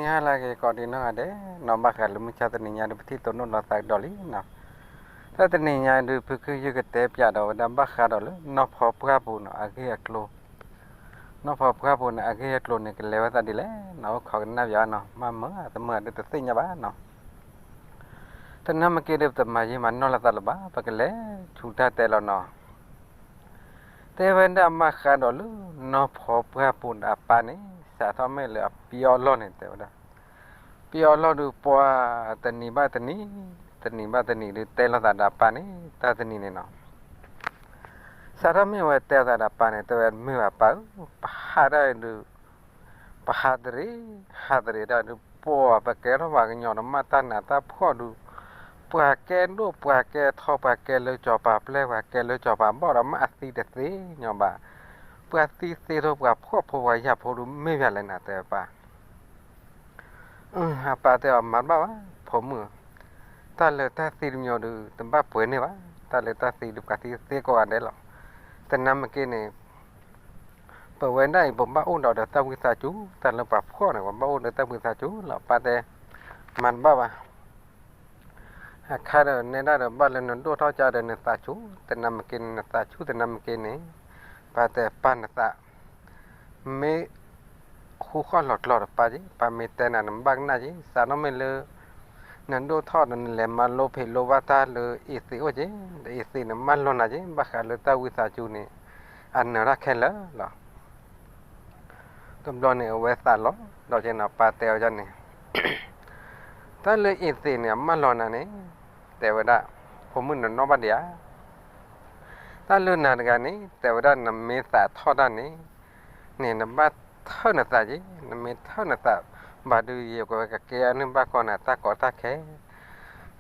ဟါလၢအဂ့ၤကိးဒံးနီၢ်ဂၤဒဲးနီၤ, ဘၣ်ဃးလၢမုၢ်ဆါတနံၤညါဒုး ပထံၣ်တိၢ်နီၣ်လိာ်သးကဒီးလံနီၤ. တၢ်တနံၤညါဒုး ဖုခုယုၢ်ကတဲပၠးဒီးဝဲဒၣ် ဘၣ်ဃးဒီးလၢ နီၢ်ဖီပှၢ်ပူၤနီၤ အဂ့ၢ်အကျိၤ, နီၢ်ဖီပှၢ်ပူၤန့ၣ် အဂ့ၢ်အကျိၤန့ၣ် ကလဲၤဝဲသးဒ်လဲၣ်နီၤ, အိၣ်ခိးကနၣ်ပၠးနီၤ, မ့ၢ်မုာ်တမုာ်ဒုး တသ့ၣ်ညါဘၣ်နီၤ. တနၢ်မ့ၢ်က့ဒုး ပတမၤယံာ်မၤနီၢ်လိာ်သးလၢၤဘၣ်, ပကလဲၤဆူတၢ်တဲလီၤနီၤ. တဲဝဲဒၣ် ဘၣ်ဃးဒီးလၢ နီၢ်ဖီပှၢ်ပူၤဒီးအပၢ်န့ၣ် စးထီၣ်မ့ၢ်လၢအပျီအလီၢ်န့ၣ် တဲဝဲဒၣ်, ပျီအလီၢ်ဒုး ပှၤတနံၤဘၣ်တနံၤ, တနံၤဘၣ်တနံၤဒုး တဲလိာ်သးဒီးအပၢ်န့ၣ် တၢ်တနံၤန့ၣ်နီၤ. စးထီၣ်မ့ၢ်ဝဲတဲသးဒီးအပၢ်န့ၣ် တဲဝဲ မ့ၢ်ဘၣ်ပၢ်ဧၢ, ပဟးတၢ်ဒုး ပဟးတရံး ဟးတရံးတၢ်ဒုး ပှၤပကဲထီၣ်ပှၤကညီဒီး မ့ၢ်တၢ်နးတၢ်ဖှီၣ်ဒုး ပှၤကဲဒိၣ် ပှၤကဲထီ ပှၤကဲလၢစီၤပၤပျဲၢ် ပှၤကဲလၢစီၤပၤဘီၣ်ဒီး မ့ၢ်အသံတသ့ညီဘၣ်. ပှၤသံသ့ထိ ပှၤဖှီၣ်ဖိပှၤယာ်ဖိဒုး မ့ၢ်ပၠးလဲၣ်နၤ တဲပၢ်. အပၢ်တဲအီၤ မၤတဘၣ်ဘၣ် ဖိမုၣ်ဧၢ, တၢ်လၢတၢ်သံတမံၤဒုး တဘၣ်ပှဲၤန့ၢ်ဘၣ်, တၢ်လၢတၢ်သံဒုး ပှၤသံသ့ကိးဂၤဒဲးလီၤ. တနၢ်မ့ၢ်က့န့ၣ် ပဝဲဒၣ်အံၤ ပဘၣ်အိၣ်ဒီးတၢ်ဝံသးစူၤ, တၢ်လၢပှၤဖှီၣ်န့ၣ် ပဘၣ်အိၣ်ဒီးတၢ်ဝံသးစူၤလီၤ. ပၢ်တဲ မၤတဘၣ်ဘၣ်. အခါဒီးနဲဒၣ်ဒီး ဘၣ်လၢနဒိၣ်ထီၣ်ကဒီး နသးဆူၣ်တနၢ်မ့ၢ်က့န့ၣ်, နသးဆူၣ်တနၢ်မ့ၢ်က့န့ၣ်, ပၢ်တဲပၢ် နသး မ့ၢ်ဃူဃီၣ်လီၤကျီဒီးပၢ်က့, ပၢ်မ့ၢ်တဲနၤ နဘၣ်ကနၣ်က့, စးထီၣ်မ့ၢ်လၢ နဒိၣ်ထီၣ်ဒီး နလဲၤမၤလိဖံးလိဘၣ်တၢ်လၢအ့ၣ်သ့းအိၣ်က့, ဒီးအ့ၣ်သ့းန့ၣ် မၢလီၤနၤက့, ဘၣ်ဃးလၢတၢ်ဝံသးစူၤန့ၣ် အနၢၤတၢ်ခဲလၢာ်လီၤ. တဘျီန့ၣ် အဝဲသးလီၤဒီးက့နီၤ, ပၢ်တဲအီၤန့ၣ်, တၢ်လၢအ့ၣ်သ့းန့ၣ် အမၢလီၤနၤန့ၣ်, တဲဝဲဒၣ်, ဖိမုၣ်နနီၣ်ဘၣ်ဒံးဧါ. တၢ်လၢနၤတဂၤန့ၣ် တဲဝဲဒၣ် နမ့ၢ်သးထီၣ်တၢ်န့ၣ်, န့ၣ်နဘၣ်ထၢၣ်နသးက့, နမ့ၢ်ထၢၣ်နသးဘၣ်ဒုး ယကဝဲကကဲအီၤန့ၢ်ဘၣ်ကီးနၤတၢ်ကီတၢ်ခဲ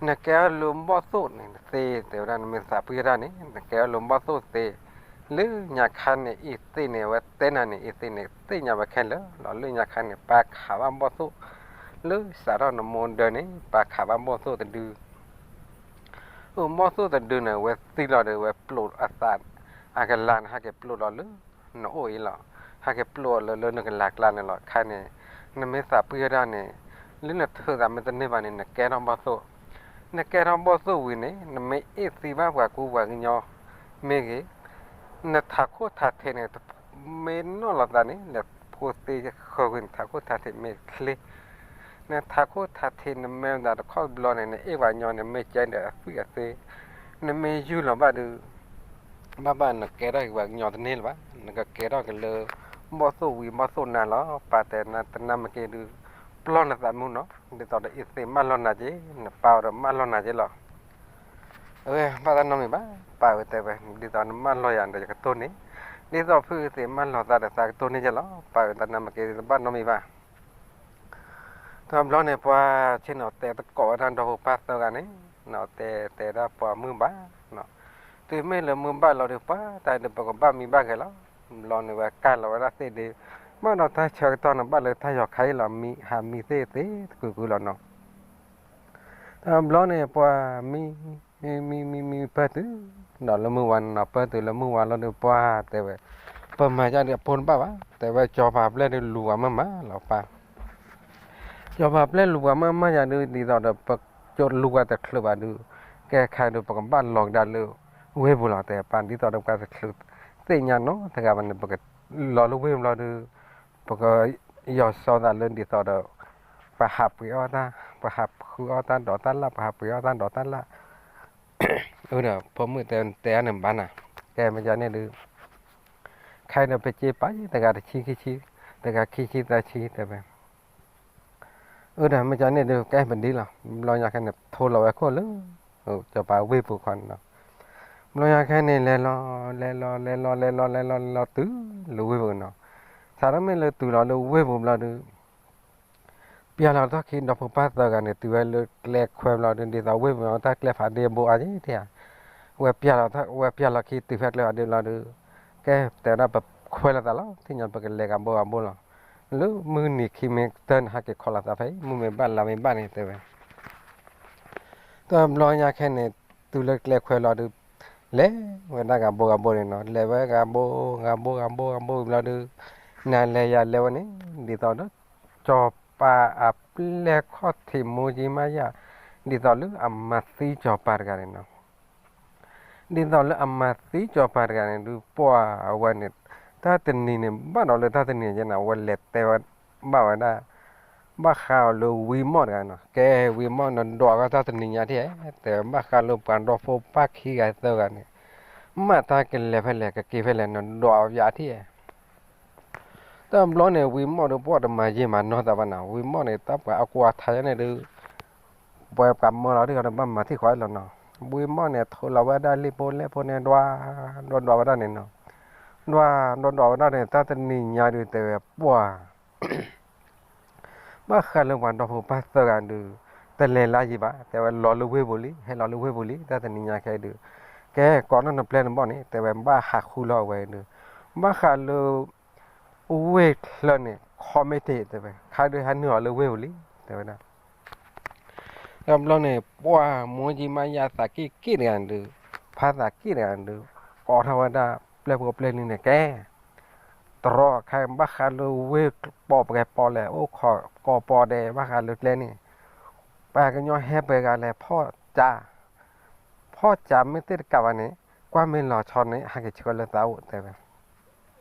နကဲထီၣ်လၢဘီၣ်သိၣ်န့ၣ်သ့, တဲဝဲဒၣ် နမ့ၢ်သးပှံၢ်တၢ်န့ၣ် နကဲထီၣ်လၢဘီၣ်သိၣ်သ့, လၢညါခါန့ၣ် အ့ၣ်သ့းန့ၣ် အဝဲတဲနၤန့ၣ် အ့ၣ်သ့းန့ၣ် သ့ၣ်ညါဝဲခဲလၢာ်လီၤ. လၢညါခါန့ၣ် ပၢ်ခးဘၣ်ဘီၣ်သိၣ်, လၢစးထီၣ်နမိၢ်ဒၢန့ၣ် ပၢ်ခးဘၣ်ဘီၣ်သိၣ်တဒု အိၣ်ဘီၣ်သိၣ်တဒုန့ၣ် အဝဲသံလီၤဒီး အဝဲပျိာ်အသး အကလၤန့ၣ် ဟဲက့ၤပျိာ်လီၤလၢ နအိၣ်အံၤလီၤ. ဟဲက့ၤပျိာ်အီၤလၢ လၢနကလၤကျါန့ၣ်လီၤ. ခါန့ၣ် နမ့ၢ်သးပှံၢ်ဝဲဒၣ်န့ၣ် လၢနထုးသးမ့ၢ်တန့ၢ်ဘၣ်န့ၣ် နကဲထီၣ်ဘီၣ်သိၣ်, နကဲထီၣ်ဘီၣ်သိၣ်ဝံၤန့ၣ် နမ့ၢ်အ့ၣ်သံဘၣ်ပှၤကူပှၤကညီမ့ၢ်ဂ့ၤ, နထးခိၣ်ထးထံးန့ၣ် မ့ၢ်နီၣ်လီၤသးန့ၣ် လဲၤဖိသ့ဃၢၤကွံာ် နထးခိၣ်ထးထံးမ့ၢ်ချ့ နထးခိၣ်ထးထံး နမ့ၢ်မတၤတခီတဘျီန့ၣ် နအ့ၣ်ပှၤကညီန့ၣ် မ့ၢ်ကဲဒီးအသွံၣ်အသ့, နမ့ၢ်ယူၢ်လီၤဘၣ်ဒုး ဘၣ်ဘၣ်နကဲထီၣ်က့ၤပှၤကညီတန့ၢ်လၢၤဘၣ်, နကကဲထီၣ်က့ၤလၢ ဘီၣ်သိၣ်ဝံၤဘီၣ်သိၣ်နၤလီၤ. ပၢ်တဲနၤ တနၢ်မ့ၢ်က့ဒုး ပျီၢ်နသးမုၢ်နီၤ, ဒ်သိးဒီးအ့ၣ်သ့းမၢလီၤနၤက့, နပၢ်အီၤဒီးမၢလီၤနၤက့လီၤ. အဝဲဘၣ်တၢ်နီတမံၤဘၣ်, ပၢ်ဝဲတဲဝဲ ဒ်သိးနမၢလီၤယၤဒီးယကတိၢ်န့ၢ်, ဒ်သိးဖုအ့ၣ်သ့းမၢလီၤသးဒီးသးကတိၢ်န့ၢ်က့လီၤ. ပၢ်ဝဲတၢ်နီတမံၤက့ တဘၣ်နီတမံၤဘၣ်. တဘျီန့ၣ် ပှၤဆ့ၣ်နီၤတဲသကိးဝဲဒၣ်ဒီဖိပၢ်သၢဂၤန့ၣ်, နီၤတဲတဲဒၣ်ပှၤမုၢ်ဘၣ်, တုၤမ့ၢ်လၢမုၢ်ဘၣ်လီၤဒုး ပှၤတၢ်ဒုးပကဘၣ်မံဘၣ်ဂဲၤလီၤ. ဘျီန့ၣ်ဝဲကၢ်လီၤဝဲဒၣ်သ့ၣ်ဒုး, ဘၣ်ဒီးတၢ်ဆၢကတီၢ်န့ၣ် ဘၣ်လၢတၢ်ယီၤခါအံၤလီၤ, မံဟးမံသ့ၣ်သ့ၣ်တကုာ်ကုာ်လီၤနီၤ. တဘျီန့ၣ် ပှၤမံ မံမံမံမံပၢၢ်တုၤ ဒီးလၢမုၢ်ဝါနီၤ, ပၢၢ်တုၤလၢမုၢ်ဝါလီၤဒုး ပှၤတဲဝဲ ပမၤယၤဒုးအဖိတဘၣ်ဘၣ်, တဲဝဲစီၤပၤပျဲၢ်ဒုးလူၤပှၤမၢ်မၢ်လီၤပၢ်, စီၤပၤပျဲၢ်လူၤပှၤမၢ်မၢ်ယၤဒုး ဒ်သိးဒီး ပကလူၤပှၤတချုးဘၣ်ဒုး ကဲခါဒုး ပကဘၣ်လီၤကဒါလၢ ဝ့ၢ်ပူၤလီၤ တဲပၢ်, ဒ်သိးဒီးပှၤတချုးသ့ၣ်ညါနီတဂၤဘၣ်န့ၣ် ပကလီၤလၢဝ့ၢ်ပူၤလီၤဒုး ပကယီၤစီသးလၢ ဒ်သိးဒီး ပှၤဟးပှ့ၤအီၣ်တၢ်, ပှၤဟးဃုအီၣ်တၢ်ဒိးတၢ်လၢ်, ပှၤဟးပှ့ၤအီၣ်တၢ်ဒိးတၢ်လၢ်, အၢ ဒီးဖိမုၣ်တဲတဲအန့ၣ်ဘၣ်နၤ, ကဲမ့ၢ်ကန့ၣ်ဒုး ခဲအံၤဒီးပစ့ပာ်တဂၤတဆံခံဆံ, တဂၤခံဆံသၢဆံတဲဝဲ, အၢ ဒီးမ့ၢ်ကန့ၣ်ဒုး ကဲပဒံလီၤ. ဘျီညါခဲန့ၣ် ထိလီၤဝဲခိၣ်လၢ စီၤပၤဝ့ၢ်ပူၤခီန့ၣ်လီၤ. ဘျီညါခဲန့ၣ် လဲၤလီၤ လဲၤလီၤ လဲၤလီၤ လဲၤလီၤ လဲၤလီၤ လဲၤလီၤတုၤလၢဝ့ၢ်ပူၤနီၤ. စးထီၣ်မ့ၢ်လၢတုၤလီၤလၢဝ့ၢ်ပူၤဘျီဒုး ပျၢ်လီၤထီၣ်ခံဒီဖိပၢ်သၢဂၤန့ၣ် တုၤဝဲလၢကျဲခွဲဘျီဒုး ဒ်သိးဝ့ၢ်ပူၤတၢ်ကျဲဖးဒ့ဘိအါက့တဧါ, ဝဲပျၢ်လီၤ ဝဲပျၢ်လီၤခံတုၤဖဲကျဲဖးဒ့ဘျီဒုး ကဲတဲဝဲဒၣ်ပခွဲးလိာ်သးလီၤ, သ့ၣ်ညါပကလဲၤဂၤဘိဂၤဘိလီၤ. လၢမုၢ်နံၤခံမ့ၢ်တၢ်န့ၣ် ဟဲက့ၤခီလိာ်သးဖဲအံၤ မုၢ်မ့ၢ်ဘၣ်လါမ့ၢ်ဘၣ်န့ၣ်တဲဝဲ တဘျီညါခဲန့ၣ် တုၤလၢကျဲခွဲလီၤဒုး လဲၤဝဲဒၣ်ဂၤဘိဂၤဘိန့ၣ်နီၤ, လဲၤဝဲဂၤဘိ ဂၤဘိ ဂၤဘိ ဂၤဘိဘျီဒုး နၤလဲၤယၤလဲၤဝဲန့ၣ် ဒ်သိးဒီး ကၠီ စီၤပၤအပျဲၢ်ခီၣ်ထံးမိၢ်ကံမါယၢ် ဒ်သိးလၢအမၤသံစီၤပၤတဂၤန့ၣ်နီၤ. ဒ်သိးလၢအမၤသံစီၤပၤတဂၤန့ၣ်ဒုး ပှၢ်အဝဲန့ၣ် တၢ်တနံၤန့ၣ် ဘၣ်ဒီးလၢတၢ်တနံၤညါန့ၣ် အဝဲလဲၤတဲဘၣ်ဝဲဒၣ် ဘၣ်ဃးအီၤလၢဝံမီၢ်တဂၤနီၤ, ကဲဝံမီၢ် နဒွးကီတၢ်တနံၤညါထံၣ်ဧါ, တဲဘၣ်ဃးလၢပှၤဒီဖိပၢ်ခံဂၤသၢဂၤန့ၣ် မ့ၢ်တၢ်ကလဲၤဖဲလဲၣ် ကက့ၤဖဲလဲၣ် နဒွးအီၤယၤထံၣ်ဧါ. တဘျီန့ၣ် ဝံမီၢ်ဒုးပှၢ်တမၤယံာ်မၤနီၢ်သးဘၣ်နီၤ, ဝံမီၢ်န့ၣ် တၢ်ပှၤအကွၢ်ထးယါန့ၣ်ဒုး ပှၤပှၤမၢလီၤဒ်သိးဒီးဘၣ်မၤထံၣ်ဃီလီၤနီၤ. ဝံမီၢ်န့ၣ် ထိးလီၤဝဲဒၣ်လံာ်ဖိလဲၢ်ဖိန့ၣ် ဒွး ဒွးဒွးဝဲဒၣ်န့ၣ်နီၤ, ဒွးဒွးဒွးဝဲဒၣ်န့ၣ် တၢ်တနံၤညါဒုးတဲဝဲပှၢ် ဘၣ်ဃးလၢပှၤဒီဖိပၢ်သၢဂၤဒုး တလဲၤလၢယံၤဘၣ်, တဲဝဲလီၤလၢဝ့ၢ်ပူၤလံ, ဟဲလီၤလၢဝ့ၢ်ပူၤလံ တၢ်တနံၤညါခဲဒုး, ကဲကိးနီၢ်နပျဲၢ်နဘီၣ်န့ၣ် တဲဝဲဘၣ်ဟးဃုလီၤအဝဲဒုး, ဘၣ်ဃးလၢ ဝ့ၢ်ချၢန့ၣ် ခီမ့ၢ်တ့ၢ် တဲဝဲ ခါဒုးဟဲနုာ်လီၤလၢဝ့ၢ်ပူၤလံ တဲဝဲဒၣ်. တဘျီန့ၣ် ပှၢ်မိၢ်ကံမါယၢ်သးက့ၣ်က့ၣ်တဂၤဒုး, ဖါသးက့ၣ်တဂၤဒုး, ကိးထီၣ်ဝဲဒၣ် ပျဲၢ်ဖိပျဲၢ်လံန့ၣ် ကဲ တရီခါဘၣ်ဃးလၢဝ့ၢ်ပီၣ်ပှဲၤပီၣ်လဲၣ် အိၣ်ခိးကိးပီၣ်ဒဲး ဘၣ်ဃးလၢကျဲန့ၣ် ပှၤကညီဟဲပှဲၤဂၤလဲၤဖီၣ်ကၠါ, ဖီၣ်ကၠါမ့ၢ်သ့ၣ်တကးဘၣ်န့ၣ် ကွၢ်မ့ၢ်လီၤဆီန့ၣ် ဟဲက့ၤဆှၢလၢသးအိၣ် တဲဝဲ.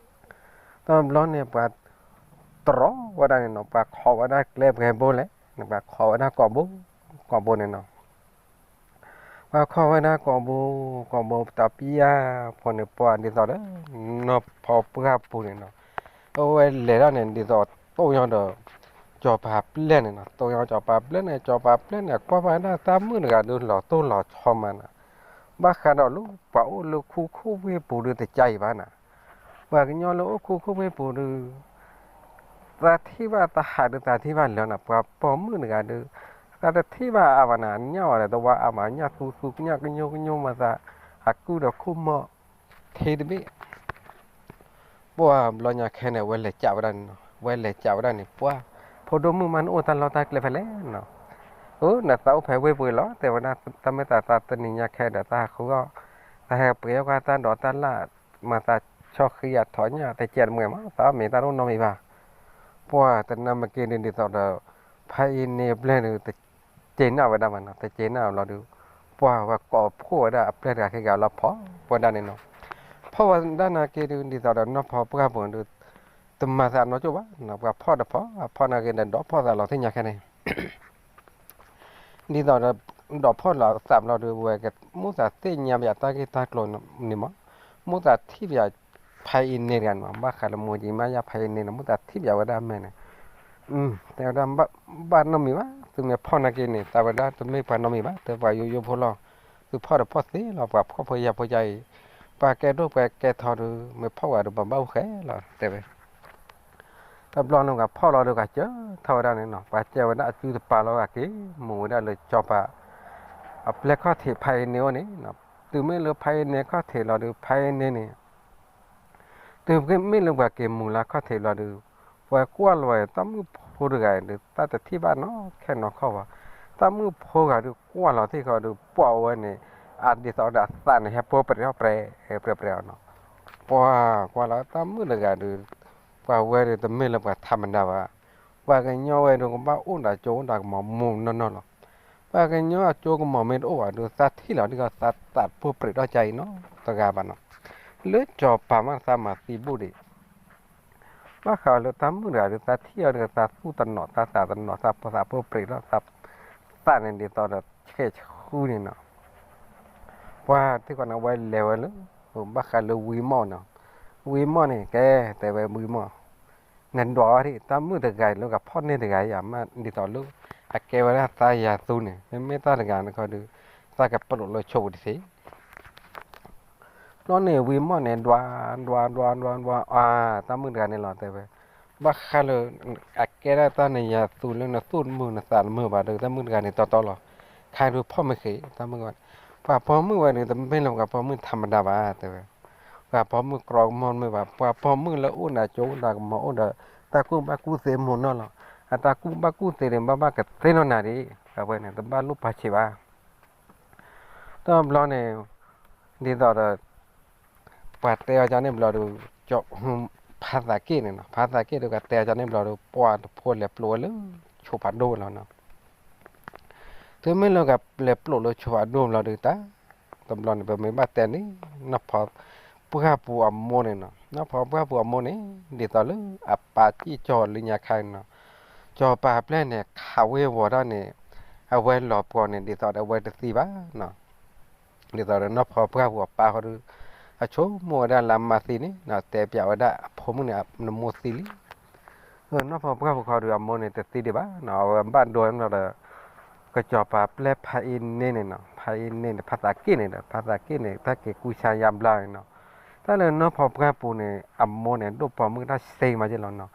တဘျီန့ၣ် ပှၤတရီဝဲဒၣ်န့ၣ်နီၤ, ပှၤခိးဝဲဒၣ်ကျဲပှဲၤဘိလဲၣ်န့ၣ် ပှၤခိးဝဲဒၣ်ကိးဘိ ကိးဘိန့ၣ်နီၤ. ပှၤခိးဝဲဒၣ်ကိးဘိ ကိးဘိတပျၢ်ဖိန့ၣ် ပှၢ်ဒ်သိးဒီး နီၢ်ဖီပှၢ်ပူၤန့ၣ်နီၤ, အဝဲလဲၤဒၣ်န့ၣ် ဒ်သိးတိၢ်ညီဒီး စီၤပၤပျဲၢ်န့ၣ်နီၤ, တိၢ်ညီစီၤပၤပျဲၢ်န့ၣ် စီၤပၤပျဲၢ်န့ၣ် ကွၢ်ဘၣ်ဒၣ်တၢ်မုၣ်တဂၤဒုး လီၤတိၢ်လီၤဆီမးနီၤ, ဘၣ်ဃးဒီးလၢပှၤအိၣ်လၢခူခိၣ်ဝ့ၢ်ပူၤဒုးတကါအံၤဘၣ်နီၤ, ပှၤကညီလၢအိၣ်ခူခိၣ်ဝ့ၢ်ပူၤဒုး သးထံၣ်ဘၣ်သးဟးဒုး သးထံၣ်ဘၣ်လၢာ်နီၤ, ပှၤပိာ်မုၣ်တဂၤဒုး သးတထံၣ်ဘၣ်အါဘၣ်နီၤ, ညၣ်အီၤဒီးတဝါအါဘၣ်, ညၣ်သူသူ ညၣ်ကညိကညိမးသး အကုၢ်ဒီးခိၣ်မီၢ် ထံတဘ့ၣ်, ပှၢ်ဘျီညါခဲန့ၣ် အဝဲလဲၤကးဝဲဒၣ်န့ၣ်နီၤ, အဝဲလဲၤကးဝဲဒၣ်န့ၣ် ပှၢ် ဖိဒိၣ်မုၣ်မး နအိၣ်တၢ်လီၢ်တၢ်ကျဲဖဲလဲၣ်နီၤ, အၢ နသးအိၣ်ဖဲဝ့ၢ်ပူၤလီၤ တဲဝဲဒၣ်, တၢ်မ့ၢ်သးသးတနံၤညါခဲဒီး သးဟးဃုအီၣ်, သးဟဲပှ့ၤအီၣ်ကွၢ်တၢ်ဒိးတၢ်လၣ်, မၤသးဆီဃံအထီၣ်ညၣ် တကဲတမှဲၤမး သးအီၣ်မ့ၤတၢ်တအိၣ်နီတမံၤဘၣ်, ပှၢ်တနၤမ့ၢ်က့ၤဒုး ဒ်သိးဒီး ဖါအ့န့အပျဲၢ်ဒုး တက့ၤနၢ်ဝဲဒၣ်ဘၣ်နီၤ, တက့ၤနၢ်ဘျီဒုး ပှၢ်ဝဲကိးဖှိၣ်ဝဲဒၣ်အပျဲၢ်တဂၤခံဂၤလီၤ ဖီၣ်ဝဲဒၣ်န့ၣ်နီၤ, ဖီၣ်ဝဲဒၣ်န့ၣ်နီၤ, ဒ်သိးဒီးနီၢ်ဖီပှၢ်ပူၤဒုး တမၤသးနီၢ်ကၠိၣ်ဘၣ်နီၤ, ပှၤဖီၣ်တဖီၣ် အဖီၣ်နာ်က့ၤဒီး ဒီးဖီၣ်သးလီၤသ့ၣ်ညါခဲန့ၣ် ဒ်သိးဒီး ဒီးဖီၣ်လီၤသးဘျီဒုး ဝဲကမူသးသ့ၣ်ညါဘၣ်တၢ်ဂ့ၢ်တၢ်ကျိၤန့ၣ်မး, မူသးထံၣ်ဘၣ်ဖါအ့န့တဂၤန့ၣ်မး, ဘၣ်ဃးလၢမိၢ်ကံမါယၢ်ဖါအ့န့န့ၣ် မူသးထံၣ်ဘၣ်ဝဲဒၣ်အမဲာ်န့ၣ်, တဲဝဲဒၣ် ဘၣ်နီတမံၤဘၣ်, သုမ့ၢ်ဖီၣ်နာ်က့ၤန့ၣ် သးဝဲဒၣ်တမ့ၢ်ပှၤနီတမံၤဘၣ်, တပှၤယိယိဖိလီၤ, သုဖီၣ်တဖီၣ်သ့လီၤ, ပှၤဖှီၣ်ဖိယာ်ဖိယါအံၤ, ပှၤကဲဒိၣ်ပှၤကဲထီဒုး မ့ၢ်ဖီၣ်ဝဲဒီး ပှၤဘၣ်အိၣ်ဃဲလီၤ တဲဝဲ တဘျီန့ၣ် ပှၤဖီၣ်လီၤဒီး ပှၤစၢထီၣ်ဝဲဒၣ်န့ၣ်နီၤ, ပှၤစၢဝဲဒၣ်အစုတပၤလီၤ က့ၤမူးဝဲဒၣ်လၢစီၤပၤ အပျဲၢ်ခီၣ်ထံးဖါအ့န့အိၣ်န့ၣ်, တုၤမ့ၢ်လၢဖါအ့န့ခီၣ်ထံးလီၤဒုး ဖါအ့န့န့ၣ် တုၤမ့ၢ်လၢပှၤက့ၤမူးလၢခီၣ်ထံးလီၤဒုး ပှၤကွၢ်လီၤဝဲတၢ်မုၣ်ဖိတဂၤအံၤဒုး တၢ်တထံၣ်ဘၣ်နီၢ်ခဲနီၢ်ခီဘၣ်, တၢ်မုၣ်ဖိဂၤဒုးကွၢ်လီၤထံၣ်ဃီဒုး ပှၢ်ဝဲန့ၣ် အဒ်သိးဒီးအသးန့ၣ် ဟဲပိၢ်ပြဲးထီၣ်ပြဲးပြဲးအီၤနီၤ, ပှၤကွၢ်လီၤတၢ်မုၣ်တဂၤဒုး ပှၤဝဲဒုးတမ့ၢ်လၢပှၤထးမတၤဘၣ်, ပှၤကညီဝဲဒုးကဘၣ်အိၣ်ဒီးကၠိအိၣ်ဒီးကမီၤမူးနီၢ်နီၢ်လီၤ, ပှၤကညီအကၠိကမီၤမ့ၢ်တအိၣ်ဘၣ်ဒုး သးထံၣ်လီၤဒ်သိးသးသးတပိၢ်ပြဲးထီၣ်ကါအံၤနီတဂၤဘၣ်နီၤ, လၢစီၤပၤမးသးမၤသံဘူၣ်ဒံး ဘၣ်ဃးလၢတၢ်မုၣ်တဂၤဒုး သးထံၣ်အီၤဒုး သးသူၣ်တနီၤ သးသးတနီၤ သးပသးပိၢ်ပြဲးထီၣ် သးသးန့ၣ်ဒ်သိးဒီးဆဲးဆှူန့ၣ်နီၤ, ပှၤထံၣ်ဃီန့ၣ် အဝဲလဲၤဝဲလၢ ဘၣ်ဃးလၢဝံမီၢ်နီၤ, ဝံမီၢ်န့ၣ် ကဲ တဲဝဲဝံမီၢ် နဒွးအီၤဒံး တၢ်မုၣ်တဂၤအံၤလၢကဖီၣ်န့ၢ်တဂၤအံၤ မ့ၢ်ဒ်သိးလၢ အကဲဝဲဒၣ်သးယၤသူန့ၣ် မ့မ့ၢ်တၢ်တဂၤန့ၣ်ခီဒုး သးကပလိာ်လၢဆိးပူၤတသ့ ဘျီန့ၣ် ဝံမီၢ်န့ၣ် ဒွး ဒွး ဒွး ဒွး ဒွး အါ တၢ်မုၣ်တဂၤန့ၣ်လီၤ တဲဝဲ, ဘၣ်ဃးလၢ အကဲဒၣ်တၢ်နယၤသူလၢနသူၣ်တမုာ်နသးတမုာ်ဘၣ်ဒီး တၢ်မုၣ်တဂၤန့ၣ်တီတီလီၤ, ခါဒုးဖီၣ်မ့ၢ်ဃ့ တၢ်မုၣ်တဂၤ, ပှၤပိာ်မုၣ်ဝဲန့ၣ် တမ့ၢ်လၢပှၤပိာ်မုၣ်ထးမတၤဘၣ် တဲဝဲ, ပှၤပိာ်မုၣ်ကြီကမီၤတမ့ၢ်ဘၣ်, ပှၤပိာ်မုၣ်လၢအိၣ်ဒီးကၠိဒီးကမီၤအိၣ်ဒီး တၢ်ကူၣ်ဘၣ်ကူၣ်သ့မိၢ်နီၢ်လီၤ, အတၢ်ကူၣ်ဘၣ်ကူၣ်သ့န့ၣ် ဘၣ်ဘၣ်ကသ့နီၢ်နၤဒံး, အဝဲန့ၣ် တဘၣ်လိၣ်ပာ်ဆံးဘၣ် တဘျီန့ၣ် ဒ်သိးဒီး ပှၤတဲအီၤကန့ၣ်ဘျီဒီး ဖါသးက့ၣ်န့ၣ်နီၤ, ဖါသးက့ၣ်ဒီး ပှၤတဲအီၤကန့ၣ်ဘျီဒီး ပှၤတဖိလဲၤပျိဝဲလၢ ပှၤလဲၤပျိၣ်လၢဆိဖးဒိၣ်လီၤနီၤ. တုၤမ့ၢ်လၢကလဲၤပျိၣ်လၢဆိဖးဒိၣ်ဘျီဒီးတၢ်, တဘျီန့ၣ် ပမ့ၢ်ဘၣ်တဲန့ၣ် နီၢ်ဖီပှၢ်ပူၤအမိၢ်န့ၣ်နီၤ, နီၢ်ဖီပှၢ်ပူၤအမိၢ်န့ၣ် ဒ်သိးလၢအပၢ်စံၣ်ကၠီလၢညါခါန့ၣ်နီၤ, စီၤပၤပျဲၢ်န့ၣ် ခးဝ့ၤဝီၤတၢ်န့ၣ် အဝဲလီၤပှီၢ်န့ၣ် ဒ်သိးဒီးအဝဲတသံဘၣ်နီၤ. ဒ်သိးဒီးနီၢ်ဖီပှၢ်ပူၤအပၢ်ဃီဒီး အဆိကမိၣ်ဝဲဒၣ်လၢအမါသံန့ၣ်နီၤ, တဲပျးဝဲဒၣ်အဖိမုၣ်န့ၣ် နမိၢ်သံလံ. နီၢ်ဖီပှၢ်ပူၤဃီဒီးအမိၢ်န့ၣ် တသံဒံးဘၣ်နီၤ, အဝဲဘၣ်ဒိန့ၣ်ဒီး ကစီၤပၤပျဲၢ်ဖးအ့န့ၢ်န့ၣ်နီၤ, ဖးအ့န့ၢ်န့ၣ် ဖးသးက့ၣ်န့ၣ်ဒီး ဖးသးက့ၣ်န့ၣ် တၢ်က့ၤကူစါယါဘျါန့ၣ်နီၤ. တၢ်လၢနီၢ်ဖီပှၢ်ပူၤန့ၣ် အမိၢ်န့ၣ် ဒိၣ်ပိာ်မုၣ်တၢ်စ့မးက့လီၤနီၤ,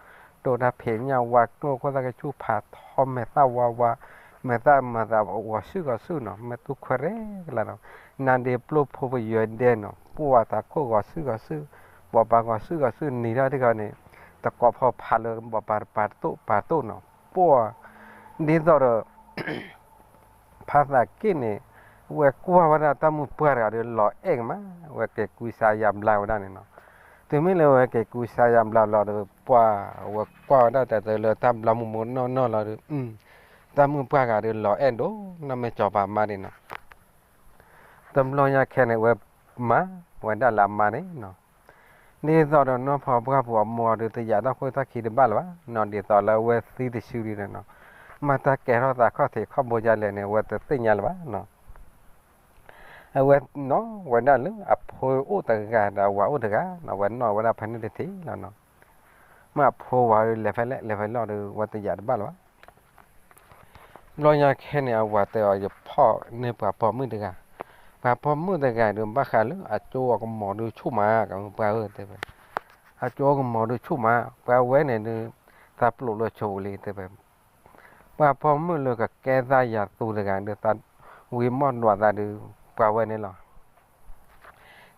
ဒိၣ်တၢ်ဖံးညၣ်ဝါကျိၣ်ခိၣ်သၣ်ကဆူၣ်ဖးထီ မဲာ်သၣ်ဝါဝါ, မဲာ်သၣ်မၤသးဂီၤစုၣ်ဂီၤစုၣ်နီၤ, မဲာ်တူၢ်ခွဲးရဲကလါနီၤ, နါဒ့ပျိၢ်ဖိပယွဲဒဲနီၤ, ပှၢ်သးခိၣ်ဂီၤစုၣ်ဂီၤစုၣ်, ဘီပၤဂီၤစုၣ်ဂီၤစုၣ်နံၤထီၣ်တခီန့ၣ်, တကိးဖီဖးလၢဘီပၤတပၤတတိၣ်ပၤတတိၣ်နီၤ, ပှၢ်, ဒ်သိးဒီး ဖးသးက့ၣ်န့ၣ် ဝဲကွၢ်ဝဲဒၣ်တၢ်မုၣ်ပှၢ်တဂၤဒီးလီၤအဲၣ်ကမး, ဝဲက့ၤကူစါယါဘျါဝဲဒၣ်န့ၣ်နီၤ. တုၤမ့ၢ်လၢဝဲက့ၤကူစါယါဘျါလီၤဒီး ပှၢ်ဝဲကွၢ်ဝဲဒၣ်တၢ်တလၢတၢ်ဘျါမူးမူးနီၢ်နီၢ်လီၤဒီး တၢ်မုၣ်ပှၢ်ဂၤဒီးလီၤအဲၣ်ဒိၣ်နီၢ်မ့ၢ်စီၤပၤမါန့ၣ်နီၤ. တဘျီညါခဲန့ၣ် ဝဲမၤဝဲဒၣ်လၢအမါန့ၣ်နီၤ. ဒ်သိးဒီးနီၢ်ဖီပှၢ်ပူၤအမိၢ်ဒီး တယာ်တၢ်ဃိတၢ်ခံးတဘၣ်လၢၤဘၣ်နီၤ, ဒ်သိးလၢအဝဲသံတစုဒ်န့ၣ်နီၤ, မ့ၢ်တၢ်ကဲထီၣ်သးခီၣ်ထံးခီၣ်ဘိဒ်လဲၣ်န့ၣ် အဝဲတသ့ၣ်ညါလၢၤဘၣ်နီၤ. အဝဲနီၣ်ဝဲဒၣ်လၢအဖိအိၣ်တဂၤဒီးအဝၤအိၣ်တဂၤနီၤ, အဝဲနီၣ်ဝဲဒၣ်ဖဲန့ၣ်တထံးလီၤနီၤ. မ့ၢ်အဖိဝၤဒီးလဲၤဖဲလဲၣ်လဲၤဖဲလဲၣ်ဒီး အဝဲတယာ်တဘၣ်လၢၤဘၣ်. ဘျီညါခဲန့ၣ် အဝၤတဲအီၤ ယဖီၣ်န့ၢ်ပှၤပိာ်မုၣ်တဂၤ, ပှၤပိာ်မုၣ်တဂၤဒီး ဘၣ်ဃးလၢအကၠိအကမီၤဒုးဆူၣ်မး ကမုၣ်ပှၢ်ဧၢ တဲဝဲ, အကၠိအကမီၤဒုးဆူၣ်မး ပှၤဝဲန့ၣ်ဒုး သးပျိာ်လၢဆိလံ တဲဝဲ, ပှၤပိာ်မုၣ်လၢကကဲသးယၤသူတဂၤဒီး သးဝံၤမီၢ်ဒွးသးဒုး ပှၤဝဲန့ၣ်လီၤ.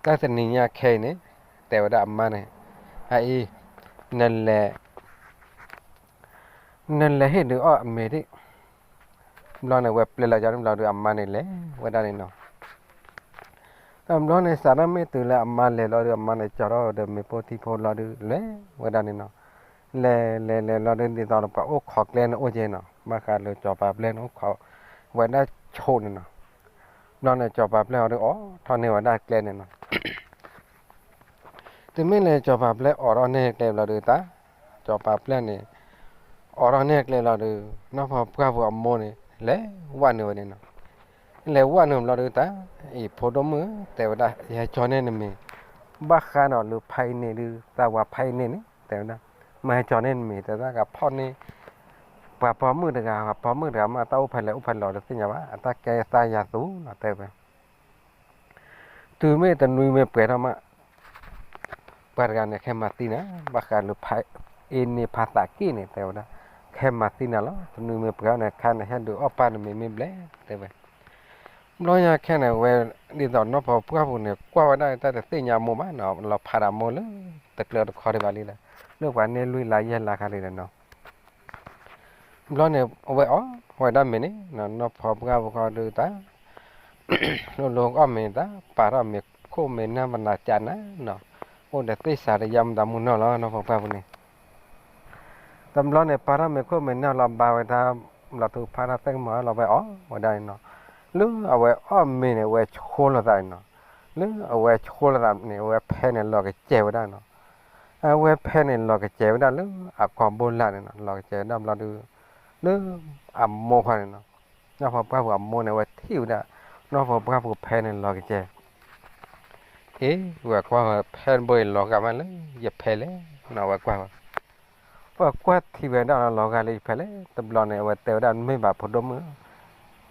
တၢ်တနံၤညါခဲအံၤန့ၣ် တဲဝဲဒၣ်အမါန့ၣ်, အအံၤ နလဲၤ နလဲၤဟ့ၣ်ဒုးအီၣ်အမ့ၤဒံး, ဘျီန့ၣ် ဝဲပျဲလီၤကၠီန့ၣ်ဘျီဒီး အမါန့ၣ်လဲၤဝဲဒၣ်န့ၣ်နီၤ. တဘျီန့ၣ် စးထီၣ်မ့ၢ်တုၤလၢအမါလဲၤလီၤဒီး အမါန့ၣ်ကၠီထီၣ်ဒီးမ့ၤဖိထံဖိလီၤဒီး လဲၤဝဲဒၣ်န့ၣ်နီၤ. လဲၤလဲၤလဲၤလီၤဒီး ဒ်သိးဒီးပှၤအိၣ်ခိးကျဲန့ၣ်အိၣ်က့နီၤ, ဘၣ်ဃးလၢစီၤပၤပျဲၢ်န့ၣ်အိၣ်ခိးဝဲဒၣ်ဆိန့ၣ်နီၤ. ဘျီန့ၣ် စီၤပၤပျဲၢ်အီၤဒီးအိးထီၣ်န့ၢ်ဝဲဒၣ်ကျဲန့ၣ်နီၤ. တုၤမ့ၢ်လၢစီၤပၤပျဲၢ်အိးထီၣ်န့ၢ်ကျဲဘျီဒီးတၢ်, စီၤပၤပျဲၢ်န့ၣ် အိးထီၣ်န့ၢ်ကျဲလီၤဒီး နီၢ်ဖီပှၢ်ပူၤအမိၢ်န့ၣ် လဲၤဝဲနုာ်ဝဲန့ၣ်နီၤ. လဲၤဝဲနုာ်ဘျီဒီးတၢ်, အံၤဖိဒိၣ်မုၣ်ဧၢ တဲဝဲဒၣ် ယဟဲကၠီန့ၢ်နမ့ၤ, ဘၣ်ဃးဒီးလၢဖးအံၤန့ၣ်ဒုး သးဝၤဖးအံၤန့ၣ်န့ၣ် တဲဝဲဒၣ်, မ့ၢ်ဟဲကၠီန့ၢ်နမ့ၤ တဲဝဲဒၣ် ကဖီၣ်န့ၢ် ပှၤပိာ်မုၣ်တဂၤ, ပှၤပိာ်မုၣ်တဂၤမ့ၢ်တၢ်အိၣ်ဖဲလဲၣ်အိၣ်ဖဲလဲၣ်တသ့ၣ်ညါဘၣ်, အတၢ်ကဲသးယၤသူနီၤ တဲဝဲ. တုၤမ့ၢ်တနွံမ့ၢ်ပှဲၤထီၣ်မး ပှၤတဂၤန့ၣ် ခဲမၤသံနၤ, ဘၣ်ဃးလၢဖးအံၤန့ၣ် ဖးသးက့ၣ်န့ၣ် တဲဝဲဒၣ်, ခဲမၤသံနၤလီၤ, တနွံမ့ၢ်ပှဲၤထီၣ်န့ၣ် ခဲန့ၣ်ဟဲဒုးအီၣ်ပၢ်နမ့ၤမ့ၢ်ဘျဲၣ် တဲဝဲ. ဘျီညါခဲန့ၣ် ဝဲဒ်သိးနီၢ်ဖီပှၢ်ပူၤန့ၣ် ကွၢ်ဝဲဒၣ်တၢ်တသ့ၣ်ညါမိၢ်ဘၣ်နီၤ, လီၤဖးဒၣ်မိၢ်လၢတကျၢၤတခီဒံးဘၣ်လံလၢ, လၢပှၤန့ၢ်လွံၢ်လါယဲၢ်လါခါဒံးနီၤ. ဘျီန့ၣ် အဝဲအီၣ်ဝဲဒၣ်မ့ၤန့ၣ် နီၢ်ဖီပှၢ်ပူၤဃီဒုးတၢ် လိၣ်လိၣ်အီၣ်မ့ၤတၢ် ပာ်ထီၣ်မ့ၤခိၣ်မ့ၤနၢ်ပနၢ်ကၠးနၤနီၤ, အိၣ်ဒီးသ့ၣ်စးဒီးယါမတၤမုၢ်နီၢ်လီၤ နီၢ်ဖီပှၢ်ပူၤန့ၣ်. တဘျီန့ၣ် ပာ်ထီၣ်မ့ၤခိၣ်မ့ၤနၢ်လီၤဘါဝဲတၢ်, ဘျီထူဖးထီၣ်သ့ၣ်ကမီၤလီၤဝဲအီၣ်ဝဲဒၣ်န့ၣ်နီၤ. လၢအဝဲအီၣ်မ့ၤန့ၣ် အဝဲဆိလိာ်သးန့ၣ်နီၤ, လၢအဝဲဆိလိာ်သးန့ၣ် အဝဲဖဲန့ၣ်လီၤကစဲၤဝဲဒၣ်နီၤ. အဝဲဖဲန့ၣ်လီၤကစဲၤဝဲဒၣ်လၢအကိာ်ဘိလၢ်န့ၣ်နီၤ, လီၤကစဲၤဝဲဒၣ်ဘျီဒီး လၢအမိၢ်ခီန့ၣ်နီၤ, နီၢ်ဖီပှၢ်ပူၤအမိၢ်န့ၣ် အဝဲထံၣ်ဝဲဒၣ် နီၢ်ဖီပှၢ်ပူၤဖဲန့ၣ်လီၤကစဲၤ အ့ ဝဲကွၢ်ဝဲဖဲတဘိအံၤလီၤဂာ်မးလၢ ယဖဲလဲၣ်နီၤ ဝဲကွၢ်ဝဲ, ဝဲကွၢ်ထံဝဲဒၣ်လီၤဂာ်လၢယဖဲလဲၣ်, တဘျီန့ၣ် အဝဲတဲဝဲဒၣ် မ့ၢ်ဘၣ်ဖိဒိၣ်မုၣ်,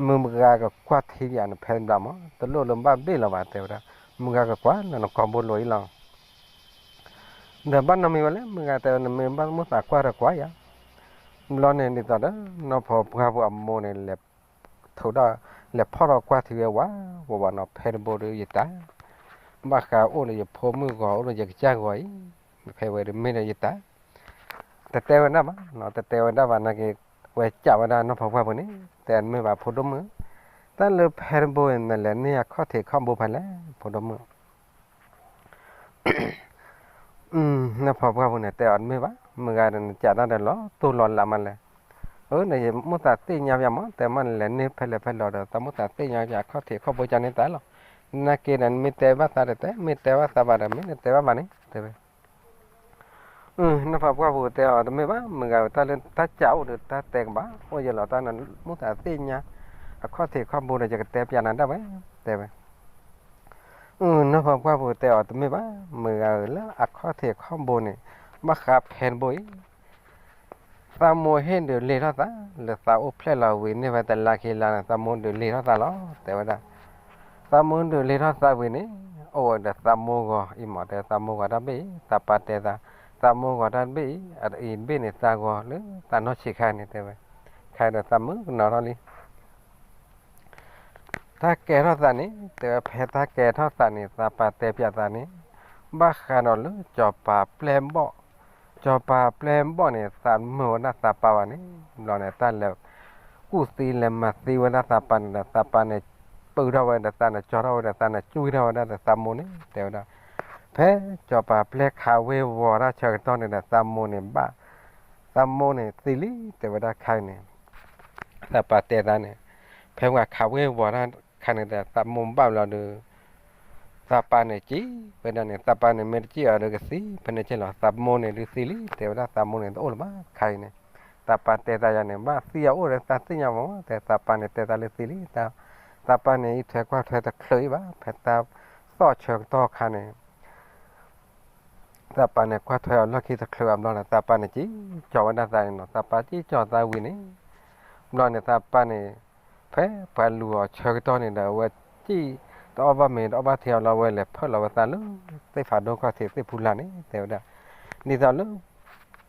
မုၢ်မဂၤကကွၢ်ထံယၤနဖဲတဘျီမး, တလိၣ်လၢဘၣ်ဘ့ၣ်လီၤဘၣ် တဲဝဲဒၣ်, မုၢ်ဂၤကကွၢ်လၢနကိာ်ဘိလိၤအံၤလီၤ. ဒီးဘၣ်နီတမံၤဝဲလဲၣ်, မုၢ်ဂၤတဲဝဲ နမ့ၢ်ဘၣ်မုၢ်သးကွၢ်ဒီးကွၢ်ယၤ. ဘျီန့ၣ်ဒ်သိးဒီး နီၢ်ဖီပှၢ်ပူၤအမိၢ်န့ၣ် လဲၤထီၣ်ဒီး လဲၤဖီၣ်ထီၣ်ကွၢ်ထံဝဲဝးဝးဝးနီၤ, ဖဲတဘိဒီးယတၢ်, ဘၣ်ဃးအိၣ်ဒီးယဖိမုၣ်ဂီၤ အိၣ်ဒီးယကစၢ်ဂီၤအံၤ, ဖဲဝဲဒၣ်မ့ၢ်ဒီးယတၢ်, တတဲဝဲဒၣ်ဘၣ်, တတဲဝဲဒၣ်ဘၣ်နာ်က့ၤ, ဝဲကးဝဲဒၣ်နီၢ်ဖီပှၢ်ပူၤန့ၣ် တဲမ့ၢ်ဘၣ်ဖိဒိၣ်မုၣ်, တၢ်လၢဖဲတဘိန့ၣ် နလဲၤန့ၢ်အခီၣ်ထံးခီၣ်ဘိဖဲလဲၣ် ဖိဒိၣ်မုၣ်. နီၢ်ဖီပှၢ်ပူၤန့ၣ် တဲအီၤတမ့ၢ်ဘၣ်, မုၢ်ဂၤဒီးနကးတၢ်ဒီးလီၤတိၢ်လီၤလးမးလဲၣ်. အၢ နမိၢ်သးသ့ၣ်ညါပၠးမး တဲမး နလဲၤန့ၢ်ဖဲလဲၣ်ဖဲလဲၣ်ဒီး သးမိၢ်သးသ့ၣ်ညါပၠး အခီၣ်ထံးခီၣ်ဘိကန့ၢ်သးလီၤ. နာ်က့ဒီး နမ့ၢ်တဲဘၣ်သးဒီးတဲ မ့ၢ်တဲဘၣ်သးဘၣ်ဒီး မ့ၢ်နတဲဘၣ်ဘၣ်န့ၣ် တဲဝဲ နီၢ်ဖးပှၢ်ပူၤတဲအီၤ တမ့ၢ်ဘၣ် မုၢ်ဂၤဧၢ တၢ်လၢတၢ်စးအိၣ်ဒီး တၢ်တဲကဘၣ်အိၣ်ယဲလီၤ တၢ်နမိၢ်သးသ့ၣ်ညါ အခီၣ်ထံးခီၣ်ဘိဒီး ယကတဲပၠးနၤဒၣ်ဝဲ တဲဝဲ နီၢ်ဖးပှၢ်ပူၤတဲအီၤ တမ့ၢ်ဘၣ် မုၢ်ဂၤဧၢ လၢအခီၣ်ထံးခီၣ်ဘိန့ၣ် ဘၣ်ဃးဖဲတဘိအံၤ သးမိၢ်ဟ့ၣ်ဒုးလ့ထီၣ်သး လၢသးအိၣ်ဖျဲၣ်လီၤဝံၤန့ၢ်ဝဲတလါခံလါန့ၣ် သးမိၢ်ဒုးလ့ထီၣ်သးလီၤ တဲဝဲဒၣ်. သးမိၢ်ဒုးလ့ထီၣ်သးဝံၤန့ၣ် အိၣ်ဝဲဒီးသးမိၢ်ဂီၤအံၤမး တဲသးမိၢ်ဂီၤတၢ်ဘ့ၣ်အံၤ သးပၢ်တဲသး သးမိၢ်ဂီၤတၢ်ဘ့ၣ်အံၤ အအံၤတဘ့ၣ်န့ၣ် သးဂီၤလၢသးနီၢ်ဆံးခါန့ၣ် တဲဝဲ. ခဲဒီးသးမုာ်ကနီၤထီၣ်လံ တၢ်ကဲထီၣ်သးန့ၣ် တဲဝဲ ဖဲတၢ်ကဲထီၣ်သးန့ၣ် သးပၢ်တဲပၠးသးန့ၣ် ဘၣ်ဃးဒီးလၢစီၤပၤပျဲၢ်ဘီၣ်, စီၤပၤပျဲၢ်ဘီၣ်န့ၣ် သးမုာ်ဝဲဒၣ်သးပၢ်ဘၣ်န့ၣ် ဘျီန့ၣ် တၢ်လဲၤကူၣ်သံလဲၤမၤသံဝဲဒၣ်သးပၢ်န့ၣ်ဒီး သးပၢ်န့ၣ် ပုၢ်ထီၣ်ဝဲဒီးသးန့ၣ် ကၠီထီၣ်ဝဲဒီးသးန့ၣ် ကွံထီၣ်ဝဲဒၣ်ဒီးသးမိၢ်န့ၣ် တဲဝဲဒၣ်. ဖဲစီၤပၤပျဲၢ်ခးဝ့ၤဝီၤတၢ်ဆၢကတီၢ်န့ၣ်ဒီး သးမိၢ်န့ၣ်ဘၣ်, သးမိၢ်န့ၣ်သံလံ တဲဝဲဒၣ်ခါအံၤန့ၣ် သးပၢ်တဲသးန့ၣ် ဖဲပှၤခးဝ့ၤဝီၤတၢ်ခါန့ၣ်ဒီး သးမိၢ်ဘၣ်ဘျီဒီး သးပၢ်န့ၣ်ကံဝဲဒၣ်န့ၣ် သးပၢ်န့ၣ်မ့ၢ်တကံအီၤဒီးကသံ ဖဲန့ၣ်က့လီၤ သးမိၢ်န့ၣ်ဒုးသံလံ တဲဝဲဒၣ်သးမိၢ်န့ၣ်တအိၣ်လၢၤဘၣ်ခါအံၤန့ၣ် သးပၢ်တဲသးယၤန့ၣ် ဘၣ်သံအီၤအိၣ်ဒီးသးသ့ၣ်ညါမး တဲသးပၢ်န့ၣ်တဲသးလၢသံလံ သးပၢ်န့ၣ်အံးထွဲကွၢ်ထွဲတချုးအံၤဘၣ် ဖဲတၢ်သီၣ်ဆၢကတီၢ်ခါန့ၣ် သးပၢ်န့ၣ်ကွၢ်ထွဲအီၤလီၢ်ခံတချုးအဘျီဒီး သးပၢ်န့ၣ်ကံကၠီဝဲဒၣ်သးန့ၣ်နီၤ သးပၢ်ကံကၠီသးဝံၤန့ၣ် ဘျီန့ၣ်သးပၢ်န့ၣ် ဖဲပှၤလူၤအီၤဆၢကတီၢ်န့ၣ်ဒီး အဝဲကံတအီၣ်ဘၣ်မ့ၤတအီၣ်ဘၣ်ထံအီၤလီၤ အဝဲလဲၤဖၢၣ်လီၤဝဲသးလၢသ့ၣ်ဖးဒိၣ်ခီၣ်ထံးသ့ၣ်ဖူလာ်န့ၣ် တဲဝဲဒၣ် ဒ်သိးလၢ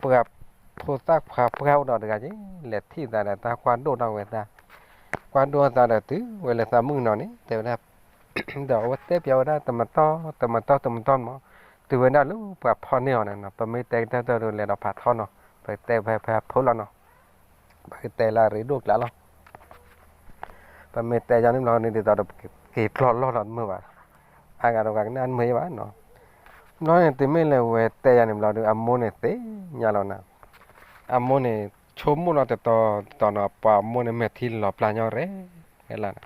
ပှၤဖိသၣ်ခွါပှၢ်အိၣ်ဒီးတဂၤက့ လဲၤထံၣ်သးဒီးတၢ်ကွၢ်ဒိၣ်ထီၣ်ဝဲသး ကွၢ်ဒိၣ်သးဒီးတုၤဝဲလၢသးမုၣ်ကနီၤန့ၣ် တဲဝဲဒၣ် ဒီးအဝဲတဲပၠးဝဲဒၣ်တမတီၢ် တမတီၢ် တမတီၢ်မး တုၤဝဲဒၣ်လၢပှၤဖီၣ်န့ၢ်အီၤန့ၣ်နီၤ ပမ့ၢ်တဲကတၢၢ်တၢၢ်ဒီးလဲၤဒီးဖးထီနီၤ ပတဲဖဲဖဲဖိလီၤနီၤ ပကတဲလၢအရ့ဒိၣ်ကျးလီၤ ပမ့ၢ်တဲယၤန့ၣ်ဘျီန့ၣ် ဒ်သိးဒီးက့ၤပျီလီၢ်လီၤတမုာ်ဘၣ် အါဂၤဒီးပှၤကနၣ်တမုာ်ဘၣ်နီၤ ဘျီန့ၣ်တုၤမ့ၢ်လၢဝဲတဲယၤန့ၣ်ဘျီဒီး အမိၢ်န့ၣ်သ့ၣ်ညါလီၤနၤ အမိၢ်န့ၣ် ဆိကမိၣ်လီၤတတီၤတတီၤနီၤ ပှၤအမိၢ်န့ၣ်မဲာ်ထံလီၤပျၢ်ညီရဲၣ် ဟဲလၢ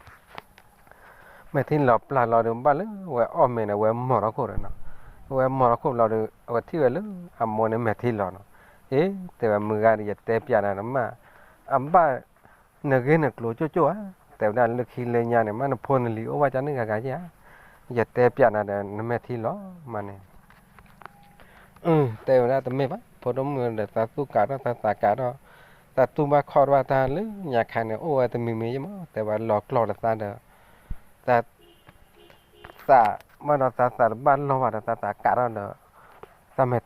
မဲာ်ထံလီၤပျၢ်လီၤဒီး ဘၣ်လၢဝဲအီၣ်မ့ၤန့ၣ် ဝဲမီၢ်ထီၣ်ခိၣ်ဒီးနီၤ, ဝဲမီၢ်ထီၣ်ခိၣ်ဘျီဒီး အဝဲထံၣ်ဝဲလၢအမိၢ်န့ၣ်မဲာ်ထံလီၤနီၤ, အ့ တဲဝဲမုၢ်ဂၤဒီး ယတဲပျးနၤနမၢ်, အဘၣ်နဂ့ၢ်နကျိၤကၠိကၠိဧါ, တဲဝဲဒၣ်လၢခံလၢညါန့ၣ် မ့ၢ်နဖိနလံၤအိၣ်ဘၣ်ကန့ၣ်ဂၤဂၤဧါ, ယတဲပျးနၤဒီး နမဲာ်ထံလီၤမးန့ၣ် တဲဝဲဒၣ်တမ့ၢ်ဘၣ်, ဖိဒိၣ်မုၣ်ဒီး သးသူၣ်ကးထီၣ်သးသးကးထီၣ်, သးတူၢ်ဘၣ်ခီၣ်ဘၣ်တၢ်လၢညါခါန့ၣ် အိၣ်ဝဲတမံၤမံၤယမး, တဲဝဲလီၤကျိာ်ဒီးသးဒီး, သး, ဘၣ်ဒီးသးသးတဘၣ်လီၢ်ဘၣ်ဒီး သးသးကး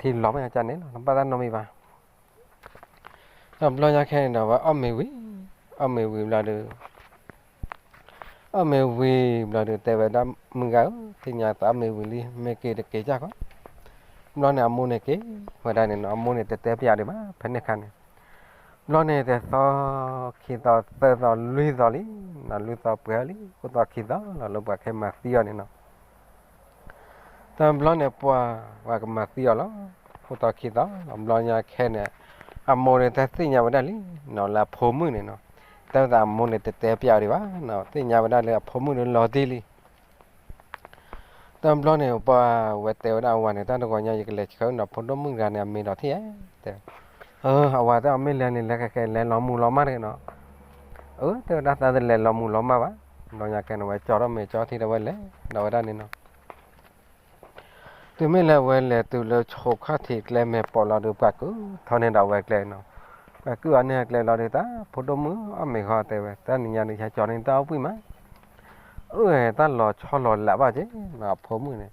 ထီၣ်ဒီး, သးမဲာ်ထံလီၤမးယကန့ၣ်လီၤ, တဘၣ်တၢ်နီတမံၤဘၣ်. ဒီးဘျီညါခဲန့ၣ်ဒီး ဝဲအီၣ်မ့ၤဝံၤ, အီၣ်မ့ၤဝံၤဘျီဒီး အီၣ်မ့ၤဝံၤဘျီဒီး တဲဝဲဒၣ်မုၢ်ဂၤဧၢ, သ့ၣ်ညါသးအီၣ်မ့ၤဝံၤလံ, မ့ၢ်က့ၤတက့ၤကၢ်ကီး, ဘျီန့ၣ် အမိၢ်န့ၣ်က့ၤဝဲဒၣ်န့ၣ်နီၤ, အမိၢ်န့ၣ်တတဲပျးဒံးဘၣ် ဖဲန့ၣ်ခါန့ၣ်, ဘျီန့ၣ် တသီ, ခံသီ, သၢသီ, လွံၢ်သီလံ, လွံၢ်သီပှဲၤလံ, ဃိးသီခံသီလီၤ လၢပှၤခဲမၤသံအီၤန့ၣ်နီၤ တဘျီန့ၣ် ပှၤ, ပှၤကမၤသံအီၤလီၤ, ဃိးသီခံသီလီၤ, ဘျီညါခဲန့ၣ်, အမိၢ်န့ၣ်တၢ်သ့ၣ်ညါဝဲဒၣ်လံနီၤ, လၢအဖိမုၣ်န့ၣ်နီၤ, တၢ်သးအမိၢ်န့ၣ်တတဲပျးအီၤဒံးဘၣ်နီၤ, သ့ၣ်ညါဝဲဒၣ်လၢအဖိမုၣ်ဒီးလီၤတံၢ်လံ တဘျီန့ၣ် ပှၤဝဲတဲဝဲဒၣ်အဝၤန့ၣ် တၢ်တဂီၤညါ ယကလဲၤဆှၢနီၤ ဖိဒိၣ်မုၣ်တဂၤန့ၣ် အမ့ၤဒီးထံၣ်ဧါ, တဲ, အဝၤတဲအီၤမ့ၢ်လဲၤန့ၣ် လဲၤကဲကဲ လဲၤလီၤမုၢ်လီၤမၢ်တဂ့ၤနီၤ, အၢ တဲဝဲဒၣ်သးတလဲၤလီၤမုၢ်လီၤမၢ်ဘၣ်, ဘျီညါခဲန့ၣ် ဝဲကၠီထီၣ်မ့ၤကၠီထံဒီးဝဲလဲၤဒီးဝဲဒၣ်န့ၣ်နီၤ တုၤမ့ၢ်လၢဝဲလဲၤတုၤလၢဆိခီၣ်ထံးကျဲမဲာ်ပိာ်လီၤဒီး ပှၤကုၢ်ထီၣ်န့ၢ်ဒီးဝဲကျဲနီၤ, ပှၤကုၢ်အီၤန့ၢ်ကျဲလီၤဒီး တၢ်ဖိဒိၣ်မုၣ်အီၣ်မ့ၤဃီတဲဝဲ တၢ်နံၤညါဒီး ဟဲကၠီန့ၢ်တၢ်အီၣ်ဘှံးမး, အၢ တၢ်လီၤဆီလီၤလးဘၣ်က့ၤနီၤ အဖိမုၣ်န့ၣ်,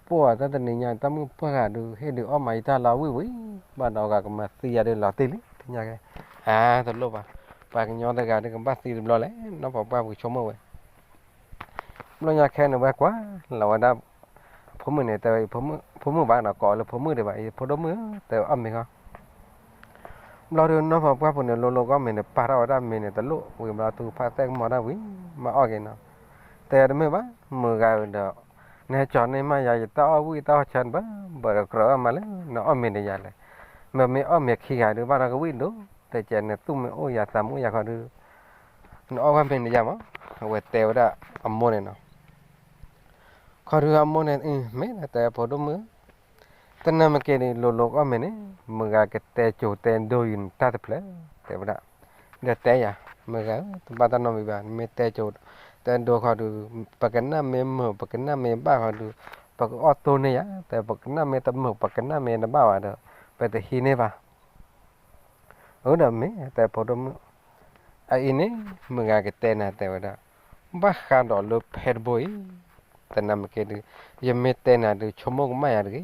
ပှၢ်တၢ်တနံၤညါန့ၣ် တၢ်မုၣ်ပှၢ်ဂၤဒုး ဟ့ၣ်ဒုးအီၣ်မးယတၢ်လီၤဝံၣ်ဝံၣ်, ဘၣ်ဒီးဂၤကမၤသံယၤဒုးလီၤတံၢ်လံ သ့ၣ်ညါကဲ, အါ တလိၣ်ဘၣ်, ပှၤကညီတဂၤဒုးကဘၣ်သံတဘျီလဲၣ် နီၢ်ပှၤပှၢ်ပူၤဆိကမိၣ်ဝဲ ဘျီညါခဲန့ၣ် ဝဲကွၢ်လီၤဝဲဒၣ် ဖိမုၣ်န့ၣ် တဲဝဲ ဖိမုၣ်ဘၣ်နီၤ ကိးလၢဖိမုၣ်ဒံးဘၣ်အံၤ ဖိဒိၣ်မုၣ်ဧၢ တဲဝဲအီၣ်မ့ၤဃီ ဘျီဒုးနီၢ်ပှၤပှၢ်ပူၤန့ၣ် လိၤလိၤကီၢ်မ့ၤန့ၣ် ပာ်ထီၣ်ဝဲဒၣ်မ့ၤန့ၣ် တလိၣ်ဝံၤဘျီ သူဖးသဲကမီၤတၢ်ဝံၤ မၤအီၣ်က့ၤနီၤ, တဲတမ့ၢ်ဘၣ် မုၢ်ဂၤဧၢဒီး နဟဲကၠီန့ၢ်မးယၤ ယတၢ်အီၣ်ဝံၣ်တၢ်အီၣ်ဆၢန့ၣ် ဘၣ်ဘၣ်ဒီးကြၢးအီၣ်မးလၢ နအီၣ်မ့ၤဒီးယၤလဲၣ်, မ့မ့ၢ်အီၣ်မ့ၤခံဂၤဒုး ဘၣ်ဒီးကဝံၣ်ဒိၣ် တဲကဲ နသူၣ်မ့ၢ်အိၣ်ယၤသးမ့ၢ်အိၣ်ယၤခီဒုး နအီၣ်ဝဲမ့ၤန့ၣ်ယၤမး. အဝဲတဲဝဲဒၣ်အမိၢ်န့ၣ်နီၤ. ခီဒုးအမိၢ်န့ၣ် မ့ၢ်တဲ ဖိဒိၣ်မုၣ် တနၢ်မ့ၢ်က့ၤဒုး လိၤလိၤကအီၣ်မ့ၤန့ၣ် မုၢ်ဂၤကတဲကၠိၤတဲဒိယုာ်နတၢ်တဖျၢၣ် တဲဝဲဒၣ်. ဒီးတဲယၤ မုၢ်ဂၤဧၢ တဘၣ်တၢ်နီတမံၤဘၣ် နမ့ၢ်တဲကၠိၤတဲဒိခီဒုး ပကနၣ်မ့ၢ်မုာ် ပကနၣ်မ့ၢ်ဘၣ်ခီဒုး ပကအီၣ်တိၢ်န့ၢ်ယၤ တဲ ပကနၣ်မ့ၢ်တမုာ် ပကနၣ်မ့ၢ်တဘၣ်ဘၣ်ဒီး ပတဟံးန့ၢ်ဘၣ် အၢ ဒီးမ့ၢ်တဲဖိဒိၣ်မုၣ် အအံၤန့ၣ် မုၢ်ဂၤကတဲနၤ တဲဝဲဒၣ်. ဘၣ်ဃးဒီးလၢဖဲတဘိအံၤ တနၢ်မ့ၢ်က့ၤဒုး ယမ့ၢ်တဲနၤဒုး ဆိကမိၣ်ကမၣ်ယၤတဂ့ၤ.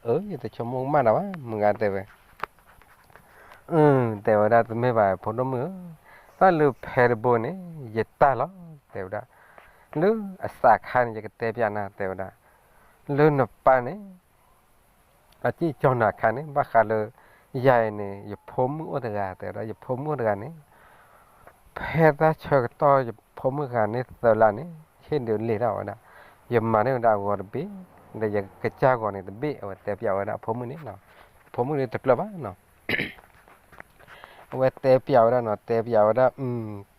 အၢ ယတဆိကမိၣ်ကမၣ်တၢ်ဘၣ် မုၢ်ဂၤတဲဝဲ. အၢ တဲဝဲဒၣ် တမ့ၢ်ဘၣ်ဖိဒိၣ်မုၣ်ဧၢ, တၢ်လၢဖဲတဘိန့ၣ် ယတၢ်လီၤ တဲဝဲဒၣ်. လၢအစးခါန့ၣ် ယကတဲပျးနၤ တဲဝဲဒၣ်. လၢနပၢ်န့ၣ် အစံၣ်ကၠီနၤအခါန့ၣ် ဘၣ်ဃးလၢ ယၤအံၤန့ၣ် ယဖိမုၣ်အိၣ်တဂၤ တဲဝဲဒၣ် ယဖိမုၣ်အိၣ်တဂၤန့ၣ် ဖဲတၢ်ဆၢကတီၢ်ယဖိမုၣ်ဂၤန့ၣ်သၢလါန့ၣ် ဟ့ၣ်ဒုးလံာ်တၢ်ဝဲဒၣ်, ယမၤန့ၢ်ဝဲဒၣ်အဂီၤတဘ့ၣ်, ဒီးယကစၢ်ဂီၤန့ၣ်တဘ့ၣ် အဝဲတဲပျးဝဲဒၣ်အဖိမုၣ်န့ၣ်, ဖိမုၣ်န့ၣ်တကျၢၤဘၣ်နီၤ အဝဲတဲပျးဝဲဒၣ်နီၤ, တဲပျးဝဲဒၣ်,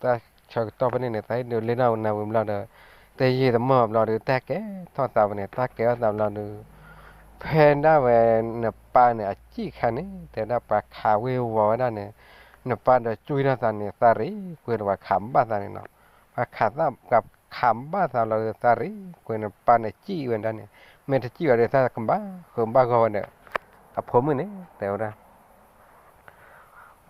တၢ်ဆၢကတီၢ်ဖဲန့ၣ်န့ၣ် သးဟ့ၣ်ဒုးလံာ်တၢ်နၤဝံၤဘျီဒီး တယံာ်တမီၢ်ဘျီဒီး တၢ်ကဲထီၣ်သးဝဲန့ၣ်, တၢ်ကဲထီၣ်သးဘျီဒီး ဖဲဒၣ်ဝဲနပၢ်န့ၣ် အစံၣ်ခါန့ၣ် တဲဒၣ်ပှၤခးဝ့ၤဝီၤဝဲဒၣ်န့ၣ်, နပၢ်ဒီးကွံထီၣ်သးန့ၣ် သးရ့ကွံာ်ဒီးပှၤခးဘၣ်သးန့ၣ်နီၤ, ပှၤခးဘၣ်သးလီၤဒီး သးရ့ကွံာ်နပၢ်န့ၣ်စံၣ်ဝဲဒၣ်န့ၣ်, မ့ၢ်တစံၣ်ဝဲဒီး သးကဘၣ်ဃုာ်ဘၣ်ဂီၤဝဲဒီး အဖိမုၣ်န့ၣ် တဲဝဲဒၣ်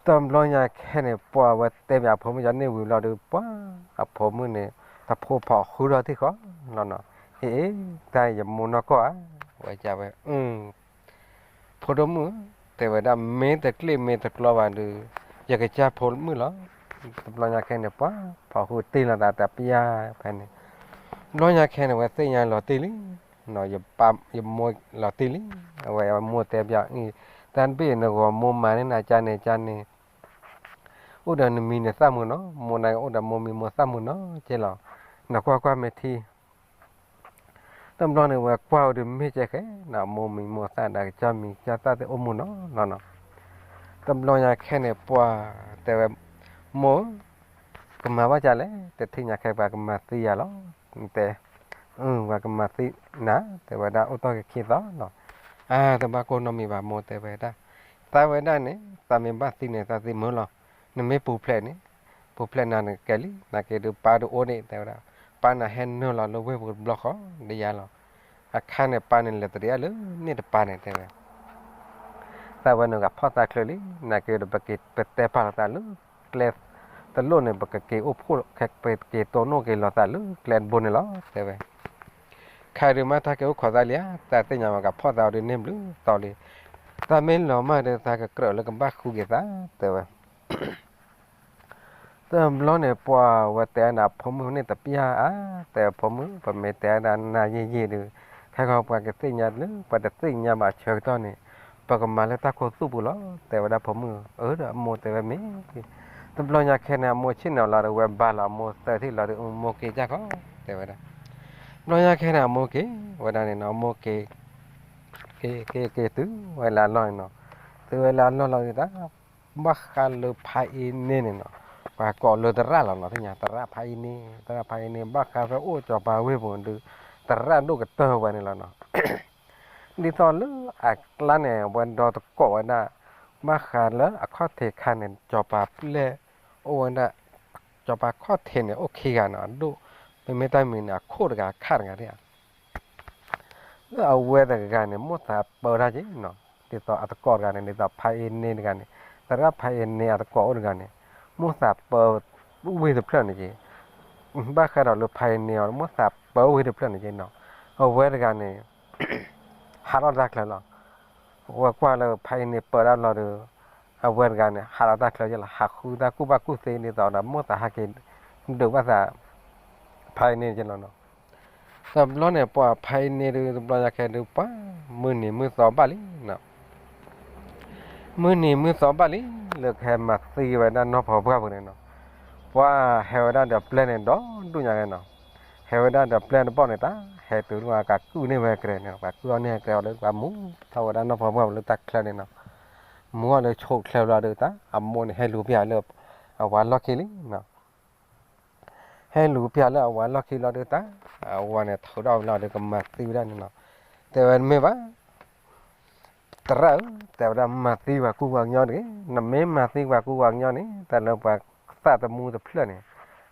တဘျီညါခဲန့ၣ် ပှၤဝဲတဲပျးအဖိမုၣ်ကန့ၢ်ဝံၤဘျီဒီး ပှၤအဖိမုၣ်န့ၣ် တဖိဖီၣ်ဃုထီၣ်ထံၣ်ဃီလီၤနီၤ, အ့ အ့ တၢ်ယမိၢ်နီၢ်ကီၢ်ဧါ, ဝဲကဝဲ ဖိဒိၣ်မုၣ်, တဲဝဲဒၣ် မ့ၢ်တကျ့ၣ်မ့ၢ်တကျီဘၣ်ဒီး ယကစၢ်ဖိမုၣ်လီၤ. တဘျီညါခဲန့ၣ် ပှၤဖီၣ်ဃုတ့ၢ်လီၤသးတပျၢ်ဖဲန့ၣ်, တဘျီညါခဲန့ၣ် ဝဲသ့ၣ်ညါလီၤတံၢ်လံ, ယမိၢ်လီၤတံၢ်လံ, အဝဲအမိၢ်တဲပျးအံၤ, တၢ်တဘ့ၣ်နဂီၢ်မိၢ်မၤန့ၢ်နၤကန့ၣ်ကန့ၣ် အိၣ်ဒီးနမံၤနသၣ်မုာ်နီၤ, မိၢ်န့ၣ်အိၣ်ဒီးမိၢ်မံၤမိၢ်သၣ်မုာ်နီၤက့လီၤ, နကွၢ်ကွၢ်မ့ၢ်ထံ တဘျီန့ၣ် ဝဲကွၢ်ဝဲဒီးမ့ၢ်ကဲဃဲနီၤ, မိၢ်မံၤမိၢ်သၣ်ဒီးကစၢ်မံၤကစၢ်သၣ်သ့ၣ်အိၣ်မူနီၤလီၤနီၤ, တဘျီညါခဲန့ၣ် ပှၤတဲဝဲ, မိၢ်ဧၢ, ကမၤဘၣ်ကလဲၣ်, တထံၣ်ညါခဲပှၤကမၤသံယၤလီၤ, တဲ, ပှၤကမၤသံနၤ, တဲဝဲဒၣ်အိၣ်တ့ၢ်ကခံသီနီၤ, အါ တဘၣ်ကိၢ်နီတမံၤဘၣ် မိၢ်တဲဝဲဒၣ်, သးဝဲဒၣ်န့ၣ် သးမ့ၢ်ဘၣ်သံန့ၣ် သးသံမုာ်လီၤ, နမ့ၢ်ပူၤဖျဲးန့ၣ် ပူၤဖျဲးနၤန့ၣ်ကဲလံ, နာ်က့ဒုးပၢ်ဒုးအိၣ်န့ၣ် တဲဝဲဒၣ်, ပၢ်နၤဟဲနုာ်လီၤလၢဝ့ၢ်ပူၤတဘျီဃီ ဒ်ယါလီၤ, အခါန့ၣ် ပၢ်န့ၣ်လဲၤတရံးအါလၢန့ၣ်တပၤန့ၣ် တဲဝဲ, သးဝဲန့ၣ်ဂၤဖီၣ်သးချၢလံ, နာ်က့ဒီး ပက့ၤပတဲပာ်လီၤသးလၢကျဲတလိၣ်န့ၣ် ပကက့ၤအိၣ်ဖှိၣ် ပက့ၤတိၢ်နီၣ်က့ၤလီၤသးလၢကျဲတဘိန့ၣ်လီၤ တဲဝဲ ခဲဒုးမ့ၢ်တၢ်က့ၤအိၣ်ခိးသးလံဧါ, သးသ့ၣ်ညါဝဲကဖီၣ်သးအီၤဒုးန့ၢ်ဘျုးတီၤလံ, သးမ့ၢ်လီၤမၢ်ဒီး သးကကြၢးလၢကဘၣ်ဃုက့ၤသး တဲဝဲ တဘျီန့ၣ် ပှၤဝဲတဲဒၣ်အဖိမုၣ်န့ၣ်တပျၢ်ဧါ, တဲအဖိမုၣ် ပမ့ၢ်တဲဒၣ်နၤယံာ်ယံာ်ဒုး ခဲခီပှၤကသ့ၣ်ညါလၢ ပှၤတသ့ၣ်ညါဘၣ်ဆၢကတီၢ်န့ၣ် ပကမၤလၢတၢ်ခိၣ်သူၣ်ပူၤလီၤ တဲဝဲဒၣ်ဖိမုၣ်ဧၢ, ဒီးအမိၢ်တဲဝဲမ့ၢ် တဘျီညါခဲန့ၣ် အမိၢ်ဆ့ၣ်နီၤလီၤဒီး ဝဲဘါလီၤအမိၢ်သၢထံၣ်လီၤဒီး အမိၢ်က့ၤကၢ်ခီ တဲဝဲဒၣ်, တဘျီညါခဲန့ၣ် အမိၢ်က့ၤဝဲဒၣ်န့ၣ်နီၤ, အမိၢ်က့ၤ က့ၤက့ၤက့ၤတုၤဝဲလၢအလီၢ်န့ၣ်နီၤ, တုၤဝဲလၢအလီၢ်လီၤဒီး ဘၣ်ဃးလၢဖါအ့န့ၣ်န့ၣ်နီၤ, ပှၤကိးလၢသရၣ်လီၤနီၤ, သ့ၣ်ညါသရၣ်ဖါအ့န့ၣ်, သရၣ်ဖါအ့န့ၣ် ဘၣ်ဃးဖဲအိၣ်စီၤပၤဝ့ၢ်ပူၤဒုး သရၣ်ဒိၣ်ကတၢၢ်ဝဲန့ၣ်လီၤနီၤ ဒ်သိးလၢအကျါန့ၣ် အဝဲဒီသကိးဝဲဒၣ်, ဘၣ်ဃးလၢအခီၣ်ထံးခါန့ၣ် စီၤပၤပျဲၢ်အိၣ်ဝဲဒၣ်, စီၤပၤခီၣ်ထံးန့ၣ် အိၣ်ခံဂၤနီၤ, အဒိၣ်, မ့မ့ၢ်တၢ်မံၤန့ၣ် အခိၣ်တဂၤ အခၣ်တဂၤဒၣ်ဧါ, လၢအဝဲတဂၤန့ၣ် မိၣ်သးပၢတၢ်က့နီၤ, ဒ်သိးအသကိးတဂၤန့ၣ် ဒ်သိးဖါအ့န့ၣ်တဂၤန့ၣ်, သရၣ်ဖါအ့န့ၣ်အသကိးအိၣ်တဂၤန့ၣ်, မိၣ်သးပၢဝ့ၢ်တဖျၢၣ်န့ၣ်က့ ဘၣ်ဃးဒီးလၢဖါအ့န့ၣ်အီၤ မိၣ်သးပၢဝ့ၢ်တဖျၢၣ်န့ၣ်က့နီၤ, အဝဲတဂၤန့ၣ် ဟးထီၣ်တၢ်ချၢလီၤ, အဝဲကွၢ်လၢဖါအ့န့ၣ်ပၢတၢ်လီၤဒီး, အဝဲတဂၤန့ၣ် ဟးထီၣ်တၢ်ချၢက့လီၤ, ဟးဃုတၢ်ကူၣ်ဘၣ်ကူၣ်သ့ဒ်သိးဒီး မိၣ်သးဟးက့ၤဒုးဘၣ်သး ဖါအ့န့ၣ်က့လီၤနီၤ တဘျီန့ၣ် ပှၤဖါအ့န့ၣ်ဒုး တဘျီညါခဲဒုး ပှၤမုၢ်နံၤမုၢ်သီဘၣ်လံနီၤ, မုၢ်နံၤမုၢ်သီဘၣ်လံ, လၢကဟဲမၤသံဝဲဒၣ်နီၢ်ဖီပှၢ်ပူၤန့ၣ်နီၤ, ပှၤဟဲဝဲဒၣ်ဒီးပျဲၢ်န့ၣ် ဒီဒူၣ်ညါက့နီၤ, ဟဲဝဲဒၣ်ဒီးပျဲၢ်တဘီၣ်န့ၣ် တၢ်ဟဲတုၤလၢပှၤကကုၢ်န့ၢ်ဝဲကရဲန့ၣ်, ပှၤကုၢ်အီၤန့ၢ်ကရဲအီၤလၢပှၤမူထီၣ်ဝဲဒၣ်နီၢ်ဖီပှၢ်ပူၤလၢတၢ်ချၢန့ၣ်နီၤ, မူအီၤဒီးဆိးချၢလီၤဒီးတၢ် အမိၢ်န့ၣ် ဟဲလူၤပျၢ်လၢအဝၤလီၢ်ခံလံနီၤ. ဟဲလူၤပျၢ်လၢအဝၤလီၢ်ခံလီၤဒီးတၢ် အဝၤန့ၣ် ထုးထီၣ်ဝဲလီၤဒီးကမၤသံဝဲဒၣ်န့ၣ်နီၤ. တဲဝဲတမ့ၢ်ဘၣ် သရၣ်ဧၢ, တဲဝဲဒၣ် မၤသံပှၤကူပှၤကညီတဂ့ၤ. နမ့ၢ်မၤသံပှၤကူပှၤကညီန့ၣ် တၢ်လၢပှၤသးသမူတဖျၢၣ်န့ၣ်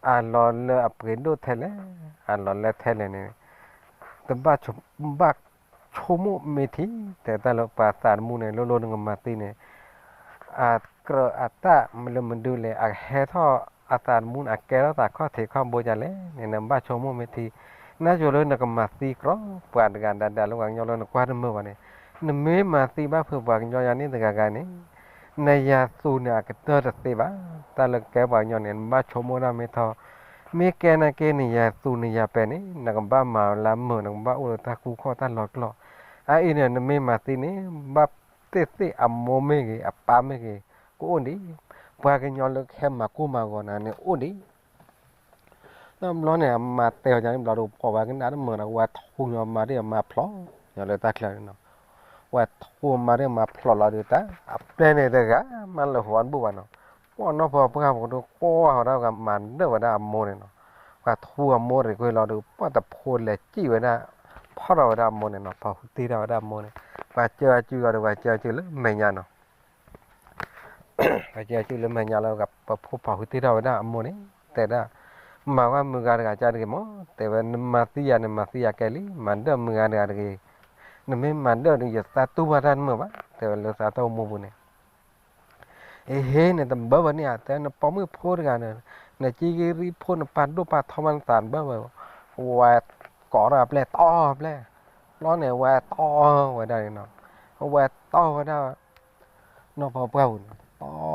အလီၤလၢအပှ့ၤဒိၣ်ထဲလဲၣ်, အလီၤလၢထဲလဲၣ်န့ၣ် တဘၣ်ဆိကမိၣ်မ့ၢ်ထံ, တဲတၢ်လၢပှၤသးသမူန့ၣ် လိၤလိၤနကမၤသံန့ၣ် အကြၢးအတၢ်မနုၤမနုၤလဲၣ်, အကဟဲထီၣ်အသးသမူန့ၣ် အကဲထီၣ်သးခီၣ်ထံးခီၣ်ဘိဒ်လဲၣ်န့ၣ် နဘၣ်ဆိကမိၣ်မ့ၢ်ထံ. နဆိလၢနကမၤသံကြီပှၤတဂၤဒၣ်ဒၣ်လၢပှၤကညီလၢနကွၢ်တမုာ်ဘၣ်န့ၣ်, နမ့ၢ်မၤသံဘၣ်ဖုးပှၤကညီယၤန့ၣ်တဂၤဂၤန့ၣ် နယၤသူန့ၣ်အကတၢၢ်တသ့ဘၣ်. တၢ်လၢကဲပှၤကညီန့ၣ် နဘၣ်ဆိကမိၣ်ဒၣ်မ့ၢ်ထီ, မ့ၢ်ကဲနာ်က့နယၤသူနယၤပဲာ်န့ၣ် နကဘၣ်မၤလၢမုာ် နကဘၣ်အိၣ်လၢတၢ်ကူခီၣ်တၢ်လီၤကျိာ်. အအံၤန့ၣ် နမ့ၢ်မၤသံန့ၣ် ဘၣ်သ့ၣ်သ့ၣ်အမိၢ်မ့ၢ်ဂ့ၤ အပၢ်မ့ၢ်ဂ့ၤ ကအိၣ်ဒံး, ပှၤကညီလၢကဟဲမၤကိၢ်မၤဂီၤနၤန့ၣ်အိၣ်ဒံး. တဘျီန့ၣ် အမၤတဲအီၤန့ၣ် ဘျီဒီး ပှၤဝဲကနၣ်တမုာ်ဒီး ဝဲထူညီမၤဒ်အမၤဖျိးညီလၢတၢ်ချၢန့ၣ်နီၤ. ဝဲထူမၤဒ်အမၤဖျိးလီၤဒီးတၢ် အပျဲၢ်န့ၣ်တဂၤ မၤလၢာ်ဟိအတဘူၣ်ဘၣ်နီၤ. ပှၤနီၢ်ဖီပှၢ်ဖိဒီး ကွၢ်ဃီၤဒၣ်ဂၤမၤဒၢၣ်ဝဲဒၣ်အမိၢ်န့ၣ်နီၤ. ပှၤထူအမိၢ်ရံၣ်ကွ့လီၤဒီး ပှၤတဖိလဲၤစံၣ်ဝဲဒၣ် ဖီၣ်ထီၣ်ဝဲဒၣ်အမိၢ်န့ၣ်နီၤ. ဖီၣ်ဃုာ်တ့ၢ်ထီၣ်ဝဲဒၣ်အမိၢ်န့ၣ် ပှၤစၢအစုအီၤဒီး ပှၤစၢအစုလၢမဲာ်ညါနီၤ. ပှၤစၢအစုလၢမဲာ်ညါလီၤ ပဖိဖီၣ်ဃုာ်တ့ၢ်ထီၣ်ဝဲဒၣ်အမိၢ်န့ၣ် တဲဒၣ် မၤဝဲမုၢ်ဂၤတဂၤကါတဂ့ၤမး, တဲဝဲ နမၤသံယၤန့ၣ် မၤသံယၤကဲလံ, မၤဒၢၣ်မုၢ်ဂၤတဂၤတဂ့ၤ. နမ့ၢ်မၤဒၢၣ်ဒီး ယသးတူၢ်ဘၣ်တၢ်တမုာ်ဘၣ်, တဲဝဲလၢသးတၢ်အိၣ်မူပူၤန့ၣ် အဟ့န့ၣ် တဘၢဘၣ်န့ၣ်ဧါ, တဲနပိာ်မုၣ်ဖိတဂၤန့ၣ် နကံကရံဖိ နပာ်ဒိၣ်ပာ်ထီမး နသးတဘၢဘၣ်. ဝဲကိးထီၣ်အပျဲၢ် တီပျဲၢ်, ဘျီန့ၣ် ဝဲတီဝဲဒၣ်န့ၣ်နီၤ. ဝဲတီဝဲဒၣ် နီၢ်ဖီပှၢ်ပူၤန့ၣ် တီလီၤ နီၢ်ဖီပှၢ်ပူၤန့ၣ် အ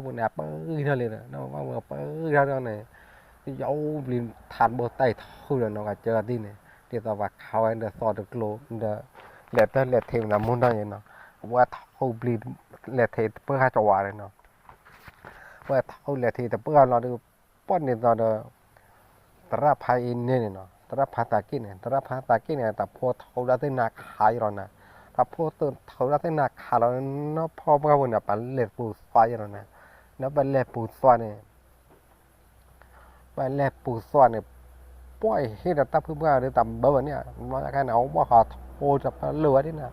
ပၢၢ်ထီၣ်လံဒီး နီၢ်ဖီပှၢ်ပူၤပၢၢ်ထီၣ်န့ၣ် ယအိၣ်ဘျံးထးတဘိတၢ်အံၤထူဒီး နီၢ်ကစၢၢ်အီၤဒ်န့ၣ် ဒ်သိးပှၤခးဝဲဒီးသီတကျိၤဒီး လဲၤတၢ်လဲၤထံးမနုၤမူနီၢ်ယဲနီၤ. ဝဲထူဘျံး လဲၤထံးတပှၢ်ကဝးန့ၣ်နီၤ. ဝဲထူလဲၤထံးတပှၢ်လီၤဒီး ပှၢ်န့ၣ်သိးဒီး သရၣ်ဖးအံၤန့ၣ်န့ၣ်နီၤ သရၣ်ဖးသးက့ၣ်န့ၣ် သရၣ်ဖးသးက့ၣ်န့ၣ် တၢ်ဖိထူဒၣ်သ့ၣ်နၤခးယလီၤနၤ. တၢ်ဖိထူဒၣ်သ့ၣ်နၤခးလီၤ နီၢ်ဖီပှၢ်ပူၤန့ၣ် ပလဲၤပူၤသွါယလီၤနၤ. ဒီးပလဲၤပူၤသွါန့ၣ် ပလဲၤပူၤသွါန့ၣ် ပှၢ်အံၤဟ့ၣ်ဒီးတၢ်ဖုပှၢ်ဒီးတၢ်ဘၢဘၣ်န့ၣ် ဘျီညါခဲန့ၣ် အဝဲဘၣ်ဃးထူတဖၣ်လၢာ်ဝဲဒၣ်န့ၣ်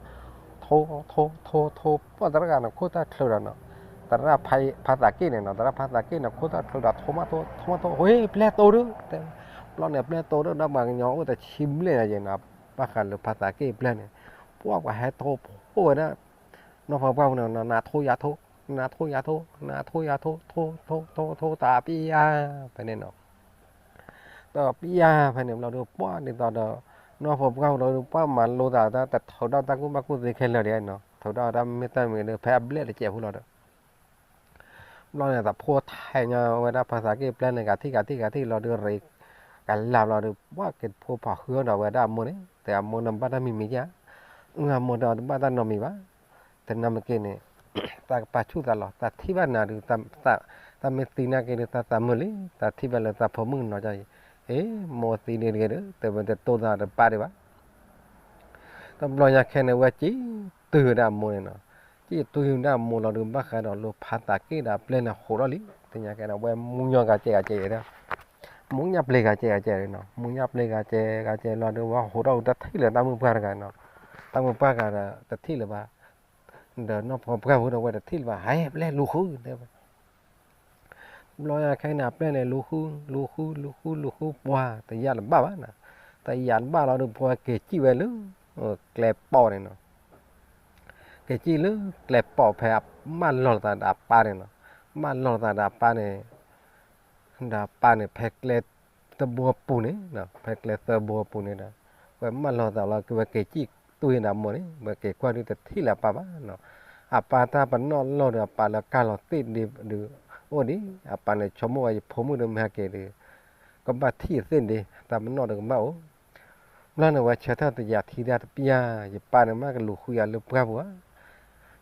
ထူ ထူ ထူ ထူ ပှၢ်သရၣ်ဂၤန့ၣ် ခိၣ်သၣ်ချၢဒီးနီၤ သရၣ်ဖးသးက့ၣ်န့ၣ်နီၤ သရၣ်ဖးသးက့ၣ်န့ၣ် ခိၣ်သၣ်ချၢဒီး ထိမးထိ ထိမးထိ ဝ့ၢ် ပျဲၢ်တိၢ်ဒိၣ် တဲ ဘျီန့ၣ် ပျဲၢ်တိၢ်ဒိၣ်ဒီး ပှၤကညီအိၣ်တဆံဘျဲၣ်ညါယဲနီၤ ဘၣ်ဃးလၢဖးသးက့ၣ်ပျဲၢ်န့ၣ် ပှၢ်ပှၤဟဲထိဖိဝဲဒၣ် နီၢ်ဖီပှၢ်ပူၤန့ၣ် နၤထိယၤထိ နၤထိယၤထိ နၤထိယၤထိ ထိ ထိ ထိ ထိ တၢ်ပျၢ်ဖဲန့ၣ်နီၤ တၢ်ပျၢ်ဖဲန့ၣ်ဘျီဒီး ပှၢ်ဒ်သိးဒီး နီၢ်ဖီပှၢ်ပူၤဒီး ပှၢ်မၤလိသးတၢ်တထုးထီၣ်တၢ်ကူၣ်ဘၣ်ကူၣ်သ့ခဲလၢာ်ဒ်နီၤ ထုးထီၣ်တၢ်မ့ၢ်တၢ်မ့ၢ်ဒီး ဖဲအဘျဲၣ်တစဲးဖိလီၤဒီး ဘျီန့ၣ် သးဖိထဲညါဝဲဒၣ်ဖးသးက့ၣ်ပျဲၢ်န့ၣ် ကထံၣ်ကထံၣ်ကထံၣ်လီၤဒီး ရ့ကလးဘျီဒီး ပှၢ်က့ၤဖိဖီၣ်ဃုာ်ဒီးဝဲဒၣ်အမိၢ်န့ၣ် တဲအမိၢ်န့ၣ်ဘၣ်တၢ်မံၤမံၤဧါ အမိၢ်ဒီးတဘၣ်တၢ်နီတမံၤဘၣ် တနၤမ့ၢ်က့ၤန့ၣ် တၢ်ကပာ်ဆူၣ်သးလီၤ တၢ်ထံၣ်ဘၣ်နၤဒီး တၢ်မ့ၢ်သံနာ်က့ၤဒီး တၢ်သးမုာ်လံ တၢ်ထံၣ်ဘၣ်လၢတၢ်ဖိမုၣ်ကနီၤကီအံၤ အ့ မိၢ်သံဒ်တဂ့ၤဒီး တဲဝဲတတိၢ်သးတပၢ်ဒံးဘၣ် တဘျီညါခဲန့ၣ် ဝဲစံၣ်တုၤဝဲဒၣ်အမိၢ်န့ၣ်နီၤ စံၣ်တုၤဝဲဒၣ်အမိၢ်လီၤဒီး ဘၣ်ဃးဒီးလၢဖးသးက့ၣ်ဒီးအပျဲၢ်န့ၣ် ဟိးထီၣ်လံ တညါခဲန့ၣ် ဝဲမူညီဂၤကဲဂၤကဲဂၤ မူညၣ်ပျ့ၤဂၤကဲဂၤကဲဂၤနီၤ မူညၣ်ပျ့ၤဂၤကဲဂၤကဲလီၤဒီး ဝဲဟိးထီၣ်တထံၣ်လၢၤတၢ်မုၢ်ပှၢ်တဂၤနီၤ တၢ်မုၢ်ပှၢ်ဂၤဒီးတထံၣ်လၢၤဘၣ် ဒီးနီၢ်ဖီပှၢ်ဖိဒီးဝဲတထံၣ်လၢၤဘၣ် ဟဲပျဲၢ်လူၤဃု တဲဝဲ ဘျီညါခဲန့ၣ် အပျဲၢ်န့ၣ် လူၤဃု လူၤဃု လူၤဃု လူၤဃု ပှၤတယာ်တဘၣ်ဘၣ်နီၤ တယာ်တဘၣ်လီၤဒီး ပှၤက့ၤစံၣ်ဝဲလၢ ကျဲပီၣ်န့ၣ်နီၤ က့ၤစံၣ်လၢကျဲပီၣ်ဖဲအမၢလီၤသးဒီးအပၢ်န့ၣ်နီၤ မၢလီၤသးဒီးအပၢ်န့ၣ် ဒီးအပၢ်န့ၣ် ဖဲကျဲသၢဘိအပူၤန့ၣ် ဖဲကျဲသၢဘိအပူၤန့ၣ်ဒီး ဝဲမၢလီၤသးလီၤ ဝဲက့ၤစံၣ်တူၢ်ဒီးအမိၢ်န့ၣ် ဝဲက့ၤကွၢ်ဒုးတထံၣ်လၢၤအပၢ်ဘၣ်နီၤ အပၢ်တၢ်ပနီၣ်လီၢ်ဒီး အပၢ်လၢကၢ်လီၤသ့ၣ်ဒ့ဒီး အိၣ်ဒံး အပၢ်န့ၣ် ဆိကမိၣ်ဝဲ ယဖိမုၣ်ဒီးမ့ၢ်ဟဲက့ၤဒီး ကဘၣ်ထံၣ်သ့ၣ်ဒ့ တၢ်ပနီၣ်ဒီးကဘၣ်အိၣ် ဘျီန့ၣ် ဝဲဆၢထၢၣ်တယာ်ထံတၢ်တပျၢ် ယပၢ်န့ၣ် မ့ၢ်ကလူၤဃုယၤလၢပှၢ်ပူၤဧါ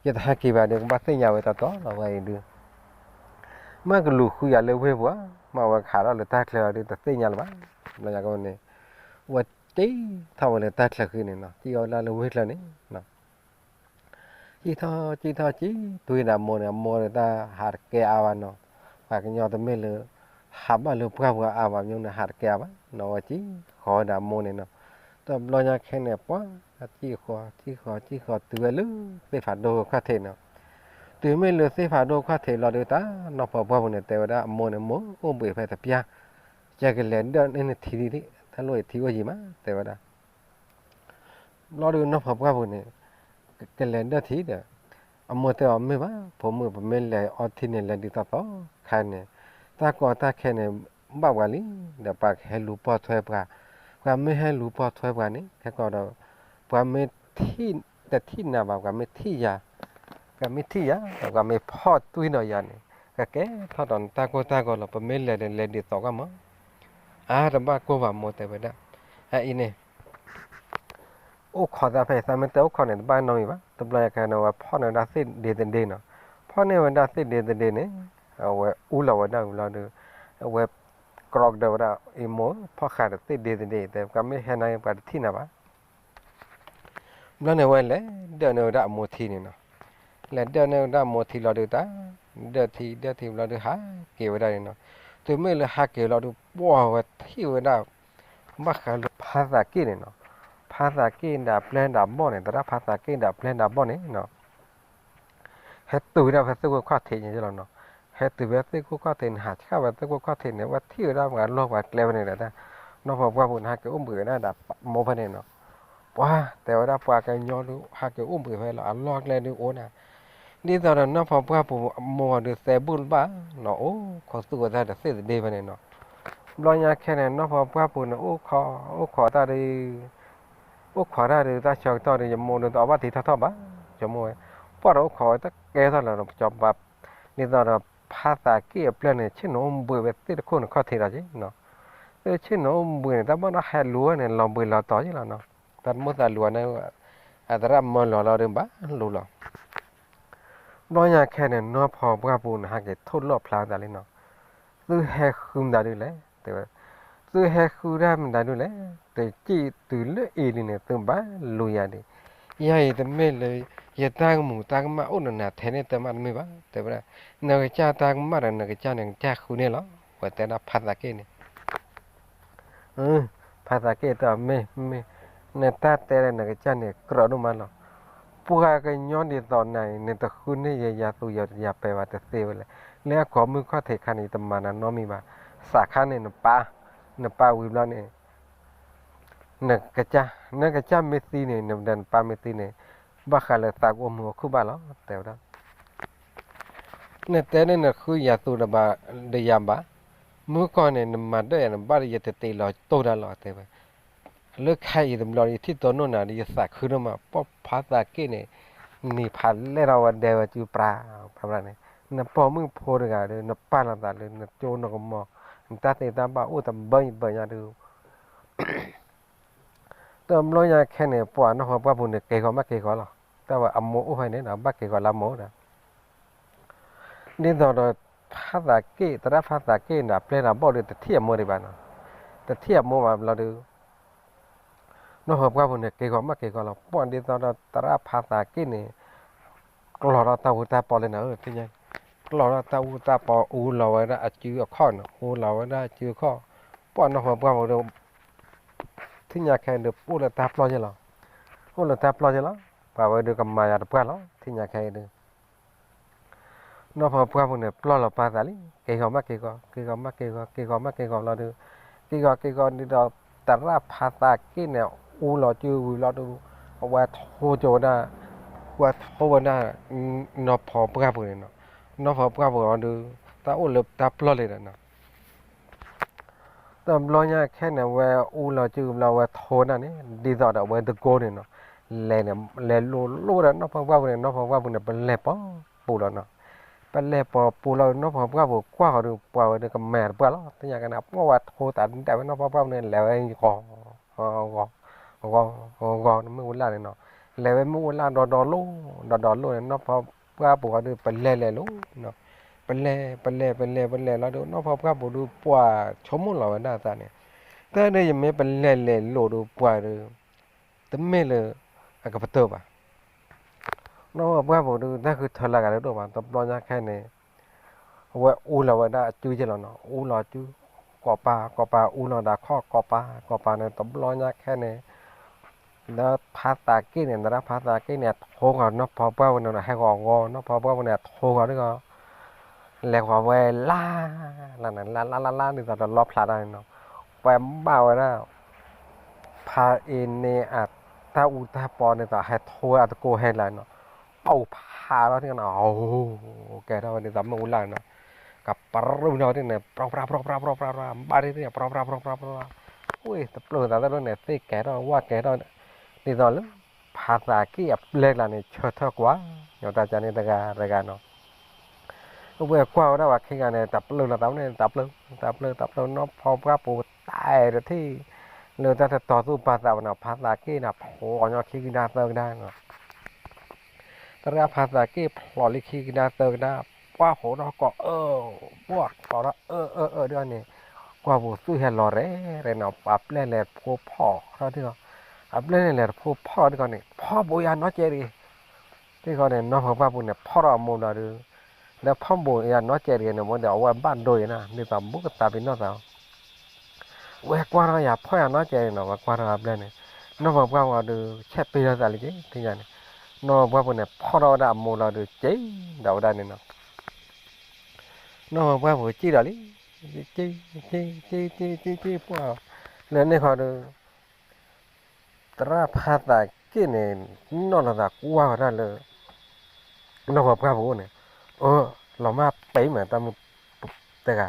ယတဟဲက့ၤဘၣ်ဒီး ကဘၣ်သ့ၣ်ညါဝဲတီတီလီၤ ဝဲအံၤဒုး မ့ၢ်ကလူၤဃုယၤလၢဝ့ၢ်ပူၤဧါ မ့ၢ်ဝဲကဟးထီၣ်လၢတၢ်ချၢဒီး တသ့ၣ်ညါလၢၤဘၣ် ဘျီညါကန့ၣ် ဝဲစံၣ်ထီၣ်ဝဲလၢတၢ်ချၢဃံန့ၣ်နီၤ စံၣ်အီၤလၢလၢဝ့ၢ်ချၢန့ၣ် ကံၣ်ထီၣ်ကံၣ်ထီၣ်ကံၣ်, တုၤဝဲဒၣ်အမိၢ်န့ၣ် အမိၢ်ဒီးတၢ်ဟးတကဲအါဘၣ်နီၤ, ပှၤကညီတမ့ၢ်လၢ ဟးဘၣ်လၢပှၢ်ပူၤအါဘၣ် မ့ၢ်န့ၣ် ဟးတကဲအါဘၣ်နီၤ, ဝဲကံၣ်ဃီဝဲဒၣ်အမိၢ်န့ၣ်နီၤ, တဘျီညါခဲန့ၣ် ပှၤကံၣ်ဃီ ကံၣ်ဃီ ကံၣ်ဃီ တုၤဝဲလၢသ့ၣ်ဖးဒိၣ်ခီၣ်ထံးနီၤ, တုၤမ့ၢ်လၢသ့ၣ်ဖးဒိၣ်ခီၣ်ထံးလီၤဒီး တၢ်နီၢ်ဖီပှၢ်ပူၤန့ၣ် တဲဝဲဒၣ်အမိၢ်န့ၣ် မိၢ်အိၣ်ဘှံးဖဲတပျၢ်, ယကလဲၤဒၢၣ်န့ၢ်နထံဒံး, တၢ်လိၣ်ယထံအိၣ်ယံၤမး တဲဝဲဒၣ် ဘျီဒီးနီၢ်ဖီပှၢ်ပူၤန့ၣ် ကလဲၤဒၢၣ်ထံဒီး အမိၢ်တဲအီၤမ့ၢ်ဘၣ် ဖိမုၣ် ပမ့ၢ်လဲၤအီထံန့ၣ် လဲၤဒ်သိးသိးခါန့ၣ် တၢ်ကီတၢ်ခဲန့ၣ် ဘၣ်ပှၤလံ, ဒီးပှၤကဟဲလူၤပိာ်ထွဲပှၤ, ပှၤမ့ၢ်ဟဲလူၤပိာ်ထွဲပှၤန့ၣ် ခဲကီးဒီး ပှၤမ့ၢ်တထံၣ်နၤဘၣ် ပှၤမ့ၢ်ထံၣ်ယၤ, ပှၤမ့ၢ်ထံၣ်ယၤ ဒီးပှၤမ့ၢ်ဖီၣ်တွံၢ်ဒီးယၤန့ၣ် ကကဲထီၣ်ဒီးနတၢ်ကိၢ်တၢ်ဂီၤလီၤ, ပမ့ၢ်လဲၤဒီးလဲၤဒ်သိးကီမး, အါ တဘၣ်ကိၢ်ဘၣ်မိၢ် တဲဝဲဒၣ်, အအံၤန့ၣ် အိၣ်ခိးသးဖဲအံၤ သးမ့ၢ်တဲအိၣ်ခိးန့ၣ် တဘၣ်နီတမံၤဘၣ်, တဘျီညါခဲန့ၣ် ဝဲဖီၣ်န့ၢ်ဝဲဒၣ်သ့ၣ်ဒ့သဒ့နီၤ, ဖီၣ်န့ၢ်ဝဲဒၣ်သ့ၣ်ဒ့သဒ့န့ၣ် အဝဲအူလီၤဝဲဒၣ်ဝံၤလီၤဒီး အဝဲကြီကဒၢဝဲဒၣ် အံၤမိၢ် ဖီၣ်ဃာ်ဒီးသ့ၣ်ဒ့သဒ့ တဲပှၤမ့ၢ်ဟဲနၤ ပှၤတထံၣ်နၤဘၣ် ဘျီန့ၣ်ဝဲလဲၤဒၢၣ်န့ၢ်ဝဲဒၣ်အမိၢ်ထံန့ၣ်နီၤ, လဲၤဒၢၣ်န့ၢ်ဝဲဒၣ်အမိၢ်ထံလီၤဒီးတၢ် ဒၢၣ်ထံ ဒၢၣ်ထံဘျီဒီး ဟးက့ၤဝဲဒၣ်န့ၣ်နီၤ, တုၤမ့ၢ်လၢဟးက့ၤလီၤဒီး ပှၢ်ဝဲထံၣ်ဝဲဒၣ် ဘၣ်ဃးလၢဖါသးက့ၣ်န့ၣ်နီၤ, ဖါသးက့ၣ်ဒၣ်ပျဲၢ်ဒၣ်ဘီၣ်န့ၣ် သရၣ်ဖါသးက့ၣ်ဒၣ်ပျဲၢ်ဒၣ်ဘီၣ်န့ၣ်နီၤ ဟဲတုၤဝဲဒၣ်ဖဲသ့ၣ်ခိၣ်ခီၣ်ထံးန့ၣ်လီၤနီၤ, ဟဲတုၤဖဲသ့ၣ်ခိၣ်ခီၣ်ထံးန့ၣ် ဟးဆှၣ်ဝဲသ့ၣ်ခိၣ်ခီၣ်ထံးန့ၣ် ဝဲထံၣ်ဝဲဒၣ်ပှၤလီၢ်ပှၤကျဲဝဲန့ၣ်ဒီး နီၢ်ဖီပှၢ်ပူၤန့ၣ် ဟးက့ၤအိၣ်ဘှံးဝဲဒၣ်ဒီးမိၢ်ဖဲန့ၣ်နီၤ, ပှၤတဲဝဲဒၣ်ပှၤကညီဒုး ဟးက့ၤအိၣ်ဘှံးဖဲလီၤ အလီၢ်ကျဲဒုးအိၣ်နၤ, ဒ်သိးဒီးနီၢ်ဖီပှၢ်ပူၤအမိၢ်အီၤဒုးသဲဘူၣ်တဘၣ်နီၤ, အိၣ်ခိးသူၣ်ဝဲတၢ်ဒီးသ့ၣ်သဒ့ဖဲန့ၣ်နီၤ, ဘျီညါခဲန့ၣ် နီၢ်ဖီပှၢ်ပူၤန့ၣ် အိၣ်ခိး အိၣ်ခိးတၢ်ဒုး အိၣ်ခိးတၢ်ဒုး တၢ်ဆၢကတီၢ်ဒုး ယမိၢ်ဒုးတအီၣ်ဘၣ်ထံထီၣ်ထီၣ်ဘၣ်, ယမိၢ်ဝဲ ပှၢ်ဒီးအိၣ်ခိးဝဲတကဲထီၣ်လီၤဒီး ပကၠီၤပၤ ဒ်သိးဒီး ဖါသးက့ၣ်အပျဲၢ်န့ၣ် ဆ့ၣ်နီၤအိၣ်ဘှံးဝဲသ့ၣ်တခိၣ်န့ၣ်ခီၣ်ထံးဒီးက့နီၤ, သ့ၣ်ဆ့ၣ်နီၤအိၣ်ဘှံးန့ၣ် တၢ်ဘၣ်ဒီးဟဲလူၤဝဲန့ၣ် လီၤဘှံးလီၤတီၤက့လီၤနီၤ, တၢ်တမိၣ်သးလူၤဝဲန့ၣ် အသရၣ်မၢလီၤလီၤဒီးဘၣ်လူၤလီၤ ဘျီညါခဲန့ၣ် နီၢ်ဖီပှၢ်ပူၤန့ၣ် ဟဲက့ၤထိၣ်လီၣ်ဖျါသးလံနီၤ, သုဟဲဃုမတၤဒုလဲၣ်, တဲဝဲ, သုဟဲဃုတၢ်မတၤဒုလဲၣ်, တကံၣ်တုၤလၢအံၤလံန့ၣ် သုဘၣ်လူၤယၤဒံး, ယၤအံၤတမ့ၢ်လၢ ယတၢ်ကမူးတၢ်ကမၣ်အိၣ်ဒီးနၤထဲန့ၣ်တမ့ၢ်ဘၣ်, တဲဝဲဒၣ်, နကစၢ်တၢ်ကမၣ်ဒီးနကစၢ်န့ၣ် ကစၢ်ဃုန့ၣ်လီၤ, ဝဲတဲဒၣ်ဖါသးက့ၣ်န့ၣ် ဖါသးက့ၣ်တဲအီၤ မ့ၢ်, မ့ၢ်, နတၢ်တဲလၢနကစၢ်န့ၣ် ကြၢးဒိၣ်မးလီၤ, ပှၤကညီဒ်သိးနၤအံၤ နတဃုန့ၢ်ယၤသူယၤပှဲၤဘၣ်တသ့ဝဲလဲၣ်, လၢအကိးမုၢ်ခီၣ်ထံးခါန့ၣ် ယတမၤနၤနီတမံၤဘၣ်, စးခါန့ၣ် နပၢ်, နပၢ်ဝံၤဘျီန့ၣ် နကစၢ်, နကစၢ်မ့ၢ်သံန့ၣ် နဒီးနပၢ်မ့ၢ်သံန့ၣ်, ဘၣ်ဃးလၢသးကအိၣ်မူအီၤခုၣ်ဘၣ်လီၤ တဲဝဲဒၣ် နတဲန့ၣ်နဃုယၤသူဒီးယၤဘၣ်, မုၢ်ကီၢ်န့ၣ် နမၤဒၢၣ်ယၤန့ၣ် ဘၣ်ဒီးယတတ့လီၤတိၢ်တၢ်လီၤ တဲဝဲ, လၢခဲအံၤတဘျီဒီး ယထံၣ်တိၢ်နီၣ်နၤဒီး ယသးခုဒိၣ်မး, ပှၢ်ဖါသးက့ၣ်န့ၣ် နံၤဖးလဲၢ်ထီၣ်ဝဲဒဲဝဲစုပြး, ဖးန့ၣ်, နပိာ်မုၣ်ဖိတဂၤဒီး နပာ်လီၤသးလၢနကၠိနကမီၤ, နတၢ်သ့တၢ်ဘၣ်အိၣ်တဘၢယဘၢညါဒုး တဘျီညါခဲန့ၣ် ပှၤနီၢ်ဖီပှၢ်ပူၤန့ၣ် က့ၤဂီၤမးက့ၤဂီၤလီၤ, တၢ်ဝဲအမိၢ်အိၣ်ဖဲန့ၣ်ဒီး ဘၣ်က့ၤဂီၤလၢအမိၢ်ဒီး ဒ်သိးဒီး ဖါသးက့ၣ် သရၣ်ဖါသးက့ၣ်န့ၣ် အပျဲၢ်ဒီးဘီၣ်ဒီး တထံၣ်အမိၢ်ဒံးဘၣ်နီၤ, တထံၣ်အမိၢ်ဘၣ်ဘျီဒီး နီၢ်ဖီပှၢ်ပူၤန့ၣ် က့ၤဂီၤမးက့ၤဂီၤလီၤ, ပှၢ်ဒ်သိးဒီး သရၣ်ဖါသးက့ၣ်န့ၣ် ကျီၤထီၣ်တၢ်အူတၢ်ပီလၢနၤဧၢ, သ့ၣ်ညါ, ကျီၤထီၣ်တၢ်အူတၢ်ပီ အူလီၤဝဲဒၣ်အစုအခီၣ်န့ၣ်, အူလီၤဝဲဒၣ်အစုအခီၣ်, ပှၢ်နီၢ်ဖီပှၢ်ပူၤဒီး ထံၣ်ညါခဲဒီး အိၣ်လၢတၢ်ပျီၢ်က့လီၤ, အိၣ်လၢတၢ်ပျီၢ်က့လီၤ, ပှၤဝဲဒီးကမၤယၤတပှၢ်လီၤ, ထံၣ်ညါခဲအံၤဒီး နီၢ်ဖီပှၢ်ပူၤန့ၣ် ပျီၢ်လီၤပာ်သးလံ, က့ၤဂီၤမးက့ၤဂီၤ, က့ၤဂီၤမးက့ၤဂီၤ, က့ၤဂီၤမးက့ၤဂီၤဘျီဒီး, က့ၤဂီၤက့ၤဂီၤဒ်ဒီး သရၣ်ဖါသးက့ၣ်န့ၣ် အူလီၤစုဝံၤဘျီဒီး, အဝဲထိကၠိဝဲဒၣ်, ဝဲထိဝဲဒၣ် နီၢ်ဖီပှၢ်ပူၤန့ၣ်နီၤ, နီၢ်ဖီပှၢ်ပူၤအီၤဒီး တၢ်အိၣ်လၢတၢ်ပျီၢ်လံဒီးနီၤ တဘျီညါခဲန့ၣ် အဝဲအူလီၤစုဘျီ အဝဲထိဒၣ်န့ၣ် ဒ်သိးဒီးအဝဲတကိးန့ၣ်နီၤ, လဲၤန့ၣ် လဲၤလိၤလိၤဒီးနီၢ်ဖီပှၢ်ပူၤန့ၣ် နီၢ်ဖီပှၢ်ပူၤန့ၣ် ပလဲၤပိာ်ပူၤလီၤနီၤ, ပလဲၤပိာ်ပူၤလီၤ နီၢ်ဖီပှၢ်ပူၤကွၢ်ဃီၤဒီး ပှၤဝဲဒီးကမၤတပှၢ်လီၤ, သ့ၣ်ညါကန့ၣ် ပှၢ်ဝဲထိသးဒၣ်ဝဲနီၢ်ဖီပှၢ်ပူၤန့ၣ် လဲၤဝဲဂီၤ ဂီၤ ဂီၤ ဂီၤ မ့ၣ်အူလၣ်န့ၣ်နီၤ, လဲၤဝဲမ့ၣ်အူလၣ်ဒီဒီလိၣ် ဒီဒီလိၣ်န့ၣ် နီၢ်ဖီပှၢ်ပူၤဃီဒီး ပလဲၤလဲၤလိၤနီၤ, ပလဲၤ ပလဲၤ ပလဲၤ ပလဲၤ ပလဲၤလီၤဒီး နီၢ်ဖီပှၢ်ပူၤဒီး ပှၤဆိကမိၣ်လီၤဝဲဒၣ်အသးန့ၣ်, တၢ်ဒီးယမ့ၢ်ပလဲၤလဲၤလိၤဒီးပှၤဒီး တမ့ၢ်လၢ အကပတၢၢ်ဘၣ် နီၢ်ပှၢ်ပူၤဒုး တၢ်ဃုထၢလၢဂၤတဒိၣ်ဘၣ် တဘျီညါခဲန့ၣ် အဝဲအူလီၤဝဲဒၣ်အစုက့လီၤနီၤ, အူလီၤစု, ကိးပာ် ကိးပာ်အူလီၤဒၣ်ခီၣ် ကိးပာ် ကိးပာ်န့ၣ် တဘျီညါခဲန့ၣ် ဒီးဖါသးက့ၣ်န့ၣ် သရၣ်ဖါသးက့ၣ်န့ၣ် အထိဂီၤနီၢ်ဖီပှၢ်ပူၤန့ၣ် ဟဲဂီၤဂီၤနီၢ်ဖီပှၢ်ပူၤန့ၣ် အထိဂီၤဒ်ဂီၤ လဲၤဃီၤဝဲလၢ် လၢ်န့ၣ် လၢ်လၢ်လၢ်လၢ် ဒ်သိးတလီဖျးတၢ်န့ၣ်နီၤ, ပှၤဘၣ်ဝဲဒၣ် ဖါအ့န့ၣ်အတၢ်အူတၢ်ပီန့ၣ် သိးဟဲထိဝဲအတကိးဟဲလၢ်နီၤ, ပိာ်ဖးထီၣ်န့ၣ်နီၤ, ကဲထီၣ်ဝဲဒ်သိးမ့ၣ်အူလၢ်န့ၣ်နီၤ, ကပြုၢ်ထီၣ်ဝဲဒ်န့ၣ် ပြီပြါ ပြီပြါ ပြီပြါ ပြီပြါ ဘၣ်ဒ်န့ၣ် ပြီပြါ ပြီပြါ ပြီပြါ, ဝ့ၢ် တပျၢၤသးတလိၣ်န့ၣ် သ့ၣ်ကဲထီၣ် ဝၣ်ကဲထီၣ် ဒ်သိးလၢ ဖါသးက့ၣ်အပျဲၢ်ကျါန့ၣ် ဆၢထၢၣ်ကွၢ် ညီတၢ်ကန့ၣ်တဂၤတဂၤနီၤ အဝဲကွၢ်ဝဲဒၣ်ပှၤခံဂၤန့ၣ် တပျၢၤလီၤသးန့ၣ် တပျၢၤ တပျၢၤ တပျၢၤ နီၢ်ဖီပှၢ်ပူၤတၢ်အဲၣ်တထံၣ် လၢတၢ်တတီၤသူၣ်ပာ်သးဘၣ်နီၤ, ဖါသးက့ၣ်န့ၣ် ဖီၣ်ညီခံကဒါသၢကဒါနီၤ, သရၣ်ဖါသးက့ၣ်ဖျိးလံခံကဒါသၢကဒါ, ပှၢ်ဟိးထီၣ်ကီးအၢ, ပှၢ်ဖျိးထီၣ်အၢအၢအၢဒ်အံၤန့ၣ်, ကွၢ်ပူၤသွံၣ်ဟဲလီၤရဲၣ်ရဲၣ်နီၤ, ပှၤပျဲၢ်လဲၤတဖိဖီၣ်ထီၣ်ဒ်အံၤ, အပျဲၢ်န့ၣ်လဲၤတဖိဖီၣ်ထီၣ်ဒ်အံၤန့ၣ် ဖီၣ်ဘိးယၤနီတစဲးတဂ့ၤ ဒ်အံၤန့ၣ် နီၢ်ဖီပှၢ်ပူၤန့ၣ် ဖီၣ်ထီၣ်အမိၢ်ဘျီဒုး, ဒီးဖီၣ်ဘိးယၤနီတစဲးတဂ့ၤန့ၣ် ဝဲဒီးအဝဲဘၣ်ဒိယၤနၤ ဒ်သိးဘူးကသးပ့ၤနီၣ်သး ဝဲကွၢ်ထီၣ်ယၤဖီၣ်ယၤနီတစဲးတဂ့ၤနီၤ, ဝဲကွၢ်ထီၣ်အပျဲၢ်န့ၣ်, နီၢ်ဖီပှၢ်ဝံၤဒီး ဆဲးပ့ၤထီၣ်သးလံက့ၤ ထံၣ်ညါန့ၣ်, နီၢ်ဖီပှၢ်ပူၤန့ၣ် ဖီၣ်ထီၣ်ဝဲဒၣ်အမိၢ်ဘျီဒုး စံၣ်ဒီးဝဲဒၣ်န့ၣ်နီၤ နီၢ်ဖီပှၢ်ပူၤစံၣ်ဒီးလံ, စံၣ် စံၣ် စံၣ် စံၣ် စံၣ် ပှၢ်, လၢန့ၣ်ခီဒီး သရၣ်ဖါသးက့ၣ်န့ၣ် နီၢ်လီၤသးကွၢ်ဝဲဒၣ်လၢ နီၢ်ဖီပှၢ်ပူၤန့ၣ်, အၢ လီၤမၢ်ပ့ၤမး တၢ်မုၣ်တဂၤ,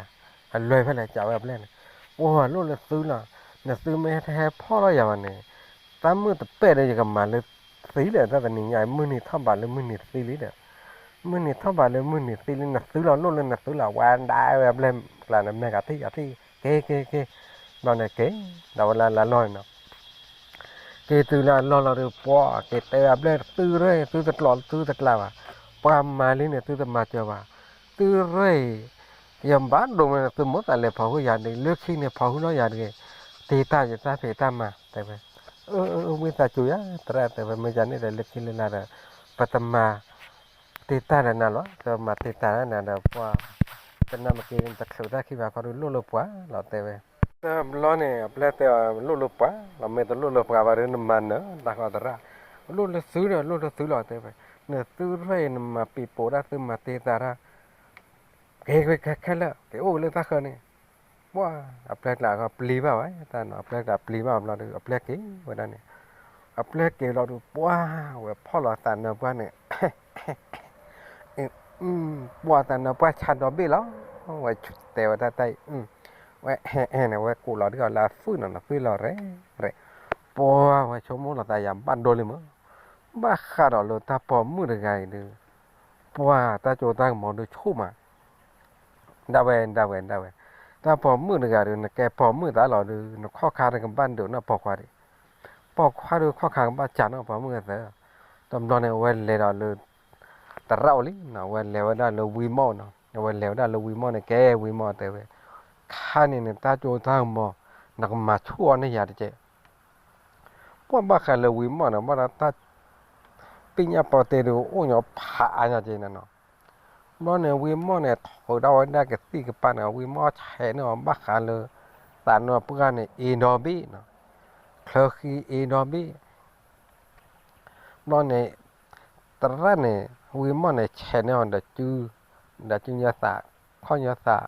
အလွဲဖဲလဲၣ် ကးဝဲအပျဲၢ်န့ၣ်, ပှၢ်လိၣ်လၢသုလီၤ, နသုမ့ၢ်တဟဲဖီၣ်ထီၣ်ယၤဘၣ်န့ၣ်, တၢ်မုၣ်တပဲာ်ဒီးယကမၤလၢသံလၢာ် တၢ်တနံၤညါအံၤ မုၢ်နံၤထီၣ်ဘးလၢမုၢ်နံၤသံလံဒီး, မုၢ်နံၤထီၣ်ဘးလၢမုၢ်နံၤသံလံ နသုလီၤလိၣ်လၢနသုလီၤ ဝဲဒၣ်ဝဲအပျဲၢ်ကျါန့ၣ် မဲာ်ကထံၣ်ကထံၣ် က့ၤ က့ၤ က့ၤ, ဘျီန့ၣ်က့ၤ ဒီးဝဲလၢလၢလီၢ်န့ၣ်နီၤ က့ၤတုၤလၢအလီၢ်လီၤဒီး ပှၤက့ၤတဲဝဲအပျဲၢ် သုရဲၣ် သုတကျိးသုတကျါဘၣ်, ပှၤမၤလံန့ၣ် သုတမၤစၢၤဘၣ်, သုရဲၣ်အံၤ ယဘၣ်ဒိမ့ၢ် သုမိၣ်သးလဲၤဖီၣ်ဟုၣ်ယၤဒ် လၢခံန့ၣ်ဖီၣ်ဟုၣ်နီၣ်ယၤတဂ့ၤ, တ့တၢ်ယတၢ်ဖံးတၢ်မၤ တဲဝဲ, အၢ အၢ ဝံသးစူၤယၤ သရၣ်တဲဝဲ မ့ၢ်ယၤန့ၣ်ဒီး လၢခံလၢလာ်ဒီး ပတမၤ တ့တၢ်ဒီးနၤလီၤ, တမၤတ့တၢ်ဒီးနၤဒီး ပှၤ တနၢ်မ့ၢ်က့ၤ တချုးတၢ်ခံဘၣ်ခီဒုး လိၣ်လၢပှၤလီၤ တဲဝဲ, တဘျီန့ၣ် အပျဲၢ်တဲအီၤ လိၣ်လၢပှၤလီၤ, မ့ၢ်တလိၣ်လၢပှၤဘၣ်ဒီး နမၤနၢၤတၢ်ဃီသရၣ်, လိၣ်လၢသုဒီး လိၣ်လၢသုလီၤ တဲဝဲ, နသုရဲၣ်အံၤ နမၤပံာ်ပိာ်ဒၣ်သုမၤတ့တၢ်တၢ် က့ၤခဲလၢာ် က့ၤအိၣ်လၢတၢ်ဃၢၤန့ၣ်, ပှၤ အပျဲၢ်ကျါခီပျံၤဘၣ်ဝဲတၢ်နီၤ, အပျဲၢ်ကျါပျံၤဘၣ်ဘျီဒီး အပျဲၢ်က့ၤဝဲဒၣ်န့ၣ်, အပျဲၢ်က့ၤလီၤဒီး ပှၤ ဝဲဖီၣ်လီၤသးနၢၤပှၢ်န့ၣ် ပှၤသးနၢၤပှၢ်ဆါဒီဘ့ၣ်လီၤ, ဝဲတဲဝဲဒၣ်တၢ်အံၤ, ဝဲဟဲဟဲန့ၣ် ဝဲကိးလီၤဒ်အီၤလၢအသွံၣ်နီၤ နသွံၣ်လီၤရဲၣ်ရဲၣ်, ပှၤဝဲဆိကမိၣ်လီၤသးယၤဘၣ်ဒိလံမး, ဘၣ်ဃးဒီးလၢတၢ်ပိာ်မုၣ်တဂၤအံၤဒီး ပှၤတၢ်စိတၢ်ကမီၤဒုးဆူၣ်မး ဒၣ်ဝဲ ဒၣ်ဝဲ ဒၣ်ဝဲ, တၢ်ပိာ်မုၣ်တဂၤဒီး နကဲပိာ်မုၣ်သးလီၤဒီး နခီၣ်ခါတကဘၣ်ဒုးနီၢ်ပိာ်ခွါဒံး, ပိာ်ခွါဒီးခီၣ်ခါကဘၣ်စးနီၢ်ပိာ်မုၣ်အသး, တဘျီန့ၣ် အဝဲလဲၤဒီးလၢ သရၣ်အိၣ်လံနီၤ, အဝဲလဲၤဝဲဒၣ်လၢဝံမီၣ်နီၤ, အဝဲလဲၤဝဲဒၣ်လၢဝံမီၣ်န့ၣ် ကဲဝံမီၣ်တဲဝဲ, ခါန့ၣ်န့ၣ် တၢ်စိတၢ်ကမီၤ နကမၤဆူၣ်အီၤန့ၢ်ယၤတက့ၢ် ပှၤဘၣ်ဃးလၢဝံမီၣ်န့ၣ် ဘၣ်ဒီးတၢ် ပညတ်ပီၤတဲဒုးအိၣ်ညီဖးအါညီက့ၤန့ၣ်နီၤ, ဘျီန့ၣ် ဝံမီၣ်န့ၣ် ထုးဒၣ်ဝဲဒၣ်ကသံၣ်ကပၤန့ၣ် ဝံမီၣ်ဆဲးန့ၢ်အီၤဘၣ်ဃးလၢ သးနၢၤပှၢ်န့ၣ် အ့ဒီဘ့ၣ်နီၤ, ချၢဃံအ့ဒီဘ့ၣ် ဘျီန့ၣ် သရၣ်န့ၣ် ဝံမီၣ်န့ၣ် ဆဲးန့ၢ်အီၤဒီး ဒီးစုညါသး ခီၣ်ညါသး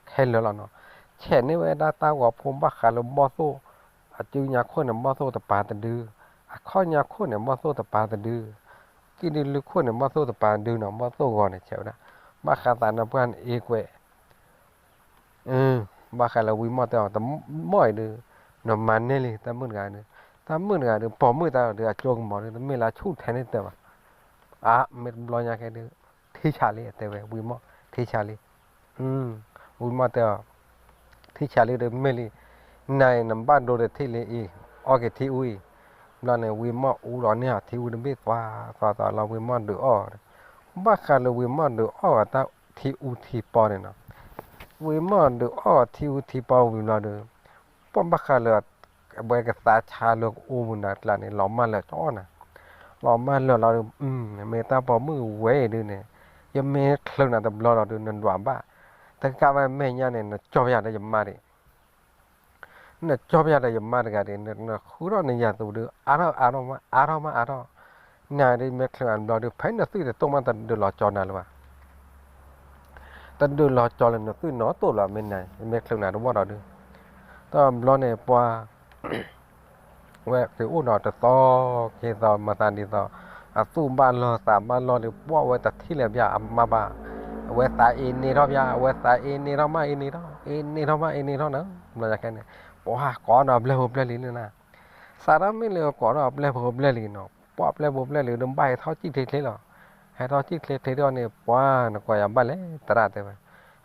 ခဲလၢာ်လီၤနီၤ, ဆဲးန့ၢ်ဝဲဒၣ်တၢ်ဂီၤဖိဘၣ်ဃးလၢဘီၣ်သိၣ် အစုညါခိၣ်န့ၣ် ဘီၣ်သိၣ်တပၤတဒု, အခီၣ်ညါခိၣ်န့ၣ် ဘီၣ်သိၣ်တပၤတဒု, ကံၣ်ဒုလုၢ်ခိၣ်န့ၣ် ဘီၣ်သိၣ်တပၤတဒုနီၤ, ဘီၣ်သိၣ်ဂီၤန့ၣ် ဆဲးဝဲဒၣ် ဘၣ်ဃးသးနၢၤပှၢ်န့ၣ် အ့ကွဲး ဘၣ်ဃးလၢဝံမီၣ်တဲအီၤ တမီၢ်အံၤဒုး နမၤန့ၢ်လံ တၢ်မုၣ်တဂၤဒုး, တၢ်မုၣ်တဂၤဒုး ပိာ်မုၣ်တၢ်ဒီးအကၠိကမီၤဒုး တမ့ၢ်လၢဆူၣ်ထဲန့ၣ်တၢ်ဘၣ်, အါ မ့ၢ်တဘျီညါခဲဒုး ထံဆးလံ တဲဝဲ ဝံမီၣ် ထံဆးလံ, ဝံမီၣ်တဲအီၤ ထံဆးလံဒီးမ့ၢ်လံ, နၤအံၤနဘၣ်ဒိတထံၣ်လံအံၤ အီၣ်က့ၤထံအူအံၤ, ဘျီန့ၣ် ဝံမီၣ်အူလီၤန့ၢ်အီၤထံအူတဘ့ၣ် သွါသွါလီၤ ဝံမီၣ်ဒုးအီၣ်, ဘၣ်ဃးလၢဝံမီၣ်ဒုးအီၣ်အီၤတၢ်ထံအူထံပီန့ၣ်နီၤ ဝံမီၣ်ဒုးအီၣ်ထံအူထံပီဝံၤဘျီဒီး ပှၤဘၣ်ဃးလၢ အဝဲကသးဆါလၢကအိၣ်မူနၤကျါန့ၣ် လီၤမၢ်လၢကၠီနၤ, လီၤမၢ်လၢာ်လီၤဒီး မ့ၢ်တၢ်ပိာ်မုၣ်ဝဲအံၤဒုန့ၣ်, ယမ့ၢ်ချုးနၤတဘျီလီၤဒီး နဒွးဘၣ်, တကးဝဲမဲာ်ညါန့ၣ် နကၠီပယၤဒီးယမါဒံး, နကၠီပယၤဒီးယမါတဂၤဒံး, နဃုထီၣ်နယၤသူဒုး အါထီၣ်အါထီၣ်မး အါထီၣ်မးအါထီၣ်, နၤဒုးမ့ၢ်ချုးနၤတဘျီဒုး ဖဲနသွံၣ်တတိၢ်မး တဒုးလီၤကၠီနၤလၢၤဘၣ် တဒုးလီၤကၠီလၢနသွံၣ်နီတိၢ်လၢၤ မ့ၢ်နၤ မ့ၢ်ချုးနၤတဝီၢ်ဒီးဒုး, တဘျီန့ၣ်ပှၤ ဝဲက့ၤအိၣ်ဒီးတသီ, က့ၤသီမၤသးဒ်သိး, အသူၣ်ဘၣ်လီၤသးဘၣ်လီၤဒီး ပှၢ်ဝဲတထံၣ်လၢၤဘၣ်အမါဘၣ်, အဝဲသးအ့န့ၢ်ထီၣ်ဘၣ်, အဝဲသးအ့န့ၢ်ထီၣ်မးအ့န့ၢ်ထီၣ်, အ့န့ၢ်ထီၣ်မးအ့န့ၢ်ထီၣ်နၤ, ဘျီယၤခဲန့ၣ်, ပှၤကိးဒီးအပျဲၢ်ဖိပျဲၢ်လံၤန့ၣ်နၤ, စးထီၣ်မ့ၢ်လၢကိးဒီးအပျဲၢ်ဖိပျဲၢ်လံၤနီၤ, ပှၢ်ပျဲၢ်ဖိပျဲၢ်လံၤဒီး ဘၣ်ဟဲထီၣ်စံၣ်ချ့ချ့လီၤ, ဟဲထီၣ်စံၣ်ချ့ချ့ဒီးန့ၣ် ပှၤနကွၢ်ယၤဘၣ်လဲၣ် သရၣ်တဲဝဲ,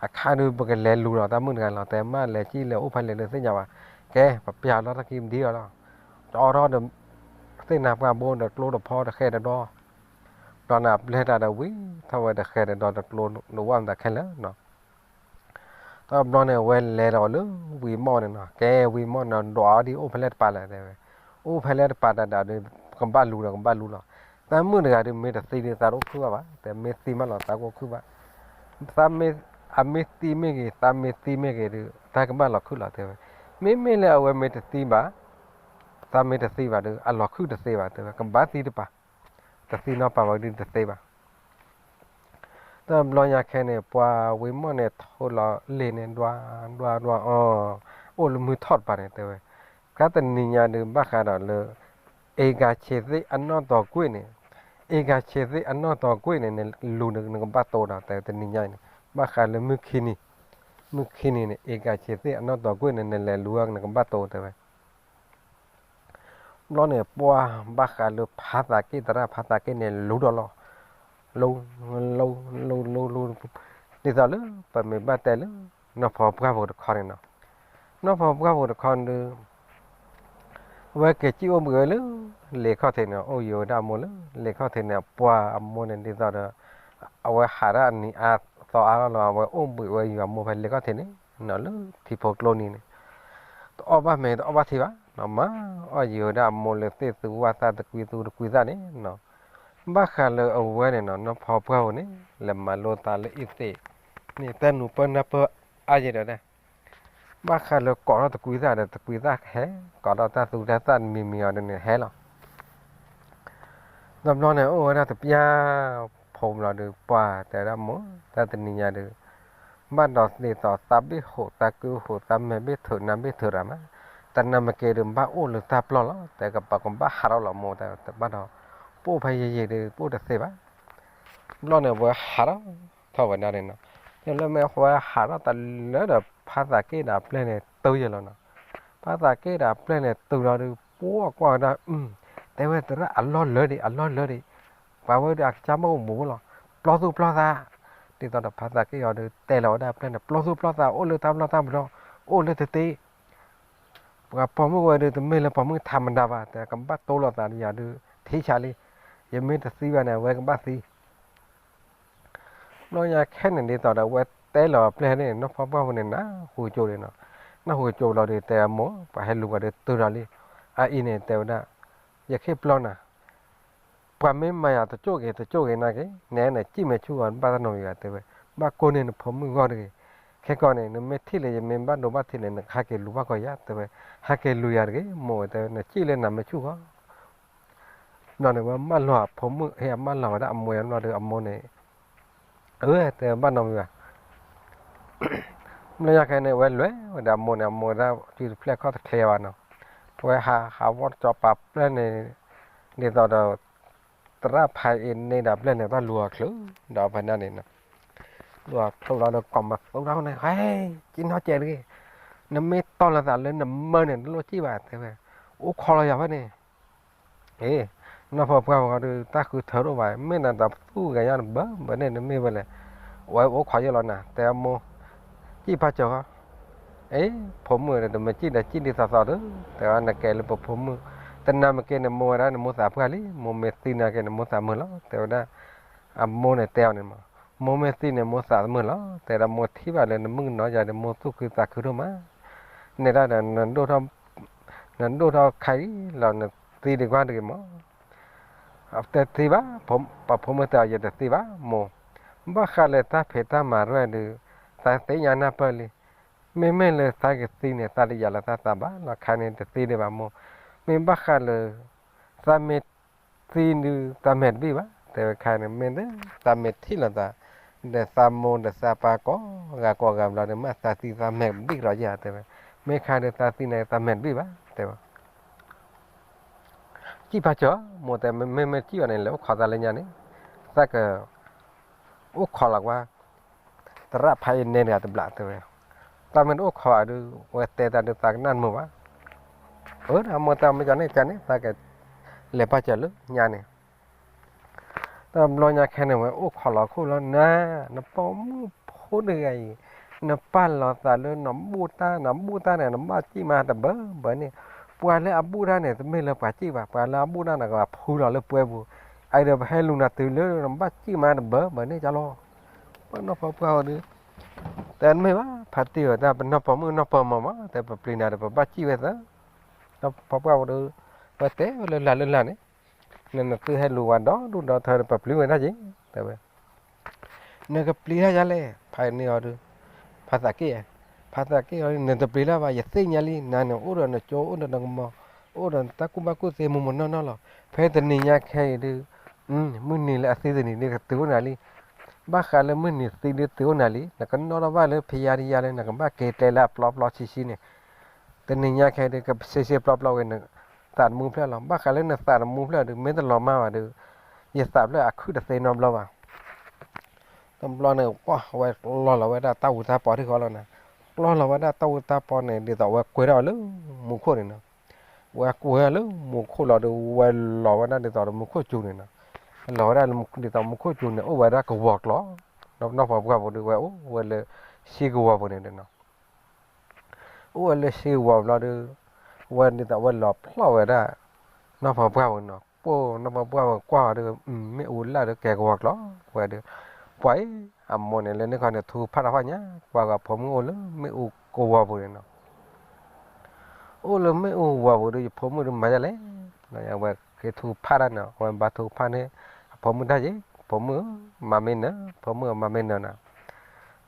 အခါဒုးပကလဲၤလူၤဒီးတၢ်မုၣ်တဂၤလီၤ, တဲမ့ၢ်လဲၤစံၣ်လဲၤအိၣ်ဖဲလဲၣ်ဒုးသ့ၣ်ညါဘၣ်, ကဲ ပပျၢ်လီၤတၢ်ခံပဒံအီၤလီၤ, ကၠီထီၣ်ဒီး သ့ၣ်နၤပှၢ်ဘိဒီးကျိတဖီတဃဲတဒီ, ဒီးနၤပျဲၢ်တၢ်ဒီးဝံၤထီၣ်ဝဲတဃဲတဒီဒီးကျိနဝၣ်မတၤခဲလၢာ်နီၤ တဘျီန့ၣ် အဝဲလဲၤဒီးလၢဝံၤမီၢ်န့ၣ်နီၤ, ကဲဝံၤမီၢ်န့ၣ်နီၤ, ဒွးအီၤဒ်အိၣ်ဖဲလဲၣ်တပၤလဲၣ်တဲဝဲ, အိၣ်ဖဲလဲၣ်တပၤတၢ်ဒၣ်ဒီး ကဘၣ်လူၤဒီးကဘၣ်လူၤလီၤ, တၢ်မုၣ်တဂၤဒုးမ့ၢ်တသံဒုးသးတအိၣ်ခုၣ်ဘၣ်ဘၣ်, တဲမ့ၢ်သံမးလီၤသးကအိၣ်ခုၣ်ဘၣ်, သးမ့ၢ်, အမ့ၢ်သံမ့ၢ်ဂ့ၤ သးမ့ၢ်သံမ့ၢ်ဂ့ၤဒုး သးကဘၣ်လီၤခုၣ်လီၤတဲဝဲ, မ့မ့ၢ်လၢအဝဲမ့ၢ်တသံဘၣ်, သးမ့ၢ်တသံဘၣ်ဒုး အလီၤခုၣ်တသ့ဘၣ်တဲဝဲ, ကဘၣ်သံတပၤ, တသံနီတပၤဘၣ်ဒုးတသ့ဘၣ် တဘျီညါခဲန့ၣ် ပှၤဝံၤမီၢ်န့ၣ် ထိးလီၤလ့ၣ်န့ၣ် ဒွးဒွးဒွးအီၤ, အိၣ်လၢမုၢ်ထီၣ်တပၤန့ၣ်တဲဝဲ, ကါတနံၤညါဒုး ဘၣ်ဃးဒီးလၢ အ့ကၤဆံးသ့ၣ်အနီၢ်တီၤကွ့ၢ်န့ၣ်, အ့ကၤဆံးသ့ၣ်အနီၢ်တီၤကွ့ၢ်န့ၣ် နလူၤနကဘၣ်တိၤဒီး တဲတနံၤညါအံၤန့ၣ် ဘၣ်ဃးလၢမုၢ်ခံနံၤ, မုၢ်ခံနံၤန့ၣ် အ့ကၤဆံးသ့ၣ်အနီၢ်တီၤကွ့ၢ်န့ၣ် နလဲၤလူၤနကဘၣ်တိၤတဲဝဲ ဘျီန့ၣ် ပှၢ်ဘၣ်ဃးလၢဖါသးက့ၣ် သရၣ်ဖါသးက့ၣ်န့ၣ် လူၤဒီးလီၤ, လူၤ, လူၤ, လူၤ, လူၤ, လူၤ, ဒ်သိးလၢပမ့ၢ်ဘၣ်တဲလၢ နီၢ်ဖီပှၢ်ဖိတခီန့ၣ်နီၤ, နီၢ်ဖီပှၢ်ဖိတခီန့ၣ်ဒုး အဝဲက့ၤစံၣ်အိၣ်ဘှံးဝဲလၢ လ့ၣ်ခီၣ်ထံးန့ၣ် အိၣ်ယံၤဝဲဒၣ်အမိၢ်လၢ လ့ၣ်ခီၣ်ထံးန့ၣ် အပှၢ်အမိၢ်န့ၣ် ဒ်သိးဒီး အဝဲဟးဒၣ်နံၤအါသီအါလီၤလီၤ အဝဲအိၣ်ဘှံးဝဲယံၤအမိၢ်ဖဲလ့ၣ်ခီၣ်ထံးန့ၣ်နီၤ လၢထံဖိကျိနံၤန့ၣ် တအီၣ်ဘၣ်မ့ၤတအီၣ်ဘၣ်ထံဘၣ်နီၤ မၤအီၣ်ယံၤဝဲဒၣ်အမိၢ်လၢသ့ၣ်သူဝၣ်သၣ် တကွံသူတကွံသၣ်န့ၣ်နီၤ ဘၣ်ဃးလၢအဝဲန့ၣ်နီၤ နီၢ်ဖီပှၢ်ဖိန့ၣ် လဲၤမၤလိသးလၢအ့ၣ်သ့ၣ်န့ၣ် တၢ်နူၤပၢၢ်နၢ်ပၢၢ်အါယဲၢ်ဒီးဒၣ် ဘၣ်ဃးလၢကိးထီၣ်တကွံသၣ်ဒီး တကွံသၣ်ဟဲ ကိးထီၣ်တၢ်သူတၢ်သၣ်တမံၤမံၤအီၤဒ်န့ၣ်ဟဲလီၤ တဘျီန့ၣ် အိၣ်ဝဲဒၣ်တပျၢ်ဖိဘျီဒီး ပှၢ်တဲဝဲဒၣ်မိၢ် တၢ်တနံၤညါဒီး ဘၣ်ဒီးသ့ၣ်သီးသးဘ့ၣ်ဟိး သးကုဟိး သးမဲာ်ဘ့ၣ်ထုး နါဘ့ၣ်ထုးတၢ်မး, တနၤမ့ၢ်က့ၤဒီး ဘၣ်အိၣ်လၢတၢ်ပျီၢ်လီၤ တဲကဘၣ်ကဘၣ်ဟးထီၣ်လီၤမိၢ် တဲဘၣ်ဒီး ပအိၣ်ဖဲယံၤယံၤဒီး ပအိၣ်တသ့ဘၣ် ဘျီန့ၣ် အဝဲဟးထီၣ်ထီၣ်ဝဲဒၣ်န့ၣ်နီၤ, ယလၢမ့ၢ်အဝဲဟးထီၣ်တၢ်လၢဒီး ဖါသးက့ၣ်ဒီးအပျဲၢ်န့ၣ် တုၤယဲၢ်လီၤနီၤ, ဖါသးက့ၣ်ဒီးအပျဲၢ်န့ၣ် တုၤလီၤဒီး ပှၢ်ကွၢ်ဝဲဒၣ် အု တဲဝဲသရၣ်အလီၢ်လၢဒံး အလီၢ်လၢဒံး, ပှၤဝဲဒၣ်အကစၢ်မ့ၢ်အိၣ်မူၤလီၤ, ပျီသူၣ်ပျီသး, ဒ်သိးဒီးဖါသးက့ၣ်အီၤဒီး တဲလီၤဝဲဒၣ်အပျဲၢ်န့ၣ် ပျီသူၣ်ပျီသး အိၣ်လၢတၢ်ပျီၢ်တၢ်ပျီၢ်, အိၣ်လၢတသ့ ပှၤပိာ်မုၣ်ဝဲဒီး တမ့ၢ်လၢပိာ်မုၣ်ထးမတၤဘၣ်, တဲကဘၣ်တိလိာ်သးဒီးယၤဒီး ထံဆးလံ, ယမ့ၢ်တသံဘၣ်န့ၣ် အဝဲကဘၣ်သံ. ဘျီညါခဲန့ၣ်ဒ်သိးဒီး အဝဲတဲလီၤအပျဲၢ်န့ၣ် နီၢ်ဖီပှၢ်ဖိန့ၣ် နၢ်ဟူကၠိဒံးနီၤ, နၢ်ဟူကၠိလီၤဒီး တဲအမိၢ် ပှၤဟဲလူၤပှၤဒီးတုၤဒီးလံ, အအံၤန့ၣ် တဲဝဲဒၣ်, ယခ့ၣ်ပျီနၤ ပှၤမ့ၢ်မၤယၤတကၠိၣ်ဂ့ၤ တကၠိၣ်ဂ့ၤနာ်က့ၤ, နဲနစံၣ်မဲာ်ဆူၣ်အီၤ ဘၣ်တၢ်နီတမံၤဘၣ် တဲဝဲ, ဘၣ်ကိၢ်န့ၢ်နဖိမုၣ်ဂီၢ်တဂ့ၤ, ခဲကီန့ၣ် နမ့ၢ်ထံၣ်လၢယမ့ၢ်ဘၣ်ဒိဘၣ်ထံးန့ၣ် နကဟဲက့ၤလူၤဘၣ်ကီးယၤ တဲဝဲ, ဟဲက့ၤလူၤယၤတဂ့ၤ မိၢ်ဝဲတဲဝဲ နစံၣ်လၢနမဲာ်ဆူၣ်ဂီၢ် ဘျီန့ၣ်ဝဲမၢလီၤအဖိမုၣ် ဟ့ၣ်အမၢလီၤဝဲဒၣ်အမိၢ်ယါဘျီဒီးအမိၢ်န့ၣ်, အၢ တဲဘၣ်နီတမံၤဘၣ် ဘျီညါခဲန့ၣ် အဝဲလဲၤဝဲဒၣ်အမိၢ်န့ၣ် အမိၢ်ဒၣ်စုတဖျဲၣ်ခီၣ်တချ့ဘၣ်နီၤ, အဝဲဟး ဟးဝီတကီပာ်ပျဲၢ်န့ၣ်, ဒ်သိးဒီး သရၣ်ဖးအ့န့ၣ်ဒီးပျဲၢ်န့ၣ် တၢ်လူၤအီၤချုး, ဒီးဖဲန့ၣ်န့ၣ်, လူၤအီၤချုးလီၤဒီးကိးမၤသူထီၣ်န့ၣ် ဟဲ, က့ၤနီၢ်ကဲးတဂ့ၤ, နမ့ၢ်တီၢ်လီၤသးလၢနမၢန့ၣ် တလိၣ်စံၣ်ဘၣ် တဲဝဲ, အိၣ်ခိးလီၤယၤဖဲန့ၣ် အ့, နီၢ်ဖီပှၢ်ဖိဒီး တၢ်ဃုထၢတအိၣ်ဘၣ်, မ့ၢ်နတၢ်သူၣ်ဂဲၤညါနဘၢဘၢန့ၣ် နမ့ၢ်ဝဲလဲၣ်, အဝဲအိၣ်ခိးယဲၢ်လီၤနၤ တဲအမိၢ်, စံၣ်ဖးစၢၤဃီ, အ့, ဖိမုၣ်ဒီး တမ့ၢ်စံၣ်ဒီးစံၣ်ဒ်သိးသိးဒီး, တဲဝဲနကဲလၢပဖိမုၣ်, တနၤမ့ၢ်က့ၤန့ၣ် မိၢ်ဝဲဒၣ်နမိၢ်သးပှၢ်လံ, မိၢ်မ့ၢ်သံနၤက့ၤန့ၣ် မိၢ်သးမုာ်လီၤ တဲဝဲဒၣ်, အမိၢ်န့ၣ်တဲအီၤန့ၣ်မး, မိၢ်မ့ၢ်သံန့ၣ် မိၢ်သးမုာ်လီၤ, တဲဒၣ်မိၢ်ထံၣ်ဘၣ်လၢနမုၣ်ကနီၤယၤဒီး မိၢ်သူၣ်ခုသးခုဒိၣ်မး, နဲဒၣ်ဒီး နဒိၣ်ထီၣ်ခါအံၤလီၤ နသံဒံးကွၢ်တဂ့ၤမး တသံဘၣ်, ပှၤဖိမုၣ်တဲအီၤ ယတသံဘၣ်မိၢ်, ဘၣ်ဃးလၢတၢ်ဖံးတၢ်မၤရဲၣ်ဒုး သးသ့ၣ်ညါနၢ်ပၢၢ်လံ. မ့မ့ၢ်လၢသးကသံန့ၣ် သးတယာ်လီၤသးသးဘၣ်လီၤ, ခဲန့ၣ်တသံဒံးဘၣ်မိၢ်. မ့ၢ်ဘၣ်ဃးလၢ သးမ့ၢ်သံဒုး သးမဲာ်တဘံၣ်ဘၣ် တဲဝဲ. ခဲန့ၣ် မ့ၢ်သးမ့ၢ်ထံၣ်လိာ်သး ဒီးသးမိၢ်ဒီးသးပၢ်ကိးဂၤကိးဂၤဘျီဒီး မ့ၢ်သးသံသးမဲာ်တဘံၣ်ကဒီးယၤ တဲဝဲ. မ့ၢ်ခါဒုးသးသံန့ၣ် သးမဲာ်တဘံၣ်ဘၣ် တဲဝဲ. စံၣ်ဖးစၢၤ မိၢ်တဲ, မ့မ့ၢ်စံၣ်အီၤန့ၣ် လဲၤအိၣ်ခိးသးလၢညါန့ၣ် သးက အိၣ်ခိးလီၤကွၢ် သရၣ်ဖးအံၤနဲတဂၤတဘျီ တဲဝဲ. သးမ့ၢ်တအိၣ်ခိးဘၣ်ဒုး ဝဲတဲတၢ်ဒုးသးကနၣ်တမုာ်ဘၣ်. အၢ မိၢ်တဲ မ့ၢ်ကန့ၣ်ကန့ၣ် သးကလဲၤပာ်စၢၤလၢညါန့ၣ်. တဘျီညါခဲန့ၣ် ဝဲအိၣ်ခိးလီၤခိၣ်လီၤနၤ, နပိာ်မုၣ်ဖိတဂၤအံၤ နပာ်လီၤသးလၢနဘူၣ်တၢ် နဘူၣ်တၢ်န့ၣ် နဘၣ်စံၣ်မးတဘၢဘၢန့ၣ်. ပှၤလၢအဘူၣ်တၢ်န့ၣ် တမ့ၢ်လၢပှၤစံၣ်ဘၣ်, ပှၤလၢအဘူၣ်တၢ်န့ၣ် ကဘၣ်ဖုလီၤလၢပှဲၤပူၤ. အအံၤဒီး ပဟဲလူၤနၤတုၤလၢနဘၣ်စံၣ်မးတဘၢဘၢန့ၣ်ကလီၤ. ပှၤနီၢ်ဖီပှၢ်ဝဲဒုး တဲတမ့ၢ်ဘၣ် ဖါတံၢ်ဧၢ, တၢ်ပနီၢ်ပိာ်မုၣ်နီၢ်ပၢၢ်မးမး တဲပပျံၤနၤဒီး ပဘၣ်စံၣ်ဝဲသၢ. နီၢ်ဖီပှၢ်ဝဲဒုး ဝဲတဲဝဲလၢလၢ်လၢလၢ်န့ၣ် နနသုဟဲလူၤဝဲဒီဒူၣ်ဒီထၢဒီး ပပျံၤဝဲဒၣ်က့ၤ တဲဝဲ. နကပျံၤတၢ်ယါလဲၣ် ဖးန့ၢ်အီၤဒုး ဖါသးက့ၣ်, ဖါသးက့ၣ်အီၤ နတပျံၤလၢၤဘၣ် ယသ့ၣ်ညါလံ နၤန့ၣ် အိၣ်ဒီးနကၠိ အိၣ်ဒီးနကမီၤ အိၣ်ဒီးတၢ်ကူၣ်ဘၣ်ကူၣ်သ့မုၢ်မုၢ်နီၢ်နီၢ်လီၤ. ဖဲတနံၤညါခဲအံၤဒုး မုၢ်နံၤလၢအသံတနံၤဒုး ကတုၤအိၣ်နၤလံ. ဘၣ်ဃးလၢမုၢ်နံၤသံဒုးတုၤအိၣ်နၤလံ, နကနီၣ်ထီၣ်ဘၣ်လၢဖယါတယါလၢ နကဘၣ်က့ၤကျဲလၢအပျီပျီဆံဆံန့ၣ် တနံၤညါခဲဒုး ကစ့စ့ပျီပျီဝဲ နသးတမူဖျၢၣ်လီၤ. ဘၣ်ဃးလၢနသးတမူဖျၢၣ်ဒုး မ့ၢ်တလီၤမၢ်ဘၣ်ဒုး ယသးဖျၢၣ်အခုၣ်တသ့နီတဘျီဘၣ်. တဘျီန့ၣ် ပှၢ်ဝဲကျီလီၤဝဲဒၣ်တၢ်အူတၢ်ပီတခီလီၤနၤ. ကျီလီၤဝဲဒၣ်တၢ်အူတၢ်ပီန့ၣ် ဒ်သိးဝဲကွဲထီၣ်လၢမူခိၣ်န့ၣ်နီၤ. ဝဲကွဲလၢမူခိၣ်လီၤဒီး ဝဲလီၤဝဲဒၣ်ဒ်သိးဒီးမူခိၣ်စူၤန့ၣ်နီၤ. လီၤဝဲဒၣ်ဒ်သိးမူခိၣ်စူၤန့ၣ် အိၣ်ဝဲဒၣ်ကဝီၤကျီၤ, နီၢ်ဖီပှၢ်ဖိဒုး ဝဲအိၣ်ဝဲလၢစ့ကဝီၤပူၤန့ၣ်နီၤ. အိၣ်ဝဲလၢစ့ကဝီၤဘျီဒီး ဝဲဒ်သိးဝဲလီၤဖျီၣ်ဝဲဒၣ် နီၢ်ဖီပှၢ်ဖိနီၤ. ပှၢ်နီၢ်ဖီပှၢ်ဖိကွၢ်အီၤဒီး မ့ၣ်အူလၢ်ဒီးကဲကဝီၤကျီၤဝဲဒီး ပှၤအံၤ အမိၢ်န့ၣ် လၢန့ၣ်ခီန့ၣ် ထူဖးတၢ်ဖီၣ်ညါ ကွၢ်ဃီၤဖိမုၣ်အိၣ်လၢမ့ၣ်အူကဝီၤပူၤန့ၣ်နီၤ. အိၣ်လၢမ့ၣ်အူကဝီၤပူၤဒီး ယဖိမုၣ်ဒုးမၤဒ်လဲၣ်, ဝဲဃ့ထူဖးတၢ်န့ၣ် ဝဲဘါထူဖးန့ၣ် အဖိမုၣ်တၢ်ယ့ၣ်, ဖိမုၣ်ဧၢ မၤမ့ၢ်နၢၤ, ဖိမုၣ်ဧၢ မၤမ့ၢ်နၢၤနီၤ.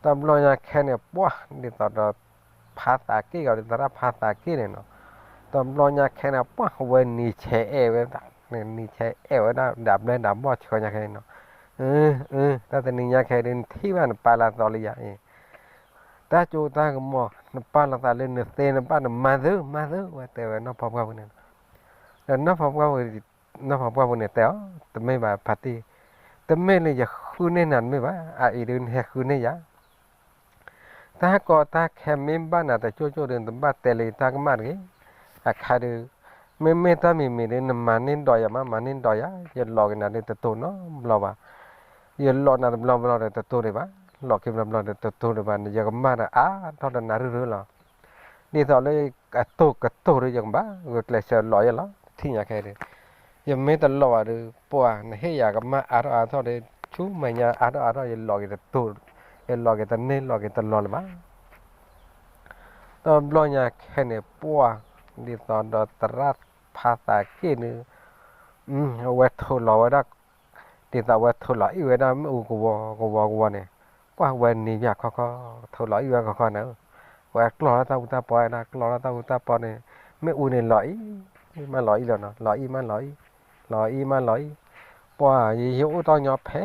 တဘျီညါခဲန့ၣ် ပှၢ်ဒ်သိးဒီး ဖါသးက့ၣ်အီၤဒီး သရၣ်ဖါသးက့ၣ်န့ၣ်နီၤ. တဘျီညါခဲန့ၣ် ပှၢ်ဝဲနံၤဆဲးအဲၣ်ဝဲဒၣ်, နံၤဆဲးအဲၣ်ဝဲဒၣ် ဒၣ်ဘျဲဒၣ်ဘီၣ်ဆှၢညါခဲအံၤနီၤ. အၢ အၢ တၢ်တနံၤညါခဲဒုး နထံၣ်ဘၣ်နပာ်လီၤသးလၢယၤအံၤ တၢ်စိတၢ်ကမီၤ နပာ်လီၤသးလၢနသ့နဘၣ်နမၤသ့ မၤသ့ ဝဲတဲဝဲနီၢ်ဖီပှၢ်ဖိန့ၣ်. ဒီးနီၢ်ဖီပှၢ်ဖိ နီၢ်ဖီပှၢ်ဖိန့ၣ်တဲအီၤ, တမ့ၢ်ဘၣ်ဖါတံၢ်, တမ့ၢ်လၢယဃုန့ၢ်နၤတမ့ၢ်ဘၣ်, အအံၤဒုးနဟဲဃုန့ၢ်ယၤ တၢ်ကီတၢ်ခဲမ့ၢ်ဘၣ်နၤတကၠိၣ်ကၠိၣ်ဒီး နတဘၣ်တဲလၢယတၢ်ကမၣ်တဂ့ၤ. အခါဒုး မ့မ့ၢ်တၢ်မံၤမံၤဒုး နမၤန့ၢ်ဒီးယၤမး မၤန့ၢ်ဒီးယၤ, ယလီၤက့ၤနၤဒုးတတိၤနီတဘျီဘၣ်. ယလီၤနၤတဘျီဘျီဒီးတတိၤဒံးဘၣ်, လီၤက့ၤဘျီဘျီဒီးတတိၤဒံးဘၣ်, ယကမၣ်ဒီးအါထီၣ်တနၢ်ရုၢ်ရုၢ်လီၤ. ဒ်သိးလၢအတိၤကတိၤဒုး ယကဘၣ်ဂုာ်ကျဲးစၢးလီၤယဲလီၤ, တထံၣ်ညါခဲဒုး ယမ့ၢ်တလီၤဘၣ်ဒီး ပှၢ်နဟ့ၣ်ယၤကမၣ်အါထီၣ်အါထီၣ်ဒီး ဆူမဲာ်ညါအါထီၣ်အါထီၣ် ယလီၤက့ၤတတိၤ, ယလီၤက့ၤတန့ၢ်လီၤက့ၤတလီၤလၢၤဘၣ်. တဘျီညါခဲန့ၣ် ပှၢ်ဒ်သိးဒီးသရၣ်ဖါသးက့ၣ်န့ၣ် အဝဲထိးလီၤဝဲဒၣ် ဒ်သိးအဝဲထိးလီၤအံၣ်ဝဲဒၣ်မ့ၣ်အူကဝီၤကဝီၤကဝီၤန့ၣ် ပှၢ်ဝဲနံၤဘၣ်ခီခီ ထိးလီၤအံၣ်ဝဲခီခီန့ၣ် ဝဲကျီၢ်ထီၣ်တၢ်အူတၢ်ပီဝဲဒၣ် ကျီၢ်ထီၣ်တၢ်အူတၢ်ပီန့ၣ် မ့ၣ်အူန့ၣ်လီၤအံၣ်မးလီၤအံၣ်လီၤနီၤ လီၤအံၣ်မးလီၤအံၣ် လီၤအံၣ်မးလီၤအံၣ် ပှၢ်ယယအိၣ်တီၢ်ညီဖဲ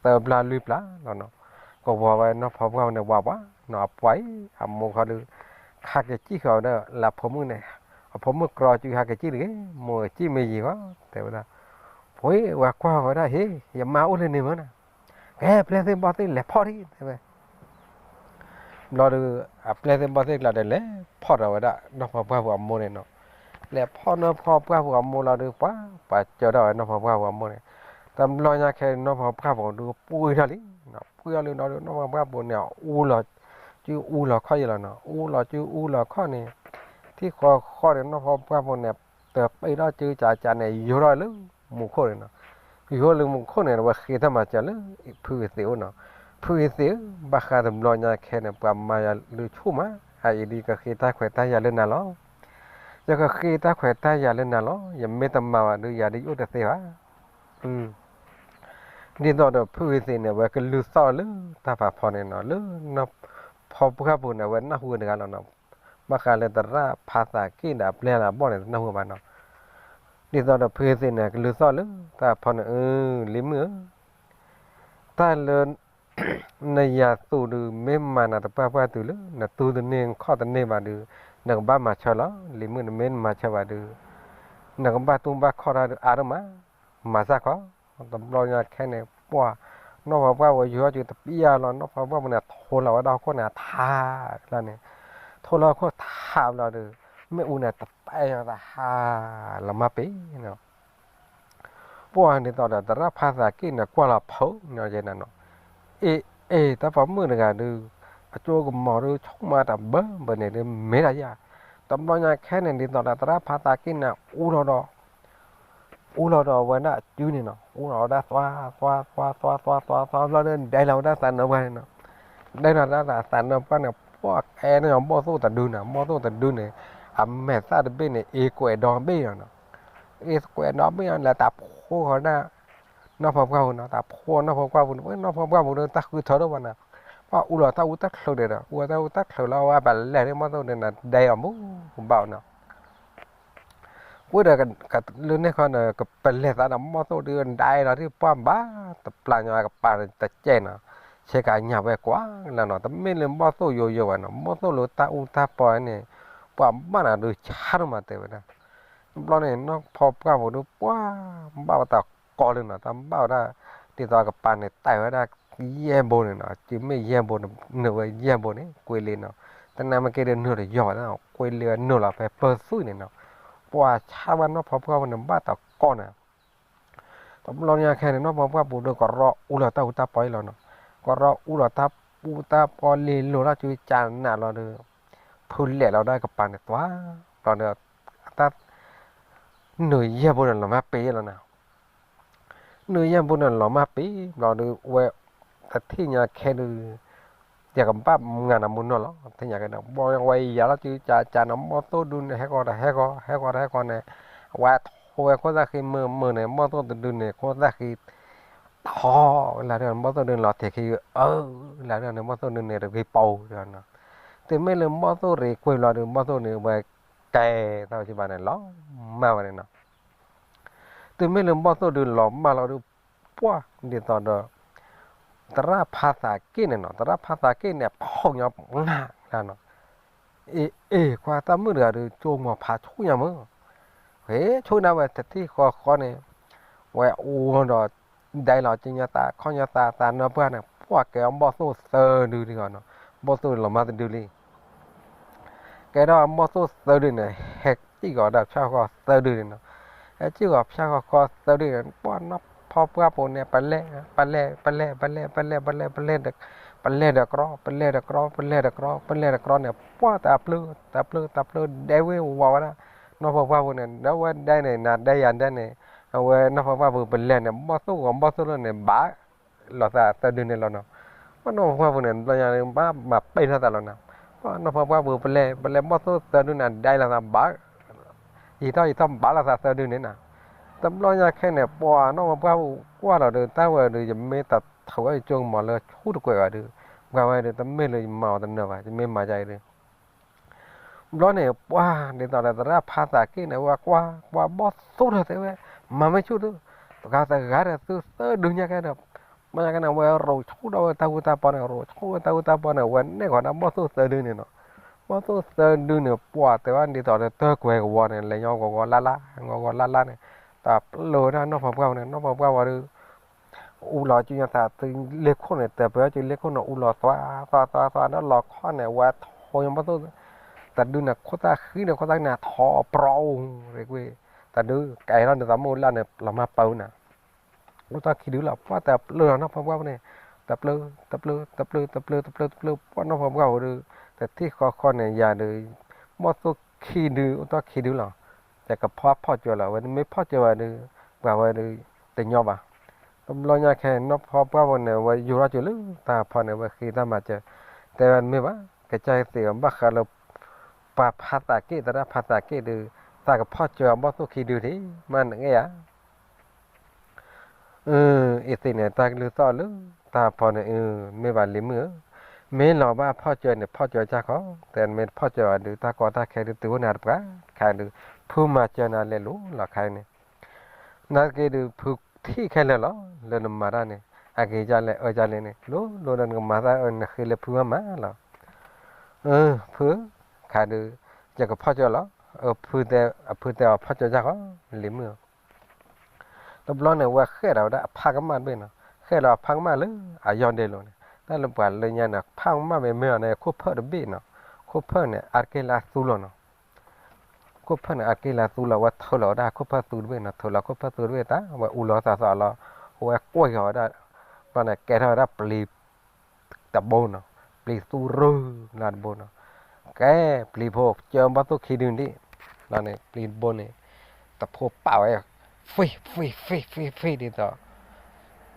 သၢဘျၢလွံၢ်ဘျၢလီၤနီၤ ကဝီၤဝဲနီၢ်ဖီပှၢ်ဝဲန့ၣ် ဝးပှၢ်နီၤ အပှၢ်အံၤ အမိၢ်ခီဒုး ခါက့ၤစံၣ်ဃီၤဝဲဒၣ်လၢအဖိမုၣ်န့ၣ် အဖိမုၣ်ကြီကၠူဟးက့ၤစံၣ်တဂ့ၤ မိၢ်ကစံၣ်မ့ၢ်ယံၤဃီ တဲဝဲဒၣ် ပှၤဝဲကွၢ်ဝဲဒၣ်ဟ့ၣ် ယမါအိၣ်လၢန့ၣ်မ့ၢ်နီၤ ကဲ ပျဲၢ်သ့ၣ်ဘီၣ်သ့ၣ်လဲၤဖီၣ်တဂ့ၤ တဲဝဲ ဘျီဒုး အပျဲၢ်သ့ၣ်ဘီၣ်သ့ၣ်ကျါဒီး လဲၤဖီၣ်ဒီးဝဲဒၣ် နီၢ်ဖီပှၢ်ဖိအမိၢ်န့ၣ်နီၤ လဲၤဖီၣ်နီၢ်ဖီပှၢ်ဖိအမိၢ်လီၤဒုး ပှၤ ပှၤစၢထီၣ်ဝဲနီၢ်ဖီပှၢ်ဖိအမိၢ်န့ၣ် တဘျီညါခဲနီၢ်ဖီပှၢ်ဖိဒုး ပှ့ၤထီၣ်လံ ပှ့ၤထီၣ်လံဒီး နီၢ်ဖီပှၢ်ဖိန့ၣ် အူလီၤ စုအူလီၤခီၣ်ယဲလီၤနီၤ အူလီၤစုအူလီၤခီၣ်န့ၣ် ထံၣ်ဃီဃီန့ၣ် နီၢ်ဖီပှၢ်ဖိန့ၣ် တပ့ၤထီၣ်စုကၠးကၠးန့ၣ် ယိၤထီၣ်လၢမူခိၣ်န့ၣ်နီၤ ယိၤလၢမူခိၣ်န့ၣ် ဝဲဃ့ထီၣ်မၤစၢၤလၢ ဖုဂ့ၤသ့ၣ်အိၣ်နီၤ ဖုဂ့ၤသ့ၣ်ဧၢ ဘၣ်ဃးတဘျီညါခဲန့ၣ် ပှၤမၤယၤလၢဆိၣ်မး အအံၤဒ်ကဃ့တၢ်ခွဲးတၢ်ယာ်လၢနၤလီၤ ယကဃ့တၢ်ခွဲးတၢ်ယာ်လၢနၤလီၤ ယမ့ၢ်တမၤဘၣ်ဒုး ယၤဒ်ယအိၣ်တသ့ဘၣ် ဒ်သိးဒီးဖုဂ့ၤသ့ၣ်န့ၣ် အဝဲကလုၢ်သီၣ်လၢတၢ်ဖးဖီန့ၣ်နီၤ, လၢနီၢ်ဖီပှၢ်ပူၤန့ၣ် အဝဲနၢ်ဟူတဂၤလီၤနီၤ. ဘၣ်ဃးလၢသရၣ်ဖးသးက့ၣ်ဒီးအပျဲၢ်လၢအဘီၣ်န့ၣ် တနၢ်ဟူဘၣ်နီၤ. ဒ်သိးဒီးဖုဂ့ၤသ့ၣ်န့ၣ် ကလုၢ်သီၣ်လၢတၢ်ဖီန့ၣ်, အၢ လံၤမုၣ်ဧၢ, တၢ်လၢ နယၤသူၣ်ဒုး မ့ၢ်မၤနၤတပှၢ်ပှၢ်တုၤလၢ နတူၢ်တန့ၢ်ခီၣ်တန့ၢ်ဘၣ်ဒုး နကဘၣ်မၤဆၢလီၤ. လံၤမုၣ် နမ့ၢ်နမၤဆၢဘၣ်ဒုး နကဘၣ်တူၢ်ဘၣ်ခီၣ်တၢ်ဒုးအါဒိၣ်မး, မၤစၢ်ခီ, တဘျီညါခဲန့ၣ် ပှၢ် နီၢ်ဖီပှၢ်ပူၤယူၤထီၣ်စုတပျၢ်လီၤ, နီၢ်ဖီပှၢ်ပူၤန့ၣ် ထိလီၤဝဲဒၣ်ဟီၣ်ခိၣ်န့ၣ် အထးလီၤန့ၣ်, ထိလီၤဟီၣ်ခိၣ်ထးဘျီဒီး မ့ၣ်အူန့ၣ် တပဲာ်ညီသးဟးလီၤမၢ်ပ့ၤနီၤ. ပှၢ်ဒ်သိးဒီးသရၣ်ဖးသးက့ၣ်န့ၣ် ကွၢ်လီၤဖုးန့ၣ်နီၤ, အ့ အ့ တၢ်ပိာ်မုၣ်တဂၤဒုး အစိကမီၤဒုး ဆိကမိၣ်တၢ်ဘၢဘၢန့ၣ်ဒုး မ့ၢ်ဒၣ်ယၤ, တဘျီညါခဲန့ၣ် ဒ်သိးဒီးသရၣ်ဖးသးက့ၣ်န့ၣ် အူလီၤဒီး အူလီၤဒီးဝဲဒၣ်အစုန့ၣ်နီၤ, အူလီၤဝဲဒၣ်သွါ သွါ သွါ သွါ သွါ သွါ သွါဘျီဒီး ဒဲလီၤဝဲဒၣ်သးနၢပှၢ်န့ၣ်နီၤ, ဒဲလီၤဝဲဒၣ်သးနၢပှၢ်န့ၣ် ပှၢ်ကဲန့ၣ် ဘီၣ်သိၣ်တဒုန့ၣ်, ဘီၣ်သိၣ်တဒုန့ၣ် အမဲာ်သၣ်တဘ့ၣ်န့ၣ် အ့ကွဲးဒီဘ့ၣ်လီၤနီၤ, အ့ကွဲးဒီဘ့ၣ်လီၤ လၢတၢ်ဖိဃီၤဒၣ် နီၢ်ဖီပှၢ်ပူၤနီၤ, တၢ်ဖိနီၢ်ဖီပှၢ်ပူၤန့ၣ် နီၢ်ဖီပှၢ်ပူၤဒီး တၢ်ဃုထၢထီၣ်ဘၣ်နီၤ, ပှၢ်အူလီၤတၢ်အူတၢ်ချုးဒီး အူလီၤတၢ်အူတၢ်ချုးလီၤ ဝဲပလဲၤန့ၣ် ဘီၣ်သိၣ်န့ၣ် ဒဲအီၤမူဘၣ်နီၤ ပှၢ်ဒီး လၢန့ၣ်ခီန့ၣ် ကပလဲၤသးဒီး ဘီၣ်သိၣ်ဒုးဒဲလီၤဒ်ပှၢ်ဘၣ် တပျၢ်ညီကပၤတကဲနီၤ, ဆဲးကညးဝဲကွၢ်လၢနီၤ, တမ့ၢ်လၢဘီၣ်သိၣ်ယိယိဘၣ်နီၤ, ဘီၣ်သိၣ်လၢတၢ်အူတၢ်ပီန့ၣ် ပှၢ်ဘၣ်နီၤဒုးဆါဒိၣ်မးတဲဝဲဒၣ်, တဘျီန့ၣ် နီၢ်ဖီပှၢ်ပူၤဒုးပှၢ် ဘၣ်ဝဲတၢ်ကီလၢနီၤ, တၢ်ဘၣ်ဝဲဒၣ် ဒ်သိးကပၤန့ၣ် တဲဝဲဒၣ် ယဲၢ်ဘိန့ၣ်နီၤ, စုမ့ၢ်ယဲၢ်ဘိန့ၣ် နုာ်ဝဲယဲၢ်ဘိန့ၣ် ကွ့လံနီၤ, တနၤမ့ၢ်က့ၤဒုးနုာ်တယီၤဘၣ် ကွ့လံဝဲနုာ်လီၤဖဲပၢၤသွံၣ်န့ၣ်နီၤ, ပှၢ်ဆါဝဲနီၢ်ဖီပှၢ်ပူၤန့ၣ် ဘၣ်တၢ်ကီန့ၣ် တဘျီညါခဲန့ၣ် နီၢ်ဖီပှၢ်ပူၤဒီး ကရီအူလီၤတၢ်အူတၢ်ပီအံၤလီၤနီၤ, ကရီအူလီၤတၢ်အူတၢ်ပီလံၤလိၤလၢ်စုကၢနးလီၤဒီး ဖုလဲၤလီၤဒၣ်ကပၤန့ၣ်သွါ, ဘျီဒီး တၢ် နုာ်ယဲၢ်ဘိန့ၣ်လီၤမၢ်ပ့ၤလီၤနီၤ, နုာ်ယဲၢ်ဘိန့ၣ်လီၤမၢ်ပ့ၤ ဘျီဒီး ဝဲ တထံၣ်ညါခဲဒုး ယကဘၣ်မၤနၤမူနီၢ်လီၤ, တထံၣ်ညါခဲဒုး ဘီဝဲယၤလီၤစုကၢကၢနီၤ, ဘီၣ်သိၣ်ဒုန့ၣ် ဟဲကီးတဟဲကီး ဟဲကီးတဟဲကီးန့ၣ်, အဝဲထိဝဲခိၣ်သၣ်ဃံမုာ်မုာ်န့ၣ် ဘီၣ်သိၣ်တဒုန့ၣ် ခိၣ်သၣ်ဃံ ထီလၢဒၣ်န့ၣ် ဘီၣ်သိၣ်ဒုန့ၣ် လီၤထဲးခံ အၢ လၢဒၣ်န့ၣ် ဘီၣ်သိၣ်ဒုန့ၣ် တဂ့ၤပီၤနီၤ, တုၤမ့ၢ်လၢဘီၣ်သိၣ်ရ့ၤကွံာ်ဘျီဒီး ဘီၣ်သိၣ်န့ၣ် ဝဲကဲသးဝဲစံးဘၣ်န့ၣ် လီၤမၢ်ဝဲန့ၣ်နီၤ, တုၤမ့ၢ်လၢဘီၣ်သိၣ်ဒုလီၤမၢ်လီၤဒုး ပှၢ်ဒ်သိးဒီး သရၣ်ဖးသးက့ၣ်န့ၣ်နီၤ, သရၣ်ဖးသးက့ၣ်န့ၣ် ဖီၣ်ညီနးလၢနီၤ, အ့ အ့ ကွၢ်တၢ်မုၣ်တဂၤဒုး ကၠိမီၤဖးဆူညါမုၢ်, ဟဲဆူညါဝဲတထံၣ်ဃီဃီန့ၣ် ဝဲအိၣ်ဒီး ဒဲလီၤကၠိညါသး ခီၣ်ညါသး သးနၢပှၢ်န့ၣ် ပှၢ်ကဲအီၤဘီၣ်သိၣ်သၢဒုလံနီၤ, ဘီၣ်သိၣ်လီၤမၢ်တဒုလံ ကဲထီၣ်အဘီၣ်သိၣ်သၢဒုန့ၣ် ဟဲစံၣ်ကီးဒီးဖၠၣ်ဃီသၢဒုန့ၣ်နီၤ, ဟဲစံၣ်ကီးဖၠၣ်ဃီဃီသၢဒုန့ၣ် ပှၢ်နီၢ်ဖီပှၢ်ပူၤန့ၣ် ပလဲၣ် ပလဲၣ် ပလဲၣ် ပလဲၣ် ပလဲၣ် ပလဲၣ် ပလဲၣ်ဒီးကြီ ပလဲၣ်ဒီးကြီ ပလဲၣ်ဒီးကြီ ပလဲၣ်ဒီးကြီန့ၣ် ပှၢ်တၢ်ပျုၢ် တၢ်ပျုၢ် တၢ်ပျုၢ်ဒဲဝ့ၤဝီၤဝဲဒၣ် နီၢ်ဖီပှၢ်ပူၤန့ၣ် ဒီးဝဲဒဲန့ၣ် နၤဒဲယၤဒဲန့ၣ် အဝဲနီၢ်ဖီပှၢ်ပူၤပလဲၣ်န့ၣ် ဘီၣ်သိၣ်ဂီၤဘီၣ်သိၣ်လၢန့ၣ် ဘၣ် လိာ်သးသၢဒုန့ၣ်လီၤနီၤ, ပှၢ်နီၢ်ဖီပှၢ်ပူၤန့ၣ် တဘျီညါ ဘၣ်မၤပ့ၢ်ထီၣ်သးလီၤနီၤ, ပှၢ်နီၢ်ဖီပှၢ်ပူၤပလဲၣ် ပလဲၣ်ဘီၣ်သိၣ်သၢဒုန့ၣ် ဒဲလိာ်သးဘၣ် ယံာ်ထီၣ်ယံာ်ထီၣ်ဘၣ်လိာ်သးသၢဒုန့ၣ်နီၤ, တဘျီညါခဲန့ၣ် ပှၢ်နီၢ်ဖီပှၢ်ပူၤကွၢ်လီၤဒီး တၢ်ဝဲဒီး ယမ့ၢ်တထုးဝဲယကၠိကမီၤလၢဆူတကွဲးဘၣ်ဒီး ပှၤဝဲဒီး တမ့ၢ်လၢယမၤအီၤတနၢၤဘၣ် ယမ့ၢ်မၤယၤအံၤဒီး ဘျီန့ၣ် ပှၢ်ဒ်သိးဒီးသရၣ်ဖးသးက့ၣ်န့ၣ် ဝဲကွၢ်ကွၢ်ဘီၣ်သိၣ်ထီၣ်တဲဝဲ မၤမ့ၢ်ဆူၣ်သု တဂၤတဂၤဒီးသုသၢဒုညါကဲဒီး ဘျီညါကဲန့ၣ် ဝဲရိၤဆူၣ်ဒီးဝဲတၢ်အူတၢ်ပီန့ၣ် ရိၤဆူၣ်ဝဲတၢ်အူတၢ်ပီန့ၣ် ဝဲနဲၣ်ဃီၤဒၣ်ဘီၣ်သိၣ်သၢဒုန့ၣ်နီၤ, ဘီၣ်သိၣ်သၢဒုန့ၣ် ပှၢ်တဲဝဲဒ်သိးဒီးတၢ်ကွဲးကဝီၤန့ၣ် လဲၤညီဂီၤဂီၤလၢ်လၢ် ဂီၤဂီၤလၢ်လၢ်န့ၣ် တၢ်ပျုၢ်ဝဲဒၣ်နီၢ်ဖီပှၢ်ဝဲန့ၣ် နီၢ်ဖီပှၢ်ဝဲဒီး အူလီၤစုညါသးသုလ့ခိၣ်န့ၣ် တၢၢ်ပၢၢ်စုလ့ခိၣ်န့ၣ် အူလီၤသွါသွါသွါသွါဒီးလီၤခီၣ်န့ၣ် ဝဲထိညါဘီၣ်သိၣ် တဒုန့ၣ် ခိၣ်သၣ်ဃံန့ၣ် ခိၣ်သၣ်န့ၣ် ထီပြီၣ်ရ့ၣ်ကွံာ် တဒု ကဲထီၣ်န့ၣ် သးမုၢ်လၢ်န့ၣ် လီၤမၢ်ပၢၤနၤ အိၣ်တ့ၢ်ခံဒုလီၤ ပှၢ်တၢ်ပျုၢ်လီၤနီၢ်ဖီပှၢ်ဝဲန့ၣ် တၢ်ပျုၢ် တၢ်ပျုၢ် တၢ်ပျုၢ် တၢ်ပျုၢ် တၢ်ပျုၢ် တၢ်ပျုၢ် ပှၢ်နီၢ်ဖီပှၢ်ဝဲဒီး တထံၣ်ဃီဃီန့ၣ် ယၤဒီး ဘီၣ်သိၣ်ခံဒု အိၣ်တ့ၢ်ခံဒုလီၤ ယကဖီဖီၣ်စၢၤလီၤ ဝဲမ့ၢ်ဖီၣ်စၢၤဝဲဒီး ပှၤဝဲဒီး တညီဘၣ် တဘျီညါခဲ နီၢ်ဖီပှၢ်ဝဲန့ၣ် ဝဲယူၤထီၣ်စၢၤလၢတၢ်ဖီန့ၣ် ဝဲဃ့တၢ်မၤစၢၤ တဲဝဲတမ့ၢ်ဘၣ် ကစၢ်ယွၤသ့ၣ်အီၤ ဘၣ်ဃးလၢ ပှၤဖးသးက့ၣ် သရၣ်ဖးသးက့ၣ်ဒီး သးကဖီၣ်စၢၤအီၤဘီၣ်သိၣ်ခံဒုဒံး မ့ၢ်နကအဲၣ်ဧါ အ့ၣ်သ့ၣ်န့ၣ် တၢ်ကလုၢ်သီၣ်လၢတၢ်ဖီန့ၣ် မ့ၢ်ဘၣ်လံၤမုၣ်ဧၢ, မ့ၢ်လီၤဘၣ်ဖီၣ်စၢၤန့ၣ် ဖီၣ်စၢၤကၢ်ခီ, တဲမ့ၢ်တဖီၣ်စၢၤဘၣ်ဒုး တၢ်ကီတၢ်ခဲဒုးတုၤအိၣ်နၤတပှၤ, ခဲဒုး ဖုမၤစၢၤနၤလဲၤလိၤလီၤခဲအံၤန့ၣ်, နာ်သက့ဒုး ဖုထံၣ်ခဲလၢာ်လီၤ လၢနမၤတၢ်န့ၣ် အဂ့ၤဒ်လဲၣ်အၢဒ်လဲၣ်န့ၣ် လိၤလိၤဒီးနကမၤတၢ်အၢ နဃ့လၢဖုမၤမၤလီၤ. ဖု, ခဲဒုး ယကဖီၣ်စၢၤလီၤ. အဖုတဲအီၤ ဖီၣ်စၢၤကၢ်ခီ လံၤမုၣ်ဧၢ. တဘျီန့ၣ် ဝဲဃဲၣ်ဒီးဝဲဒၣ်အဖးကမၣ်တဘ့ၣ်နီၤ, ဃဲၣ်ဒီးအဖးကမၣ်လၢအယီၢ်ဒ့လိၤန့ၣ်, တၢ်လၢပှၤလၢညါန့ၣ် ဖးကမၣ်မ့ၢ်မ့ၢ်အီၤန့ၣ် ခိၣ်ဖၢၣ်တဘ့ၣ်နီၤ, ခိၣ်ဖၢၣ်န့ၣ် အါတက့ၢ်လၢအသူလီၤနီၤ, ခိၣ်ဖၢၣ်န့ၣ် အါတက့ၢ်လၢအသူလီၤ, ဝဲထုးလီၤဝဲဒၣ်ခိၣ်ဖၢၣ်သူတဘ့ၣ်နီၤ, ထုးလီၤခိၣ်ဖၢၣ်သူတဘ့ၣ်တၢ် ဝဲအူလီၤသးသီလီၤ, ဝဲကွံာ်ဃီၤဝဲဒၣ်, ဘျီန့ၣ် ကဲထီၣ်ဝဲဒၣ်ပျံၤ တဘိနီၤ, ပျံၤသူရူၢ်လၢတဘိနီၤ, ကဲ ပျံၤဖိ ကၢဘီၣ်သိၣ်ခံဒုန့ၣ်, ဘျီန့ၣ် ပျံၤတဘိန့ၣ် တဖိပာ်ဝဲ ဖ့ၣ် ဖ့ၣ် ဖ့ၣ် ဖ့ၣ် ဖ့ၣ် ဒ်သိး, ဒ်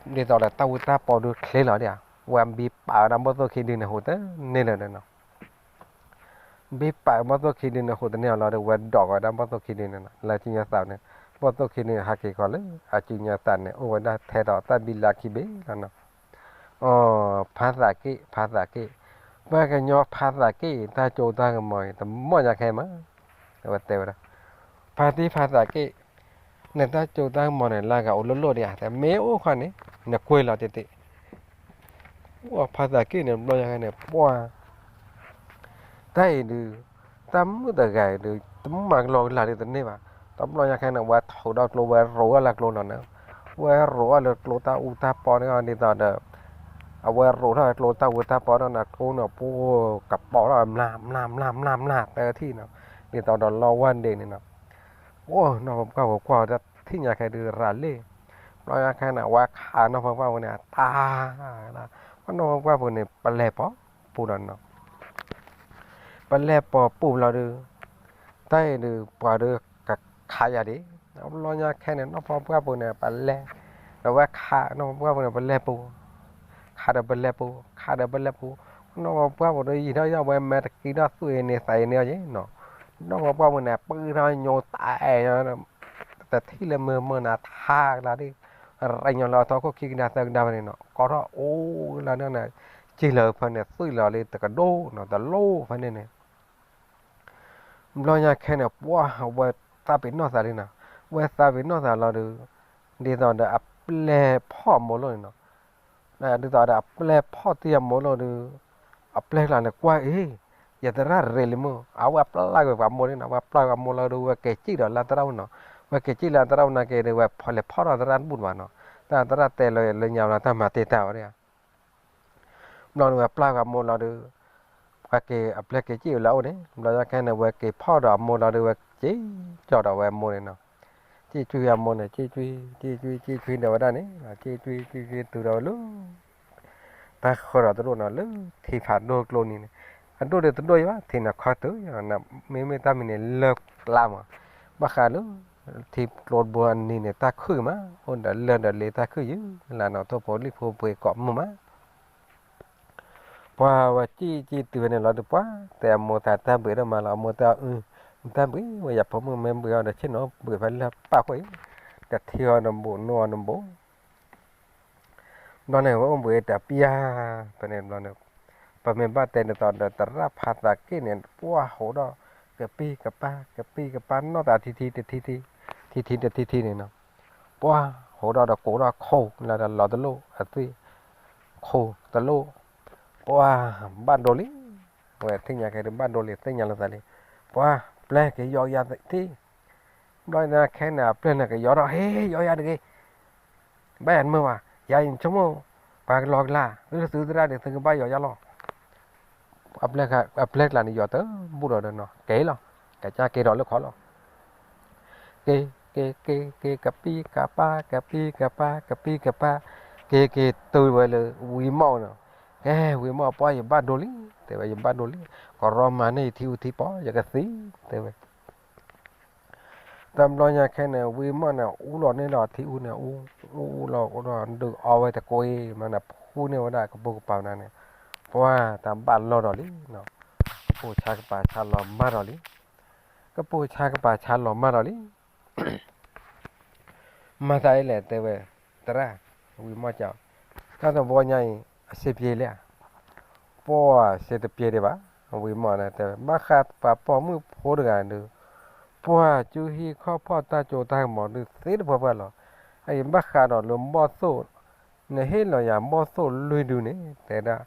သိးဒီးတၢ်ဝူတၢ်ပီဒုးချ့လီၤဒၣ်ဧါ, ဝဲဘံပာ်ဝဲဒၣ်ဘီၣ်သိၣ်ခံဒုန့ၣ် ဟူးတန့ၢ်လၢၤဒီးနီၤ ဘံပာ်ဘီၣ်သိၣ်ခံဒုန့ၣ် ဟူးတန့ၢ်အီၤလီၤဒီး ဝဲဒိးကီးဝဲဒၣ်ဘီၣ်သိၣ်ခံဒုန့ၣ်နီၤ, လၢစုညါသးန့ၣ်, ဘီၣ်သိၣ်ခံဒုန့ၣ် ဟးက့ၤကီးလၢအစုညါသးန့ၣ် အိၣ်ဝဲဒၣ်ထဲဒီးတၢ်ဘံလၢခံဘ့ၣ်လီၤနီၤ. အိ ဖါသးက့ၣ် ဖါသးက့ၣ်, ပှၤကညီဖါသးက့ၣ် တၢ်စိတၢ်ကမီၤအံၤ တမီၢ်ညါခဲမး, အဝဲတဲဝဲဒၣ်, ဖါတံၢ်ဖါသးက့ၣ်, နတၢ်စိတၢ်ကမီၤန့ၣ် လၢဂၤအိၣ်လိၣ်လိၣ်ဒံးဧါ, တမ့ၢ်အိၣ်ခီန့ၣ် နကွဲးလီၤတ့ၢ်တ့ၢ် အိ ဖါသးက့ၣ်န့ၣ် တဘျီညါခဲန့ၣ် ပှၤ တၢ်အံၤဒုး, တၢ်မုာ်တဂၤအံၤဒုး တမၤကလီကလီဒုးတန့ၢ်ဘၣ်, တဘျီညါခဲန့ၣ် ဝဲထုးဒီးကျိ ဝဲရိးအီၣ်လၢကျိလီၤန့ၣ်, ဝဲရိးအီၣ်လၢကျိတၢ်အူတၢ်ပီန့ၣ်ဒ်သိးဒီး, အဝဲရိးထီၣ်ကျိတၢ်အူတၢ်ပီန့ၣ် ကျိန့ၣ် ပှၤကပီၤထီၣ်မျၢ် မျၢ် မျၢ် မျၢ် မျၢ် တထံၣ်နီၤ, ဒ်သိးဒီးလီဝါဒ့န့ၣ်နီၤ, အိ နီၢ်ပှၤပှၢ်ဖိကွၢ်ဝဲဒၣ်ထံၣ်ညါခဲဒုးရၤလံ, ဘျီညါခဲန့ၣ် အဝဲခးနီၢ်ပှၤပှၢ်ဖိန့ၣ် တၢ်, ပှၤနီၢ်ပှၤပှၢ်ဖိန့ၣ် ပလဲၤပိာ်ပူၤလီၤနီၤ ပလဲၤပိာ်ပူၤလီၤဒုး, တၢ်အံၤဒုး ပှၤဒုးကခးယၤဒံး, ဘျီညါခဲန့ၣ် နီၢ်ပှၤပှၢ်ဖိန့ၣ် ပလဲၤ, ဒီးဝဲခးနီၢ်ပှၤပှၢ်ဖိန့ၣ် ပလဲၤပူၤ, ခးဒီးပလဲၤပူၤ ခးဒီးပလဲၤပူၤ, နီၢ်ပှၤပှၢ်ဖိဒုးယံာ်ထီၣ်ယံာ်ထီၣ် ဝဲမဲာ်တကံထီၣ်သူၣ်အ့န့ၣ်သးအ့န့ၣ်အီၤယ့ၣ်နီၤ, နီၢ်ပှၤပှၢ်ဖိန့ၣ် ပုၢ်ထီၣ်ညိတၢ်အဲၣ် တထံၣ်လၢမုာ်မုာ်နၤထါကလါဒံး, ရ့ညိလၢအထီခိၣ်ခံကဒါသၢကဒါဖဲန့ၣ်နီၤ ကိးထီၣ်အိၣ်လၢန့ၣ်, စံၢ်လီၤဖဲန့ၣ် သွံၣ်လီၤလံတကဒိၣ်နီၤ တလိၣ်ဖဲန့ၣ်န့ၣ်, ဘျီညါခဲန့ၣ် ပှၤဝဲသးပ့ၤနီၣ်သးလံနီၤ, ဝဲသးပ့ၤနီၣ်သးလီၤဒုး, ဒ်သိးဒီးအပျဲၢ်ဖီၣ်အမိၢ်လိၣ်န့ၣ်နီၤ ဒ်သိးဒီးအပျဲၢ်ဖီၣ်တံၢ်အမိၢ်လိၣ်ဒုး, အပျဲၢ်ကျါန့ၣ်ကွၢ်အ့ၣ်, ယသရၣ်ရ့လံမုၢ်, အဝဲပျၢ်ကွံာ်ပှၤမိၢ်န့ၣ်နီၤ, ဝဲပျၢ်ကွံာ်အမိၢ်လီၤဒုး ဝဲက့ၤစံၣ်ဒီးလၢသရၣ်အိၣ်နီၤ, ဝဲက့ၤစံၣ်လၢသရၣ်အိၣ်နာ်က့ၤဒီး ဝဲလဲၤဖီၣ်ဒီးသရၣ်တဘူၣ်တဘၣ်နီၤ, တၢ်သရၣ်တဲလၢလၢညါဝဲလီၤ တၢ်မၤတ့ၢ်တၢ်ဝဲဒၣ် ဘျီန့ၣ်ဝဲပျၢ်ကွံာ်အမိၢ်လီၤဒုး, ဝဲက့ၤအပျဲၢ်က့ၤစံၣ်ဝဲလၢအအိၣ်န့ၣ်, ဘျီညါခဲန့ၣ် ဝဲက့ၤဖီၣ်ဒီးအမိၢ်လီၤဒုး ဝဲစံၣ်ကၠီၣ်ဒီးဝဲအမိၢ်န့ၣ်နီၤ, စံၣ်ကွံာ်အမိၢ်န့ၣ် စံၣ်ကွံာ် စံၣ်ကွံာ် စံၣ်ကွံာ်ဒီးဝဲဒၣ်န့ၣ်, စံၣ်ကွံာ် စံၣ်ကွံာ်တုၤဒီးဝဲလၢ တၢ်ဃၢၤဒီးတဒိၣ်နီၤ လၢထံဖးဒိၣ်ကျိနံၤန့ၣ်, အဒိၣ်ဒီးတဒိၣ်ယဘၣ် ထံန့ၣ်ခီတုၤ, မ့မ့ၢ်တၢ်မံၤန့ၣ်လၢကျါမး, ဘၣ်ဃးလၢ ထံကျိတဘိအနံၤန့ၣ် တၢ်ခုၣ်မး အိၣ်ဒီးလၢၢ်ဒီးလ့တၢ်ခုၣ်ယုၢ်လၢနီၤ ထိၣ်ဖိလံၣ်ဖိပှ့ၤကိးမုၢ်မး ပှၤဝဲစံၣ်စံၣ်တုၤဝဲန့ၣ်လီၤဒုး ပှၤတဲအမိၢ်သးတၢ်ဘှံးဒိၣ်မးလီၤ, အမိၢ်တဲအီၤအု, တၢ်ဘှံးဝဲယဖိမုၣ်မ့ၢ်ဘှံးအီၤဒီး ဆ့ၣ်နီၤဘှံးဖဲလၢပၢ်ဃိၣ်အံၤ, တထံၣ်အီၤတဘိး နိအီၤတဘိး ဘျီန့ၣ် ဝဲအိၣ်ဘှံးတပျၢ်, ဖဲန့ၣ်ဘျီန့ၣ် ပမ့ၢ်ဘၣ်တဲဒ်သိးဒီး သရၣ်ဖါသးက့ၣ်န့ၣ် ပှၤဟိးဒီး ကပံၢ်ကပၢ် ကပံၢ်ကပၢ် နီၢ်သးထံထံတထံထံ, ထံထံတထံထံန့ၣ်နီၤ, ပှၤဟိးဒီးဒီးကိးထီၣ်ခိၣ်လၢဒီးလီၤတလိၣ်အသွံၣ်, ခိၣ်တလိၣ်, ပှၤဘၣ်ဒိလံ, ဝဲထံၣ်ညါခဲဒုးဘၣ်ဒိလံ သ့ၣ်ညါလိာ်သးလံ, ပှၤပျဲၢ်က့ၤယီၤယၤထံၣ် ဘျီညါခဲန့ၣ် အပျဲၢ်န့ၣ်ကယီၤထီၣ် ဟ့ၣ် ယီၤယၤတဂ့ၤ, ဘၣ်ယၤတမုာ်ဘၣ်, ယၤအံၤဆိကမိၣ် ပှၤကလီကလါ သုသုသရၣ်ဒီး သုကဘၣ်ယီၤယၤလီၤ, အပျဲၢ်ကျါန့ၣ် ယီၤတဘူၣ်ဒီးနီၤ က့ၤလီၤ, ကစၢ်က့ၤဒီးလၢခီလီၤ, က့ၤ က့ၤ က့ၤ က့ၤ ကပံၢ်ကပၢ် ကပံၢ်ကပၢ် ကပံၢ်ကပၢ်, က့ၤက့ၤတုၤဝဲလၢဝံမီၣ်နီၤ, ကဲ ဝံမီၣ် ပှၤယဘၣ်ဒိလံ, တဲဝဲ ယဘၣ်ဒိလံ, ကရီမၤန့ၢ်ယထံအူထံပီ ယကသံ, တဲဝဲ တဘျီညါခဲန့ၣ် ဝံမီၣ်န့ၣ် အူလီၤန့ၢ်ဒီးထံအူန့ၣ် အူ အူလီၤအူဒီး ဒုးအီဝဲတကိးအံၤ မ့ၢ်န့ၣ် ဖှူန့ၢ်ဝဲဒၣ်ကပိာ်ကပၤနၤန့ၣ်, ပှၤတၢ်ဘၣ်လီၤဒီးလံ, ကပိာ်ဆါကပၤဆါလီၤမၢ်ဒီးလံ, ကပိာ်ဆါကပၤဆါလီၤမၢ်ဒီးလံ မၤသးဒ်လဲၣ် တဲဝဲ, သရၣ်, ဝံမီၢ်ကး, တၢ်တဘီညါအံၤ အဆင်ပြေလံဧါ. ပှၢ် ဆင်တပြေဒံးဘၣ်, ဝံမီၢ်တဲ, ဘၣ်ဃးပှၤပိာ်မုၣ်ဖိတဂၤဒုး, ပှၢ် ကၠူဟံၣ်ခီၣ်ဖီၣ်တၢ်စိတၢ်ကမီၤဒုးသ့တပှၢ်ပှၢ်လီၤ. အအံၤဘၣ်ဃးဒီးလၢဘီၣ်သိၣ်, နဟ့ၣ်လီၤယၤဘီၣ်သိၣ်လွံၢ်ဒုန့ၣ် တဲဒၣ်,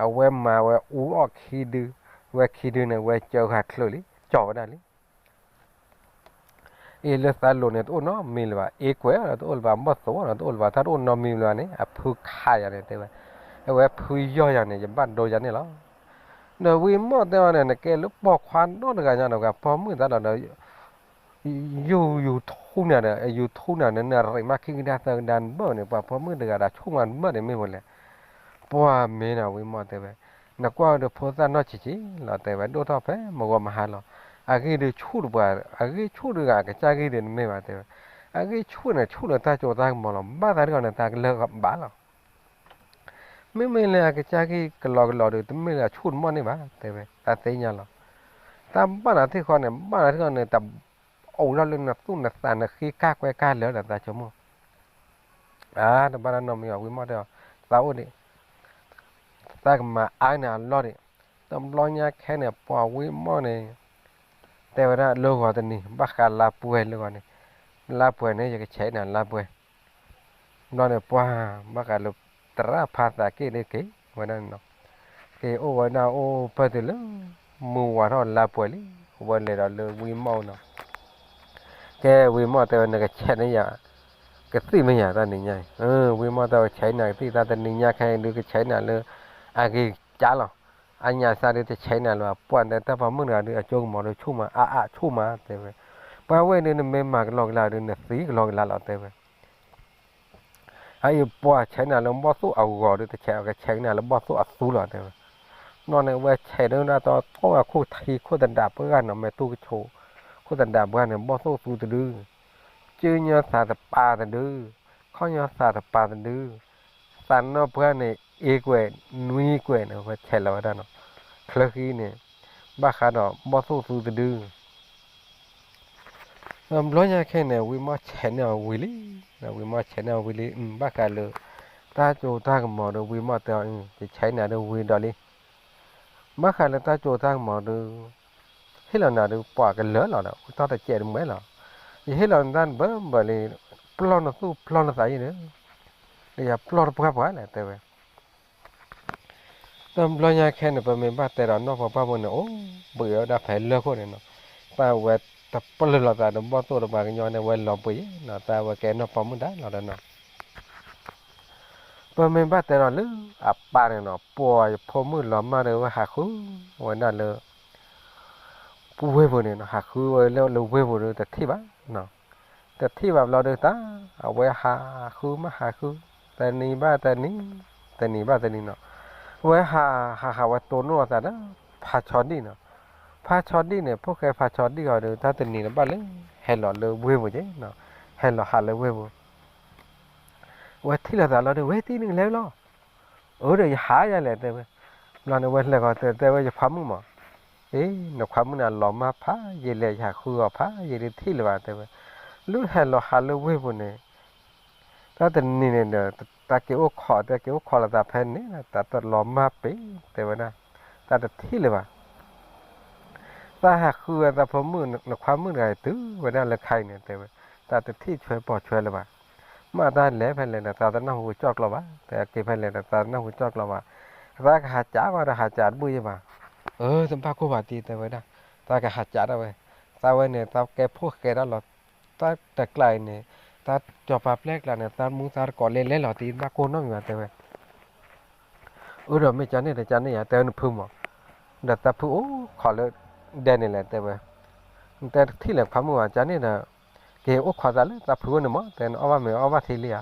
အဝဲမၤဝဲအူအီၣ်ခံဒု, ဝဲခံဒုန့ၣ် ဝဲကၢဃာ်ချုးလံ, ကၠီဝဲဒၣ်လံ. အ့ၣ် လၢသးလိၤန့ၣ် တအိၣ်နီတမံၤလၢၤဘၣ်, အ့ၣ်ကွဲးဒီးတအိၣ်လၢၤဘၣ်, ဘီၣ်သိၣ်ဒီးတအိၣ်လၢၤဘၣ်, တၢ်တအိၣ်နီတမံၤလၢၤဘၣ်န့ၣ် အဖုခးယၤန့ၣ်တဲဝဲ, အဝဲဖုယီၢ်ယၤန့ၣ် ယဘၣ်ဒိယၤန့ၣ်လီၤ. ဒီးဝံမီၢ်တဲဝဲန့ၣ် နကဲလၢပိာ်ခွါနီတဂၤညါဒီး ပှၤပိာ်မုၣ်သးဒီး ယူၤထူၣ်န့ၣ်ဒီး ယူၤထူၣ်န့ၣ်ဒီး နရံးမးခံကဒါသၢကဒါနဘၢၣ်န့ၣ် ပှၤပိာ်မုၣ်တဂၤဒီးဆူၣ်မးနဘၢၣ်န့ၣ်မ့ၢ်ဝဲလဲၣ်. ပှၢ်မ့ၢ်နီၤ ဝံမီၢ်တဲဝဲ, နကွၢ်ဝဲဒီးဖိသၣ်နီၢ်ဆံးဆံးလီၤတဲဝဲ, ဒိၣ်ထီၣ်ဖဲမဂီၤမဟါလီၤ. အဂ့ၢ်ဒုးဆူၣ်တပှၤ, အဂ့ၢ်ဆူၣ်တဂၤ အကစၢ်ဂ့ၢ်ဒုးနမ့ၢ်ဘၣ်တဲဝဲ, အဂ့ၢ်ဆူၣ်န့ၣ်ဆူၣ်လၢတၢ်စိတၢ်ကမီၤလီၤ, ဘၣ်သးတဂီၢ်န့ၣ် တၢ်ကလၢၢ်ဘၣ်လီၤ. မ့မ့ၢ်လၢအကစၢ်ဂ့ၢ်ကလီကလီဒီး တမ့ၢ်လၢအဆူၣ်တမီၢ်န့ၣ်ဘၣ်တဲဝဲ, တၢ်သ့ၣ်ညါလီၤ. တၢ်ဘၣ်နၤထံၣ်ဃီန့ၣ် ဘၣ်နၤထံၣ်ဃီန့ၣ် တၢ်အိၣ်ထီၣ်လၢနသူၣ်နသးနဃ့ကၢ်ကွဲကၢ်လၢာ်ဒီးသးဆိကမိၣ် အါ တဘၣ်တၢ်နီတမံၤဘၣ် ဝံမီၢ်တဲအီၤ, သးအိၣ်ဒံး, သးကမၤအါနၤအလီၢ်ဒံး, တဘျီညါခဲန့ၣ် ပှၤဝံမီၢ်န့ၣ် တဲဝဲဒၣ်လၢဂီၤတနံၤ ဘၣ်ဃးလါပှဲၤလၢဂီၤန့ၣ်, လါပှဲၤန့ၣ် ယကဆဲးနၤလါပှဲၤ, ဘျီန့ၣ်ပှၤ ဘၣ်ဃးလၢ သရၣ်ဖးသးက့ၣ်ဒ့က့ၤဝဲဒၣ်န့ၣ်နီၤ, က့ၤအိၣ်ဝဲဒၣ်အိၣ်ဖဲတုၤလၢ မုၢ်ဝါထီၣ်လါပှဲၤလံ, ဝဲလဲၤဒီးလၢဝံမီၢ်နီၤ ကဲဝံမီၢ်တဲဝဲ နကဆဲးန့ၢ်ယၤ ကသံၣ်မ့ၢ်ယၤတၢ်နံၤညါအံၤ, ဝံမီၢ်တဲဝဲ ဆဲးနၤကသံၣ် တၢ်တနံၤညါခဲအံၤဒုး ကဆဲးနၤလၢ အဂ့ၤကၢ်လီၤ, အညၣ်သးဒုးတဆဲးနၤလၢၤဘၣ်, ပှၤတဲတၢ်ပိာ်မုၣ်တဂၤဒုး အစိကမီၤဒုးဆူၣ်မး အါအါဆူၣ်မးတဲဝဲ, ပှၤဝဲဒုးနမ့ၢ်မၤကလီကလီဒုး နသံကလီကလီလီၤတဲဝဲ အအံၤပှၤဆဲးနၤလၢဘီၣ်သိၣ်အဂီၤဒုး တဆဲး ကဆဲးနၤလၢဘီၣ်သိၣ်အသူလီၤတဲဝဲ, ဘျီန့ၣ် ဝဲဆဲးဒုးဒၣ်တီတီဝဲခိၣ်ထံခိၣ်သဒါပှၢ်ဂၤနီၤ မဲာ်တူၢ်ကဆိး, ခိၣ်သဒါပှၢ်န့ၣ် ဘီၣ်သိၣ်သူတဒု, ကၠၢညီသးတပၤတဒု, ခီၣ်ညီသးတပၤတဒု, သးနီၢ်ပှၢ်န့ၣ် အ့ကွဲး နွံကွဲးန့ၣ် ဝဲဆဲးလီၤဝဲဒၣ်နီၤ, ချၢဃံန့ၣ် ဘၣ်ဃးဒီးဘီၣ်သိၣ်သူတဒု ဘျီညါခဲန့ၣ် ဝံမီၢ်ဆဲးန့ၢ်အီၤဝံၤလံ, ဝံမီၢ်ဆဲးန့ၢ်အီၤဝံၤလံ, ဘၣ်ဃးလၢ တၢ်စိတၢ်ကမီၤဒုး ဝံမီၢ်တဲအီၤ ယဆဲးနၤဒုးဝံၤဒီးလံ, ဘၣ်ဃးလၢတၢ်စိတၢ်ကမီၤဒုး ဟ့ၣ်လီၤနၤဒုးပှၤကလၢာ်လီၤဒီး အိၣ်ထီၣ်တစဲးတမဲလီၤ, ယဟ့ၣ်လီၤနတၢ်တဘၢဘၢလံ, ပျီၢ်နသူၣ်ပျီၢ်နသးအံၤဒီး လၢယပျီၢ်တပှၢ်ပှၢ်လဲၣ်တဲဝဲ တဘျီညါခဲန့ၣ် ပမ့ၢ်ဘၣ်တဲဒီးနီၢ်ပှၤပှၢ်ဖိန့ၣ် အိၣ်ဘှံးဝဲဒၣ်ဖဲလၢၢ်ခိၣ်န့ၣ်နီၤ, တၢ်ဝဲတပလၢၢ်လိာ်သးဒီးဘီၣ်သိၣ်တပၤကညီန့ၣ် ဝဲလီၤဘှံးနီၤ, တၢ်ဝဲကဲနီၢ်ပှၤမုၣ်ဒါလီၤဒီးနီၤ, ပမ့ၢ်ဘၣ်တဲဒီးလၢအပၢ်န့ၣ်နီၤ ပှၤယဖိမုၣ်လီၤမၢ်ဒီးဝဲဟးဃုဝဲဒၣ်လၢ ပူၤဝ့ၢ်ပူၤန့ၣ်နီၤ, ဟးဃုဝဲလၢလၢဝ့ၢ်ပူၤဒီးတထံၣ်ဘၣ်နီၤ, တထံၣ်ဘၣ်ဘျီဒီးတၢ် အဝဲဟးဃုမးဟးဃု, တနံၤဘၣ်တနံၤ, တနံၤဘၣ်တနံၤနီၤ, ဝဲဟးဟးဟးဝဲတိၢ်နီၣ်အသးဒီး ဖးဆီဒံၣ်နီၤ, ဖးဆီဒံၣ်န့ၣ် ဖိၣ်ဃဲဖးဆီဒံၣ်အီၤဒီး တၢ်တနံၤန့ၣ်ဘၣ်လၢ ဟဲလီၤလၢဝ့ၢ်ပူၤက့နီၤ, ဟဲလီၤဟးလၢဝ့ၢ်ပူၤ ဝဲထံၣ်လိာ်သးလီၤဒီး ဝဲတံၢ်နုၢ်လဲၤလီၤ, အၢဒီးယဟးယၤလဲၣ်တဲဝဲ, ဘျီန့ၣ်ဝဲလဲၤဃီၤတဲတဲဝဲယခွါမုၣ်မး, အ့ နခွါမုၣ်န့ၣ်လီၤမၢ်ဖးယံာ်လဲၣ် ယဟးဃုအီၤဖးယံာ်ဒုးထံၣ်လၢၤဘၣ်တဲဝဲ, လၢဟဲလီၤဟးလၢဝ့ၢ်ပူၤန့ၣ် တၢ်တနံၤန့ၣ်ဒီး တၢ်က့ၤအိၣ်ခိး တၢ်က့ၤအိၣ်ခိးလိာ်သးဖဲန့ၣ် တၢ်တလီၤမၢ်ပ့ၤတဲဝဲဒၣ်, တၢ်တထံၣ်လၢၤဘၣ် တၢ်ဟးဃုဝဲသးဖိမုၣ် နခွါမုၣ်တဂၤအံၤတုၤဝဲဒၣ်လၢခါအံၤန့ၣ်တဲဝဲ, တၢ်တထံၣ်ဆွဲပိာ်ဆွဲလၢၤဘၣ်, မ့ၢ်တၢ်လဲၤဖဲလဲၣ်ဒီး သးတနၢ်ဟူကၠီၣ်ကျီဘၣ်, တၢ်က့ၤဖဲလဲၣ်ဒီး သးတနၢ်ဟူကၠီၣ်ကျီဘၣ်, သးကဟးကးဘၣ်ဒီးဟးကးတဘၣ်ယဲဘၣ်, အၢ တဘၣ်ကိၢ်ဘၣ်တံၢ်တဲဝဲဒၣ်, သးကဟးကးဒၣ်ဝဲ, သးဝဲန့ၣ် သးကဲဖိၣ်ဃဲဒၣ်လီၤ, တၢ်တကျါအံၤန့ၣ်, တၢ်စီၤပၤပျဲၢ်ကျါန့ၣ် သးမူသးတကိးလဲၤလဲၤလီၤတံၢ် တဘၣ်ကိၢ်နီတမံၤဘၣ်တဲဝဲ အၢ ဒီးမ့ၢ်ကန့ၣ်ဒီး ကန့ၣ်ယၤ တဲနဖုမး, ဒီးသးဖုအိၣ်ခိးလၢဒဲန့ၣ်လဲၣ်တဲဝဲ, နတဲတထံၣ်လဲၣ်ခွါမုၣ်ဘၣ် ကန့ၣ်ဒီး, က့ၤအိၣ်ခိးသးလၢသးဖုအိၣ်န့ၣ်မး တဲနအီၣ်ဘၣ်မ့ၤအီၣ်ဘၣ်ထံလံဧါ,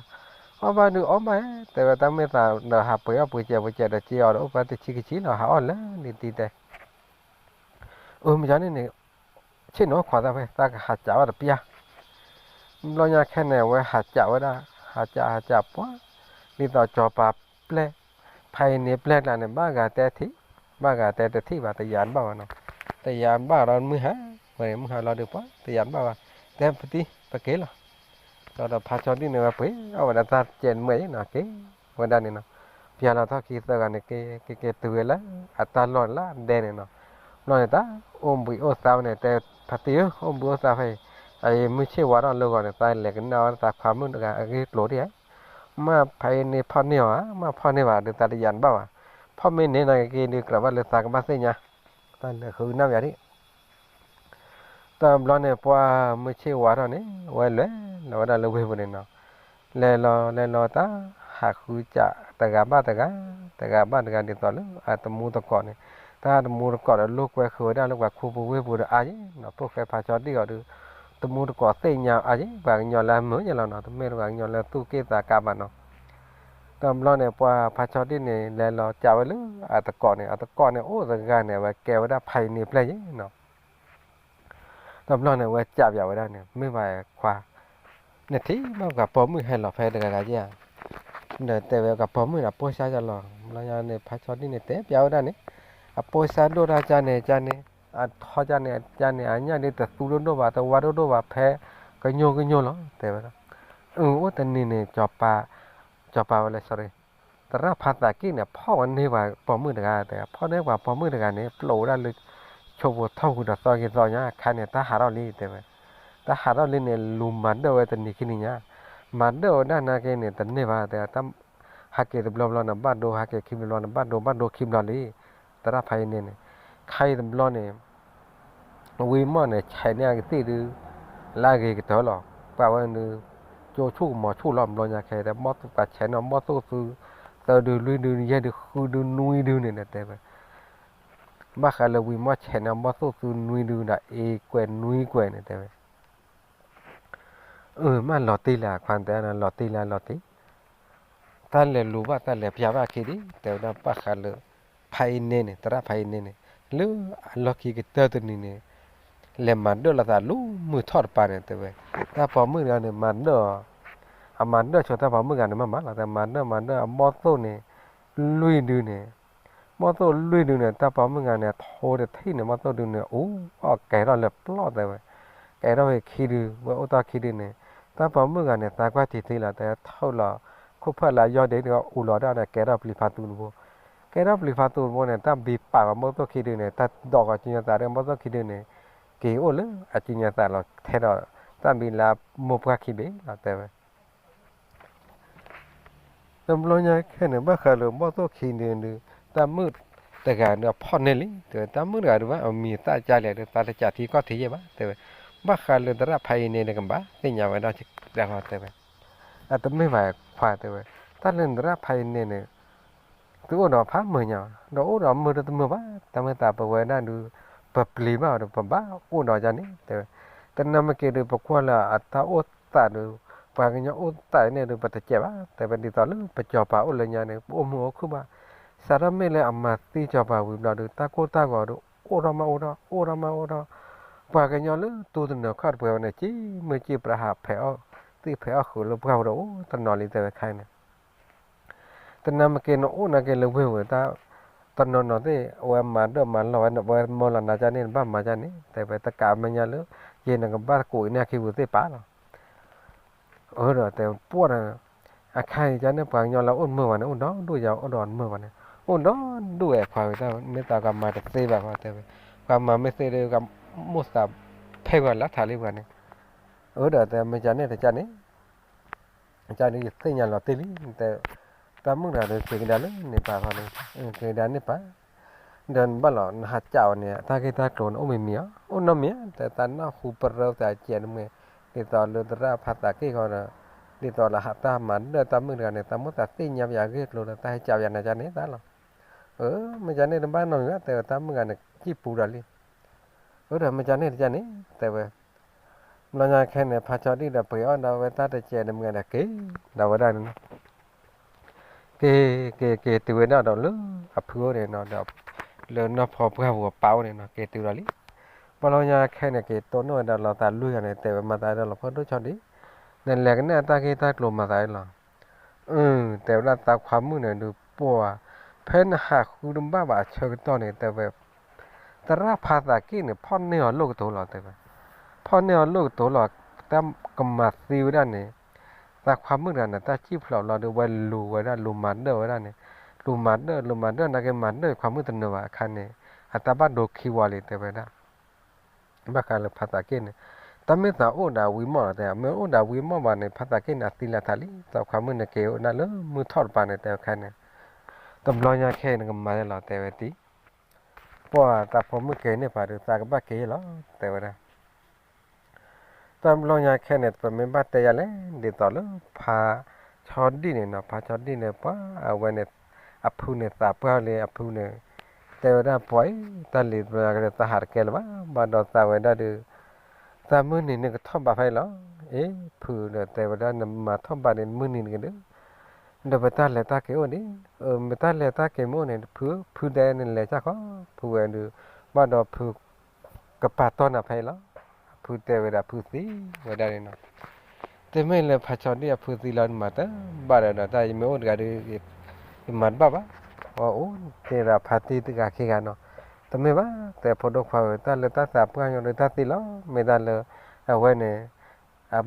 အီၣ်ဘၣ်ဒုးအီၣ်ဘၣ်ဧါ တဲဝဲ တၢ်မ့ၢ်သးဒီးဟးပှဲၤအီၣ်ပှဲၤစဲးပှဲၤစဲးဒီးက့ၤအီၤဒီးအိၣ်ပှဲၤတဆံခံဆံလီၤ ဟးအီၣ်လဲၤလံတံၢ်တဲ အၢ မ့ၢ်ကန့ၣ်န့ၣ်, ဆ့ၣ်နီၤအိၣ်ခိးသးဖဲ သးကဟးကးဝဲတပျၢ်, ဘျီညါခဲန့ၣ် အဝဲဟးကးဝဲဒၣ်, ဟးကး ဟးကးပှၤ, ဒ်သိးစီၤပၤပျဲၢ်, ဖဲအံၤန့ၣ်ပျဲၢ်ကျါန့ၣ် ဘၣ်ဂၤတဲထံၣ်, ဘၣ်ဂၤတဲတထံၣ်ဘၣ် တယာ်တဘၣ်ဘၣ်နီၤ, တယာ်ဘၣ်ဒီးမုၢ်ဟါ, ဝဲမုၢ်ဟါလီၤဒုးပှၤ တယာ်တဘၣ်ဘၣ်, တဲပတံၢ်ပက့ၤလီၤ, ဒီးဖါဆီဒံၣ်န့ၣ်ဝဲပှ့ၤအီၣ်ဝဲဒၣ်တၢ်စဲးတမှဲၢ်အံၤနီၤ က့ၤဝဲဒၣ်န့ၣ်နီၤ, ပျဲလီၤထီၣ်ခံသၢဂၤန့ၣ် က့ၤက့ၤက့ၤတုၤဝဲလၢအတၢ်လီၢ်လၢအဒဲန့ၣ်နီၤ, ဘျီန့ၣ် တၢ်အိၣ်ဘှံးအိၣ်သါဝဲန့ၣ် တဲဖါတံၢ်ဧၢ အိၣ်ဘှံးအိၣ်သါဖဲအံၤ, အအံၤမုၢ်ဆ့ၣ်ဝါထီၣ်လၢဂီၤန့ၣ် သးလဲၤကနၣ်ဝဲဒၣ်သးခွါမုၣ်တဂၤအဂ့ၢ်ကျိၤဒၣ်ဧါ, မ့ၢ်ဖါအံၤန့ၣ်ဖီၣ်န့ၢ်အီၤဧါ မ့ၢ်ဖီၣ်န့ၢ်ဘၣ်ဒီးသးတယာ်တဘၣ်ဘၣ်, ဖီၣ်မ့ၢ်န့ၢ်နာ်က့ၤက့ၤဒုးကြၢးဘၣ်လၢသးကဘၣ်သ့ၣ်ညါ, တၢ်လဲၤဃုကနၣ်ပယၤဒၣ် တဘျီန့ၣ် ပှၢ်မုၢ်ဆ့ၣ်ဝါထီၣ်န့ၣ် ဝဲလဲၤလီၤဝဲဒၣ်လၢဝ့ၢ်ပူၤန့ၣ်နီၤ, လဲၤလီၤလဲၤလီၤတၢ်ဟးဃုစးတဂၤဘၣ်တဂၤ, တဂၤဘၣ်တဂၤဒ်သိးလၢအတမူတကိးန့ၣ်, တၢ်တမူတကိးဒီးလိာ်ကွဲဃုာ်ဝဲဒၣ်လၢပှၤခူပူၤဝ့ၢ်ပူၤဒီးအါယံၤနီၤ, ဖိၣ်ဃဲဖါဆီဒံၣ်အီၤဒီး တမူတကိးသ့ၣ်ညါအါယံၤ ပှၤကညီလၢအမုာ်ယဲလီၤနီၤ, တမ့ၢ်လၢပှၤကညီလၢသူၣ်က့ၣ်သးကါဘၣ်နီၤ တဘျီန့ၣ် ပှၢ်ဖါဆီဒံၣ်န့ၣ် လဲၤလီၤကးဝဲလၢအတကိးန့ၣ်, အတကိးန့ၣ် အိၣ်တဂၤန့ၣ် အဝဲကဲဝဲဒၣ်ဖါအံၤန့ၣ်ပျဲၢ်ယဲနီၤ, တဘျီန့ၣ် အဝဲကးပယၤဝဲဒၣ်န့ၣ် မ့ၢ်ဘၣ်ခွါ, နထံၣ်ဘၣ်ပှၤပိာ်မုၣ်ဟဲလီၤဖဲတဂၤဂၤယဲဧါ, ဒီးတဲဝဲပှၤပိာ်မုၣ်န့ၣ် အပိာ်စါယဲလီၤ, ဘျီညါန့ၣ် ဖါဆီဒံၣ်န့ၣ် တဲပျးဝဲဒၣ်န့ၣ်, အပိာ်စါဒိၣ်တၢ်ကန့ၣ်ကန့ၣ်, အထီကန့ၣ်ကန့ၣ် အညၣ်ဒ်တသူဒိၣ်ဒိၣ်ဘၣ် တဝါဒိၣ်ဒိၣ်ဘၣ် ဖဲကညိကညိလီၤ တဲဝဲဒၣ်, အၢ အိၣ်တနံၤန့ၣ် ကၠီၤပၤဝဲလဲၣ် sorry သရၣ်ဖါသးက့ၣ်န့ၣ် ဖီၣ်ဝဲန့ၢ်ပှၤပိာ်မုၣ်တဂၤတဲ, ဖီၣ်န့ၢ်ပှၤပိာ်မုၣ်တဂၤန့ၣ် ပျိးဝဲဒၣ်လၢ ဆိဖိထီၣ်ဃုာ်ဒီးသီဂ့ၤသီညါ ခါန့ၣ် တၢ်ဟးထီၣ်လံတဲဝဲ, တၢ်ဟးထီၣ်လံန့ၣ် လူၤမၤဒၢၣ်ဝဲတနံၤခံနံၤညါ, မၤဒၢၣ်ဝဲဒၣ်နာ်က့န့ၣ် တန့ၢ်ဘၣ်တဲ, ဟးက့ၤတဘျီဘျီန့ၣ် ဘၣ်ဒိ ဟးက့ၤခံဘျီဘျီန့ၣ် ဘၣ်ဒိ ဘၣ်ဒိခံဘျီလံ, သရၣ်ဖါအံၤန့ၣ်န့ၣ်, ခါအံၤတဘျီန့ၣ် ဝံၤမီၢ်န့ၣ် ဆဲးန့ၢ်အကသ့ၣ်ဒုး လၢအဂ့ၤကတၢၢ်လီၤ. ပှၤဝဲဒုး ကၠိဆူၣ်ကမီၤဆူၣ်လီၤ ဘျီညါခဲအံၤ ပှၤဆဲးန့ၢ်အီၤဘီၣ်သိၣ်သု သၢဒု လွံၢ်ဒု ယဲၢ်ဒု ဃုဒု နွံဒုန့ၣ်တဲဝဲ, ဘၣ်ဃးလၢဝံၤမီၢ်ဆဲးန့ၢ်အီၤဘီၣ်သိၣ်သုနွံဒုဒီး အ့ကွဲးနွံကွဲးန့ၣ်တဲဝဲ အၢ မ့ၢ်လီၤတံၢ်လၢခွါတဲ လီၤတံၢ်လၢလီၤတံၢ်, တၢ်လဲၤလူၤဘၣ်တၢ်လဲၤပျၢ်ဘၣ်အခံဒံး တဲဝဲဒၣ်ဘၣ်ဃးလၢ ဖါအံၤန့ၣ်န့ၣ် သရၣ်ဖါအံၤန့ၣ်န့ၣ် လၢအလီၢ်ခံကတၢၢ်တနံၤန့ၣ် လဲၤမၤဒၢၣ်လိာ်သးလူၤမုၢ်ထီၣ်တပၤန့ၣ်တဲဝဲ, တၢ်ပိာ်မုၣ်တဂၤန့ၣ် မၤဒၢၣ်အီၤ, အမၤဒၢၣ်ဆိတၢ်ပိာ်မုၣ်တဂၤန့ၣ် မ့ၢ်မၤလီၤတဲ မၤဒၢၣ်မၤဒၢၣ်အဘီၣ်သိၣ်န့ၣ် လွံၢ်ဒုန့ၣ် ဘီၣ်သိၣ်လွံၢ်ဒုန့ၣ် တၢ်ပိာ်မုၣ်တဂၤန့ၣ် အထိတထံၣ်န့ၣ် ဘီၣ်သိၣ်ဒုန့ၣ် အူအီၣ်ကဲထီၣ်လၢပျီၢ်တဲဝဲ, ကဲထီၣ်ဝဲခံဒု ဝဲအိၣ်တီၢ်ခံဒုန့ၣ်, တၢ်ပိာ်မုၣ်တဂၤန့ၣ် သးကွၢ်ထံထံလီၤတဲ ထုးလီၤ ခိၣ်ဖၢၣ်လၢအယီၢ်ဒ့ဒီးအူလီၤဒၣ်ဒီး ကဲထီၣ်ပျံၤဖးသူတဘိ, ကဲထီၣ်ပျံၤဖးသူတဘိန့ၣ် တၢ်ဘံပာ်ဝဲဘီၣ်သိၣ်ခံဒုန့ၣ် တၢ်ဒိးဃီၤကၠူညါသးဒီးဘီၣ်သိၣ်ခံဒုန့ၣ် က့ၤအိၣ်လၢအကၠူညါသးလီၤထဲဒီး တၢ်ဘံလၢမိၢ်ပှၢ်ခံဘ့ၣ်လီၤတဲဝဲ တဘျီညါခဲန့ၣ် ဘၣ်ဃးလၢဘီၣ်သိၣ်ခံဒုန့ၣ် တၢ်မုၣ်တဂၤဒီးအဖီၣ်န့ၢ်လံ တဲဝဲ တၢ်မုၣ်တဂၤဒုးဘၣ် အမံၤသၣ်ကၢ်လဲၣ်ဒီး သးတကးထံကီၢ်ထံယဲၢ်ဘၣ် တဲဝဲ, ဘၣ်ဃးလၢသရၣ်ဖါအံၤန့ၣ် နကဘၣ်သ့ၣ်ညါဝဲဒၣ်တဂၤလီၤတဲဝဲ, အတမ့ၢ်ဘၣ်ခွါတဲဝဲ, တၢ်လၢနသရၣ်ဖါအံၤန့ၣ်န့ၣ် သုအိၣ်ဒီးဖးမုာ်ညါ ဒီးအိၣ်ဒီးမုာ်ဒီးတမုာ်ဘၣ် တၢ်မ့ၢ်သးပဝဲဒၣ်ဒုး ပပျံၤဘၣ်အီၤဒီး ပဘၣ်အိၣ်ဒီးယၤန့ၣ် တဲဝဲ, တနၢ်မ့ၢ်က့ၤဒုး ပကွၢ်လၢအတၢ်အိၣ်သးဒုး ပှၤကညီအိၣ်သးန့ၣ်ဒုး ပတကဲးဘၣ် တဲဝဲ ဒ်သိးလၢပစီၤပၤအိၣ်လၢညါန့ၣ် ပအိၣ်မုာ်အိၣ်ခုၣ်ဘၣ်, စးထီၣ်မ့ၢ်လၢအမၤသံစီၤပၤဝံၤဘျီဒုး တၢ်ကိၢ်တၢ်ဂီၤဒုး အိၣ်ထီၣ်မးအိၣ်ထီၣ် အိၣ်ထီၣ်မးအိၣ်ထီၣ်, ပှၤကညီလၢတူၢ်တနၢၤခီၣ်တပှဲၤဝဲန့ၣ် စံးမုၢ်စံးပြးဟးဖဲးအီၣ် သံၣ်ဖဲးအီၣ်ဃုာ်လၢပှၢ်ပူၤဒီး အိၣ်တနီၤလံ တဲဝဲခဲအံၤန့ၣ် တနၢ်မ့ၢ်က့ၤနအိၣ်နာ်က့ၤလၢဝ့ၢ်ဝဲတၢ် တနီၤနီၤသ့ၣ် အဝဲမၤဒၢၣ်မၤလီၢ်ဝဲ အဝဲမၢလီၤနၤကၢ်န့ၣ် နဘၣ်မၤကၢ်န့ၣ် တဲဝဲ တကးမဲာ်ညါလၢ ယဲနကဘၣ်တကိးအံၤန့ၣ်အခံပူၤသ့ၣ်ပာ်လီၤ အၢဒီးတဲပှၢ်ဒီး အခါအံၤကၢ်န့ၣ် ပှၤကညီလၢအိၣ်တမုာ်ဘၣ်န့ၣ် အိၣ်ဒီဒူၣ်ယၤ အိၣ်ဒီးတမုာ်ဘၣ်န့ၣ် အိၣ်ဒီဒူၣ်ဝဲခွါဝဲတၢ် မ့ၢ်သးကမၤတသ့ဘၣ်ဃီတဲဝဲ ပှၤမၤမ့ၢ်သ့ဒီး ကမိၣ်သးဖဲပှၤလၢထးလံပှၤန့ၣ် အၢဒီးတဲမ့ၢ်ကၢ်န့ၣ် တကၢ်န့ၣ် ကၢ်န့ၣ် ယသ့ၣ်ညါလီၤတံၢ်လံ တဲ တၢ်မုၣ်တဂၤဒီး က့ၤကဒါလၢန့ၣ်ပာ်ဃီန့ၣ် က့ၤကဒါန့ၣ်ပာ် ဒီးနဘၣ်လီၤ နဟးကးအီၤန့ၣ် တၢ်ဂ့ၢ်တၢ်ကျိၤန့ၣ် အိၣ်မံၤမံၤဧါ အိၣ်နီတမံၤဧါ တဲသးနၢ်ဟူပရၢသးကဲးတမံၤ ဒ်သိးလၢသရၣ်ဖးသးက့ၢ်ဃီဒီး ဒ်သိးလၢဟးတၢ်မၤဒၢၣ်တၢ်မုၣ်တဂၤန့ၣ် သးမိၣ်သးသ့ၣ်ညါပယၤဂ့ၢ်ကျိၤဒီး သးဟဲကးပယၤနၤကၢ်န့ၣ်သးလီၤ အၢ မ့ၢ်ကၢ်န့ၣ်တဘၣ်နီတမံၤဘၣ် တဲဝဲတၢ်မုၣ်တဂၤန့ၣ် စံၣ်ပူၤဒီးလံ အၢဒီးမ့ၢ်ကၢ်န့ၣ်တကၢ်န့ၣ် တဲဝဲ ဘျီညါခဲန့ၣ် ဖါဆီဒံၣ်ဒီး ပှ့ၤအီၣ်ဒီးဝဲတၢ်တကဲးတမံၤဒီးက့ၤ ဒီးဝဲဒၣ်န့ၣ်နီၤ က့ၤ က့ၤ က့ၤတုၤဝဲဒၣ်ဒီးလၢအဖုအိၣ်န့ၣ်နီၤ ဒီးလၢနီၢ်ဖီပှၢ်ပူၤအပၢ်အိၣ်န့ၣ်နီၤ က့ၤတုၤဒီးလံ ဘျီညါခဲန့ၣ် က့ၤတိၢ်နီၣ်ဝဲဒၣ်လီၤသးလွံၢ်ဂၤန့ၣ် တဲဝဲမၤသးဒီးလီၤ ဖိဒိၣ်ဆီဒံၣ် နလဲၤကနၣ်တၢ်ဂ့ၢ်တၢ်ကျိၤမၤသးလီၤ အၢ တဲဝဲဒၣ်သးခွါမုၣ်န့ၣ်ဒုး ပှၤ ဖဲနဟးဃုတဘၣ်ဘၣ်အဆၢကတီၢ်န့ၣ် တဲဝဲ သရၣ်ဖါသးက့ၣ်န့ၣ် ဖီၣ်န့ၢ်အီၤလိၣ်ကတိၤလီၤ တဲဝဲ ဖီၣ်န့ၢ်အီၤလိၣ်ကတိၤလီၤ တၢ်ကမၤသံဝဲဒၣ်န့ၣ် တၢ်ခွါမုၣ်တဂၤန့ၣ် တၢ်စံၣ်ဖျိးလီၤဒီး ဝဲလူၤဝဲဒၣ် လူၤမၤဒၢၣ်ဝဲဒၣ်န့ၣ်, လူၤမၤဒၢၣ် လူၤမၤဒၢၣ်နာ်က့ မၤဒၢၣ်ခွါမုၣ်တနၢၤဘၣ်အခါန့ၣ်, အတၢ်ဘၣ်ဒိခံဝီလံ တဲဝဲဒၣ်. ဘၣ်ဃးလၢဖါသးက့ၣ်န့ၣ်, တၢ်မ့ၢ်သးအိၣ်ဒီးဝံမီၢ်လီၤ တဲ, မ့ၢ်အိၣ်ဒီးဝံမီၢ်ဘၣ်န့ၣ် ဖါသးက့ၣ်န့ၣ် အသံလၢာ်ထးလံ, သးခွါမုၣ်န့ၣ်က့ၤအိၣ်ဒၣ်လၢမုၢ်ထီၣ်တပၤန့ၣ် တဲဝဲခါန့ၣ်, တဘျီညါခဲအံၤနကမၤယဲလီၤ တဲဝဲတံၢ်, ပှၢ်သးဖိမုၣ်က့ၤန့ၢ်ပှၤဒီး သးကဘၣ်က့ၤယဲလီၤ တဲဝဲဒၣ်. တဘျီညါခဲန့ၣ် ပမ့ၢ်ဘၣ်တဲယၤလဲၣ် ဒ်သိးလၢဖါဆီဒံၣ်န့ၣ်နီၤ, ဖါဆီဒံၣ်န့ၣ် ပှၤအဝဲန့ၣ်, အဖုန့ၣ်သးပှၢ်လံ အဖုန့ၣ်, တဲဝဲဒၣ် ပှၤအံၤ တၢ်လံၤတဘျီညါခဲန့ၣ် သးဟးတကဲလၢၤဘၣ်, ဘၣ်ဒီးသးဝဲဒၣ်ဒီး, သးမုၢ်နံၤန့ၣ်ကထီၣ်ဘးဖဲအံၤလီၤ. အ့ ဖုဒီးတဲဝဲဒၣ် နမၤထီၣ်ဘးန့ၣ် မုၢ်နံၤန့ၣ်ကဒုး, ဒီးပတၢ်လဲၤတၢ်က့ၤအိၣ်ဒံး, မ့ၢ်တၢ်လဲၤတၢ်က့ၤမ့ၢ်အိၣ်န့ၣ် ဖု, ဖုတဲနလဲၤစၢ်ခီ, ဖုဝဲဒုး, ဘၣ်ဒီးဖု ကပာ်တီၢ်နၤဖဲအံၤလီၤ. အဖုတဲဝဲဒၣ် ဖုသံဝဲဒၣ်န့ၣ်နီၤ, တမ့ၢ်လၢဖါဆီဒံၣ်အဖုသံလီၤ နမၤတဘၣ်ဒီး ဒီးတၢ်ယမ့ၢ်အိၣ်တဂၤဒီး ယမၤတဘၣ်ဘၣ်, အအိၣ်တ့ၢ်ဒီးဖါတံၢ်တဂၤခံဂၤနီၤ, တမ့ၢ်ဘၣ် တဲဖိဒိၣ်ခွါဧၢ, တၢ်လၢတၢ်သးပှၢ်ညီဒီးတၢ်သံလီၤ, မ့ၢ်တၢ်လၢ အဝဲန့ၣ် အ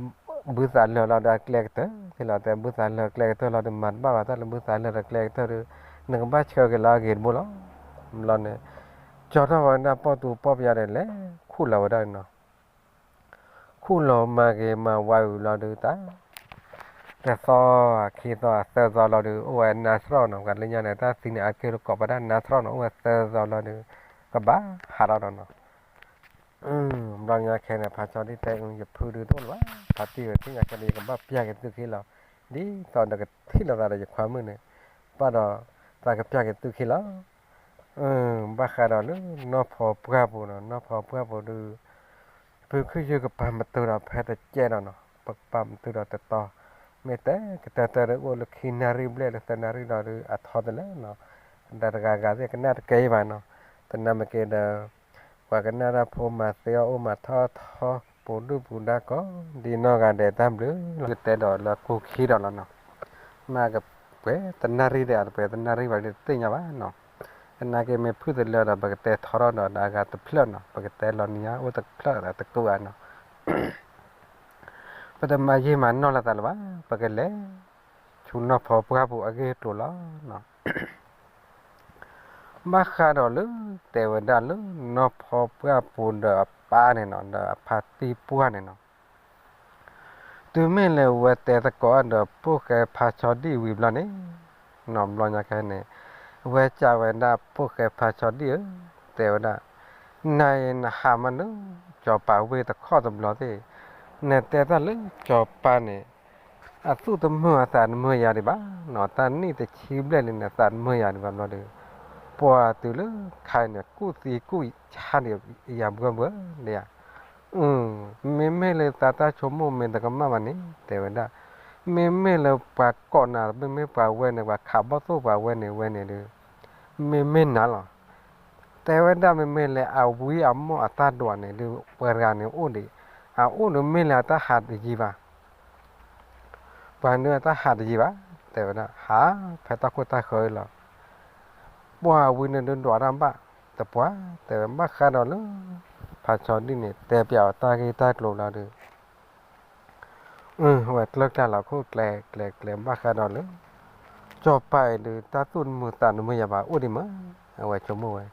ဘုသးလၢာ်လီၤဒီးအကျဲကတၢၢ်သ့လီၤ, တဲဘုသးလၢာ်ကျဲကတၢၢ်လီၤဒီး မၤတဘၣ်ဘၣ်, တၢ်လၢဘုသးလၢာ်ဒီးကျဲကတၢၢ်ဒီး နကဘၣ်ဆှၢက့ၤလၢအဂ့ၤတဘိလီၤ. ဘျီန့ၣ် ကၠီထီၣ်ဝဲဒၣ်ပီၢ်သူပီၢ်ပယီၤဒီး လဲၤခူၣ်လီၤဝဲဒၣ်န့ၣ်နီၤ, ခူၣ်လီၤမၤဂ့ၤမၤဝါဝံၤလီၤဒီး တၢ် တသီ ခံသီ သၢသီလီၤဒီး အိၣ်ဝဲနါသရီၣ်နီၤ, ပှၤလၢညါန့ၣ် တၢ်သံန့ၣ် အါတက့ၢ်တကိးဘၣ်ဒၣ်နါသရီၣ်နီၤ, အိၣ်ဝဲသၢသီလီၤဒီး ကဘၣ်ဟးထီၣ်ဒီးနီၤ ဘျီညါခဲန့ၣ် ဖါဆီဒံၣ်တဲ ယဖုဒုးတအိၣ်လၢၤဘၣ်, ဖါတံၢ်ဝဲသ့ၣ်ညါခဲန့ၣ် ယကဘၣ်ပျၢ်က့ၤသုခံလီၤ, ဒ်သိးဒီးကထံၣ်လိာ်သးဒီးယခွါမုၣ်န့ၣ်, ဘၣ်ဒီးသးကပျၢ်က့ၤသုခံလီၤ. ဘၣ်ဃးဒီးလၢနီၢ်ဖီပှၢ်ပူၤနီၤ, နီၢ်ဖီပှၢ်ပူၤဒုး ဖုခုယုၢ်ကပာ်မတုၤဒီးဖဲတကဲဒီးနီၤ, ပကပာ်မတုၤဒီးတတီၤ, မ့ၢ်တဲကတၢၢ်တၢၢ်ဒီးအိၣ်လၢခံနၣ်ရံၣ်ဘျဲၣ်လၢသၢနၣ်ရံၣ်ဒီးဒုး အထီတလဲၣ်နီၤ, ဒီးတဂၤဂၤသ့ၣ်ကနၣ်တကဲအံၤဘၣ်နီၤ, သနာ်က့ဒီး ပှၤကနၣ်တၢ်ဖိမၤသ့အီၤအိၣ်မၤထီၣ်ထီ ပူၤဒုၣ်ပူၤဒါကိးဒ်နီၢ်ဂၤဒဲးတၢ်ဘျုးလီၤ, ကတဲဒီးလၢကိၣ်ခံဒီးလီၤနီၤ, မ့ၢ်ကပှဲၤတနၣ်ရံၣ်ဒီး ပှဲၤတနၣ်ရံၣ်ဘၣ်ဒီးတသ့ၣ်ညါဘၣ်နီၤ, သနာ်က့မ့ၢ်ဖုၣ်သလၢဒီး ပကတဲထီထီၣ်ဒီး ဒီးအဂၤတဖျၢၣ်နီၤ, ပကတဲလီၤနံၤညါအိၣ်တဖျၢၣ်ဒီးတကူအါနီၤ ပတမၤယံာ်မၤနီၢ်လိာ်သးလၢၤဘၣ်, ပကလဲၤ ဆူနီၢ်ဖီပှၢ်ပူၤအဂ့ၢ်အကျိၤလီၤ. ဘၣ်ဃးဒီးလၢ တဲဝဲဒၣ်လၢနီၢ်ဖီပှၢ်ပူၤဒီးအပၢ်န့ၣ်နီၤ, ဒီးအဖါတံၢ်ပှၢ်န့ၣ်နီၤ, တုၤမ့ၢ်လၢဝဲတဲသကိးဒီးဖိၣ်ဃဲဖါဆီဒံၣ်ဝံၤဘျီန့ၣ်, နီၤဘျီညါခဲန့ၣ်, ဝဲစံးဝဲဒၣ်ဖိၣ်ဃဲဖါဆီဒံၣ်ဧၢ, တဲဝဲဒၣ် နၤအံၤနဟးမးနုၤ စီၤပၤဝ့ၢ်တခီၣ်တဘျီသ့ၣ်, နတဲတၢ်လၢစီၤပၤန့ၣ် အသူၣ်တမုာ်အသးတမုာ်ယၤဒံးဘၣ်နီၤ, တၢ်နံၣ်တဆံဘျဲၣ်လံန့ၣ် အသးတမုာ်ယၤဒံးဘၣ်ဘျီဒီး, ပှၤတုၤလၢခါအံၤန့ၣ် ကူၣ်သံကူၣ်ဆါဒံးယၤဘှၢဘှၢဒံးဧါ. မ့မ့ၢ်လၢသးတၢ်ဆိကမိၣ်မ့ၢ်တကမၣ်ဘၣ်န့ၣ် တဲဝဲဒၣ်, မ့မ့ၢ်လၢပှၤကိးနၤ မ့မ့ၢ်ပှၤဝဲန့ၣ် ပှၤခးဘီၣ်သိၣ်ပှၤဝဲန့ၣ်ဝဲန့ၣ်ဒီး, မ့မ့ၢ်နၤလီၤ. တဲဝဲဒၣ်မ့မ့ၢ်လၢအဝံအမီၢ်အတၢ်ဒွးန့ၣ်ဒီး ပှၤတဂၤန့ၣ်အိၣ်ဒံး, အအိၣ်ဒီးမ့ၢ်လၢအတၢ်ဟးတယံၤဘၣ် ပှၤန့ၣ်အတၢ်ဟးတယံၤဘၣ်, တဲဝဲဒၣ် ဟးဖဲတၢ်ခိၣ်တၢ်ဃၢၤလီၤ. ပှၤဝံန့ၣ်ဒုးဒွးတၢ်ဘၣ်, တပှၢ် တဲဝဲ ဘၣ်ဃးဒီးလၢ ဖါဆီဒံၣ်န့ၣ် တဲပျးအီၤတၢ်ဂ့ၢ်တၢ်ကျိၤလီၤဒီး ဝဲကျၢၢ်ကျါလီၤခိၣ်ကျဲကျဲကျဲ ဘၣ်ဃးဒီးလၢ စီၤပၤအံၤဒုး တၢ်သူၣ်တမုာ်သးတမုာ်ယၤဘၣ်အိၣ်ဒံးမး, အဝဲဆိကမိၣ်ဝဲ,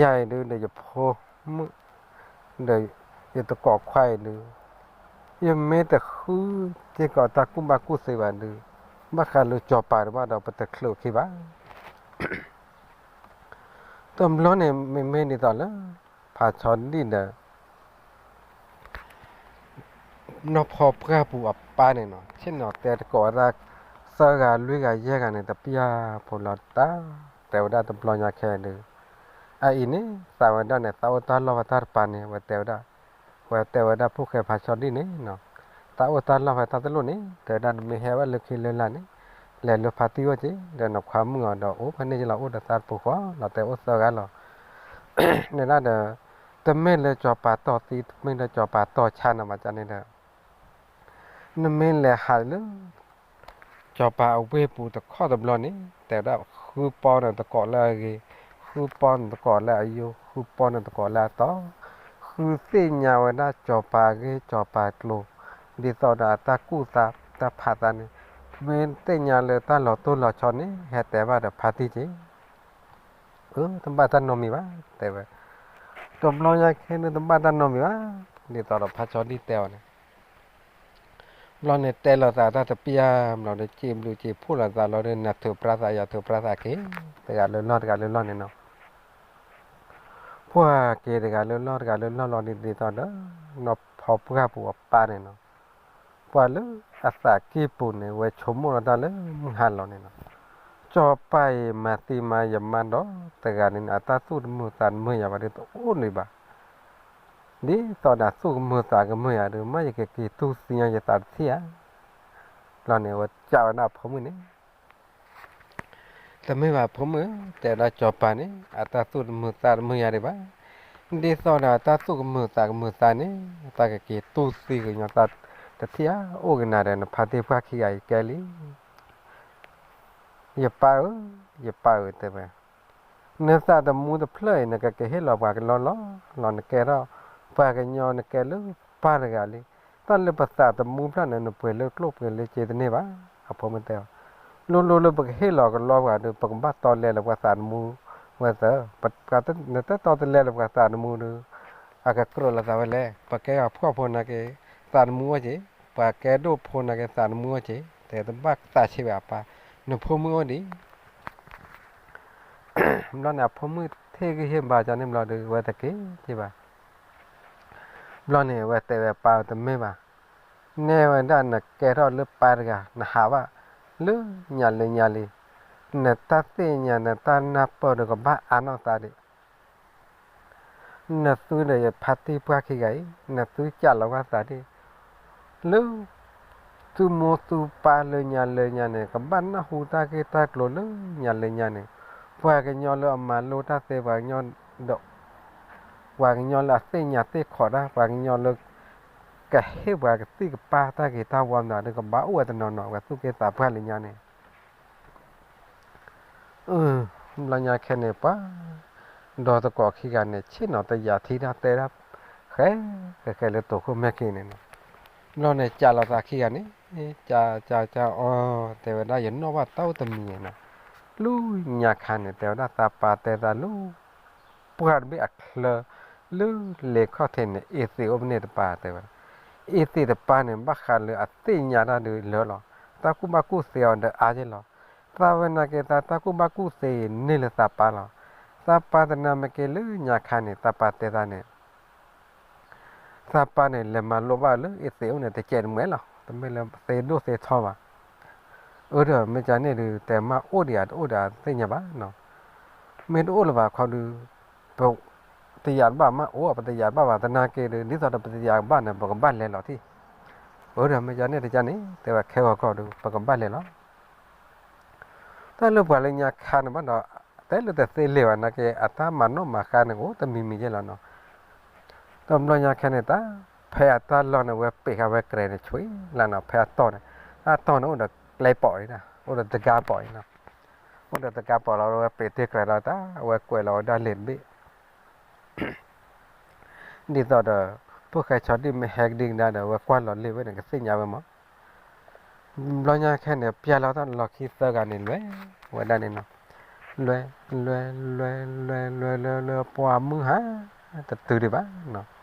ယၤအံၤဒုး ဒီးယဖိမုၣ် ဒီးယတကိးခွါအံၤဒုး ယမ့ၢ်တဃုစ့ၢ်ကီးတၢ်ကူၣ်ဘၣ်ကူၣ်သ့ဘၣ်ဒုး ဘၣ်ဃးလၢစီၤပၤဒုးဘၣ်ဒီး ပတချုးခံဘၣ်. တဘျီန့ၣ် မ့မ့ၢ်ဒ်သိးလၢ ဖါဆီဒံၣ်ဒီး နီၢ်ဖီပှၢ်ပူၤအပၢ်န့ၣ်နီၤ ဆ့ၣ်နီၤတဲတကိးဝဲဒၣ် သၢဂၤလွံၢ်ဂၤယဲၢ်ဂၤန့ၣ် တပျၢ်ဖိလီၤတၢ် တဲဝဲဒၣ်တဘျီညါခဲဒုး အအံၤန့ၣ် သးဝဲဒၣ်န့ၣ် သးအိၣ်တၢ်လီၢ်ဖဲတၢ်တပၤန့ၣ် ဝဲတဲဝဲဒၣ်, ဝဲတဲဝဲဒၣ်ဖိၣ်ဃဲဖါဆီဒံၣ်န့ၣ်နီၤ, သးအိၣ်တၢ်လီၢ်ဖဲတၢ်တလိၣ်န့ၣ် တဲဝဲဒၣ်နမ့ၢ်ဟဲဘၣ်လၢခံလၢလာ်န့ၣ် လဲၤလၢဖါတံၢ်အိၣ်က့ၤ ဒီးနခွါမုၣ်အီၤဒီးအိၣ်ဖဲန့ၣ်က့ၤလီၤ အိၣ်ဒီးသးတပူၤဃီလီၤ တဲအိၣ်သၢဂၤလီၤ န့ၣ်ဒၣ်ဒီး တမ့ၢ်လၢစီၤပၤတီၢ်သံ တမ့ၢ်လၢစီၤပၤတီၢ်ဆါနၤဘၣ်န့ၣ်ဒီး နမ့ၢ်လဲၤဟးလၢ စီၤပၤအဝ့ၢ်ပူၤတခီၣ်တဘျီန့ၣ် တဲဝဲဒၣ်ဃုပီနတကိးလၢအဂ့ၤ, ဃုပီနတကိးလၢအယိာ်, ဃုပီနတကိးလၢအတီ, ဃုသ့ၣ်ညါဝဲဒၣ်စီၤပၤအဂ့ၢ်စီၤပၤကျိၤ, ဒ်သိးဒီးအတၢ်ကူၣ်သး တၢ်ဖးသးန့ၣ်, မ့ၢ်သ့ၣ်ညါလၢတၢ်လီၤတိၢ်လီၤဆီန့ၣ် ဟဲတဲဘၣ်ဒီးဖါတံၢ်က့ၤ, အၢ တဘၣ်တၢ်နီတမံၤဘၣ် တဲဝဲ, တဘျီညါခဲန့ၣ်တဘၣ်တၢ်နီတမံၤဘၣ်, ဒ်သိးဒီးဖါဆီဒံၣ်တဲအီၤန့ၣ် ဘျီန့ၣ်တဲလိာ်သးတၢ်တပျၢ်ဘျီဒီး စံးဘျုးစံးဖှိၣ်လိာ်သးလီၤဒီး နထုးပြါသးယၤထုးပြါသးက့ၤ, တဂၤလၢလီၢ်တဂၤလၢလီၢ်န့ၣ်နီၤ, ပှၢ်က့ၤတဂၤလၢလီၢ်တဂၤလၢလီၢ်လီၤဒ်သိးဒီး နီၢ်ဖီပှၢ်ပူၤအပၢ်န့ၣ်နီၤ, ပှၤလၢအသးကံၢ်ပူၤန့ၣ် ဝဲဆိကမိၣ်လီၤတၢ်လၢမုၢ်ဟါလီၤန့ၣ်နီၤ, စီၤပၤအံၤမၤသံမၤယမါဒီးတဂၤန့ၣ် အတၢ်သူၣ်တမုာ်သးတမုာ်ယၤဘၣ်ဒီးတအိၣ်လၢၤဘၣ် ဒ်သိးဒီးသူၣ်ကမုာ်သးကမုာ်ယၤဒီး မ့ၢ်ယကက့ၤတူၢ်သံညါယသးတထံၣ်ဧါ, ဘျီန့ၣ် ဝဲစံးဝဲဒၣ်အဖိမုၣ်န့ၣ်, တမ့ၢ်ဘၣ်ဖိမုၣ်, တဲဝဲဒၣ်စီၤပၤန့ၣ် အတၢ်သူၣ်တမုာ်သးတမုာ်ယၤဒံးဘၣ်, ဒ်သိးဒီးတၢ်သူၣ်ကမုာ်သးကမုာ်သးန့ၣ် တၢ်ကက့ၤတူၢ်သံကညီၤသးတထံၣ်ဧါ, အိၣ်ကနၤဒီးနဖါတံၢ်ပှၢ်ခံဂၤအံၤကဲလံ ယပၢ်ဧၢ, ယပၢ်ဧၢ တဲဝဲ, နသးသမူတဖျၢၣ်အံၤ နကကဟ့ၣ်လီၤပှၤကလီလီၤလီၤ နကဲထီၣ်ပှၤကညီ နကဲလၢပၢ်တဂၤလံ, တၢ်လၢပသးသမူဖျၢၣ်န့ၣ် နပှ့ၤလၢကျိၣ်ပှ့ၤလၢစ့တန့ၢ်ဘၣ်, အဖိမုၣ်တဲအီၤ, လိၤလိၤလၢပကဟ့ၣ်လီၤကလီပှၤဒီး ပကဘၣ်တီလဲလၢပှၤသးသမူဝဲသၢ, နတတီတလဲလၢပှၤသးသမူဒီး အကကြၢးလီၤသးဝဲလဲၣ်, ပှၤကဲဂီၤဖှီၣ်ဖိနာ်က့ သးသမူအိၣ်က့ၤ, ပှၤကဲဒိၣ်ဖိနာ်က့ သးသမူအိၣ်က့ၤ, တဲတဘၣ်သးဆံးဘၣ်အပၢ်, နဖိမုၣ်အိၣ်ဒံး ဘျီန့ၣ် အဖိမုၣ်ထံၣ်ဂံၢ်ဟ့ၣ်ဘါကန့ၣ်ဘျီဒီး ဝဲတက့ၤက့ၤဘၣ်, ဘျီန့ၣ် ဝဲတဲဝဲပၢ်တမ့ၢ်ဘၣ်, နဲဝဲဒၣ်နကဲထီၣ်လၢပၢ်တဂၤ နဟးဘၣ်လၢညါလၢညါလံ, နတၢ်သ့ၣ်ညါနတၢ်နၢ်ပၢၢ်ဒီးကဘၣ်အါနီၢ်သးဒံး နသုဒီးယဖါတံၢ်ပှၢ်ခံဂၤအံၤ နသုကးလီၤဝဲသးဒံး, လၢ သုမိၢ်သုပၢ်လၢညါလၢညါန့ၣ် ကဘၣ်နၢ်ဟူတၢ်ဂ့ၢ်တၢ်ကျိၤလၢညါလၢညါန့ၣ်, ပှၤကညီလၢအမၤလိတၢ်သ့ ပှၤကညီဒီး ပှၤကညီလၢအသ့ၣ်ညါသ့ၣ်ခိးတၢ် ပှၤကညီလၢ ကဟ့ၣ်ပှၤကသံၣ်ကပၢ်တၢ်ဂ့ၤတၢ်ဝါမနုၤဒီး ကဘၣ်အိၣ်ဝဲတနီၤနီၤ ပှၤသူၣ်က့သးပှၢ်လၢညါန့ၣ် ဘျီညါခဲန့ၣ် ပှၤ ဒီသကိးခံဂၤန့ၣ် ဆ့ၣ်နီၤတယာ်ထံတၢ်တဲတၢ် ဃဲ ဃဲဃဲလၢတိာ်ခိၣ်မဲာ်က့ၤန့ၣ်နီၤ, ဘျီန့ၣ် ကးလီၤသးခံဂၤန့ၣ် ကး ကး ကးအီၤ တဲဝဲဒၣ် ယနီၣ်ဘၣ်တၢ်အိၣ်တမံၤနီၤ, လၢညါခါန့ၣ် တဲဝဲဒၣ် သးပၢ်တဲသးလၢ ပှၢ်တဘ့ၣ်အချၢ လၢလ့ၤခီၣ်ထံးန့ၣ် အ့သ့းအိၣ်ဖဲန့ၣ်တပၤ တဲဝဲဒၣ်, အ့သ့းတပၤန့ၣ် ဘၣ်ဃးလၢအသ့ၣ်ညါတၢ်ဒုးလၢလီၤ, တၢ်ကူၣ်ဘၣ်ကူၣ်သ့အီၤဒီးအါယဲလီၤ, သးဝဲနာ်က့ သးတၢ်ကူၣ်ဘၣ်ကူၣ်သ့အံၤန့ၢ်လၢသးပၢ်လီၤ, သးပၢ်တနာ်မ့ၢ်က့ၤလၢညါခါန့ၣ် သးပၢ်တဲသးန့ၣ် သးပၢ်န့ၣ် လဲၤမၤလိဘၣ်လၢအ့သ့းအိၣ်န့ၣ် တကဲးတမှဲလီၤ, တမ့ၢ်လၢသ့ဒိၣ်သ့ထီဘၣ်, အၢဒီး မ့ၢ်ကန့ၣ်ဒုး တဲမ့ၢ်အိၣ်ဒံးဧါ တအိၣ်ဒီးသ့ၣ်ညါဘၣ်နီၤ, မ့ၢ်တအိၣ်လၢၤဘၣ်ခီဒုး ပ တယာ်တဘၣ်မ့ၢ်အိၣ် ပတယာ်တဘၣ်ဘၣ် သနာ်က့ဒုး ဒ်သိးဒီးပတယာ်ဘၣ်န့ၣ် ပကဘၣ်လဲၤလီၤထံၣ်, အၢဒီး မ့ၢ်ကန့ၣ်တကန့ၣ် တဲဝဲခဲဂီၤကီၢ်ဒုး ပကဘၣ်လဲၤလီၤ တၢ်လၢပှၤလၢညါခါန့ၣ်ဘၣ်ဒီး တဲလၢတသ့လံာ်ဘၣ်နာ်က့ အတၢ်မၤနီၣ်မၤဃါန့ၣ် အိၣ်တမံၤမံၤယဲလီၤနီၤ, တဘျီညါခဲန့ၣ်တၢ် ဖဲအတၢ်လီၢ်န့ၣ် ဝဲပ့းဃာ်ဝဲကြဲးန့ၣ် ဆွံလၢနီၤ ဖဲအတီၢ်န့ၣ် အတီၢ်န့ၣ်အိၣ်ဒီးကျဲပိာ်အံၤနီၤ အိၣ်ဒီးတဂၤပိာ်အံၤနီၤ, အိၣ်ဒီးတဂၤပိာ်လီၤ ဝဲပ့းတ့ၢ်ကြဲးလီၤတၢ် အဝဲကွဲးလီၤဝဲဒၣ်လံာ်တဘ့ၣ် ဒ်သိးဒီး ဖိၣ်ဃဲဆီဒံၣ်မ့ၢ်ဟဲကဒံကဒါဒီး အဝဲကွၢ်လီၤလံာ်ဝဲန့ၣ် ကသ့ၣ်ညါဝဲမး, ဘျီညါခဲန့ၣ် ပျၢ်လီၤတၢ်လီၢ်ခံသၢဂၤန့ၣ် လွဲၢ်ဝဲဒၣ်န့ၣ်နီၤ, လွဲၢ် လွဲၢ် လွဲၢ် လွဲၢ် လွဲၢ် လွဲၢ် ပှၤမုၢ်ဟါ တတုၤဒံးဘၣ်နီၤ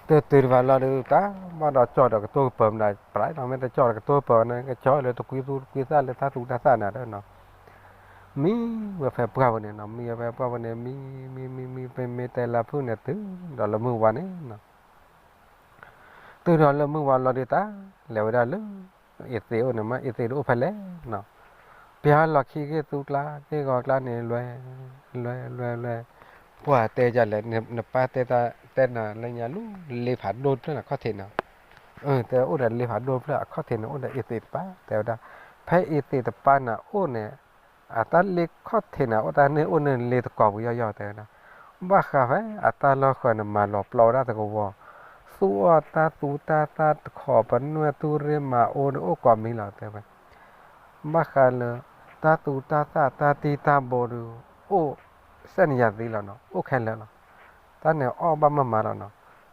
တတုၤဒံးဘၣ်လီၤဒုး တၢ်ဘၣ်ဒီးကၠီၣ်ဒီးကတိၤကပၤမနုၤ ပျဲလီၤ မ့ၢ်တကၠီၣ်ဒီးကတိၤကပၤန့ၣ် ကကၠီၣ်လၢတကွံသူတကွံသၣ်လၢတၢ်သူတၢ်သၣ်နၤဒီးနီၤ, မံဝဲဖဲပှၢ်ပူၤန့ၣ်နီၤ မံဝဲဖဲပှၢ်ပူၤန့ၣ် မံ မံ မံ မံ ပမ့ၢ်တဲလၢဖုၣ်န့ၣ် တုၤဒီးလၢမုၢ်ဝါန့ၣ်နီၤ တုၤဒီးလၢမုၢ်ဝါလီၤဒုးတၢ် လဲၤဝဲဒၣ်လၢ အ့သ့းအိၣ်န့ၣ် မ့ၢ်အ့သ့းတအိၣ်ဖဲလဲၣ်နီၤ, ပျၢ်လီၢ်ခံဂ့ၢ်သူကျါ ဂ့ၢ်ဂီၤကျါန့ၣ် လွဲၢ် လွဲၢ် လွဲၢ် လွဲၢ်, ပှၤတဲယၤလဲၣ် နပၢ်တဲတၢ်တဲနၤလၢညါလူၤ လ့ဖးဒိၣ်တဖျၢၣ်န့ၣ် အခီၣ်ထံးနီၤ, တဲအိၣ်ဒီးလ့ဖးဒိၣ်တဖျၢၣ်အခီၣ်ထံးန့ၣ် အိၣ်ဒီးအ့သ့းတပၢ် တဲဝဲဒၣ်, ဖဲအ့သ့းတပၢ်န့ၣ်အိၣ်န့ၣ် အတၢ်လ့ခီၣ်ထံးန့ၣ် အိၣ်တၢ်န့ၣ်အိၣ်န့ၣ်လ့တကိးပူၤယီၢ်ယီၢ်တဲဝဲဒၣ်, ဘၣ်ဃးဖဲအတၢ်လီၢ်ဃၢၤန့ၣ် မၤလီၤပျီဝဲဒၣ်တကဝီၤ, သူၣ်အီၣ်တၢ်သူတၢ်သၣ်တခီပနွဲၣ်သူၣ်ရ့ၣ်မၤအိၣ်န့ၣ်အိၣ်ကိးမံၤလီၤတဲဝဲ ဘၣ်ဃးလၢ တၢ်သူတၢ်သၣ်တၢ်တံၢ်တၢ်ဘိဒုး အိၣ်စဲနယၤသံလီၤနီၤ အိၣ်ခဲလၢာ်လီၤ. တၢ်န့ၣ်အီၣ်ဘၣ်မၤမၤလီၤနီၤ.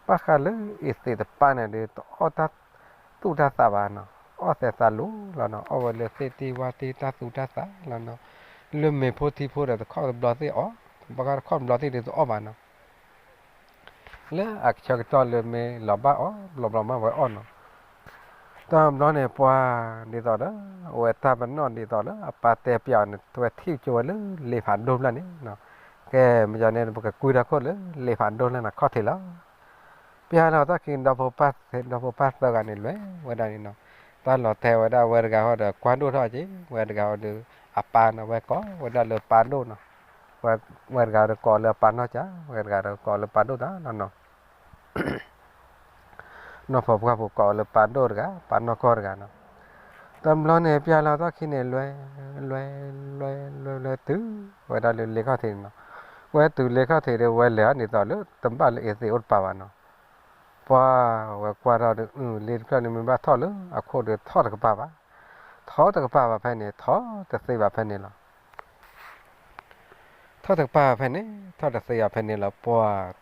ဘၣ်ဃးလၢအ့သ့းတပၢ်န့ၣ်ဒုး တအီၣ်တၢ် တၢ်သူၣ်တၢ်သးဘၣ်နီၤ, အီၣ်သဲးသးလိၤလီၤနီၤ, အီၣ်ဝဲလၢသ့ၣ်တံၢ်ဝၣ်တံၢ်တၢ်သူတၢ်သးလီၤနီၤ, လၢမ့ၤဖိထံဖိဒီးတခီၣ်တဘျီသ့ၣ်အီၣ်, ဘၣ်ဃးတခီၣ်တဘျီသ့ၣ်ဒီးတအီၣ်ဘၣ်နီၤ. လၢအကဆၢကတီၢ်လၢမ့ၢ်လီၤဘၣ်အီၣ် ဘျီဘျီမးဝဲအီၣ်နီၤ. တဘျီန့ၣ်ပှၤဒ်သိးဒီး အဝဲတၢ်ပနီၣ်ဒ်သိးလၢအပၢ်တဲပၠးအီၤန့ၣ် ဝဲထံၣ်ကၠိဝဲလၢလ့ဖးဒိၣ်ဖျၢၣ်န့ၣ်နီၤ. ကဲ မ့ၢ်ယၤန့ၣ် ပကကွံတၢ်ခိၣ်လၢလ့ဖးဒိၣ်ဖျၢၣ်န့ၣ်ခီၣ်ထံးလီၤ. ပျၢ်လီၤတၢ်ခံ ဒီဖိပၢ်သၢ ဒီဖိပၢ်သၢဂၤန့ၣ် လွဲဝဲဒၣ်န့ၣ်နီၤ. တၢ်လီၤတဲာ်ဝဲဒၣ် ဝဲတဂၤဟီဒီးကွၢ်ဒိၣ်ထီၣ်က့ၤ, ဝဲတဂၤဟီဒီး အပၢ်နီၤ ဝဲကိးဝဲဒၣ်လၢပၢ်ဒိၣ်နီၤ. ဝဲတဂၤဒီးကိးလၢအပၢ်နီၢ်ကၠး, ဝဲတဂၤဒီးကိးလၢပၢ်ဒိၣ်တၢ်နီၤနီၤ. နီၢ်ဖီပှၢ်ဖိကိးလၢပၢ်ဒိၣ်တဂၤ ပၢ်နီၢ်ကီၢ်တဂၤနီၤ. တဘျီန့ၣ် ပျၢ်လီၤတၢ်ခံန့ၣ် လွဲ လွဲ လွဲ လွဲ လွဲ တုၤဝဲဒၣ်လၢလ့ခီၣ်ထံးန့ၣ်နီၤ. ဝဲတုၤလ့ခီၣ်ထံးဒီး ဝဲလဲၤအီၤဒ်သိးလၢတဘၣ်လၢအ့သ့းအိၣ်တပၤဘၣ်နီၤ. ပှၤဝဲကွၢ်ထီၣ်ဒီး လ့တဖျၢၣ်န့ၣ် မ့ၢ်ဘၣ်ထီၣ်လၢအခိၣ်ဒီးထီၣ်တကပၤဘၣ်, ထီၣ်တကပၤဘၣ်ဖဲန့ၣ် ထီၣ်တသ့ဘၣ်ဖဲန့ၣ်လီၤ. ထီၣ်တကပၤဘၣ်ဖဲန့ၣ် ထီၣ်တသ့ဘၣ်ဖဲန့ၣ်လီၤ. ပှၤ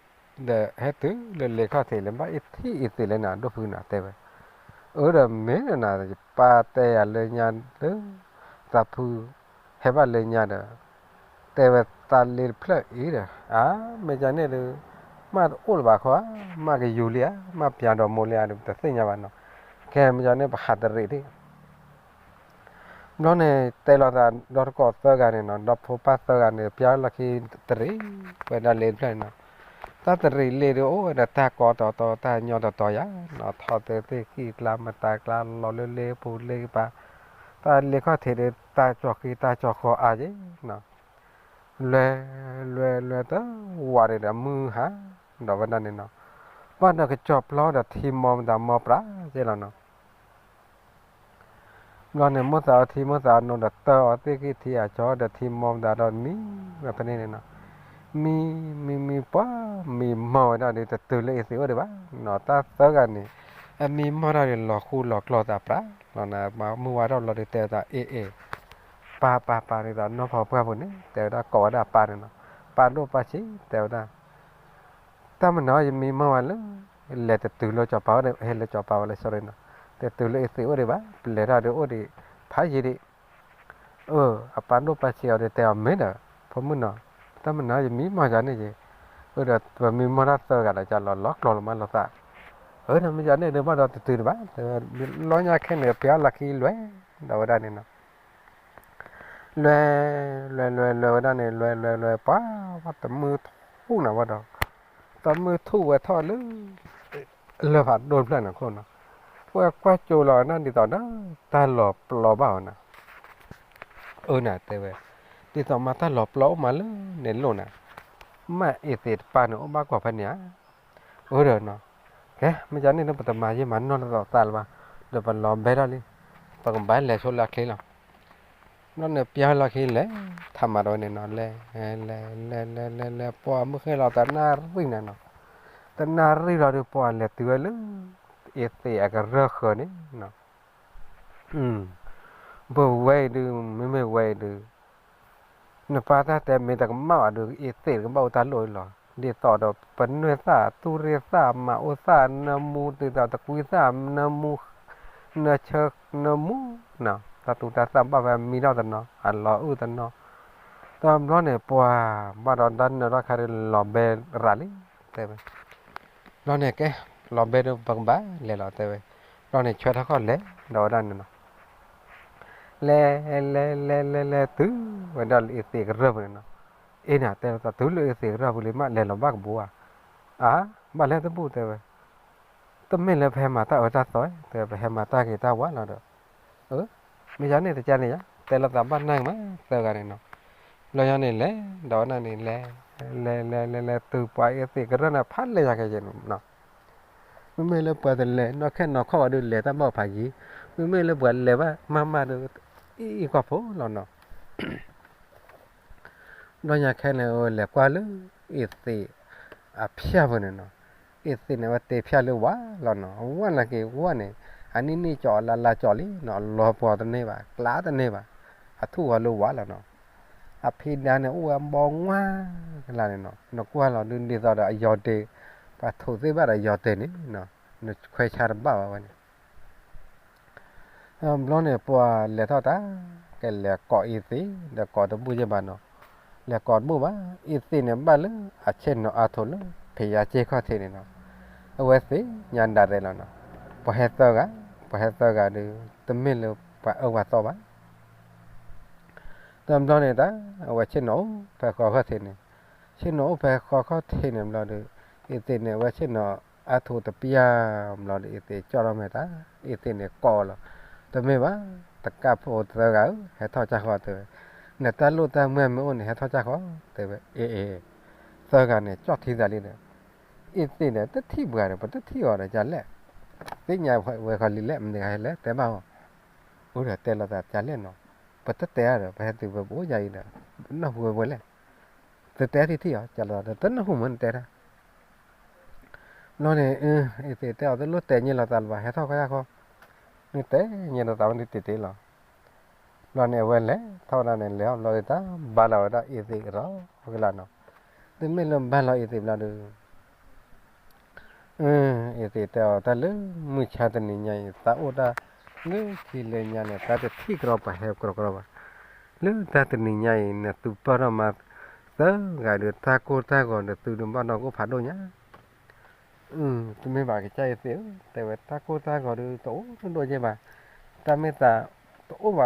ဒီးဟဲတုၤလၢလ့ခီၣ်ထံးလၢ ဘၣ်အ့ထံၣ်အ့သ့းလၢနၤဒိၣ်ဖုနၤတဲဝဲ, အၢဒီးမ့ၢ်နၤ ယပၢ်တဲယၤလၢညါလၢ သးဖု ဟဲဘၣ်လၢညါဒီး တဲဝဲသးလ့တဖျၢၣ်အံၤဒီး အါ မ့ၢ်ကန့ၣ်ဒီး မ့ၢ်တအိၣ်လၢၤဘၣ်ခီဧါ, မ့ၢ်ကယူၤလံဧါ, မ့ၢ်ပၠးဒီးမိၢ်လံဧါဒီး တသ့ၣ်ညါဘၣ်နီၤ. ကဲ မ့ၢ်ကန့ၣ် ပဟးတရံးဒံး ဘျီန့ၣ် တဲလိာ်သးဒီတကိးသၢဂၤန့ၣ်နီၤ, ဒီဖိပၢ်သၢဂၤန့ၣ် ပျၢ်လီၢ်ခံတရံးဝဲဒၣ်လ့တဖျၢၣ်န့ၣ်နီၤ. တၢ်တရံးလ့ဒီးအိၣ်ဝဲဒီးတၢ်ကီတီတီ တၢ်ညီတီတီယါနီၤ, ထီၣ်သ့သ့ၣ်ဃံၣ်ကျါမတၤကျါ လီၤလၢလ့ပူၤလ့ကပၤ, တၢ်လ့ခီၣ်ထံးဒီး တၢ်ကၠီဃံတၢ်ကၠီဃီအါက့နီၤ. လွဲ လွဲ လွဲ တဝးန့ၣ်ဒီး မုၢ်ဟါဒီးဝဲဒၣ်န့ၣ်နီၤ, ဘၣ်ဒီးကစီၤပျီဒီးထံမီမတၤမီပြးက့ လီၤနီၤ. ဘျီန့ၣ် မိၣ်သးအီထံ မိၣ်သးအီနိဒီး တၢ်အီသ့ၣ်က့ၤထံအကၠီဒီး ထံမီမတၤဒီးမံဝဲဖဲန့ၣ်န့ၣ်နီၤ. မံ မံ မံ ပှၤမံမီၢ်ဝဲဒၣ်ဒီး တတုၤလၢအ့သ့းအိၣ်ဒံးဘၣ်နီၤ. တၢ်သၢဂၤန့ၣ် အမံမီၢ်ထီၣ်ဒီး လီၤဃူလီၤကျီၤသးပြးလီၤနီၤ. မုၢ်ဝါထီၣ်ဘျီဒီး တဲသး အ့ အ့ ပၢ်ပၢ်ပၢ် ဒ်သိးနီၢ်ဖီပှၢ်ဖိန့ၣ် တဲဝဲဒၣ် ကိးဝဲဒၣ်အပၢ်န့ၣ်နီၤ, ပၢ်ဒိၣ်ပၢ်ဆံး တဲဝဲဒၣ် တၢ်မနုၤ ယမံမီၢ်ဝဲလၢ လဲၤတတုၤလၢစီၤပၤအိၣ်ဒီး ဟဲလၢစီၤပၤဝဲလၢ sorry နီၤ, တတုၤလၢအ့သ့းအိၣ်ဒံးဘၣ်, ပလဲၤထီၣ်ဒီးအိၣ်ဒံးဖးယံာ်ဒံး. အၢ အပၢ်ဒိၣ်ပၢ်ဆံးအီၤဒီး တဲအီၤ မ့ၢ်ဒီး ဖိမုၣ်နီၤ, တၢ်မနုၤ ယမံမီၢ်ယၤန့ၣ်က့ၤ, အၢဒီး ပမံမီၢ်တၢ်သၢဂၤဒီး ကလီၤလီၤကျီၤလီၤမးလီၤသး, အၢဒီး မ့ၢ်ယၤန့ၣ်ဒီး ဘၣ်ဒီးတတုၤဒံးဘၣ်, လီညါခဲန့ၣ် ပျၢ်လီၢ်ခံလွဲဒီးဝဲဒၣ်န့ၣ်နီၤ. လွဲ လွဲ လွဲ လွဲဝဲဒၣ်န့ၣ် လွဲ လွဲ လွဲ ပှၤ တမုၢ်ထူၣ်နၤဝဲဒီး တမုၢ်ထူၣ်ဝဲထီၣ်လၢ လၢဖးဒိၣ်တဖျၢၣ်န့ၣ်ခိၣ်နီၤ, ဝဲကွၢ်ကၠိလီၤနၤ ဒ်သိးဒီး တၢ်လီၤပျီဘၣ်အီၤနၤ, အၢနၤတဲဝဲ, ဒ်သိးမးတၢ်လီၤပျီအိၣ်မးလၢန့ၣ်လိၣ်နၤ, မ့ၢ်အ့သ့းတပၢ်န့ၣ် အိၣ်ဘၣ်ကွီၢ်ဖဲန့ၣ်ဧါ, အၢဒီးနီၤ, ကဲ မ့ၢ်ယၤန့ၣ်ဒီး ပတမၤယံာ်မၤနီၢ်လၢသးလၢၤဘၣ်, ဒီးပလီၤဘဲထီၣ်လံ, ပကဘၣ်လဲၤဆိလၢအချ့လီၤ. ဘျီန့ၣ်ပျၢ်လီၢ်ခံလဲၤ ထးမးဒီးဝဲန့ၣ်နီၤ, လဲၤ လဲၤ လဲၤ လဲၤ လဲၤ လဲၤ ပှၤမုၢ်ဃ့ၢ်လီၤတနၣ်ရံၣ်နၤနီၤ, တနၣ်ရံၣ်လီၤဒီး ပှၤလဲၤတုၤဝဲလၢ အ့သ့းအကရၢၢ်ဃၢၤန့ၣ်နီၤ, ပဝဲအံၤဒုး မ့မ့ၢ်ဝဲအံၤဒုး နပၢ်တၢ်တဲမ့ၢ်တကမၣ်ဘၣ်ဒီး အ့သ့းတကဘၣ်အိၣ်တၢ်လိၣ်အံၤလီၤ. ဒ်သိးဒီး ပနွဲၣ်သၣ် တူၢ်ရ့ၣ်သၣ် မၤအိၣ်သၣ်နၢမူ ဒ်သိးတကွံသၣ်နၢမူ နၢဆၢနၢမူနီၤ, တၢ်သူတၢ်သၣ်ဘၣ်ဝဲအမံထီၣ်တနီၤ အလီၤအုၣ်တနီၤ, တဘျီန့ၣ် ပှၤဘၣ်ဒီးတၢ်နၢထီၣ်ခါဒီးလီၤဘဲရၤလံ တဲဝဲ. ဘျီန့ၣ်ကဲ လီၤဘဲဒီးပကဘၣ်လဲၤလီၤတဲဝဲ. ဘျီန့ၣ်ဆွဲထီၣ်ခီၣ်လဲၤဒီးဝဲဒၣ်န့ၣ်နီၤ, လဲၤ လဲၤ လဲၤ လဲၤ လဲၤ တုၤဝဲဒၣ်လၢအ့သ့းကရၢၢ်ပူၤန့ၣ်နီၤ, အ့နၤတဲလိာ်သးတုၤလၢအ့သ့းကရၢၢ်ပူၤလံ မ့ၢ်လဲၤလီၤဘၣ်ကဘူးဧါ, အါ ဘၣ်လဲၤတဘူၣ်တဲဝဲ. တမ့ၢ်လၢပဟဲမၤတၢ်အၢတၢ်သီ တဲဝဲ ပဟဲမၤတၢ်ဂ့ၤတၢ်ဝါလီၤဒီး, အၢ မ့ၢ်ယၤန့ၣ်တကါန့ၣ်ယါ တဲလိာ်သးဘၣ်နၢ်က့ၤမး သၢဂၤန့ၣ်နီၤ, ဘျီယါန့ၣ်လဲၤ ဒီးဝဲဒၣ်န့ၣ်လဲၤ လဲၤ လဲၤ လဲၤ လဲၤ တုၤပှၤအ့သ့းကရၢၢ်န့ၣ် ဖးလဲၢ်ယၤခဲက့ၤန့ၣ်နီၤ, မ့မ့ၢ်လၢပှၤတလဲၤနီၢ်ခဲနီၢ်ခီၣ်ဘၣ်ဒီး လဲၤတၢ်ဘၣ်ဖးယံၤ, မ့မ့ၢ်လၢပှၤလဲၤဘၣ်မၤမၤဒီး အံၣ်အံၣ်ကီၢ်ဖိလီၤနီၤ. ဘျီညါခဲန့ၣ် လဲၤကွၢ်လၢ အ့သ့းအဖၠၣ်ပူၤန့ၣ်နီၤ, အ့သ့းန့ၣ် ဝဲတ့ဖၠၣ်လၢဝးလီၤနီၤ, ဝဲနာ်က့ၤဝဲန့ၣ် အနံၣ်နံၣ်ကၠီၤလါလါကၠီၤလံနီၤ, အလီၤပှီၤတန့ၢ်ဘၣ် ကျါတန့ၢ်ဘၣ်, အထူၣ်ဂီၤလၢဝးလီၤနီၤ. အဖံဒါန့ၣ် အိၣ်ဝဲဘီငါကလါန့ၣ်နီၤ, နကွၢ်လီၤဒုးဒ်သိးဒီးအယီၤတ့ၢ်, ပှၤထိးသ့ၣ်ဘၣ်ဒီးယီၤတ့ၢ်န့ၣ်နီၤ, နခွဲးဆါတဘၣ်ဘၣ်ဝဲန့ၣ်. ဘျီန့ၣ် ပှၤလဲၤထီၣ်တၢ်, ကလဲၤကိးအ့သ့ၣ် ဒီးကိးတဘူၣ်ယဲၢ်ဘၣ်နီၤ, လဲၤကိးတဘူၣ်ဘၣ်, အ့သ့ၣ်န့ၣ် ဘၣ်လၢအဆ့ၣ်နီၤအါထိးလၢ ဖံးယါက့ၢ်ခီၣ်ထံးန့ၣ်နီၤ, အဝဲသ့ၣ်ညါဒၣ်သဲးလီၤနီၤ, ပှၤဟဲသၢဂၤ, ပှၤဟဲသၢဂၤဒီး တမ့ၢ်လၢပှၤအၢပှၤသီဘၣ် တဘျီန့ၣ်တၢ် အဝဲဆ့ၣ်နီၤအိၣ်ဖဲဃီခီၣ်ထံးန့ၣ်, ဆ့ၣ်နီၤအိၣ်ဖဲဃီခီၣ်ထံးန့ၣ်ဘျီဒီး အ့သ့ၣ်န့ၣ် အဝဲဆ့ၣ်နီၤအါထိးတပျၢ်ဘျီဒီး အ့သ့ၣ်ကၠီၣ်ထီၣ်မဲာ်တၢ်, အ့သ့ၣ်န့ၣ်ကိးလီၤ, တမ့ၢ်ဘၣ်, တကၣ်ဖိသၢဂၤဧၢ, ဟဲထီၣ်ကၢ်ဃီတဲဝဲ, နတၢ်လိၣ်တၢ်မွဲမ့ၢ်အိၣ်န့ၣ် ဟဲထီၣ်ကၢ်ဃီ တဲဝဲ, အ့အ့ သၢဂၤန့ၣ် ကၠီၣ်ထံသးလံဒီး အ့သ့ၣ်ဒီး တထံၣ်ပှၤဒီး ပတထံၣ်အီၤဒီး ကလဲၣ်, သ့ၣ်ညါဝဲဃီလံလဲၣ်, မနုၤဂၤဟဲလဲၣ် တဲဘၣ်အီၤ, အိၣ်ဒီးတဲလိာ်သး ကလဲၣ်နီၤ, ပတတဲအါဒီး ပဟဲတုၤဝဲပအိၣ်ယၤအံၤဒီး နၢ်ဟူဝဲပှဲၤလဲၣ်, တတဲထံထံၣ်အီၤ ကလီၤဒီး တနၢ်ဟူမ့ၢ်နတဲတၢ် ဘျီန့ၣ် အ့သ့ၣ်တဲအီၤ တလိၣ်တဲညံလီၤသးလၢၤဘၣ် ဟဲထီၣ်ကၢ်ဃီ, မ့ၢ်တဲညံလီၤသးဝဲဒၣ်တ့ၢ်တ့ၢ်လီၤ, ဘျီန့ၣ် အဝဲလဲၤထီၣ်ဝဲဒၣ်န့ၣ် လဲၤအီၣ်ဘျီဒီး တၢ်ဘါလီၤဝဲဒၣ်အ့သ့ၣ်ကရီကလးနီၤ, တမ့ၢ်လၢဘါလီၤအ့သ့ၣ်ဘျီဒီး အ့သ့ၣ်တဲအီၤ တၢ်လၢမုၢ်ဆါတနံၤညါအံၤ သးအိၣ်တၢ်လၢခံလၢညါန့ၣ် သးတထံၣ်ကရီပှၤဟဲကရီကရီဘၣ်, လၢတၢ်တနံၤညါအံၤ နသုပၢၢ်ထီၣ်မၤသၢဂၤဒီး တၢ်ကိၢ်တၢ်ဂီၤဒီး သုဒုးဘၣ်နီၢ်ကအိၣ်ဖးဒိၣ်ညါ တမ့ၢ်ဘၣ်ကစၢ်အ့သ့ၣ်ဧၢ, တဲဝဲတၢ်ကိၢ်တၢ်ဂီၤဒီး တအိၣ်ဒိၣ်ဒိၣ်ယဲၢ်ဘၣ်, တၢ်မ့ၢ်သး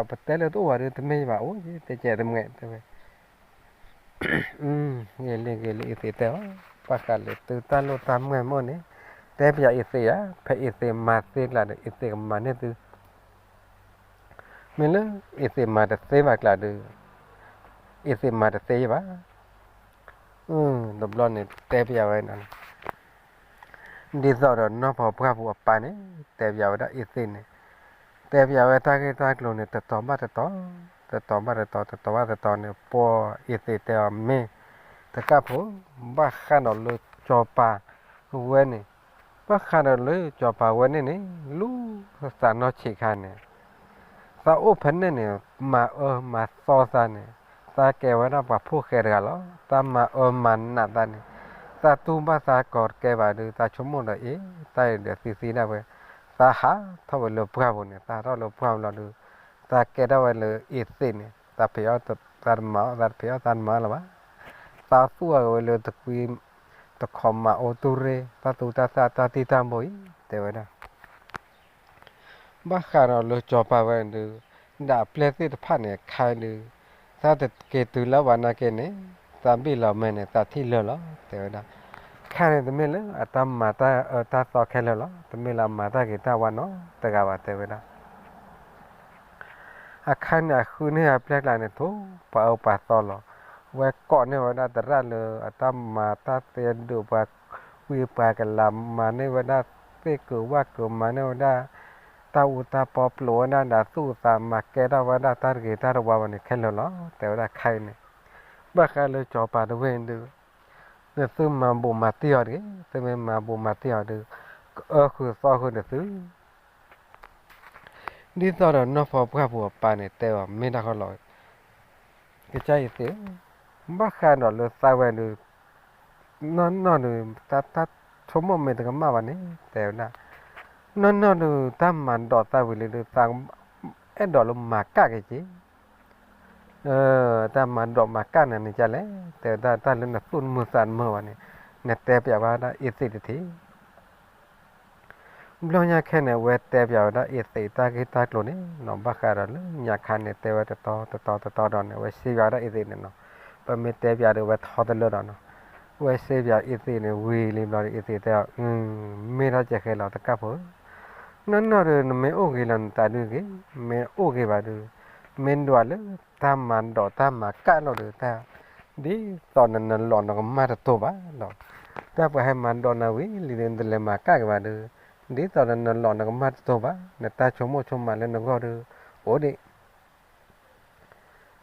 တအိၣ်ဘၣ် ပတဲလၢတအိၣ်ဘၣ်ဒီး တမ့ၢ်ယဲၢ်ဘၣ်အိၣ်ယဲၢ် တဲကဲတမံၤ တဲဝဲ, ဂ့ၤလံဂ့ၤလံ အ့သ့ၣ်တဲအီၤ, ဘၣ်ဃးလၢသုတၢ်လိၣ်တၢ်မွဲမ့ၢ်အိၣ်န့ၣ်, တဲပယၤအ့သ့ၣ်ဧါ, ဖဲအ့သ့ၣ်မၤသ့ကျါဒီး အ့သ့ၣ်ကမၤန့ၢ်သု မ့ၢ်လၢအ့သ့ၣ်မၤတသ့ဘၣ်ကျါဒီး အ့သ့ၣ်မၤတသ့ယဲၢ်ဘၣ်, တဘျီန့ၣ် တဲပယၤဝဲဒၣ် ဒ်သိးဒီးနီၢ်ဖီပှၢ်ပူၤအပၢ်န့ၣ် တဲပယၤဝဲဒၣ်အ့သ့ၣ်န့ၣ်, တဲပယၤဝဲတၢ်ဂ့ၢ်တၢ်ကျိၤန့ၣ် တတီၤဘၣ်တတီၤ, တတီၤဘၣ်တတီၤ တတီၤဘၣ်တတီၤန့ၣ် ပှၤအ့သ့ၣ်တဲအီၤ မ့ၢ်တကၣ်ဖိ, ဘၣ်ဃးဒီးလၢစီၤပၤဝဲန့ၣ်, ဘၣ်ဃးဒီးလၢစီၤပၤဝဲန့ၣ်န့ၣ် လူသးနီၢ်ဆံးခါန့ၣ် သးအိၣ်ဖဲန့ၣ်န့ၣ် မၤအၢမၤသီသးန့ၣ်, သးကဲဝဲဒၣ်ပှၤဖိၣ်ဃဲတဂၤလီၤ. သးမၤအၢမၤနးသးန့ၣ်, သးတူၢ်ဘၣ်သးကိးတကဲဘၣ်ဒီး သးဆိကမိၣ်ဒီးအ့ၣ် တၢ်အံၤဒီးသံသံဒၣ်ဝဲ, သးဟးထီၣ်ဝဲလၢပှၢ်ပူၤန့ၣ်, သးဟးထီၣ်လၢပှၢ်ပူၤလီၤဒီး, သးကဲထီၣ်ဝဲလၢအ့သ့ၣ်န့ၣ်, သးဖံးအီၣ်သးတမၤအီၣ်, သးတဖံးအီၣ်သးတမၤအီၣ်လၢၤဘၣ်. သးသူၣ်အီၤဝဲလၢတကွံ တခီမၤအိၣ်တူၢ်ရ့ၣ် သးသူတၢ်သၣ်တၢ်တံၢ်တၢ်ဘိအံၤ တဲဝဲဒၣ် ဘၣ်ဃးဒီးလၢစီၤပၤဝဲဒုး, ဒၣ်အပျဲၢ်သ့ၣ်တဖၣ်န့ၣ် ခါဒုး, သးတက့ၤတုၤလၢဝဲနာ်က့န့ၣ်, သးဘ့ၣ်လီၤမဲာ်န့ၣ် သးထံၣ်လၢာ်လီၤ တဲဝဲဒၣ်. ခါန့ၣ်တမ့ၢ်လၢအတၢ်မၤတၢ်အၢတၢ်သီခဲလၢာ်လီၤ. တမ့ၢ်လၢအမၤတၢ်ဂ့ၤတၢ်ဝါနီတဂၤဘၣ် တဲဝဲဒၣ်. အခါန့ၣ်အဃုန့ၢ်အပျဲၢ်ကျါန့ၣ် ထိၣ်ပှၤအၢပှၤသီလီၤ. ဝဲကိးန့ၢ်ဝဲဒၣ်သရၣ်လၢအတၢ်မၤတၢ်သ့ဒိၣ် ပှၤကွံပှၤကလၤ မၤန့ၢ်ဝဲဒၣ်သ့ၣ်ကုာ်ဝၣ်ကုာ် မၤန့ၢ်ဝဲဒၣ် တၢ်အူတၢ်ပီ ပျိးဝဲဒၣ်ဒီးသူၣ်သး မၤကဲထီၣ်ဝဲဒၣ်တၢ်တဂ့ၤတၢ်တဝါဘၣ်န့ၣ် ခဲလၢာ်လီၤ တဲဝဲဒၣ်. ခါအံၤန့ၣ် ဘၣ်ဃးလၢစီၤပၤတဝ့ၢ်ဒုး, နသုမၤဘူးမၤတံၢ်အီၤတဂ့ၤ. သုမ့ၢ်မၤဘူးမၤတံၢ်အီၤဒုး, ကအၢဃုာ်သီဃုာ်ဒီးသု ဒ်သိးဒီးနီၢ်ဖီပှၢ်ပူၤအပၢ်န့ၣ် တဲအီၤ မ့ၢ်တၢ်ဃီလီၤ. ကစၢ်အ့သ့ၣ်ဧၢ, ဘၣ်ဃးဒီးလၢသးဝဲဒုး, နီၢ်နီၢ်ဒုး တၢ်ဆိကမိၣ်မ့ၢ်တကမၣ်ဘၣ်န့ၣ် တဲဝဲဒၣ်. နီၢ်နီၢ်ဒုး တၢ်မၤဒိးသးဝံၤလံဒုး သးအဲၣ်ဒိးလၢမၤကၣ်က့ၤက့ၤ တၢ်မၤဒိးမၤကၣ်နၤန့ၣ်ကလဲၣ် တဲဝဲဒၣ်. တၢ်လၢနသူၣ်နမုာ်သးနမုာ်ဘၣ်န့ၣ် နတဲပျးဝဲဒၣ်အ့သ့ၣ်တထံၣ် ဘျီညါခဲန့ၣ် အဝဲတဲပျးဝဲဒၣ်အ့သ့ၣ်တၢ်ဂ့ၢ်တၢ်ကျိၤန့ၣ်နီၤ. ဘၣ်ဃးဒီးလၢညါခါန့ၣ် တဲဝဲတတီတတီတတီဒီးန့ၣ် အဝဲစံးပျးဝဲဒၣ်အ့သ့ၣ်န့ၣ်နီၤ. ပမ့ၢ်တဲပျးဒီး အဝဲထီတလၢဒီးနီၤ. အဝဲစံးပျးအ့သ့ၣ်န့ၣ် ဝံၤလံဘျီဒီး အ့သ့ၣ်တဲအီၤ, မ့ၢ်ထီၣ်ကဲဃဲလီၤတကၣ်ဖိဧၢ, နီၢ်နီၢ်ဒီး နမ့ၢ်အိၣ်ဂ့ၤလီၤနသးဒုးဂ့ၤ, မ့ၢ်အိၣ်ဂ့ၤဘၣ်ဒီး မ့ၢ်ဒွးလၢတၢ်မၤဒိးတၢ်မၤကၣ်လီၤဒီးတၢ် ဒ်သိးနနလီၤနကမၣ်တတိၢ်ဘၣ်လီၤ. တၢ်ပှၤဟဲမၤဒိးနၤဝံၤလံဒီး နတလဲၤမၤကၣ်က့ၤဘၣ်ဒီး ဒ်သိးနနလီၤနကမၣ်တတိၢ်ဘၣ်, နတၢ်ဆိကမိၣ်ဆိကမးလၢနဂီၢ်ဒီး အိၣ်ဒံး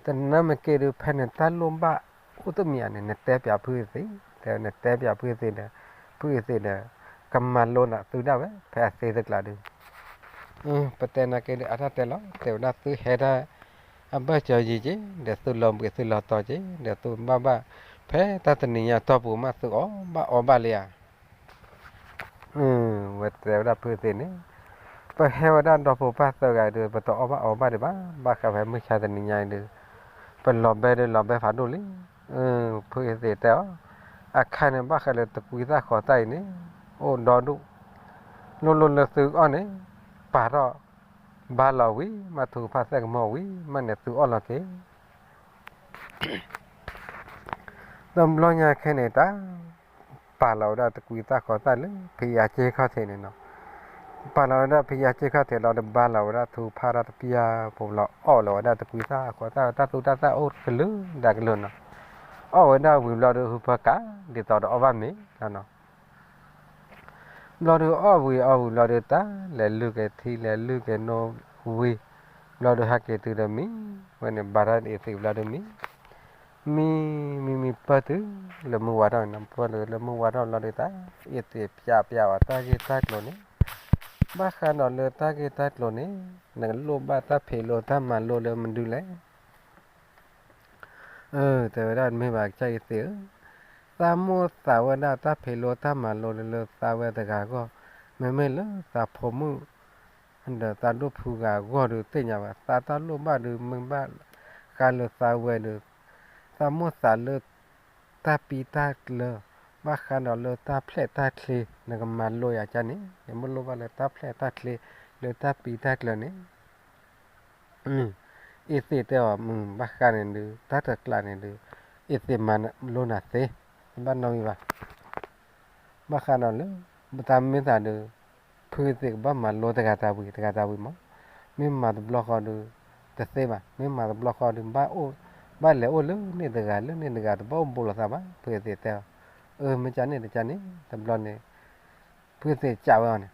တနၢ်မ့ၢ်က့ၤဒီး ဖဲနတၢ်လိၣ်ဘၣ်အိၣ်တမံၤဧါန့ၣ် နတဲပျးဖုအ့သ့ၣ်, တဲနတဲပျးဖုအ့သ့ၣ်ဒီး ဖုအ့သ့ၣ်ဒီး ကမၤလိနၤသုဒၣ်ဝဲ ဖဲအသ့တကျးဒုး ပတဲနာ်က့ဒီး အတၢ်တဲလီၤ တဲဝဲဒၣ်သုဟဲဒၣ် အဘၢၣ်စၢၤယံၤက့ၤ ဒီးသုလီၤဘှံးသုလီၤတီၤက့ၤ ဒီးသုဘၣ်ဘၣ် ဖဲတၢ်တနံၤညါတီၢ်ပူၤမး သုအီၣ်ဘၣ်အီဘၣ်လံဧါ ဝဲတဲဝဲဒၣ်ဖုအ့သ့ၣ်န့ၣ်, ပဟဲဝဲဒၣ်ဒီဖိပၢ်သၢဂၤဒီး ပတအီၣ်ဘၣ်အီဘၣ်ဒံးဘၣ်, ဘၣ်ဃးဖဲမုၢ်ဆါတနံၤညါအံၤဒီး ပလီၤဘဲဒီးလီၤဘဲဖးဒိၣ်လံ. ဖုအသ့ၣ်တဲအီၤ, အခါန့ၣ်ဘၣ်ဃးလၢတကွံသၣ်ဃီသၣ်အံၤန့ၣ် အိၣ်ဒီဒူၣ်, လိၣ်လိၣ်လၢသုအီၣ်န့ၣ် ပာ်ထီၣ် ဘါလီၤဝံၤ မ့ၢ်ထုကဖၣ်သဲၣ်ကမီၤဝံၤ မ့ၢ်န့ၣ်သုအီၣ်လီၤက့ၤ တဘျီညါခဲန့ၣ်တၢ် ပာ်လီၤဝဲဒၣ်တကွံသၣ်ဃီသၣ်လၢဖံယါက့ခီၣ်ထံးန့ၣ်နီၤ. ပာ်လီၤဝဲဒၣ်ဖံယါက့ခီၣ်ထံးလီၤဒီး ဘါလီၤဝဲဒၣ်ထုကဖၣ်တၢ်တပျၢ်ဖိလီၤ အီၣ်လီၤဝဲဒၣ်တကွံသၣ်ဃီသၣ် တၢ်သူတၢ်သၣ်အိၣ်ကလုာ်ဒၣ်ကလုာ်နီၤ. အီၣ်ဝဲဒၣ်ဝံၤဘျီဒီး ဟုဖၢကး ဒ်သိးဒီးအီၣ်ဘၣ်မ့ၤလီၤနီၤ. ဘျီဒီးအီၣ်ဝံၤအီၣ်ဝံၤဘျီဒီး တၢ်လဲၤလုၢ်က့ၤထံ လဲၤလုၢ်က့ၤနိဝံၤ ဘျီဒီးဟဲက့ၤတုၤဒီးမံ ဝဲန့ၣ် ဘါထီၣ်အ့ၤသ့းဘျီဒီးမံ မံ မံ မံပၢၢ်တုၤလၢမုၢ်ဝါထီၣ်န့ၣ်နီၤ. ပၢၢ်တုၤလၢမုၢ်ဝါထီၣ်ဘျီဒီး တၢ်အ့ၤသ့းပျးပျးအီၤတၢ်ဂ့ၢ်တၢ်ကျိၤန့ၣ် ဘၣ်ဃးဒီးလၢတၢ်ဂ့ၢ်တၢ်ကျိၤန့ၣ် နကလိၣ်ဘၣ်တၢ်ဖံးလိတၢ်မၤလိလၢမနုၤလဲၣ်. အၢ တဲဝဲဒၣ် မ့ၢ်ဘၣ်ကစၢ်အ့ၤသ့းဧၢ, သးမိၣ်သးဝဲဒၣ်တၢ်ဖံးလိတၢ်မၤလိလၢသးဝဲတဂၤအဂီၢ်, မ့မ့ၢ်လၢသးဖိမုၣ် ဒီးသးဒိၣ်ဖုဂၤအဂီၢ်ဒီးသ့ၣ်ညါဘၣ်, သးတၢ်လိၣ်ဘၣ်ဒီး မ့ၢ်ဘၣ်ဃးလၢသးဝဲဒီး သးမိၣ်သးလၢတၢ်ပံတၢ်ကျၢၤ, ဘၣ်ဃးဒီးလၢတၢ်ဖျဲၣ်တၢ်ချ့ နကမၤလိယၤကန့ၣ် ယမ့ၢ်လိၣ်ဘၣ်လၢတၢ်ဖျဲၣ်တၢ်ချ့ လၢတၢ်ပံတၢ်ကျၢၤန့ၣ် အ့ၤသ့းတဲအီၤ မုၢ်ဘၣ်ဃးန့ၣ်ဒီး တၢ်တကျးန့ၣ်ဒီး အ့ၤသ့းမၤလိနၤသ့, တဘၣ်နီတမံၤဘၣ်. ဘၣ်ဃးဒီးလၢ ပတၢ်မ့ၢ်သးဒီး ဖုအ့ၤသ့းကဘၣ်မၤလိတဂၤတၢ်ဝံၤ တဂၤတၢ်ဝံၤမး, မ့ၢ်မၤတဘျီဃီဒီး တသ့ဘၣ်, မ့ၢ်မၤတဘျီဃီဒီး ဘၣ်အိၣ် ဘၣ်လဲၤအိၣ်လၢန့ၣ်တဂၤ လၢန့ၣ်တဂၤ တဘၣ်အိၣ်ဘူးလိာ်သးဘၣ်, ဖုအ့ၤသ့းတဲအီၤ, အၢ မ့ၢ်ကန့ၣ်တကန့ၣ် တဘျီန့ၣ် ဖုအ့ၤသ့းကးဝဲအီၤန့ၣ်,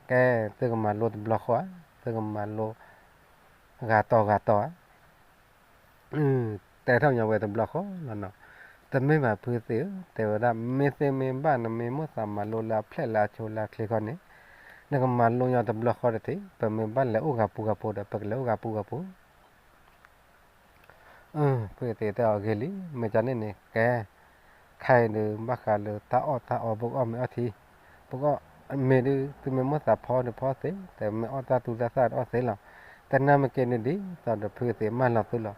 ကဲ သုကမၤလိတဘျီဃီဧါ, သုကမၤလိ ဂၤတီၤဂၤတီၤဧါ, တဲထီၣ်ညီဝဲတဘျီဃီလီၤနီၤ, တမ့ၢ်ဘၣ်ဖုအ့ၤသ့းဧၢ, တဲဝဲဒၣ် မ့ၢ်သ့မ့ၢ်ဘၣ် နမ့ၢ်မိၣ်သးမၤလိလၢအဖျဲၣ်လၢအဆိလၢအချ့ခီန့ၣ်, နကမၤလိညီတဘျီဃီတထံး, ပမ့ၢ်ဘၣ်လဲၤအိၣ်ဂၤပူၤဂၤဖိဒီး ပကလဲၤအိၣ်ဂၤပူၤဂၤဖိ ဖုအ့ၤသ့းတဲအီၤဂ့ၤလံ, မ့ၢ်ကန့ၣ်န့ၣ် ကဲ, ခဲအံၤဒီး ဘၣ်ဃးလၢတၢ်အီၣ်တၢ်အီ ပကအီၣ်မ့ၤအီထံ, ပကအီၣ်မ့ၤဒီး သုမ့ၢ်မိၣ်သးဖီဒီးဖီသ့, တမ့ၢ်အီၣ်တၢ်သူတၢ်သၣ်ဒီးအီၣ်သ့လီၤ. တနၢ်မ့ၢ်က့ၤန့ၣ်ဒ်သိးဒီးဖုအ့ၤသ့းမၢလီၤသုလီၤ.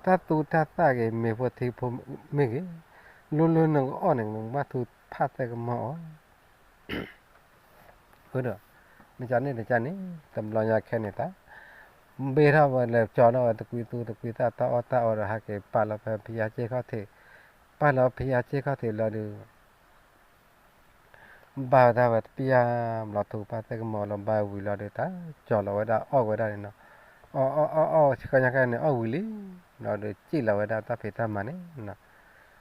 တၢ်သူတၢ်သၣ်ဂ့ၤ မ့ၤဖိထံဖိမ့ၢ်ဂ့ၤ, လိၤလိၤနကအီၣ်န့ၣ် နကဘၣ်ထုကဖၣ်သဲကမီၤအီၤ ဒီး မ့ၢ်ကန့ၣ်တကန့ၣ် တဘျီညါခဲန့ၣ်တၢ် ဘ့ၣ်ထီၣ်ဝဲလဲၤကၠီထီၣ်ဝဲတကွံသူတကွံသၣ် တၢ်အီၣ်တၢ်အီဒီး ဟဲက့ၤပာ်လီၤဖဲဖံယါက့ခီၣ်ထံး, ပာ်လီၤဖံယါက့ခီၣ်ထံးလီၤဒီး ဘၣ်ဝဲဒၣ်ဝဲတပျၢ်ဘျီ ထုကဖၣ်သဲကမီၤလီၤဘၣ်ဝံၤလီၤဒီး တၢ်ကၠီလီၤဝဲဒၣ်အီၣ်ဝဲဒၣ်န့ၣ်နီၤ, အီၣ်အီၣ်အီၣ်အီၣ်ဆှၢညါခဲန့ၣ် အီၣ်ဝံၤလံ, လီၤဒီးစံၣ်လီၤဝဲဒၣ်တၢ်ဖံးတၢ်မၤန့ၣ်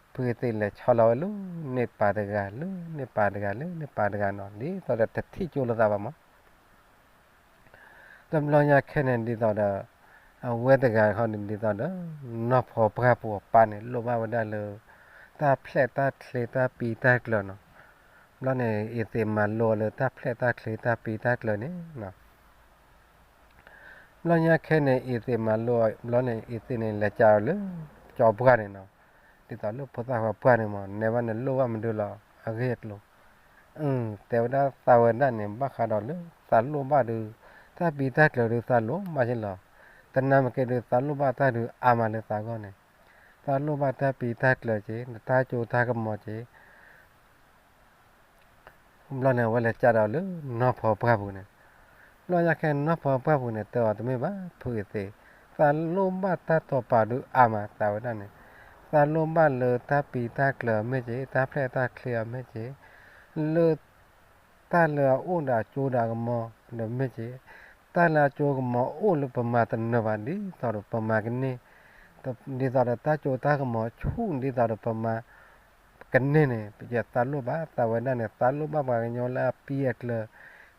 ဖုအ့ၤသ့းလဲၤဆီလီၤဝဲလၢ န့ၢ်ပၢ်တဂၤ လၢန့ၢ်ပၢ်တဂၤ လၢန့ၢ်ပၢ်တဂၤနီၤ ဒ်သိးဒီးတထံၣ်ကၠိလိာ်သးဘၣ်မး, တဘျီညါခဲန့ၣ် ဒ်သိးဒီး အဝဲတဂၤခီန့ၣ် ဒ်သိးဒီး နီၢ်ဖီပှၢ်ပူၤအပၢ်န့ၣ် လိၣ်ဘၣ်ဝဲဒၣ်လၢ တၢ်ဖျဲၣ်တၢ်ချ့တၢ်ပံတၢ်ကျၢၤနီၤ, ဘျီန့ၣ် အ့ၤသ့းမၤလိလၢတၢ်ဖျဲၣ်တၢ်ချ့တၢ်ပံတၢ်ကျၢၤန့ၣ် ဘျီညါခဲန့ၣ် အ့ၤသ့းမၤလိ ဘျီန့ၣ် အ့ၤသ့းန့ၣ် လဲၤကးအီၤလၢ ကၠီပှၢ်န့ၣ်နီၤ, ဒ်သိးလၢဖိသၣ်ခွါပှၢ်န့ၣ်မး နဲဘၣ်နလိၣ်ဘၣ်မနုၤလီၤ အဂ့ၢ်အကျိၤ, တဲဝဲဒၣ်သးဝဲဒၣ်န့ၣ် ဘၣ်ဃးဒီးလၢသးလိၣ်ဘၣ်ဒီး တၢ်ပံတၢ်ကျၢၤဒီးသးလိၣ်ဘၣ်က့လီၤ, တနၢ်မ့ၢ်က့ၤဒီးသးလိၣ်ဘၣ်တၢ်ဒုး အါမးလၢသးဂီၢ်န့ၣ်, သးလိၣ်ဘၣ်တၢ်ပံတၢ်ကျၢၤက့ တၢ်ကၠိတၢ်ကမီၤက့ ဘျီန့ၣ် အဝဲလဲၤကးဒီးလၢနီၢ်ဖီပှၢ်ပူၤန့ၣ်, ဘျီညါခဲနီၢ်ဖီပှၢ်ပူၤန့ၣ် တဲအီၤတမ့ၢ်ဘၣ် ဖုအ့ၤသ့း, သးလိၣ်ဘၣ်တၢ်တိာ်ပာ်ဒုးအါမးသးဝဲဒၣ်န့ၣ်, သးလိၣ်ဘၣ်လၢတၢ်ပံတၢ်ကျၢၤမ့ၢ်က့ တၢ်ဖျဲၣ်တၢ်ချ့အီၤမ့ၢ်က့, လၢ တၢ်လၢအအိၣ်ဒီးအကၠိဒီးအကမီၤဒီးမ့ၢ်က့, တၢ်လၢအကၠိကမီၤအိၣ်လၢပမၤတနၢၤဘၣ် ဒ်သိးဒီးပမၤကန့ၢ်, ဒ်သိးဒီးတၢ်ကၠိတၢ်ကမီၤဆူၣ် ဒ်သိးဒီးပမၤကန့ၢ်န့ၣ် ပယသးလိၣ်ဘၣ်သးဝဲဒၣ်န့ၣ် သးလိၣ်ဘၣ်ပှၤကညီလၢအပံအကျၢၤ, ဒ်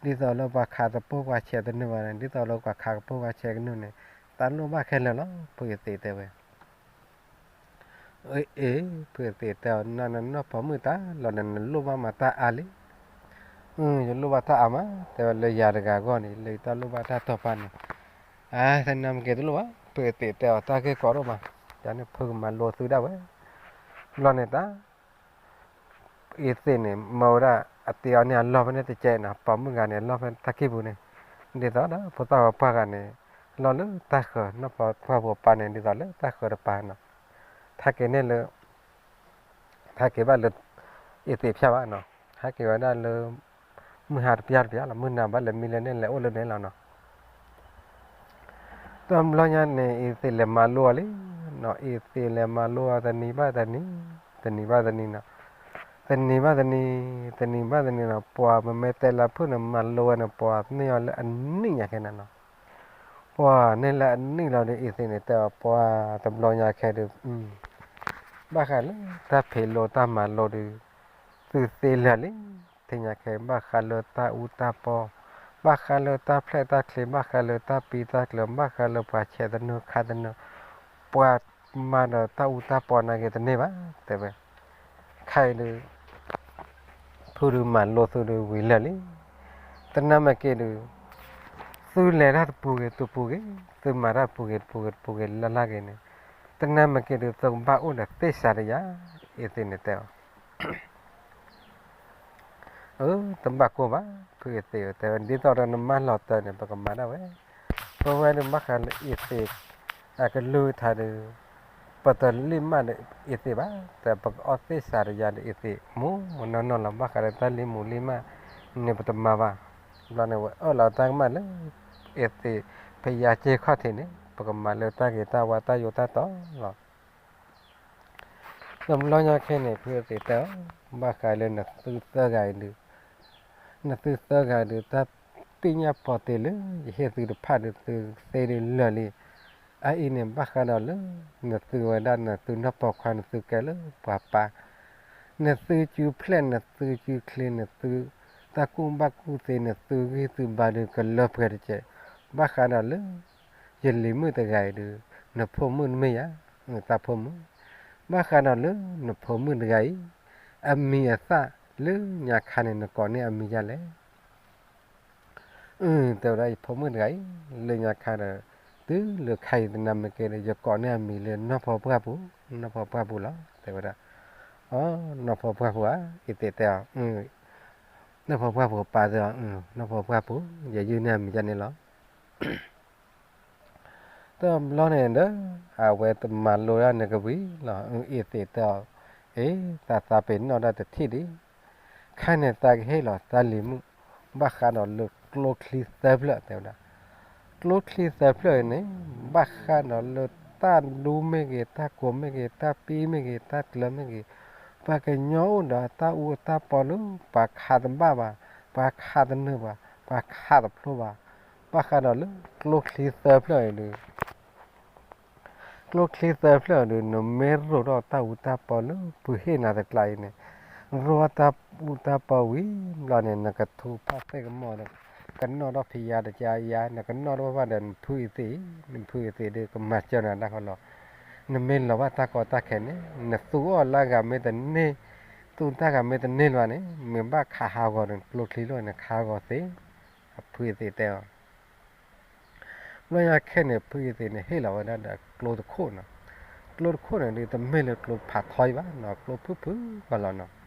သိးလၢပှၤခးသပိၢ်ပှၤဆဲးတနုာ်ဘၣ်န့ၣ် ဒ်သိးလၢပှၤခးကပိၢ်ပှၤဆဲးကနုာ်န့ၣ် သးလိၣ်ဘၣ်ခဲလၢာ်လီၤ ဖုအ့ၤသ့းတဲဝဲ အ့ ဖုအ့ၤသ့းတဲအီၤ နနီၢ်ဖီမုၣ်တၢ်လီၤဒီး နလိၣ်ဘၣ်မးတၢ်အါလံ, ယလိၣ်ဘၣ်တၢ်အါမး တဲဝဲလၢယၤတဂၤအဂီၢ်န့ၣ် လၢယတၢ်လိၣ်ဘၣ်တၢ်တိာ်ပာ်န့ၣ်, အါ တနၢ်မ့ၢ်က့ၤတလိၣ်ဘၣ် ဖုအ့ၤသ့းတဲအီၤ တၢ်ဂ့ၢ်ကီဒိၣ်မး, ယန့ၣ်ဖုကမၤလိသုဒၣ်ဝဲ, ဘျီန့ၣ်တၢ် အ့ၤသ့းန့ၣ် မၢဝဲဒၣ် အတ့အီၤန့ၣ်အလီၢ်ဖဲန့ၣ်တကဲးနီၤ ပိာ်မုၣ်ဂၤန့ၣ် အလီၢ်ဖဲတၢ်ခံပူၤန့ၣ် ဒ်သိးဒီးဖိသၣ်ဝဲပှၢ်ဂၤန့ၣ် လီၤလၢတၢ်ဃၢၤ နီၢ်ပှၢ်ပှၢ်ဖိပၢ်န့ၣ် ဒ်သိးလၢတၢ်ဃၢၤတပၤနီၤ, ထါက့ၤန့ၢ်လၢ ထါက့ၤဘၣ်လၢ အ့သ့းဖၠၣ်ဘၣ်နီၤ, ထါက့ၤဝဲဒၣ်လၢ မုၢ်ဟါတပျၢ်တပျၢ်လီၤ, မုၢ်နၤဘၣ်လဲၤမံလၢန့ၣ် လဲၤအိၣ်လၢန့ၣ်လီၤနီၤ. တဘျီညါန့ၣ် အ့သ့းလဲၤမၤလိအီၤလံနီၤ, အ့သ့းလဲၤမၤလိအီၤ တနံၤဘၣ်တနံၤ, တနံၤဘၣ်တနံၤနီၤ, တနံၤဘၣ်တနံၤ, တနံၤဘၣ်တနံၤနီၤ, ပှၤမ့မ့ၢ်တဲလၢဖုၣ်န့ၣ် မၤလိဝဲန့ၣ်ပှၤန့ၢ်အီၤလၢအနံၣ်ညါခဲန့ၣ်နီၤ. ပှၤန့ၢ်လၢအနံၣ်လီၤဒီး အ့သ့းန့ၣ်တဲအီၤ ပှၤတဘျီညါခဲဒုး ဘၣ်ဃးလၢတၢ်ဖံးလိတၢ်မၤလိဒီး သုသ့လၢာ်လံ, သ့ၣ်ညါခဲ ဘၣ်ဃးလၢတၢ်အူတၢ်ပီ, ဘၣ်ဃးလၢတၢ်ဖျဲၣ်တၢ်ချ့, ဘၣ်ဃးလၢတၢ်ပံတၢ်ကျၢၤ, ဘၣ်ဃးလၢပှၤဆဲးသနၢၣ်ခးသနၢၣ်, ပှၤမၤဒီးတၢ်အူတၢ်ပီနာ်က့တန့ၢ်ဘၣ် တဲဝဲ. ခဲအံၤဒုး ဖုဒုးမၤလိသုဒုးဝံၤလၢာ်လံ. တနာ်မ့ၢ်က့ၤဒုး သုလဲၤတၢ်တပူၤဂ့ၤတပူၤဂ့ၤ, သုမၤတၢ်တပူၤဂ့ၤတပူၤဂ့ၤတပူၤဂ့ၤလၢ်လၢ်ဂ့ၤန့ၣ်, တနာ်မ့ၢ်က့ၤဒုး သုကဘၣ်အိၣ်ဒီးသ့ၣ်စးတယၤ, အ့သ့းန့ၣ်တဲအီၤ အၢ တဘၣ်ကိၢ်ဘၣ်, ဖုအ့သ့းတဲဝဲ ဒ်သိးဒီးနမၢလီၤတၢ်န့ၣ် ပကမၤဒၣ်ဝဲ, ပဝဲဒုးဘၣ်ဃးလၢအ့သ့းအကလုၢ်ကထါဒုး ပတလံၣ်မးဒီးအ့သ့းဘၣ်, တၢ်ပကအီၣ်သ့ၣ်စးတယၤဒီးအ့သ့း မူမူနီၢ်နီၢ်လီၤ, ဘၣ်ဃးဒီးတၢ်လံၣ်မူလံၣ်မးန့ၣ် ပတမၤဘၣ်. ဘျီန့ၣ် ဝဲအၢၣ်လီၤတၢ်ကမၣ်လၢ အ့သ့းဖယါက့ခီၣ်ထံးန့ၣ် ပကမၤလၢတၢ်ဂ့ၤတၢ်ဝါတၢ်ယိးတၢ်တီၤလီၤ. တဘျီညါခဲန့ၣ် ဖုအ့သ့းတဲအီၤ ဘၣ်ဃးလၢနသုသၢဂၤအံၤဒုး နသုသၢဂၤဒုး တၢ်ပ့ၣ်ညၣ်ပီၤတ့လၢ ယဟ့ၣ်သုတဖၣ်ဒုး သုသ့ဒုးလၢာ်လံ. အအံၤန့ၣ် ဘၣ်ဃးဒီးလၢ နသုဝဲဒၣ် နသုနီၢ်ပိာ်ခွါ နသုကဲလၢပှၤပၢ်, နသုစုဖျဲၣ် နသုစုချ့ နသုတၢ်ကူၣ်ဘၣ်ကူၣ်သ့ နသုဂံၢ်သုဘါဒုး ကလၢပှဲၤတကဲး, ဘၣ်ဃးဒီးလၢ ယလံၤမုၣ်တဂၤအံၤဒုး နဖိမုၣ်တမ့ၢ်ယၤ, တၢ်ဖိမုၣ်, ဘၣ်ဃးဒီးလၢနဖိမုၣ်တဂၤအံၤ အမံၤအသၣ်လၢညါခါန့ၣ် နကိးန့ၢ်အမံၤဒ်လဲၣ်. အၢ တဲဝဲဒၣ် ယဖိမုၣ်တဂၤအံၤ လၢညါခါဒီး တုၤလၢခါအံၤတနာ်မ့ၢ်က့ၤဒီး ယကိးန့ၢ်အမံၤလၢနီၢ်ဖီပှၢ်ပူၤ, နီၢ်ဖီပှၢ်ပူၤလီၤ တဲဝဲဒၣ်. အီ နီၢ်ဖီပှၢ်ပူၤဧါ, အ့သ့းတဲအီၤ, နီၢ်ဖီပှၢ်ပူၤ ပၢ်တဲအီၤ, နီၢ်ဖီပှၢ်ပူၤ ယယုၢ်န့ၢ်အမံၤဒ်န့ၣ်လီၤ. တဘျီန့ၣ်ဒီး အဝဲတမၤလိဒၣ်နကဝံၤလီၤ. အ့သ့းတဲအီၤ, အ့ တၢ်သးပ့ၤနီၣ်ဒၣ်တထံၣ်ဒံး, ခါန့ၣ်သးကဟ့ၣ်လီၤသးလံၤမုၣ် ဘၣ်ဃးဒီးလၢကျိချံသၢဖျၢၣ်တဲဝဲဒၣ်. ကျိချံသၢဖျၢၣ်အံၤန့ၣ် ဘၣ်ဃးဒီးလၢတၢ်ဒူမ့ၢ်ဂ့ၤ, တၢ်ကိးမ့ၢ်ဂ့ၤ, တၢ်ပံမ့ၢ်ဂ့ၤ, တၢ်ကျၢၤမ့ၢ်ဂ့ၤ, ပှၤကညီအိၣ်ဒီးတၢ်အူတၢ်ပီလၢ ပှၤခးတဘၣ်ဘၣ်, ပှၤခးတနၢၤဘၣ်, ပှၤခးတဖျိဘၣ်, ဘၣ်ဃးဒီးလၢကျိချံသၢဖျၢၣ်အံၤဒုး ကျိချံသၢဖျၢၣ်အံၤဒုး နမ့ၢ်ရိးထီၣ်တၢ်အူတၢ်ပီလၢ ပုၢ်ဟ့ၣ်နၤတကျါအံၤန့ၣ်, ရိးတၢ်အူတၢ်ပီဝံၤဘျီန့ၣ် နကထူးဖးသ့ၣ်ကမီၤဒီး ကနီၣ်ထီၣ်ဖံးယါတကယါ, နကနီၣ်ထီၣ်ဘၣ်ဒီးနဖုအ့သ့ၣ်, နဖုအ့သ့ၣ်ဒုးကမၤစၢၤနၤတၢ်ဃီလီၤ. နမ့ၢ်လီၤဘၣ်တၢ်ကီတၢ်ခဲန့ၣ် နသူအီၤလၢဂၤမ့ၢ်တန့ၢ်, သူတၢ်ဂၤမ့ၢ်တန့ၢ်လၢၤန့ၣ် မ့ၢ်ဘၣ်ခးဟးဂီၤဒီးကျိချံလီၤန့ၣ် ခးဟးဂီၤသ့, အဖုအ့သ့ၣ်တဲအီၤ ဘျီညါခဲန့ၣ် ဖုအ့သ့ၣ်န့ၣ် ဟ့ၣ်လီၤဝဲဒၣ်ဒီးကျိတခိၣ်နီၤ. ကျိတခိၣ်န့ၣ်ဒုး တမ့ၢ်လၢကျိဖးထီအံၤဘၣ်နီၤ, ကျိဖုၣ်ဖုၣ်ကီးလီၤနီၤ.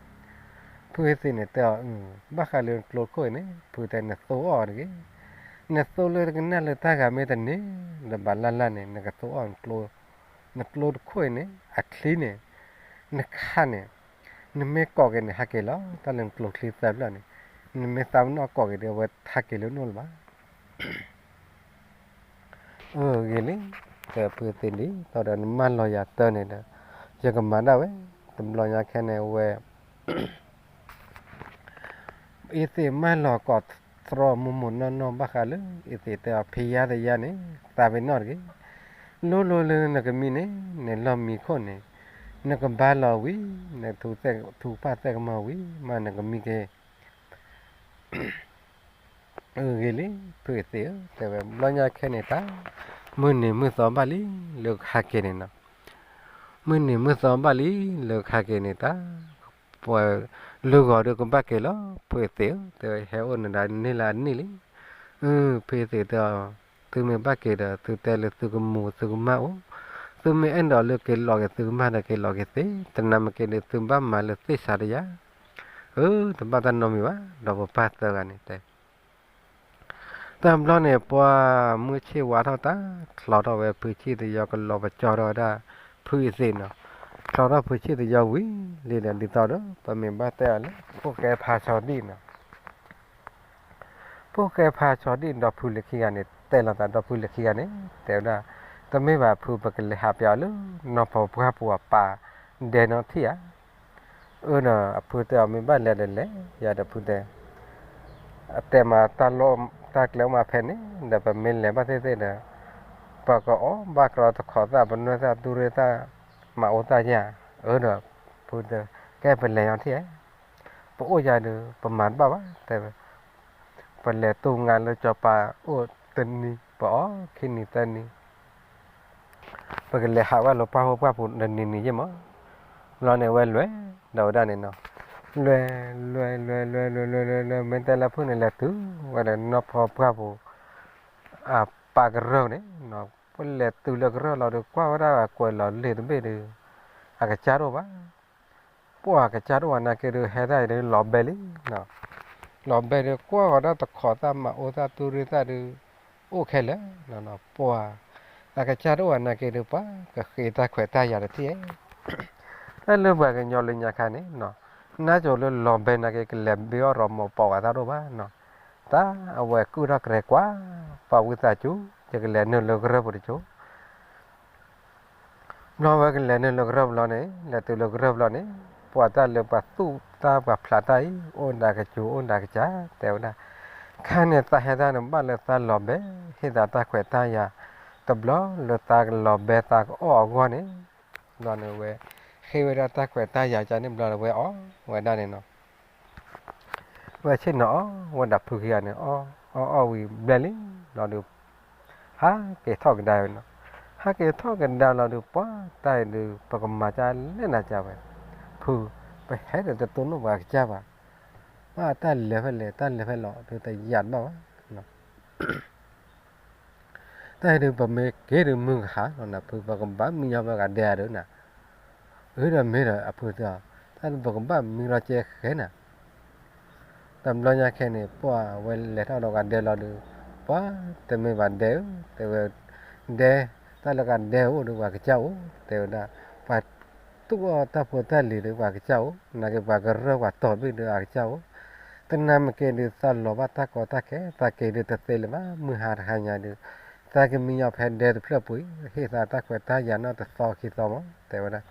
ဖုအ့သ့ၣ်န့ၣ်တဲအီၤ, ဘၣ်ဃးလၢကျိတခိၣ်အံၤန့ၣ် ဖုတဲ နသိအီၤတဂ့ၤ. နသိလၢတကနၣ်လၢတၢ်ဂၤမ့ၢ်တန့ၢ်လၢၤဘၣ်လၢ်လၢ်န့ၣ် နကသိအီၤကျိ, နကျိတခိၣ်အံၤန့ၣ် အချံန့ၣ် နခါန့ၣ် နမ့ၢ်ကိးက့ၤန့ၣ် ဟးက့ၤလီၤ. တၢ်လၢနကျိချံသၢဖျၢၣ်န့ၣ် နမ့ၢ်သးပ့ၤနီၣ်ကိးက့ၤဒီး အဝဲဟးက့ၤလၢနအိၣ်လၢၤဘၣ်. အၢ ဂ့ၤလံ, တဲဖုအ့သ့ၣ်ဒ်သိးဒီးနမၢလီၤယၤတၢ်န့ၣ်ဒီး ယကမၤဒၣ်ဝဲ, တဘျီညါခဲန့ၣ်ဝဲ အ့သ့ၣ်မၢလီၤကိးသြီမုၢ်မုၢ်နီၢ်နီၢ်ဘၣ်ဃးလၢ အ့သ့ၣ်တဲအီၤ ဖံးယါတယါန့ၣ် သးပ့ၤနီၣ်တဂ့ၤ. လိၤလိၤလၢနကမံန့ၣ် နလီၢ်မံခိၣ်န့ၣ် နကဘါလီၤဝံၤ နထူးဖးသ့ၣ်ကမီၤဝံၤ မ့ၢ်နကမံက့ၤ အၢ ဂ့ၤလံ ဖုအ့သ့ၣ်ဧၢ တဲဝဲ ဘျီညါခဲန့ၣ်တၢ် မုၢ်နံၤမုၢ်သီဘၣ်လံ လၢကဟးက့ၤန့ၣ်နီၤ. မုၢ်နံၤမုၢ်သီဘၣ်လံ လၢကဟးက့ၤန့ၣ်တၢ် ပှၤလၢဂီၤဒီးကဘၣ်က့ၤလီၤ ဖုအ့သ့ၣ်ဧၢ တဲဝဲ ဟဲအိၣ်နဒၣ်န့ၢ်လၢအနံၣ်လံ. အၢ ဖုအ့သ့ၣ်တဲအီၤ သုမ့ၢ်ဘၣ်က့ၤဒီး သုတဲလၢသုကမူၤသုကမၣ်အိၣ်, သုမ့ၢ်အဲၣ်ဒိးလၢက့ၤလီၤက့ၤသုကမၣ်ဒီးက့ၤလီၤက့ၤသ့, တနၤမ့ၢ်က့ၤဒီး သုဘၣ်မၤလၢသ့ၣ်စးတယါ. အၢ တဘၣ်တၢ်နီတမံၤဘၣ် ဒီးပပၢ်သၢဂၤန့ၣ်တဲ တဘျီန့ၣ် ပှၤမုၢ်ဆ့ၣ်ဝါထီၣ်တၢ် ချီထီၣ်ဝဲဖုဆံၣ်သယီကလီၤပကၠီထီၣ်ဝဲဒၣ် ဖုအသ့ၣ်နီၤ, ချီထီၣ်ဖုဆံၣ်သယီဝံၤလံဒီး ဒ်သိးဒီး ပမ့ၢ်ဘၣ်တဲအီၤလၢ ဖိၣ်ဃဲဖးဆီဒံၣ်နီၤ, ဖိၣ်ဃဲဖးဆီဒံၣ်ဒီဖုလၢခံဂၤန့ၣ် တဲလိာ်သးဒီဖုလၢခံဂၤန့ၣ် တဲဝဲဒၣ်, တမ့ၢ်ဘၣ်ဖု ပကလဲၤဟးပၠးအီၤလၢ နီၢ်ဖီပှၢ်ပူၤအပၢ်ဒဲနီထံၣ်ဧါ. အၢဒီးအဖုတဲအီၤ မ့ၢ်ဘၣ်လဲၤဒီးလဲၤ ယၤဒီးဖုတဲ အတဲမး တၢ်ကျဲအိၣ်မးဖဲန့ၣ် ဒီးပမ့ၢ်လဲၤဘၣ်သ့ၣ်သ့ၣ်ဒီး ပကအီၣ်ဘၣ်ကြီတခီးသၣ် ပနွဲၣ်သၣ်တူၢ်ရ့ၣ်သၣ် မၤအိၣ်သၣ်ယၤ. အၢဒီးဖုတဲ ကဲပလဲၤညီထံၣ်ဧါ, ပအိၣ်ယၤဒီး ပမၤတဘၣ်ဘၣ် တဲဝဲ, ပလဲၤတူၢ်ငါလၢကၠီၤပၤအိၣ်တနံၤ ပအီၣ်ခံနံၤသၢနံၤ ပကလဲၤဟးဝဲလၢပှၢ်ဟိပှၢ်ပူၤတနံၤနံၤယ့ၢ်မး. ဘျီန့ၣ်ဝဲလဲၤဒီးဝဲဒၣ်န့ၣ်နီၤ, လဲၤလဲၤလဲၤလဲၤလဲၤလဲၤလဲၤလဲၤ မ့ၢ်တဲလၢဖုန့ၣ် လဲၤတုၤဝဲဒီးနီၢ်ဖီပှၢ်ပူၤ အပၢ်ကရၢၢ်န့ၣ်, ပလဲၤတုၤလၢကရၢၢ်လီၤဒီး ကွၢ်ဝဲဒၣ်ကွဲးလီၤလ့ၤတဘ့ၣ်ဒီး အကစၢ်တအိၣ်ဘၣ်. ပှၤအကစၢ်တအိၣ်အနာ်က့ဒီး ဟဲဒၣ်အံၤဒီး လီၤဘဲလံ. လီၤဘဲဒီး ကွၢ်ဃီၤဒီးတခီးသၣ် မၤအိၣ်သၣ်တူၢ်ရ့ၣ်သၣ်ဒီး အိၣ်ခဲလၢာ်. ပှၤအကစၢ်တအိၣ်အနာ်က့ဒီး ပှၤကဃ့တၢ်ခွဲးတၢ်ယာ်တထံၣ်ဧါ. တၢ်လၢပှၤကညီလၢညါခါန့ၣ် နါစိၤလၢလီၤဘဲနာ်က့ ကလဲၤဘ့အီၣ်ရီမီၤပိာ်ဝဲသၣ်တအိၣ်ဘၣ်နီၤ, တၢ်အဝဲကုၢ်ထီၣ်ကရဲကွၢ် ပှၤဝံသးစူၤ ယကလဲၤနုာ်လၢကရၢၢ်ပူၤတကၠိ ဘျီဝဲကလဲၤနုာ်လၢကရၢၢ်ဘျီန့ၣ် လဲၤတုၤလၢကရၢၢ်ဘျီန့ၣ် ပှၤတၢ်လၢပှၤသူၣ်တၢ်ပှၤဖျးတၢ်အံၤ အိၣ်ဒၣ်ကစူၤအိၣ်ဒၣ်ကစၢ် တဲဝဲဒၣ်, ခါန့ၣ်သးဟဲတၢ်န့ၣ် ဘၣ်လၢသးလီၤဘဲ ဟ့ၣ်သးတၢ်ခွဲးတၢ်ယာ် တဘျီလၢသးကလီၤဘဲသးကအီၣ်အဂီၢ်န့ၣ်, ဘျီန့ၣ်ဝဲ ဃ့ဝဲဒၣ်တၢ်ခွဲးတၢ်ယာ်ကန့ၣ်ဘျီဝဲအီၣ်ဝဲဒၣ်န့ၣ်နီၤ ဝဲဆ့ၣ်နီၤအီၣ်ဝဲဒၣ်ဖုခံဂၤန့ၣ် အီၣ်အီၣ်ဝံၤဘျဲၣ်လံလီၤဒီး ဟးက့ၤထီၣ်ကဒါဝဲနီၤ, ဟးက့ၤထီၣ်ကဒါလီၤဒီး ပှၤတၢ်အံၤဒီး ပကမၤကလဲၣ်နၤကဝဲ, ဖု ပဟဲဒီးတတိၢ်နီၣ်ပှၤကစၢ်ဘၣ်, ဘၣ်တၢ်လဲၤဖဲလဲၣ် တၢ်လဲၤဖဲလဲၣ်ဒီးတယာ်တဘၣ်ဘၣ် တၢ်အံၤဒီး ပမ့ၢ်က့ၤဒီးမုၢ်ကဟါလီၤနၤ ဖု ပကဘၣ်မံညီဖဲဂၤဒဲဧါဒီးနၤ, အၢဒီးမ့ၢ်ဒီးအဖုတဲအီၤ, တၢ်ဒီးပကဘၣ်မံလီၤကဲဃဲနၤ, တဘျီညါခဲန့ၣ် ပှၤဝဲလဲၤထီၣ်ဒီးဂၤဒဲလီၤဒီး, ပှၤတမ့ၢ်ဘၣ်ဒဲဧၢ, တဲဝဲ, ဒဲ, တၢ်လၢဂၤဒဲအိၣ်ဒီးပှၤကစၢ်အိၣ် တဲဝဲဒၣ်, ပှၤသူၣ်အီၣ်တၢ်ဖိတၢ်လံၤဒီးပှၤကစၢ်အိၣ် နာ်က့ပှၤကရၢၢ်ပှၤတီၤဘ့ၣ်ဒီးအကစၢ်အိၣ်, တနၤမ့ၢ်က့ၤဒီးသးလီၤဘၣ်တၢ်ကီတၢ်ခဲ သးက့ၤဒီးတသ့လၢၤဘၣ် မုၢ်ဟါတဟါညါဒီး, သးကမံညီဖဲဒဲတဖျၢၣ်ပူၤအံၤ ဟ့ၣ်သးတၢ်ခွဲးတၢ်ယာ်နီၢ်တသီခံသီမး တဲဝဲဒၣ်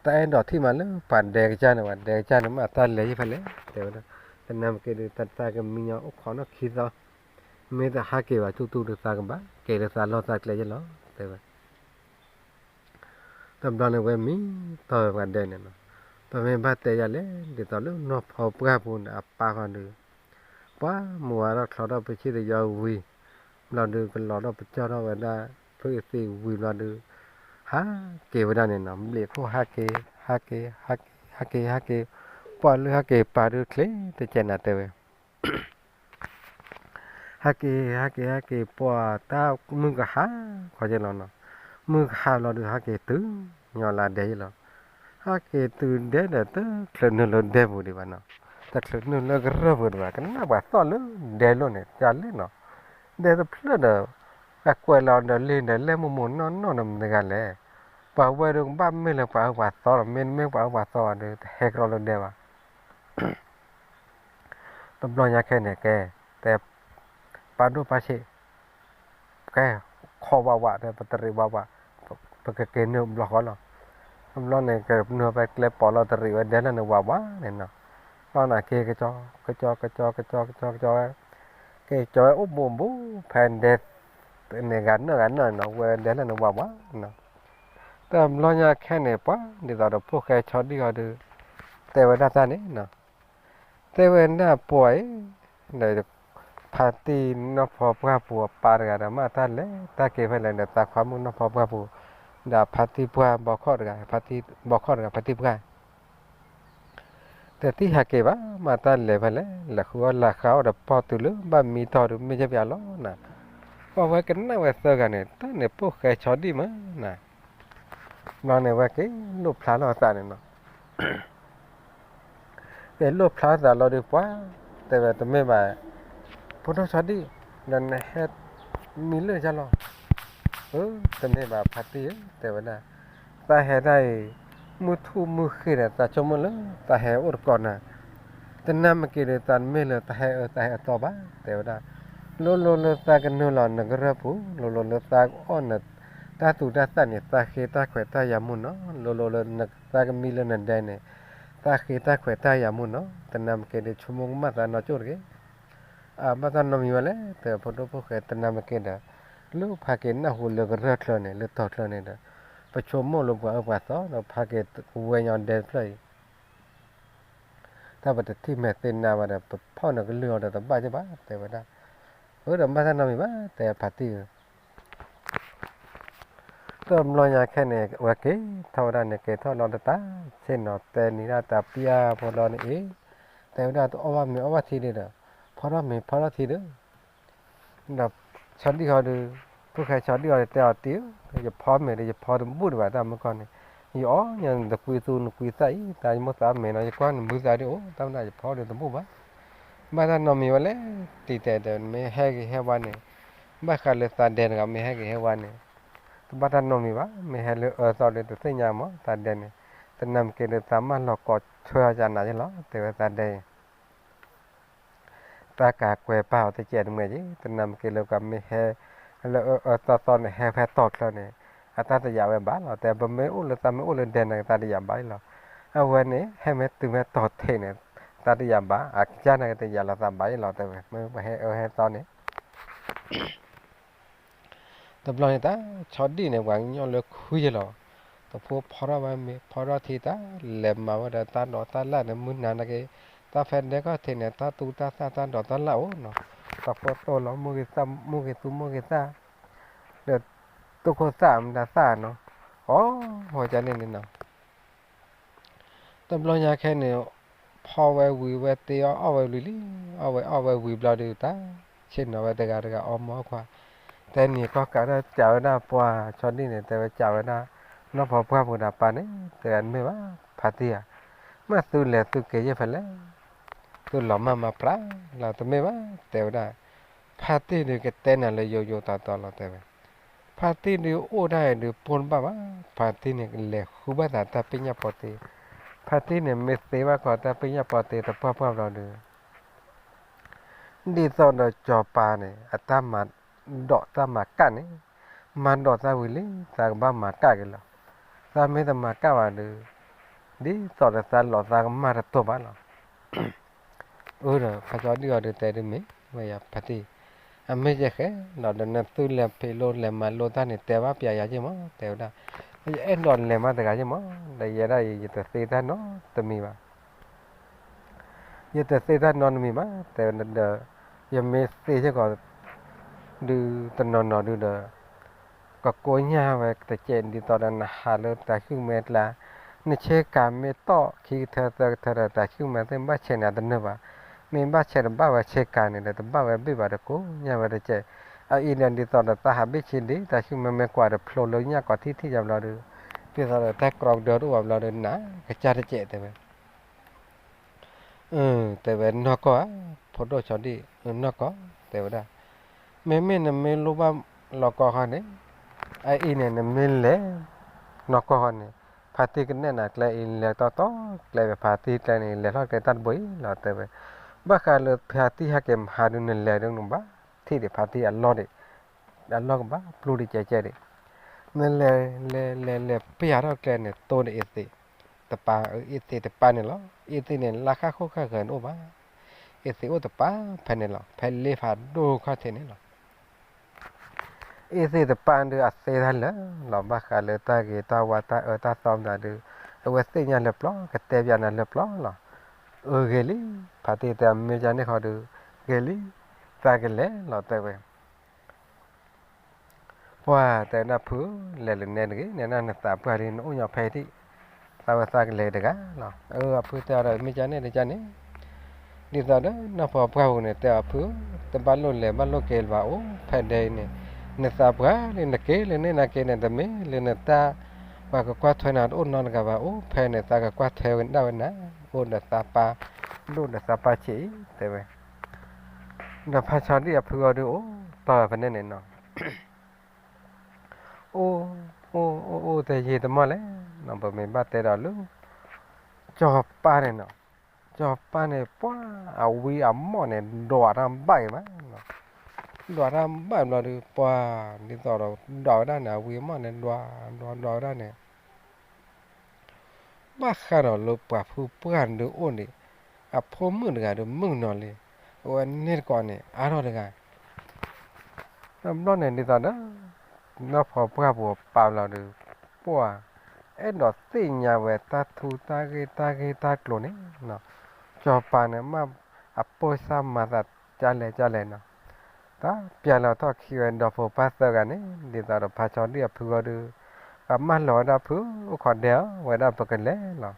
တၢ်အဲၣ်ဒိးထံၣ်မးလၢပှၤဒဲကစၢ်န့ၣ် ပှၤဒဲကစၢ်န့ၣ်မး တၢ်လဲၤယံၤဖဲလဲၣ် တဲဝဲဒၣ်, တနၤမ့ၢ်က့ၤဒီး တၢ်ကမံညီအိၣ်ခိးနီၢ်ခံသီ, မ့ၢ်တဟးက့ၤဘၣ်တူၢ်တူၢ်ဒီးသးကဘၣ်က့ၤလၢသးလီၢ်သးကျဲယ့ၢ်လီၤ တဲဝဲ တဘျီန့ၣ်ဝဲမံတီၢ်ဝဲပှၤဒဲန့ၣ်နီၤ, ပမ့ၢ်ဘၣ်တဲယၤလဲၣ် ဒ်သိးလၢနီၢ်ဖီပှၢ်ပူၤန့ၣ်အပၢ်ဃီဒီး, ပှၤမုၢ်ဝါထီၣ်ချီထီၣ်ဖုဆံၣ်သယီဝံၤ, ဘျီဒီးကလီၤထီၣ်ပကၠီထီၣ်ဝဲဒၣ်, ဖုအသ့ၣ်ဝံၤဘျီဒီး, ဟးက့ၤဝဲဒၣ်န့ၣ်နီၤ ဘျံးခိၣ်ဟးက့ၤ, ဟးက့ၤ, ဟးက့ၤ, ဟးက့ၤ, ဟးက့ၤ, ပှၤလၢဟးက့ၤပာ်ဒုးချ့တကဲနၤတဲဝဲ ဟဲက့ၤ ဟဲက့ၤ ဟဲက့ၤ ပှၤတၢ်မုၢ်ကဟါခီက့ၤလီၤနီၤ, မုၢ်ကဟါလီၤဒုး ဟဲက့ၤတုၤညီလၢဒဲယ့ၢ်လီၤ, ဟဲက့ၤတုၤဒဲဒီး တချုးနုာ်လၢဒဲပူၤဒံးဘၣ်နီၤ, တချုးနုာ်လၢကရၢၢ်ပူၤဒံးဘၣ် ကနၣ်ပှၤသီၣ်လၢဒဲလိၤန့ၣ် ကလဲၣ်နီၤ, ဒဲတဖျၢၣ်ဒီး အကွဲးလီၤဒီးလ့ၣ်ဒီးလဲၣ်မိၢ်မိၢ်နီၢ်နီၢ်ဒီးမတၤတဂၤလဲၣ်, ပှၤဝဲဒီးကဘၣ်မ့ၢ်လၢပှၤအၢပှၤသီလီၤ, မ့တမ့ၢ်ပှၤအၢပှၤသီဒီး တဟဲကရီလၢဒဲဘၣ် တဘျီညါခဲန့ၣ်ကဲ, တဲ, ပာ်ဒိၣ်ပာ်ဆံး, ကဲ, ခီဝးဝး တဲ ပတရံးဝးဝး, ပကက့ၤနုာ်ဘျီဃီလီၤ, တဘျီန့ၣ် ကနုာ်ဖဲကျဲပိာ်လီၤတရံးဝဲဒဲလၢနဝးဝးန့ၣ်နီၤ, ဘျီန့ၣ်က့ၤကကၠီ, ကကၠီ, ကကၠီ, ကကၠီ, ကကၠီဝဲ, က့ၤကၠီဝဲအိၣ်ဘူးဘူး, ဖဲဒဲ, န့ၣ်ဂၤနၢၣ်ဂၤနၢၣ်နီၤ ဝဲဒဲလၢနဝးဝးနီၤ, တဘျီညါခဲန့ၣ် ပှၤဒ်သိးဒီးဖိၣ်ဃဲဆီဒံၣ်ဃီဒီး, တဲဝဲဒၣ်တၢ်န့ၣ်နီၤ တဲဝဲဒၣ်ပှၤအံၤ, ဒီး, ဖါတံၢ်နီၢ်ဖီပှၢ်ပူၤအပၢ်တဂၤဒီး မ့ၢ်တၢ်လဲၤတၢ်က့ၤဖဲလဲၣ်ဒီး သးခွါမုၣ်နီၢ်ဖီပှၢ်ပူၤ, ဒီးဖါတံၢ်ပှၢ်ဘီခီၣ်တဂၤ, ဖါတံၢ်ဘီခီၣ်တဂၤ ဖါတံၢ်ပှၢ်, တသံၣ်ဟးက့ၤဘၣ် မ့ၢ်တၢ်လဲၤဖဲလဲၣ် လဲၤဃုအီၣ်လၢဃါအီၣ်ဒီးပီၢ်တုၤလၢဘၣ်မံတီၢ်ဒီးမ့ၢ်ယဲၢ်ပယီၤလီၤနၤ, ပှၤဝဲကနၣ်ဝဲသၢဂၤန့ၣ် တၢ်န့ၣ်ဖိၣ်ဃဲဆီဒံၣ်မးနၤ, ဘျီန့ၣ်ဝဲက့ၤလိၣ်ဖျါလီၤအသးန့ၣ်နီၤ က့ၤလိၣ်ဖျါသးလီၤဒီးပှၤ, တဲဝဲတမ့ၢ်ဘၣ်, ပ ဖိဒိၣ်ဆီဒံၣ်, ဒီးနဟဲမံလၢာ်ယါလီၤ. အၢ တမ့ၢ်ဘၣ်ဖါတံၢ်ဧၢ တဲဝဲဒၣ်, သးဟဲတၢ်အံၤ မုၢ်ထူၣ်မုၢ်ဃ့ဒီး သးဆိကမိၣ်လၢသးဟဲအိၣ်တကိးနၤ, တနၢ်မ့ၢ်က့ၤဒီး သးတမ့ၢ်လၢသးဟဲအၢသးဟဲအသီဘၣ် တဲဝဲဒၣ်. လိၤလိၤလၢသးကနုာ်လီၤနကရၢၢ်ပူၤ, လိၤလိၤလၢသးကအီၣ်န တၢ်သူတၢ်သၣ်န့ၣ် သးဃ့တၢ်ခွဲးတၢ်ယာ်မူနီၤ, လိၤလိၤလၢသးကမံလၢနဒဲန့ၣ် သးဃ့တၢ်ခွဲးတၢ်ယာ်မူနီၤ, တနၢ်မ့ၢ်က့ၤဒီး ဆိကမိၣ်ကမၣ်သးနီၢ်ကၠိၣ်တဂ့ၤ. အဘၣ်တၢ်နီတမံၤဘၣ်လဲၣ် တဲဖိဒိၣ်ဖိၣ်ဃဲ တနၢ်မ့ၢ်က့ၤဒီး, လၢဖါက့ၤနၢ်ဟူလၢကရၢၢ်ချၢန့ၣ် လၢတီၤချၢန့ၣ်ဒီး, ပဆိကမိၣ်လၢပှၤအၢပှၤသီဒီး ဖါက့ၤဝဲညီဒဲတဖျၢၣ်အံၤ တၢ်ပတထံၣ်မဲာ်သ့နါဘၣ်ဒီး ပဖီၣ်နကလုၢ်အီၤဒီးတဘၣ်က့ၤဘၣ် တဲဝဲဒၣ်. အၢ ဒီးဘၣ်တၢ်နီတမံၤဘၣ် တဲဖါတံၢ်ဧၢ. တဘျီညါခဲန့ၣ် ဝဲက့ၤထီၣ်ဝဲဒၣ်န့ၣ် က့ၤထီၣ်လီၤတတၢ်, ဆ့ၣ်နီၤတဲနံၤဒၣ်တၢ်ပျၢ်ဖိလီၤန့ၣ်အံၤ, တဲဝဲဒၣ်တအီၣ်ဘၣ်မ့ၤအီၣ်ဘၣ်ထံဒံးဒီး, ဖီထီၣ်မ့ၤဖီထီၣ်ထံဒီး ဒီးဆီဒံၣ်ဃီဒီး, ဖိၣ်ဃဲဆီဒံၣ်ဃီဒီးတဲအီၤတံၢ်ဧၢ, ယဖီမ့ၤဒီး ယဖီတဘူၣ်ဒံးဘၣ်တၢ်မုၢ်ကီၢ်န့ၣ်, ယအီၣ်ညါနကွံသူနကွံသၣ်အံၤ တၢ်ယမိၣ်သးမ့ၤနီၤ ယကွၢ်နဘုသးဒ်အိၣ် တၢ်မနုၤယဖီဒီးတဘူၣ်ဘၣ်. ဘၣ်တၢ်နီတမံၤဝဲလဲၣ် တံၢ်တဲဒီး မ့ၢ်ဟဲက့ၤဟဲဝါန့ၣ်, ဘၣ်ဃးလၢသးဒဲးတဂၤမ့ၢ်ဟဲက့ၤဟဲဝါန့ၣ်, တဘၣ်တၢ်နီတမံၤဘၣ် မ့ၢ်ဟဲလၢအၢသီဒီးတသ့ၣ်ညါမး သးဒဲးန့ၣ်, တနၢ်မ့ၢ်က့ၤဒီးသးမၢလီၤကိးဆၢအီၤကနၤယ့လီၤ တဲဝဲသးဒဲးအံၤ တၢ်ကးကွဲးပာ်အီၤတကဲးတမှဲးက့ၤ တနၢ်မ့ၢ်က့ၤလၢကမ့ၢ်ဟဲလၢအၢအၢသီသီန့ၣ် ဟဲဖဲတီၤချၢန့ၣ်, အတၢ်တယာ်ဝဲဘၣ်လီၤ တဲ ပမ့ၢ်အိၣ်လၢသးမ့ၢ်အိၣ်လၢဒဲးန့ၣ် သးတယာ်ဘၣ်လီၤ. အဝဲန့ၣ် ဟဲမ့ၢ်တုၤမ့ၢ်တီၤထံးန့ၣ် သးတယာ်ဘၣ် အကစၢ်န့ၣ်ကတယာ်လီၤသးဘၣ်လီၤ တဲဝဲ မ့ၢ်ပှၤဟဲအၢဟဲသီန့ၣ် တဘျီန့ၣ်တၢ် ဆီဒံၣ်န့ၣ် ပှၤကညီလၢခွံယဲလီၤ. တဖိဖီထီၣ်ဝဲမ့ၤ ဖီထီၣ်ထံတၢ် လဲၤမၤဝဲဒီးတၢ်ဒိးတၢ်လၣ်န့ၣ် မုၢ်နၤနာ်က့ တၢ်ဖဲဒဲကီၢ်ထံးန့ၣ် တၢ်သူတၢ်သၣ်တၢ်ဒိးတၢ်လၣ်အိၣ်နီၤ. တၢ်ဖီတိၢ်လီၤ မိၢ်ဂ့ၤသူမိၢ်ဂ့ၤသၣ် ဒီး တိၢ်ခိၣ်သၣ်မတၤသၣ်နီၤ အီၣ်ဝဲကန့ၣ်န့ၣ်နီၤ တဘျီညါခဲန့ၣ် ဖီဝဲဝံၤဝဲတ့အီၣ်အီၣ်ဝဲဝံၤလံ, အီၣ်ဝဲအီၣ်ဝဲဝံၤဘျီဒီးတၢ် ဆ့ၣ်နီၤဝဲတဂၤတဂၤအီၣ်မီၢ်ခွါ, တဲန့ၣ်ကီၢ်ကးဒၣ်ကးဝဲဒၣ်ပှၤဆီဒံၣ်န့ၣ် တဲဝဲကးဝဲဒၣ် နီၢ်ဖီပှၢ်ပူၤဒီးပၢ်န့ၣ် တဲတမ့ၢ်ဘၣ် ဖါတံၢ်ဧါ, မ့ၢ်သုလဲၤသုက့ၤယဲၢ်ဖဲလဲၣ်, သုလီၤမၢ်မၤပြးလီၤ တမ့ၢ်ဘၣ် တဲဝဲဒၣ်, ဖါတံၢ်ဒုးကတဲနၤလၢယိယိတီတီလီၤ တဲဝဲ ဖါတံၢ်ဒုးအိၣ်ဒၣ်အံၤဒုးပိၢ်တဘၣ်ဘၣ်, ဖါတံၢ်န့ၣ် လဲၤဃုဘၣ်သးတၢ်ပ့ၢ်ညၣ်ပီတ့, ဖါတံၢ်န့ၣ် မ့ၢ်သ့ဘၣ်ဃီတၢ်ပ့ၢ်ညၣ်ပီတ့တပှၢ်ပှၢ်ဘျီဒီး ဒ်သိးဒီးစီၤပၤန့ၣ် အတၢ်မၤဒိးတၢ်မၤကၣ်န့ၣ်, မၤဒိးသးဝံၤလံ သးကဘၣ်မၤကၣ်က့ၤလီၤ. သးမ့ၢ်တမၤကၣ်ဘၣ်ဒီး ဒ်သိးဒီးသးလီၤသးကမၢ်တတိာ်ဘၣ်လီၤ. အၢဒီး ဖါဆီဒံၣ်အီၤဒုးတဲဒုးမ့ၢ် ဝဲယၤဖါတံၢ်, အမ့ၢ်ယဲဃဲလီၤဒီး နသုလဲၤဖံးလိလဲၤမၤလိတၢ်န့ၣ် တဲဘၣ်ပျဲယၤယ့ၢ်မး တဲဝဲဒၣ်, ယအဲၣ်ဒိးလဲၤမးတဂၤယ့ၢ်မး, ဒီးယဲဒၣ်အံၤယတသ့တၢ်နီတမံၤဘၣ် ယတသ့တၢ်နီတမံၤဘၣ် တဲဝဲဒီး ယမ့ၢ်သ့စ့ၢ်ကီး ဒုးတနီၤနီၤဒုးဒီး ကကိညၢ်ဝဲတစဲးဒ်သိးဒီးနဟးလၢတၢ်ဆူၣ်မဲာ်ကျါ, နဆ့ကၤမ့ၢ်တီၢ်ခံကထၢသၢကထၢဒီး တၢ်ဆူၣ်မဲာ်သ့ၣ်ဘၣ်ဆဲးနၤတနၢၤဘၣ်, မ့ၢ်ဘၣ်ဆဲးတဘၣ်ဝဲဆ့ကၤန့ၣ်ဒီး တဘၣ်ဝဲဘ့ၣ်ဘၣ်ဒီးကိညၢ်ဝဲတစဲး, အအံၤဒီးဒ်သိးဒီးတၢ်ဟးဘ့ၣ်ဆ့ဒံး တၢ်ဆူၣ်မဲာ်မ့ၢ်ကွၢ်ဒီးဖျိလၢညၣ်ကီးထံထံယၤဘျီဒီး ဒ်သိးဒီးတၢ်ကြီကဒၢတအိၣ်ဘၣ်ဘျီဒီး နကစၢ်တစဲးတဲဝဲ တဲဝဲနီၢ်ကီၢ်ဧါ, ဖိဒိၣ်ဆီဒံၣ်, နီၢ်ကီၢ်, တဲဝဲဒၣ်, မ့မ့ၢ်နမ့ၢ်လိၣ်ဘၣ်လီၤကီၢ်ဃီန့ၣ်, အအံၤန့ၣ် နမ့ၢ်လဲၤနီၢ်ကီၢ်ဃီန့ၣ်, ဖါတံၢ်ကနဲၣ်နၤကျဲအံၤ လဲၤတီတီကျဲဝဲ ဖါတံၢ်ကျဲန့ၣ် လဲၤထီၣ်ကျဲတၢ်တဘိအံၤလီၤ တဲဝဲ, ဘၣ်ဃးလၢဖါတံၢ်ဟဲက့ၤမၤဟးဒုး နလဲၤဒုးနဘၣ်ထံၣ်ဒံးဖါတံၢ်အလီၢ်ဒံး အလီၢ်ကဘၣ်ပျူၤဒံးကဲကဲဒံး, နလဲၤလဲၤလဲၤလဲၤပျၢ်ထီၣ်ကျဲန့ၣ် တိၢ်ဒီးအ့သ့းတပၤ, အ့သ့းတပၤန့ၣ်လီၤ. အ့သ့းန့ၣ် လၢဃၣ်ဃိၣ်ဃၣ်ဃၢၤန့ၣ်အိၣ်ဘၣ်, အ့သ့းအိၣ်တပၤဖဲန့ၣ်လီၤ, ဖဲလ့ဖးဒိၣ်ခီၣ်ထံးန့ၣ်လီၤ. အ့သ့းတပၤဒုးအသ့တၢ်လၢာ်လီၤ, ဘၣ်ဃးလၢတၢ်ဂ့ၤတၢ်ဝါတၢ်အၢတၢ်သီမတၤဒုး, အဝဲသ့ၣ်ညါလၢပျီ ကတဲပၠးနၤလၢပျီလီၤ. အၢ ဂ့ၤလံ, ဖါတံၢ်တဲအမ့ၢ်ကန့ၣ်ဃီဒုး, ဂ့ၤလံ, သးကလဲၤလီၤတဲဝဲ ပှၢ်တဲဒၣ်ဖုဧၢ, လဲၤလၢနဲတဂ့ၤ, နဲဒၣ်နသးပှၢ်လံ နအိၣ်ညီဖဲဒံး, သးဝဲသးကလဲၤတဂၤလီၤ. အၢ အဖုတဲအီၤဒီး မ့ၢ်ကန့ၣ်တကန့ၣ်, ဒ်သိးဒီးနီၢ်ဖီပှၢ်ပူၤန့ၣ် တဲအီၤဖုဧၢ, တဘၣ်လိၣ်လဲၤဘၣ်လိၣ်က့ၤလၢၤဘၣ်အိၣ်ဖဲဒဲအံၤန့ၣ်, နသးပှၢ်လံ နက့ၤလၢန့ၣ်နာ်က့န့ၣ် တမ့ၢ်လၢနတၢ် ပှၤကကွၢ်ထွဲနၤတအိၣ်နီတဂၤဘၣ်, အိၣ်ဖဲန့ၣ် သးကကွၢ်ထွဲဝဲဒၣ်ဝဲနၤ, အိၣ်ဒီးသးပၢ်, ဒိၣ်ဒီးသးပၢ်ဆံးအံၤ တဲဝဲ ဒီးဖါဆီဒံၣ်အဖုအီၤဒုးအိၣ်တီၢ်ဖဲန့ၣ်န့ၣ်နီၤ, အိၣ် အိၣ် အိၣ် အိၣ်တယံာ်တမီၢ်လဲၣ်နီၤ, ပမ့ၢ်ဘၣ်တဲဒီးလၢ စီၤပၤန့ၣ်နီၤ, စီၤပၤန့ၣ် ပှၤအဝံအမီၢ်န့ၣ် ဒွးတၢ်ဘၣ်အံၤမး, ဒွးတၢ်ဘၣ်ဘျီဒုး ပှၤ ဒ်သိးဒီး ဒွးဝဲဒၣ်န့ၣ် အဝံအမီၢ်န့ၣ် ဒွး ဒွး ဒွးဝဲဒၣ်န့ၣ် ဘၣ်ဃးဒီးလၢပှၤဖုပှၢ်ဒုးအိၣ်န့ၣ် အဖိမုၣ်တဂၤဒုးမုၣ်ကနီၤလံ, အဝဲန့ၣ်တကိးန့ၣ် အါထီၣ်တဂၤ, တဘျီန့ၣ်ဒ်သိးဒီး နီၢ်ဖီပှၢ်ပူၤပာ်လီၤဒုး ပှၤ အဲၣ်ဒိးသ့ၣ်ညါဝဲတၢ်ထူတၢ်ဂ့ၢ်တၢ်ဂ့ၢ်တၢ်ကျိၤန့ၣ်နီၤ, စီၤပၤန့ၣ် မ့ၢ်အပိၢ်စၢ်မၤသးကလဲၣ်ကလဲၣ်နီၤ, တၢ်ပျၢ်လီၤထီၣ်ခံဝဲဒီဖိပၢ်သၢဂၤန့ၣ် ဒ်သိးဒီးဖါဆီဒံၣ်အဖုဂီၢ်ဒုး ကမၢလီၤဝဲဒၣ်ဖုအိၣ်ခိးဒဲးအီၤဝဲဒၣ်ပကလဲၤလီၤ,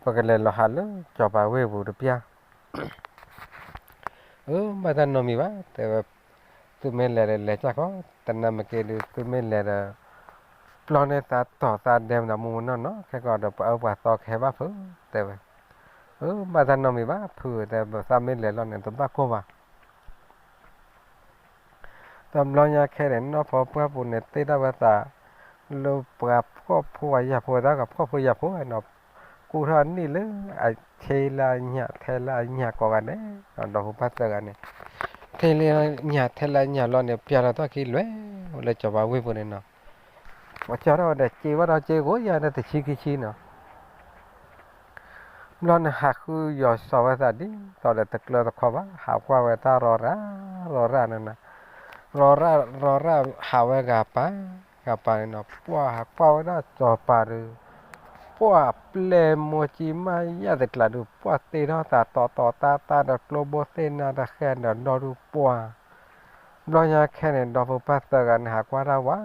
ပကလဲၤလီၤဟးလၢစီၤပၤဝ့ၢ်ပူၤတပျၢ် အၢ ဘၣ်တၢ်နီတမံၤဘၣ် တဲဝဲ, သုမ့ၢ်လဲၤဒီးလဲၤကၢ်ခီ, တနၢ်မ့ၢ်က့ၤဒုး သုမ့ၢ်လဲၤဒီး ပျီန့ၢ်သးတီၢ်သးဒဲးမနုၤမူမနီၢ်နီၢ် ခဲကီးဒီး ပအၢပှၤသီကဟဲဘၣ်ဖု တဲဝဲ, အၢ ဘၣ်တၢ်နီတမံၤဘၣ် ဖုတဲ သးမ့ၢ်လဲၤလီၤန့ၣ် တဘၣ်ကိၢ်ဘၣ် တဘျီညါခဲန့ၣ် နီၢ်ဖီပှၢ်ပူၤန့ၣ် သ့ၣ်ဒၣ်ဝဲသး လၢပှၤဖှီၣ်ဖိဝဲယၢ်ဖိ တၢ်ကဖှီၣ်ဖိယာ်ဖိနီၤ, ကူၣ်ထီၣ်နံၣ်လၢအဆ့လၢအညၣ် ထဲလၢအညၣ်ကိးဂၤဒဲး, ဒီဖိပၢ်သၢဂၤန့ၣ်, ထဲလၢညၣ်ထဲလၢညၣ်လီၤန့ၣ် ပျၢ်လီၤထီၣ်ခံလွဲၢ် လၢစီၤပၤဝ့ၢ်ပူၤန့ၣ်နီၤ, ပှၤကၢ်ထီၣ်ဝဲဒီးစ့ဝဲဒီးစ့ကိးယၤဒီးတဆံခံဆံနီၤ ဘျီန့ၣ်ဟးဃုယီၤစီၤဝဲသးဒ်သိးဒီးတကျၢၤတခီဘၣ် ဟးကွၢ်ဝဲတၢ်ရီၤရၣ် ရီၤရၣ်န့ၣ်နီၤ, ရီၤရၣ် ရီၤရၣ်ဟးဝဲဂၤပၤ ဂၤပၤန့ၣ်နီၤ ပှၤဟးကွၢ်ဝဲဒၣ်စီၤပၤဒုး, ပှၤပျဲၢ်မိၢ်ကံမါယၢ်တကျးဒုး ပှၤတ့ထီၣ်သးတီတီတီတီဒီးကျိဘိသ့ၣ်နၢ်တၢ်ဃဲၢ်ဒီးဒီဒူၣ်ပှၤ, ဘျီညါခဲန့ၣ် ဒီဖိပၢ်သၢဂၤန့ၣ် ဟးကွၢ်တၢ်ဝး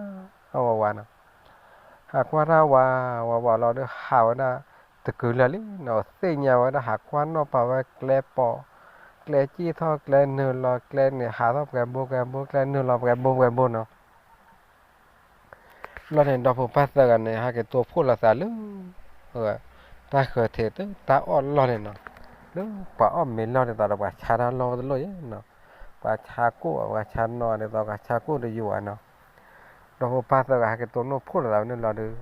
ဝးဝးနီၤ ဟးကွၢ်တၢ်ဝး ဝးဝးလီၤဒုး ဟးဝဲဒၣ်တကုၤလၢာ်လံနီၤ, သ့ၣ်ညါဝဲဒၣ် ဟးကွၢ်နီၣ်ပာ်ဝဲကျဲပိာ်, ကျဲစံၣ်ထီၣ်ကျဲနုာ်လီၤ ကျဲန့ၣ် ဟးထီၣ်ပှဲၤဘိပှဲၤဘိ ကျဲနုာ်လီၤပှဲၤဘိပှဲၤဘိနီၤ. ဘျီန့ၣ် ဒီဖိပၢ်သၢဂၤန့ၣ် ဟဲက့ၤတိဖှိၣ်လိာ်သးလၢ တၢ်ဃၢၤထံးတၢ်အီၣ်လီၢ်န့ၣ်နီၤ, လၢပှၤအီၣ်မ့ၤလီၢ်ဒ်သိးဒီးပှၤဆါတၢ်လီၢ်တလိၣ်ယဲနီၤ, ပှၤဆါကိၣ် ပှၤဆါနီၣ်ဒ်သိးပှၤဆါကိၣ်တယိာ်ဘၣ်နီၤ. ဒီဖိပၢ်သၢဂၤဟဲက့ၤတိနိၣ်ဖှိၣ်လိာ်သးဖဲန့ၣ်လီၤဒုး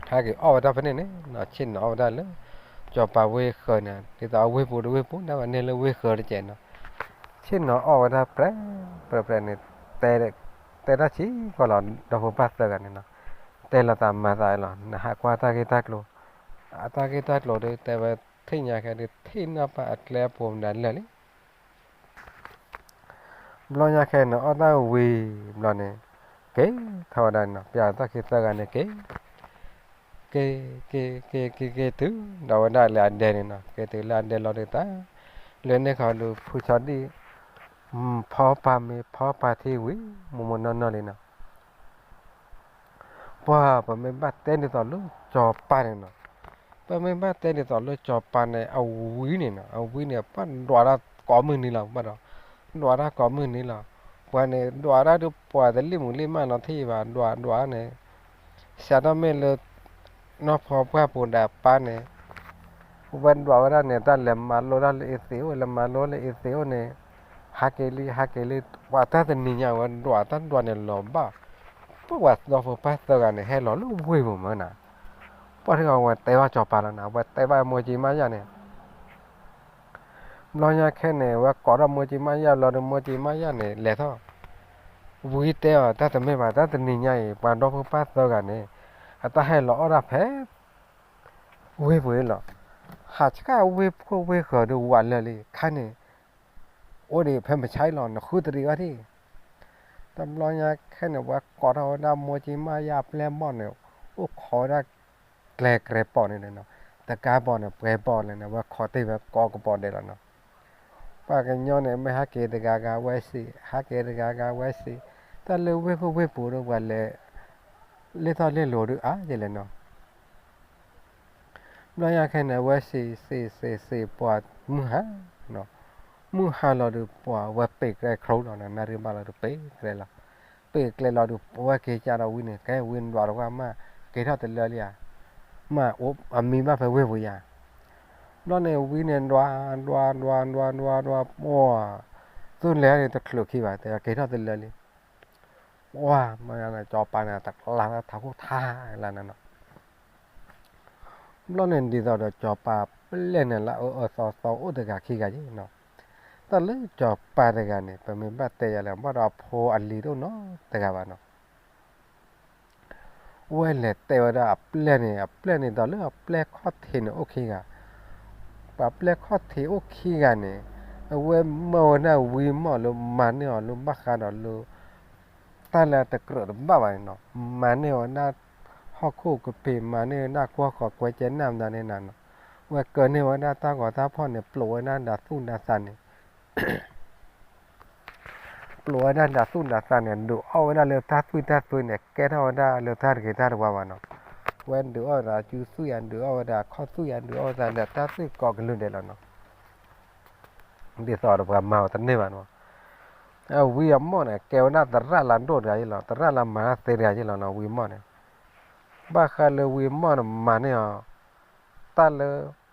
ဟဲက့ၤအီၣ်ဝဲဒၣ်ဖဲန့ၣ်န့ၣ်နီၤ, ဆ့ၣ်နီၤအီၣ်ဝဲဒၣ်လၢ စီၤပၤဝ့ၢ်ဃၢၤန့ၣ် ဒ်သိးအဝ့ၢ်ပူၤတဝ့ၢ်ပူၤ ဒၣ်ဝဲန့ၢ်လၢဝ့ၢ်ဃၢၤတကဲးနီၤ, ဆ့ၣ်နီၤအီၣ်ဝဲဒၣ်ပြဲ ပြဲပြဲန့ၣ် တဲတၢ်ဆံးကီးလီၤ ဒီဖိပၢ်သၢဂၤန့ၣ်နီၤ, တဲလိာ်သးမၤသးလီၤ နဟးကွၢ်တၢ်ဂ့ၢ်တၢ်ကျိၤ, အတၢ်ဂ့ၢ်တၢ်ကျိၤဒုး တဲဝဲ ထံၣ်ညါခဲဒုး ထံၣ်နီၣ်ပာ်အကျဲအပူၤမနုၤလၢာ်လံ ဘျီညါခဲန့ၣ် အီၣ်တၢ်ဝံၤဘျီန့ၣ် က့ၤထီၣ်ဝဲဒၣ်နီၤ, ပျၢ်တၢ်ခံသၢဂၤန့ၣ်က့ၤ, က့ၤ က့ၤ က့ၤ က့ၤ က့ၤတုၤဒီးဝဲဒၣ်လၢအဒဲန့ၣ်နီၤ, က့ၤတုၤလၢအဒဲလီၤဒုးတၢ်, လၢန့ၣ်ခီဒုး ဖုဆီဒံၣ် ဖီပာ်မ့ၤ ဖီပာ်ထံဝံၤ မူမူနီၢ်နီၢ်လံနီၤ. ပှၤ ပမ့ၢ်ဘၣ်တဲဒ်သိးလၢစီၤပၤန့ၣ်နီၤ, ပမ့ၢ်ဘၣ်တဲဒ်သိးလၢစီၤပၤန့ၣ် အဝံၤန့ၣ်နီၤ, အဝံၤန့ၣ် ပှၤဒွးတၢ်ကိးမုၢ်နံၤလီၤ, ဘၣ်ဒီး ဒွးတၢ်ကိးမုၢ်နံၤလီၤ. ပှၤန့ၣ် ဒွးတၢ်ဒုးပှၤတလံၣ်မုၢ်လံၣ်မးနီၤထံၣ်ဘၣ်, ဒွးဒွးန့ၣ် စးထီၣ်မ့ၢ်လၢ နီၢ်ဖီပှၢ်ပူၤဒီးပၢ်န့ၣ် ဝဲဒွးဝဲဒၣ်န့ၣ် တၢ်လဲၤမၤလိတၢ်လၢအ့သ့းအိၣ် လဲၤမၤလိလၢအ့သ့းအိၣ်န့ၣ် ဟးက့ၤလံ ဟးက့ၤလံ, ပှၤတၢ်တနံၤညါဝဲဒွးတၢ်ဒွးန့ၣ်လီၤဘၣ်, ပှၤဒီဖိပၢ်သၢဂၤန့ၣ် ဟဲလီၤလၢဝ့ၢ်ပူၤမးနၤ, ပှၤတဂၤဝဲတဲဘၣ်စီၤပၤလီၤနၤ, ဝဲတဲဘၣ်မိၢ်ကံမါယၢ်န့ၣ် ဘျီညါခဲန့ၣ် ဝဲကိးထီၣ်မိၢ်ကံမါယၢ်လီၤဒီး မိၢ်ကံမါယၢ်န့ၣ် လဲၤထီၣ် ဝံတဲအီၤ တၢ်တမ့ၢ်ဘၣ် တၢ်တနံၤညါအံၤ ပှၤဒီဖိပၢ်သၢဂၤန့ၣ် အတၢ်ဟဲလီၤအီၣ်ဒၣ်ဖဲ ဝ့ၢ်ပူၤအံၤလီၤ. ဟးဆှၣ်ဝ့ၢ်ခိၣ်ဝ့ၢ်ဃၢၤဒုးဝးလၢာ်လံ ခါန့ၣ် အိၣ်ဒံးဖဲမုၢ်ဆါအံၤလီၤ နဃုတရံးအီၤဒံး တဘျီညါခဲန့ၣ် ဝဲကိးထီၣ်ဝဲဒၣ်မိၢ်ကံမါယၢ်ပျဲၢ်ဘီၣ်န့ၣ် အိၣ်ခိးဝဲဒၣ် ကျဲကရဲပီၣ်န့ၣ်နီၤ, တကါဘီၣ်န့ၣ် ပှဲၤဘီၣ်လဲၣ်န့ၣ် ဝဲခိးတ့ၢ်ဝဲကိးကပီၤဒဲးလီၤနီၤ. ပှၤကညီန့ၣ် မ့ၢ်ဟးက့ၤတဂၤဂၤဝဲစ့ၢ်, ဟးက့ၤတဂၤဂၤဝဲစ့ၢ်, တၢ်လၢဝ့ၢ်ခိၣ်ဝ့ၢ်ပူၤဒီးပှၤလဲၤ လ့ၢ်ထီၣ်လ့ၢ်လီၤဒုးအါယဲလဲၣ်နီၤ. ဘျီညါခဲန့ၣ် အဝဲစ့ၢ်စ့ၢ်စ့ၢ်စ့ၢ် ပှၤမုၢ်ဟါ, မုၢ်ဟါလီၤဒုး ပှၤဝဲပ့ၤကျဲခရူလီၤနီၤ, နၣ်ရံၣ်ဘၣ်လီၤဒုးပ့ၤကျဲလီၤ. ပ့ၤကျဲလီၤဒုး ပဝဲက့ၤကဒီးဝံၤန့ၣ် ကဲဝံၤဒွးတဝၢ်မး က့ၤထီၣ်တလၢလံဧါ, မ့ၢ်အမံဘၣ်ဖဲဝ့ၢ်ပူၤယါ. ဘျီန့ၣ်ဝံန့ၣ်ဒွး ဒွး ဒွး ဒွး ဒွး ဒွး ပှၢ် သူလဲၤန့ၣ်တချုးခံဘၣ် တဲက့ၤထီၣ်သလၢလံ. ပှၢ် မ့ၢ်စီၤပၤန့ၣ် တကျါထးခိၣ်ထါလၢနနီၤ. ဘျီန့ၣ်ဒ်သိးဒီးစီၤပၤပျဲၢ်န့ၣ် လၢအအၢအၢသီသီအိၣ်တဂၤခံဂၤယ့ၣ်နီၤ. တၢ်လၢစီၤပၤတဂၤန့ၣ် ပမ့ၢ်ဘၣ်တဲယၤလဲၣ် ဘၣ်ဒီးအဖိအလံၤတအိၣ်နီတဂၤဘၣ်နီၤ. ဝဲလဲၤတဲဝဲဒၣ်အပျဲၢ်န့ၣ် အပျဲၢ်န့ၣ်ဒီးလၢအပျဲၢ်ခီၣ်ထံးန့ၣ်အိၣ်ခံဂၤ, ပှၤပျဲၢ်ခီၣ်ထံးအိၣ်ခံဂၤန့ၣ် အဝဲမၢဝဲဒၣ်ဝံမီၢ်လၢမၤန့ၢ်အီၤလၢဘၣ်ဃးဒီးလၢ တၢ်လၢတကြၢးတဘၣ်ဘၣ်န့ၣ်နီၤ, မၤန့ၢ်ဝဲဒၣ် ဟီၣ်ခိၣ်ကပ့ၤ မၤန့ၢ်ဝဲဒၣ်ကွီၢ်ဃီၤကွဲကဲနၢ်မတၤန့ၣ်နၤနီၤ, ဝဲကၢန့ၢ်ဝဲဒၣ်တၢ်ဂီၤတၢ်ဖီၣ်န့ၣ် ပျိးဝဲဒၣ်ဒီးသူၣ်ဒီးသးန့ၣ် ပျိးဝဲဒၣ်ဒီးသူၣ်ဒီးသးန့ၣ် ဒုးအီၣ်ဝဲဒၣ်လၢတၢ်သွံၣ်တၢ်သွံၣ်န့ၣ် ကဲထီၣ်ဝဲဒၣ်လၢတၢ်တဂ့ၤတၢ်တဝါဘၣ်နီၤ, ဝဲဒုးအီၣ်ဝဲဒၣ်အစုသွံၣ်ဧါ ဒုးအီၣ်ဝဲဒၣ်အခီၣ်သွံၣ်ဧါ ဒုးအီၣ်ဝဲဒၣ်ဒီးတၢ်သွံၣ်ကိးကလုာ်ဒဲးလီၤနီၤ. ဒ်သိးဒီးပှၤမၤအီၤတန့ၢ်ဘၣ်နီၤ. အဝံအမီၢ်န့ၣ် ကဲဝဲဒၣ်သရၣ်လၢအဒိၣ်တဂၤယ့ၣ်လီၤ, သရၣ်လၢအမၤတၢ်သ့တဂၤယ့ၣ်လီၤနီၤ, ဝံမီၢ်န့ၣ်, ဘၣ်ဃးလၢဝံမီၢ်န့ၣ် မၤန့ၢ်အီၤ တၢ်လၢ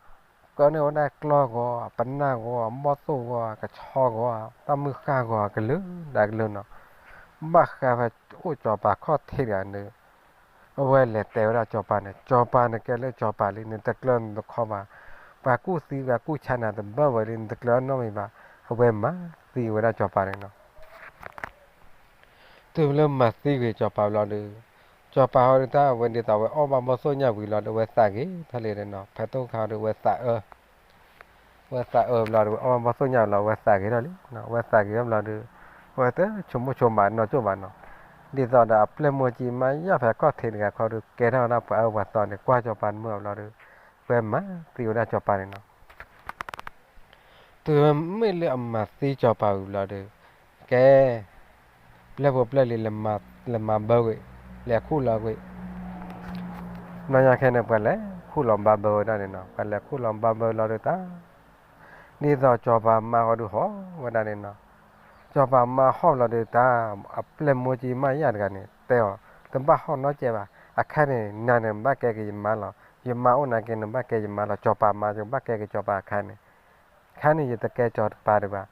ကၢန့ၢ်ဝဲဒၣ်ကျီၢ်ဂီၤ ပနၢ်ဂီၤ ဘီၣ်သိၣ်ဂီၤ ကဆီဂီၤ တၢ်မုၢ်ဃၢ်ဂီၤကလုာ်ဒၣ်ကလုာ်နီၤ, ဘၣ်ဃးဖဲအိၣ်စီၤပၤခီၣ်ထံးတဂၤန့ၣ် အဝဲလဲၤတဲဝဲဒၣ်စီၤပၤန့ၣ်, စီၤပၤန့ၣ်ကဲလၢစီၤပၤလံ နတကျၢၤနတခီဘၣ်, ပှၤကူၣ်သံပှၤကူၣ်ဆါနၤတဘၣ်ဝဲလံ နတကျၢၤအနီတမံၤဘၣ်, အဝဲမၤသံဝဲဒၣ်စီၤပၤန့ၣ်နီၤ. တုၤလၢမၤသံဂ့ၤစီၤပၤဘျီဒီး, စီၤပၤဟီဒုးတၢ်အဝဲဒ်သိးဝဲအီၣ်ဘၣ်ဘီၣ်သိၣ်ညၣ်ဝံၤလီၤဒီး အဝဲသးဂ့ၤထီၣ်လံနီၤ, ဖဲတိၢ်ခါဒီးအဝဲသးအၢ ဝဲသးအၢဘျီဒီး ဝဲအီၣ်ဘၣ်ဘီၣ်သိၣ်ညၣ်လီၤ ဝဲသးဂ့ၤထီၣ်လံ, ဝဲသးဂ့ၤထီၣ်ဘျီဒီး ဝဲတဆိကမိၣ်ဆိကမးနီၢ်ကီၢ်ဘၣ်နီၤ, ဒ်သိးဒီးအပျဲၢ်မိၢ်ကၠံမါယၢ်ဖဲခီၣ်ထံးတဂၤခီဒီး ကဲထီၣ်ဝဲဒၣ်ပှၤအၢပှၤသီန့ၣ် ကွၢ်စီၤပၤတမုာ်အီၤဘျီဒီး ဝဲမၤသံဝဲဒၣ်စီၤပၤန့ၣ်နီၤ. တုၤမ့ၢ်လၢအမၤသံစီၤပၤဝံၤဘျီဒီး, ကဲ ပျဲၢ်ဖိပျဲၢ်လံၤ လဲၤမၤဘၢကွံာ်, လဲၤခူၣ်လီၤကွံာ်, ဘျီညါခဲန့ၣ် ပှၤလဲၤခူၣ်လီၤဘၣ်ဘၢဝဲဒၣ်န့ၣ်နီၤ, ပှၤလဲၤခူၣ်လီၤဘၣ်ဘၢလီၤဒီးတၢ် ဒ်သိးစီၤပၤမါဃီဒုးဟီၣ်ဝဲဒၣ်န့ၣ်နီၤ, စီၤပၤမါဟီၣ်လီၤဒီးတၢ် အပျဲၢ်မိၢ်ကၠံမါယၢ်တဂၤန့ၣ် တဲအီၤ တဘၣ်ဟီၣ်နီတစဲးဘၣ်, အခါန့ၣ် နၤန့ၣ်ဘၣ်ကဲက့ၤယမါလီၤ, ယမါအိၣ်နာ်က့ နဘၣ်ကဲယမါလီၤ, စီၤပၤမါယကဘၣ်ကဲက့ၤစီၤပၤအခါန့ၣ်, ခါန့ၣ် ယတကဲစီၤပၤဒံးဘၣ်,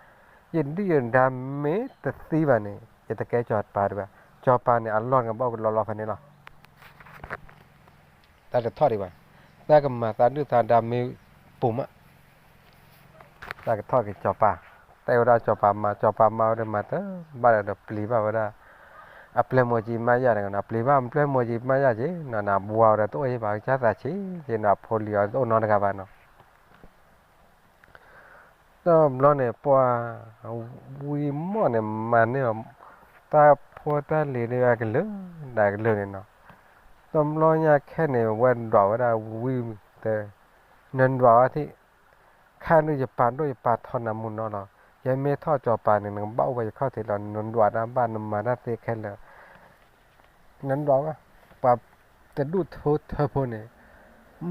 ယဒုၣ်ယဒါမ့ၢ်တသံဘၣ်န့ၣ် ယတကဲစီၤပၤဒံးဘၣ်, စီၤပၤန့ၣ် အလီၢ်န့ၣ်ဘၣ်အိၣ်ကလီလီဖဲန့ၣ်လီၤ. တၢ်တထီၣ်ဒံးဘၣ်, တၢ်ကမၤသးဒုၣ်သးဒါမ့ၢ်ပူၤမး, တၢ်ကထီၣ်က့ၤစီၤပၤ, တဲဝဲဒၣ်စီၤပၤမါ, စီၤပၤမါဝဲဒၣ်မၤတဘၣ်ဒီး ပျံၤဘၣ်ဝဲဒၣ် အပျဲၢ်မိၢ်ကၠံမါယၢ်တဂၤနီၤ, ပျံၤဘၣ်ပျဲၢ်မိၢ်ကၠံမါယၢ်က့ၤနီၤ, နဘှါဝဲဒီးတအိၣ်ဟ့ၣ်ဘၣ်ကစၢ်သးဆံးက့ၤနီၤ, အဖိလံၤအီၤတအိၣ်နီတဂၤဘၣ်နီၤ. တဘျီန့ၣ် ပှၤ ဝံမီၢ်န့ၣ် မၤန့ၢ်အီၤ တၢ်ဖိတၢ်လံၤဒၣ်ကလုာ်ဒၣ်ကလုာ်န့ၣ်နီၤ, တဘျီညါခဲန့ၣ် ဝဲဒွးဝဲဒၣ်ဝံတဲ, နဒွးဝဲထံၣ်, ခါဒုးယပာ်ဒိၣ်ယပာ်ထီနၤမူနီၤလီၤ, ယမ့ၢ်ထီၣ်စီၤပၤန့ၣ် နကဘၣ်အိၣ်ဝဲယခီၣ်ထံးလီၤ, နဒွးတၢ်ဘၣ် နမၤတၢ်သ့ခဲလၢာ် နဒွးဝဲ, ပှၤတဒူၣ်ထူထၢဖိန့ၣ်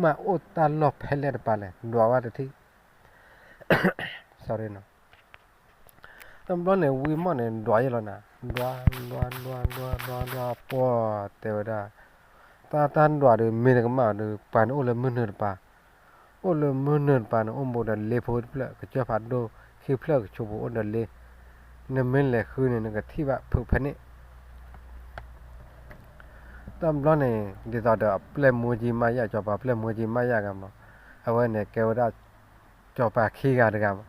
မ့ၢ်အိၣ်တၢ်လီၢ်ဖဲလဲၣ်တပၤလဲၣ် ဒွးဝဲတထံၣ်, တဘျီန့ၣ် ဝံမီၢ်န့ၣ် ဒွးယဲလီၤနၤ, ဒွး ဒွး ဒွး ဒွး ဒွး ဒွး ပှၢ်တဲဝဲဒၣ်, တၢ်တၢ်ဒွးဒီး မ့ၢ်တကမၣ်ဒီး ပှၤန့ၣ်အိၣ်လၢမုၢ်နုာ်တပၤ, အိၣ်လၢမုၢ်နုာ်တပၤန့ၣ် အိၣ်ဘူးဒီးလ့ဖိတဖျၢၣ် ကစၢၢ်ဖးဒိၣ် ခံဖျၢၣ်ကဆိးပူၤအိၣ်ဒီးလ့, နမ့ၢ်လဲၤဃုန့ၣ် နကထံၣ်ဘၣ်ဖုးဖဲန့ၣ် တဘျီန့ၣ် ဒ်သိးဒီးအပျဲၢ်မိၢ်ကၠံမါယၢ် စီၤပၤပျဲၢ်မိၢ်ကၠံမါယၢ်ဂၤမး, အဝဲန့ၣ်ကဲဝဲဒၣ် စီၤပၤခံဂၤတဂၤမး,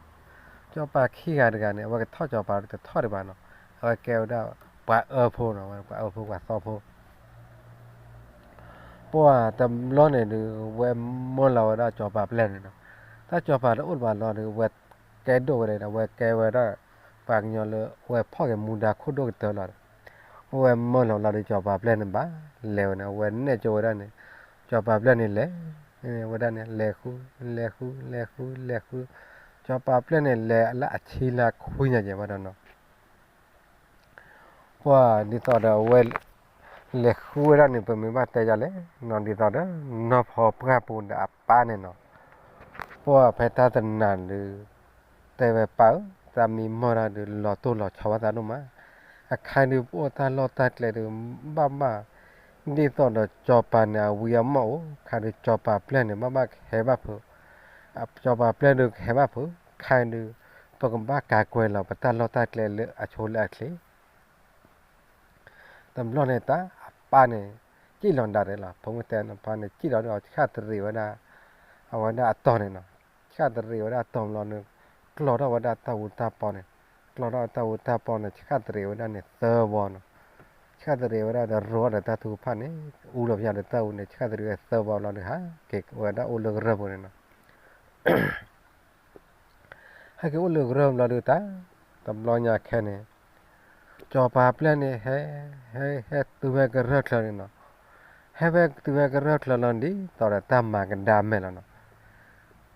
စီၤပၤခံဂၤတဂၤန့ၣ် အဝဲကထီၣ်စီၤပၤတထီၣ်ဒံးဘၣ်နီၤ, အဝဲကဲဝဲဒၣ် ပှၤအၢဖိနီၤ, ပှၤအၢဖိပှၤသီဖိ ပှၢ်တဘျီန့ၣ်ဒီး ဝဲမၢလီၤဝဲဒၣ်စီၤပၤပျဲၢ်န့ၣ်နီၤ, တၢ်စီၤပၤတအိၣ်တဘၣ်လီၤဒီး ဝဲကဲဒိၣ်ဝဲဒၣ် ဝဲကဲဝဲဒၣ် ပှၤကညီလၢ ဝဲဖီၣ်က့ၤမူဒါခိၣ်ဒိၣ်ကတၢၢ်လီၤဒီး ဝဲမၢလီၤလီၤဒီး စီၤပၤပျဲၢ်န့ၣ်ဘၣ်လဲၤဝဲန့ၣ် အဝဲနဲၣ်ကၠိဝဲဒၣ်န့ၣ်, စီၤပၤပျဲၢ်န့ၣ်လဲၤ ဝဲဒၣ်န့ၣ် လဲၤဃု လဲၤဃု လဲၤဃု လဲၤဃု, စီၤပၤပျဲၢ်န့ၣ်လဲၤလၢအဆံလၢခွံညါကဲဘၣ်ဒီးနီၤ ပှၢ်ဒ်သိးဒီးအဝဲ လဲၤဃုဝဲဒၣ်န့ၣ် ပမ့ၢ်ဘၣ်တဲယၤလဲၣ်နီၤ ဒ်သိးဒီး နီၢ်ဖီပှၢ်ပူၤဒီးအပၢ်န့ၣ်နီၤ, ပှၢ်ဖဲတၢ်တနၤဒီး တဲဝဲပၢ်ဧၢ, သးမံမီၢ်တၢ်ဒီး လီၤတိၢ်လီၤဆီဘၣ်သးဒိၣ်မး, အခါဒုးပအိၣ်တၢ်လီၢ်တၢ်ကျဲဒီး ဘၣ်ဘၣ် ဒ်သိးဒီးစီၤပၤန့ၣ် အဝံအမီၢ်အိၣ် ခါဒီးစီၤပၤပျဲၢ်န့ၣ် ဘၣ်ဘၣ်ကဟဲဘၣ်ဖုး, စီၤပၤပျဲၢ်ဒုးကဟဲဘၣ်ဖုး ခဲအံၤဒုး ပကဘၣ်ကၤကွဲၤလီၤပတၢ်လီၢ်တၢ်ကျဲလၢအဆိလၢအချ့ တဘျီန့ၣ် တၢ်အပၢ်န့ၣ် စံၣ်လီၤဒၣ်ရဲၣ်လီၤ. ဖိမုၣ်တဲန့ၣ် ပၢ်န့ၣ် စံၣ်လီၤဒီး ဆၣ်တရံးဝဲဒၣ် အဝဲဒၣ်အတီၢ်န့ၣ်နီၤ. ဆၣ်တရံးဝဲဒၣ်အတီၢ်လီၤန့ၣ် ကျီထီၣ်ဝဲဒၣ်တၢ်အူတၢ်ပီန့ၣ်, ကျီထီၣ်တၢ်အူတၢ်ပီန့ၣ် ဆၣ်တရံးဝဲဒၣ်န့ၣ်သၢဘီနီၤ. ဆၣ်တရံးဝဲဒၣ်ဒီးရိဒီးတၢ်ထုကဖၣ်န့ၣ် အူလီၤဖဲဒီးတၢ်အူန့ၣ် ဆၣ်တရံးဝဲသၢဘီလီၤဒီး ဟးက့ၤဝဲဒၣ်အိၣ်လၢကရၢၢ်ပူၤန့ၣ်နီၤ. ဟဲက့ၤအိၣ်လၢကရၢၢ်ဘျီဒုးတၢ်, တဘျီညါခဲန့ၣ် စီၤပၤပျဲၢ်န့ၣ် ဟဲ ဟဲ ဟဲတုၤဖဲကရၢၢ်ချၢန့ၣ်နီၤ. ဟဲဖဲတုၤဖဲကရၢၢ်ချၢလီၤ ဒ်သိးဒီးတၢ်မၤကဒါမဲာ်လီၤ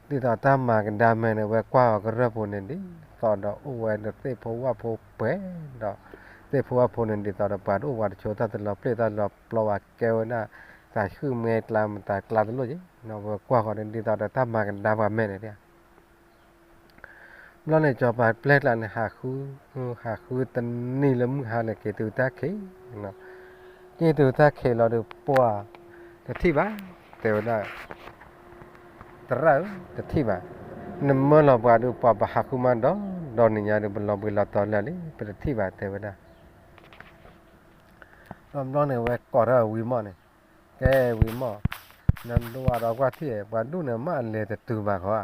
နီၤ. ဒ်သိးတၢ်မၤကဒါမဲာ်န့ၣ် ဝဲကွၢ်အီၤကရၢၢ်ပူၤန့ၣ် ဒ်သိးဒီးအိၣ်ဝဲဒီးသ့ၣ်ဖိဝၣ်ဖိပှဲၤဒီး သ့ၣ်ဖိဝၣ်ဖိန့ၣ် ဒ်သိးဒီးပှၤတအိၣ်ပှၤတဆိး တၢ်တလီၤပျံၤတၢ်လီၤပျီ ပှၤကဲဝဲဒၣ် တၢ်ဆှုၣ်မဲကျါမတၤကျါတလိၣ်က့ၤနီၤ. ဝဲကွၢ်ဃီၤန့ၣ် ဒ်သိးဒီးတၢ်မၤကဒါပှၤမဲာ်န့ၣ်ဒၣ် ဘျီန့ၣ် စီၤပၤပျဲၢ်ကျါန့ၣ် ဟးဃု ဟးဃုတနံၤလၢမုၢ်ဟါန့ၣ် က့ၤတုၤတၢ်ခံး, က့ၤတုၤတၢ်ခံးလီၤဒီး ပှၤတထံၣ်ဘၣ်, တဲဝဲဒၣ် သရၣ်ဧၢ တထံၣ်ဘၣ်, နမၢလီၤပှၤဒုး ပှၤပဟးဃုမးဒီး ဒီနံၤညါဒုးပလီၤဘှံးလီၤတီၤလၢာ်လံ ပတထံၣ်ဘၣ် တဲဝဲဒၣ်. ဒီးဘျီန့ၣ် ဝဲကိးထီၣ်ဝံမီၢ်န့ၣ်, ကဲဝံမီၢ်, နဒွးဒီးကွၢ်ထံၣ် ပှၤဒူၣ်န့ၣ် မ့ၢ်အလဲၤတတုၤဘၣ်ခီဧါ,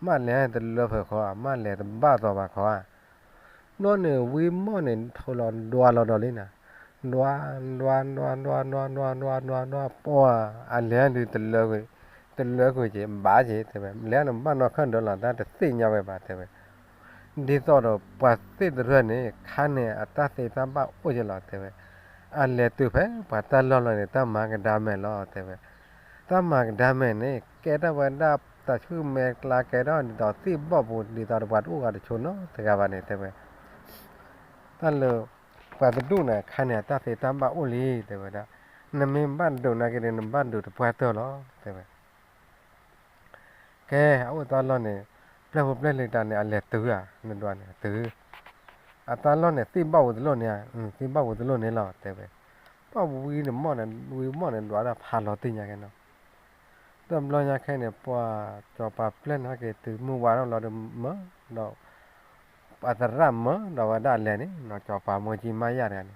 မ့ၢ်အလဲၤတလၢဖုးခီဧါ, မ့ၢ်အလဲၤတဘၣ်သီဘၣ်ခီဧါ. ဘျီန့ၣ် ဝံမီၢ်န့ၣ် ထိးလီၤဒွးလီၤဒီးလံနီၤ, ဒွး ဒွး ဒွး ဒွး ဒွး ဒွး ဒွး ဒွး ဒွး ပှၤအလဲၤဒုး တလၢကွံာ်က့ၤ ဘၣ်က့ၤ တဲဝဲ, လဲၤန့ၣ်ဘၣ်နီၢ်ခၢၣ်ဒၢလီၤ တၢ်တသ့ၣ်ညါဝဲဘၣ် တဲဝဲ. ဒ်သိးဒီးပှၤသ့ၣ်တရၢၢ်န့ၣ် ခါန့ၣ် အတၢ်သ့တၢ်ဘၣ်အိၣ်က့ၤလီၤ တဲဝဲ. အလဲၤတုၤဖဲပှၤတၢ်လီၢ်လီၤန့ၣ် တၢ်မၤကဒါမဲာ်လီၤ တဲဝဲ. တၢ်မၤကဒါမဲာ်န့ၣ် ကဲထီၣ်ဝဲဒၣ်တၢ်ဆှုၣ်မဲကျါ ကဲထီၣ်ဒ်သိးသ့ၣ်ဘီၣ်ပူၤ ဒ်သိးဒီးပှၤတအိၣ်ဂၤတဆိးနီတဂၤဘၣ်န့ၣ် တဲဝဲ. တၢ်လၢ ပှၤတဒူၣ်န့ၣ် ခါန့ၣ် အတၢ်သ့တၢ်ဘၣ်အိၣ်လံ တဲဝဲဒၣ်. နမ့ၢ်ဘၣ်ဒိးနာ်က့န့ၣ် နဘၣ်ဒိးတပှၢ်တၢၢ်လီၤ တဲဝဲ. ကဲ အအိၣ်တၢ်လီၢ်န့ၣ် ပျဲၢ်ဖိပျဲၢ်လံၤတၢ်န့ၣ် အလဲၤတုၤဧါ နဒွးန့ၣ် တုၤ, အတၢ်လီၢ်န့ၣ် သ့ၣ်ဘီၣ်ပူၤတလိၣ်န့ၣ်ဧါ, သ့ၣ်ဘီၣ်ပူၤတလိၣ်န့ၣ်လီၤ တဲဝဲ. ပှၤဝံန့ၣ်မီၢ်န့ၣ် ဝံမီၢ်န့ၣ် ဒွးဒၣ်ဖးလီၤတံၢ်ညါကဲနီၤ. တဘျီညါခဲန့ၣ် ပှၤစီၤပၤပျဲၢ်န့ၣ် ဟဲက့ၤတုၤမုၢ်ဝါထီၣ်လီၤဒီးမၢဒီး အသရၣ်မၢဒီးဝဲဒၣ်အလဲၤန့ၣ်နီၤ, စီၤပၤမိၢ်ကၠံမါယၢ်တဂၤန့ၣ်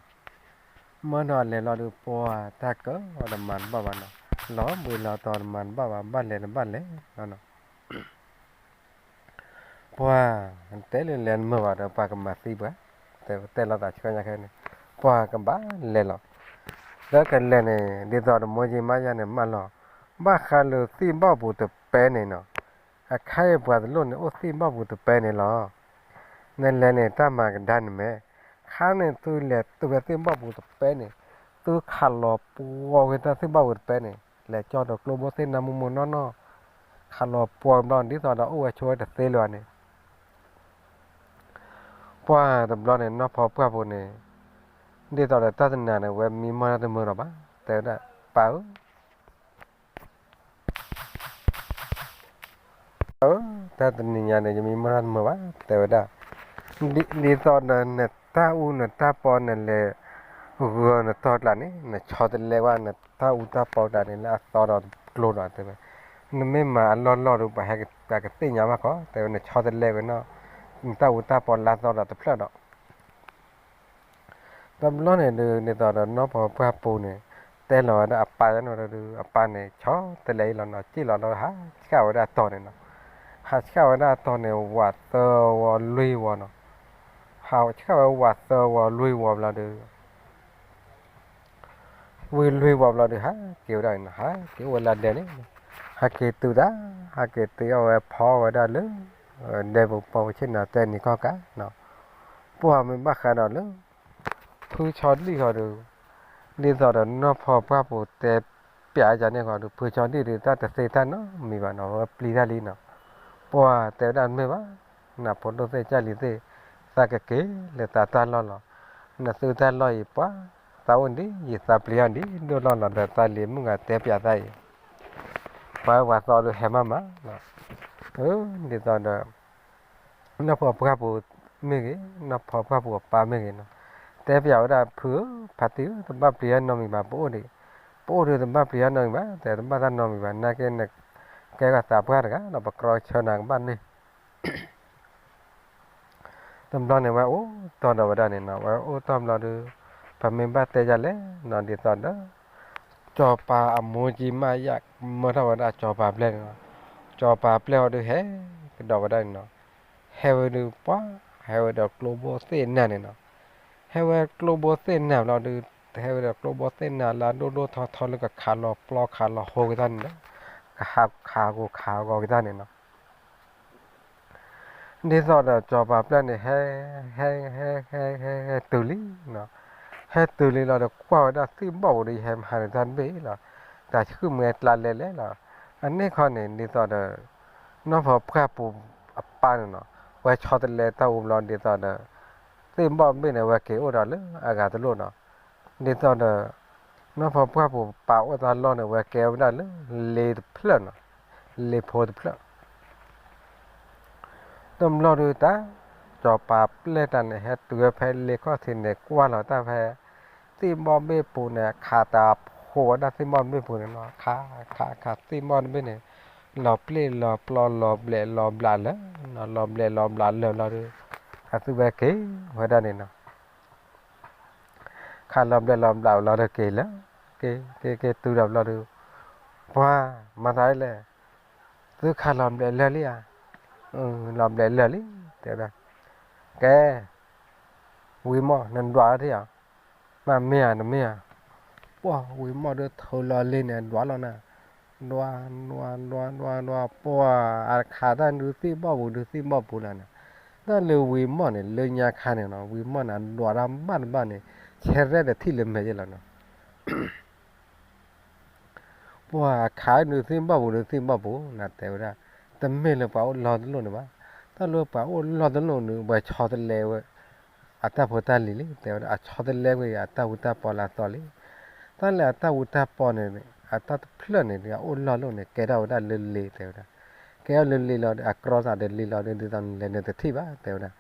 မၢဒီးအလဲၤလီၤဒီး ပှၤတၢ်ကၢအီၤတမၤတဘၣ်ဘၣ်နီၤ, လီၤဘှံးလီၤတီၤတမၤတဘၣ်ဘၣ်, ဘၣ်လဲၤတဘၣ်လဲၤလီၤနီၤ. ပှၤတဲလၢလဲၤတမုာ်ဘၣ်ဒီး ပှၤကမၤသံပှၤ, တဲတဲလီၤသးဆှၢညါခဲန့ၣ် ပှၤကဘၣ်လဲၤလီၤ. လၢကလဲၤန့ၣ် ဒ်သိးဒီးမိၢ်ကၠံမါယၢ်န့ၣ် မၢလီၤ, ဘၣ်ဃးလၢသ့ၣ်ဘီၣ်ပူၤတပဲန့ၣ်နီၤ, အခါအံၤပှၤတလိၣ်န့ၣ် အိၣ်သ့ၣ်ဘီၣ်ပူၤတပဲန့ၣ်လီၤ. နလဲၤန့ၣ် တၢ်မၤကဒါန့ၣ်မ့ၢ်, ခါန့ၣ်သုလဲၤတုၤဖဲသ့ၣ်ဘီၣ်ပူၤတပဲန့ၣ်, သုခးလီၤပှီၤဝဲတၢ်သ့ၣ်ဘီၣ်ပူၤတပဲန့ၣ်, လဲၤကၠီဒီးကျိဘိသ့ၣ်နၢမူမိၢ်နီၢ်နီၢ်, ခးလီၤပှီၤဘျီ ဒ်သိးဒီးအိၣ်ဝဲဆိဝဲတသ့လၢၤဘၣ်န့ၣ် ပှၤတဘျီန့ၣ် နီၢ်ဖီပှၢ်ဖိန့ၣ် ဒ်သိးဒီးတၢ်တနၤန့ၣ် ဝဲမံမီၢ်တၢ်တမုာ်လီၤဘၣ်, တဲဝဲဒၣ် ပၢ်ဧၢ တၢ်တနံၤညါန့ၣ် ယမံမီၢ်တၢ်တမုာ်ဘၣ် တဲဝဲဒၣ်, ဒ်သိးဒီးနတၢ်အူနတၢ်ပီနလဲၤဂၢၤနတီၢ်ကျါန့ၣ် နဆီတလဲဝဲနတၢ်အူတၢ်ပီကျါန့ၣ် လၢအသီဒီးကျိဒီး တဲဝဲ, နမ့ၢ်မၤအလီၢ်လီၢ်ဒီး ပှၤဟဲကသ့ၣ်ညါဘၣ်ခီ တဲဝဲ, နဆီတလဲဝဲနီၤ နတၢ်အူတၢ်ပီလၢအသီဒီးတဖျၢၣ်ဒီး တဘျီန့ၣ်ဒုး ဒ်သိးဒီးနီၢ်ဖီပှၢ်ဖိန့ၣ် တဲလီၤဝဲဒၣ်အပၢ်ယါန့ၣ်ဒီး အပၢ်န့ၣ် ဆီတလဲအံၤလီၤနီၤ, စံၣ်လီၤဒီးဟးဆှၣ်ဝဲဒၣ်တီၢ်န့ၣ်နီၤ, ဟးဆှၣ်ဝဲဒၣ်တီၢ်န့ၣ် ဝးသၢဝီလွံၢ်ဝီနီၤ, ဟးဆှၣ်ဝဲဝးသၢဝီလွံၢ်ဝီဘျီဒီး ဝံၤလွံၢ်ဝီဘျီဒီး ဟးက့ၤဝဲဒၣ်န့ၣ်နီၤ, ဟးက့ၤအိၣ်ဝဲလၢဒဲန့ၣ်, ဟးက့ၤတုၤဒၣ်, ဟးက့ၤတုၤအီၣ်ဝဲဖီဝဲဒၣ်လၢ ဒဲပူၤပီပူၤဆ့ၣ်နီၤ တဲနံၤခီၣ်ကးနီၤ, ပှၢ်မ့ၢ်ဘၣ်ဃးဒီးလၢ ဖုဆီဒံၣ်ဃီဒီး ဒ်သိးဒီးနီၢ်ဖီပှၢ်ဖိတဲပျးယါန့ၣ်ဃီဒီး ဖုဆီဒံၣ်ဒီး တၢ်တသ့တၢ်နီတမံၤဘၣ်နီၤ, ဝဲပျံၤတၢ်လံနီၤ, ပှၢ်တဲဝဲဒၣ်တမ့ၢ်ဘၣ်, နဖိဒိၣ်သ့ၣ်ကၢ်လံၤသ့ၣ် သးကက့ၤလၢသးတၢ်လီၢ်လီၤ, နသုတၢ်လီၢ်အံၤပှၢ် သးအိၣ်ဒ်ယသးပျံၤအီၤဒ် ဒိၣ်လီၢ်လီၤဒီး သးလံၤမုၣ်ဂၤတဲပျးသးအံၤ, ပှၤဝဲပှၤသီဒီးဟဲမးမး, ဒ်သိးဒီး နီၢ်ဖီပှၢ်ဖိမ့ၢ်ဂ့ၤ နီၢ်ဖီပှၢ်ဖိအပၢ်မ့ၢ်ဂ့ၤနီၤ, တဲပျးဝဲဒၣ်ဖုဧၢ ဖါတံၢ်ဧၢ တဘၣ်ပျံၤအီၤနီတမံၤဘၣ်, ပအိၣ်ဒီး ပအိၣ်ဒီးတဘၣ်ပျံၤအီၤနီတမံၤဘၣ်, တဲတဘၣ်တၢ်နီတမံၤဘၣ်, နာ်က့န ကဲကသးပှၢ်တဂၤဒီး ပကြီဆၢနၤကဘၣ်န့ၣ် တဘျီန့ၣ် ဝဲအိၣ်တီၢ်ဒီးဝဲဒၣ်န့ၣ်နီၤ, ဝဲအိၣ်တီၢ်ဘျီဒီး ပမ့ၢ်ဘၣ်တဲယၤလဲၣ်နီၤ ဒ်သိးဒီး စီၤပၤအမိၢ်ကံမးယၣ် မၢထီၣ်ဝဲဒၣ်စီၤပၤပျဲၢ်န့ၣ်နီၤ, စီၤပၤပျဲၢ်အီၤဒုးဟဲကဒီးဝဲဒၣ်န့ၣ်နီၤ, ဟဲဝဲဒုး ပှၤ ဟဲဝဲဒီးကျိဘိသ့ၣ်နၤန့ၣ်နီၤ, ဟဲဝဲကျိဘိသ့ၣ်နၤဘျီဒုး ဟဲဝဲဒီးကျိဘိသ့ၣ်နၤလၢအဒိၣ်ဒိၣ်ထီထီလၢကခးလီၤပျီခးလီၤဟိက့ၤတၢ်န့ၣ်လီၤ, ကဟးခးဂီၤခးဂီၤက့ၤတၢ်န့ၣ်နီၤ ဒ်သိးဒီးစီၤပၤပျဲၢ်န့ၣ် ဟဲ ဟဲ ဟဲ ဟဲ ဟဲ ဟဲတုၤလံနီၤ, ဟဲတုၤလံလီၤဒီး ကွၢ်ဝဲဒၣ်သ့ၣ်ဘီၣ်ပူၤဒီး ယဟဲမၤဟးန့ၣ်တၢ်တဘ့ၣ်လီၤ, တၢ်ဆှုၣ်မဲာ်ကျါလဲၤလဲၤလီၤ, အန့ၣ်ခီန့ၣ် ဒ်သိးဒီး နီၢ်ဖီပှၢ်ပူၤအပၢ်န့ၣ်နီၤ, ဝဲဆီတလဲတၢ်အူဘျီဒ်သိးဒီး သ့ၣ်ဘီၣ်တဘ့ၣ်န့ၣ် ဝဲက့ၤအိၣ်ဒီးလၢအဂၤတလိၣ်နီၤ, ဒ်သိးဒီး နီၢ်ဖီပှၢ်ပူၤပာ်အိၣ်တၢ်လီၢ်န့ၣ် ဝဲကဲဝဲဒၣ်လၢ လ့တဖျၢၣ်နီၤ, လ့ဖိတဖျၢၣ် တဘျီဒုးတၢ် စီၤပၤပျဲၢ်တၢ်န့ၣ် ဟဲတုၤဝဲဖဲလ့ခီၣ်ထံးန့ၣ် ကွၢ်လီၤတၢ်ဖဲ သ့ၣ်ဘီၣ်တဘ့ၣ်ပူၤန့ၣ် ခးတၢ်ဖိးဝဲဒၣ်သ့ၣ်ဘီၣ်တဘ့ၣ်ပူၤန့ၣ်နီၤ, ခး ခး ခးသ့ၣ်ဘီၣ်တဘ့ၣ်န့ၣ် လီၤပျ့ၢ်လီၤပျီလီၤဘျဲးလီၤဘျးလၢာ်နီၤ, လီၤဘျဲးလီၤဘျးလၢာ်ဘျီဒုး အသုဝဲက့ၤဝဲဒၣ်န့ၣ်နီၤ ခးလီၤဘျဲးလီၤဘျးဘျီဒီးက့ၤလၢ က့ၤ က့ၤ က့ၤတုၤဒီးဘျီဒီး ပှၤ မၤသးဒ်လဲၣ်, သုခးလီၤဘျဲးလၢာ်လံဧါ, လီၤဘျဲးလၢာ်လံ တဲဝဲဒၣ်, ကဲ ဝံၤမီၢ် နဒွးထံၣ်ဧါ, မ့ၢ်မ့ၢ်ဧါတမ့ၢ်ဧါ, ပှၤဝံၤမီၢ်ဒုးထၢလီၤလ့န့ၣ် ဒွးလီၤနၤ, ဒွး ဒွး ဒွး ဒွး ဒွး ပှၤ အခးတၢ်ဒုးသ့ၣ်ဘီၣ်ပူၤဒုးသ့ၣ်ဘီၣ်ပူၤလီၤနၤ, တၢ်လၢဝံၤမီၢ်န့ၣ် လၢညါခါန့ၣ်နီၤ ဝံၤမီၢ်န့ၣ် ဒွးတၢ်ဘၣ်တဘၣ်န့ၣ် ဆဲရဲၣ်တထံၣ်လၢမဲာ်ယဲလီၤနီၤ ပှၤအခးဒုးသ့ၣ်ဘီၣ်ပူၤဒုးသ့ၣ်ဘီၣ်ပူၤ နတဲဝဲဒၣ်, တမ့ၢ်လၢပှၤအိၣ်လီၢ်တလိၣ်န့ၣ်ဘၣ်, တၢ်လၢပှၤအိၣ်လီၢ်တလိၣ်န့ၣ် ပှၤဆီတလဲဝဲ အတၢ်ဖိတၢ်လံၤလံ တဲဝဲဒၣ်, အဆီတလဲဝဲအတၢ်ဝူတၢ်ပီလၢအသီလံ, တၢ်လၢအတၢ်ဝူတၢ်ပီန့ၣ် အတၢ်တဖျၢၣ်န့ၣ် အအိၣ်လီၢ်တလိၣ်န့ၣ် ကဲထီၣ်ဝဲဒၣ်လၢလ့ တဲဝဲဒၣ်, ကဲထီၣ်လၢလ့လီၤဒီး အကြီသးဒီးလ့လီၤဒီး ဒ်သိးနလဲၤနတထံၣ်ဘၣ် တဲဝဲဒၣ်,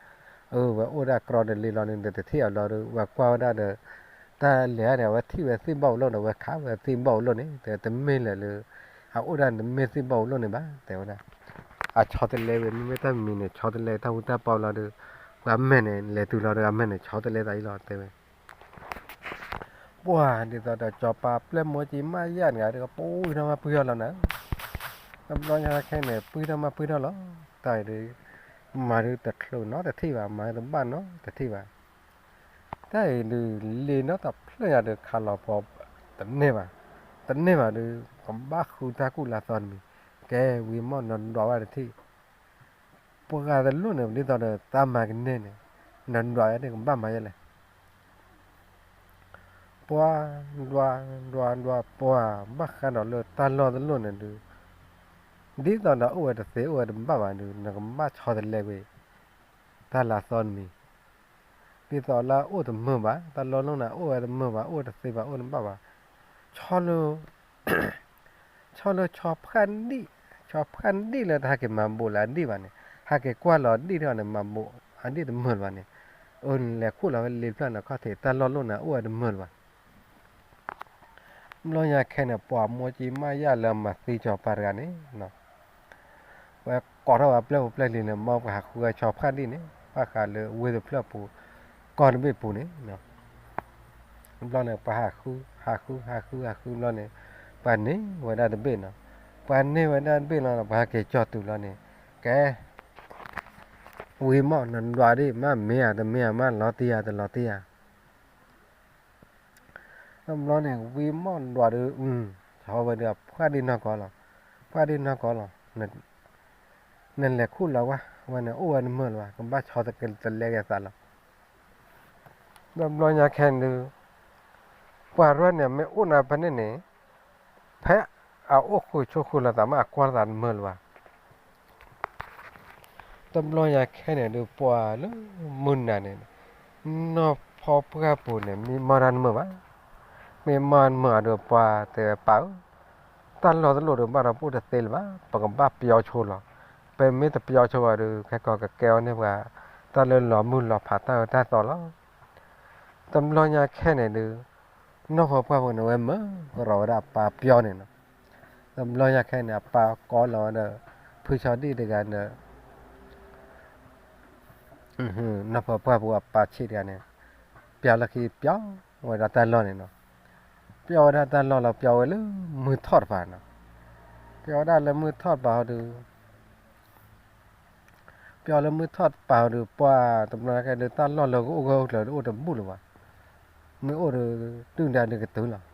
အဝဲအိၣ်ဒၣ်ကြီဒီးလ့လီၤန့ၣ် နတထံၣ်အီၤလီၤဒီး ဝဲကွၢ်ဝဲဒၣ်ဒီး တၢ်လဲၤန့ၣ် အဝဲထံၣ်ဝဲသ့ၣ်ဘီၣ်ပူၤလီၢ်ဒီး ဝဲခးဝဲသ့ၣ်ဘီၣ်ပူၤလီၢ်န့ၣ် တဲတမ့ၢ်လၢၤလၢ အအိၣ်ဒၣ်တမ့ၢ်သ့ၣ်ဘီၣ်ပူၤလီၢ်န့ၣ်ဘၣ် တဲဝဲဒၣ်, အဆီတလဲဝဲ မ့မ့ၢ်တၢ်မံၤန့ၣ် ဆီတလဲတၢ်ဝူတၢ်ပီလီၤဒီး ပှၤမဲာ်န့ၣ် လဲၤတုၤလီၤဒီး အမဲာ်န့ၣ် ဆီတလဲသးအံၤလီၤ တဲဝဲ ပှၤဒ်သိးဒီးစီၤပၤပျဲၢ်မိၢ်ကံမးယၣ်န့ၣ် ဒီးပှၤဝံထီၣ်မးပှံထီၣ်လီၤနၤ, တဘျီညါခဲန့ၣ် ပှံထီၣ်မးပှံထီၣ်လီၤ, တၢ်အံၤဒုး မၤဒုးတချုးနီတထံၣ်ဘၣ် မၤတဘၣ်နီတထံၣ်ဘၣ်, တၢ်အံၤဒုး လ့နီတဖျၢၣ်ညါဒုး ခးလီၤပီၤ တန့ၢ်ဘၣ်, တန့ၢ်ဘၣ်ဒုး ကဘၣ်ဃုတၢ်ကူၣ်လၢအသီတမံၤ, ကဲဝံၤမီၢ်နဒွးဝဲတထံၣ်, ပှၤဂၤတလိၣ်န့ၣ် ဒ်သိးဒီးတၢ်မၤကန့ၢ်န့ၣ် နဒွးဝဲန့ၣ်ကဘၣ်မၤယဲလဲၣ် ပှၤ ဒွး ဒွး ဒွး ပှၤ ဘၣ်ဃးဒီးလၢတၢ်လီၢ်တလိၣ်န့ၣ်ဒုး ဒ်သိးဒီးအိၣ်ဝဲတသ့အိၣ်ဝဲတဘၣ်ဘၣ်ဒုး နကဘၣ်ဆီတလဲကွံာ် တၢ်လၢအသီတမံၤ, ဒ်သိးလၢအအိၣ်တမုာ်ဘၣ် တၢ်လီၢ်တလိၣ်န့ၣ် အိၣ်ဝဲတမုာ်ဘၣ် အိၣ်ဝဲတသ့ဘၣ် အိၣ်တဘၣ်ဘၣ်, ဆီလၢ ဆီလၢဆီဖှၣ်ဒံၣ်, ဆီဖှၣ်ဒံၣ်လၢတဟးက့ၤမၤဘိးလၢအဒံၣ်ဘၣ်န့ၣ် ဟးက့ၤကွၢ်လီၤဒံၣ်ထီၣ်န့ၣ် မၤဘိးအဒံၣ်တမုာ်လၢၤဘၣ်န့ၣ်, အၢ နလဲၤခူၣ်လီၤဝဲလ့တဖျၢၣ်န့ၣ် ခီၣ်ထံးတၢ်လီၢ်လိၣ်န့ၣ် အိၣ်ဝဲတမုာ်လၢၤဘၣ်. ဘျီညါခဲန့ၣ် ပှၤမိၢ်ကံမးယၣ်လၢမၤသံစီၤပၤတဂၤန့ၣ် ဝဲကိးထီၣ်ဝဲပျဲၢ်ဖိပျဲၢ်လံၤန့ၣ် မ်ပှၤဟးဃုဝဲဆီဖှၣ်ဒံၣ်န့ၣ် ဘၣ်ဃးလၢဝ့ၢ်တဖျၢၣ်ပူၤ ကီၢ်တဘ့ၣ်ပူၤန့ၣ် ဘျီန့ၣ် ပှၤဟးဃု ဟးဃု ဟးဃု ဟးဃုဘျီန့ၣ် ပှၤန့ၢ်ဝဲဒၣ်တဘ့ၣ်နီၤ, ပှၤန့ၢ်ဝဲဒၣ်တဘ့ၣ်လီၤ ပှၤဟဲက့ၤကၠီၢ်တုၤလီၤန့ၣ် ကဲ ဝံၤမီၢ်နဒွးဒံး မ့ၢ်မ့ၢ်ဧါ တမ့ၢ်ဧါ မ့ၢ်လီၤတံၢ်ဧါ တလီၤတံၢ်ဧါ တဘျီန့ၣ် ဝံၤမီၢ်ဒွးဒုး ဆီဝဲဒုး ဖှၣ်ဒံၣ်နီၢ်ကီၢ်လီၤ, ဖှၣ်ဒံၣ်နီၢ်ကီၢ်လီၤ, နလဲၤခူၣ်လီၤဝဲ ဝဲန့ၣ် အိၣ်ဝဲတမုာ်လၢၤဘၣ် ကဘၣ်ဆီတလဲက့ၤသးလီၤ. တဘျီညါခဲန့ၣ်ဒုး ပှၤရဲၣ်န့ၣ် မ့ၢ်အိၣ်နၤဖဲန့ၣ်န့ၣ် ဖဲအအိၣ်ဃုာ်ဆိးဃုာ်လိာ်သးမး အကွၢ်လိာ်သးတမုာ်လၢၤဘၣ်. တဘျီညါခဲန့ၣ်ဒုး ပှၤလၢမုၢ်နၤန့ၣ် နီၢ်ဖီပှၢ်ပူၤန့ၣ် မ့ၢ်မီၢ်တၢ်တမုာ်ဘၣ်, မ့ၢ်မီၢ်တၢ်တမုာ်အဒုး ပှၤတဲဝဲပၢ်ဧၢ, တၢ်လီၢ်တလိၣ်ဒုး ဘၣ်ဒီးပအိၣ်တသ့လၢၤဘၣ်, ပကဘၣ်ပျီဆိလီၤ. ပမ့ၢ်တပျီဆိဘၣ်ဒုး ခဲကီးကကဲအီၤန့ၢ်ပှၤ တၢ်လၢလီၤမုၢ်လီၤဖးတၢ်အၢတၢ်သီလီၤ. တဘျီညါခဲန့ၣ်ဒုး နီၢ်ဖီပှၢ်ပူၤန့ၣ် ဝဲမၢကရီၤဝဲဒၣ်အပၢ်ပျီန့ၣ်လီၤ. တဘျီညါခဲအံၤန့ၣ် အပၢ်ကိးလီၤဝဲဒီး ဖုဆီဒံၣ်တဂၤဒီး နီၢ်ဖီပှၢ်ပူၤအပၢ်ဆံးတဂၤန့ၣ် ပျီလၢခံပျီဝဲဒၣ်တၢ်လီၢ်န့ၣ်နီၤ, ပျီဝဲဒၣ်တၢ်လီၢ်လီၤ ပျီဝဲလၢမုၢ်ထီၣ်တပၤနီၤ, ပျီဝဲဒၣ်လၢမုၢ်ထီၣ်တပၤဟီဒီး ပျီလၢမုၢ်ထီၣ်တပၤဟီဒီး ပှၢ်တဘျီညါခဲဒုး တၢ်လီၢ်လၢကအိၣ်ဂၢၢ်အိၣ်ကျၢၤဒုး အိၣ်တဘူၣ်လၢၤဘၣ်, မ့ၢ်အိၣ်ဒီး ဒုၣ်ဒါဒုးကတုၤလီၤ.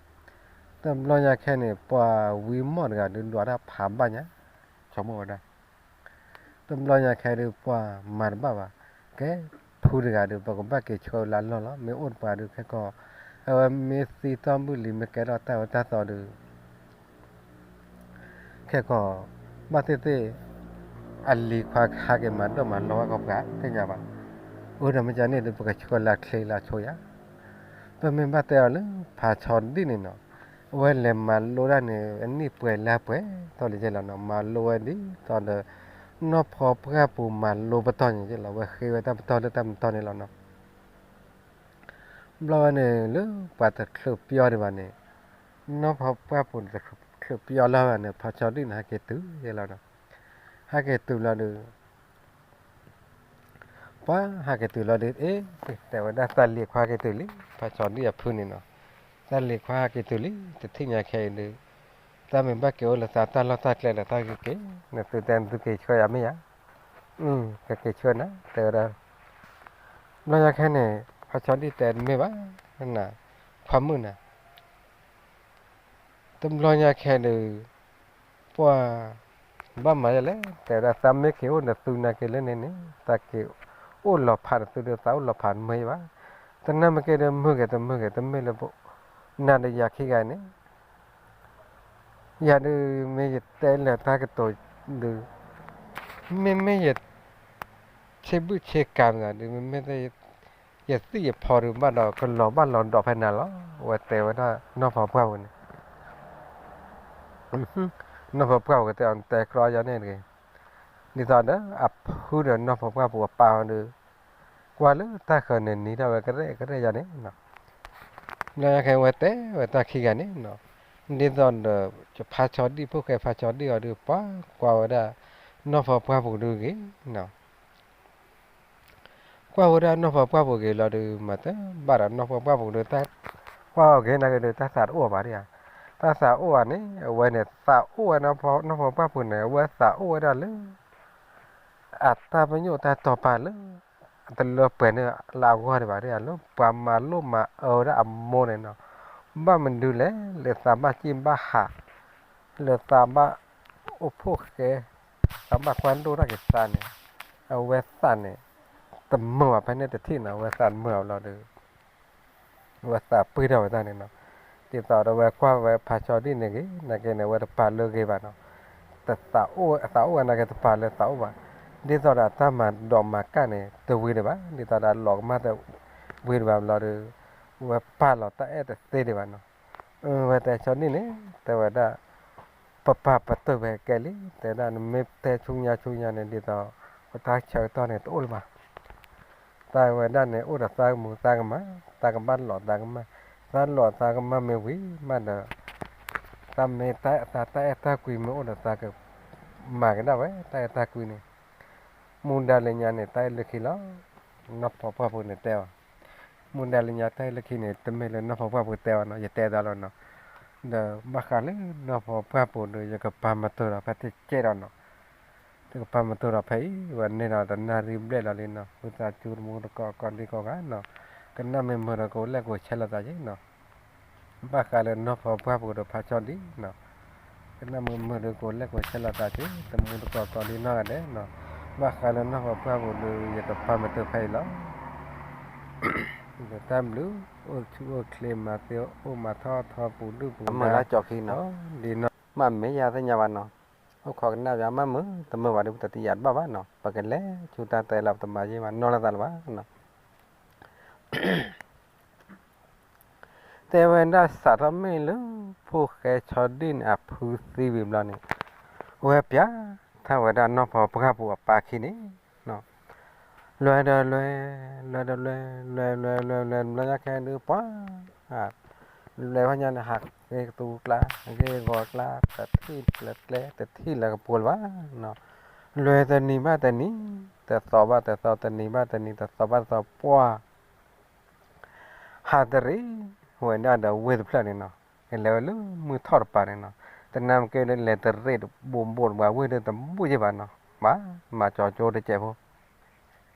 တဘျီညါခဲန့ၣ် ပှၢ်ဝံမီၢ်တဂၤဒုး ဒွးတၢ်ဖးဘၣ်ညါ ဆိကမိၣ်ဝဲဒၣ် တဘျီညါခဲဒုး ပှၢ်မၤတဘၣ်ဘၣ်, ကဲ ဖုတဂၤဒုး ပကဘၣ်က့ၤဆှၢလၢအလီၢ်လီၤ, မ့ၢ်အိၣ်တပှၤဒုး ခဲကီၢ် အဝဲမ့ၢ်သံတီၢ်မုၢ်လံၤ မ့ၢ်ကဲထီၣ်တၢ်အၢတၢ်သီဒုး ခဲကီၢ် ဘၣ်သ့ၣ်သ့ၣ် အလံၤခွါဟးက့ၤမၤဒိၣ်မၤလီဝဲကီၢ်ပှၤ သ့ၣ်ညါဘၣ်, အၢ ဒီးမ့ၢ်ကန့ၣ်ဒုး ပကဆှၢလၢအချ့လၢအဆိယၤ, ပမ့ၢ်ဘၣ်တဲအီၤလၢ ဖးဆီဒံၣ်န့ၣ်နီၤ, အဝဲလဲၤမၤလိတၢ်န့ၣ် အနံၣ်ပှဲၤလၢပှဲၤထီၣ်လံကဲလီၤနီၤ, မၤလိဝဲဒ်သိးဒီး နီၢ်ဖီပှၢ်ပူၤမၤလိပတီၢ်န့ၣ်ကဲလီၤ, အဝဲဃ့ဝဲတၢ်ပတီၢ်လၢတၢ်ပတီၢ်န့ၣ်လီၤနီၤ. ဘျီဝဲန့ၣ် လၢပှၤတချုးပျီဒံးဘၣ်န့ၣ်, နီၢ်ဖီပှၢ်ပူၤန့ၣ် တချုးပျီလီၤဘၣ်န့ၣ် ဖးဆီဒံၣ်န့ၣ် ဟဲက့ၤတုၤယဲလီၤနီၤ, ဟဲက့ၤတုၤလီၤဒီး ပှၤဟဲက့ၤတုၤလီၤဒီး အ့ တဲဝဲဒၣ် သးလံၤခွါဟဲက့ၤတုၤလံ, ဖးဆီဒံၣ်အဖုန့ၣ်နီၤ, သးလံၤခွါဟဲက့ၤတုၤလံ, တထံၣ်ညါခဲအံၤဒုး သးမ့ၢ်ဘၣ်က့ၤအိၣ်လၢသးတၢ်လီၢ်တၢ်ကျဲဒီး သးကက့ၤ, နသုတဲနသုက့ၤဆှၢယၤမ့ၢ်ဧါ, ကက့ၤဆှၢနၤ တဲဝဲဒၣ်. ဘျီညါခဲန့ၣ် ဖးဆီဒံၣ်တဲတမ့ၢ်ဘၣ်, ခွါမုၣ်နၤ တဘျီညါခဲဒုး ပှၤ ဘၣ်မၤယဲလဲၣ် တဲဝဲဒၣ် သးမ့ၢ်က့ၤအိၣ်နသုနာ်က့ၤလၢန့ၣ်န့ၣ် သးက့ၤအိၣ်လီၤဖးနသုဒီး သးအိၣ်လီၤဖးတမုာ်ဘၣ်, တနၢ်မ့ၢ်က့ၤဒီးမုာ်ဂ့ၤတမုာ်ဂ့ၤ တမ့ၢ်လၢ နၤဒီးယၤခံဂၤန့ၣ် ယၤဒုး မ့ၢ်ယတဲလၢတၢ်ကတိၤဒုး မ့မ့ၢ်ယ ဆ့ဘုၣ်ဆ့ကၤမသးဒုး မ့မ့ၢ် ယသံၣ်ယဖီဒုးဘၣ်ဒီး ကလီၤဘၣ်လီၤဒီးဖဲနၤလီၤ အဝဲတဲဝဲဒၣ်နီၢ်ဖီပှၢ်ပူၤန့ၣ်, နီၢ်ဖီပှၢ်ပူၤကတဲအီၤ နတဲကြီယၤန့ၣ်တဂ့ၤ, ဒ်သိးဒီးအဖုဒီးနီၢ်ဖီပှၢ်ပူၤအပၢ်အီၤဒုး ကွၢ်လၢတၢ်ဃၢၤန့ၣ်နံၤထီၣ်ဝဲကရဲၣ်ကရဲၣ်ယၤန့ၣ် ဘျီညါခဲအံၤဝဲတဲဝဲတၢ်ခံဂၤန့ၣ်နီၤ, ဒ်သိးဒီး ဖးဆီဒံၣ်ဖိၣ်ဃဲဖးဆီဒံၣ်အီၤဒုး ပှၤကွၢ်ဝဲဒၣ် နီၢ်ဖီပှၢ်ပူၤဒုးဂ့ၤနီၤ, ကွၢ်ဝဲဒၣ်နီၢ်ဖီပှၢ်ပူၤဂ့ၤလီၤဒုး မၤတဘၣ်ဒီးနီၢ်ဖီပှၢ်ပူၤဒုး တၢ်ကွၢ်အီၤဂ့ၤနာ်က့ၤဒုး တၢ်သးတအိၣ်ဘၣ်ဒံးဧါ, တၢ်သးအိၣ်ဧါန့ၣ် အဝဲန့ၣ် သးအိၣ်ဝဲနီၢ်ဖီပှၢ်ပူၤန့ၣ် အဝဲသးအိၣ်ဝဲဒၣ်လၢ အတၢ်ပညိၣ်တၢ်တီပာ်လၢ တလၢပှဲၤန့ၣ်လၢအဂီၢ်ဒံးဘၣ်ဒံးဧါ, လၢပှၤမၤလိမၤအၢဝဲဒၣ်အမိၢ်န့ၣ်နီၤ, ဘၣ်မနုၤလဲၣ် လၢသးဘၣ်စံၣ်ဘၣ်ဟး လၢသးဘၣ်အိၣ်ဖှိၣ်ဃဲ သးဘၣ်ကွၢ်ဒိၣ်ထီၣ်က့ၤသးန့ၣ် အဝဲသးန့ၣ် တမုာ်ဘၣ်ဖဲန့ၣ်တထံၣ်နီၤ, အဝဲသးတမုာ်ဘၣ်လီၤဒီး အဝဲသးပှ့ၤထီၣ်ဝဲတၢ်န့ၣ်နီၤ, ဒ်သိးဒီးအဝဲကွၢ်ဝဲဖးဆီဒံၣ်န့ၣ်ဂ့ၤ နာ်က့န့ၣ် အဝဲတပာ်လၢဂ့ၤဘၣ်နီၤ, သးအိၣ်ဝဲနာ်က့တပာ်လၢသးအိၣ်ဘၣ်, ဒ်သိးဒီးအတၢ်မၤဒိးမၤကၢ်န့ၣ် တဝံၤဒံးဘၣ်, ဒ်သိးဒီးအလီၤကမၣ်တဝံၤဒံးဘၣ်ဘျီဒီး အဝဲပာ်လီၤတၢ်အဲၣ်တသ့ဒံးဘၣ်နီၤ, အဝဲတဲဆီဒံၣ်န့ၣ် တဲဝဲဒၣ် ပပာ်ပတုာ်ဖဲကဲလံ, တဲဒၣ်နမ့ၢ်တဲဆူညါဆူညါန့ၣ် ဒ်သိး ပတၢ်ဆၢကတီၢ်န့ၣ်တအိၣ်လၢၤဘၣ်, တၢ်ဝဲဒၣ်န့ၣ် အိၣ်ဒီးသးကမူသးကမၣ်, သးကဘၣ်လီၤသးကမၣ်, သးလီၤသးကမၣ်မ့ၢ်ဝံၤမးဒီး သးမ့ၢ်တၢ် သးတၢ်အဲၣ်တၢ်ကွံမ့ၢ်အိၣ်ဒီးသးကမၤကဒါဝဲ တၢ်အဲၣ်တၢ်ကွံန့ၣ်, မူဒါလၢညါန့ၣ် တၢ်အဲၣ်လၢခံလီၤ, နီၢ်ဖီပှၢ်ပူၤန့ၣ်တဲအီၤ မူဒါလၢညါတၢ်အဲၣ်လၢခံန့ၣ် တမ့ၢ်လၢနီၢ်ဖီပှၢ်ပူၤတဲအီၤနီၤ, ယတဲသးလီၤနီၤ, ဒီးဘၣ်ဃးလၢနီၢ်ဖီပှၢ်ပူၤဒီး ယကပာ်မတူာ်ဒီးဖဲတကဲဒီးနီၤ, ယကပာ်မတူာ်ဒီးဖဲအံၤ ဝဲန့ၣ်ဒီးတနၣ်ရံၣ်ဘျဲၣ်လီၤလံနီၤ, ဝံသးစူၤတမူတကိးကိးဒံကိးဂၤနီၤ, ကနၣ်မ့ၢ်မုာ်ဒီးကအိၣ်လဲၣ်ကအိၣ်ဆဲးလိာ်သးက့နီၤ ဘၣ်ဃးလၢနီၢ်ဖီပှၢ်ပူၤဒီးဖးဆီဒံၣ်နီၤ, ကနၣ်မ့ၢ်မုာ်ဒီးကအိၣ်လဲၣ်ကအိၣ်ဆဲးလိာ်သးက့ တမူတကိးကိးဒံနီၢ်ဂၤဒဲးနီၤ, ဘၣ်ဃးလၢနီၢ်ဖီပှၢ်ပူၤဒီး ယကပာ်မတူာ်ဖဲအံၤလီၤ, ဒီးတၢ်ဘျုး အိၣ်ဆူၣ်အိၣ်ချ့မၤသ့အိၣ်မၤထီၣ်ထီပူၤဒုၣ်ပူၤဒါ မုာ်လၢကၠီခံနီၤ, ဒ်နီၤ မ့ၢ်ယၤသ့ၣ်ညါဘၣ်နီၤ, အိၣ်ခိးကနၣ်ယၤမ့ၢ်မုာ် တမုာ်ဘၣ်ဒီး ပတယၤတဘၣ်ဘၣ်နီၤ, ပကလဲၤဆူတၢ်တဲလီၤ ပတမၤယံာ်ဘၣ်နီတလၢ်လၢၤဘၣ်နီၤ တဲဝဲဒၣ်စးထီၣ်မ့ၢ်လၢ ဖိၣ်ဃဲဆီဒံၣ်န့ၣ် အဖုသံဝံၤဘျီန့ၣ်, အဝဲပျးထီၣ်ဝဲဒၣ်နီၢ်ဖီပှၢ်ပူၤအပၢ်ခံန့ၣ်, လွဲဒီးလွဲ, လွဲဒီးလွဲ, လွဲလွဲလွဲလွဲ ဘျီညါခဲဒုးပှၤ, လဲၤဖဲညါန့ၣ် ဟးက့ၤကသူကျါ ဟးက့ၤဂီၤကျါ တထံၣ်လၢကျဲ တထံၣ်လၢကပူၤလၢၤဘၣ်နီၤ. လဲၤတနံၤဘၣ်တနံၤ တသီဘၣ်တသီ တနံၤဘၣ်တနံၤ တသီဘၣ်တသီ ပှၢ် ဟးတရံးဝဲဒၣ်ဒီးဝ့ၢ်တဖျၢၣ်န့ၣ်နီၤ. လဲၤဝဲလၢမုၢ်ထီၣ်တပၤန့ၣ်နီၤ. တနၤမ့ၢ်ကဲဒီးလဲၤတရံးတဘိးဘိးတပှၤဝ့ၢ်ဒီးတဘိးယဲၢ်ဘၣ်နီၤ. မၤ မၤကၠီကၠိတစဲးဖိ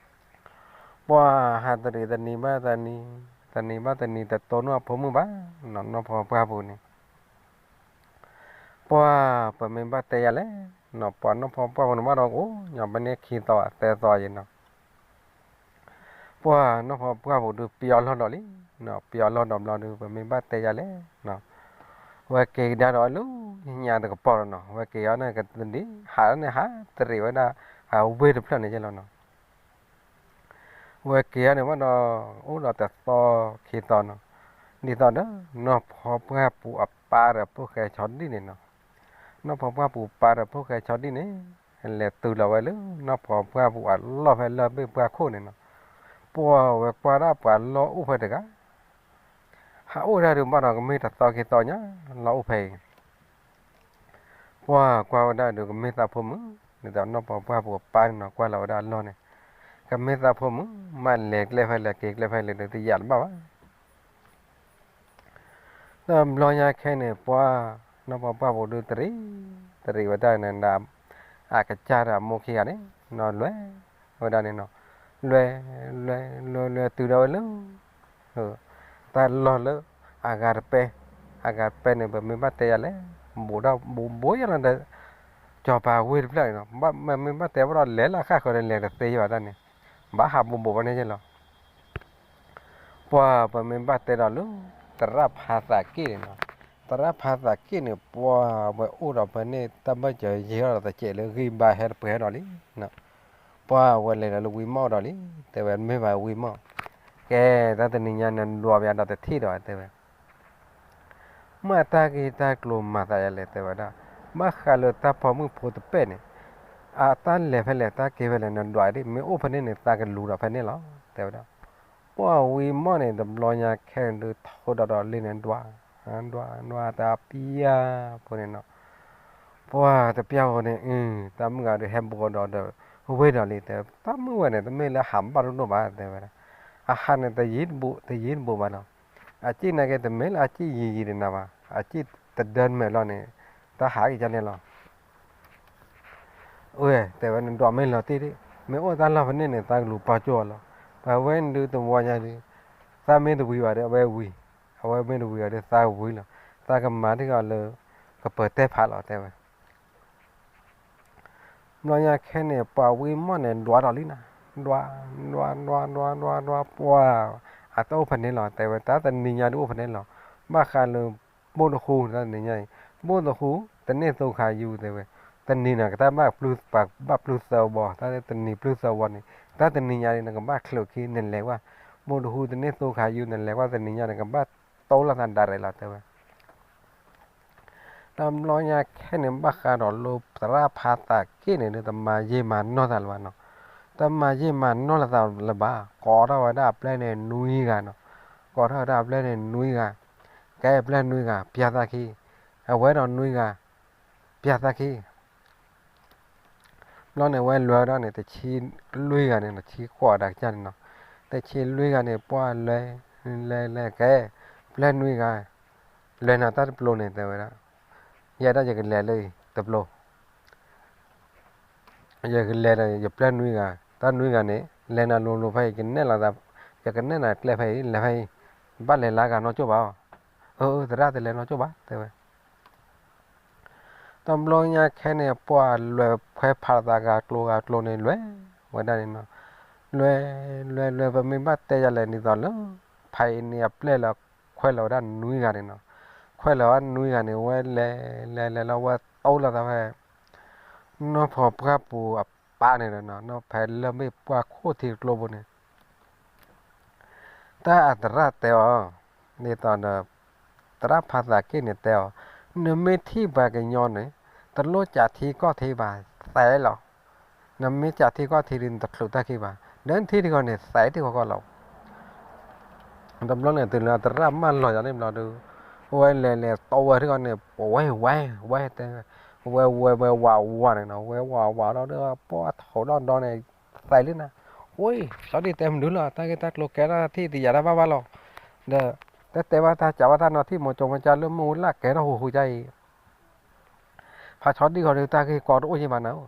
ပှၢ်ဟးတရံးတနံၤဘၣ်တနံၤ တနံၤဘၣ်တနံၤ တတိၢ်နီၣ်အဖိမုၣ်ဘၣ်နီၤ. နီၢ်ဖီပှၢ်ပူၤန့ၣ် ပှၢ်ပမ့ၢ်ဘၣ်တဲယၤလဲၣ်နီၤ. ပှၢ်နီၢ်ဖီပှၢ်ပူၤန့ၣ်ဘၣ်ဒီး အိၣ်ညီဘၣ်န့ၣ်ခံသီသၢသီယဲၢ်နီၤ. ပှၢ်နီၢ်ဖီပှၢ်ပူၤဒုးပျီလီၢ်ဒီးလံနီၤ. ပျီလီၢ်ဒီးဘျီဒုး ပမ့ၢ်ဘၣ်တဲယၤလဲၣ်နီၤ. ဝဲက့ၤကဒါဒီးလၢညါတကပီၤလီၤနီၤ. ဝဲက့ၤအီၤန့ၣ်ကဒ် ဟးန့ၣ်ဟးတရံးဝဲဒၣ် အဝ့ၢ်တဖျၢၣ်န့ၣ်ယဲၢ်လီၤနီၤ. ဝဲက့ၤအီၤန့ၣ်ဘၣ်ဒီး အိၣ်ဒီးတသီခံသီနီၤ. ဒ်သိးဒီး နီၢ်ဖီပှၢ်ပူၤအပၢ်ဒီးဖိၣ်ဃဲဆီဒံၣ်န့ၣ်နီၤ. နီၢ်ဖီပှၢ်ပူၤပၢ်ဒီးဖိၣ်ဃဲဆီဒံၣ်န့ၣ် လဲၤတုၤလီၤဝဲလၢ နီၢ်ဖီပှၢ်ပူၤအလီၢ်ဖဲလၢဘ့ၣ်ပှၢ်ခိၣ်န့ၣ်နီၤ. ပှၢ်ဝဲကွၢ်ဒၣ်ပှၤလီၢ်အိၣ်ဖဲတဂၤ ဟးအိၣ်ဒၣ်ဒုးဘၣ်ဒီးကမ့ၢ်တသီခံသီညါ လီၢ်အိၣ်ဖဲအံၤ ပှၢ်ကွၢ်ဝဲဒၣ်ဒုးကမ့ၢ်သးဖိမုၣ်, ဒ်သိးနီၢ်ဖီပှၢ်ပူၤအပၢ်န့ၣ်နီၤ ကွၢ်လီၤဝဲဒၣ်အလီၢ်န့ၣ်, ကမ့ၢ်သးဖိမုၣ်, မ့ၢ်လဲၤကျဲဖဲလဲၣ်က့ၤကျဲဖဲလဲၣ်ဒီးတယာ်တဘၣ်ဘၣ်. တဘျီညါခဲန့ၣ် ပှၢ်နီၢ်ဖီပှၢ်ပူၤဒုးတရံး, တရံးဝဲဒၣ်န့ၣ်ဒီး အကစၢ်ဒီးအမိၢ်ခံဂၤန့ၣ်နီၤ လဲၤဝဲဒၣ်န့ၣ်နီၤ, လဲၤ လဲၤ လဲၤ လဲၤတုၤဒၣ်ဝဲလၢ တၢ်လီၢ်လၢ အဂၤတပဲ, အဂၤတပဲန့ၣ် ပမ့ၢ်ဘၣ်တဲယၤလဲၣ်, ဘူးဒၣ်ဘူးဘူးယၤလီၤဒီး ကၠီၤပၤဝ့ၢ်တဖျၢၣ်န့ၣ်နီၤ, မ့မ့ၢ်ဘၣ်တဲဘၣ်ဒီးလဲၤလၢဃၣ်ဃၢၤန့ၣ် လဲၤတသ့ယဘၣ်တၢ်န့ၣ်, ဘၣ်ဟးဘူးဘူးဘၣ်န့ၣ်ယဲၢ်လီၤ. ပှၢ်ပမ့ၢ်ဘၣ်တဲဒီးလၢ သရၣ်ဖးသးက့ၣ်န့ၣ်နီၤ, သရၣ်ဖးသးက့ၣ်န့ၣ် ပှၢ်ဝဲအိၣ်ဒီးဖဲန့ၣ် တၢ်ဘၢၣ်စၢၤယဲၢ်ထီၣ်ဒီးတစဲးလၢဂံၢ်ဘါဟဲတပှဲၤဒီးလံ ပှၢ်ဝဲလဲၤဒီးလၢဝံမီၢ်ဒီးလံ, တဲဝဲမ့ၢ်ဘၣ်ဝံမီၢ်, ကဲ တၢ်တနံၤညါနဒွးပယၤဒီးတထံၣ်ဒီး တဲဝဲ, မ့ၢ်တၢ်ဂ့ၢ်တၢ်ကျိၤမၤသးယၤလဲၣ် တဲဝဲဒၣ်, ဘၣ်ဃးလၢတၢ်ပိာ်မုၣ်ဖိတပဲၢ်န့ၣ်, အတၢ်လဲၤဖဲလဲၣ်တၢ်က့ၤဖဲလဲၣ်နဒွးဒ် မ့ၢ်အိၣ်ဖဲန့ၣ်န့ၣ် သးကလူၤဒီးဖဲန့ၣ်လီၤ တဲဝဲဒၣ်. ပှၢ်ဝံမီၢ်န့ၣ် တဘျီညါခဲန့ၣ်ဒုးထီၣ်ဒီးလံန့ၣ်ဒွး, ဒွး ဒွးတပျၢ်ဖိန့ၣ်နီၤ, ပှၢ်တပျၢ်ဖိန့ၣ် တၢ်မုၣ်ဂၤဒုးဟဲဘူးဒီးဒီး ဝ့ၢ်ဒီးလံ တဲ တၢ်မုၣ်ဝဲန့ၣ် တမ့ၢ်လၢဟးဘၣ်ဒိၣ်ဒိၣ်ဘၣ် တဲဝဲဒၣ်, အဟးန့ၣ်တယံၤတဘူး တယံၤတဘူးဘၣ်နီၤ, အစ့ၣ်နာ်က့ တမ့ၢ်လၢအစ့ၣ်ယံၤယံၤဒံးနၤဘၣ်, အစ့ၣ်တဒၢနမဲာ်လီၤန့ၣ် တၢ်ဟးက့ၤကန့ၣ်လီၤ. အၢ တဲဝဲ နဒွးမ့ၢ်လီၤတံၢ်ဒံး, မ့ၢ်အိၣ်တၢ်လီၢ်ဖဲန့ၣ်န့ၣ် သးကလူၤပာ်ကၠိအီၤလီၤ, ပှၤဝဲဒုးတဝီညါဒုး, သးမ့ၢ်တဝံၤဘၣ်ဒီး အဝဲဝံၤ, အဝဲမ့ၢ်တဝံၤဘၣ်ဒီး သးဝံၤလီၤ, သးကမၤထံၣ်ကီးလၢ ကပၢၤတဲဖးလီၤ တဲဝဲ ဘျီညါခဲန့ၣ် ပှၢ်ဝံမီၢ်န့ၣ် ဒွးဒီးလံနီၤ, ဒွး ဒွး ဒွး ဒွး ဒွး ဒွး ပှၢ်, အတအိၣ်ဖဲန့ၣ်လီၤ တဲဝဲ, တၢ်တနံၤညါဒုးအိၣ်ဖဲန့ၣ်လီၤ, ဘၣ်ဃးလၢ ဘိၣ်တဃူ တၢ်တနံၤညါအံၤ, ဘိၣ်တဃူ တန့ၢ်သိခါယူၤ တဲဝဲ, တနံၤန့ၣ် ကတၢ်ဘၣ်ပျုၢ်သၢဝီ, တၢ်တနံၤပျုၢ်သၢဝီန့ၣ်, တၢ်တနံၤညါန့ၣ် နကဘၣ်ချုးခံ နလဲၤကွၢ်, ဘိၣ်တဃူ တန့ၢ်သိခါယူၤ နလဲၤကွၢ်တနံၤညါန့ၣ် ကဘၣ်တိလီၤသးဒၣ်ရဲၣ်လီၤ တဲဝဲ တဘျီညါခဲန့ၣ် ဘၣ်ဃးဒီးလၢသရၣ်ဖးသးက့ၣ်န့ၣ်ဒီး တမၤယ့ၢ်မၤနီၢ်သးလၢၤဘၣ်နီၤ, တမၤယ့ၢ်မၤနီၢ်လၢၤသးလၢၤဘၣ်, ကိးထီၣ်ဝဲဒၣ်အပျဲၢ်န့ၣ်နွံဂၤနီၤ, ကိးထီၣ်ဝဲဒၣ်အပျဲၢ်န့ၣ်နွံဂၤ, ကဲအပျဲၢ်နွံဂၤ ပျၢ်သးခံ, အဝဲဒီးနွံဂၤ ပျၢ်သးခံ ဘျီန့ၣ် ဝဲလဲၤဝဲဒၣ်န့ၣ် တဆံလွံၢ်ဂၤန့ၣ်နီၤ, ဆံဃိးဒၣ်ကစၢ်န့ၣ်နီၤ, တဆံလွံၢ်ဂၤန့ၣ် ပှၢ်လဲၤ လဲၤ လဲၤ ကဲ ပျဲၢ်နွံဂၤ, လဲၤနၤတၢ်တပျိၤန့ၣ် တဲဝဲဒၣ်, ယဲဒၣ်ယကလဲၤလၢအံၤတပျိၤ, ယကလဲၤဒီးယပျဲၢ်နွံဂၤ, တၢ်နွံဂၤန့ၣ် လဲၤနၤလိၤလိၤဖဲအံၤ ကနဲၣ်လီၤသး, ယကနဲၣ်နၤကျဲဖဲအံၤ လဲၤဖဲအံၤ, ဘၣ်လဲၤလၢအဂၤနီၢ်ကၠိၣ်ဘၣ်အီၤ, အၢ သရၣ်တလဲၤနီၢ်ကၠိၣ်ဘၣ် တဲဝဲ တဘျီညါခဲန့ၣ် ပှၢ်လဲၤခွဲးဖးလီၤသးဂၤကျိၤဂၤကျိၤန့ၣ် လဲၤဝဲဒၣ်န့ၣ်နီၤ, လဲၤ လဲၤ လဲၤ ပမ့ၢ်ဘၣ်တဲယၤလဲၣ် ဒ်သိးလၢ ဖဲအံၤန့ၣ် အပျဲၢ်လၢခွဲးလီၤဝဲဒၣ်နွံဂၤန့ၣ်နီၤ, ခွဲးလီၤဝဲနွံဂၤန့ၣ် ဝဲလဲၤ လဲၤ လဲၤလီၤ ဝဲတိလီၤသးဖဲ နီၢ်ဖီပှၢ်ပူၤအပၢ်န့ၣ်ဒီးနီၤ, နီၢ်ဖဲလၢၢ်ဘ့ၣ်ပှၢ်ခိၣ်ထံးကျိပူၤန့ၣ် တၢ်အသရၣ်တဲအီၤ, ဒ်သိးဒီး သရၣ်ဖးသးက့ၣ်န့ၣ်တဲအီၤ, နမ့ၢ်ထံၣ်ပှၤကညီန့ၣ် တလိၣ်စးထံကီၢ်ထံဘၣ်, သဲးလီၤ. နမ့ၢ်စးထံကီၢ်ထံဒီး နတချုးတၢ်ခံဘၣ်, ဒီးနထံၣ်ထံကီၢ်န့ၣ် သဲးထံကီၢ်ကီၢ်လီၤ. တဘျီန့ၣ် တုၤလၢအသရၣ်မၢလီၤယၤန့ၣ်ဘျီဒီး ပဝဲလဲၤလဲၤတီဝဲထံဂီၤန့ၣ် ပဝဲဝဲဝဲတဲ ဝဲဝဲဝဲဝးဝးန့ၣ်နီၤ ဝဲဝးဝးလီၤဒီး ပှၢ်ထိးဒီၣ်ဒီန့ၣ် သဲးလံနၤ, ဝဲ ဆီဒံၣ်တဲမနုၤလီၤ တၢ်ဂ့ၢ်တၢ်ကျိၤကဲထီၣ်ထံၣ်တယာ်တၢ်ဘၣ်ဘၣ်လီၤ, ဒီး တတဲဘၣ်တၢ်ကးဘၣ်တၢ်နီၤထံၣ်မိၤကၠိမၤကၠၢ်လၢမုၢ်ဝဲလၢကဲထီၣ်ဟူးဟူးကါအံၤ ဖးဆီဒံၣ်ဃီဒီး တၢ်ဂ့ၢ်ကီတအိၣ်ယံၤဘၣ်နၤ,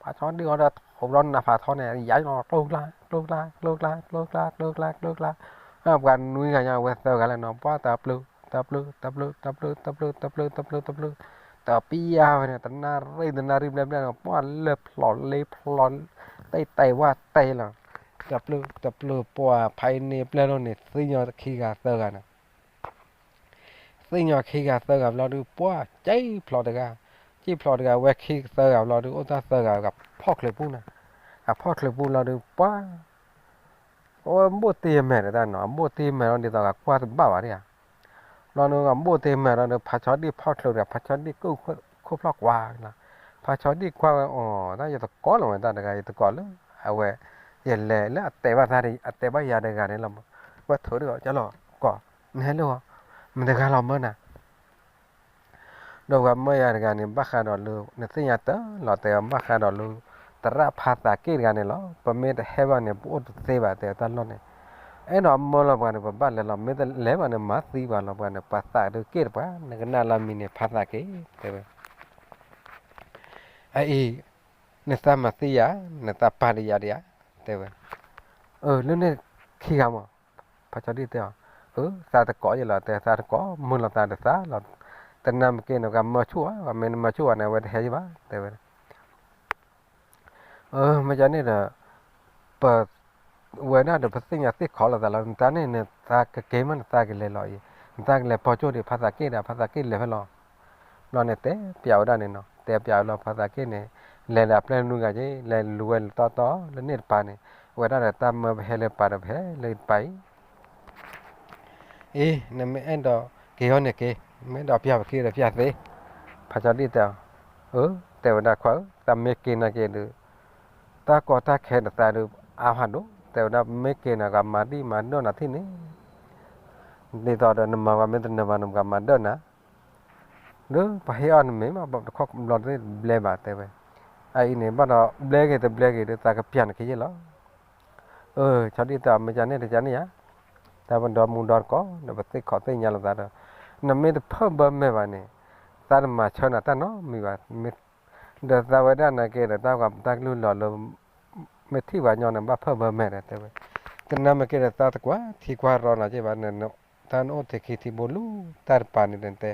ဖးဆီဒံၣ်ဃီဒီး ထိးဘျီနးဖးထီန့ၣ် ယၤနီၤ ကျိကျါ ကျိကျါ ကျိကျါ ကျိကျါ ကျိကျါ, ပှၤနွံဂၤညါဝဲသၢဂၤလၢနီၤ ပှၢ်တၢ်ပျုၢ် တၢ်ပျုၢ် တၢ်ပျုၢ် တၢ်ပျုၢ် တၢ်ပျုၢ် တၢ်ပျုၢ် တၢ်ပျုၢ် တၢ်ပျုၢ် တပျုၢ်ယါဝဲန့ၣ် တနၣ်ရံၣ်တနၣ်ရံၣ်ဘျဲၣ်ဘျဲၣ်နီၤ ပှၢ်လၢဖျိးလ့ဖျိး တဲတဲဝဲတဲလီၤ, တၢ်ပျုၢ် တၢ်ပျုၢ် ပှၢ်ဖးအံၤန့ၣ်ပျဲၢ်လိာ်န့ၣ် သ့ၣ်ညါခံဂၤသၢဂၤန့ၣ် သ့ၣ်ညါခံဂၤသၢဂၤဘျီဒုး ပှၢ်ကံၣ်ဖျိးတဂၤ, ကံၣ်ဖျိးတဂၤဝဲခံသၢဂၤဘျီဒုး အိၣ်တၢ်သၢဂၤဂၤဖီၣ်ချၢပူၤန့ၣ်, အဖီၣ်ချၢပူၤလီၤဒုး ပှၢ် အဝဲဘိၣ်တ့မဲာ်တၢ်နီၤ အဘိၣ်တ့မဲာ်လီၤဒ်သိးဂၤကွၢ်တဘၣ်ဘၣ်ဒၣ်ဧါ, လီၤဒုးဂၤဘိၣ်တ့မဲာ်လီၤဒုး ဖးဆီဒံၣ်ဖီၣ်ချၢတဂၤ ဖးဆီဒံၣ်ကိၢ်ခိၣ်ဖျီၣ်ကွၢ်လီၤ, ဖးဆီဒံၣ်ကွၢ်ဝဲအီၤ တၢ်ယတကိးလီၤဝဲတၢ်တဂၤ ယတကိးလၢ အဝဲ ယလဲၤလၢအတဲဘၣ်တၢ် အတဲဘၣ်ယၤတဂၤန့ၣ်လီၤ, ဝဲထုးဒုးအီၤ ကၠီလီၤ ကိး နဟဲလၢအီၤ မတၤတဂၤလီၤမၢနၤ ဒီးပှၤမၢယၤတဂၤန့ၣ် ဘၣ်ဃးဒီးလၢ နသ့ၣ်ညါတၢ်လီၤတဲအီၤ ဘၣ်ဃးဒီးလၢ သရၣ်ဖးသးက့ၣ်တဂၤန့ၣ်လီၤ. ပမ့ၢ်တဟဲဘၣ်န့ၣ် ပအိၣ်တသ့ဘၣ်တဲတၢ်လီၢ်န့ၣ်, အဲၣ်ဒိးမၢလီၤပှၤန့ၣ် ပဘၣ်လဲၤလီၤ မ့ၢ်တလဲၤဘၣ်န့ၣ် မၤသံပှၤလီၤပှၤန့ၣ် ပှၤသးဒုးက့ၣ်တပှၤ နကနၣ်လီၤမံၤန့ၣ် ဖးသးက့ၣ် တဲဝဲ အအံၤ နသးမၤသံယၤ နသးပာ်ဒံးယၤဒံးဧါ တဲဝဲ, အၢ လၢန့ၣ်ခံဂၤမး, ဖးဆီဒံၣ်တဲအီၤ, အၢ သးတကိးယလီၤ တဲသးတကိး မုၢ်လီၤသးဒီးသးလီၤ, တနၤမ့ၢ်က့ၤန့ၣ် ကမၢဆူၣ်ဧါ မ့ၢ်နမၢဆူၣ်ဧါန့ၣ် အဝဲတဟဲယဘၣ် တဲဝဲ, အၢ မ့ၢ်ကန့ၣ်ဒီး ပ ဝဲဒၣ်ဒီးပသ့ၣ်ညါသ့ၣ်ခီလိာ်သးလီၤ နတၢ်န့ၣ် နသးကက့ၤမး နသးကလဲၤလီၤအံၤ နသးကလဲၤပိာ်ကၠိဒံး ဖးသးက့ၣ်ဒီး ဖးသးက့ၣ်လဲၤဖဲလီၤ ဘျီန့ၣ်တဲပျးဝဲဒၣ်န့ၣ်နီၤ တဲပျးဝဲလီၤ ဖးသးက့ၣ်န့ၣ် လဲၤဒီးအပျဲၢ်နွံဂၤက့ၤ လဲၤလူၤဝဲလၢတီတီ လၢန့ၣ်တပၤန့ၣ် ဝဲဒၣ်ဒီးတၢ်မၢပဟဲလၢပၤဒီးပဟဲလၢတပၤအံၤ အ့ နမ့ၢ်အဲၣ်ဒိးက့ၤဟီန့ၣ်က့ၤ မ့ၢ်အဲၣ်ဒိးပျၢ်ပခံဒီးပျၢ်သ့, ဖးဆီဒံၣ်တဲအီၤ, အၢ တဲဝဲဒၣ်ခွါဧၢ သးမ့ၢ်က့ၤနာ်က့ၤဒီး တၢ်ကီတၢ်ခဲနသးဒီး အါဖးဒိၣ် တဲဝဲဒၣ် မ့ၢ်က့ၤနၤ ကမၤဒံၣ်မၤဒၢၣ်နၤထံၣ်န့ၣ်, ဒ်သိးဒီးနမၤပှၤမ့ၢ်တနၢၤဘၣ်န့ၣ် ပကမၤဒၢၣ်နၤ, ဒီးပှၤဟ့ၣ်အီၣ်နမ့ၢ်ဘၣ် တခီဘျီတဘျဲဘၣ်တဲဝဲ, အအံၤန့ၣ် ဘၣ်ဒီးဘျဲက့ၤတဘျဲက့ၤဒီး သးကပျၢ်နခံယ့ၢ်လီၤ အၢ ဆီဒံၣ်တဲအီၤ မ့ၢ်ကန့ၣ်တကန့ၣ်ဧါ, တၢ်ပဒီမူဒီတကိး ဒီးပသ့ၣ်ခီၣ်သ့ၣ်ညါလိာ်သးဒီး နမ့ၢ်တဖၢၣ်ဘၢမဲာ်ဘၣ်န့ၣ် သးတမၤဆၢနၤတၢ်နီတမံၤဘၣ်, ဒီးသးဝဲဒၣ်နာ်က့ၤဒီး တၢ်ဂီၤတၢ်ကလုၢ်လီၤလၢ မ့ၢ်ထံၣ်ပှၤညီန့ၣ် ဘၣ်ဖၢၣ်ဘၢမဲာ်ဒီးတဲဝဲ, တနၤမ့ၢ်က့ၤဒီး သးတကွၢ်ထံကွၢ်ရီနၤက့ၤဘၣ်န့ၣ် တၢ်နအိၣ်ထဲခံထံဘိလူၤတၢ်တပၤန့ၣ်တဲ,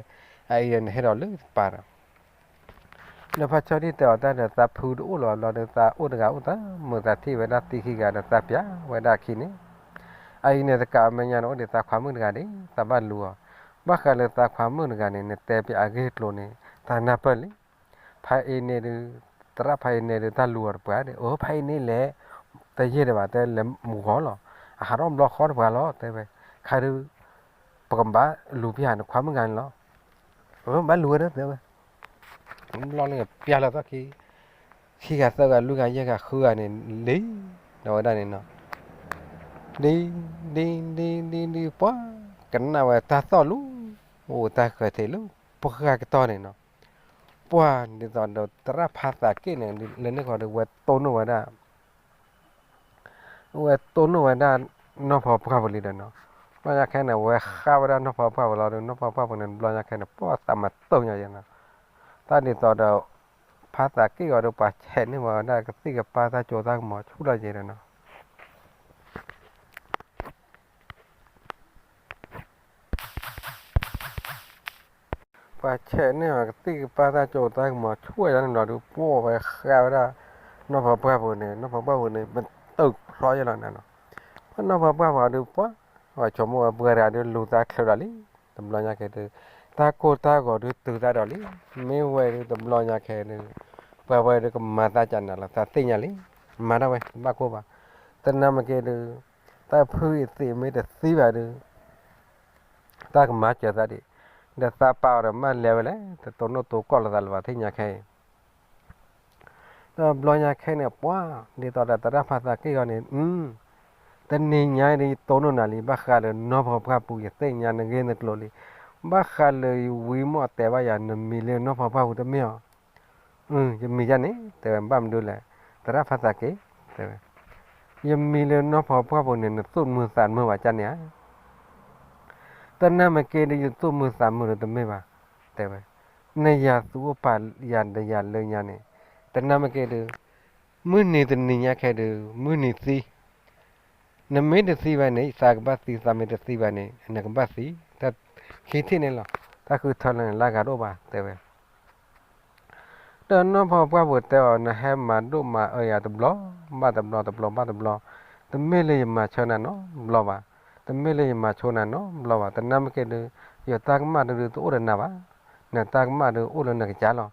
အအံၤဒီးနဟဲဒီးလၢတပၤဒီး ဒီးဖါဆၢဒံၣ်တဲအီၤတၢ်ဒီး သးဖုတအိၣ်လီၤဘျီဒီး သးအိၣ်တဂၤအိၣ်သးမုာ်သးထံၣ်ဝဲဒၣ်သံခံဂၤဒီး သးပျၢ်ဝဲဒၣ်ခံန့ၣ်, အအံၤန့ၣ် တကးအမဲာ်ညါန့ၣ် အိၣ်ဒံးသးခွါမုၣ်တဂၤဒံး သးဘၣ်လူၤအီၤ, ဘၣ်ဃးလၢသးခွါမုၣ်တဂၤန့ၣ် နတဲပျးအဂ့ၢ်အကျိၤန့ၣ် သးနၢ်ပၢၢ်လံ, ဖါအ့န့ၣ်ဒုး သရၣ်ဖါအ့န့ၣ်ဒုး တၢ်လူၤအီၤတပှၤဒီး အၢ ဖါအ့န့ၣ်လဲၤ တယံာ်ဒံးဘၣ် တဲလဲၤမုာ်ဂီၤလီၤ, အဟးထီၣ်ဘျီဃီတပှၤလီၤ တဲဝဲ, ခါဒုး ပကဘၣ်လူၤပျၢ်နခွါမုၣ်ဂၤန့ၣ်လီၤ, အၢ ဘၣ်လူၤဝဲဒီး တဲဝဲ, ဘျီန့ၣ်ပျၢ်လီၤသီၣ်ခံ ခံဂၤသၢဂၤလွံၢ်ဂၤယဲၢ်ဂၤဃုဂၤန့ၣ် လံ ဒီးဝဲဒၣ်န့ၣ်နီၤ, ဒ် ဒ် ဒ် ဒ် ဒ် ပှၤ ကနၣ်ဝဲတၢ်သီၣ်လူၤ အိၣ်တၢ်ဃၢၤထံးလၢ ပှၢ်ကတီၢ်န့ၣ်နီၤ, ပှၤ ဒ်သိးဒီးသရၣ်ဖါသးက့ၣ်န့ၣ် လၢန့ၣ်ဃီဒီး ဝဲတိၢ်နီၣ်ဝဲဒၣ် ဝဲတိၢ်နီၣ်ဝဲဒၣ် နီၢ်ဖီပှၢ်ပူၤလံဒီးနီၤ, ဘျီညါခဲန့ၣ် ဝဲဃၣ်ဝဲဒၣ်နီၢ်ဖီပှၢ်ပူၤလီၤဒီး နီၢ်ဖီပှၢ်ပူၤန့ၣ် ဘျီညါခဲန့ၣ် ပှၢ်သးမၤတိၢ်ညါယဲနီၤ, တၢ်ဒ်သိးဒီး ဖါသးက့ၣ်ဂီၤဒီး ပှၤဆဲးန့ၢ်ဝဲဒၣ်ကသံၣ်ကပၢ်တၢ်ကၠိတၢ်ကမီၤဆူၣ်လီၤယဲဒီးနီၤ ပှၤဆဲးန့ၢ်အီၤကသံၣ်ကပၢ်တၢ်ကၠိတၢ်ကမီၤဆူၣ်ဝဲဒၣ်န့ၣ်ဘျီဒီး ပှၢ်ဝဲဃၣ်ဝဲဒၣ် နီၢ်ဖီပှၢ်ပူၤန့ၣ် နီၢ်ဖီပှၢ်ပူၤန့ၣ် ပတုာ်ဖျီယဲလီၤန့ၣ်နီၤ, ပှၢ်နီၢ်ဖီပှၢ်ပူၤဒီး ပှၢ် ပှၤဆိကမိၣ်ဝဲပှၤတဂၤဒီးလူၤသးချၢဒီးလံ, တဘျီညါခဲဒီး တၢ်ကိၢ်တၢ်ဂီၤဒီးတုၤသးဒီးလံ, မ့ၢ်ဝဲဒီးတဘျီညါခဲဒီး ပှၤဝဲဒီးကမၤသးကနၤလီၤ သးသ့ၣ်ညါလံ, မၤဒၣ်ဝဲ တဘၣ်ကိၢ်ဘၣ်, တနၤမ့ၢ်က့ၤဒီး တၢ်ဖုအံၤသ့ၣ်မ့ၢ်တသံဘၣ်ဒီး တၢ်ကမၤစၢၤသးဒံး, ဒီးသးပာ်အီၤဒီးမ့ၢ်လဲၤဝဲလဲၣ် တတိၢ်နီၣ်တိၢ်ကီၢ်လိာ်သးလၢၤဘၣ် သ့ၣ်ညါခဲအံၤ, ဒီးဘျီညါခဲန့ၣ် ပှၤ ဒ်သိးဒီးသရၣ်ဖါသးက့ၣ်ဂီၤန့ၣ် တနံၤညါအံၤဒီးယတိၢ်နီၣ်နၤလံ ဘၣ်ဃးဒီးနီၢ်ဖီပှၢ်ပူၤ ယသ့ၣ်ညါနဂ့ၢ်နကျိၤလံ, ဘၣ်ဃးလၢယဝံမိၢ်တဲဘၣ်ယၤ နမံၤလၢနီၢ်ဖီပှၢ်ပူၤတမ့ၢ်အီၤ. ယမံၤယၤန့ၣ် တဲဝဲ ဘၣ်မနုၤလဲၣ်, သရၣ်ဖးသးက့ၤ, တဲဝဲ, ယမံၤလၢနီၢ်ဖီပှၢ်ပူၤန့ၣ် နသူၣ်မုာ်သးမုာ်ဘၣ်ကန့ၣ်ဧါ. တနာ်မ့ၢ်က့ဒီး ယသူၣ်မုာ်သးမုာ်ဒီးတမ့ၢ်ဘၣ်, တဲဝဲ, နယၤသူအိၣ်ပာ်ယၤဒီးယၤလၢညါန့ၣ်, တနာ်မ့ၢ်က့ဒီး, မုၢ်နံၤတနံၤညါခဲဒီး မုၢ်နံၤသံ နမ့ၢ်တသံဘၣ်န့ၣ် သးကဘၣ်သံ, သးမ့ၢ်တသံဘၣ်န့ၣ် နကဘၣ်သံ, တၢ်ခံထံၣ်န့ၣ်လီၤ, တၢ်ဃုထၢလၢနလၢဂၤတအိၣ်ဘၣ် တဲဝဲ. ဒီးနီၢ်ဖီပှၢ်ပူၤတဲအီၤ နဟဲမၤဒိၣ်မၤအၢယၤတဘျီဘၣ်တဘျီ တဘျီဘၣ်တဘျီ, တမ့ၢ်လၢယမၤဆၢနၤနီတဘျီဘၣ်, တမ့ၢ်လၢယမၤဆိနၤနီတဘျီဘၣ်, တနာ်မ့ၢ်က့ဒီး ယတၢ်ကမၣ်တဒုတအိၣ်ဒီးနၤဘၣ်, နတၢ်ကမၣ်ဒုအိၣ်လၢနကစၢ်လီၤ.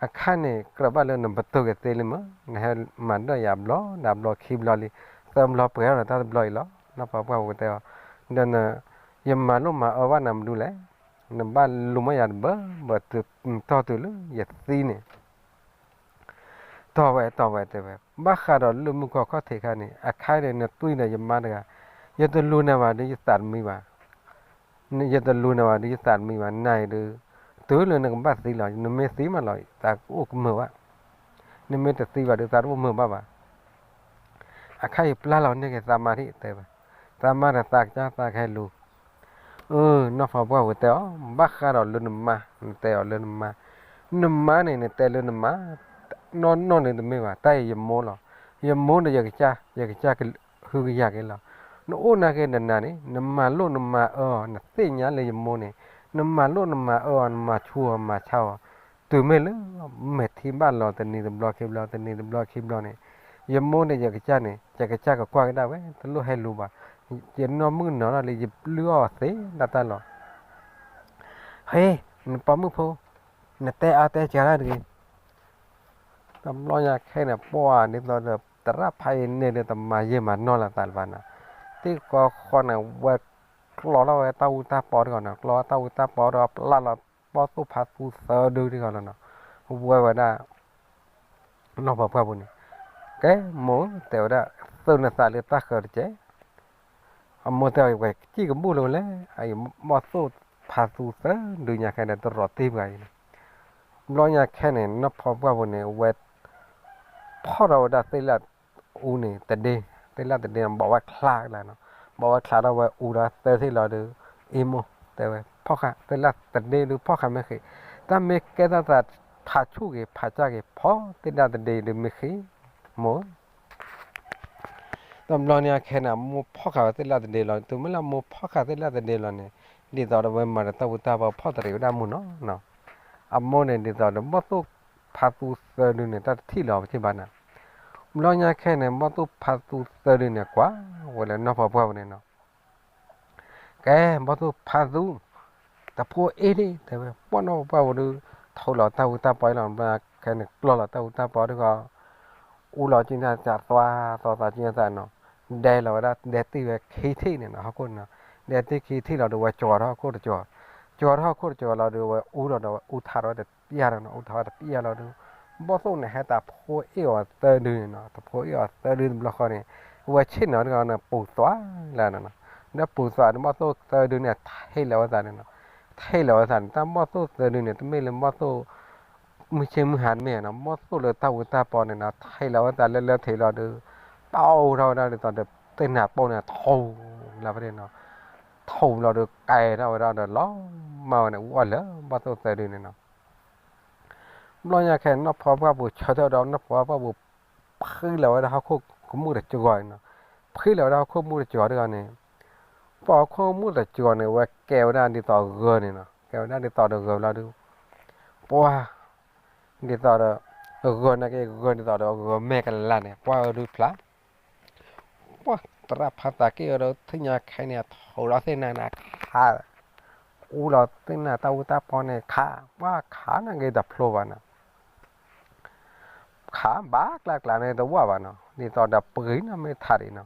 အခါန့ၣ် ကြၢးဘၣ်လၢနပတုာ်က့ၤသ့လံမ့ၢ်, နဟဲမၤဒိၣ်ယၤဘျီဒၣ်ဘျီခံဘျီလံ, သၢဘျီပှဲၤထီၣ်ဒီးတၢ်တဘျီအံၤလီၤ. နီၢ်ဖီပှၢ်ပူၤတဲအီၤ, ဒီး ယမၤလိၣ်မၤအၢဘၣ်နၤမနုၤလဲၣ်, နဘၣ်လူၤမၢ်ယၤတဘၢဘၢ တီၢ်တုၤလၢယသံန့ၣ် တီၢ်ဝဲ တီၢ်ဝဲ တဲဝဲ, ဘၣ်ဃးဒီးလၢမူကီၢ်ခီၣ်ထံးခါန့ၣ် အခါန့ၣ် နတွံၢ်ဒီးယမါတဂၤ, ယတလူၤနၤဘၣ်ဒီးယသးတမံဘၣ်, ယတလူၤနၤဘၣ်ဒီးယသးတမံဘၣ်, နၤအံၤဒီး တုၤလၢနကဘၣ်သံလီၤ, နမ့ၢ်သံမးလီၤ သးကအိၣ်ကမုာ်ဘၣ်, နမ့ၢ်တသံဘၣ်ဒီးသးတအိၣ်မုာ်ဘၣ်ဘၣ်. အခါယပျၢ်လီၤန့ၢ်က့ၤသးမါထံၣ် တဲဝဲ, သးမါဒီးသးကစၢ်သးကဟဲလူၤ အၢ နီၢ်ဖီပှၢ်ပူၤတဲအီၤ ဘၣ်ဃးဒီးလၢနမါ, နတဲအီၤလၢနမါ, နမါန့ၣ် နတဲလၢနမါ, နီၢ်နီၢ်န့ၣ်တမ့ၢ်ဘၣ်, တၢ်အံၤယမိၢ်လီၤ, ယမိၢ်ဒီးယကစၢ်, ယကစၢ်ကဟုကယာ်က့ၤလီၤ. နအိၣ်နာ်က့ၤနနၤန့ၣ် နမၤလိၣ်နမၤအၢအီၤ, နသ့ၣ်ညါလၢယမိၢ်န့ၣ် နမၤလိၣ်နမၤအၢအီၤ, နမၤဆူၣ်အီၤမၤဆါအီၤ, တုၤမ့ၢ်လၢ မဲာ်ထံဘၣ်လီၤ တနံၤတဘျီခံဘျီ တနံၤတဘျီခံဘျီန့ၣ်, ယမိၢ်ဒီးယကစၢ်န့ၣ် ယကစၢ်ကကွၢ်ကဒါဝဲ တလိၣ်ဟဲလူၤဘၣ်, ယနီၢ်မုၣ်ကနီၤထီၣ်လံ ယလုၢ်အီၣ်အီၤသ့ဒၣ်တၢ်လီၤ. ဟ့, နပိာ်မုၣ်ဖိ, နတဲအါတဲစှၤတၢ်တဂ့ၤ. တဘျီညါခဲန့ၣ် ပှၤဒ်သိးဒီး သရၣ်ဖးအံၤန့ၣ်ဒီး တမၤယံာ်မၤနီၢ်လၢသးလၢၤဘၣ်နီၤ, သ့ၣ်ကီဃီန့ၣ် ဝဲကျီထီၣ်ဝဲတၢ်အူတၢ်ပီတဂီၢ်နီၤ, ကျီတၢ်အူတၢ်ပီတဂီၢ် ပျၢ်လီၤ ဘီၣ်သိၣ်ဖးသူသၢဒုတဂီၢ်လီၤနီၤ, ဝဲဝဲဒၣ် နီၢ်ဖီပှၢ်ပူၤန့ၣ်, ကဲမိၢ် တဲဝဲဒၣ်, သုးနသးလၢတၢ်ဃၢၤတကဲး, အမိၢ်တဲအီၤ ဝဲကစံၣ်ကဘူၣ်လၢၤဝဲလဲၣ်, အအံၤဘီၣ်သိၣ်ဖးသူသၢဒုညါခဲဒီး တရီးတ့ၢ်ပှၤအံၤန့ၣ်, ဘျီညါခဲန့ၣ် နီၢ်ဖီပှၢ်ပူၤန့ၣ် ဝဲ ဖီၣ်ထီၣ်ဝဲဒၣ်သ့ၣ်လၣ်အူန့ၣ် တဒ့, သ့ၣ်လၣ်တဒ့န့ၣ် ဘၣ်ဝဲချါလၢနီၤ, ဘၣ်ဝဲချါထီၣ်ဝဲအူဒီးသၢထံၣ်လီၤဒီး, အ့မိၢ် တဲဝဲ, ဖီၣ်ဃာ်သ့ၣ်လၣ်တဒ့ဒုးဖီၣ်ဃာ်မ့ၢ်ဃ့, တၢ်မ့ၢ်ကဲထီၣ်သးဖးဆူၣ်က့ၤ ဖးစၢ်က့ၤ ဖီၣ်သ့ၣ်လၣ်တဒ့ဒုးမ့ၢ်ဃ့, မိၢ် တဘျီညါခဲန့ၣ် အမိၢ်ဖီၣ်ဃာ်ဝဲသ့ၣ်လၣ်တဒ့လီၤ, တုၤမ့ၢ်လၢအမိၢ်ဖီၣ်ဃာ်သ့ၣ်လၣ်တဒ့လီၤန့ၣ်, ဒ်သိးဒီးဝဲမၤဒီးတၢ်အူတၢ်ပီ ဖီၣ်တရံးဝဲဒၣ်မုၢ်နီၤနီၤ, အမိၢ်န့ၣ် ဒ်သိးဒီးဘီၣ်သိၣ်ဖးသူသၢဒုန့ၣ် တၢ်တထံၣ်လီၤပထံၣ်ဘၣ်နၤ, ဘျီညါခဲန့ၣ် ဘီၣ်သိၣ်ဖးသူသၢဒုန့ၣ် ကွၢ်ဝဲလၢနီၢ်ဖီပှၢ်ပူၤန့ၣ်နီၤ ကဲ ဘီၣ်သိၣ်ဖးသူ, တဖိအ့ၣ်ဒၣ် တဲဝဲ, ပှၢ်နီၢ်ဖီပှၢ်ပူၤဒီး ထိးလီၤတၢ်အူတၢ်ပီအံၤလီၤ, ဘျီခဲန့ၣ် ကျီလီၤတၢ်အူတၢ်ပီတဂီၢ်, အူလီၤက့ၤန့ၣ် သးသွါသွါသွါက့ၤသးနီၤ, ဒဲလီၤဝဲဒၣ် ဒဲတံၢ်ဝဲခံထံၣ်န့ၣ်နီၤ ဟီၣ်ခိၣ်န့ၣ်နီၤ, ဒဲတံၢ်ခံထံၣ်လီၤဒီး ဝဲကၠီၤထီၣ်ဟီၣ်ခိၣ်တကၠီၤ, ကၠီၤထီၣ်ဟီၣ်ခိၣ်တကၠီၤလီၤဒီး ဝဲအူလီၤဒီး ဝဲအူထးထီၣ်ဝဲတပျၢ်ဒီးနီၤ, အူထးဝဲတပျၢ်လီၤဒီး ဘီၣ်သိၣ်န့ၣ် ဟဲတဖိအ့ၣ်အီၤသၢဒုန့ၣ်နီၤ, တဖိအ့ၣ်အီၤသၢဒုတဘျီဃီန့ၣ်, ဝဲဆ့ၣ်နီၤတဂီၢ်န့ၣ် ပူၤသွါလၢနီၤ, ဒီးပူၤသွါဒီး ဘီၣ်သိၣ်သၢဒုန့ၣ် ထံၣ်လီၤဝဲသးန့ၣ်နီၤ, ထံၣ်လီၤဝဲသးန့ၣ် တၢ်ဘီၣ်သိၣ်သၢဒုန့ၣ် တမ့ၢ်လၢဘီၣ်သိၣ် မုၢ်ဆ့ၣ်မုၢ်ဟါတမ့ၢ်နီၤ, ဘီၣ်သိၣ်လၢတၢ်အူတၢ်ပီန့ၣ်နီၤ, ထံၣ်လီၤဝဲသးလၢလၢထံးလီၤဒီး ပာ်အိၣ်ထီၣ်ဝဲဒၣ်ဒ်သိးဒီး သ့ၣ်နၤပိၢ်န့ၣ် ထူလီၤဖဲန့ၣ်နီၤ, ထူလီၤဒီး ကဲထီၣ်ဝဲဒၣ်ဒီး လီၤမၢ်ဝဲန့ၣ် အူအီၣ်လၢဘီၣ်သိၣ်သၢဒုန့ၣ်နီၤ. ဘျီညါခဲ နီၢ်ဖီပှၢ်ပူၤဆၢထၢၣ်ဒီး နီၢ်ဖီပှၢ်ပူၤ ဖှံလီၤဝဲဒၣ်ဟီၣ်ခိၣ်ကမူၣ်တကၠီၤန့ၣ်နီၤ, ဖှံလီၤဝဲဒၣ်ဟီၣ်ခိၣ်မူၣ်တကၠီၤတဂီၢ်န့ၣ်, ပှၤဟီၣ်ခိၣ်မူၣ်တကၠီၤန့ၣ် ဝဲကဲဝဲဒၣ်ဒ်သိးဂၢၤန့ၣ်နီၤ, ကဲဝဲဒၣ်ဒ်သိးဒီးဂၢၤလီၤဒီး ပှၤ ဒ်သိးဒီး ဂၢၤန့ၣ်က့ ဂၢၤဒ်သိးဒီးဂၢၤမဲာ်ကလၤန့ၣ် ပှၤအၢဒုဖျါ ပှၤသရၣ်ဖးသးက့ၢ်အီၤဒီး ထံၣ်ညါခဲန့ၣ် အထူးလီၤသ့ၣ်နၤန့ၣ် ခး, အူလီၤသ့ၣ်နၤတၢ်အူတၢ်ပီန့ၣ်ခး, ပှၤခးန့ၣ်က့တဖျိဘၣ်နီၤ, ခးဘၣ်ကျါကျါန့ၣ်တဝၢ်ဘၣ်နီၤ, ဒ်သိးဒီးပှ့ၤနီၣ်မ့ၢ်ထးဒံးနီၤ,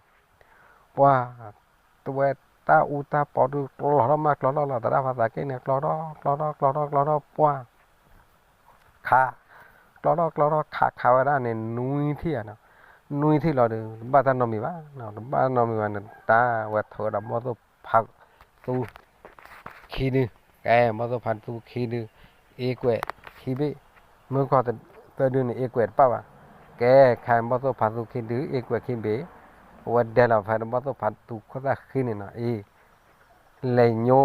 ပှၤ တဝဲတၢ်အူတၢ်ပီဒုးကျီထီၣ်မးကျီထီၣ်လီၤ, သရၣ်ဖးသးက့ၢ်န့ၣ် ကျီထီၣ် ကျီထီၣ် ကျီထီၣ် ကျီထီၣ် ပှၤ ခး, ကျီထီၣ်ကျီထီၣ်ခးခးဝဲဒၣ်န့ၣ် နွံထံၣ်ဧါနီၤ, နွံထံၣ်လီၤဒီး တဘၣ်တၢ်နီတမံၤဘၣ်နီၤ, တဘၣ်နီတမံၤဘၣ်န့ၣ် တၢ်ဝဲထုးဒီးဘီၣ်သိၣ်ဖးသူ ခံဒု ကဲ ဘီၣ်သိၣ်ဖါသူခံဒု အ့ကွဲးခံဘ့ၣ်, မုၢ်ကီၢ်သၢဒုန့ၣ် အ့ကွဲးတပၣ်ဘၣ်. ကဲ ခါဘီၣ်သိၣ်ဖါသူခံဒု အ့ကွဲးခံဘ့ၣ်, အဝဲဒဲလီၤဖဲဒီးဘီၣ်သိၣ်ဖါသူခိၣ်သၣ်ဃံန့ၣ်နီၤ အ့ လဲၤညိ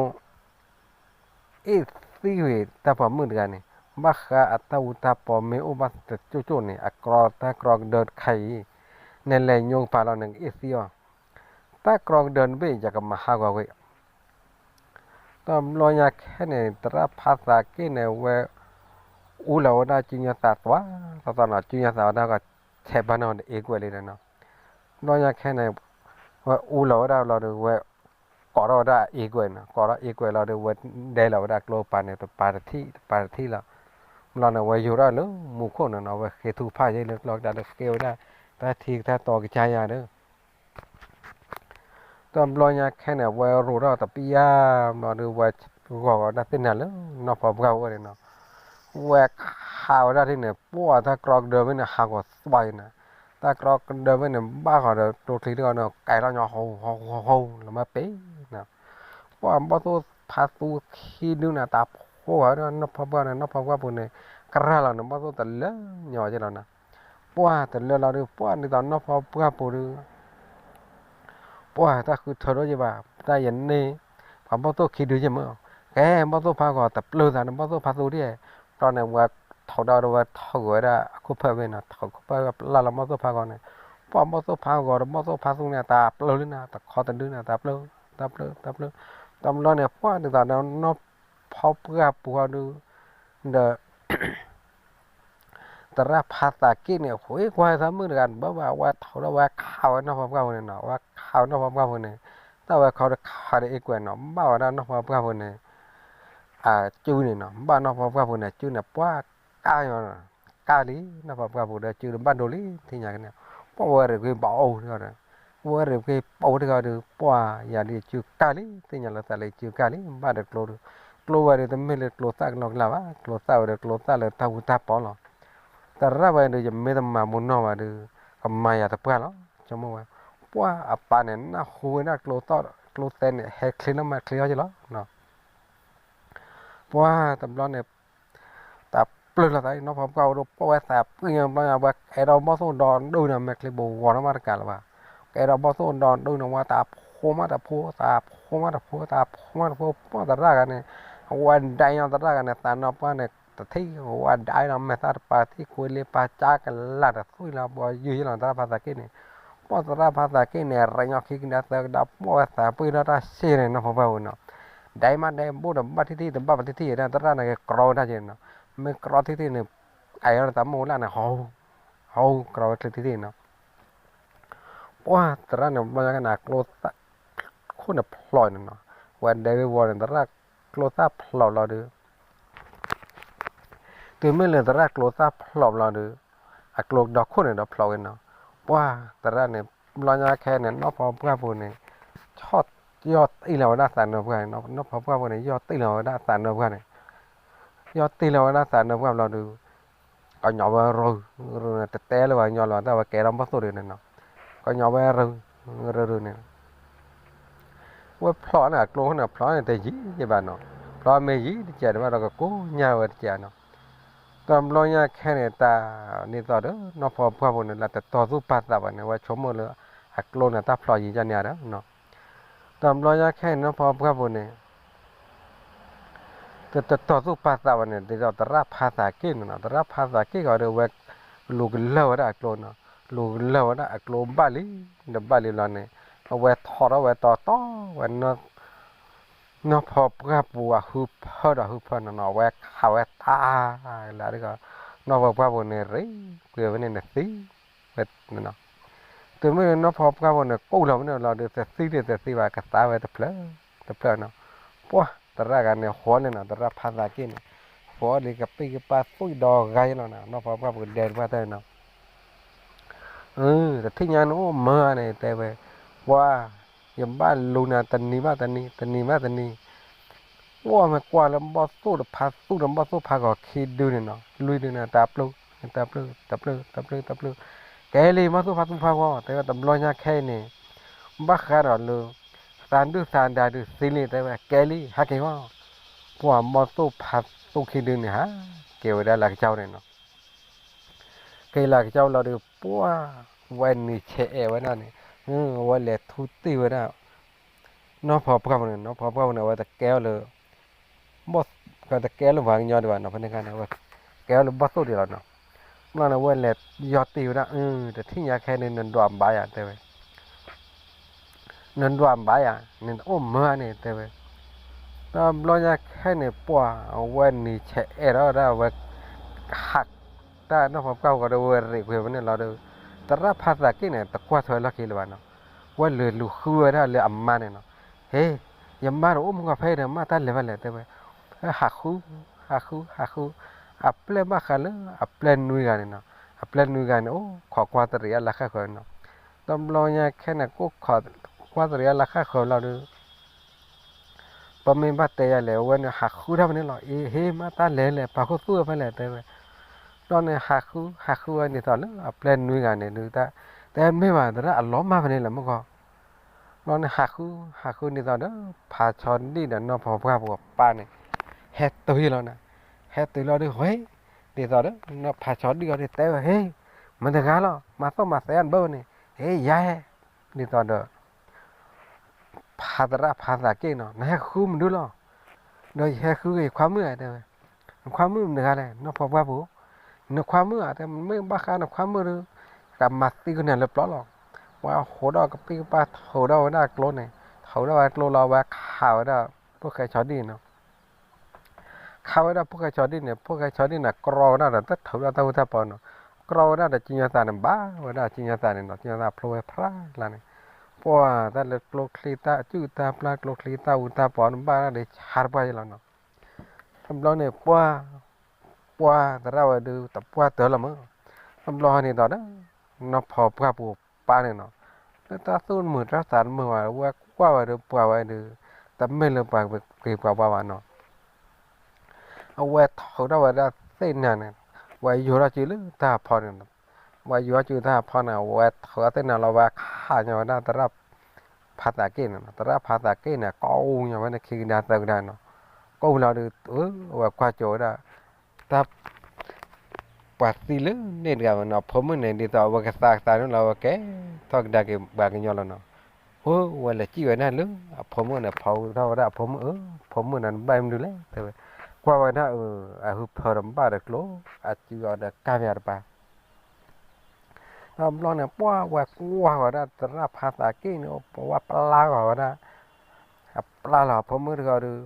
အ့ၣ်သံကွံာ်တၢ်ပိာ်မုၣ်တဂၤန့ၣ်, ဘၣ်ဃးအတၢ်အူတၢ်ပီမ့ၢ်အိၣ်ဘၣ်တကၠိၣ်ကၠိၣ်န့ၣ် အကြီတၢ်ကြီကဒၢတခါအံၤ, နလဲၤညိကပၤလီၤ နကအ့ၣ်သံအီၤ, တၢ်ကြီကဒၢတဘ့ၣ် ယကမၤဟးဂီၤကွံာ် တဘျီညါခဲန့ၣ် သရၣ်ဖါသးက့ၣ်န့ၣ် ဝဲအူလီၤဝဲဒၣ် ကၠူညါသးသွါသီသီနီၤ, ကၠူညါသးဝဲဒၣ်ကီး ထဲးဘၣ်နီၤဒီးအ့ကွဲးလံဒီးနီၤ, တဘျီညါခဲန့ၣ် ဝဲအူလီၤဝဲဒၣ်လီၤဒီး ဝဲကိးထီၣ်ဝဲဒၣ်အ့ကွဲးနီၤ, ကိးထီၣ်အ့ကွဲးလီၤဒီး ဝဲဒဲလီၤဝဲဒၣ်ကျိပၤန့ၣ် တပၤတထံၣ် တပၤတထံၣ်လီၤ. ဘျီန့ၣ် ဝဲယိၤထီၣ်လၢမူခိၣ်န့ၣ်နီၤ, ဝဲဃ့ထူဖးယဲလၢကျီကဒါဒီးဃ့ဝဲဒၣ် တၢ်ထံကထါတီကစၢ်ယၤဒီး တဘျီညါခဲန့ၣ် ဝဲရိၤထီၣ်တပျၢ်ဘျီဒီး ဝဲဂီၤဂီၤဒၣ်သ့ၣ်နၤလၢနီၢ်ဖီပှၢ်ဝဲန့ၣ်နီၤ, ဝဲခးဝဲဒၣ်ထံန့ၣ် ပှၢ်တၢ်ကြီကဒၢဘ့ၣ်န့ၣ် ဟးဂီၤသွါအံၤနီၤ, တၢ်ကြီကဒၢဘ့ၣ်န့ၣ် ဘၣ်ဃီဒီးကျိချံတဂီၢ်န့ၣ် ကဲထီၣ်ညီဟိဟိဟိဟိလီၤမ့ၢ်ပ့ၤနီၤ, ပှၢ်ဘီၣ်သိၣ်ဖါသူခံဒုန့ၣ် တၢ်ဖိဂၤဒီးနီၢ်ဖီပှၢ်န့ၣ် နီၢ်ဖီပှၢ်ပူၤန့ၣ် ကရၢ်လီၤန့ၣ် ဘီၣ်သိၣ်တလၢညီက့လီၤနီၤ, ပှၢ်တလၢလီၤဒီး ပှၢ်ဒ်သိးနီၢ်ဖီပှၢ်ပူၤဒီး ပှၢ်တၢ်ဃုထၢဒီးယဘၣ် တၢ်ယန့ၢ် ပှၤဘီၣ်သိၣ်ခံဒုယမ့ၢ်, ကဲ ဘီၣ်သိၣ်ဖါဂီၤတပျၢ်သးန့ၣ် ဘီၣ်သိၣ်ဖါသူဒ်, ဘျီန့ၣ် ဝဲထိးဒီးဝဲထိးက့ၤဝဲဒၣ်အခိၣ်ဖၢၣ်ဘ့ၣ်နီၤ, ထိးခိၣ်ဖၢၣ်ဝဲပျၢ်လီၤဘီၣ်သိၣ်ဖါဂီၤန့ၣ်, ပှၢ်ဘီၣ်သိၣ်ဖါဂီၤဒီးဘီၣ်သိၣ်ဖါသူန့ၣ် တၢ်ပျၢ်လံနီၤ, တခီတဒုန့ၣ် တၢ်ပျၢ် တၢ်ပျၢ် တၢ်ပျၢ်, တဘျီန့ၣ် ပှၢ်ဒ်သိးနီၢ်ဖီပှၢ်ပူၤဟီဒု ဒီး သရၣ်ဖါသးက့ၣ်န့ၣ် ဃ့ကွၢ်သးမုၣ်တဂၤတဘၣ်ဘၣ် အဝဲထိးဒီးဝဲခးဝဲနီၢ်ဖီပှၢ်ပူၤန့ၣ်နီၤ, အဝဲခးဝဲနီၢ်ဖီပှၢ်ပူၤန့ၣ်, တၢ်ဝဲခီဒီးခးဒီးအ့ကွဲးနီၤ, ဘၣ်ဝဲဒၣ်နီၢ်ဖီပှၢ်ပူၤန့ၣ် အစုန့ၣ်နီၤ, ဘၣ်နီၢ်ဖီပှၢ်ပူၤန့ၣ် အစုန့ၣ် ပှၢ်ကၢ်ညီ, ကၢ်လံ နီၢ်ဖီပှၢ်ပူၤဒီး စုဒီးဘၣ်ဒိလံ ထံၣ်ညါကန့ၣ်, ပှၢ်ဝဲရ့းကွ့ဘၣ်အိၣ်ဒီး ဝဲရ့းကွ့ပအိၣ်တဂၤဒီး ပှၢ်ယၤဒီးစုကၢ်လံ သ့ၣ်ညါလီၤသးလၢစုကၢ်လံ ဘၣ်ဒီးကျိဒီး, ကျိဝဲဒီးတမ့ၢ်လၢကျိသၣ်ကလီကလီဘၣ် ကျိသၣ်ဝဲဒီးကျိသၣ်လၢတၢ်ဝူတၢ်ပီလီၤ, သရၣ်ဝဲဒီး ယမ့ၢ်တမၤဘူးနီၢ်ဘၣ်ဒီး ကမၤယၤတပှၢ်လီၤ ဆိကမိၣ်ဝဲ, ပှၢ်အပၢ်န့ၣ် နၢ်ဟူဝဲဒၣ်ကျိသၣ်ကျိသဲန့ၣ် ဟဲချ့နီၢ်မးချ့အီၤက့လီၤ ပှၢ်တဘျီန့ၣ် တၢ်ပျၢၤလီၤသး နီၢ်ဖီပှၢ်ဝဲဒီး ပှၢ်ဝဲသးပှၢ်ညါဘျီညါ ပှၢ်ကဲထီၣ်ဘီၣ်သိၣ်ဒီဒူၣ်န့ၣ် မဲာ်ချံဘူးဝီၤနီၢ်မးတကးလၢၤဘၣ်, ကဲထီၣ်ဘီၣ်သိၣ်ဒီဒူၣ်န့ၣ် ဝဲတၢ်ဖိမးတၢ်ဖိ တၢ်ဖိမးတၢ်ဖိ တၢ်ဖိမးတၢ်ဖိ ပှၢ်သရၣ်ဂၤန့ၣ် အဝဲဒၣ်ညါသရၣ်ဂၤန့ၣ် သးနီၢ်ပှၢ်န့ၣ် တထံၣ် ဝဲဒၣ်လီၤ မဲာ်သၣ်တပၤတထံၣ် ကွ့လ့ပာ်ကၢကလၢ်တသွံၣ်လီၤ ပှၢ်ယုၢ်ယဲလီၤ သရၣ်ဖါသးက့ၣ်န့ၣ်, ပှၢ်သရၣ်ဖါသးက့ၣ်န့ၣ် ရ့ညီခံကဒါသၢကဒါ ပှၢ်ဝဲသးပှၢ်ဒီးတၢ်စ့ၢ်န့ၣ် နီၢ်ဖီပှၢ်ပူၤနီၤ, ဒဲမးဒဲဘူးဒီးဘၣ်ထံၣ်ထံၣ် တဘၣ်ပထံၣ်ထံၣ် သရၣ်န့ၣ်ကကြီဝဲဒၣ်က့ၤနီၤ, မ့ၢ်ကြီထံၣ်ထံၣ်န့ၣ် ကဲထီၣ်သးမိၢ်လၢ်န့ၣ် ဟီ ဟီ ကြီဝဲချ့ထံၣ်ထံၣ်နီၤ ပှၢ်သရၣ်န့ၣ် ဘျီညါကန့ၣ် ကျိသၣ်ခိၣ်န့ၣ်ဖျိးန့ၣ်နီၤ, ဝဲဒဲဝ့ၤဝီၤန့ၣ် သရၣ်ကျိသၣ်ဖျိးလီၤဒီး တုၤမ့ၢ်လၢသရၣ်ကျိသၣ်ဖျိးဘျီဒီး အကျိဒီခိၣ်န့ၣ်ဒီးဖျိးဝဲနီၤ, ပှၢ်သရၣ်န့ၣ် ဘျီညါခဲန့ၣ် နီၢ်ဖီပှၢ်ပူၤန့ၣ် ဆီၣ်ယီၢ်တံၢ်လီၤဝဲဒၣ်သးနၢပှၢ်န့ၣ် နီၢ်ဖီပှၢ်ပူၤန့ၣ် ယီၢ်တံၢ်လီၤဝဲဒၣ်သးနၢပှၢ်န့ၣ် ယီၢ်တံၢ်လီၤဝဲဒၣ်သးနၢပှၢ်ဘျီဒီး ကညီဝဲရုၤ ရုၤန့ၣ် တတဲလၢၤဘၣ် ကညီလီၤတၢ်ဝဲကဲထီၣ်ဘီၣ်သိၣ်ဒုန့ၣ်နီၤ, ကညီဝဲရုၤ ရုၤန့ၣ် ဝဲဖျိးန့ၣ် အကျိန့ၣ် ဖျိးန့ၣ်တယံာ်ဘၣ်နီၤ, ဖျိးမ့ၢ်ယံာ်တကဲးတဘၣ်ဒီးကကိးညါဝဲတကဲးနီၤ, တဘျီညါခဲန့ၣ် တၢ်န့ၣ်သိးဒီး နီၢ်ဖီပှၢ်ပူၤန့ၣ် လၢတတီၤသူၣ်ပာ်သးဘၣ်န့ၣ် ဝဲဆိကမိၣ်လၢ အကျိန့ၣ် တၢ်ဖျိးယံာ်ဒ်န့ၣ်ဒီး တဘျီညါခဲအံၤ နီၢ်ဖီပှၢ်ပူၤန့ၣ် တတီၤသူၣ်ပာ်သးဘၣ်န့ၣ် ဒ်သိးသရၣ်ဖါသးက့ၣ်န့ၣ်နီၤ, သရၣ်ဖါသးက့ၣ်ဂီၤဒီး ဝဲလူၤကလၢာ်ဝဲဒၣ်အကျိနီၤ, လူၤကလၢာ်ဝဲဒၣ်အကျိဘၣ်လံ, ဒီးဘၣ်လံလီၤန့ၣ် အဝဲထီၣ်ထီၣ်ဝဲတီတီဝဲ နီၢ်ဖီပှၢ်ပူၤအဟၢဖၢဒီးဟၢဖၢနီၤနီၤ အဝဲခးဝဲတၢ်လၢဒ် နီၢ်ဖီပှၢ်ပူၤန့ၣ် ရ့ကွံာ်ဝဲန့ၣ်နသံဝဲနီၤ, တုၤမ့ၢ်နီၢ်ဖီပှၢ်ပူၤန့ၣ် ကိၢ်လီၤဝဲန့ၣ်လီၤဒီး တသံန့ၣ်တသံဘၣ် ကသါဝဲတဖျၢၣ်တဖျၢၣ်နီၤ, ပှၢ်သရၣ်ဂၤန့ၣ် ဃီန့ၣ်နီၤ သရၣ်ဖါသးက့ၣ်န့ၣ် ဃီလံကပံၢ်ကပၢ်သွံၣ်ဒီဂၤယဲလီၤနီၤ, နီၢ်ဖီပှၢ်ပူၤဒဲတပှၢ်တၢ်နီၤ တထံၣ်ညါန့ၣ်အိၣ်မၢန့ၣ် တဲဝဲ, ပှၤ ယဘၣ်လူၤနၤတနံၤဘၣ်တနံၤ တနံၤဘၣ်တနံၤ, အိၣ်မ့ၢ်ကွၢ်လၢဘီၣ်သိၣ်တဖါသူၣ်ဒီးဘီၣ်သိၣ်ဖါဂီၤခံဒုန့ၣ်နီၤ လွံၢ်ဒုန့ၣ် တၢ်ပျုၢ် တၢ်ပျုၢ် တၢ်ပျုၢ် တၢ်ပျုၢ် တၢ်ပျုၢ်, ကဲလံ ဘီၣ်သိၣ်ဖါသူၣ်ဖါဂီၤ တဲဝဲတဘျီညါခဲအံၤန့ၣ်, ဘၣ်ဃးဒီးလၢ သးဒုၣ်သးဒါဒုးသံလံ တဲဝဲ ကဲလံ ဟဲက့ၤဝဲ ပှၤဘီၣ်သိၣ်ဖးသိၣ်ခံဒုန့ၣ် ဟးက့ၤဝဲဒၣ်လၢကစၢ်န့ၣ်နီၤ. က့ၤလၢကစၢ်လီၤဒီး ပှၤဝဲနံၤဆဲးအဲၣ်ဝဲဒၣ်န့ၣ်, ဝဲလဲၤထူတ့ၢ်ဝဲဒၣ် နီၢ်ဖီပှၢ်ပူၤန့ၣ်, နီၢ်ဖီပှၢ်ပူၤန့ၣ် အဝဲတကဲအီၤလၢ တကဲအီၤလၢပှၤကညီဒံးဘၣ်နီၤ, ဖဲန့ၣ်အခါန့ၣ် အဝဲကဲအီၤလၢဘီၣ်သိၣ်ဒံးလီၤနီၤ. ဘျီန့ၣ် အဝဲလဲၤယီၢ်တ့ၢ်ဝဲဒၣ်, တထံၣ်ညါခဲန့ၣ် နဒွးဘၣ်ယၤ တဲဝဲ နဒွးဘၣ်ယၤ နတအိၣ်မၢန့ၣ် တဲဝဲ. တဘျီညါခဲန့ၣ် ပှၤအဝဲနံၤဆဲးအဲၣ်ထီၣ်ဒၣ်ဝဲ ဟးတၢ်နီၢ်ဖီပှၢ်ပူၤဒီး ဝဲရံးကွံာ်ဝဲန့ၣ်လီၤဒီး သရၣ်ဖးသးက့ၣ်န့ၣ် တကွၢ်ထွဲလီၢ်ခံလၢၤဘၣ်နီၤ. ဝဲလဲၤလူၤဃုဝဲဒၣ်လၢအမါန့ၣ်နီၤ, ဟ့, ယမါတအိၣ်မူကီၢ်ဖဲဒီး မါတၢ်လဲၤဖဲလဲၣ် တဲဝဲ. ဟးဃု, ဟးဃု, ဟးဃု, အပျဲၢ်ဘၣ်ဃးလၢအပျဲၢ်နွံဂၤန့ၣ်နီၤ, အပျဲၢ်နွံဂၤန့ၣ် အိၣ်ခိးကွၢ်တရံးအလၢဃၣ်ဃၢၤနီၤ. တဘျီညါခဲန့ၣ် ကအိၣ်ခိးကွၢ်တရံးအလၢဃၣ်ဃၢၤလီၤဒီး ပမ့ၢ်ဘၣ်တဲယၤလဲၣ် အဝဲန့ၣ်ဟးဃုထီၣ်ဖဲန့ၣ်လီၤ. အ့ ဟ့ မါတၢ်လဲၤလဲၣ် ပာ်ခူသူၣ်ဝဲဖဲလဲၣ် တဲဝဲ. ဘျီန့ၣ် ဟးဃု ဟးဃုဝဲဒ်သိးလၢအပျဲၢ်နွံဂၤန့ၣ်ဒုး တၢ်တဲမ့ၢ်ဘၣ် သရၣ်အလီၤမၢ်ဖဲန့ၣ်လီၤ မ့ၢ်ကီး. ဘျီန့ၣ် ဟးဃု ဟးဃုဒ်သိးဒီး ဖးဆီဒံၣ်ဒီးနီၢ်ဖီပှၢ်ပူၤအပၢ်န့ၣ် ဟဲတုၤလီၤန့ၣ်, ဟဲတုၤလီၤဒီး ဟ့, ဒ်သိးဒီး နီၢ်ဖးဆီဒံၣ်အီၤဒုး တဲဝဲ ဟ့, မတၤတဂၤလီၤ မၤသီၣ်မၤသဲအီၤတဘၣ်ဝဲန့ၣ်, ဟ့ ယၤဟဲ, ဒ်သိးဒီး ဖးသရၣ်ဖးသးက့ၣ်နီၤ, နဟဲဃုမနုၤလီၤ, ဒီးယဟဲဃုက့ၤယခွါမုၣ်ဧါ တဲဝဲ. နခွါမုၣ်မတၤတဂၤလဲၣ်, နီၢ်ဖီပှၢ်ပူၤ. နခွါမုၣ်ဧါ, တဲ မ့ၢ်ဘၣ်ဃးနခွါမုၣ်ဒီး ကမၤသံကွံာ်နၤလၢပျီလီၤ. ပှၤဟးထီၣ်ကပံၢ်ကပၢ် ထုးထီၣ်ဝဲဒၣ်ကျိန့ၣ်, ထုးထီၣ်ဝဲကျိလီၤ ဝဲခးဝဲဒၣ် ဖိၣ်ဃဲဆီဒံၣ်နီၤ. ခးဝဲဒၣ်ဖိၣ်ဃဲဆီဒံၣ်န့ၣ်, ဖိၣ်ဃဲဆီဒံၣ်န့ၣ် ကြီဝဲဒၣ်ဒီး တၢ်ထုးထီၣ်တၢ်အူတၢ်ပီနီၤ, ကြီဝဲဒၣ်ဒီး ကၠံညီသးန့ၣ် ဘၣ်ဝဲဒၣ်ကၠံညီသးန့ၣ်နီၤ, ကၠံညီသးဖျိဝဲဖျါလၢ်န့ၣ်, ပှၤတၢ်လၢကျိချံတၢ်အစုၣ်တၢ်ပျၢ် ကျိချံတၢ်အူတၢ်ပီန့ၣ် ဘၣ်ဒၣ်ဒီးဆါတပှၢ်ယလီၤနီၤ. တဘျီန့ၣ် ပှၤ ပှၤသရၣ်ဝဲဒုး တပှၢ်တၢၢ်လီၤမး. တဘျီန့ၣ်ဒီး နီၢ်ဖီပှၢ်ပူၤပၢ်န့ၣ်နီၤ, လၢတၢ်သူၣ်တမုာ်တၢ်သးတမုာ်ဝဲ ဝဲကွၢ်ဝဲဒီး ပှၤဝဲဒီး တမ့ၢ်လၢပှၤဂ့ၤပှၤဝါဘၣ်နီၤ. အဝဲထုးထီၣ်ဝဲဒၣ်သ့ၣ်နၤန့ၣ်, ဝဲယိၤထီၣ်စုလၢတၢ်ဖီန့ၣ်, ဝဲယိၤထီၣ်စုတၢ်ဖီန့ၣ် ဝဲထုးအသ့ၣ်နၤလီၤ ဝဲခးညီဝဲဒၣ်သရၣ်ဖးသးက့ၣ်န့ၣ်နီၤ, သရၣ်ဖးသးက့ၣ်န့ၣ် ကိးညီဝဲန့ၣ် ခံကဒါသၢကဒါနီၤ, ကိးလီၤဒီး ဝဲကွၢ်ကၠိဝဲဒၣ် တၢ် ပှၤသံလၢန့ၣ်တဂၤဝဲနီၤ, အဖိမုၣ်န့ၣ် ဒ်သိးအဝဲကသးကသးန့ၣ်လီၤ ဝဲကဲထီၣ်ကဒါက့ၤပှၤကညီလီၤနီၤ. အဝဲလဲၤစံၣ်ဝဲဒၣ်လၢအဖိမုၣ်န့ၣ် ဖီထီၣ်ဝဲဒၣ်အဖိမုၣ်ဧၢ, ဖိမုၣ်န့ၣ် နဘၣ်မနုၤလဲၣ် တဲဝဲ. ကွၢ်ဝဲဒၣ်အ အဟုဖၢဒီးဘၣ်ဒီးကျိ, အစုအီၤဒီးကၢ်ပယါတပၤ တဘျီန့ၣ် ပှၤဝဲကွၢ်ဝဲဒၣ်သရၣ်ဖးသးက့ၣ်န့ၣ် ပဝဲပျၢ်ဂီၤဝဲဒၣ်, အပျၢ်လီၤအဖိမုၣ်တဂၤဒီး,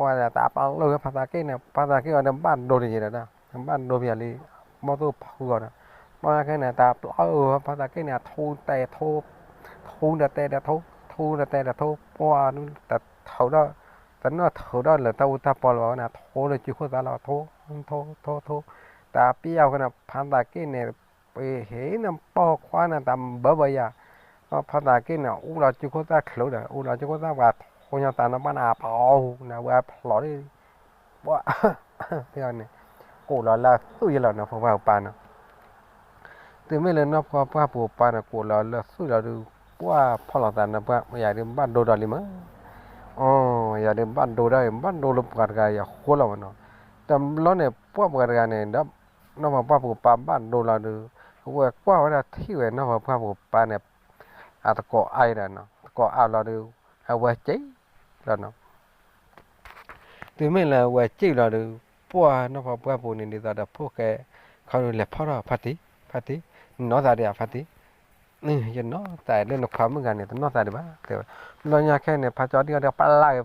ဝဲတၢ်ပျၢ်လီၤဖးသးက့ၣ်န့ၣ် ဖးသးက့ၣ်အီၤဒီးဘၣ်ဒိတယံၤဒီး, ဘၣ်ဒိပယါလံ, ဘီၣ်သိၣ်ဖီဃီၤဒီး, ဘျီညါခဲန့ၣ် တၢ်ပျၢ်အီၤဖးသးက့ၣ်န့ၣ် အထူတဲထူ, ထူဒီးတဲဒီးထူ, ထူဒီးတဲဒီးထူ, ပှၤတထုးဒီး, တနီၢ်ထုးဒီးလၢတၢ်အူတၢ်ပီလၢၤဘၣ်ဝဲန့ၣ် ထူလၢစုခိၣ်သၣ်လီၤ, ထူ, ထူ, ထူ, ထူ, တၢ်ပျၢ်အီၤခဲန့ၣ် ဖးသးက့ၣ်န့ၣ် ပဟ့ၣ်နပီၢ်ခွါန့ၣ် တၢ်ဘၢဘၢယၤ, ဖးသးက့ၣ်န့ၣ် အူလီၤစုခိၣ်သၣ်ချုးဒီး အူလီၤစုခိၣ်သၣ်ပှၤထူညီသးန့ၣ် ဘၣ်န့ၣ် အပျီန့ၣ် ဝဲဖျိးဒ်, ပှၤ, ဖဲန့ၣ်, ကိးလီၤလၢသူၣ်ယဲလီၤနီၤ ဖီပှၢ်ပူၤပၢ်နီၤ. တုၤမ့ၢ်လၢနီၢ်ဖီပှၢ်ပူၤပၢ်န့ၣ် ကိးလီၤလၢသူၣ်လီၤဒီး, ပှၤဖီၣ်လီၤသးန့ၣ် ပှၤယၤဒုးဘၣ်ဒိဒီးလံမး, အိ, ယၤဒုးဘၣ်ဒိဒီး ဘၣ်ဒိလၢပှၤတဂၤယဃိလီၤမးနီၤ. တဘျီန့ၣ် ပှၤပှၤတဂၤန့ၣ်ဒီး နီၢ်ဖီပှၢ်ပူၤပၢ်ဘၣ်ဒိလီၤဒီး, အဝဲကွၢ်ဝဲဒၣ်ထံၣ်ဝဲနီၢ်ဖီပှၢ်ပူၤပၢ်န့ၣ်, အတကိးအါဒီး, တကိးအါလီၤဒီး, အဝဲစံၣ်လီၤနီၤ. တုၤမ့ၢ်လၢအဝဲစံၣ်လီၤဒီး, ပှၤနီၢ်ဖီပှၢ်ပူၤန့ၣ် ဒ်သိးဒီးဖိၣ်ဃဲ, ခီဒုးလဲၤဖီၣ်ထီၣ်ဖါတံၢ်, ဖါတံၢ်, နနီၢ်သးဒံးဧါဖါတံၢ်, ယနီၢ်သးလၢနခွါမုၣ်ဂၤန့ၣ် တနီၢ်သးဒံးဘၣ် တဲဝဲ. ဘျီညါခဲန့ၣ် ဖါကၠီဒံၣ်အီၤဒီးပျၢ်ဂ့ၤ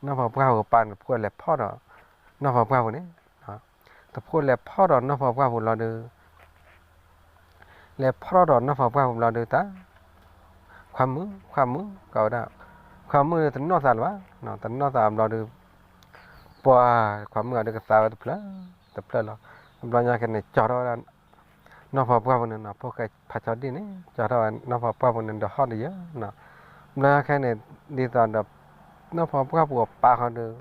နီၢ်ဖီပှၢ်ပူၤပၢ်န့ၣ် တဖိၣ်လဲၤဖီၣ်ဒီး, နီၢ်ဖီပှၢ်ပူၤန့ၣ်, တဖိၣ်လဲၤဖီၣ်ဒီးနီၢ်ဖီပှၢ်ပူၤလီၤဒီး, လဲၤဖီၣ်ထီၣ်ဒီးနီၢ်ဖီပှၢ်ပူၤဘျီဒီးတၢ်, ခွါမုၣ်, ခွါမုၣ်, ကဝဲဒၣ်, ခွါမုၣ်တနီၢ်သးလၢၤဘၣ်, တနီၢ်သးဘျီဒီး, ပှၤခွါမုၣ်အီၤဒီးကသါဝဲတဖျၢၣ်, တဖျၢၣ်လီၤ. ဘျီညါခဲန့ၣ် ကၠီထီၣ်ဝဲဒၣ် နီၢ်ဖီပှၢ်ပူၤန့ၣ်နီၤ, ဖိၣ်ဃဲဖါကၠီဒံၣ်န့ၣ် ကၠီထီၣ်ဝဲနီၢ်ဖီပှၢ်ပူၤန့ၣ် ဒီးဟီၣ်ဒီးယၢၤနီၤ. ဘျီညါခဲန့ၣ် ဒ်သိးဒီး နီၢ်ဖီပှၢ်ပူၤအပၢ်ဃီဒီး,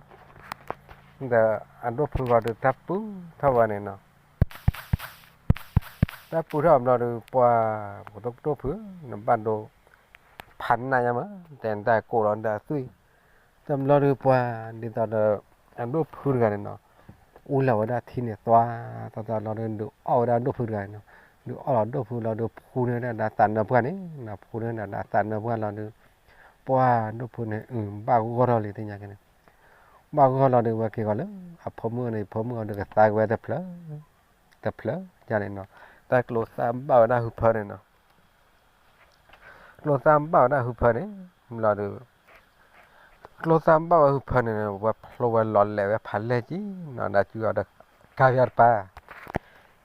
ဒီးအဒိၣ်ဖုဃီဒီး တၢ်ပူထီၣ်ဝဲန့ၣ်နီၤ. တၢ်ပူထီၣ်ဘျီဒီး ပှၤ, ပဒိၣ်ဖု, နဘၣ်ဒိ, ဖးနးညါမး, တဲနတၢ်ကိးလီၤဒီးအသွံၣ်, တ တဘျီဒီးပှၤဒ်သိးဒီး အဒိၣ်ဖုတဂၤန့ၣ်နီၤ, အူလီၤဝဲဒၣ်ထံန့ၣ် သွါသွါသွါလီၤဒီး ဒုးအီၣ်ဝဲဒၣ်ဒိၣ်ဖုတဂၤန့ၣ်နီၤ, ဒုးအီၣ်လီၤဒိၣ်ဖုလီၤဒီး ဖှူန့ၢ်ဝဲဒၣ်သးနၢပှၢ်န့ၣ်နီၤ, ဖှူန့ၢ်ဝဲဒၣ်သးနၢပှၢ်လီၤဒီး ပှၤဒိၣ်ဖုန့ၣ် အု ဘၣ်ဂီၢ်ထီၣ်လံ သ့ၣ်ညါကဲန့ၣ်, ဘၣ်ဂီၢ်လီၤဒီး ဝဲက့ၤဂီၤလၢအဖိမုၣ်န့ၣ် ဖိမုၣ်အီၤဒီးကသါက့ၤဝဲတဖျၢၣ် တဖျၢၣ်ဒ်န့ၣ်နီၤ, တၢ်ကျိသၣ်ဘၣ်ဝဲဒၣ်ဟုဖၢန့ၣ်နီၤ ကျိသၣ်ဘၣ်ဝဲဒၣ်ဟုဖၢန့ၣ် ဘျီဒီး ကျိသၣ်ဘၣ်ဝဲဟုဖၢန့ၣ် ဝဲဖျိဝဲလီၤလဲၤဝဲဖးလဲၢ်ကံနီၤ ဒီးစုအီၤဒီး ကါယါတပၤ,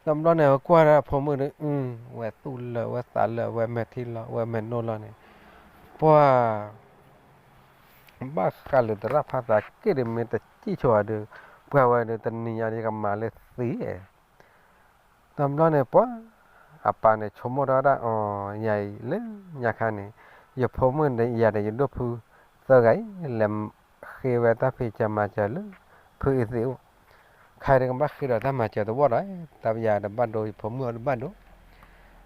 တဘျီန့ၣ် ဝဲကွၢ်ဒၣ်အဖိမုၣ်ဒီး အု ဝဲသူၣ်လၢာ်ဝဲသးလၢာ် ဝဲမဲာ်ထံလီၤ ဝဲမဲာ်နိလီၤန့ၣ်, ပှၤ ဘၣ်ဃးလၢသရၣ်ဖးသးက့ၣ်ဒီး မ့ၢ်တစံၣ်ဆိၤဘၣ်ဒီး ပှၤဝဲဒီးတနံၤညါဒီး ကမၤလၢသံအဲ တဘျီန့ၣ်ပှၤ အပၢ်န့ၣ် ဆိကမိၣ်ထီၣ်ဝဲဒၣ်အီၤ ယၤအံၤလၢညါခါန့ၣ် ယဖိမုၣ်ယၤဒီးယဒိၣ်ဖုသၢဂၤအံၤ လဲၤဃ့ဝဲတၢ်ဖံးစၢၤမၤစၢၤလၢ ဖုအ့သ့ၣ်အိၣ်, ခါဒီးကဘၣ်ဃ့ဒီးတၢ်မၤစၢၤတဝီၣ်ဒီး တၢ်ယၤတဘၣ်ဒိ ယဖိမုၣ်အီၤတဘၣ်ဒိ,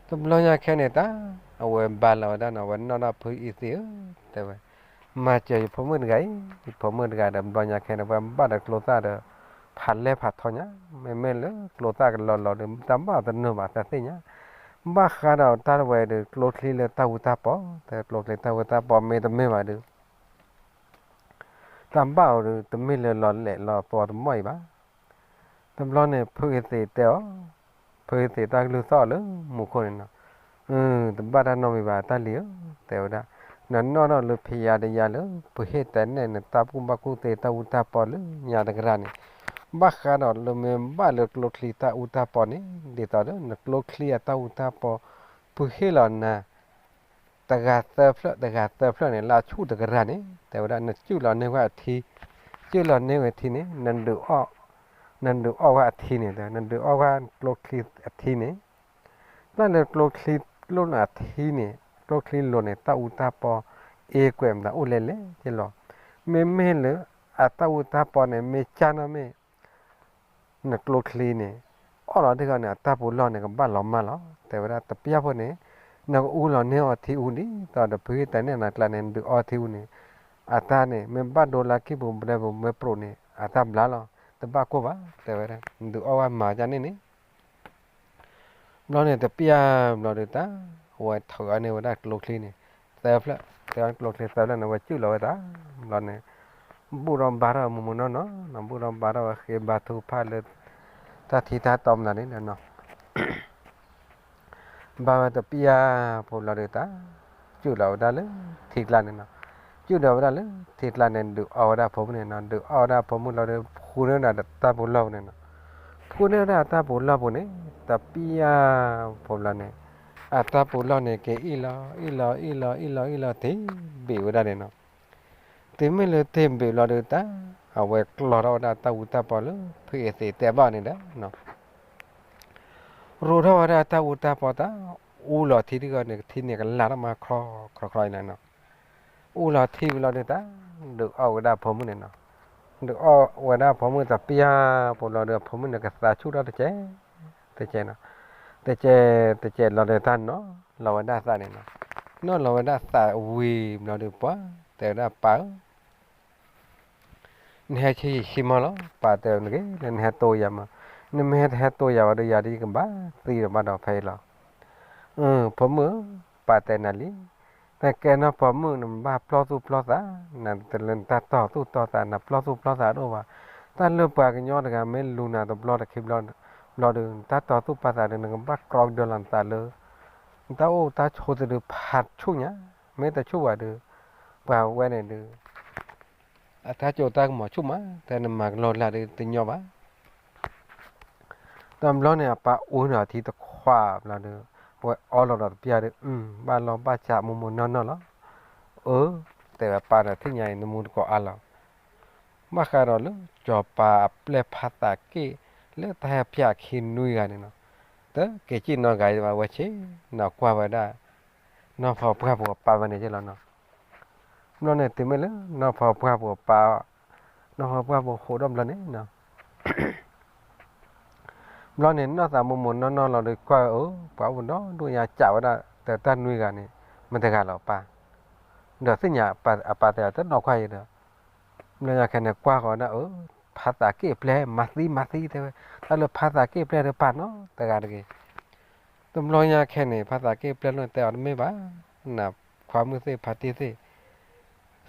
တဘျီညါခဲန့ၣ် တၢ် အဝဲဘါလီၤဝဲဒၣ်နီၤ ဝဲနီၣ်ဒၣ်ဖုအ့သ့ၣ်ဧၢ တဲဝဲ မၤစၢၤယဖိမုၣ်တဂၤအံၤ ယဖိမုၣ်တဂၤဒီး ဘျီညါခဲန့ၣ် ပှၤဘၣ်ဒီးကျိသၣ်ဒီး ဖးလဲၢ်ဖးထီညါ, မ့မ့ၢ်လၢကျိသၣ်ကလီလီၤဒီး တၢ်ဘၣ်တနၢၤဘၣ်တၢ်သ့ၣ်ညါ, ဘၣ်ဃးဒီးတၢ်တဝဲဒီး ကျိချံလၢတၢ်အူတၢ်ပီ, တဲကျိချံတၢ်အူတၢ်ပီ မ့တမ့ၢ်ဘၣ်ဒီး တၢ်ဘၣ်အီၤဒီး တမ့ၢ်လၢလီၤလဲာ်လီၤပီတမီၢ်အံၤဘၣ်. တဘျီန့ၣ် ဖုအ့သ့ၣ်တဲအီၤ, ဖုအ့သ့ၣ်တၢ်ကလုၢ်သီၣ်လၢမူခိၣ်န့ၣ်နီၤ, တဘၣ်တၢ်နီတမံၤဘၣ် တၢ်လံၤဧၢ, တဲဝဲဒၣ်, နနီၣ်ထီၣ်လၢဖယါတယါလၢ ပဟ့ၣ်တဲနဲၣ်နတၢ်ကူၣ်ဘၣ်ကူၣ်သ့တၢ်အူတၢ်ပီလၢညါတကရၢန့ၣ်, ဘၣ်ဃးဒီးလၢမ့ၢ်ဘၣ်လၢကျိချံတၢ်အူတၢ်ပီန့ၣ် ဒ်သိးဒီး နကျိချံအတၢ်အူတၢ်ပီ ဖုဟ့ၣ်လီၤနၤ တဂၤသၢဖျၢၣ် တဂၤသၢဖျၢၣ်န့ၣ် လၢအဆူၣ်တကရၢန့ၣ် တဲဝဲဒၣ် နစုၣ်လီၤန့ၢ်ဝဲအထံ, စုၣ်လီၤန့ၢ်ဝဲထံန့ၣ် နဒုးအီၣ်, နဒုးအီၣ်ဝဲအထံန့ၣ် နဒုးအီၣ်ဝဲကျိချံအထံန့ၣ်, တၢ်လၢကျိချံလိၣ်နၤထံန့ၣ် ကျိချံလိၤန့ၣ် တၢ်အူတၢ်ပီ အ့ကွဲးမတၤအိၣ်လဲၣ်လဲၣ်က့လီၤ. မ့မ့ၢ်လၢ အတၢ်အူတၢ်ပီန့ၣ် မ့ၢ်ကၢ်နီၣ်မ့ၢ် နကျိချံန့ၣ် အီၣ်လီၤတ့ၢ်ဃီန့ၣ် အတၢ်ပူၤလီၢ်န့ၣ် ကဘၣ်လီၤမၢ်လီၤ. တဲဝဲဒၣ် တပျၢ်ဖိန့ၣ် နကအူလီၤန့ၢ်အီၤထံအူဒ်သိးဒီး ဖုဟ့ၣ်တဲနဲၣ်နၤကျါန့ၣ် နဒုးအီထံအူန့ၣ် အတၢ်န့ၣ် မ့ၢ်ဘၣ်ဒိလၢခံပူၤ ဘျဲပူၤ မ့ၢ်ပြိးန့ၣ် အတၢ်ဘျါလီၤ. တဘၣ်ကိၢ်ဘၣ် တဲဝဲဒၣ် နဒုးအီၣ်ဝဲမၤကန့ၣ်န့ၣ် ဘျီန့ၣ် တပျၢ်ဘျီဒီးတၢ် အဝဲထုးအီၣ်န့ၢ်ဝဲဒၣ်ကျိချံန့ၣ် သၢဖျၢၣ်, ထုးအီၣ်န့ၢ်ကျိချံသၢဖျၢၣ်န့ၣ် ဝဲစုၣ်လီၤဝဲဒၣ် ဘျီန့ၣ် ဘူၣ်ထီၣ်ဘါထီၣ်ဝဲမူးမူးနီၢ်နီၢ်နီၤ, ဘူၣ်ထီၣ်ဘါထီၣ်ဝဲဃ့ဘါထုကဖၣ်လၢ တၢ်ထံတၢ်တီမနုၤန့ၣ်နီၤ ဘၣ်ဝဲတပျၢ်ဖိဘျီဒီးတၢ် စုၣ်လီၤဝဲဒၣ်လၢထံကျါန့ၣ်နီၤ, စုၣ်လီၤဝဲဒၣ်လၢထံကျါန့ၣ် ဒုးအီၣ်ဝဲဒၣ်ဖိမုၣ်န့ၣ်နီၤ, ဒုးအီၣ်ဝဲဒၣ်ဖိမုၣ်လီၤဒီး ဖှူန့ၢ်ဝဲဒၣ်တၢ်ပူၤလီၢ်ပူၤန့ၣ်နီၤ, ဖှူန့ၢ်ဝဲဒၣ်တၢ်ပူၤလီၢ်ပူၤန့ၣ် တပျၢ်ဖိဘျီန့ၣ် အတၢ်ပူၤလီၢ်န့ၣ် က့ၤအ့ၣ်လီၤ အ့ၣ်လီၤ အ့ၣ်လီၤ အ့ၣ်လီၤ အ့ၣ်လီၤ တ့ၢ်ဘ့ၣ်ဝဲဒၣ်န့ၣ်နီၤ, တ့ၢ်မ့ၢ်လၢတ့ၢ်ဘ့ၣ်လီၤဒီးတၢ် အဝဲကျီထီၣ်ဝဲဒၣ်တၢ်အူတၢ်ပီလၢ ဖုအ့သ့ၣ်တဲဘၣ်န့ၣ်ဒီး ရိးထီၣ်ဝဲဒၣ်တၢ်အူတၢ်ပီတၢ် အူလီၤထံတဂီၢ်န့ၣ် ထံန့ၣ်ကလၤထီၣ်မး ခီခီခီအံၤန့ၣ်နီၤ, အူလီၤထံဝံၤလီၤဒီးတၢ် ဒုးအီၣ်ဝဲဒၣ်ဖိမုၣ်န့ၣ်နီၤ, ဒုးအီၣ်ဝဲဒၣ်ဖိမုၣ်တပျၢ်ဖိလီၤဒီး ဖိမုၣ်န့ၣ်ကသးဆူၣ်ထီၣ်တကဲး တကဲးနီၤ, တကဲး တကဲးလီၤဒီးတၢ်နီၤ လီၤဝဲဒၣ်သးန့ၣ်နီၤ, နီၣ်လီၤဝဲဒၣ်သးဝံၤဘျီဒီးပှၤ တဲဝဲဒၣ်ပၢ်ဧၢ နဟဲဆံယံာ်ဆံမီၢ်လီၤ, ပၢ်တဲနက့ၤလၢနဟဲတိယၤမး, နမ့ၢ်ဟဲတဟဲတိယၤဝဲဒီး ယၤဒီးယကဘၣ်သံဒီးဘၣ်ဒီးဖဲအံၤလီၤ. အၢ ဖိမုၣ်ဧၢ, ပၢ်တဲနၤလံ, နကဲနီၢ်ပိာ်မုၣ် နဘၣ်ပျီၢ်သူၣ်ပျီၢ်သး, နတလၢနတၢ်တီၢ်သူၣ်တီၢ်သး နပျီၢ်သူၣ်ပျီၢ်သးတအိၣ်ဘၣ်. တၢ်လၢပှၤကညီတဂၤ မ့ၢ်လူၤနၤတဘျီတခံဘျီ ဘျီဒီး နတၢ်တီၢ်သူၣ်ပျီၢ်သးဒီး နကဘၣ်ကြီကဒၢလီၤနသးလၢ နတၢ်အိၣ်တၢ်ဆိးသးဒီး ဖးဆူၣ်ညါ, မ့ၢ်တဆူၣ်ဘၣ်ဒီး ပှၤဝဲန့ၣ်ဒီး အတၢ်ကၠိတၢ်ကမီၤဆူၣ်မး တဲနမၤကလီကလီဒီးတညီဘၣ်. တဘျီန့ၣ် အပၢ်အူန့ၢ်အထံတခွးဘျီဒီး အဝဲအီလီၤဒီးတပျၢ်ဒီး အု ဘၣ်လီၢ်ဘၣ်စးမိၢ်မိၢ်နီၢ်နီၢ်လီၤ. အၢ တဲဝဲပၢ်ဒီး ထံၣ်ညါအံၤ နမူတကိးအါလီၤ. ဘၣ်ဃးဒီးလၢ စီၤပၤအပျဲၢ်ဖးသးက့ၣ် လၢတၢ်ဟဲဖျါအခံနွံဂၤန့ၣ်နီၤ, တက့ၤစံၣ်နီၢ်ဂၤအံၤဘၣ်ဝဲဆ့ နီၢ်ကွၢ်ဝဲဒၣ် နီၢ်ဖီပှၢ်ပူၤအပၢ်ဝဲန့ၣ်က့လီၤနီၤ. ဘျီန့ၣ်တုၤမ့ၢ်လၢ နီၢ်ဖီပှၢ်ပူၤအပၢ် နီၢ်ဖီပှၢ်ပူၤဟိးထီၣ်ဘျီန့ၣ်နီၤ ဘျီန့ၣ် နီၢ်သးမိၢ်မိၢ်နီၢ်နီၢ်လီၤဒီးကွၢ်အၢ ပှၤအိၣ်ဒီဒူၣ်ညါ ကးဝဲဒၣ်တၢ်နွံဂၤန့ၣ် မတၤတဂၤလီၤပၢ်, ဒီးသ့ၣ်ညါအပၢ်တဲတနီၢ်ခွါအံၤဒီး ဘျီညါခဲန့ၣ် ကွၢ်ဃီၤဒၣ်အၢ ဖါသးက့ၣ်ပျဲၢ် မၤသံမၤသံတဲဝဲ, တၢ်လၢဖါသးက့ၣ်ပျဲၢ်တပာ်နီတဂၤတဂ့ၤ. တဘျီညါခဲန့ၣ် ဖါသးက့ၣ်ပျဲၢ်လၢတဲအီၤတမ့ၢ်ဘၣ်, နခွါမုၣ်သ့ၣ်ဖါတံၢ်သ့ၣ်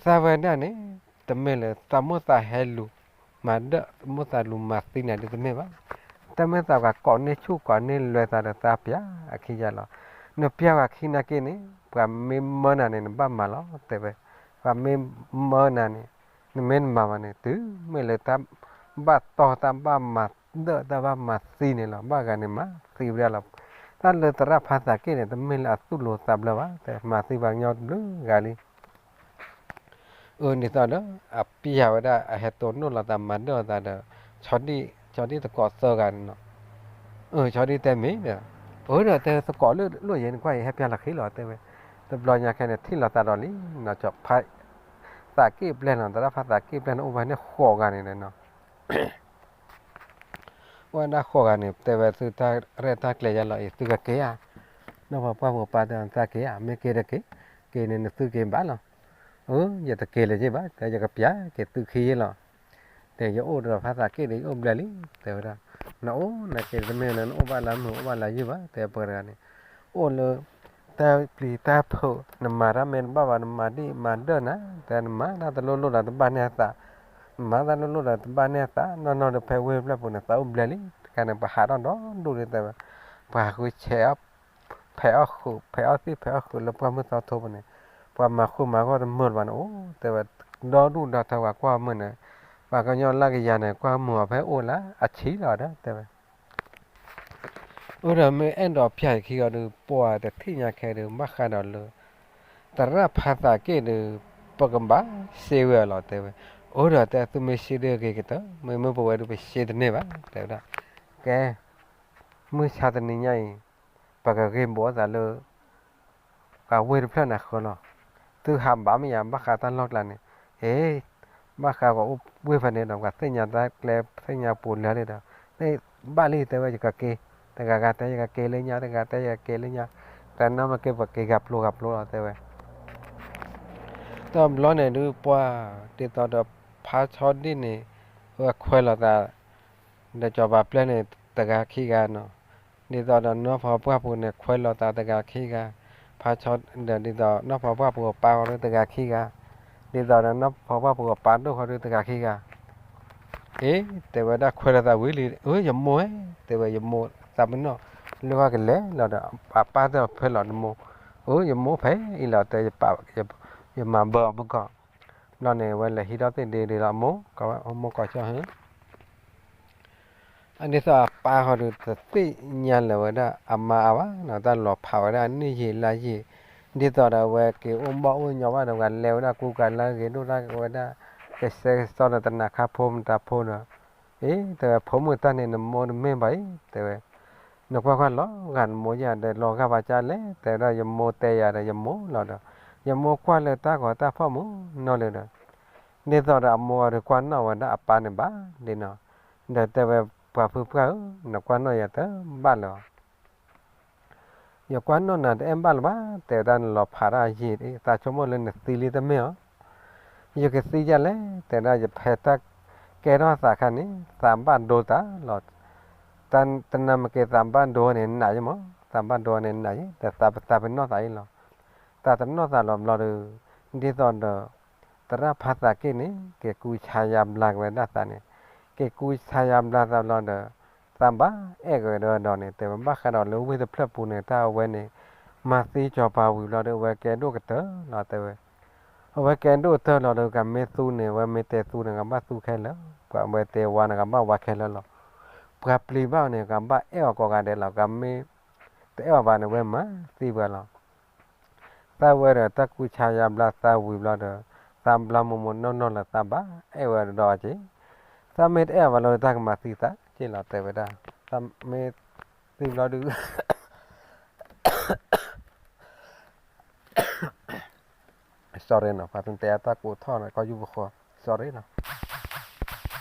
သးဝဲဒၣ်န့ၣ် တမ့ၢ်လၢသးမိၣ်သးဟဲလူၤမၤဒၢၣ် သးမိၣ်သးလူၤမၤသံနၤဒ်တမ့ၢ်ဘၣ်. တၢ်မ့ၢ်သးပှၤကိးန့ၢ်ဆူၣ်ကိးန့ၢ်လွဲသးဒီးသးပျၢ်အခံယၤလီၤ. နပျၢ်ပှၤခံနာ်က့န့ၣ် ပှၤမ့ၢ်မၢနၤန့ၣ် နဘၣ်မၤလီၤတဲဝဲ. ပှၤမ့ၢ်မၢနၤန့ၣ် နမ့ၢ်နမၤဘၣ်န့ၣ် တုၤမ့ၢ်လၢတၢ်ဘၣ်တီၢ်တၢ်ဘၣ်မၤဒၢၣ်တၢ်ဘၣ်မၤသံန့ၣ်လီၤ. ဘၣ်ဂၤန့ၣ်မၤသံဝဲဒၣ်လီၤ. တၢ်လၢသရၣ်ဖါသးက့ၣ်န့ၣ် တမ့ၢ်လၢအသူၣ်လိၤသးဘျၢဘၣ်, တဲမၤသံပှၤကညီတဘျုးဂၤလံ. အၢ ဒ်သိးဒီး အပျၢ်ဝဲဒၣ် အဟဲတိၢ်နီၣ်လိာ်သးမၤဒၢၣ်အသးဒီး ဆီဒံၣ်သကိးသၢဂၤန့ၣ်နီၤ. အၢ ဆီဒံၣ်တဲမ့ၢ်ဒီး အၢ ဒီးတဲသကိးလၢလိၣ်ယဲၢ်နကွၢ်အံၤ ဟဲပျၢ်လီၤခံလီၤတဲဝဲ. တဘျီညါခဲန့ၣ် ထံၣ်လိာ်သးဒီးလံနီၤ, ဖါသးက့ၣ်ပျဲၢ်နီၤ, သရၣ်ဖါသးက့ၣ်ပျဲၢ်န့ၣ် အိၣ်ဝဲန့ၣ်ဃိးဂၤန့ၣ်ဒီးနီၤ အိၣ်ဝဲဒၣ်ဃိးဂၤန့ၣ် တဲဝဲသုတၢ်ရဲၣ်တၢ်ကျဲၤယါလီၤအံၤ သုကက့ၤဧါ. နီၢ်ဖီပှၢ်ဖိပၢ်တဲ သးက့ၤဧါ, မ့ၢ်က့ၤတက့ၤ, က့ၤန့ၣ်နသုက့ၤဘၣ်လီၤ. အၢ ယတက့ၤလၢၤဘၣ်, တဲယကပျၢ်က့ၤသုခံယ့ၢ်လီၤ. တဲယအိၣ်ဒီးဖါသးက့ၣ်ဒီး ယအိၣ်ဘျဲၣ်လံ, တဲဝဲဒၣ်. နအိၣ်နာ်က့ၤတမ့ၢ်လၢနအိၣ်ဘၣ်လၢမုာ်အိၣ်ဘၣ်လၢယုၢ်ဘၣ်, တဲပှၤတဂၤန့ၣ် အိၣ်လၢ တၢ်ပျံၤတၢ်ဖုး နမၤတၢ်မ့ၢ်တဘၣ်ဘၣ် နမၤဒံၣ်မၤဒၢၣ်နၤ, တဲနမၤတၢ်တလိၣ်လိၣ်ဒီးတဘၣ်န့ၢ်အသး, နမၤတၢ်တလိၣ်လိၣ်ဒီးတဘၣ်န့ၢ်အသး, နီၢ်နီၢ်ဒီးဖဲဝ့ၢ်ဖျၢၣ်ပူၤန့ၣ် သးအိၣ်ဘျဲၣ်လံ, တခါန့ၣ် ပှၤဟးထီၣ်ဒီဒူၣ်လံတဲဝဲ, ပှၤဃုဆဲးအီၣ် ဖဲးအီၣ်ဃုာ် ဖဲးအီၣ်သံၣ်ဖဲးအီၣ်ဃုာ်လၢပှၢ်မုၢ်သီထိပူၤန့ၣ်, ပှၤမၤဃူမၤဂီၢ်တမုာ်လၢၤဘၣ်န့ၣ် အိၣ်တဲဝဲ, ဒီဒူၣ်ဒီထၢပှၤကွၢ်မုၢ်န့ၣ်, ပှၤကညီလၢကယၤန့ၣ် ကွၢ်မုၢ်အီၤဖဲအိၣ်လၢအဆံးလီၤဒီးတဲဝဲ အၢ ဒီးမ့ၢ်အဲၣ်ဒိးပျၢ်ယခံဂီၤဒီး ပှၤတထံၣ်ညါခဲဒီး ဘၣ်ဃးဒီးလၢ သရၣ်ဖါသးက့ၣ်ဒီး ပကဘၣ်စ့ဝဲအီၤလီၤတဲဝဲ, အၢ ဒီးတဲသုမ့ၢ်စ့ဒီးဂ့ၤကတၢၢ်, မ့မ့ၢ်ပဝဲဒီးပစ့တန့ၢ်ဘၣ် တဲဝဲဒၣ်, ကဲ မုၢ်ဆါတနံၤညါအံၤ ပကဂ့ၢ်ဘိးအသးလၢ ပှၤဝ့ၢ်တဖျၢၣ်န့ၣ်အဃၢၤလီၤ. သုဟးဘၣ်မ့ၢ်ယၤ ဘၣ်ဃးတၢ်လီၢ်ကျါန့ၣ်, အ့ ဘၣ်ဃးပှၤအိၣ်ဝ့ၢ်ဖဲန့ၣ်ဒီး ပှၤသ့ၣ်ညါတၢ်ကျဲသ့ၣ်ညါပူၤလၢာ်န့ၣ်ဒီး, သ့ၣ်ဘၣ်လံတဲဝဲ ယကက့ၤ, တဂၤဂၤတဲယကက့ၤလၢညါ, တဂၤတဲယကက့ၤလၢညါ, တနီၤမ့ၢ်က့ၤပက့ၤဂၤပျိဂၤပျိလီၤတဲဝဲ တဘျီန့ၣ်ဒုးပှၤ ဒ်သိးဒီးဖါဆီဒံၣ်န့ၣ် ဝဲခွဲးလိာ်သး ဒီးစီၤပၤပျဲၢ်န့ၣ် တဂၤခံဂၤနီၤ, ဒ်သိးဒီးနီၢ်ဖီပှၢ်ဖိန့ၣ် ခွဲးလိာ်သးတဂၤခံဂၤ, ဖါဆီ ဒီးဒ်သိးနီၢ်ဖီပှၢ်ဖိအပၢ်ဃီဒုးတဂၤခံဂၤ, ဒ်သိးဒီးနီၢ်ဖီပှၢ်ဖိအပၢ်ဒိၣ်ဃီဒုးတဂၤခံဂၤ အ့ တဲဝဲဒၣ်ခွဲးလိာ်သးဝံၤလံ, အၢ ယမိၢ်ဧၢ, တဲဝဲ ယမိၢ်သးပ့ၤနီၣ် လၢဂီၢ်ကလဲၤလီၤဒီး အပၢ်တဲအီၤဖဲလီၤတမိၢ်, အၢ ယမိၢ်ဖဲအံၤလီၤ တဲ ယမၤဘၢအီၤမုၢ်ကီၢ်, ဘျီန့ၣ် ဝဲလဲၤဟံးထီၣ်သ့ၣ်ဒ့ဒ့လီၤ အမိၢ်ကီၢ်, မိၢ်ကီၢ်ကၠီၢ်ဧၢ အဒ်သိးအပၢ်ဃီဒီးတသ့ၣ်ညါလၢၤဝဲဒၣ်အမါအါဘၣ်နီၤ, တၢ်လီၤဖးဝဲဒၣ်နံၣ်ယံာ်လါယံာ်, ဒ်သိးဒီးအဝဲက့ၤအိၣ်ဘၣ်အိၣ်ညီဘၣ်ဒီး ပှၤလဲၤဝဲဒၣ်ကူကၤလၢဂ့ၤဒိၣ်တၢ်ဝဲဒၣ်, ကဆှဲကဆှီဒီးတနၤခါဖိမတၤဖိဒီး, အ့ တဲဝဲ ဖိမုၣ်တၢ်န့ၣ် နမိၢ်တမ့ၢ်ဘၣ်အံၤ တဲဝဲ, နကွၢ်ကွၢ်လီၤဂာ်နမိၢ်ယၤဒီး လီၤဂာ်ဘၣ်ကၢ်လဲၣ် တဲဝဲဒၣ် ယမိၢ်တဲယၤဒီး ယမိၢ်လီၤဒီး, ယမိၢ်ကွၢ်လၢတၢ်ဂီၤတၢ်ဖီၣ်မုၢ်နီၢ်လၢၤဒီး, ဒ်သိးဒီးအမိၢ်အီၤဒီးကွၢ်နီၣ်ဝဲဒၣ်အပၢ်န့ၣ်ဘၣ်ဒ်နီၤ, ဒီးတဲဝဲ ပှၤဖုပှၢ်ဧၢ, နကွၢ်နီၣ်ယၤတဘၣ်လၢၤ ယကွၢ်နီၣ်နၤတအဲၣ်ဘၣ်လၢၤဘၣ်, တဲဝဲဒၣ်နလီၤဖးတၢ်ယံာ်, သးဆိကမိၣ်လၢနသံလံတမ့ၢ်ဧါ, ယကသံဒ်လဲၣ်, တဲဝဲဒၣ်ယဖဲတၢ်ကဲထီၣ်သးခါန့ၣ် သးဘၣ်ဒိတၢ်လီၤ, တနၤမ့ၢ်က့ၤသးဘၣ်ဒိန့ၣ်နးယံမး, သးဘၣ်ဒိန့ၣ်နးယံ, ဒီးသးပသးပနီၣ်သးအံၤလီၤ, သးတနီၣ်သးလီၤဘျီဒီး, ဒ်သိးဒီး သရၣ်ဖါသးက့ၣ်န့ၣ် က့ၤကူဆါယါဘျါက့ၤဝဲဒၣ်သးန့ၣ်, က့ၤကူဆါယါဘျါသးဘျီဒီး, သးဘၣ်အဲၣ်က့ၤဝဲဒီးဒီးန့ၣ် တဲဝဲဘၣ်ဃးဒီးလၢဝ့ၢ်တဖျၢၣ်ပူၤန့ၣ် တၢ်အဝဲန့ၣ် မၤသံစီၤပၤဝံၤဘျီဒီး အဝဲကဲဒိၣ်ကတၢၢ်လီၤတဲဝဲ, အဝဲကဲဒိၣ်ကတၢၢ်လီၤဒီး ကမ့ၢ်သူန့ၣ် အဝဲမ့ၢ်တဲသူန့ၣ် ကဘၣ်သူခဲလၢာ်, ပှၤအဝဲတဲဝါန့ၣ် ကဘၣ်ဝါခဲလၢာ်လီၤ, ပှၤပျံၤဘၣ်အီၤန့ၣ် ကဘၣ်အဲၣ်အီၤကိးဂၤဒဲးလီၤ, ကမ့ၢ်တအဲၣ်အီၤဘၣ်န့ၣ် ဝဲမၤသံပှၤလီၤ သးဝဲဒီးတၢ်ကူဆါယါဘျါသးဝံၤဘျီဒီး, သးဘျါမိၢ်မိၢ်နီၢ်နီၢ်လၢသးဘၣ်အဲၣ်ဝဲဒီးအီၤက့ၤ, သးမ့ၢ်တအဲၣ်အီၤဘၣ်လီၤ တၢ်ကမၤသံသးက့ၤလီၤတဲဝဲဒၣ်, သးမ့ၢ်သံဘျီဒုး sorry နီၤ, ပှၤတဲအတၢ်ကိးထီၣ်န့ၣ် ကီၢ်ယူၢ်ပဃီ, sorry နီၤ,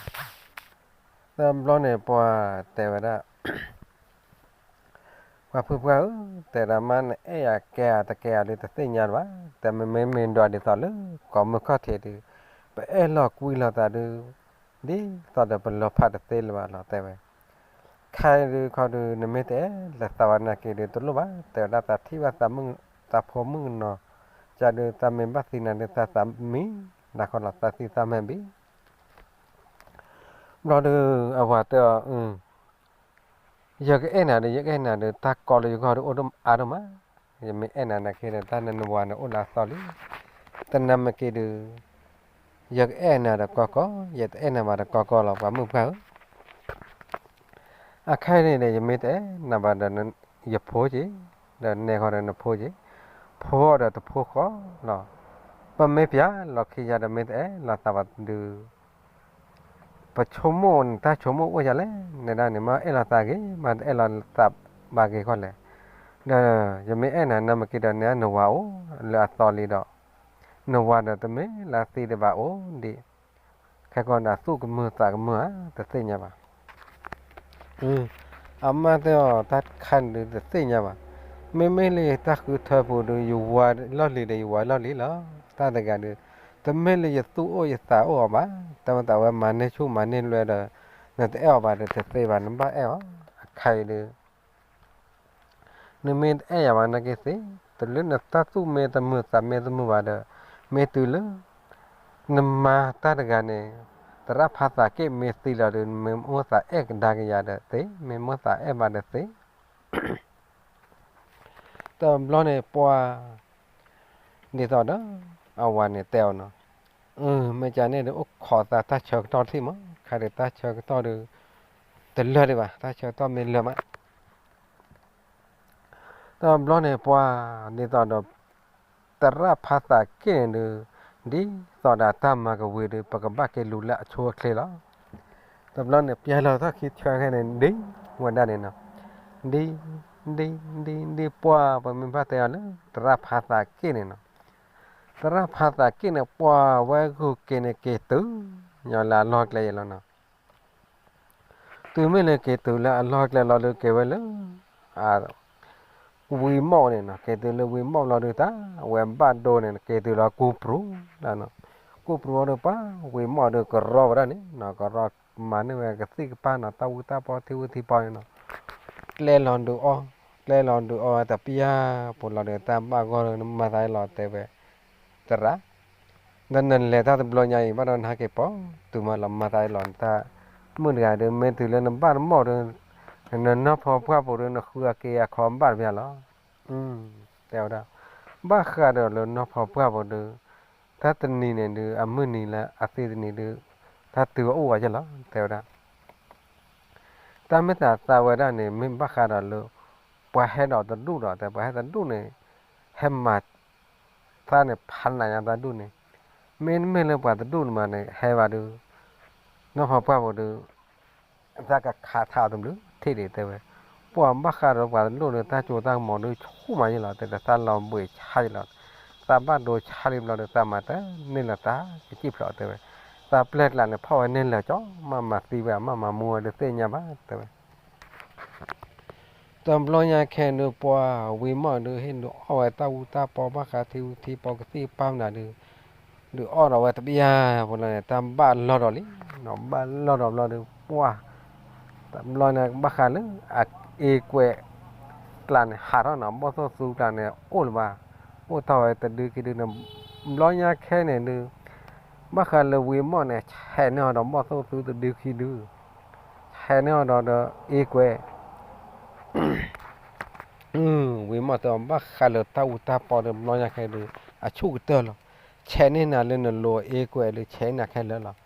သးဘျီန့ၣ်ပှၤတဲဝဲဒၣ် ပှၤဖုပှၢ်ဧၢ, တဲဒၣ်မါနအဲၣ်ယၤကဲဧါတကဲဧါဒုးတသ့ၣ်ညါလၢၤဘၣ်, တဲမ့မ့ၢ်မ့ၢ်ဒွးဒ်သိးလၢ ကိးမုၢ်ခီၣ်ထံးဒုး, အဲၣ်လီၤကွံလီၤသးဒုး ဒ်သိးဒီးပလီၤဖးတသ့လၢၤဘၣ်လီၤ တဲဝဲ. ခဲအံၤဒုးခီဒုး နမ့ၢ်တအဲၣ်လီၤသးဘၣ်နာ်က့ဒုးတလိၣ်ဘၣ် တဲဝဲဒၣ် သးထံၣ်ဘၣ်သးဖိမုၣ်ကနီၤ ကဒုး သးမ့ၢ်ဘၣ်သံနၤဒုး သးသးမံနၤခီလီၤ သးသံသးမဲာ်ဘံၣ် ဘျီဒုး အဝၤတဲအီၤ ယကအဲၣ်နၤဒီး ယကအဲၣ်နၤဒီး တၢ်ကီလၢယဂီၢ်ဒုးအိၣ်ဒိၣ်အါဒိၣ်မး, ယမ့ၢ်အဲၣ်နၤနာ်က့ဒီး တၢ်နနဝၤန့ၣ်အိၣ်လၢအသီလံ. တနၤမ့ၢ်က့ၤဒုး ယကအဲၣ်နၤဒီးကီကီ, ယတအဲၣ်နၤဘၣ်ဒီးကီကီလီၤ ပှၤမုၣ်ပှၢ်ဧၢ. အခဲအံၤန့ၣ်ဒီး ယမ့ၢ်တအဲၣ်နၤဘၣ်ဒီး ယဖိက့ၤ, ဒီးနဲဃီဒီးနဖိက့ၤ, ဖိအီၤဒီးတဖိဃီလီၤ. ပမ့ၢ်ပျၢ်လီၤခံယၤဒီး မ့ၢ်တအဲၣ်လီၤသးဘၣ်ဒုး ပဆိကမိၣ်နတၢ်ဆိကမိၣ်အိၣ်ယၤလဲၣ်, နဲဒၣ်န့ၣ် မ့ၢ်အဲၣ်လီၤသးဂ့ၤ မ့ၢ်တအဲၣ်လီၤသးဘၣ်ဂ့ၤဃီလဲၣ်. ဒီးယမ့ၢ်အဲၣ်နၤ နမ့ၢ်က့ၤဒီး နဲနဝၤအိၣ်လၢအသီလံဒီး နဝၤဒီးတမ့ၢ်လၢသံဒံးဘၣ်အိၣ်ဒံး, ခဲကီဒီးသူၣ်ကမုာ်သးကမုာ်ဧါ တသ့ၣ်ညါဘၣ်. အမါတဲအီၤ တၢ်တခါန့ၣ်ဒုးတသ့ၣ်ညါဘၣ်. မ့မ့ၢ်လၢယတၢ်ဃုထၢပူၤဒုး ယဝၤလီၢ်လံၤဒီး ယဝၤလီၢ်လံၤလီၤ. တၢ်တဂၤဒုး တမ့ၢ်လၢယသူၣ်အိၣ်ယသးအိၣ်အီၤဘၣ်. တၢ်မ့ၢ်သးဝဲမၤန့ၢ်ဆူၣ်မၤန့ၢ်လွဲဒီး နတအဲၣ်အီၤဘၣ်ဒီး တသ့ဘၣ် နဘၣ်အဲၣ်အီၤ. အခဲအံၤဒုး နမ့ၢ်တအဲၣ်ယၤဘၣ်နာ်က့သ့, တလၢနတၢ်သူၣ်မ့ၢ်တမုာ်သးမ့ၢ်တမုာ်ဘၣ်ဒီး မ့ၢ်တုၤလၢ နမၤတၢ်တဂၤန့ၣ် သရၣ်ဖးသးက့ၣ်မ့ၢ်သံလီၤဒီး မ့ၢ်မိၣ်သးအဲၣ်ကဒါက့ၤယၤဒီးသ့, မ့ၢ်မိၣ်သးအဲၣ်ဘၣ်ဒီးသ့. တဘျီန့ၣ်ပှၤ ဒ်သိးဒီး အဝၤန့ၣ်တဲအီၤနီၤ, မ့ၢ်ကန့ၣ်ဒီး အိၣ်ခိးသးတၢ်ဆၢကတီၢ်တထံၣ်မး, ခဲဒုးတၢ်ဆၢကတီၢ်ဒီး တလၢာ်ဒံးဘၣ်, တၢ်ဆၢကတီၢ်မ့ၢ်လၢာ်မး တဘျီန့ၣ်ပှၤ ဒ်သိးဒီး သရၣ်ဖးသးက့ၣ်န့ၣ်ဒုး ဒ်သိးဒီးတၢ်မၤကဝံၤဒီး ပကဘၣ်က့ၤလူၤလၢအဆိအချ့လီၤ. တဘျီန့ၣ် ပျဲလီၤထီၣ်ခံဆၢခဲန့ၣ် ဒ်ဝဲဒၣ်န့ၣ်နီၤ, ဒ် ဒ် ဒ် ဒ်ပှၤ ပမ့ၢ်ဘၣ်တဲအီၤလၢ သရၣ်ဖးသးက့ၣ်န့ၣ်နီၤ, သရၣ်ဖးသးက့ၣ်န့ၣ် ပှၤဝဲဂုာ်က့ၤန့ၣ်က့ၤတုၤညီလၢအလီၢ်ကျဲယဲလီၤနီၤ. တုၤမ့ၢ်လၢက့ၤတုၤလၢအလီၢ်ကျဲလီၤဒုး က့ၤဝဲလၢ ဝံၤမီၣ်န့ၣ်နီၤ, က့ၤတုၤလၢဝံၤမီၣ်လီၤဒုး တၢ်ဝဲဘၣ်ဒိန့ၣ် က့ၤတုၤလီၤကူပရူၤလီၤနီၤ, ကူပရူၤအီၤဒုး ပှၤဝံၤမီၣ်ဒုး ကရီဝဲဒၣ်န့ၣ်နီၤ, ကရီမၤန့ၢ်ဝဲကသံၣ်ကပၢ်နီၤ, တၢ်ဝူတၢ်ပီထံဝူထံပီန့ၣ်နီၤ, ကျဲလီၤဒုးအီၣ်, ကျဲလီၤဒုးအီၣ်ဝဲတပျၢ်ပူၤလီၤဒီး တၢ်ဘၣ်ဂီၢ်ဒီး နမၤသးအလီၤတဲဝဲ သရၣ် ဒီးနလဲၤတၢ်တဘျီညါအံၤ ဘၣ်ဒီးနဟဲက့ၤပိာ်တုၤမးလီၤ မၤသးအလီၤ နတၢ်မုၣ်တဂၤဒီး မ့ၢ်တုၤလၢနဘၣ်တမီၣ်ဒီး နနီၢ်ဖီပှၢ်ပူၤဒီး နဃုအက့ၤအခီဘၣ်တဘၣ်လီၤ. တဲဝဲဒၣ် ဘၣ်ဃးဒီးလၢနီၢ်ဖီပှၢ်ပူၤဒီး တၢ်တနံၤန့ၣ်ဒုး အမုၢ်နံၤလၢအသံတနံၤဒုး တၢ်တုၤအအိၣ်ဝဲယဲလီၤ တဲဝဲဒၣ် တၢ်မ့ၢ်တၢ်သးဝဲဒၣ်န့ၣ် မ့ၢ်ဘၣ်ဃးဒီးလၢ ပှၤဟဲဒီးတဒူၣ်ဒီး တဲပှၤဟဲတဒူၣ်န့ၣ် ဟဲမၤသးန့ၣ် ဖးနးညါတဒူၣ်န့ၣ်, မ့တမ့ၢ်လၢပှၤတဒူၣ်န့ၣ်မးန့ၣ် ဟဲဘၣ်ဒုး နီၢ်ဖီပှၢ်ပူၤဒုး သးကခးထးအီၤတဘျုးထံၣ်ဒံးတဲဝဲ, ပှၤဘၣ်ဃးဒီးပှၤတဒူၣ်န့ၣ် တၢ်စိတၢ်ကမီၤဒုးဆူၣ်မးယဲလီၤ တဲဒီး သးလီၤဘှံးဆါယဲလီၤ, သးဘၣ်ဒိဆါလံဘျီဒီး သးမၤတန့ၢ်လၢၤသးကစံၣ်ဖျိးတဲဝဲ, သးပျဲၢ်ကျးန့ၣ် ဖီၣ်ဝဲန့ၢ်လၢၤကၠီ မ့ၢ်မၤသံဝဲ မ့ၢ်မၤမူဝဲဒုးသ့ၣ်ညါဘၣ်တဲဝဲ တဘျီညါခဲဒုး ပှၤဝံၤမီၣ်ဒုး ဟ့ၣ်ဒုးအီၣ်ဝဲတၢ်ဝူတၢ်ပီ ဘၣ်ဃးထံဝူထံပီ ကသံၣ်ကပၢ်မနုၤဒုး ဒုးအီၣ်ဒီးဝဲတပျၢ်ပူၤလီၤန့ၣ် တၢ်ဘၣ်လီၢ်ဒီးလံ, ဘၣ်လီၢ်ဒီးဘျီဒုး ပှၤ တဘျီန့ၣ် ဘၣ်ဃးလၢအအ့ကွဲးကျးန့ၣ် ဟးထီၣ်နီၤ ဘီၣ်သိၣ်သူကျးန့ၣ် အိၣ်လၢၤဘၣ်, အိၣ်ထီၣ်ဝဲတဒုခံဒုန့ၣ်, ဘျီညါခဲန့ၣ်ဒုး ဘၣ်ဃးလၢဝံၤမီၣ်န့ၣ် ဆဲးန့ၢ်အီၤဒီးဘီၣ်သိၣ်သူတဒုခံဒု, ဆဲးန့ၢ်အီၤဒီးဒီးအ့ကွဲး ဝံၤမီၣ်တဲအီၤ ဘၣ်ဃးလၢတၢ်အူတၢ်ပီဒီး ဘျီညါခဲဒုး အဆူၣ်ကတၢၢ်လီၤ, ဆဲးန့ၢ်နၤလၢနလိၤအ့ကွဲးဒုး ဆဲးန့ၢ်နၤခဲလၢာ်လီၤ,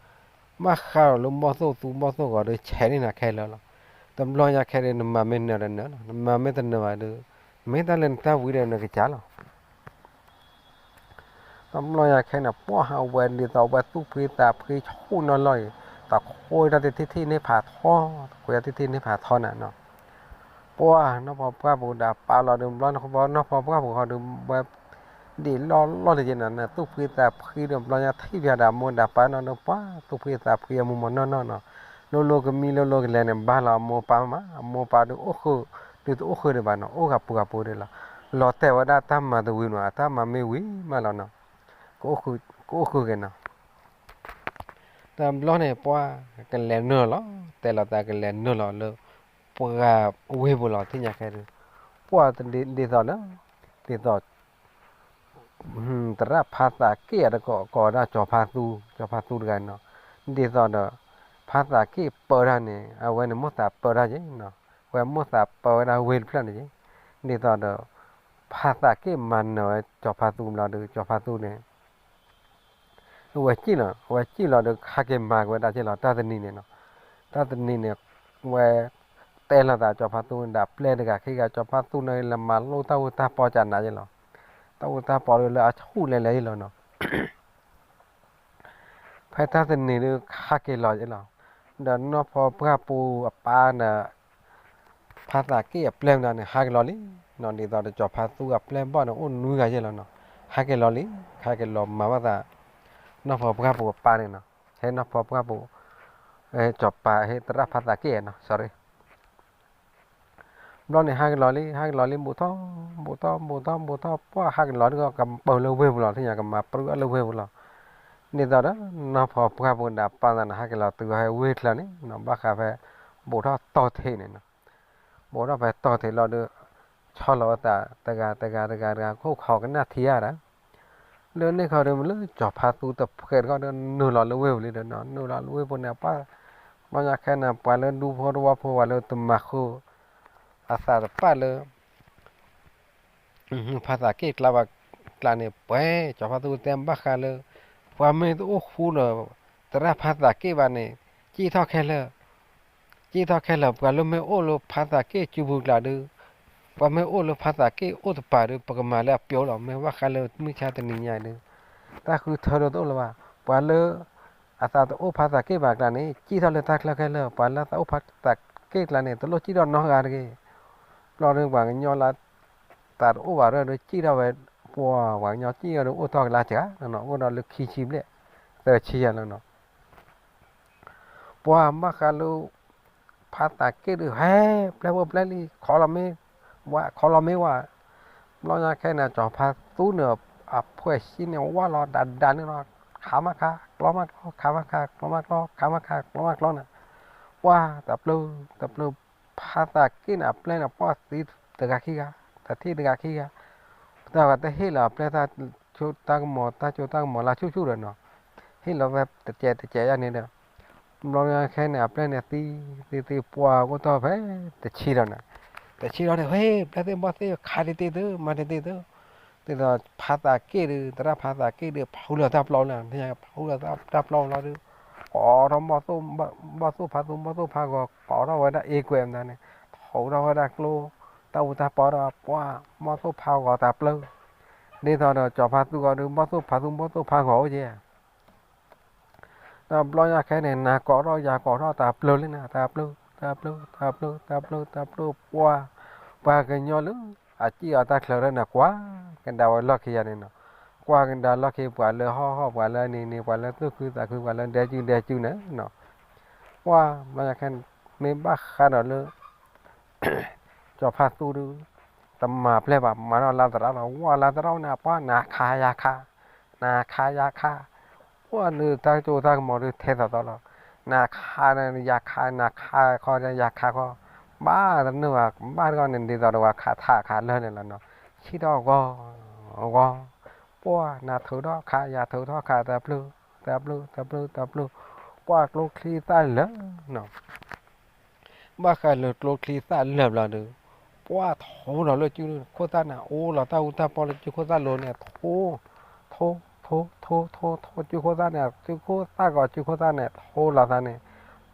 ဘၣ်ဃးဒီးလၢဘီၣ်သိၣ်သူဘီၣ်သိၣ်ဂီၤဒုး ဆဲးန့ၢ်နၤခဲလၢာ်လီၤ, တဘျီညါခဲဒုး နမၤမ့ၢ်နၢၤဒီးနၢၤလီၤ, နမၤမ့ၢ်တနၢၤဘၣ်ဒုး မ့ၢ်တၢ်လၢနတၢ်ဝံဒီးနကစၢ်လီၤ တဘျီညါခဲန့ၣ် ပှၤအဝဲဒ်သိးအဝဲသူၣ်ဖှံသးဖှံဆူၣ်နီၢ်လီၢ်အံၤ, တခွဲတၢ်တထံၣ်ထံၣ်န့ၢ်ဖးထီ, တခွဲတၢ်တထံၣ်ထံၣ်န့ၢ်ဖးထီနၤနီၤ, ပှၤနီၢ်ဖီပှၢ်ပူၤဒီးပာ်လီၤဒုး ဘျီနီၢ်ဖီပှၢ်ပူၤဃီဒီး ဝဲဒ်လီၢ်လီၢ်တယဲၢ်နီၤ သူၣ်ဖှံသးဖှံဒီး ဘျီညါထံၣ်ဖဲဒီးအမိၢ်ဒီးပၢ်နီၤဒီး ပှၤသူၣ်ဖှံသးဖှံအမူမီၢ်နီၢ်နီၢ်နီၤ, လိၤလိၤကမံလိၤလိၤကလဲၤန့ၣ် ဘၣ်လီၤအမိၢ်ပၢ်မး, အမိၢ်ပၢ်ဒုးအိၣ်ဃုာ်, ဒုးတအိၣ်ဃုာ်ဒံးဘၣ်နီၤ, အိၣ်ဂၤပူၤဂၤပူၤဒံးလီၤ, လီၤတဲာ်ဝဲဒၣ်တၢ်မၤတဝံၤနီၤ, အတၢ်မၤမ့ၢ်ဝံၤမးလီၤနီၤ, ကအိၣ်ဃုာ်က့ၤနီၤ တ တဘျီန့ၣ် ပှၤကလဲၤနုာ်လီၤ, တဲလီၤသးကလဲၤနုာ်လီၤလၢ ပှၤဝ့ၢ်ပူၤလီၤ သ့ၣ်ညါခဲဒုး, ပှၤဒ်သိးဒီး ဒ်သိး သရၣ်ဖါသးက့ၣ်အတကိး ကိးဝဲဒၣ်ကၠီၤဖါသူ, ကၠီၤဖါသူတဂၤနီၤ, ဒ်သိးဒီး ဖါသးက့ၣ်ပၢတၢ်န့ၣ် အဝဲန့ၣ်မိၣ်သးပၢတၢ်က့ၤနီၤ, အဝဲမိၣ်သးပၢဝဲဒၣ်ဝ့ၢ်တဖျၢၣ်န့ၣ်က့ၤ, ဒ်သိးဒီး ဖါသးက့ၣ်မၤနၢၤဝဲကၠီၤဖါသူဘျီဒီး ကၠီၤဖါသူန့ၣ် အဝဲစံၣ်လီၤ, အဝဲစံၣ်လီၤဒီး ဟဲက့ၤမၤက့ၤဝဲဒၣ်က့ၤလီၤ တၢ်တနံၤန့ၣ်နီၤ, တၢ်တနံၤန့ၣ် ဝဲတဲလီၤသးကၠီၤဖါသူဒၣ်ပျဲၢ်တဂၤခံဂၤ, ကၠီၤဖါသူန့ၣ် လၢမၤလိတၢ်အူတၢ်ပီကနးက့ၤလီၤ, တၢ်အူတၢ်ပီဒီးလၢအဆူၣ်လဲၤလဲၤက့ၤလီၤနီၤ. ဖဲတၢ်တနံၤဒီးဟးက့ၤလီၤက့ၤလီၤ, ဒီးနီၢ်ဖီပှၢ်ပူၤအပၢ်ဒီး ဖါသးက့ၣ်အပျဲၢ်မနုၤန့ၣ် ဟးက့ၤလီၤလံနီၤ, ဒ်သိးဒီးကၠီၤဖါသူအပျဲၢ်ဘီၣ်န့ၣ် အိၣ်နွံဂၤယဲၢ်လီၤနီၤ, ဟးက့ၤလီၤလံ, ဟးက့ၤလီၤမၤဘၣ်သး နီၢ်ဖီပှၢ်ပူၤအပၢ်န့ၣ်နီၤ, ဟဲနီၢ်ဖီပှၢ်ပူၤ, ကၠီၤပၤဟဲသရၣ်ဖါသးက့ၣ်နီၤ sorry ဘျီန့ၣ် ဟးက့ၤလီၤလံ ဟးက့ၤလီၤလံ ဘူးထီၣ် ဘူးထီၣ် ဘူးထီၣ် ဘူးထီၣ် ပှၢ်ဟးက့ၤလီၤဒီး ကပၢလၢဝ့ၢ်ပူၤလီၤ သ့ၣ်ညါ ကမၤပြူအီၣ်လၢဝ့ၢ်ပူၤလီၤ, ဒ်သိးဒီး နီၢ်ဖီပှၢ်ပူၤဒၣ်ပၢ်သးန့ၣ် ဟးက့ၤလီၤတုၤဝဲဝ့ၢ်ချၢန့ၣ်နီၤ, ဘၣ်ဃးဖဲ ဘူးထီၣ်တီၢ်ထံးန့ၣ်နီၤ, ဘူးထီၣ်ဖဲတီၢ်ထံးလီၤဒီး ဆီလီၤဝဲသး တဂၤ တဂၤ တဂၤ တဂၤ ခိၣ်ခီကနၣ်ထံဧါဒီး လၢန့ၣ်ခီဒီး မ့ၢ်လၢကၠီၤဖါသူတဖှဲးတခီဒီး နုာ်လီၤလၢဝ့ၢ်ပူၤလံဒီးနီၤ, နုာ်လီၤလၢဝ့ၢ်ပူၤန့ၣ် ပှၤ ဘျီညါခဲန့ၣ် ပှၤလၢဒူဖိသဝီဖိ ပှၤလၢတမၤဃုာ် အသးတပာ်လၢ ဖါသးက့ၣ်ကျါဘၣ်ကျါန့ၣ် ပှဲၤ ကၠီၤဖါသူတဲဘၣ်ဃးလၢ ပှၤမ့ၢ်တအိၣ်ဃူဒီး သရၣ်ဖါသးက့ၣ်ဘၣ်န့ၣ် ကၠံၣ်ထီၣ်ခဲလၢာ် ကၠံၣ်ထီၣ်ခဲလၢာ် ပှၤလၢမ့ၢ်အိၣ်လၢဖါသးက့ၣ်စုပူၤကျါဒီး ပှၤမ့ၢ်အိၣ်လၢဖါသးက့ၣ်အိၣ်တပၤဒီး ပကမၤလၢအပျိလီၤ, မ့ၢ်ဘၣ်ဃးလၢမုၢ်ဆါတနံၤညါဒီး တၢ်ဃုထၢဒီးတအိၣ်လၢၤဘၣ်, ပှၤလၢ အသးတအိၣ်ဖါသးက့ၣ်ဘၣ်ကျါန့ၣ် ကၠံၣ်ထီၣ်လၢတၢ်ချၢခဲလၢာ်, ပှၤလၢသးအိၣ်ဖါသးက့ၣ်ကျါန့ၣ် တလိၣ်ကၠံၣ်ထီၣ်နီတဂၤတဂ့ၤ, ဘျီဒီးပှၤကညီလၢ သးတအိၣ်ဘၣ်ရၢၢ်ဒီး ကၠံၣ်ထီၣ်ဝဲ ပှၤ ပှၤကညီကၠံၣ်ထီၣ်ဒီး အိၣ်ထီၣ်ကလါစှၤနီၤ, အိၣ်ဒီးလၢခံဆံဘျဲၣ် သၢဆံယၤလီၤနီၤ. ပှၤဘၣ်ဃးလၢ ဖါသးက့ၣ်ဒီး ဟဲ ပျဲၢ်ဖိပျဲၢ်လံ ခီလီၤမ့ၢ်ဝဲ ခီလီၤမ့ၢ်ဝဲ, ဘျီညါခဲန့ၣ် ကၠီၤဖါသူန့ၣ် အဖှဲးဆံန့ၣ် ဝၢ်လီၤဒၣ်ဒၣ်န့ၣ်လီၤ, ခးမးခး ကျီမးကျီ ခးမးခး ကျီမးကျီ ခးမးခး ကျီမးကျီန့ၣ်, ပှၤတပျုာ် တပျုာ် ဖါသးက့ၣ်န့ၣ် အပျဲၢ်န့ၣ် ပှၢ်သံတဂၤခံဂၤ တထံၣ်တဂၤခံဂၤ, တၢ်ဂၤတဟ့ၣ်လီၤ အပျဲၢ်တၢ်ကၠိတၢ်ကမီၤ တၢ်ကၠိတၢ်ကမီၤလၢဆူၣ်ဆူၣ်ဒီးနီၤ, ဟ့ၣ်လီၤဝဲတစဲးတစဲးယါန့ၣ်ဒီး ဘျီညါခဲန့ၣ် အပျဲၢ်န့ၣ်သံ သံသံ ပှၢ်ကအိၣ်ထီၣ်ဖဲတဆံလီၤန့ၣ်, တဆံလီၤန့ၣ် ဟ့ၣ် ပျဲၢ်သ့ၣ်ဘီၣ်သ့ၣ် ခးတ့ၢ်တ့ၢ်သု မၤတ့ၢ်တ့ၢ်သု, ဒ်သိးဖါသးက့ၣ်ဒီး သရၣ်ဖါသးက့ၣ်ဒီး ဖှူလီၤတၢ်ပျီလီၤ, ဖှူလီၤတၢ်ပျီလီၤဒီး ကိးထီၣ် ဘီၣ်သိၣ်ဖါသူ ဘီၣ်သိၣ်ဖါဂီၤ ကိးထီၣ်ဝဲဒၣ်အ့ကွဲးမတၤန့ၣ်, ထိးထီၣ်ဝဲဒၣ်ကျိ တၢ်အူတၢ်ပီဒီး ပှၢ် ဘီၣ်သိၣ်ဖါဂီၤတၢ်ပျုာ်, ဒ်သိးဒီးကၠီၤဖါသူဂီၤဒီး ဘီၣ်သိၣ်ဖါသူ ဘီၣ်သိၣ်ဖါဂီၤအိၣ်က့ၤ ဒီးဘျီညါခဲန့ၣ် နၤကိးထီၣ်ယၤကိးထီၣ် တၢ်ပျုာ်လံန့ၣ် တၢ်ပျုာ် တၢ်ပျုာ် တၢ်ပျုာ် တၢ်ပျုာ် တၢ်ပျုာ် ပှၤ ပှၤကညီလၢ အစံၣ်အီၤတၢ်ချၢဒီးန့ၣ် ကွၢ်ကဒါဝဲလီၢ်ခံယၤန့ၣ်နီၤ, ကွၢ်ကဒါလီၢ်ခံ ပှၤလၢဟီၣ်ဟီၣ် ပှၤလၢန့ၣ်န့ၣ် ပှၤလၢသူၣ်ခုသးခု ပှၤလၢဒဲကၠူဒဲကၠူန့ၣ်နီၤ, ပှၤ ဘျီညါခဲန့ၣ် မ့ၢ်ဘၣ်ဃးဒီးလၢ ကၠီၤဖါသူဒီး တမၤပျဲၢ်ဘၣ် မၤထီၣ်လါသရၣ်လီၤ, ဝဲလါသရၣ်န့ၣ် ပှၤ နၤခးယၤခး နၤခးယၤခး, ပှၤဒီးတၢ်ကၠိတၢ်ကမီၤဒီးထဲသိးသိးလီၤ, နၤခးန့ၣ်ယၤခး နၤခးခီယၤခးခီ, ဘၣ်တနုာ်ဘၣ် ဘၣ်တဂီၢ်န့ၣ် ဒ်သိးဒီးဝဲခးထးခးလၢာ်န့ၣ်လီၤနီၤ, ဆံၣ်ထီၣ်ဂီၤ ဂီၤ, ပှၤ နၤထုးထီၣ်ခး ယၤထုးထီၣ်ခး တၢ်ပျုာ် တၢ်ပျုာ် တၢ်ပျုာ် တၢ်ပျုာ်, ပှၤကျိချံသၣ်လၢာ်နီၤ ဘၣ်ဃးလၢကျိချံသၣ်လၢာ်ဘျီဒီး ပှၤထိးလီၤလၢစုခိၣ်သၣ်န့ၣ် အိၣ်လီၤတၢ်အူတၢ်ပီလၢစုခိၣ်သၣ်လိၤန့ၣ် ထိး ထိး ထိး ထိး ထိး စုခိၣ်သၣ်န့ၣ် စုခိၣ်သၣ်ဂီၤ စုခိၣ်သၣ်န့ၣ် ထိးလီၤသးန့ၣ်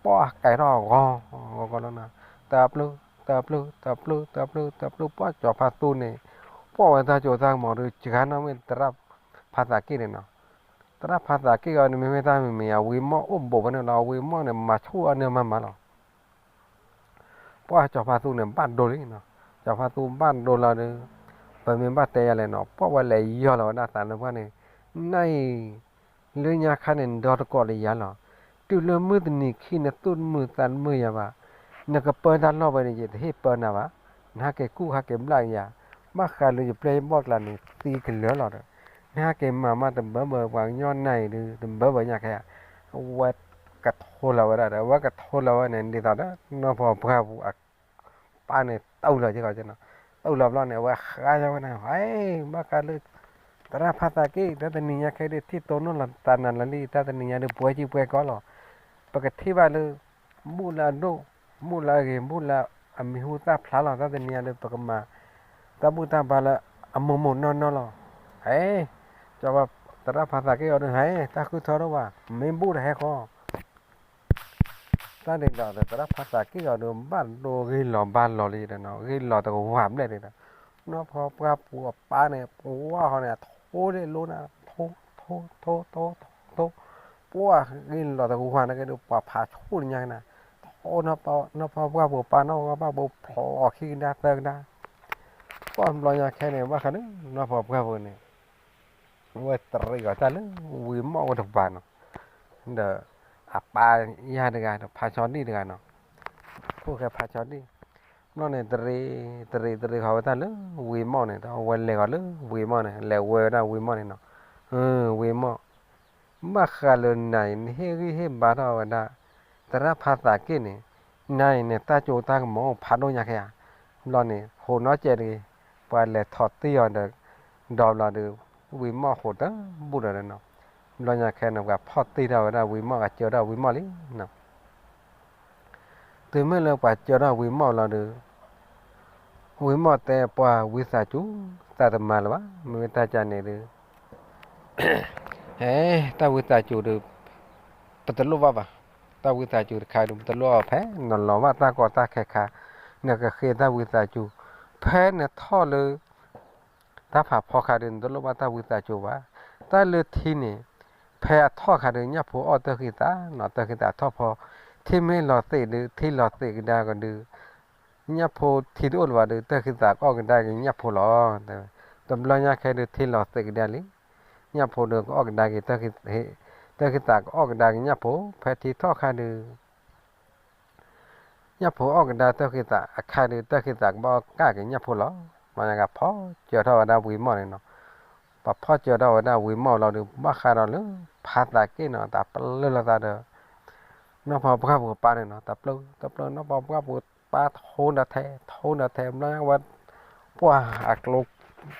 ပှၤကဲထီၣ်ဂီၤ ဂီၤဂီၤလီၤနီၤ, တၢ်ပျုာ် တၢ်ပျုာ် တၢ်ပျုာ် တၢ်ပျုာ် တၢ်ပျုာ် ပှၤကၠီၤဖါသူန့ၣ် ပှၤဝဲတၢ်ကၠိတၢ်ကမီၤဒီး စှၤနီၣ်မ့ၢ်သရၣ်ဖါသးက့ၣ်န့ၣ်နီၤ, သရၣ်ဖါသးက့ၣ်အီၤန့ၣ် မ့မ့ၢ်တၢ်မံၤမံၤ အဝံၤမီၢ်အိၣ်ဘူးဖဲန့ၣ်လီၤ, အဝံၤမီၢ်န့ၣ် မၤဆူၣ်အီၣ်န့ၢ်မၤမၤလီၤ ပှၤကၠီၤဖါသူန့ၣ် ဘၣ်ဒိလံနီၤ, ကၠီၤဖါသူဘၣ်ဒိလီၤဒီး ပမ့ၢ်ဘၣ်တဲယၤလဲၣ်နီၤ ပှၤဝဲလဲၤယီၢ်လီၤဝဲဒၣ်သးလၢပှၢ်န့ၣ်, နအံၤ လၢညါခါန့ၣ် နဒီသကိးလၢယၤလီၤ, တုၤလၢမုၢ်တနံၤခံ နသူၣ်တမုာ်သးတမုာ်ယၤဘၣ်, နကပၢတၢ်လီၢ်ဝဲန့ၣ် ယတဟ့ၣ်ပၢနၤဘၣ်, နဟဲက့ၤကူၣ်ဟဲက့ၤဘျၣ်ယၤ, ဘၣ်ဃးလၢယပျဲၢ်ယဘီၣ်ကျါန့ၣ် သံကလၢာ်လီၤဒီး, နဟဲက့ၤမၤမးတဘၢဘၢ ပှၤကညီနၤအံၤဒီး တဘၢဘၢညါခဲ, အဝဲ ကထိလီၤဝဲဒၣ်ဒီး အဝဲကထိလီၤဝဲန့ၣ် ဒ်သိးဒီး နီၢ်ဖီပှၢ်ပူၤအပၢ်န့ၣ် တူၢ်လီၤက့ၤကီးနီၤ. တူၢ်လီၤဘျီန့ၣ် အဝဲဃါညီဝဲန့ၣ် ဟဲ ဘၣ်ဃးလၢ သရၣ်ဖါသးက့ၣ် တၢ်တနံၤညါခဲဒုး ထံၣ်တိၢ်နီၣ်လီၤသးနၤလၢာ်လံ တၢ်တနံၤညါဒုး ပှဲၤကံၢ်ပှဲၤကီလီၤ. ပကထံၣ်ဘၣ်လၢ ဘူၣ်လၢအဒိၣ် ဘူၣ်လၢအဂ့ၤ ဘူၣ်လၢအမံၤဟူသၣ်ဖျါလီၤ. တၢ်တနံၤညါဒုး ပကမၤ တၢ်ဘူၣ်တၢ်ဘါလၢအမိၢ်မိၢ်နီၢ်နီၢ်လီၤ. ဟဲ ကၠီဘၣ် သရၣ်ဖါသးက့ၣ်အီၤဒုး ဟဲ တၢ်ဃုထၢထီၣ်ဘၣ် မ့ၢ်ဘူၣ်တဟဲဃီ တၢ်ဒ်ဒီး သရၣ်ဖါသးက့ၣ်အီၤဒုး ဘၣ်ဒိဂ့ၢ်လီၤဘၣ်လီၤလံဒီးနီၤ ဂ့ၢ်လီၤတကဝၤဘျဲၣ်ဒံးဒီး နီၢ်ဖီပှၢ်ပူၤအပၢ်န့ၣ် ပှၢ်ဃီန့ၣ် အထိဒၣ်လိနၤ ထိ ထိ ထိ ထိ ထိ ထိ ပှၢ်ဂ့ၢ်လီၤတကဝၤန့ၣ်က့ဒုး ပှၤဖးဆူၣ်တညါက့နၤ ထိ နီၢ်ဖီပှၢ်ပူၤပၢ် နီၢ်ဖီပှၢ်ပူၤ ဖျိးခံကဒါသၢကဒါ ပှၢ်ဘျီညါခဲန့ၣ် ဘၣ်ဃးလၢ နီၢ်ဖီပှၢ်ပူၤန့ၣ် ဝဲတရံးအီၤတၢ်လၢ ဝံၤမီၣ်ဝဲတကပၤနီၤ ဒီး အပၢ်ယါတဂၤဒီး ဖါဆီဒံၣ်တဂၤနီၤ ခိၣ်ဃဲဖါဆီဒံၣ် ဘျီန့ၣ် တရံး တရံး တရံးဃီၤဝဲတၢ်လၢ ဝံၤမီၣ်န့ၣ် ဒီးအဝဲလဲၤဃီၤလၢ ဝံၤမီၣ်န့ၣ် လဲၤဝဲဝဲဒၣ်ဝံၤမီၣ်န့ၣ်နီၤ ဝံၤမီၣ် ဘၣ်ဃးလၢနၤအံၤ နဟ့ၣ်ဂံၢ်ဟ့ၣ်ဘါထီၣ်ဝဲဒၣ် သရၣ်ဖါသးက့ၣ်န့ၣ် နၤအံၤန့ၣ် တၢ်ကၠိတၢ်ကမီၤအိၣ်ဖးဒိၣ်ညါခဲဧါ ဘျီန့ၣ် ဟိးနီတစဲးတဂ့ၤ ပှၤလဲၤထီၣ်တ့ၢ်အီၤဒီး ဒီးဘျီဒီး ဝံၤမီၣ်ဟိးတဘူၣ်ဒီးနီၤ ဘျီညါခဲန့ၣ် ပှၤဖီၣ်တ့ၢ်ထီၣ်ဝဲဒၣ်ဝံၤမီၣ် ကစၢထီၣ်ဝံၤမီၣ်လံနီၤ တုၤမ့ၢ်လၢပှၤစၢထီၣ်ဝံၤမီၣ်လီၤဒီး ဝံၤမီၣ်တဲပှၤဝံသးစူၤ သးတမၤလၢၤဘၣ် မ့ၢ်တၢ်ကန့ၣ်ဒီး ဟဲ တၢ်ဝံသးစူၤဒီး ပတလိၣ်ဘၣ်ဘၣ် တၢ်ဝံသးစူၤတခါဒီး ပတလိၣ်ဘၣ် ဖဲနလီၤဘၣ်တၢ်ကီတၢ်ခဲခါ နကဃ့တၢ်ဝံသးစူၤ ဖဲနထီၣ်လၢ တၢ်ဖးဖီခါဒီး နတလိၣ်ဘၣ်တၢ်ဝံသးစူၤဘၣ်. တၢ်လၢထံန့ၣ် ဖဲအထီၣ်ခါဒီး ညၣ်ဖိအီၣ်တၢ်ဃံသးနီၤ တၢ်ဃံသးထီၣ်ဖီ ထံမ့ၢ်လီၤသ့းဒီး ထံလီၤသ့းကဒါကဒီး ညၣ်ဖိထံတအိၣ်လၢၤဘၣ်ဒီး တၢ်ဃံသးကအီၣ်ကဒါက့ၤညၣ်ဖိလီၤ. တဘျီညါခဲဒီး ထံလီၤသ့းကဒါလံ. ညၣ်ဖိဒီးကအီၣ်ကဒါက့ၤ တၢ်ဃံသးကအီၣ်ကဒါက့ၤညၣ်ဖိ ဖဲထံထီၣ်ခါဒီး ညၣ်ဖိအီၣ်ကဒါတၢ်ဃံသးအခါဒီး တၢ်ဃံသးကဘၣ်အီၣ်ကဒါက့ၤညၣ်ဖိလီၤ. ဘျီညါကဖီစၢၤထီၣ်ဝဲဒၣ်ဝံၤမီၢ်န့ၣ်နီၤ. ပှၤဖီစၢၤထီၣ်ဝဲဒၣ်ဝံၤမီၢ်လီၤဒီး ဘၣ်ဃးဒီးလၢဖါသးက့ၣ်နီၤ တၢ်ပလၢၢ်လိာ်သးဒီး နီၢ်ဖီပှၢ်ပူၤပၢ်န့ၣ်နီၤ တၢ်ပျိ တၢ်ပျိ နီၢ်ဖီပှၢ်ပူၤပၢ်ထိဒီးထဲ ထိဒီးထဲ ဘျီညါဝဲ ပှၢ်အကျိ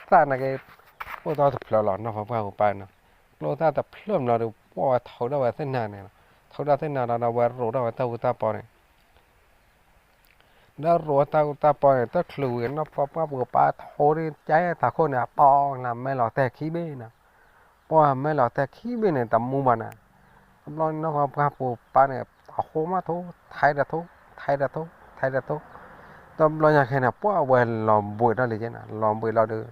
သၣ်နာ်က့ အိၣ်တ့ၢ်တဖျၢၣ်လီၤ နီၢ်ဖီပှၢ်ပူၤပၢ်နီၤ. ကျိသၣ်တဖျၢၣ်မးလီၤဒီး ပှၢ်ဝဲထိဒီးဝဲသ့ၣ်နၤန့ၣ်လီၤ. ထိဒီးသ့ၣ်နၤလီၤဒီး ဝဲရိးထီၣ်ဝဲတၢ်အူတၢ်ပီန့ၣ် ဒီးရိးတၢ်အူတၢ်ပီန့ၣ် တချုးဝံၤ နီၢ်ဖီပှၢ်ပူၤပၢ်ထိဒီး ကဲတၢ်ခိၣ်န့ၣ် အပီနၤ မဲလီၤတဲာ်ခံဘ့ၣ်နီၤ. ပှၢ်မဲလီၤတဲာ်ခံဘ့ၣ်န့ၣ် တမူဘၣ်နၤ. တဘျီန့ၣ် နီၢ်ဖီပှၢ်ပူၤပၢ်န့ၣ် အဃိမးထိ ထဲတၢ်ထိ ထဲတၢ်ထိ ထဲတၢ်ထိ တဘျီညါခဲန့ၣ် ပှၢ်ဝဲလီၤဘှံးထီၣ်လံက့နီၤ လီၤဘှံးလီၤဒီး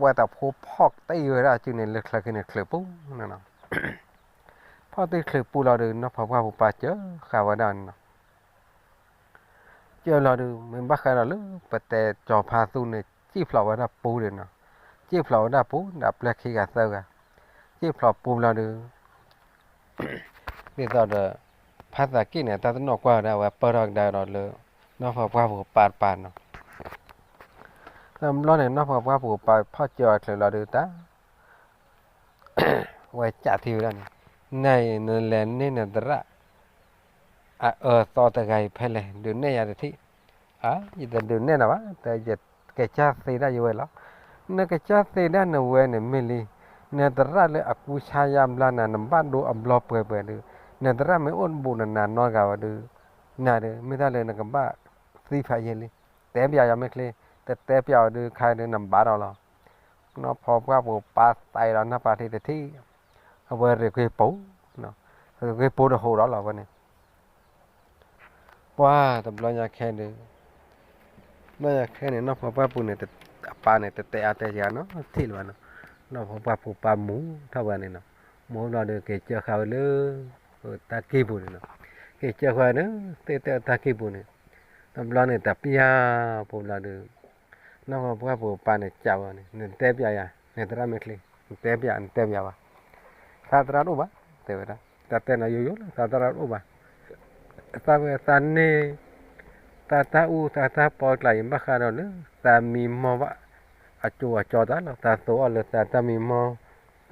ဝဲတၢ်ဖိဖီၣ်တ့ၢ်ဝဲဒၣ်အစုန့ၣ် လၢချၢခံန့ၣ် ချၢးပူၤန့ၣ်နီၤ. ဖီၣ်တ့ၢ်ချၢးပူၤလီၤဒီး နီၢ်ဖီပှၢ်ပူၤပၢ်စၢဃာ်ဝဲဒၣ်န့ၣ်နီၤ. စၢလီၤဒီး မ့ၢ်ဘၣ်ဃးဒီးလၢ ပတဲကၠီၤဖါသူန့ၣ် စံၣ်ဖျိးဝဲဒၣ်ပူၤဒီးနီၤ. စံၣ်ဖျိးဝဲဒၣ်ပူၤ ဒီးပျဲၢ်ခံဂၤသၢဂၤ စံၣ်ဖျိးပူၤလီၤဒီး ဒ်သိးဒီး ဖါသးက့ၣ်န့ၣ် တၢ်တနီၣ်ကွၢ်ဝဲဒၣ် အဝဲပၢၢ်ထီၣ်ကဒါဒီးလၢ နီၢ်ဖီပှၢ်ပူၤပၢ်တပၤနီၤ. တဘျီန့ၣ် နီၢ်ဖီပှၢ်ပူၤပၢ်ဖီၣ်စၢအီၤချုးလီၤဒီးတၢ် ဝဲကးထံဝဲဒၣ်န့ၣ်, နၤအံၤနလဲၤန့ၢ်နသရၣ် အအၢသီတဂၤအံၤဖဲလဲၣ်, ဒုးနဲၣ်ယၤတထံၣ်. အါ ယတဒုးနဲၣ်နၤဘၣ်, ယကစၢ်သ့ဒၣ်ယဝဲလီၤ. နကစၢ်သ့ဒၣ်နဝဲန့ၣ်မ့ၢ်လံ, နသရၣ်လၢအကူဆါယါဘျါနၤ နဘၣ်ဒိအဘျီပှဲၤပှဲၤဒီး နသရၣ်မ့ၢ်အိၣ်ဘူးနၤနီတဂၤဝဲဒီး နၤဒီး မ့ၢ်တၢ်လၢနကဘၣ်သံဖးယံာ်လံ. တဲပျးယၤမ့ၢ်ချ့, တတဲပျးအီၤဒုးခါဒီးနဘၣ်ဒီးလီၤ. နီၢ်ဖီပှၢ်ပူၤပၢ်သးအံၤဒီးနၢ်ပၢၢ်ထံတထံၣ်, အဝဲရ့ၣ်ကွ့ပူၤ, ရ့ၣ်ကွ့ပူၤတဟူးဒီးလီၤဝဲန့ၣ်. ပှၢ်တဘျီညါခဲဒီး ဘျီညါခဲန့ၣ် နီၢ်ဖီပှၢ်ပူၤန့ၣ် အပၢ်န့ၣ် တတဲအါတဲယၤနီတထံၣ်လၢၤဘၣ်နီၤ. နီၢ်ဖီပှၢ်ပူၤပၢ်မူထီၣ်ဝဲန့ၣ်နီၤ. မူဘျီဒီးက့ၤစၢဃာ်ဝဲလၢ တၢ်ကံၢ်ပူၤန့ၣ်နီၤ. က့ၤစၢဃာ်ဝဲလၢ သ့ၣ်တဲတၢ်ကံၢ်ပူၤန့ၣ်, တဘျီန့ၣ် တပျၢ်ပူၤဘျီဒီး နီၢ်ဖီပှၢ်ပူၤပၢ်န့ၣ် ကးဝဲန့ၣ်, နတဲပျးယၤ, နသရၣ်မ့ၢ်ချ့, နတဲပျး, နတဲပျးဘၣ်. သးသရၣ်တအိၣ်ဘၣ်, တဲဝဲဒၣ်. တၢ်တဲနၤယိယိလီၤ, သးသရၣ်တအိၣ်ဘၣ်. သးဝဲသးန့ၣ်, သးတၢ်အူသးတၢ်ပီကျါအံၤ ဘၣ်ဃးဒီးလၢ သးမံမီၢ်ဘၣ်အစိၤအကၠီတၢ်လီၤ. သးသိးအီၤလၢသးတၢ်မံမီၢ်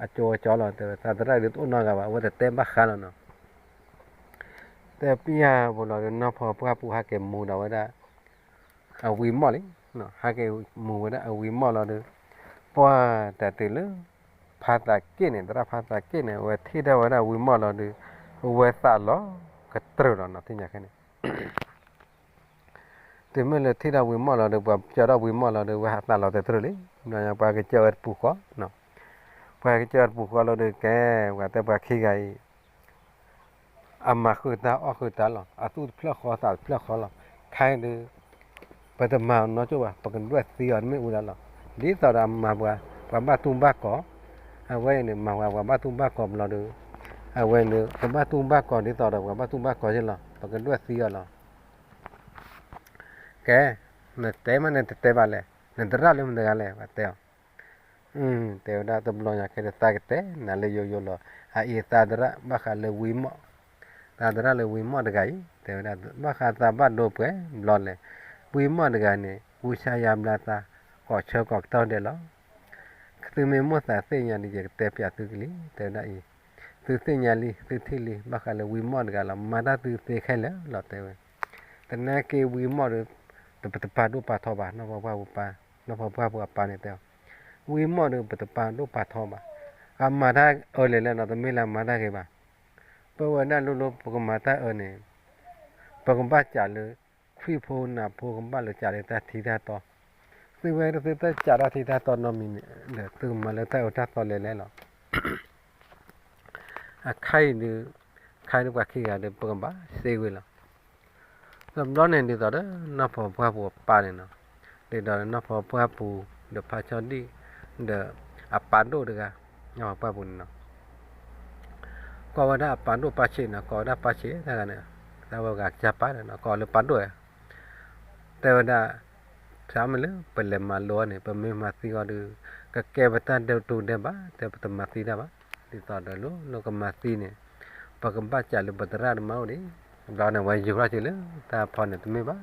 အစိၤအကၠီလီၤ, တဲဝဲ. သးသရၣ်ဒုးတအိၣ်နီတဂၤဘၣ်, အဝဲတတဲဘၣ်ဃးလီၤနီၤ. တဲပယၢ်ပူၤလီၤဒီး နီၢ်ဖီပှၢ်ပူၤဟဲက့ၤမူၤဒီးဝဲဒၣ် အဝံမီၣ်လံ, ဟဲက့ၤမူၤဝဲဒၣ်အဝံမီၣ်လီၤဒီး ပှၢ်တၢ်တုၤလၢ ဖါသးက့ၣ်န့ၣ် သရၣ်ဖါသးက့ၣ်န့ၣ် အဝဲထံၣ်ထီၣ်ဝဲဒၣ်ဝံမီၣ်လီၤဒီး အဝဲသးလီၤကတြၢၢ်လီၤနီၤ သ့ၣ်ညါခဲန့ၣ် တုၤမ့ၢ်လၢထံၣ်ထီၣ်ဝံမီၣ်လီၤဒီး ပှၤကၢထီၣ်ဝံမီၣ်လီၤဒီး ဝဲဟးသးလီၤတတြၢၢ်လံ, ဘျီညါပှၤကစၢၢ်ဝဲတပူၤဃီ, ပှၤကစၢၢ်ဝဲတပူၤဃီလီၤဒီး ကဲ ပှၤတဲပှၤခံဂၤအံၤ အမၤဃုာ်တၢ်အီၣ်ဃုာ်တၢ်လီၤ, အသူၣ်တဖျၢၣ်ဃီသးတဖျၢၣ်ဃီလီၤ, ခဲအံၤဒီး ပတမၤနီတကၠိၢ်ဘၣ်, ပကဒွဲၣ်သံအီၤတမ့ၢ်အူဒၣ်လီၤ, ဒ်သိးဒီးအမၤပှၤ ပှၤဘၣ်တူၢ်ဘၣ်ကီၤ, အဝဲအံၤန့ၣ် မၤပှၤ ပှၤဘၣ်တူၢ်ဘၣ်ကီၤဘျီဒီး အဝဲန့ၣ် ပဘၣ်တူၢ်ဘၣ်ကီၤဒ်သိးဒီး ပှၤဘၣ်တူၢ်ဘၣ်ကီၤယ့ၢ်လီၤ, ပကဒွဲၣ်သံအီၤလီၤ. ကဲ, နတဲမ့ၢ်နတတဲဘၣ်လဲၣ်, နသရၣ်လၢမတၤတဂၤလဲၣ် ပှၤတဲအီၤ, တဲဝဲဒၣ်တဘျီညါခဲဒီး သးကတဲနၤလၢယိယိလီၤ, အအံၤသးသရၣ်ဘၣ်ဃးလၢဝံမီၣ်, သးသရၣ်လၢဝံမီၣ်တဂၤအံၤ တဲဝဲဒၣ် ဘၣ်ဃးသးဘၣ်ဒိပှဲၤဘျီလဲၣ်, ဝံမီၣ်တဂၤန့ၣ် ကူစါယါဘျါသး ကိးဆၢကိးကတီၢ်ဒဲးလီၤ. သုမ့ၢ်မိၣ်သးသ့ၣ်ညါဒီး ယကတဲပျးသုကလံၤ တဲဝဲဒၣ်အံၤ, သုသ့ၣ်ညါလံ သုထံၣ်လံ ဘၣ်ဃးလၢဝံမီၣ်တဂၤလီၤ, မၤတၢ်သုသ့ခဲလၢာ်လီၤ တဲဝဲ, သနာ်က့ဝံမီၣ်ဒီး ပတပာ်ဒိၣ်ပာ်ထီဘၣ်, နီၢ်ဖီပှၢ်ပူၤပၢ်, နီၢ်ဖီပှၢ်ပူၤအပၢ်န့ၣ်တဲအီၤ, ဝံမီၣ်ဒီး ပတပာ်ဒိၣ်ပာ်ထီဘၣ်, အမၤတၢ်အၢလဲၣ်လဲၣ်နီၤ, တမ့ၢ်လၢအမၤတၢ်ဂ့ၤဘၣ်, ပဝဲဒၣ်လိၤလိၤ ပကမၤတၢ်အၢန့ၣ် ပကဘၣ်စးလၢ ခွံဖိနးဖိကဘၣ်လၢစးလၢတၢ်ထံတၢ်တီ, သုဝဲဒၣ်သုတစးတၢ်ထံတၢ်တီနီတမံၤန့ၣ်ဒီး သုကမၤလၢတၢ်အၢတၢ်သီလဲၣ်လဲၣ်လီၤ. အခါအံၤဒီး ခါဒုးပှၤခံဂၤဒီး ပကဘၣ်စ့ဝဲလီၤ. တဘျီန့ၣ်ဒ်သိးဒီး နီၢ်ဖီပှၢ်ပူၤအပၢ်န့ၣ်နီၤ, ဒ်သိးဒီးနီၢ်ဖီပှၢ်ပူၤ ဒီးဖါဆီဒံၣ် ဒီးအပၢ်ဒိၣ်တဂၤ, နီၢ်ဖီပှၢ်ပူၤန့ၣ်နီၤ ကိးဝဲဒၣ်အပၢ်ဒိၣ်ပၢ်ဆံးနီၤ, ကိးဝဲဒၣ်ပၢ်ဆံးတဂၤန့ၣ်, တၢ်ဝဲဂၤကစၢ်ပၢ်န့ၣ်နီၤ ကိးလၢပၢ်ဒိၣ်ဧါ, တဲဝဲဒၣ် ဖျါမ့ၢ်လၢပလဲၤမၤလိအီၤန့ၣ် ပမ့ၢ်မၤသံအီၤဒီး ကကဲပတၢ်ဒဲးတူၤဒဲးဘၣ်, တဲပတမၤသံတၢ်ဘၣ်, ဒ်သိးဒီးလၢနကမၤသံန့ၣ် ပကဘၣ်စးလၢပသရၣ်တမၤအိၣ်ဒံး, ဘျီန့ၣ်ဝဲယုာ်ထီၣ်က့ၤလၢတၢ်ဖီန့ၣ်တမ့ၢ်ဘၣ်,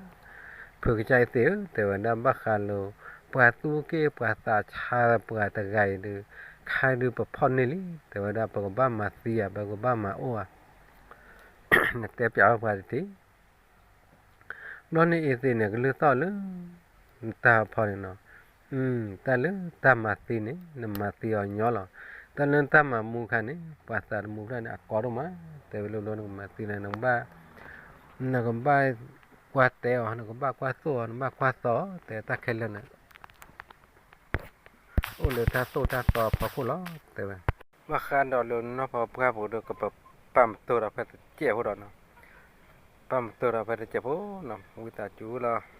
ဖုကစၢ်အံၤသ့ၣ်ဧၢ, တဲဝဲဒၣ်ဘၣ်ဃးလၢ ပှၤသူက့ၢ်ပှၤသးဆါပှၤတဂၤအံၤဒီး ခါဒုးပဖီၣ်န့ၢ်လံ, တဲဝဲဒၣ်ပကဘၣ်မၤသံဧါ, ပကဘၣ်မၤအိၣ်ဧါ, နတဲပျးဝဲပှၤတထံၣ် ဘျီန့ၣ်အံၤသ့ၣ်န့ၣ် ကလုၢ်သီၣ်လၢ နတၢ်ဖီန့ၣ်နီၤ, တၢ်လၢတၢ်မၤသံန့ၣ် နမၤသံအီၤညီလီၤ, တၢ်လၢတၢ်မၤမူခါန့ၣ် ပှၤသးတမူဖျၢၣ်န့ၣ် အကီဒိၣ်မး, တဲဝဲလိၤလိၤ နကမၤသံန့ၣ် နကဘၣ် နကဘၣ်ကွၢ်တဲအီၤ, နကဘၣ်ကွၢ်သိၣ်အီၤ, နကဘၣ်ကွၢ်သီအီၤ, တဲတၢ်ခဲလၢာ်န့ၣ် အိၣ်လၢတၢ်သိၣ်တၢ်သီအဖီခိၣ်လီၤ, တဲဝဲ. ဘၣ်ဃးဒီးလၢနီၢ်ဖီပှၢ်ပူၤဒီး ကပပာ်မတူာ်ဒီးဖဲတစဲးဖိဒီးနီၤ, ပာ်မတူာ်ဒီးဖဲတစဲးဖိနီၤ, ဝံသးစူၤလီၤ.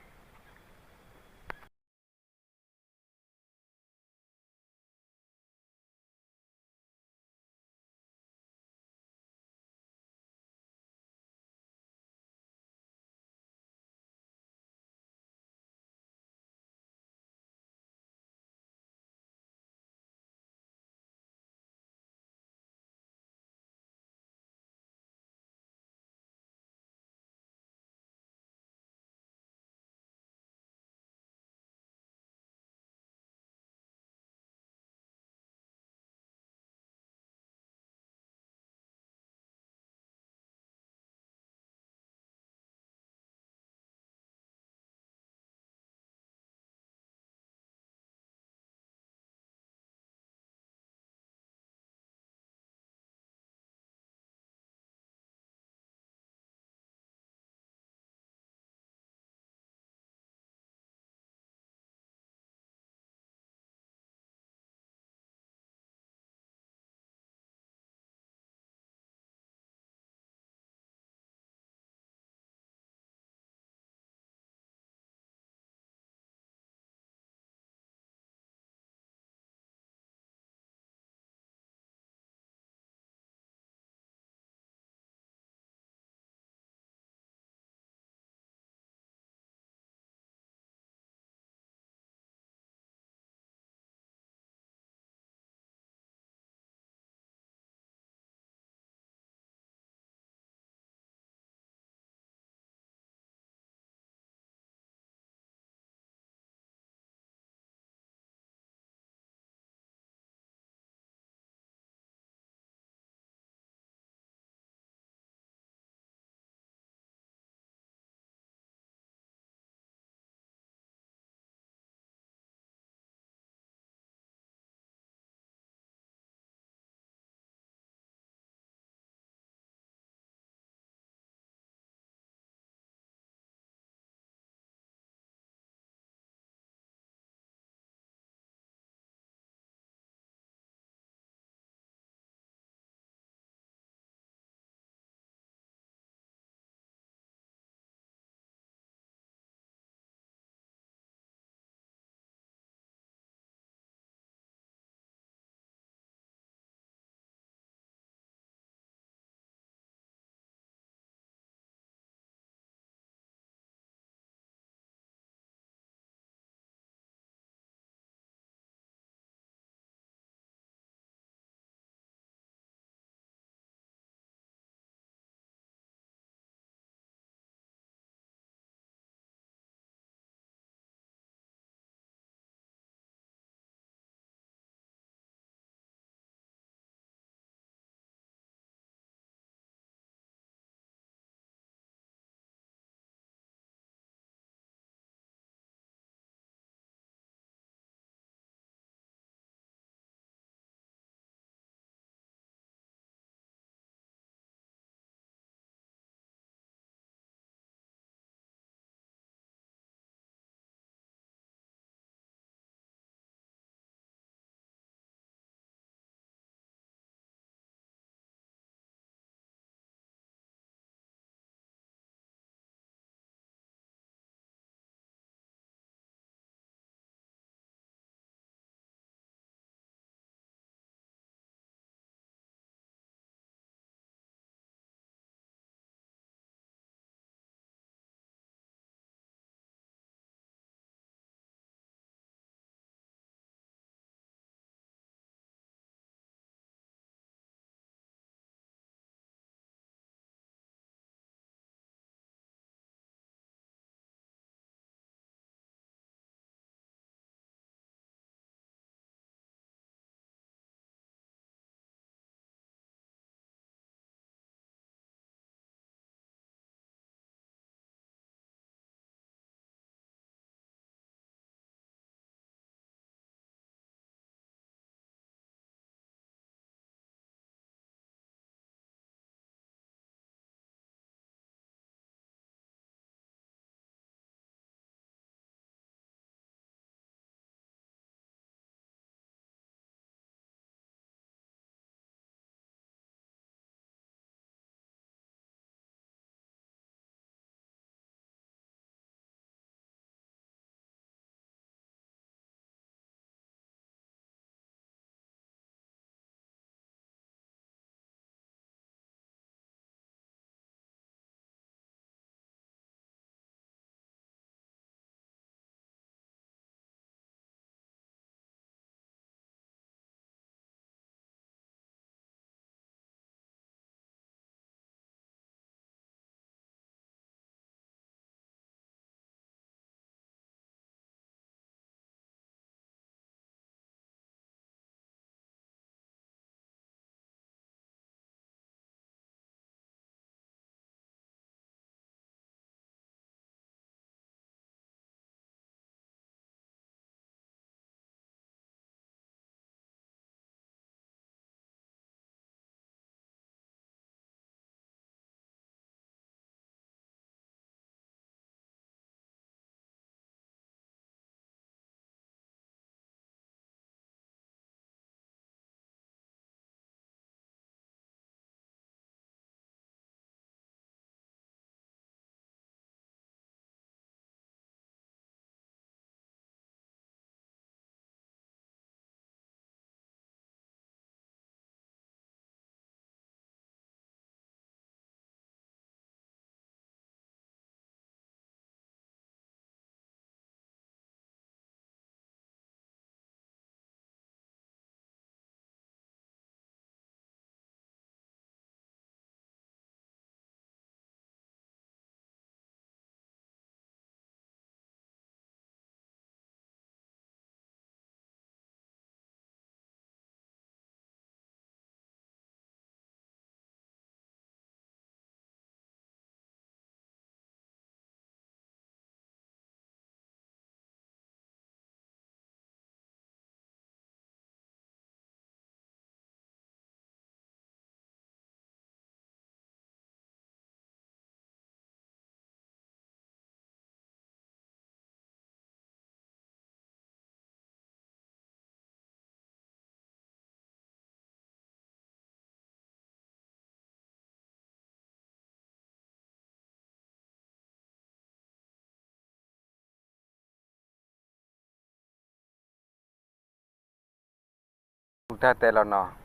တၢ်တဲလီၤနီၤ,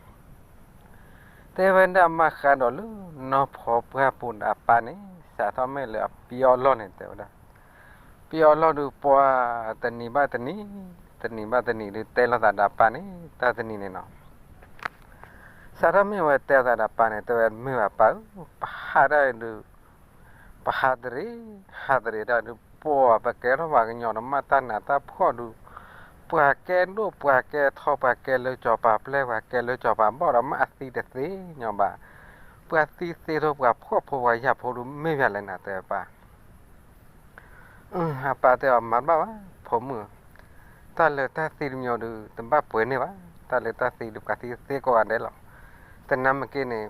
တဲဝဲဒၣ်မၤဃးဒီးလၢ နီၢ်ဖီပှၢ်ပူၤဒီးအပၢ်န့ၣ် စးထီၣ်မ့ၢ်လၢအပျီအလီၢ်န့ၣ် တဲဝဲဒၣ်, ပျီအလီၢ်ဒုးပှၤတနံၤဘၣ်တနံၤ, တနံၤဘၣ်တနံၤဒုးတဲလိာ်သးဒီးအပၢ်န့ၣ် တၢ်တနံၤန့ၣ်နီၤ စးထီၣ်မ့ၢ်ဝဲတဲသးဒီးပၢ်န့ၣ် တဲဝဲမ့ၢ်ဘၣ်ပၢ်ဧၢ, ပဟးဒၣ်ဒုး, ပဟးတရံး, ဟးတရံးဒၣ်ဒုး ပှၤပကဲထီၣ်ပှၤကညီဒီးမ့ၢ်တၢ်နးတၢ်ဖှီၣ်ဒုး, ပှၤကဲဒိၣ်ပှၤကဲထီ ပှၤကဲလၢစီၤပၤပျဲၢ် ပှၤကဲလၢစီၤပၤဘီၣ်ဒီးမ့ၢ်အသံတသ့ညီဘၣ်, ပှၤသံသ့ထိ ပှၤဖှီၣ်ဖိပှၤယာ်ဖိဒုးမ့ၢ်ဘၣ်လဲၣ်နၤ တဲပၢ် အပၢ်တဲအီၤမၤတဘၣ်ဘၣ် ဖိမုၣ်, တၢ်လၢတၢ်သံတမံၤဒုး တဘၣ်ပှဲၤန့ၢ်ဘၣ်, တၢ်လၢတၢ်သံဒုးပှၤသံသ့ကိးဂၤဒဲးလီၤ, တနၢ်မ့ၢ်က့န့ၣ်,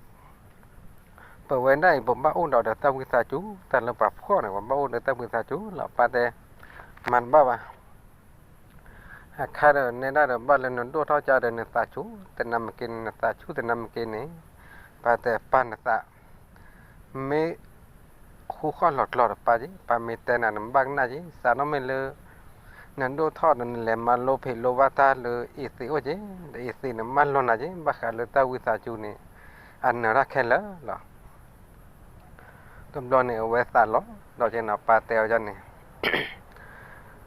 ပဝဲဒၣ်အံၤ ပဘၣ်အိၣ်ဒီးတၢ်ဝံသးစူၤ တၢ်လၢပှၤဖှီၣ်န့ၣ် ပဘၣ်အိၣ်ဒီးတၢ်ဝံသးစူၤလီၤ ပၢ်တဲ, မၤတဘၣ်ဘၣ် အခါဒီးနဲဒၣ်ဒီး ဘၣ်လၢနဒိၣ်ထီၣ်ကါဒီးနသးဆူၣ် တနၢ်မ့ၢ်က့န့ၣ် နသးဆူၣ်တနၢ်မ့ၢ်က့န့ၣ်, ပၢ်တဲပၢ်နသး, မ့ၢ်ဃူဃီၣ်လီၤကျီဒီးပၢ်က့ ပၢ်မ့ၢ်တဲနၤနဘၣ်ကနၣ်က့ စးထီၣ်မ့ၢ်လၢ နဒိၣ်ထီၣ်ဒီးနလဲၤမၤလိဖံးလိဘၣ်တၢ်လၢအ့ၣ်သ့းအိၣ်က့, ဒီးအ့ၣ်သ့းန့ၣ်မၢလီၤနၤက့ ဘၣ်ဃးလၢတၢ်ဝံသးစူၤန့ၣ်, အနၢၤတၢ်ခဲလၢာ်လီၤ တဘျီန့ၣ် အဝဲသးလီၤဒီးက့နီၤ ပၢ်တဲအီၤန့ၣ်,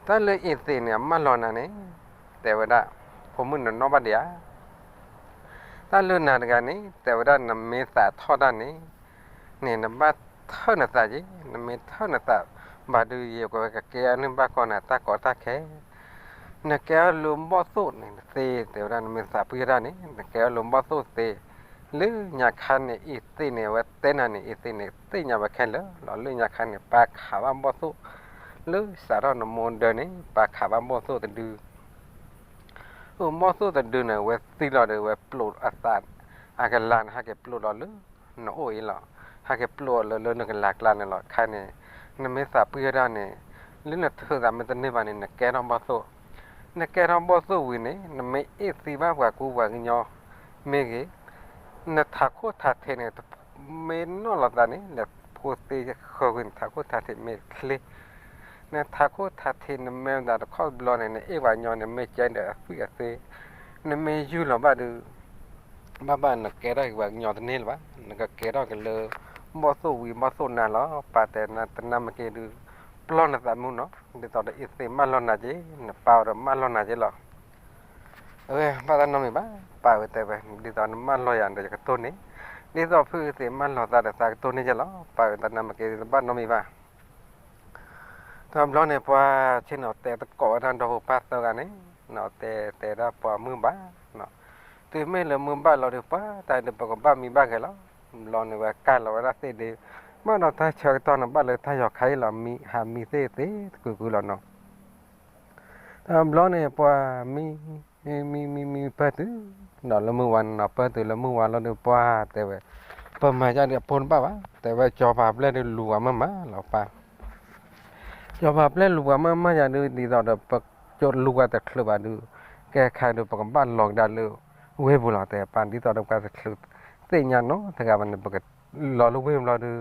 တၢ်လၢအ့ၣ်သ့းန့ၣ် အမၢလီၤနၤန့ၣ်, တဲဝဲဒၣ်, ဖိမုၣ်နနီၣ်ဘၣ်ဒံးဧါ, တၢ်လၢနၤတဂၤန့ၣ် တဲဝဲဒၣ်နမ့ၢ်သးထီၣ်တၢ်န့ၣ်, န့ၣ်နဘၣ်ထၢၣ်နသးက့, နမ့ၢ်ထၢၣ်နသး, ဘၣ်ဒုးယကဝဲကကဲအီၤန့ၢ်ဘၣ်ကီနၤတၢ်ကီတၢ်ခဲ နကဲအီၤလၢဘီၣ်သိၣ်န့ၣ်သ့ တဲဝဲဒၣ်နမ့ၢ်သးပှံၢ်တၢ်န့ၣ် နကဲအီၤလၢဘီၣ်သိၣ်သ့, လၢညါခါန့ၣ် အ့ၣ်သ့းန့ၣ် အဝဲတဲနၤန့ၣ် အ့ၣ်သ့းန့ၣ် သ့ၣ်ညါဝဲခဲလၢာ်လီၤ လၢညါခါန့ၣ် ပၢ်ခးဘၣ်ဘီၣ်သိၣ်, လၢစးထီၣ်နမိၢ်ဒၢန့ၣ် ပၢ်ခးဘၣ်ဘီၣ်သိၣ်တဒု အိၣ်ဘီၣ်သိၣ်တဒုန့ၣ် အဝဲသံလီၤဒီး အဝဲပျိာ်အသး, အကလၤန့ၣ် ဟဲက့ၤပျိာ်လီၤလၢ နအိၣ်အံၤလီၤ, ဟဲက့ၤပျိာ်လီၤလၢနကလၤကျါန့ၣ်လီၤ ခါန့ၣ်, နမ့ၢ်သးပှံၢ်ဝဲဒၣ်န့ၣ်, လၢနထုးသးမ့ၢ်တန့ၢ်ဘၣ်န့ၣ် နကဲထီၣ်ဘီၣ်သိၣ်, နကဲထီၣ်ဘီၣ်သိၣ်ဝံၤန့ၣ် နမ့ၢ်အ့ၣ်သံဘၣ်ပှၤကူပှၤကညီ, မ့ၢ်ဂ့ၤ, နထးခိၣ်ထးထံးန့ၣ် မ့ၢ်နီၣ်လီၤသးန့ၣ် လဲၤဖိသ့ဃၢၤကွံာ်နထးခိၣ်ထးထံးမ့ၢ်ချ့ နထးခိၣ်ထးထံးနမဲာ်သးတခီတဘျီန့ၣ် နအ့ၣ်ပှၤကညီန့ၣ် မ့ၢ်ကဲဒီးအသွံၣ်အသ့, နမ့ၢ်ယုၢ်လီၤဘၣ်ဒုး, ဘၣ်ဘၣ်နကဲထီၣ်က့ၤပှၤကညီတန့ၢ်လၢၤဘၣ်, နကကဲထီၣ်က့ၤလၢ ဘီၣ်သိၣ်ဝံၤဘီၣ်သိၣ်နၤလီၤ, ပၢ်တဲနၤတနၢ်မ့ၢ်က့ဒုး, ပျီနသးမုၢ်နီၤ, ဒ်သိးဒီးအ့ၣ်သ့းမၢလီၤနၤက့, နပၢ်အီၤဒီးမၢလီၤနၤက့လီၤ အဝဲဘၣ်တၢ်နီတမံၤဘၣ်, ပၢ်ဝဲတဲဝဲ, ဒ်သိးနမၢလီၤယၤဒီးယကတိၢ်န့ၢ်, ဒ်သိးဖုအ့ၣ်သ့းမၢလီၤသးဒီးသးကတိၢ်န့ၢ်က့လီၤ, ပၢ်ဝဲတၢ်နီတမံၤက့တဘၣ်နီတမံၤဘၣ်. တဘျီန့ၣ် ပှၤဆ့ၣ်နီၤတဲသကိးဝဲဒၣ်ဒီဖိပၢ်သၢဂၤန့ၣ်, နီၤတဲတဲဒၣ်ပှၤမုၢ်ဘၣ်, တုၤမ့ၢ်လၢမုၢ်ဘၣ်လီၤဒီး ပှၤတၢ်ဒီးပကဘၣ်မံဘၣ်ဂဲၤလီၤ, ဘျီန့ၣ်ဝဲကၢ်လီၤဝဲဒၣ်သ့ၣ်ဒ့, ဘၣ်ဒီးတၢ်ဆၢကတီၢ်န့ၣ် ဘၣ်လၢတၢ်ယီၤခါအံၤလီၤ, မံဟးမံသ့ၣ်သ့ၣ်တကုာ်ကုာ်လီၤနီၤ တဘျီန့ၣ် ပှၤမံ, မံမံမံပၢၢ်တုၤ, ဒီးလၢမုၢ်ဝါနီၤ ပၢၢ်တုၤလၢမုၢ်ဝါလီၤဒီး ပှၤတဲဝဲ, ပမၤယၤဒီးအပိၢ်တဘၣ်ဘၣ်, တဲဝဲစီၤပၤပျဲၢ်ဒုးလူၤပှၤမ့ၢ်မးလီၤပၢ်, စီၤပၤပျဲၢ်လူၤပှၤမ့ၢ်မးယၤဒုး ဒ်သိးဒီး ပကလူၤပှၤတချုးဘၣ်ဒုး, ကဲခါဒုး ပကဘၣ်လီၤကဒါလၢဝ့ၢ်ပူၤလီၤ တဲပၢ်, ဒ်သိးဒီးပှၤတချုးသ့ၣ်ညါနီတဂၤဘၣ်န့ၣ် ပကလီၤလၢဝ့ၢ်ပူၤလီၤဒုး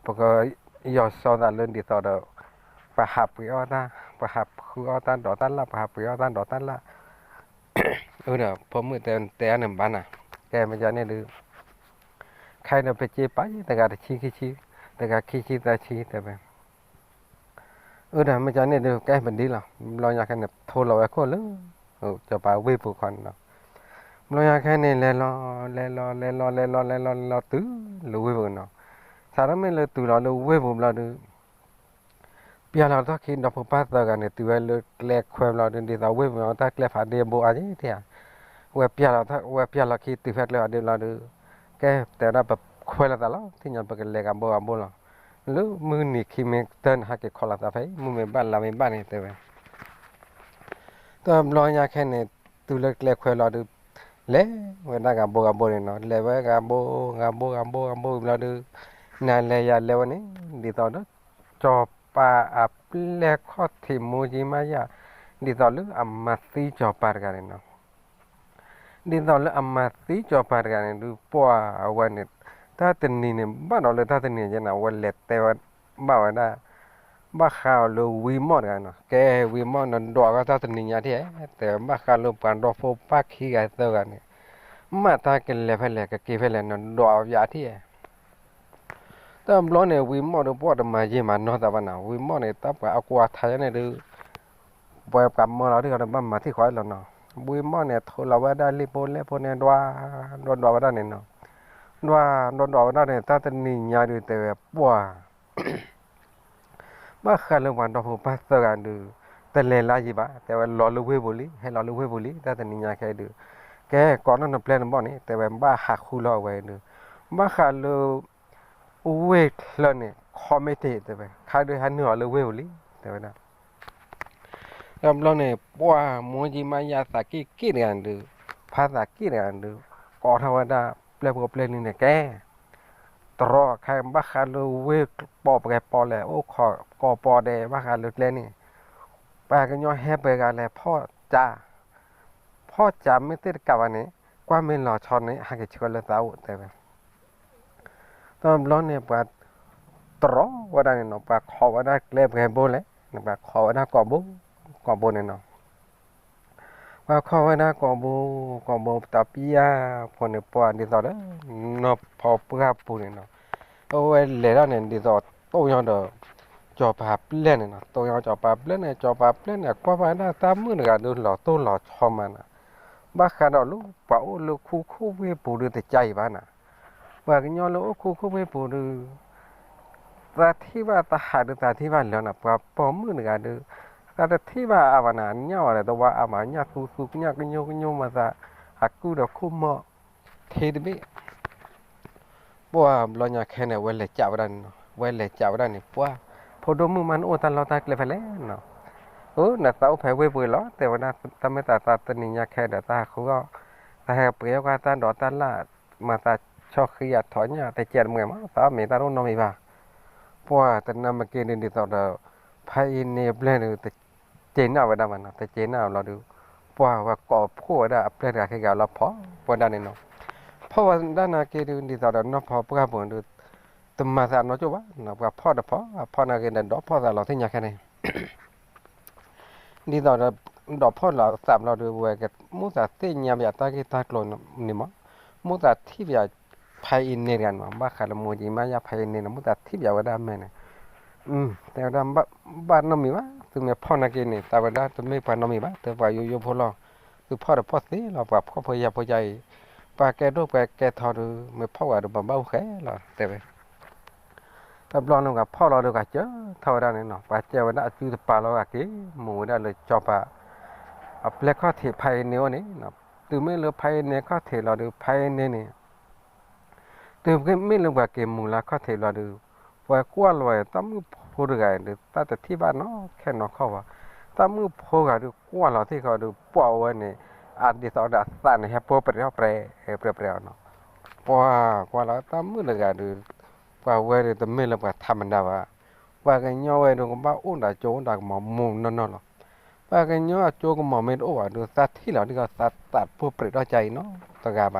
ပကယီၤစီသးလၢဒ်သိးဒီး ပှၤဟးပှ့ၤအီၣ်တၢ်, ပှၤဟးဃုအီၣ်တၢ်ဒိးတၢ်လၣ်, ပှၤဟးပှ့ၤအီၣ်တၢ်ဒိးတၢ်လၣ်, အဒီးဖိမုၣ်တဲတဲအန့ၣ်ဘၣ်နၤ, ကဲမ့ၢ်ကန့ၣ်ဒုး, ခဲအံၤဒီးပစ့ပာ်ယဲၢ်တဂၤတဆံခံဆံ, တဂၤခံဆံသၢဆံတဲဝဲ အဒီးမ့ၢ်ကန့ၣ်ဒုး ကဲပဒ်လီၤ, ဘျီညါခဲန့ၣ် ထိလီၤဝဲခိၣ်လၢ စီၤပၤဝ့ၢ်ပူၤခီန့ၣ်လီၤ, ဘျီညါခဲန့ၣ် လဲၤလီၤ လဲၤလီၤ လဲၤလီၤ လဲၤလီၤ လဲၤလီၤ လဲၤလီၤတုၤလၢဝ့ၢ်ပူၤနီၤ, စးထီၣ်မ့ၢ်လၢတုၤလီၤလၢဝ့ၢ်ပူၤဘျီဒုး ပျၢ်လီၤထီၣ်ခံဒီဖိပၢ်သၢဂၤန့ၣ် တုၤဝဲလၢကျဲခွဲဘျီဒုး ဒ်သိးဝ့ၢ်ပူၤတၢ်ကျဲဖးဒ့အဘိအါက့တဧါ, ဝဲပျၢ်လီၤ, ဝဲပျၢ်လီၤခံတုၤဖဲကျဲဖးဒ့ဘျီဒုး, ကဲတဲဝဲဒၣ်ပခွဲလီၤသးလီၤ သ့ၣ်ညါပကလဲၤဂၤဘိဂၤဘိလီၤ, လၢမုၢ်နံၤခံမ့ၢ်တၢ်န့ၣ် ဟဲက့ၤခိးလီၤသးဖဲအံၤ မုၢ်မ့ၢ်ဘၣ်လါမ့ၢ်ဘၣ်န့ၣ်တဲဝဲ တဘျီညါခဲန့ၣ် တုၤလၢကျဲခွဲလီၤဒုး, လဲၤဝဲဒၣ်ဂၤဘိဂၤဘိန့ၣ်နီၤ, လဲၤဝဲဂၤဘိ, ဂၤဘိ ဂၤဘိ ဂၤဘိဘျီဒုး, နၤလဲၤယၤလဲၤဝဲန့ၣ် ဒ်သိးဒီး စီၤပၤအပျဲၢ်ခီၣ်ထံးမိၢ်ကံမါယၤ, ဒ်သိးလၢအမၤသံစီၤပၤတဂၤန့ၣ်နီၤ ဒ်သိးလၢအမၤသံစီၤပၤတဂၤန့ၣ်ဒုး ပှၤအဝဲန့ၣ်, တၢ်တနံၤန့ၣ် ဘၣ်ဒီးလၢတၢ်တနံၤန့ၣ် အဝဲလဲၤတဲဝဲဘၣ်ဝဲဒၣ်, ဘၣ်ဃးအီၤလၢဝံမီၢ်တဂၤနီၤ, ကဲဝံမီၢ်နဒွးကီတၢ်တနံၤညါထံၣ်, တဲဘၣ်ဃးလၢပှၤဒီဖိပၢ်ခံဂၤသၢဂၤန့ၣ်, မ့ၢ်တၢ်ကလဲၤဖဲလဲၣ် ကက့ၤဖဲလဲၣ် နဒွးအီၤယၤထံၣ်. တဘျီန့ၣ် ဝံမီၣ်ဒီး ပှၢ်တမၤယံာ်မၤနီၢ်သးဘၣ်နၤ, ဝံမီၣ်န့ၣ် တၢ်ပှၤအကွၢ်ထါယါန့ၣ်ဒုး ပှၤပှၤမၢလီၤဒ်ဃီဒီး ဘၣ်မၤထံၣ်ဃီလီၤနီၤ. ဝံမီၣ်န့ၣ် ထိးလီၤဝဲဒၣ်လံာ်ဖိလဲၢ်ဖိန့ၣ် ဒွး ဒွးဒွးဝဲဒၣ်န့ၣ်နီၤ, ဒွး ဒွးဒွးဝဲဒၣ်န့ၣ် တၢ်တနံၤညါဒုးတဲဝဲ ပှၢ် ဘၣ်ဃးလၢပှၤဒီဖိပၢ်သၢဂၤဒုး တလဲၤလၢယံၤဘၣ်, တဲဝဲလီၤလၢဝ့ၢ်ပူၤလံ, ဟဲလီၤလၢဝ့ၢ်ပူၤလံ, တၢ်တနံၤညါခဲဒုး ကဲကိးနီၢ်နပျဲၢ်နဘီၣ်န့ၣ် တဲဝဲဘၣ်ဟးဃုလီၤအဝဲဒုး, ဘၣ်ဃးလၢ ဝ့ၢ်ချၢန့ၣ် ခီမ့ၢ်တ့ၢ် တဲဝဲ ခါဒုးဟဲနုာ်အီၤလၢဝ့ၢ်ပူၤလံ တဲဝဲဒၣ်. တဘျီန့ၣ် ပှၢ်မိၢ်ကံမါယါသးက့ၣ်က့ၣ်တဂၤဒုး ဖါသးက့ၣ်တဂၤဒုး ကိးထီၣ်ဝဲဒၣ်ပျဲၢ်ဖိပျဲၢ်လံန့ၣ် ကဲ တရီခါဘၣ်ဃးလၢဝ့ၢ်ပီၣ်ပှဲၤပီၣ်လဲၣ် အိၣ်ခိးကိးပီၣ်ဒဲး ဘၣ်ဃးလၢကျဲန့ၣ် ပှၤကညီဟဲပှဲၤဂၤလဲၣ် ဖီၣ်ကး ဖီၣ်ကးမ့ၢ်သ့ၣ်တကးဘၣ်န့ၣ် ကွၢ်မ့ၢ်လီၤဆီန့ၣ် ဟဲက့ၤဆှၢလၢသးအိၣ် တဲဝဲ. တဘျီန့ၣ် ပှၤတရီဝဲဒၣ်န့ၣ်နီၤ ပှၤခိးဝဲဒၣ်ကျဲပှဲၤဘိလဲၣ်န့ၣ် ပှၤခိးဝဲဒၣ်ကိာ်ဘိ ကိာ်ဘိန့ၣ်နီၤ ပှၤခိးဝဲဒၣ်ကိာ်ဘိ ကိာ်ဘိတပျၢ်ဖိန့ၣ် ပှၢ်ဒ်သိးဒီး နီၢ်ဖီပှၢ်ပူၤန့ၣ်နီၤ အဝဲလဲၤဒၣ်န့ၣ် ဒ်သိးတိၢ်ညီဒီး စီၤပၤပျဲၢ်န့ၣ်နီၤ တိၢ်ညီစီၤပၤပျဲၢ်န့ၣ် စီၤပၤပျဲၢ်န့ၣ် ကွၢ်ဘၣ်ဒၣ်တၢ်မုၣ်တဂၤဒုးလီၤတိၢ်လီၤဆီမးနီၤ ဘၣ်ဃးဒီးလၢပှၤအိၣ်လၢခူခိၣ်ဝ့ၢ်ပူၤဒုးတကါအံၤဘၣ်နီၤ ပှၤကညီလၢအိၣ်ခူခိၣ်ဝ့ၢ်ပူၤဒုး သးထံၣ်ဘၣ်သးဟးဒုးသးထံၣ်ဘၣ်လၢာ်နီၤ ပှၤပိာ်မုၣ်တဂၤဒုး သးတထံၣ်ဘၣ်အါဘၣ်နီၤ ညၣ်ဝဲဒီးတဝါအါဘၣ် ညၣ်သူသူ ညၣ်ကညိကညိမၤသး အကုၢ်ဒီးခိၣ်မီၢ် ထံတဘ့ၣ် ပှၢ်ဘျီညါခဲန့ၣ် ဝဲလဲၤကးဝဲဒၣ်န့ၣ်နီၤ ဝဲလဲၤကးဝဲဒၣ်န့ၣ် ပှၢ် ဖိဒိၣ်မုၣ်မး နအိၣ်တၢ်လီၢ်တၢ်ကျဲဖဲလဲၣ်နီၤ အၢ နသးအိၣ်ဖဲဝ့ၢ်ပူၤလီၤ တဲဝဲဒၣ် တၢ်မ့ၢ်သးသးတနံၤညါခဲဒီး သးဟးဃုအီၣ် သးဟဲပှ့ၤအီၣ်ကွၢ်တၢ်ဒိးတၢ်လၣ် မၤသးဆီဃံအထီၣ်ညၣ်တကဲတမှဲၤမး သးအီၣ်မ့ၤတၢ်တအိၣ်နီတမံၤဘၣ် ပှၢ်တနၢ်မ့ၢ်က့ၤဒုး ဒ်သိးဒီး ဖါအ့န့ၣ်အပျဲၢ်န့ၣ် တက့ၤနၢ်ဝဲဒၣ်ဘၣ်နီၤ တက့ၤနၢ်ဘျီဒုး ပှၢ်ဝဲကိးဖှိၣ်ဝဲဒၣ်အပျဲၢ်တဂၤခံဂၤလီၤ ဖီၣ်ဝဲဒၣ်န့ၣ်နီၤ ဖီၣ်ဝဲဒၣ်နာ်က့ဒုး ဒ်သိးဒီးနီၢ်ဖီပှၢ်ပူၤဒုး တမၤသးနီကၠိၣ်ဘၣ်နီၤ ပှၤဖီၣ်တဖီၣ် အဖီၣ်နာ်က့ဒီး ဒီးဖီၣ်သးလီၤသ့ၣ်ညါခဲန့ၣ် ဒ်သိးဒီး ဒီးဖီၣ်လီၤသးဘျီဒုး ဝဲကမူသးသ့ၣ်ညါဘၣ်တၢ်ဂ့ၢ်တၢ်ကျိၤန့ၣ် မး မူသးထံၣ်ဘၣ် ဖါအ့န့ၣ်တဂၤန့ၣ် ဘၣ်ဃးလၢမိၢ်ကံမါယါဖါအ့န့ၣ်န့ၣ် မူသးထံၣ်ဘၣ်ဝဲဒၣ်အမဲာ်န့ၣ် တဲဝဲဒၣ် ဘၣ်နီတမံၤဘၣ် သုမ့ၢ်ဖီၣ်နာ်က့န့ၣ် သးဝဲဒၣ်တမ့ၢ်ပှၤနီတမံၤဘၣ် တပှၤယိယိဖိလီၤ သုဖီၣ်ဒီးဖီၣ်သ့လီၤ ပှၤဖှီၣ်ဖိယာ်ဖိယါအံၤ ပှၤကဲဒိၣ်ပှၤကဲထီဒုး မ့ၢ်ဖီၣ်ဝဲဒီးပဘၣ်အိၣ်ဃဲလီၤ တဲဝဲ တဘျီန့ၣ် ပှၤဖီၣ်လီၤဒီး ပှၤစၢထီၣ်ဝဲဒၣ်န့ၣ်နီၤ ပှၤစၢဝဲဒၣ်အစုတပၤလီၤ က့ၤမူဝဲဒၣ်လၢစီၤပၤ အပျဲၢ်ခီၣ်ထံးဖါအ့န့ၣ်အိၣ်န့ၣ်နီၤ တုၤမ့ၢ်လၢဖါအ့န့ၣ်ခီၣ်ထံးလီၤဒုး ဖါအ့န့ၣ်န့ၣ် တုၤမ့ၢ်လၢပှၤက့ၤမူလၢခီၣ်ထံးလီၤဒုး ပှၤကွၢ်လီၤဝဲတၢ်မုၣ်ဖိတဂၤအံၤဒုး တၢ်တထံၣ်ဘၣ်နီၢ်ခဲနီၢ်ခီၣ်ဘၣ် တၢ်မုၣ်ဖိဂၤဒုးကွၢ်လီၤသ့ၣ်ဃီဒုး ပှၢ်ဝဲန့ၣ် အဒ်သိးဒီးအသးန့ၣ် ဟဲပၢပြဲးထီၣ်ပြဲး ပြဲးပြဲးအီၤနီၤ ပှၤကွၢ်လီၤတၢ်မုၣ်တဂၤဒုး ပှၤဝဲဒုးတမ့ၢ်လၢပှၤထးမတၤဘၣ် ပှၤကညီဝဲဒုးကဘၣ်အိၣ်ဒီးအကၠိအိၣ်ဒီးကမီၤမိၢ်နီၢ်နီၢ်လီၤ ပှၤကညီအကၠိကမီၤမ့ၢ်တအိၣ်ဘၣ်ဒုး သးထံၣ်လီၤဒ်သိးသးသးပၢပြဲးထီၣ်ကါအံၤနီၤ တဂၤဘၣ်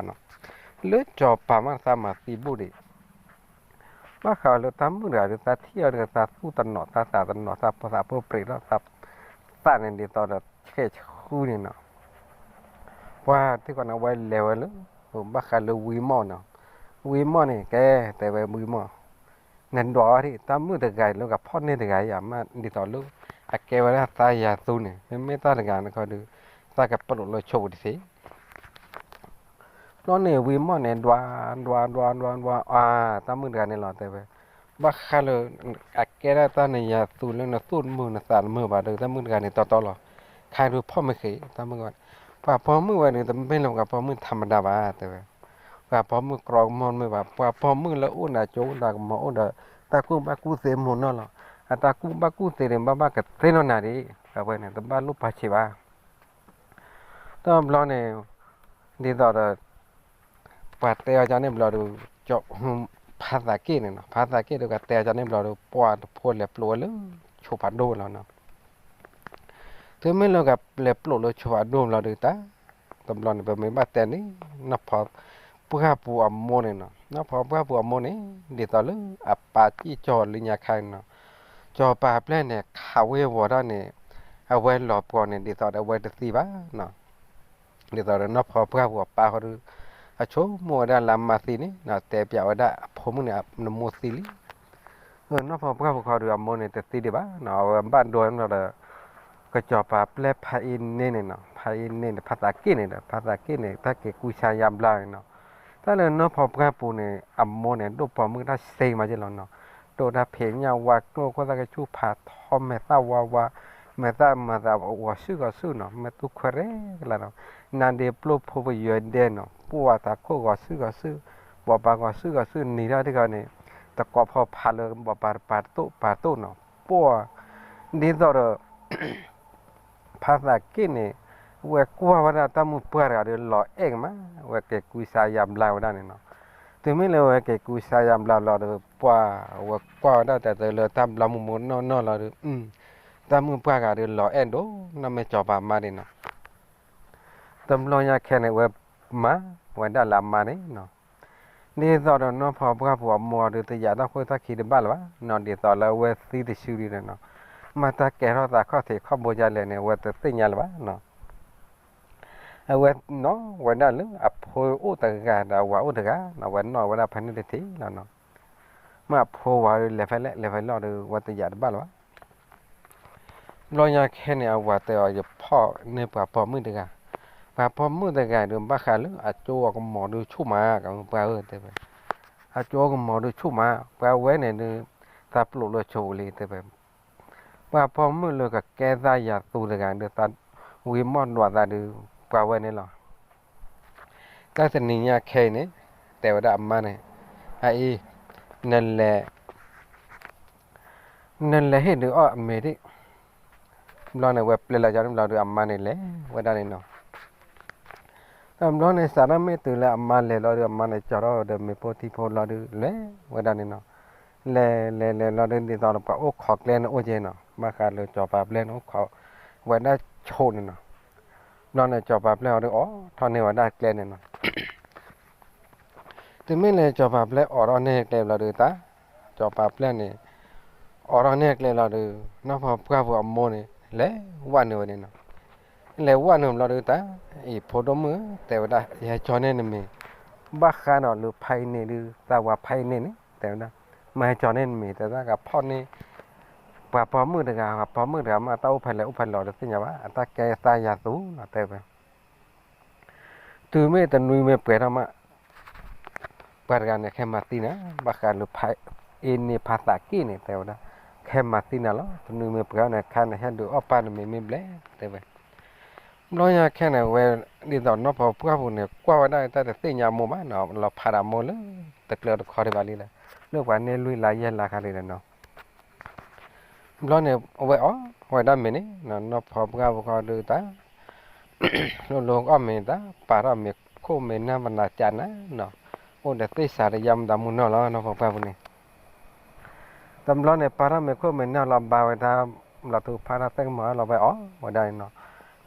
နီၤ လၢစီၤပၤမးသးမၤသံဘူၣ်ဒံး ဘၣ်ဃးလၢတၢ်မုၣ်တဂၤဒုး သးထံၣ်အီၤဒုး သးသူၣ်တနီၤ သးသးတနီၤ သးပသးပၢပြဲးထီၣ် သးသးန့ၣ်ဒ်သိးဒီးဆဲးဆှူန့ၣ်နီၤ ပှၤသ့ၣ်ဃီန့ၣ် ဝဲလဲၤဝဲလၢ ဘၣ်ဃးလၢဝံမီၣ်နီၤ ဝံမီၣ်န့ၣ် ကဲ တဲဝဲဝံမီၣ် နဒွးအီၤဒံး တၢ်မုၣ်တဂၤအံၤလၢကဖီၣ်န့ၢ်တဂၤအံၤ မ့ၢ်ဒ်သိးလၢ အကဲဝဲဒၣ်သးယၤသူန့ၣ် မ့မ့ၢ်တၢ်တဂၤန့ၣ်ခီဒုး သးကပျိာ်လၢဆိပူၤတသ့ ဘျီန့ၣ် ဝံမီၣ်န့ၣ် ဒွး ဒွး ဒွး ဒွး ဒွး အါ တၢ်မုၣ်တဂၤန့ၣ်လီၤ တဲဝဲ ဘၣ်ဃးလၢ အကဲဒၣ်တၢ်နယၤသူလၢနသူၣ်တမုာ်နသးတမုာ်ဘၣ်ဒီး တၢ်မုၣ်တဂၤန့ၣ်တီတီလီၤ ခါဒုးဖီၣ်မ့ၢ်ဃ့ တၢ်မုၣ်တဂၤန့ၣ် ပှၤပိာ်မုၣ်ဝဲန့ၣ် တမ့ၢ်လၢပှၤပိာ်မုၣ်ထးမတၤဘၣ် တဲဝဲ ပှၤပိာ်မုၣ်ကြီကမီၤတမ့ၢ်ဘၣ် ပှၤပိာ်မုၣ်လၢအိၣ်ဒီးကၠိဒီးကမီၤအိၣ်ဒီး တၢ်ကူၣ်ဘၣ်ကူၣ်သ့မိၢ်နီၢ်လီၤ အတၢ်ကူၣ်ဘၣ်ကူၣ်သ့န့ၣ် ဘၣ်ဘၣ်ကသ့နီၢ်နၤဒံး အဝဲန့ၣ် တဘၣ်လိၣ်ပာ်ဆံးဘၣ် တဘျီန့ၣ် ဒ်သိးဒီး ပှၤတဲအီၤကန့ၣ်ဘျီဒီး ဖါသးက့ၣ်န့ၣ်နီၤ ဖါသးက့ၣ်ဒီး ပှၤတဲအီၤကန့ၣ်ဘျီဒီး ပှၤတဖိလဲၤပျိးဝဲလၢ ဆိဖးဒိၣ်လီၤနီၤ တုၤမ့ၢ်လၢကလဲၤပျိးလၢဆိဖးဒိၣ်ဘျီဒီး တၢ် တဘျီန့ၣ် ပမ့ၢ်ဘၣ်တဲန့ၣ် နီၢ်ဖီပှၢ်ပူၤအမိၢ်န့ၣ်နီၤ နီၢ်ဖီပှၢ်ပူၤအမိၢ်န့ၣ် ဒ်သိးလၢအပၢ်စံၣ်ကၠီၤလၢညါခါန့ၣ်နီၤ စီၤပၤအပျဲၢ်န့ၣ် ခးဝ့ၤဝီၤတၢ်န့ၣ် အဝဲလီၤပှီၢ်န့ၣ် ဒ်သိးဒီးအဝဲတသံဘၣ်နီၤ ဒ်သိးဒီးနီၢ်ဖီပှၢ်ပူၤအပၢ်ဃီဒီး အဆိကမိၣ်ဝဲဒၣ်လၢအမါသံန့ၣ် တဲပၠးဝဲဒၣ်အဖိမုၣ်န့ၣ် နမိၢ်သံလံ. နီၢ်ဖီပှၢ်ပူၤခီဒီး အမိၢ်န့ၣ်တသံဒံးဘၣ်နီၤ, အဝဲဘၣ်ဒိန့ၣ်လီၤဒီး ကစီၤပၤပျဲၢ်ဖးအ့န့န့ၣ်နီၤ, ဖးအ့န့န့ၣ် ဖးသးက့ၣ်န့ၣ်ဒီး ဖးသးက့ၣ်န့ၣ် တၢ်က့ၤကူစါယါဘျါန့ၣ်နီၤ. တၢ်လၢနီၢ်ဖီပှၢ်ပူၤန့ၣ် အမိၢ်န့ၣ် ဒိၣ်ပိာ်မုၣ်တၢ်စ့မးက့လီၤနီၤ. ဒိၣ်တၢ်ဖံးညၣ်ဝါကျိၣ်ခိၣ်သၣ်ကဆူၣ်ဖးထီ မဲာ်သၣ်ဝါဝါ, မဲာ်သၣ်မၤသးဂီၤဆူၣ်ဂီၤဆူၣ်နီၤ, မဲာ်သူၣ်ခွဲးရဲကလါနီၤ, နါဒ့ပျိၢ်ဖိပယွဲဒဲနီၤ, ပှၢ်သးခိၣ်ဂီၤဆူၣ်ဂီၤဆူၣ်, ဘိးပၤဂီၤဆူၣ်ဂီၤဆူၣ် နံၤထီၣ်တခီန့ၣ် တကိးဖီဖးလၢဘိးပၤတပၤတသိၣ်ပၤတသိၣ်နီၤ, ပှၢ် ဒ်သိးဒီး ဖးသးက့ၣ်န့ၣ် ဝဲကွၢ်ဝဲဒၣ်တၢ်မုၢ်ပှၢ်တဂၤဒီးလီၤအဲၣ်ကမး, ဝဲက့ၤကူစါယါဘျါဝဲဒၣ်န့ၣ်နီၤ. တုၤမ့ၢ်လၢဝဲက့ၤကူစါယါဘျါလီၤဒီး ပှၢ်ဝဲကွၢ်ဝဲဒၣ်တဲသၢလၢတၢ်ဘျါမူမူနီၢ်နီၢ်လီၤဒီး တၢ်မုၢ်ပှၢ်ဂၤဒီးလီၤအဲၣ်ဒိၣ်နီၢ်မ့ၢ်စီၤပၤမါန့ၣ်နီၤ. တဘျီညါခဲန့ၣ် ဝဲမၤဝဲဒၣ်လၢအမါန့ၣ်နီၤ. ဒ်သိးဒီးနီၢ်ဖီပှၢ်ပူၤအမိၢ်ဒီး တယာ်တၢ်ခိၣ်တၢ်ခံတဘၣ်လၢၤဘၣ်နီၤ, ဒ်သိးလၢအဝဲသံတစုဒ်န့ၣ်နီၤ, မ့ၢ်တၢ်ကဲထီၣ်သးခီၣ်ထံးခီၣ်ဘိဒ်လဲၣ်န့ၣ် အဝဲတသ့ၣ်ညါလၢၤဘၣ်နီၤ. အဝဲနီၣ်ဝဲဒၣ်လၢအဖိအိၣ်တဂၤဒီးအဝၤအိၣ်တဂၤနီၤ, အဝဲနီၣ်ဝဲဒၣ်ဖဲန့ၣ်တထံးလီၤနီၤ. မ့ၢ်အဖိဝၤဒီးလဲၤဖဲလဲၣ်လဲၤဖဲလဲၣ်ဒီး အဝဲတယာ်တဘၣ်လၢၤဘၣ်. ဘျီညါခဲန့ၣ် အဝၤတဲအီၤ ယဖီၣ်န့ၢ်ပှၤပိာ်မုၣ်တဂၤ, ပှၤပိာ်မုၣ်တဂၤဒီး ဘၣ်ဃးလၢအကၠိအကမီၤဒုဆူၣ်မး, ကမုၢ်ပှၢ်ဧၢ တဲဝဲ, အကၠိအကမီၤဒုဆူၣ်မး, ပှၤဝဲန့ၣ်ဒုး သးပျိာ်လၢဆိပူၤလံ တဲဝဲ, ပှၤပိာ်မုၣ်လၢကကဲသးယၤသူတဂၤဒီး သးဝံၤမီၢ်ဒွးသးဒီး ပှၤဝဲန့ၣ်လီၤ. တၢ်တနံၤညါခဲအံၤန့ၣ် တဲဝဲဒၣ်အမါန့ၣ်, အအံၤ နလဲၤ နလဲၤဟ့ၣ်ဒုးအီၣ်အမ့ၤဒံး, ဘျီန့ၣ် ဝဲပျဲလီၤကၠီန့ၣ်ဘျီဒီး အမါန့ၣ်လဲၤဝဲဒၣ်န့ၣ်နီၤ. တဘျီန့ၣ် စးထီၣ်မ့ၢ်တုၤလၢအမါလဲၤလီၤဒီး အမါန့ၣ်ကၠီထီၣ်ဒီးမ့ၤပိၢ်ထံဖိလီၤဒီး လဲၤဝဲဒၣ်န့ၣ်နီၤ. လဲၤလဲၤလဲၤလီၤဒီး ဒ်သိးဒီးပှၤအိၣ်ခိးကျဲန့ၣ်အိၣ်က့နီၤ, ဘၣ်ဃးလၢစီၤပၤပျဲၢ်န့ၣ်အိၣ်ခိးဝဲဒၣ်ဆိးန့ၣ်နီၤ. ဘျီန့ၣ် စီၤပၤပျဲၢ်အီၤဒီးအိးထီၣ်န့ၢ်ဝဲဒၣ်ကျဲန့ၣ်နီၤ. တုၤမ့ၢ်လၢစီၤပၤပျဲၢ်အိးထီၣ်န့ၢ်ကျဲဘျီဒီးတၢ်, စီၤပၤပျဲၢ်န့ၣ် အိးထီၣ်န့ၢ်ကျဲလီၤဒီး နီၢ်ဖီပှၢ်ပူၤအမိၢ်န့ၣ် လဲၤဝဲနုာ်ဝဲန့ၣ်နီၤ. လဲၤဝဲနုာ်ဘျီဒီးတၢ်, အံၤဖိဒိၣ်မုၣ်ဧၢ တဲဝဲဒၣ် ယဟဲကၠီန့ၢ်နမ့ၤ, ဘၣ်ဃးဒီးလၢဖးအံၤန့ၣ်ဒုး သးဝၤဖးအံၤန့ၣ်န့ၣ် တဲဝဲဒၣ်, မ့ၢ်ဟဲကၠီန့ၢ်နမ့ၤ တဲဝဲဒၣ် ကဖီၣ်န့ၢ် ပှၤပိာ်မုၣ်တဂၤ ပှၤပိာ်မုၣ်တဂၤမ့ၢ်တၢ်အိၣ်ဖဲလဲၣ်အိၣ်ဖဲလဲၣ် တသ့ၣ်ညါဘၣ်, အတၢ်ကဲသးယၤသူလီၤ တဲဝဲ. တုၤမ့ၢ်တနွံမ့ၢ်ပှဲၤထီၣ်မး ပှၤတဂၤန့ၣ် ခဲမၤသံနၤ, ဘၣ်ဃးလၢဖးအ့န့ၢ်ဖးသးက့ၣ်န့ၣ် တဲဝဲဒၣ်, ခဲမၤသံနၤလီၤ, တနွံမ့ၢ်ပှဲၤထီၣ်န့ၣ် ခါနဟဲဒုးအီၣ်ပၢ်နမ့ၤမ့ၢ်ဘျဲၣ် တဲဝဲ. ဘျီညါခဲန့ၣ် ဝဲဒ်သိးနီၢ်ဖီပှၢ်ပူၤန့ၣ် ကွၢ်ဝဲဒၣ်တၢ်တသ့ၣ်ညါအမိၢ်ဘၣ်နီၤ, လီၤဖးဒၣ်အမိၢ်လၢ တကျၢၤတခီဒံးဘၣ်လံလၢ လၢပှၤန့ၢ်လွံၢ်လါယဲၢ်လါခါလံဒီးနီၤ. ဘျီန့ၣ် အဝဲအီၣ်ဝဲဒၣ်မ့ၤန့ၣ် နီၢ်ဖီပှၢ်ပူၤဃီဒုးတၢ် လိၣ်လိၣ်အီၣ်မ့ၤတၢ် ပာ်ထီၣ်မ့ၤခိၣ်မ့ၤနၢ်ပနၢ်ကၠးနၤနီၤ, အိၣ်ဒီးသ့ၣ်စးတယါမတၤမူနီၢ်လီၤ နီၢ်ဖီပှၢ်ပူၤန့ၣ်. တဘျီန့ၣ် ပာ်ထီၣ်မ့ၤခိၣ်မ့ၤနၢ်လီၤဘါဝဲတၢ် ဘျီထူဖးထီၣ်သ့ၣ်ကမီၤလီၤဝဲအီၣ်ဝဲဒၣ်န့ၣ်နီၤ,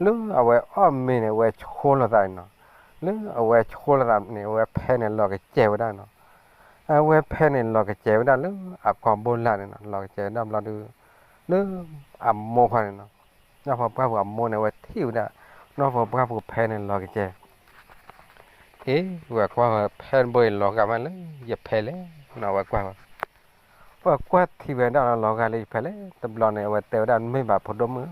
လၢအဝဲအီၣ်မ့ၤန့ၣ် အဝဲဆိလီၤသးန့ၣ်နီၤ, လၢအဝဲဆိလီၤသးန့ၣ် အဝဲဖဲန့ၣ်လီၤကစဲၤဝဲဒၣ်နီၤ, အဝဲဖဲန့ၣ်လီၤကစဲၤဝဲဒၣ်လၢအကိာ်ဘိလၢ်န့ၣ်နီၤ, လီၤကစဲၤဝဲဒၣ်ဘျီဒုး လၢအမိၢ်ခီန့ၣ်နီၤ, နီၢ်ဖီပှၢ်ပူၤအမိၢ်န့ၣ် အဝဲထံၣ်ဝဲဒၣ် နီၢ်ဖီပှၢ်ပူၤဖဲန့ၣ်လီၤကစဲၤ အ့ ဝဲကွၢ်ဝဲဖဲတဘိအံၤလီၤဂာ်မးလၢယဖဲလဲၣ်နီၤ ဝဲကွၢ်ဝဲ, ဝဲကွၢ်ထံဝဲဒၣ်လီၤဂာ်လၢယဖဲလဲၣ်, တဘျီန့ၣ် အဝဲတဲဝဲဒၣ် မ့ၢ်ဘၣ်ဖိဒိၣ်မုၣ်,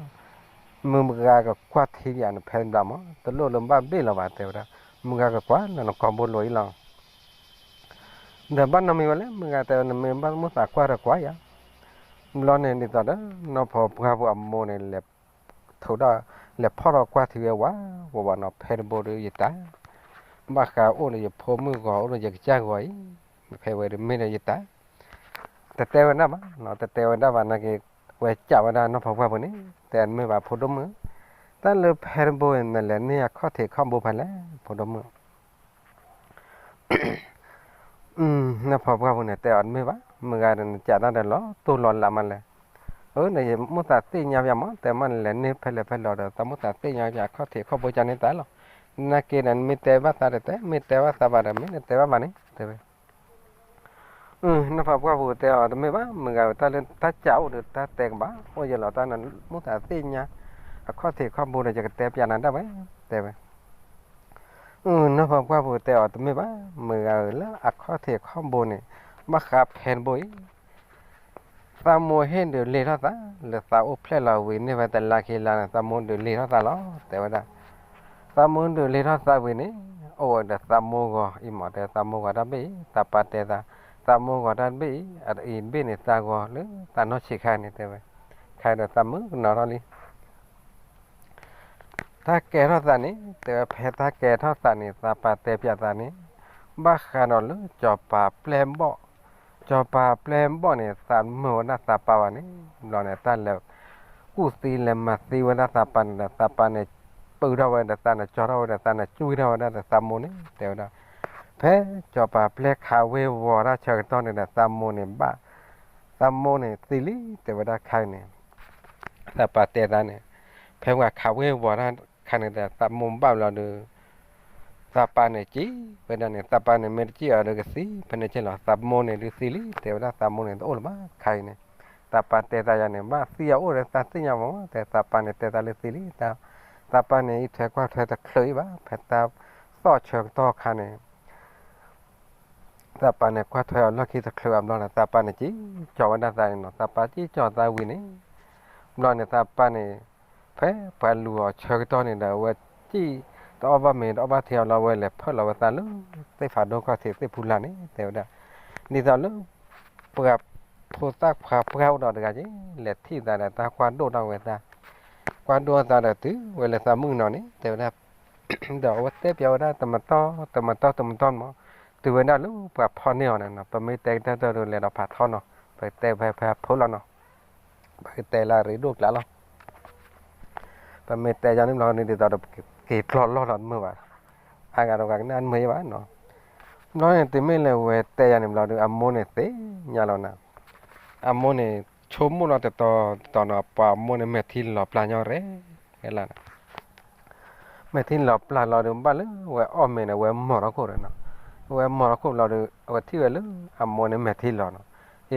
မုၢ်မဂၤကကွၢ်ထံယၤနဖဲတဘျီမး တလိၣ်လၢဘၣ်ဘ့ၣ်လီၤဘၣ် တဲဝဲဒၣ်, မုၢ်ဂၤကကွၢ်နကိာ်ဘိလိၤအံၤလီၤ. ဒီးဘၣ်နီတမံၤဝဲလဲၣ် မုၢ်ဂၤတဲဝဲ နမ့ၢ်ဘၣ်မုၢ်သးကွၢ်ဒီးကွၢ်ယၤ, ဘျီန့ၣ်ဒ်သိးဒီး နီၢ်ဖီပှၢ်ပူၤအမိၢ်န့ၣ် လဲၤ ထိးဒီး လဲၤဖီၣ်ထီၣ်ကွၢ်ထံဝဲဝးဝးဝးနီၤ ဖဲတဘိဒီးယတၢ်, ဘၣ်ဃးအိၣ်ဒီးယဖိမုၣ်ဂီၤ အိၣ်ဒီးယကစၢ်ဂီၤအံၤ, ဖဲဝဲဒီးမ့ၢ်ဒီးယတၢ်, တတဲဝဲဒၣ်ဘၣ်နီၤ တတဲဝဲဒၣ်ဘၣ်နာ်က့ၤ, ဝဲကးဝဲဒၣ်နီၢ်ဖီပှၢ်ပူၤန့ၣ် တဲမ့ၢ်ဘၣ်ဖိဒိၣ်မုၣ်, တၢ်လၢဖဲတဘိအံၤ နလဲၤန့ၢ်အခီၣ်ထံးခီၣ်ဘိဖဲလဲၣ် ဖိဒိၣ်မုၣ် နီၢ်ဖီပှၢ်ပူၤန့ၣ် တဲအီၤတမ့ၢ်ဘၣ်, မုၢ်ဂၤဒီးနကးတၢ်ဒီးလီၤတိၢ်လီၤလးမးလဲၣ်, အၢ နယမိၢ်သးသ့ၣ်ညါပယါမး တဲမးနလဲၤန့ၢ်ဖဲလဲၣ်ဖဲလဲၣ်ဒီး သးမိၢ်သးသ့ၣ်ညါပယါအခီၣ်ထံးခီၣ်ဘိကန့ၢ်တၢ်လီၤ, နာ်က့ၤဒီးနမ့ၢ်တဲဘၣ်သးဒီးတဲ မ့ၢ်တဲဘၣ်သးဘၣ်ဒီးမ့ၢ်နတဲဘၣ်ဘၣ်န့ၣ် တဲဝဲ နီၢ်ဖီပှၢ်ပူၤတဲအီၤ တမ့ၢ်ဘၣ် မုၢ်ဂၤဝဲတၢ်လၢတၢ်ကးအိၣ်ဒီးတၢ်တဲကဘၣ် အိၣ်ယဲလီၤတၢ်နမိၢ်သးသ့ၣ်ညါ အခီၣ်ထံးခီၣ်ဘိဒီး ယကတဲပျးနၤဒၣ်ဝဲ တဲဝဲ. နီၢ်ဖီပှၢ်ဖိတဲအီၤတမ့ၢ်ဘၣ်, မုၢ်ဂၤဧၢ, လၢအခီၣ်ထံးခီၣ်ဘိန့ၣ် ဘၣ်ဃးဖဲတဘိအံၤ သးမိၢ်ဟ့ၣ်ဒုးလ့ၤထီၣ်သး လၢသးအိၣ်ဖျဲၣ်လီၤဝံၤန့ၢ်ဝဲတလါခံလါန့ၣ် သးမိၢ်ဒုးလ့ၤထီၣ်သးလီၤ တဲဝဲဒၣ်. သးမိၢ်ဒုးလ့ၤထီၣ်သးဝံၤန့ၣ် အိၣ်ဝဲဒီးသးမိၢ်ဂီၤအံၤမး တဲသးမိၢ်ဂီၤတၢ်ဘ့ၣ်အံၤ သးပၢ်တဲသး, သးမိၢ်ဂီၤတၢ်ဘ့ၣ်အံၤ အအံၤတဘ့ၣ်န့ၣ် သးဂီၤလၢသးနီၢ်ဆံးခါန့ၣ် တဲဝဲ. ခါဒီးသးမုၢ်ကနီၤထီၣ်လံ တၢ်ကဲထီၣ်သးန့ၣ် တဲဝဲ ဖဲတၢ်ကဲထီၣ်သးန့ၣ် သးပၢ်တဲပၠးသးန့ၣ် ဘၣ်ဃးဒီးလၢစီၤပၤပျဲၢ်ဘီၣ်, စီၤပၤပျဲၢ်ဘီၣ်န့ၣ် သးမုာ်ဝဲဒၣ်သးပၢ်ဘၣ်န့ၣ် ဘျီန့ၣ် တၢ်လဲၤကူၣ်သံလဲၤမၤသံဝဲဒၣ်သးပၢ်န့ၣ်ဒီး သးပၢ်န့ၣ် ပုၢ်ထီၣ်ဝဲဒီးသးန့ၣ် ကၠီထီၣ်ဝဲဒီးသးန့ၣ် ကွံထီၣ်ဝဲဒၣ်ဒီးသးမိၢ်န့ၣ် တဲဝဲဒၣ်. ဖဲစီၤပၤပျဲၢ်ခးဝ့ၤဝီၤတၢ်ဆၢကတီၢ်န့ၣ်ဒီး သးမိၢ်န့ၣ်ဘၣ်, သးမိၢ်န့ၣ်သံလံ တဲဝဲဒၣ်ခါန့ၣ် သးပၢ်တဲသးန့ၣ် ဖဲပှၤခးဝ့ၤဝီၤတၢ်ခါန့ၣ်ဒီး သးမိၢ်ဘၣ်ဘျီဒီး သးပၢ်န့ၣ်စံးဝဲဒၣ်န့ၣ် သးပၢ်န့ၣ်မ့ၢ်တစံးအီၤဒီးကသံဖဲန့ၣ်က့လီၤ. သးမိၢ်န့ၣ်ဒုးသံလံ တဲဝဲဒၣ်သးမိၢ်န့ၣ်တအိၣ်လၢၤဘၣ်ခါအံၤန့ၣ်. သးပၢ်တဲသးယၤန့ၣ် ဘၣ်သံယၤမး တဲသးပၢ်န့ၣ်တဲသးလၢသံလံ. သးပၢ်န့ၣ်အံးထွဲကွၢ်ထွဲတချုးအံၤဘၣ် ဖဲတၢ်သီၣ်ဆၢကတီၢ်ခါန့ၣ် သးပၢ်န့ၣ်ကွၢ်ထွဲအီၤလီၢ်ခံတချုးဘၣ်ဘျီန့ၣ် သးပၢ်န့ၣ်စံးကၠီၤဝဲဒၣ်သးန့ၣ်နီၤ. သးပၢ်စံးကၠီၤသးဝံၤန့ၣ် ဘျီန့ၣ်သးပၢ်န့ၣ် ဖဲပှၤလူၤအီၤဆၢကတီၢ်န့ၣ်ဒီး အဝဲစံး တအီၣ်ဘၣ်မ့ၤတအီၣ်ဘၣ်ထံအီၤလီၤ ဝဲလဲၤဖၢၣ်လီၤဝဲသးလၢ သ့ၣ်ဖးဒိၣ်ခီၣ်ထံးသ့ၣ်ဖူလာ်န့ၣ် တဲဝဲဒၣ်. ဒ်သိးလၢ ပှၤဖိသၣ်ခွါပှၢ်အိၣ်ဒီးတဂၤက့ လဲၤထံၣ်သးဒီးတၢ်ကွၢ်ဒိၣ်ထီၣ်ဝဲသး, ကွၢ်ဒိၣ်ထီၣ်သးဒီးတုၤဝဲလၢသးမုၣ်ကနီၤန့ၣ် တဲဝဲဒၣ် ဒီးအဝဲတဲပၠးဝဲဒၣ်တမတီၢ်တမတီၢ်တမတီၢ်မး, တုၤဝဲဒၣ်လၢပှၤဖီၣ်န့ၢ်အီၤန့ၣ်နီၤ ပမ့ၢ်တဲကတၢၢ်တၢၢ်ဒီးလဲၤဒီးဖးထီနီၤ, ပတဲဖဲဖဲဖိလီၤနီၤ, ပကတဲလၢအရ့ဒိၣ်ကျါလီၤ. ပမ့ၢ်တဲယၤန့ၣ်ဘျီန့ၣ် ဒ်သိးဒီးက့ၤကျီၢ်လီၢ်လီၤတမုာ်ဘၣ်, အါဂၤဒီးပှၤကနၣ်တမုာ်ဘၣ်နီၤ. ဘျီန့ၣ်တုၤမ့ၢ်လၢဝဲတဲယၤန့ၣ်ဘျီဒီး အမိၢ်န့ၣ်သ့ၣ်ညါလီၤနၤ, အမိၢ်န့ၣ် ဆိကမိၣ်လီၤတတီၤတတီၤနီၤ ပှၤအမိၢ်န့ၣ်မဲာ်ထံလီၤပျၢ်ညီရဲၣ် မဲာ်ထံလီၤပျၢ်လီၤဒီး ဘၣ်လၢဝဲအီၣ်မ့ၤန့ၣ် ဝဲမီၢ်ထီၣ်ခိၣ်ဒီးနီၤ, ဝဲမီၢ်ထီၣ်ခိၣ်ဘျီဒီး အဝဲထံၣ်ဝဲလၢ အမိၢ်န့ၣ်မဲာ်ထံလီၤနီၤ.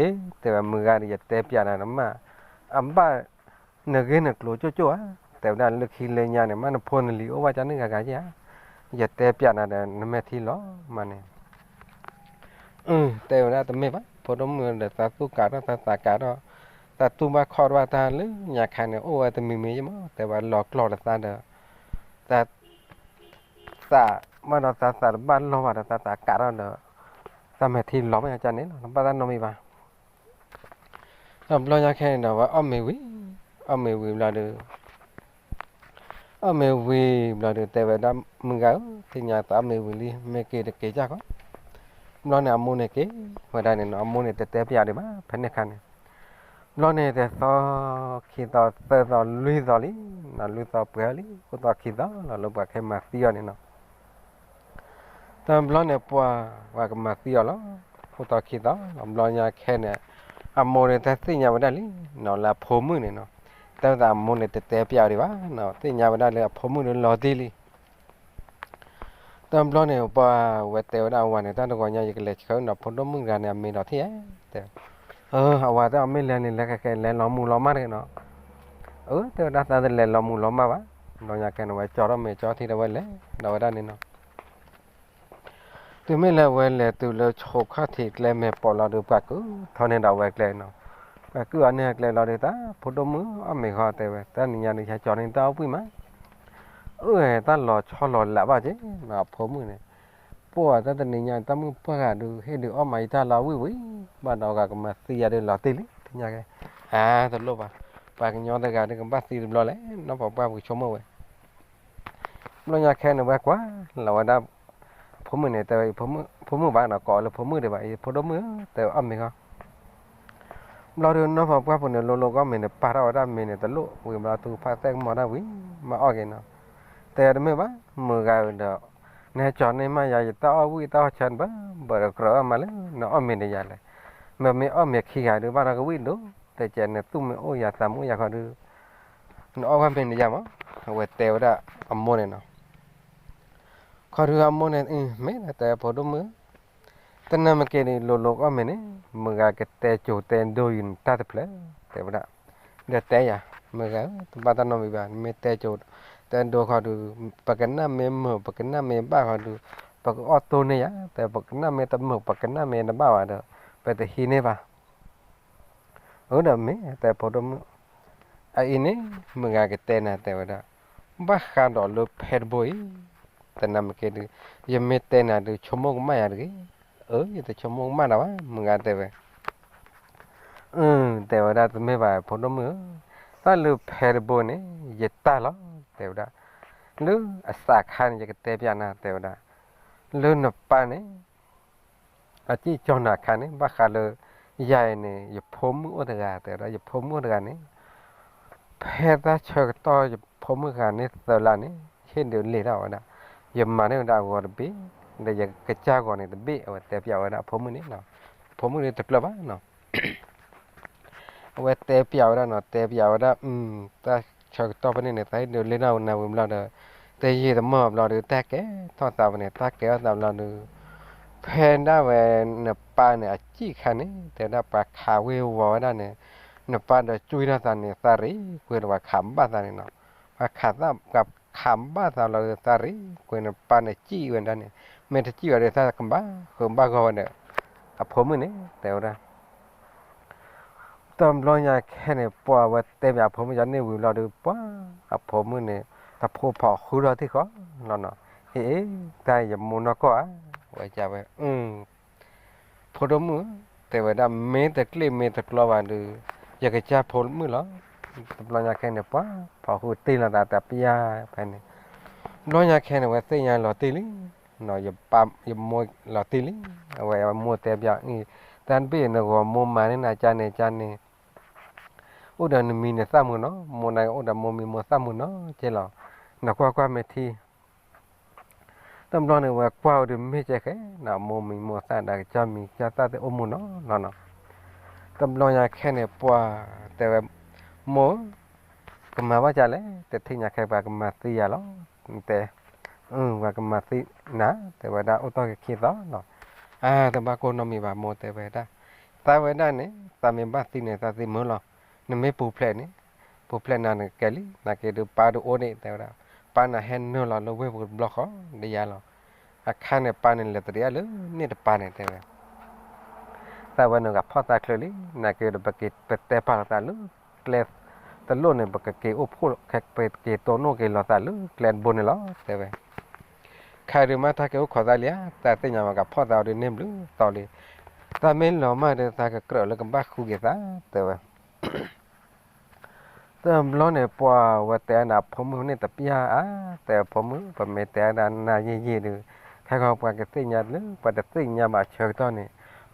အ့ တဲဝဲမုၢ်ဂၤဒီး ယတဲပျးနၤနမၢ်, အဘၣ်နဂ့ၢ်နကျိၤကၠိၣ်ကၠိၣ်ဧါ, တဲဝဲဒၣ်လၢခံလၢညါန့ၣ် မ့ၢ်နဖိနလံၤအိၣ်ဘၣ်ကၢ်န့ၣ်ဂၤဂၤဧါ, ယတဲပျးနၤဒီး နမဲာ်ထံလီၤမးန့ၣ် အ တဲဝဲဒၣ်တမ့ၢ်ဘၣ် ဖိဒိၣ်မုၣ်ဒီး သးသူၣ်ကးထီၣ်သးသးကးထီၣ်, သးတူၢ်ဘၣ်ခီၣ်ဘၣ်တၢ်လၢညါခါန့ၣ် အိၣ်ဝဲတမံၤမံၤယမး တဲဝဲလီၤကျီၢ်ဒီးသးဒီး သး သးဘၣ်ဒီးသးသးတဘၣ်လီၢ်ဘၣ်ဒီး သးသးကးထီၣ်ဒီး သးမဲာ်ထံလီၤမးယကန့ၣ်လီၤ နဘၣ်တၢ်နီတမံၤဘၣ်. ဒီးဘျီညါခဲန့ၣ်ဒီး ဝဲအီၣ်မ့ၤဝံၤ, အီၣ်မ့ၤဝံၤဘျီဒီး အီၣ်မ့ၤဝံၤဘျီဒီး တဲဝဲဒၣ် မုၢ်ဂၤဧၢ, သ့ၣ်ညါသးအီၣ်မ့ၤဝံၤလံ မ့ၢ်က့ၤတက့ၤကၢ်ကီး. ဘျီန့ၣ် အမိၢ်န့ၣ်က့ၤဝဲဒၣ်န့ၣ်နီၤ, အမိၢ်န့ၣ်တတဲပျးဒံးဘၣ် ဖဲန့ၣ်ခါန့ၣ်. ဘျီန့ၣ်တသီ, ခံသီ, သၢသီ, လွံၢ်သီလံ, လွံၢ်သီပှဲၤလံ, အိၣ်သီခံသီလီၤ လၢပှၤခဲမၤသံအီၤန့ၣ်နီၤ. တဘျီန့ၣ် ပှၤ, ပှၤကမၤသံအီၤလီၤ. အိၣ်သီခံသီလီၤ. ဘျီညါခဲန့ၣ် အမိၢ်န့ၣ်တၢ်သ့ၣ်ညါဝဲဒၣ်လံနီၤ လၢအဖိမုၣ်န့ၣ်နီၤ. တၢ်သးအမိၢ်န့ၣ်တတဲပျးဒံးဘၣ်နီၤ, သ့ၣ်ညါဝဲဒၣ်လၢအဖိမုၣ်ဒီးလီၤတံၢ်လံ. တဘျီန့ၣ် ပှၤဝဲတဲဝဲဒၣ်အဝၤန့ၣ် တၢ်တဂီၤညါ ယကလဲၤဆှၢနီၤ ဖိဒိၣ်မုၣ်တဂၤန့ၣ် အမ့ၢ်ဒီးထံၣ်ဧါ, တဲ. အဝၤတဲ အမ့ၢ်လဲၤန့ၣ် လဲၤကကဲလဲၤလီၤမုၢ်လီၤမၢ်တဂ့ၤနီၤ. အၢ တဲဝဲဒၣ် သးတလဲၤလီၤမုၢ်လီၤမၢ်ဘၣ်. ဘျီညါခဲန့ၣ် ဝဲကၠီထီၣ်မ့ၤကၠီထံဒီးဝဲလဲၤဒီးဝဲဒၣ်န့ၣ်နီၤ. တုၤမ့ၢ်လၢဝဲလဲၤတုၤလၢဆိခီၣ်ထံးကျဲမဲာ်ပိာ်လီၤဒီး ပှၤကုၢ်ထီၣ်န့ၢ်အကျဲနီၤ. ပှၤကုၢ်အီၤန့ၢ်အကျဲလီၤဒီး တၢ်ဖိဒိၣ်မုၣ်အီၣ်မ့ၤဃီတဲဝဲ တၢ်နံၤညါဒီး ဟဲကၠီန့ၢ်တၢ်အီၣ်ဘှံးမး. အၢ တၢ်လီၤဆီလီၤလးဘၣ်က့ၤ အဖိမုၣ်န့ၣ် ပှၢ်တၢ်တနံၤညါ တၢ်မုၣ်ပှၢ်ဂၤဒုး ဟ့ၣ်ဒုးအီၣ်မးယတၢ်လီၤဝံၣ်ဝံၤ ဘၣ်ဒီးဂၤကမၤသံယၤဒုးလီၤတံၢ်လံ သ့ၣ်ညါကဲ. အါ တလိၣ်ဘၣ်, ပှၤကညီတဂၤဒုးကဘၣ်သံတဘျီလဲၣ် နီၢ်ဖီပှၢ်ပူၤဆိကမိၣ်ဝဲ. ဘျီညါခဲန့ၣ် ဝဲကွၢ်လီၤဝဲဒၣ် ဖိမုၣ်န့ၣ် တဲဝဲ ဖိမုၣ်ဘၣ်နီၤ ကိးလၢဖိမုၣ်ဒံးဘၣ် အံၤ ဖိဒိၣ်မုၣ်ဧၢ တဲဝဲအီၣ်မ့ၤဃီ ဘျီဒုး နီၢ်ဖီပှၢ်ပူၤန့ၣ် လိၤလိၤကအီၣ်မ့ၤန့ၣ် ပာ်ထီၣ်ဝဲဒၣ်မ့ၤန့ၣ် တလိၣ်ဝံၤဘျီ သူဖးသဲကမီၤတၢ်ဝံၤ မၤအီၣ်က့ၤနီၤ. တဲတမ့ၢ်ဘၣ် မုၢ်ဂၤဧၢဒီး နဟဲကၠီန့ၢ်မးယၤ ယတၢ်အီၣ်ဝံၣ်တၢ်အီၣ်ဆၢဘၣ်ဘၣ်ဒီး ကြၢးအီၣ်မးလၢ နအီၣ်မ့ၤဒီးယၤလဲၣ်. မ့မ့ၢ်အီၣ်မ့ၤခံဂၤဒုး ဘၣ်ဒီးကဝံၣ်ဒိၣ် တဲကဲ နသူၣ်မ့ၢ်အိၣ်ယၤသးမ့ၢ်အိၣ်ယၤခီဒုး နအီၣ်ဝဲမ့ၤန့ၣ်ယၤမး. အဝဲတဲဝဲဒၣ်အမိၢ်န့ၣ်နီၤ. ခီဒုးအမိၢ်န့ၣ် မ့ၢ်တဲဖိဒိၣ်မုၣ် တနၢ်မ့ၢ်က့ၤဒုး လိၤလိၤကအီၣ်မ့ၤန့ၣ် မုၢ်ဂၤကတဲကိၤတဲဒိယုာ်နတၢ်တဖျၢၣ် တဲဝဲဒၣ်. ဒီးတဲယၤ မုၢ်ဂၤဧၢ တဘၣ်တၢ်နီတမံၤဘၣ် နမ့ၢ်တဲကိၤတဲ တဲဒိခီဒုး, ပကနၣ်မ့ၢ်မုာ် ပကနၣ်မ့ၢ်ဘၣ်ခီဒုး, ပကအီၣ်တိၢ်န့ၢ်ယၤ, တဲပကနၣ်မ့ၢ်တမုာ် ပကနၣ်မ့ၢ်တဘၣ်ဘၣ်ဒီး ပတဟံးန့ၢ်ဘၣ်. အၢ ဒီးမ့ၢ်တဲဖိဒိၣ်မုၣ်, အအံၤန့ၣ် မုၢ်ဂၤကတဲနၤ တဲဝဲဒၣ်, ဘၣ်ဃးဒီးလၢဖဲတဘိအံၤ, တနၢ်မ့ၢ်က့ဒုး, ယမ့ၢ်တဲနၤဒုး ဆိကမိၣ်ကမၣ်ယၤတဂ့ၤ. အၢ ယတဆိကမိၣ်ကမၣ်တၢ်ဘၣ် မုၢ်ဂၤတဲဝဲ အၢ တဲဝဲဒၣ် တမ့ၢ်ဘၣ်ဖိဒိၣ်မုၣ်ဧၢ, တၢ်လၢဖဲတဘိန့ၣ် ယတၢ်လီၤ တဲဝဲဒၣ်, လၢအစးခါန့ၣ် ယကတဲပျးနၤ တဲဝဲဒၣ်, လၢနပၢ်န့ၣ် အစံၣ်ကၠီနၤအခါန့ၣ် ဘၣ်ဃးလၢ ယၤအံၤန့ၣ် ယဖိမုၣ်အိၣ်တဂၤ တဲဝဲဒၣ် ယဖိမုၣ်အိၣ်တဂၤန့ၣ် ဖဲတၢ်ဆၢကတီၢ်ယဖိမုၣ်ဂၤန့ၣ်သၢလါန့ၣ် ဟ့ၣ်ဒုးလံာ်ဒၣ်ဝဲဒၣ်, ယမၤန့ၢ်ဝဲဒၣ်အဂီၤတဘ့ၣ်, ဒီးယကစၢ်ဂီၤန့ၣ်တဘ့ၣ် အဝဲတဲပျးဝဲဒၣ်အဖိမုၣ်န့ၣ်, ဖိမုၣ်န့ၣ်တကျၢၤဘၣ်နီၤ အဝဲတဲပျးဝဲဒၣ်နီၤ တဲပျးဝဲဒၣ်, တၢ်ဆၢကတီၢ်ဖဲန့ၣ်န့ၣ် သးဟ့ၣ်ဒုးလံာ်ဒၣ်နၤဝံၤဘျီဒီး, တယံာ်တမီၢ်ဘျီဒီး တၢ်ကဲထီၣ်သးဝဲန့ၣ် တၢ်ကဲထီၣ်သးဘျီဒီး, ဖဲဒၣ်ဝဲနပၢ်န့ၣ် အစံၣ်ခါန့ၣ် တဲဒၣ်ပှၤခးဝ့ၤဝီၤဝဲဒၣ်န့ၣ်, နပၢ်ဒီးကွံထီၣ်သးန့ၣ် သးရ့ကွ့ဒီးပှၤခးဘၣ်သးန့ၣ်နီၤ, ပှၤခးသး ပှၤခးဘၣ်သးလီၤဒီး သးရ့ကွ့နပၢ်န့ၣ်စံၣ်ဝဲဒၣ်န့ၣ်, မ့ၢ်တစံၣ်ဝဲဒီး သးကဘၣ်ဃုဘၣ်ဂီၢ်ဝဲဒီး အဖိမုၣ်န့ၣ် တဲဝဲဒၣ် တဘျီညါခဲန့ၣ် ပှၤဝဲတဲပျးအဖိမုၣ်ယါန့ၢ်ဝံၤဘျီဒီး ပှၤ အဖိမုၣ်န့ၣ် တဖိဖီဃုထီၣ်ထံၣ်ဃီလီၤနီၤ, အ့ တၢ်ယမိၢ်နီၢ်ကီၢ်ဧါ, ဝဲကဝဲ ဖိဒိၣ်မုၣ်ဧၢ, တဲဝဲဒၣ် မ့ၢ်တကျ့ၣ်မ့ၢ်တကျီဘၣ်ဒီး ယကစၢ်ဖိမုၣ်လီၤ. တဘျီညါခဲန့ၣ် ပှၤ ဖီဃုတ့ၢ်လီၤသးတပျၢ်ဖဲန့ၣ်, ဘျီညါခဲန့ၣ် ဝဲသ့ၣ်ညါလီၤတံၢ်လံ, ယမိၢ်လီၤတံၢ်လံ, အဝဲမိၢ်တဲပျးအံၤ, တၢ်တဘ့ၣ်နဂီၢ်မိၢ်မၤန့ၢ်နၤကန့ၣ်ကန့ၣ် အိၣ်ဒီးနမံၤနသၣ်မုာ်နီၤ, မိၢ်နၤအိၣ်ဒီးမိၢ်မံၤမိၢ်သၣ်မုာ်နီၤ ကဲလီၤ, နကွၢ်ကွၢ်မ့ၢ်ထံ တဘျီန့ၣ် ဝဲကွၢ်ဝဲဒီးမ့ၢ်ကဲဃဲနီၤ, မိၢ်မံၤမိၢ်သၣ်ဒီးကစၢ်မံၤကစၢ်သၣ်သ့ၣ်အိၣ်မူနီၤလီၤနီၤ. တဘျီညါခဲန့ၣ် ပှၤတဲဝဲ, မိၢ်ဧၢ, ကမၤဘၣ်ကလဲၣ်, တထံၣ်ညါခဲပှၤကမၤသံယၤလီၤ, တဲ, ပှၤကမၤသံနၤ, တဲဝဲဒၣ်အိၣ်တ့ၢ်ကခံသီလီၤ. အါ တဘၣ်ကိၢ်နီတမံၤဘၣ် မိၢ်တဲဝဲဒၣ်, သးဝဲဒၣ်န့ၣ် သးမ့ၢ်ဘၣ်သံန့ၣ် သးသံမုာ်လီၤ, နမ့ၢ်ပူၤဖျဲးန့ၣ် ပူၤဖျဲးနၤန့ၣ်ကဲလံ, နာ်က့ဒုးပၢ်ဒုးအိၣ်န့ၣ် တဲဝဲဒၣ်, ပၢ်နၤဟဲနုာ်လီၤလၢဝ့ၢ်ပူၤတဘျီဃီ ဒ်ယါလီၤ. အခါန့ၣ် ပၢ်န့ၣ်လဲၤတရံးအါလၢန့ၣ်တပၤန့ၣ် တဲဝဲ, သးဝဲန့ၣ်ဂၤဖီၣ်သးချုးလံ, နာ်က့ဒီး ပက့ၤပတဲပာ်လီၤသးလၢကျဲတလိၣ်န့ၣ် ပကက့ၤအိၣ်ဖှိၣ် ပက့ၤတိၢ်နီၣ်က့ၤလီၤသးလၢကျဲတဘိန့ၣ်လီၤ တဲဝဲ. ခါဒုးမ့ၢ်တၢ်က့ၤအိၣ်ခိးသးလံဧါ, သးသ့ၣ်ညါဝဲဂၤဖီၣ်သးအီၤဒုးန့ၢ်ဘျုးသီလံ, သးမ့ၢ်လီၤမၢ်ဒီး သးကကြၢးလၢကဘၣ်ဃုက့ၤသး တဲဝဲ. တဘျီန့ၣ် ပှၤဝဲတဲဒၣ်အဖိမုၣ်န့ၣ်တပျၢ်ဧါ, တဲအဖိမုၣ် ပမ့ၢ်တဲဒၣ်နၤယံာ်ယံာ်ဒီး ခဲခီပှၤကသ့ၣ်ညါလၢ ပှၤတသ့ၣ်ညါဘၣ်ဆၢကတီၢ်န့ၣ်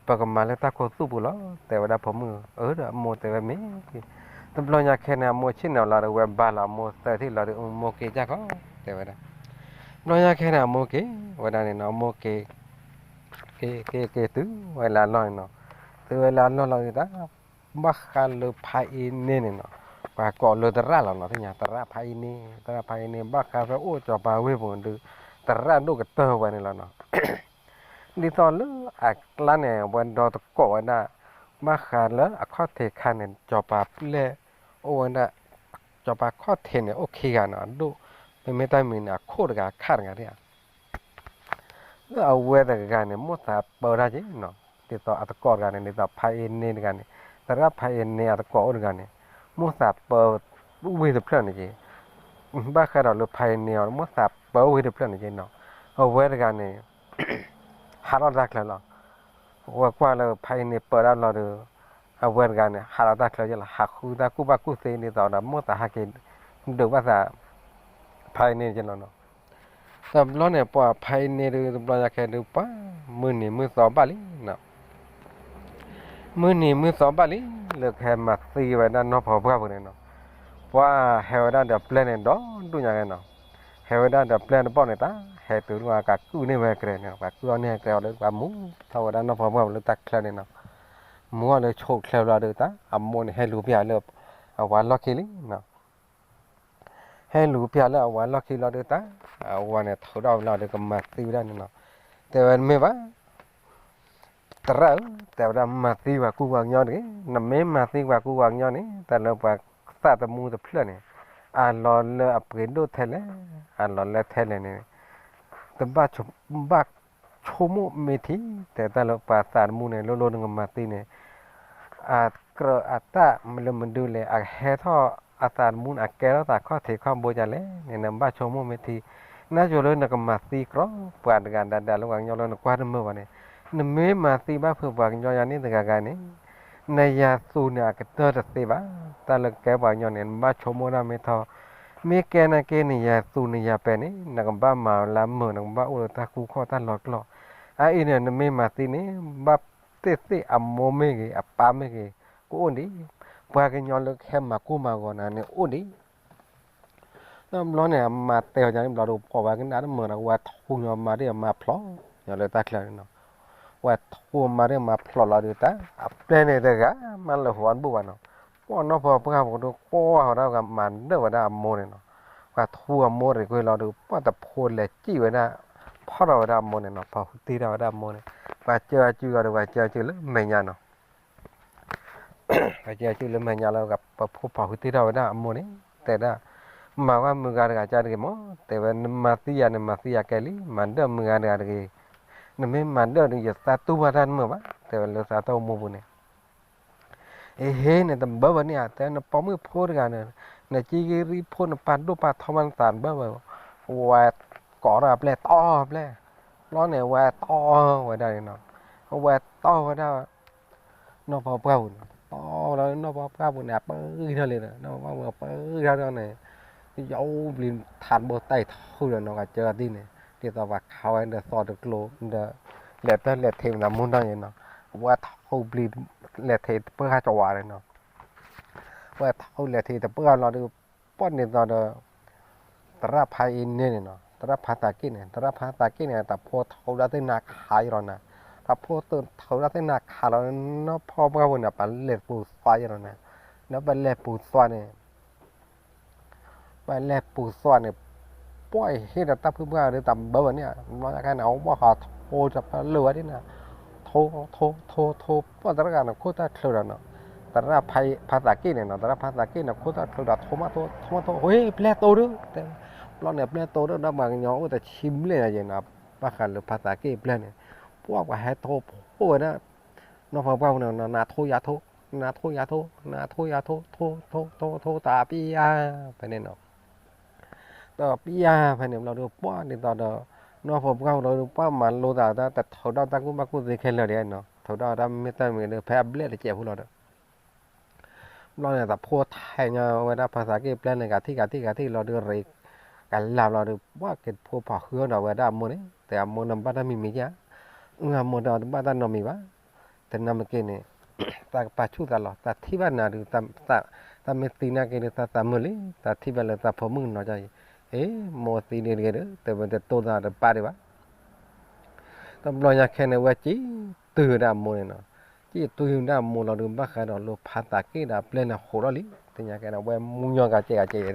ပကမၤလၢတၢ်ခိၣ်သူၣ်ပူၤလီၤ တဲဝဲဒၣ်ဖိမုၣ်, အၢဒီးအမိၢ်တဲဝဲမ့ၢ်, တဘျီညါခဲန့ၣ် အမိၢ်ဆ့ၣ်နီၤလီၤဒီး ဝဲဘါလီၤအမိၢ်သၢထံၣ်လီၤဒီး အမိၢ်က့ၤကၢ်ခီ တဲဝဲဒၣ်. တဘျီညါခဲန့ၣ် အမိၢ်က့ၤဝဲဒၣ်န့ၣ်နီၤ, အမိၢ်က့ၤ က့ၤက့ၤက့ၤတုၤဝဲလၢအလီၢ်န့ၣ်နီၤ, တုၤဝဲလၢအလီၢ်လီၤဒီး တၢ်ဘၣ်ဃးလၢဖါအ့န့ၣ်န့ၣ်နီၤ, ပှၤကိးလၢသရၣ်လီၤနီၤ, သ့ၣ်ညါသရၣ်ဖါအ့န့ၣ်, သရၣ်ဖါအ့န့ၣ် ဘၣ်ဃးဖဲအိၣ်စီၤပၤဝ့ၢ်ပူၤဒုး သရၣ်ဒိၣ်ကတၢၢ်ဝဲန့ၣ်လီၤနီၤ. ဒ်သိးလၢအကျါန့ၣ် အဝဲဒီသကိးဝဲဒၣ် ဘၣ်ဃးလၢအခီၣ်ထံးခါန့ၣ် စီၤပၤပျဲၢ်အိၣ်ဝဲဒၣ်, စီၤပၤခီၣ်ထံးန့ၣ် အိၣ်ခံဂၤနီၤ, အဒိၣ် မ့မ့ၢ်တၢ်မံၤန့ၣ် အခိၣ်တဂၤ အခၣ်တဂၤဒၣ်ဧါ လၢအဝဲတဂၤန့ၣ် မိၣ်သးပၢတၢ်က့နီၤ, ဒ်သိးအသကိးတဂၤန့ၣ် ဒ်သိးဖါအ့န့ၣ်တဂၤန့ၣ်, သရၣ်ဖါအ့န့ၣ်အသကိးအိၣ်တဂၤန့ၣ်, မိၣ်သးပၢဝ့ၢ်တဖျၢၣ်န့ၣ်က့, ဘၣ်ဃးဒီးလၢဖါအ့န့ၣ်အီၤ မိၣ်သးပၢဝ့ၢ်တဖျၢၣ်န့ၣ်က့နီၤ, အဝဲတဂၤန့ၣ် ဟးထီၣ်တၢ်ချၢလီၤ. အဝဲကွၢ်လၢဖါအ့န့ၣ်ပၢတၢ်လီၤဒီး အဝဲတဂၤန့ၣ် ဟးထီၣ်တၢ်ချၢက့လီၤ, ဟးဃုတၢ်ကူၣ်ဘၣ်ကူၣ်သ့ဒ်သိးဒီး မိၣ်သးဟးက့ၤဒုးဘၣ်သး ဖါအ့န့ၣ်က့လီၤနီၤ. တဘျီန့ၣ် ပှၤဖါအ့န့ၣ်ဒုး တဘျီညါခဲဒုး ပှၤ မုၢ်နံၤမုၢ်သီဘၣ်လံနီၤ. မုၢ်နံၤမုၢ်သီဘၣ်လံ လၢကဟဲမၤသံဝဲဒၣ်နီၢ်ဖီပှၢ်ပူၤန့ၣ်နီၤ, ပှၤဟဲဝဲဒၣ်ဒီးပျဲၢ်န့ၣ်ဒီဒူၣ်ညါက့နီၤ, ဟဲဝဲဒၣ်ဒီးပျဲၢ်တဘီၣ်န့ၣ် တၢ်ဟဲတုၤလၢပှၤကကုၢ်န့ၢ်ဝဲကရဲန့ၣ်, ပှၤကုၢ်အီၣ်န့ၢ်ကရဲအီၤလၢပှၤမူထီၣ်ဝဲဒၣ်နီၢ်ဖီပှၢ်ပူၤလၢတၢ်ချၢန့ၣ်နီၤ, မူထီၣ်လၢဆိးချၢဘျီဒီး တၢ်အမိၢ်န့ၣ် ဟဲလူၤပျၢ်လၢ အဝၤလီၢ်ခံလံနီၤ. ဟဲလူၤပျၢ်လၢအဝၤလီၢ်ခံလီၤဒီး တၢ်အဝၤန့ၣ် ထုးထီၣ်ဝဲလီၤဒီး ကမၤသံဝဲဒၣ်န့ၣ်နီၤ. တဲဝဲမ့ၢ်ဘၣ် သရၣ်ဧၢ, တဲဝဲဒၣ် မၤသံပှၤကူပှၤကညီတဂ့ၤ, နမ့ၢ်မၤသံပှၤကူပှၤကညီန့ၣ် တၢ်လၢပှၤသးသမူတဖျၢၣ်န့ၣ် အလီၤလၢအပှ့ၤဒိၣ်ထဲလဲၣ်, အလီၤလၢထဲလဲၣ်န့ၣ် တဘၣ်ဆိကမိၣ်မ့ၢ်ထံ, တဲတၢ်လၢပှၤသးသမူန့ၣ် လိၤလိၤနကမၤသံန့ၣ် အကြၢးအတၢ်လၢမနုၤလဲၣ်, အဟဲထီၣ်အသးသမူန့ၣ် အကဲထီၣ်သးခီၣ်ထံးခီၣ်ဘိဒ်လဲၣ်န့ၣ် နဘၣ်ဆိကမိၣ်မ့ၢ်ထံ, နၢ်ယိၤလၢနကမၤသံကြၢး ပှၤတဂၤဒၣ်ဒၣ်လၢပှၤကညီလၢနကွၢ်တမုာ်ဘၣ်န့ၣ်, နမ့ၢ်မၤသံဘၣ်ဖုးပှၤကညီယၤန့ၣ်တဂၤဂၤန့ၣ် နယၤသူန့ၣ်အကတၢၢ်တသ့ဘၣ်. တၢ်လၢကဲပှၤကညီန့ၣ် နဘၣ်ဆိကမိၣ်ဒၣ်မ့ၢ်ထီ, မ့ၢ်ကဲနာ်က့ နယၤသူနယၤပဲာ်န့ၣ် နကဘၣ်မၤလၢမုာ် နကဘၣ်အိၣ်လၢတၢ်ကူၣ်ခီၣ်တၢ်လီၤကျိၤ, အအံၤန့ၣ် နမ့ၢ်မၤသံန့ၣ် ဘၣ်သ့ၣ်သ့ၣ်အမိၢ်မ့ၢ်ဂ့ၤ အပၢ်မ့ၢ်ဂ့ၤ ကအိၣ်ဒံး, ပှၤကညီလၢကဟဲမၤကိၢ်မၤဂီၤနၤန့ၣ်အိၣ်ဒံး တဘျီန့ၣ် အမၤတဲအီၤန့ၣ် ဘျီဒီး ပှၤဝဲကနၣ်တမုာ်ဒီး ဝဲထူညီမၤဒ်အမၤဖျိးညီလၢတၢ်ချၢန့ၣ်နီၤ, ဝဲထူမၤဒ်အမၤဖျိးလီၤဒုးတၢ် အပျဲၢ်န့ၣ်တဂၤ မၤလၢာ်ဟူအတဘူၣ်ဘၣ်နီၤ, ပှၤနီၢ်ဖီပှၢ်ပူၤဒီး ကွၢ်ဝဲဒၣ်မၤဒၢၣ်ဝဲဒၣ်အမိၢ်န့ၣ်နီၤ, ပှၤထူအမိၢ်ရံၣ်ကွံာ်လီၤဒီး ပှၤတဖိလဲၤစံၣ်ဝဲဒၣ် ဖီၣ်ထီၣ်ဝဲဒၣ်အမိၢ်န့ၣ်နီၤ, ဖီၣ်ဟုတ့ထီၣ်ဝဲဒၣ်အမိၢ်န့ၣ်, ပှၤစၢအစုလီၤဒီး ပှၤစၢအစုလၢမဲာ်ညါနီၤ ပှၤစၢအစုလၢမဲာ်ညါလီၤ, ပဖိဖီၣ်ဟုတ့ထီၣ်ဝဲဒၣ်အမိၢ်န့ၣ် တဲဒၣ်, မၤဝဲမုၢ်ဂၤတဂၤကါတဂ့ၤမး, တဲဝဲ နမၤသံယၤန့ၣ် မၤသံယၤကဲလံ, မၤဒၢၣ်မုၢ်ဂၤတဂၤတဂ့ၤ, နမ့ၢ်မၤဒၢၣ်ဒီး ယသးတူၢ်ဘၣ်တၢ်တမုာ်ဘၣ်, တဲဝဲလၢသးတၢ်အိၣ်မူပူၤန့ၣ် အဟ့န့ၣ် တဘၢဘၣ်န့ၣ်ဧါ, တဲနပိာ်မုၣ်ဖိတဂၤန့ၣ်, နကံကရံၣ်ဖိ နပာ်ဒိၣ်ပာ်ထီမး နသးတဘၢဘၣ်, ဝဲကိးထီၣ်အပျဲၢ် တီပျဲၢ်, ဘျီန့ၣ် ဝဲတီဝဲဒၣ်န့ၣ်နီၤ, ဝဲတီဝဲဒၣ် နီၢ်ဖီပှၢ်ပူၤန့ၣ်, တီလီၤနီၢ်ဖီပှၢ်ပူၤန့ၣ် အပၢဂံၢ်ထီၣ်လံဒီး နီၢ်ဖီပှၢ်ပူၤအပၢဂံၢ်ထီၣ်န့ၣ်, ယအိၣ်ဘျံးထးတဘိတၢ်အံၤထူဒီးနီၤ ကစၢၢ်အီၤဒ်န့ၣ် ဒ်သိးပှၤခးဝဲဒီးသီတကျိၤဒီး လဲၤတၢ်လဲၤထံးမနုၤမူနီၢ်န့ၣ်နီၤ, ဝဲထူဘျံးလဲၤထံးတပၢၢ်ဂၤကဝးန့ၣ်နီၤ, ဝဲထူလဲၤထံးတပၢၢ်ဂၤလီၤဒီး ပှၢ်န့ၣ်သိးဒီး သရၣ်ဖးအံၤန့ၣ်န့ၣ်နီၤ, သရၣ်ဖးသးက့ၣ်န့ၣ်, သရၣ်ဖးသးက့ၣ်န့ၣ် တၢ်ဖိထူဒၣ်သ့ၣ်နၤခးယလီၤနၤ, တၢ်ဖိထူဒၣ်သ့ၣ်နၤခးလီၤ နီၢ်ဖီပှၢ်ပူၤန့ၣ် ပလဲၤပူၤသွါယလီၤနၤ, ဒီးပလဲၤပူၤသွါန့ၣ် ပလဲၤပူၤသွါန့ၣ် ပှၢ်အံၤဟ့ၣ်ဒီးတၢ်ဖုပှၢ်ဒီးတၢ်ဘၢဝဲန့ၣ်, ဘျီညါခဲန့ၣ် အဝဲဟးထူတဖၣ်လၢာ်ဝဲဒၣ်န့ၣ်, ထူ ထူ ထူ ထူ ပှၢ်သရၣ်ဂၤန့ၣ် ခိၣ်သၣ်ချၢဒီးနီၤ, သရၣ်ဖးသးက့ၣ်န့ၣ်နီၤ, သရၣ်ဖးသးက့ၣ်န့ၣ် ခိၣ်သၣ်ချၢဒီး ထူမးထူ ထူမးထူ ဟ့ၣ် ပျဲၢ်တိၢ်ဒုး တဲ, ဘျီန့ၣ် ပျဲၢ်တိၢ်ဒုး ဒီးပှၤကညီအိၣ်တဆံဘျဲၣ်ညါယဲနီၤ, ဘၣ်ဃးလၢဖးသးက့ၣ်ပျဲၢ်န့ၣ်, ပှၢ်ပှၤဟဲထူဖိဝဲဒၣ် နီၢ်ဖီပှၢ်ပူၤန့ၣ် နၤထူယၤထူ, နၤထူယၤထူ, နၤထူယၤထူ, ထူ ထူ ထူ ထူ တၢ်ပျၢ်ဖဲန့ၣ်နီၤ, တၢ်ပျၢ်ဖဲန့ၣ်ဘျီဒီး ပှၢ်ဒ်သိးဒီး နီၢ်ဖီပှၢ်ပူၤလီၤဒီး ပှၢ်မၤလိသးတၢ်တထုးထီၣ်တၢ်ကူၣ်ဘၣ်ကူၣ်သ့ခဲလၢာ်ဒံးနီၤ, ထုးထီၣ်တၢ်မ့ၢ်တၢ်မ့ၢ်ဒီး ဖဲအဘျဲၣ်တစဲးဖိလီၤဒီး ဘျီန့ၣ် တၢ်ဖိထဲညါဝဲဒၣ်ဖးသးက့ၣ်ပျဲၢ်န့ၣ် ဂၤထံၣ်ဂၤထံၣ်လီၤဒီး ရ့ကလးလီၤဒီး ပှၢ်က့ၤတဖိဖီၣ်ဃုအီၤဒီးဝဲဒၣ်အမိၢ်န့ၣ်, တဲအမိၢ်န့ၣ်ဘၣ်တၢ်မံၤမံၤဧါ, အမိၢ်ဒီးတဘၣ်တၢ်နီတမံၤဘၣ်, တနၢ်မ့ၢ်က့ၤန့ၣ် တၢ်ကပာ်ဆူၣ်သးလီၤ, တၢ်ထံၣ်ဘၣ်နၤဒီး တၢ်မ့ၢ်သံနာ်က့ၤဒီး တၢ်သးမုာ်လံ, တၢ်ထံၣ်ဘၣ်လၢတၢ်ဖိမုၣ်ကနီၤကၢ်အံၤ, အ့ မိၢ်သံဒ်တဂ့ၤဒီး တဲဝဲတတိၢ်သးတပၢ်ဒံးဘၣ် တဘျီညါခဲန့ၣ် ဝဲစံၣ်တုၤဝဲဒၣ်အမိၢ်န့ၣ်နီၤ, စံၣ်တုၤဝဲဒၣ်အမိၢ်လီၤဒီး ဘၣ်ဃးဒီးလၢဖးသးက့ၣ်ဒီးအပျဲၢ်န့ၣ်ဟူးထီၣ်လံ, တနံၤညါခဲန့ၣ် ဝဲမူညီဂၤစဲးဂၤစဲးဒီး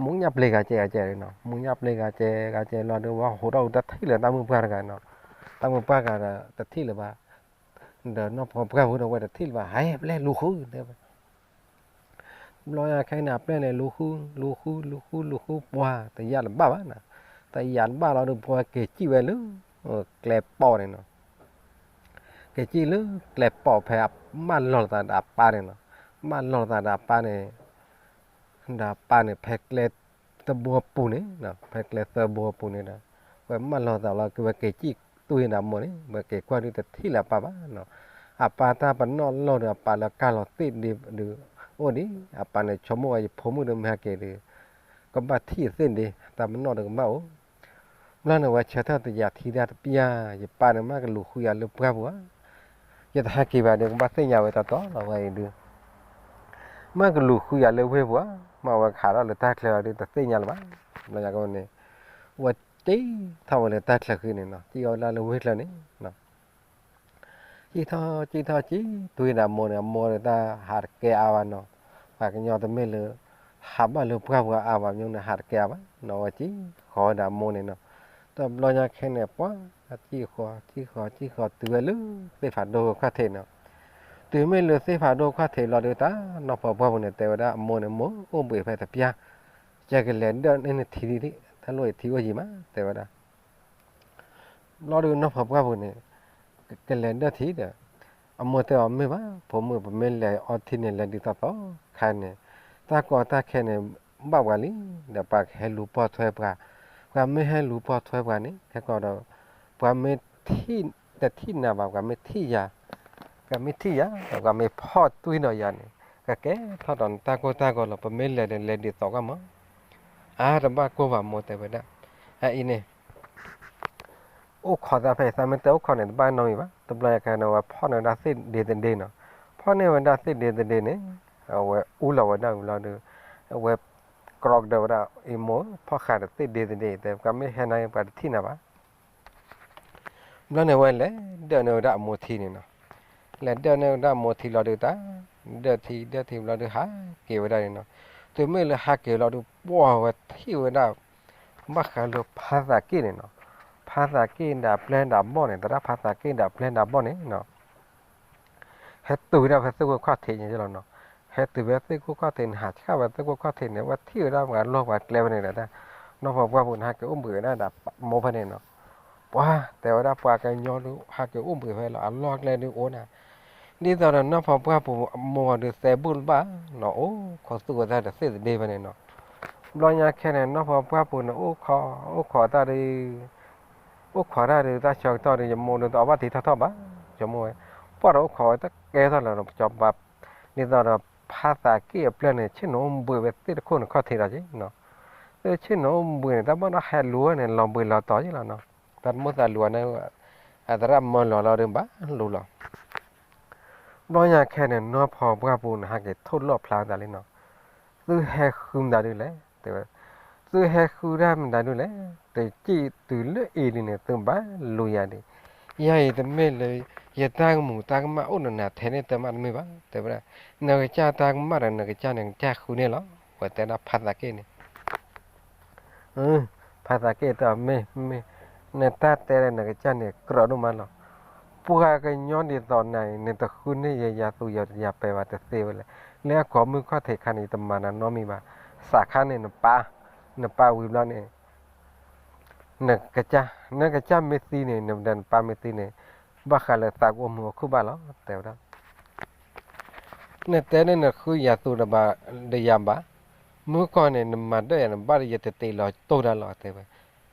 မူညၣ်ပျ့ၤဂၤစဲးဂၤစဲးနီၤ, မူညၣ်ပျ့ၤဂၤစဲးဂၤစဲးလီၤဒီး ဝဲဟူးထီၣ်တထံၣ်လၢတၢ်မုၢ်ပှၢ်တဂၤနီၤ, တၢ်မုၢ်ပှၢ်ဂၤဒီးတထံၣ်လၢၤဘၣ်, ဒီးနီၢ်ဖီပှၢ်ဖိဒီးဝဲတထံၣ်လၢၤဘၣ်, ဟဲပျဲၢ်လူၤဃုတဲဝဲ ဘျီညါခဲန့ၣ် အပျဲၢ်န့ၣ် လူၤဃု လူၤဃု လူၤဃု လူၤဃု ပှၤတယာ်တဘၣ်ဘၣ်နီၤ, တယာ်တဘၣ်လီၤဒီးပှၤက့ၤစံၣ်ဝဲလၢ ကျဲပီၣ်န့ၣ်နီၤ, က့ၤစံၣ်လၢကျဲပီၣ်ဖဲအမၢလီၤသးဒီးအပၢ်န့ၣ်နီၤ, မၢလီၤသးဒီးအပၢ်န့ၣ် ဒီးအပၢ်န့ၣ် ဖဲကျဲသၢဘိအပူၤန့ၣ်, ဖဲကျဲသၢဘိအပူၤန့ၣ်ဒီး ဝဲမၢလီၤသးလီၤ က့ၤဝဲက့ၤစံၣ်တူၢ်ဒီးအမိၢ်န့ၣ် ဝဲက့ၤကွၢ်ဒုးတထံၣ်လၢၤအပၢ်ဘၣ်နီၤ, အပၢ်တၢ်ပနီၣ်လီၢ်ဒီးအပၢ်လၢကၢ်လီၤသ့ၣ်ဒ့ဒီး အိၣ်ဒံး အပၢ်န့ၣ်ဆိကမိၣ်ဝဲ ယဖိမုၣ်ဒီးမ့ၢ်ဟဲက့ၤဒီး ကဘၣ်ထံၣ်သ့ၣ်ဒ့ တၢ်ပနီၣ်ဒီးကဘၣ်အိၣ် ဘျီန့ၣ် ဝဲဆၢထၢၣ်တယာ်ထံတၢ်တပျၢ် ယပၢ်န့ၣ် မ့ၢ်ကလူၤဃုယၤလၢပှၢ်ပူၤဧါ, ယတဟဲက့ၤဘၣ်ဒီး ကဘၣ်သ့ၣ်ညါဝဲတီတီလီၤဝဲအံၤဒုး, မ့ၢ်ကလူၤဃုယၤလၢဝ့ၢ်ပူၤဧါ, မ့ၢ်ဝဲခးထီၣ်လၢတၢ်ချၢဒီး တသ့ၣ်ညါလၢၤဘၣ်, ဘျီညါကန့ၣ် ဝဲစံၣ်ထီၣ်ဝဲလၢတၢ်ချၢဃံန့ၣ်နီၤ, စံၣ်အီၤဝဲဒၣ်လၢဝ့ၢ်ချၢန့ၣ် စံၣ်ထီၣ်စံၣ်ထီၣ်စံၣ် တုၤဝဲဒၣ်အမိၢ်န့ၣ် အမိၢ်ဒီးတၢ်ဟးတကဲအါဘၣ်နီၤ, ပှၤကညီတမ့ၢ်လၢ ဟးဘၣ်လၢပှၢ်ပူၤအါဘၣ် မ့ၢ်န့ၣ်ဟးတကဲအါဘၣ်နီၤ, ဝဲစံၣ်ဃီၤဝဲဒၣ်အမိၢ်န့ၣ်နီၤ, တဘျီညါခဲန့ၣ် ပှၤစံၣ်ဃီၤ စံၣ်ဃီၤ စံၣ်ဃီၤ တုၤဝဲလၢသ့ၣ်ဖးဒိၣ်ခီၣ်ထံးနီၤ, တုၤ တုၤမ့ၢ်လၢသ့ၣ်ဖးဒိၣ်ခီၣ်ထံးလီၤဒုး တၢ်နီၢ်ဖီပှၢ်ပူၤန့ၣ် တဲဝဲဒၣ်အမိၢ်န့ၣ် မိၢ်အိၣ်ဘှံးဖဲတပျၢ်, ယကလဲၤဒၢၣ်န့ၢ်နထံဒံး, တၢ်လိၣ်ယထံအိၣ်ယံၤမး တဲဝဲဒၣ်. ဘျီဒုးနီၢ်ဖီပှၢ်ပူၤန့ၣ် ကလဲၤဒၢၣ်ထံဒီး အမိၢ်တဲအီၤ မ့ၢ်ဘၣ် ဖိမုၣ် ပမ့ၢ်လဲၤအီထံန့ၣ် လဲၤဒ်သိးသိးခါန့ၣ် တၢ်ကီတၢ်ခဲန့ၣ် ဘၣ်ပှၤလံ, ဒီးပှၤကဟဲလူၤပိာ်ထွဲပှၤ, ပှၤမ့ၢ်ဟဲလူၤပိာ်ထွဲပှၤန့ၣ် ခဲကီးဒီး ပှၤမ့ၢ်ထံၣ် တထံၣ်နၤဘၣ် ပှၤမ့ၢ်ထံၣ်ယၤ, ပှၤမ့ၢ်ထံၣ်ယၤ ဒီးပှၤမ့ၢ်ဖီၣ်တွံၢ်ဒီးယၤန့ၣ် ကကဲထီၣ်ဒီးနတၢ်ကိၢ်တၢ်ဂီၤလီၤ, ပမ့ၢ်လဲၤဒီးလဲၤဒ်သိးကီးမး. အါ တဘၣ်ကိၢ်ဘၣ်မိၢ် တဲဝဲဒၣ်. အအံၤန့ၣ် အိၣ်ခိးသးဖဲအံၤ သးမ့ၢ်တဲအိၣ်ခိးန့ၣ် တဘၣ်နီတမံၤဘၣ်, တဘျီညါခဲန့ၣ် အဝဲဖီၣ်န့ၢ်ဝဲဒၣ်သ့ၣ်ဒ့တဒ့နီၤ, ဖီၣ်န့ၢ်ဝဲဒၣ်သ့ၣ်ဒ့တဒ့န့ၣ် အဝဲအူလီၤဝဲဒၣ်ဝံၤလီၤဒီး အဝဲကြၢးကဒီးဝဲဒၣ် အံၤမိၢ် ဖီၣ်ဃာ်ဒီးသ့ၣ်ဒ့တဒ့ တဲ ပှၤမ့ၢ်ဟဲနၤ ပှၤတထံၣ်နၤဘၣ်. ဘျီန့ၣ်ဝဲလဲၤဒၢၣ်န့ၢ်ဝဲဒၣ်အမိၢ်ထံန့ၣ်နီၤ, လဲၤဒၢၣ်န့ၢ်ဝဲဒၣ်အမိၢ်ထံလီၤဒုးတၢ်, ဒၢၣ်ထံ ဒၢၣ်ထံဘျီဒုးဟးက့ၤဝဲဒၣ်န့ၣ်နီၤ, တုၤမ့ၢ်လၢဟးက့ၤလီၤဒုး ပှၢ်ဝဲထံၣ်ဝဲဒၣ် ဘၣ်ဃးလၢဖါသးက့ၣ်န့ၣ်နီၤ, ဖါသးက့ၣ်ဒၣ်ပျဲၢ်ဒၣ်ဘီၣ်န့ၣ် သရၣ်ဖါသးက့ၣ်ဒၣ်ပျဲၢ်ဒၣ်ဘီၣ်န့ၣ်နီၤ ဟဲတုၤဝဲဒၣ်ဖဲသ့ၣ်ခိၣ်ခီၣ်ထံးန့ၣ်လီၤနီၤ, ဟဲတုၤဖဲသ့ၣ်ခိၣ်ခီၣ်ထံးန့ၣ် ဟးဆှၣ်ဝဲသ့ၣ်ခိၣ်ခီၣ်ထံးန့ၣ် အဝဲထံၣ်ဝဲဒၣ်ပှၤလီၢ်ပှၤကျဲဖဲန့ၣ်ဒီး နီၢ်ဖီပှၢ်ပူၤန့ၣ် ဟးက့ၤအိၣ်ဘှံးဝဲဒၣ်ဒီးမိၢ်ဖဲန့ၣ်နီၤ, ပှၤတဲဝဲဒၣ်ပှၤကညီဒုး ဟးက့ၤအိၣ်ဘှံးဖဲလီၤ အလီၢ်ကျဲဒုးအိၣ်နၤ, ဒ်သိးဒီးနီၢ်ဖီပှၢ်ပူၤအမိၢ်အီၤဒုးသဲဘူၣ်တဘၣ်နီၤ, အိၣ်ခိးသူၣ်ဝဲတၢ်ဒီးသ့ၣ်တဒ့ဖဲန့ၣ်နီၤ, ဘျီညါခဲန့ၣ် နီၢ်ဖီပှၢ်ပူၤန့ၣ် အိၣ်ခိး အိၣ်ခိးတၢ်ဒုး အိၣ်ခိးတၢ်ဒုး တၢ်ဆၢကတီၢ်ဒုး ယမိၢ်ဒုးတအီၣ်ဘၣ်ထံထီၣ်ထီၣ်ဘၣ်, ယမိၢ်ဝဲ ပှၢ်ဒီးအိၣ်ခိးဝဲတကဲထီၣ်လၢၤဒီး ပကၠီၤဘၣ်, ဒ်သိးဒီးဖါသးက့ၣ်အပျဲၢ်န့ၣ် ဆ့ၣ်နီၤအိၣ်ဘှံးဝဲသ့ၣ်တခိၣ်န့ၣ်ခီၣ်ထံးဒီးက့နီၤ, ဆ့ၣ်နီၤအိၣ်ဘှံးန့ၣ် တၢ်ဘၣ်ဒီးဟဲလူၤဝဲန့ၣ် လီၤဘှံးလီၤတီၤက့လီၤနီၤ, တၢ်တမိၣ်သးလူၤဝဲန့ၣ် အသရၣ်မၢလီၤလီၤဒုးဘၣ်လူၤလီၤ ဘျီညါခဲန့ၣ် နီၢ်ဖီပှၢ်ပူၤန့ၣ် ဟဲက့ၤထိၣ်လီၣ်ဖျါသးလံနီၤ, သုဟဲဃုမတၤဒုလဲၣ် တဲဝဲ, သုဟဲဃုတၢ်မတၤဒုလဲၣ်, တစံၣ်တုၤလၢအံၤလံန့ၣ် သုဘၣ်လူၤယၤဒံး, ယၤအံၤတမ့ၢ်လၢ ယတၢ်ကမူၤတၢ်ကမၣ်အိၣ်နနၤထဲန့ၣ်တမးတမ့ၢ်ဘၣ် တဲဝဲဒၣ်, နကစၢ်တၢ်ကမၣ်ဒီးနကစၢ်န့ၣ် နကစၢ်ဃုန့ၣ်လီၤ, ဝဲတဲဒၣ်ဖါသးက့ၣ်န့ၣ် ဖါသးက့ၣ်တဲအီၤ မ့ၢ် မ့ၢ် နတၢ်တဲလၢနကစၢ်န့ၣ် ကြၢးဒိၣ်မးလီၤ. ပှၤကညီဒ်သိးနၤအံၤ နတဃုန့ၢ်ယၤသူယၤပဲာ်ဘၣ်တသ့ဝဲလဲၣ်. လၢအကိးမုၢ်ခီၣ်ထံးခါန့ၣ် ယတမၤနၤနီတမံၤဘၣ်. စးခါန့ၣ် နပၢ် နပၢ်ဝံၤဘျီန့ၣ် နကစၢ် နကစၢ်မ့ၢ်သံန့ၣ် နဒီးနပၢ်မ့ၢ်သံန့ၣ် ဘၣ်ဃးလၢသးကအိၣ်မုာ်အိၣ်ခုၣ်ဘၣ်လီၤ တဲဝဲဒၣ် နတဲန့ၣ်နဃုယၤသူတဘၣ်ဒီးယၤဘၣ်. မုၢ်ကီၢ်န့ၣ် နမၤဒၢၣ်ယၤန့ၣ် ဘၣ်ဒီးယတတ့လီၤတိၢ်တၢ်လီၤ တဲဝဲ.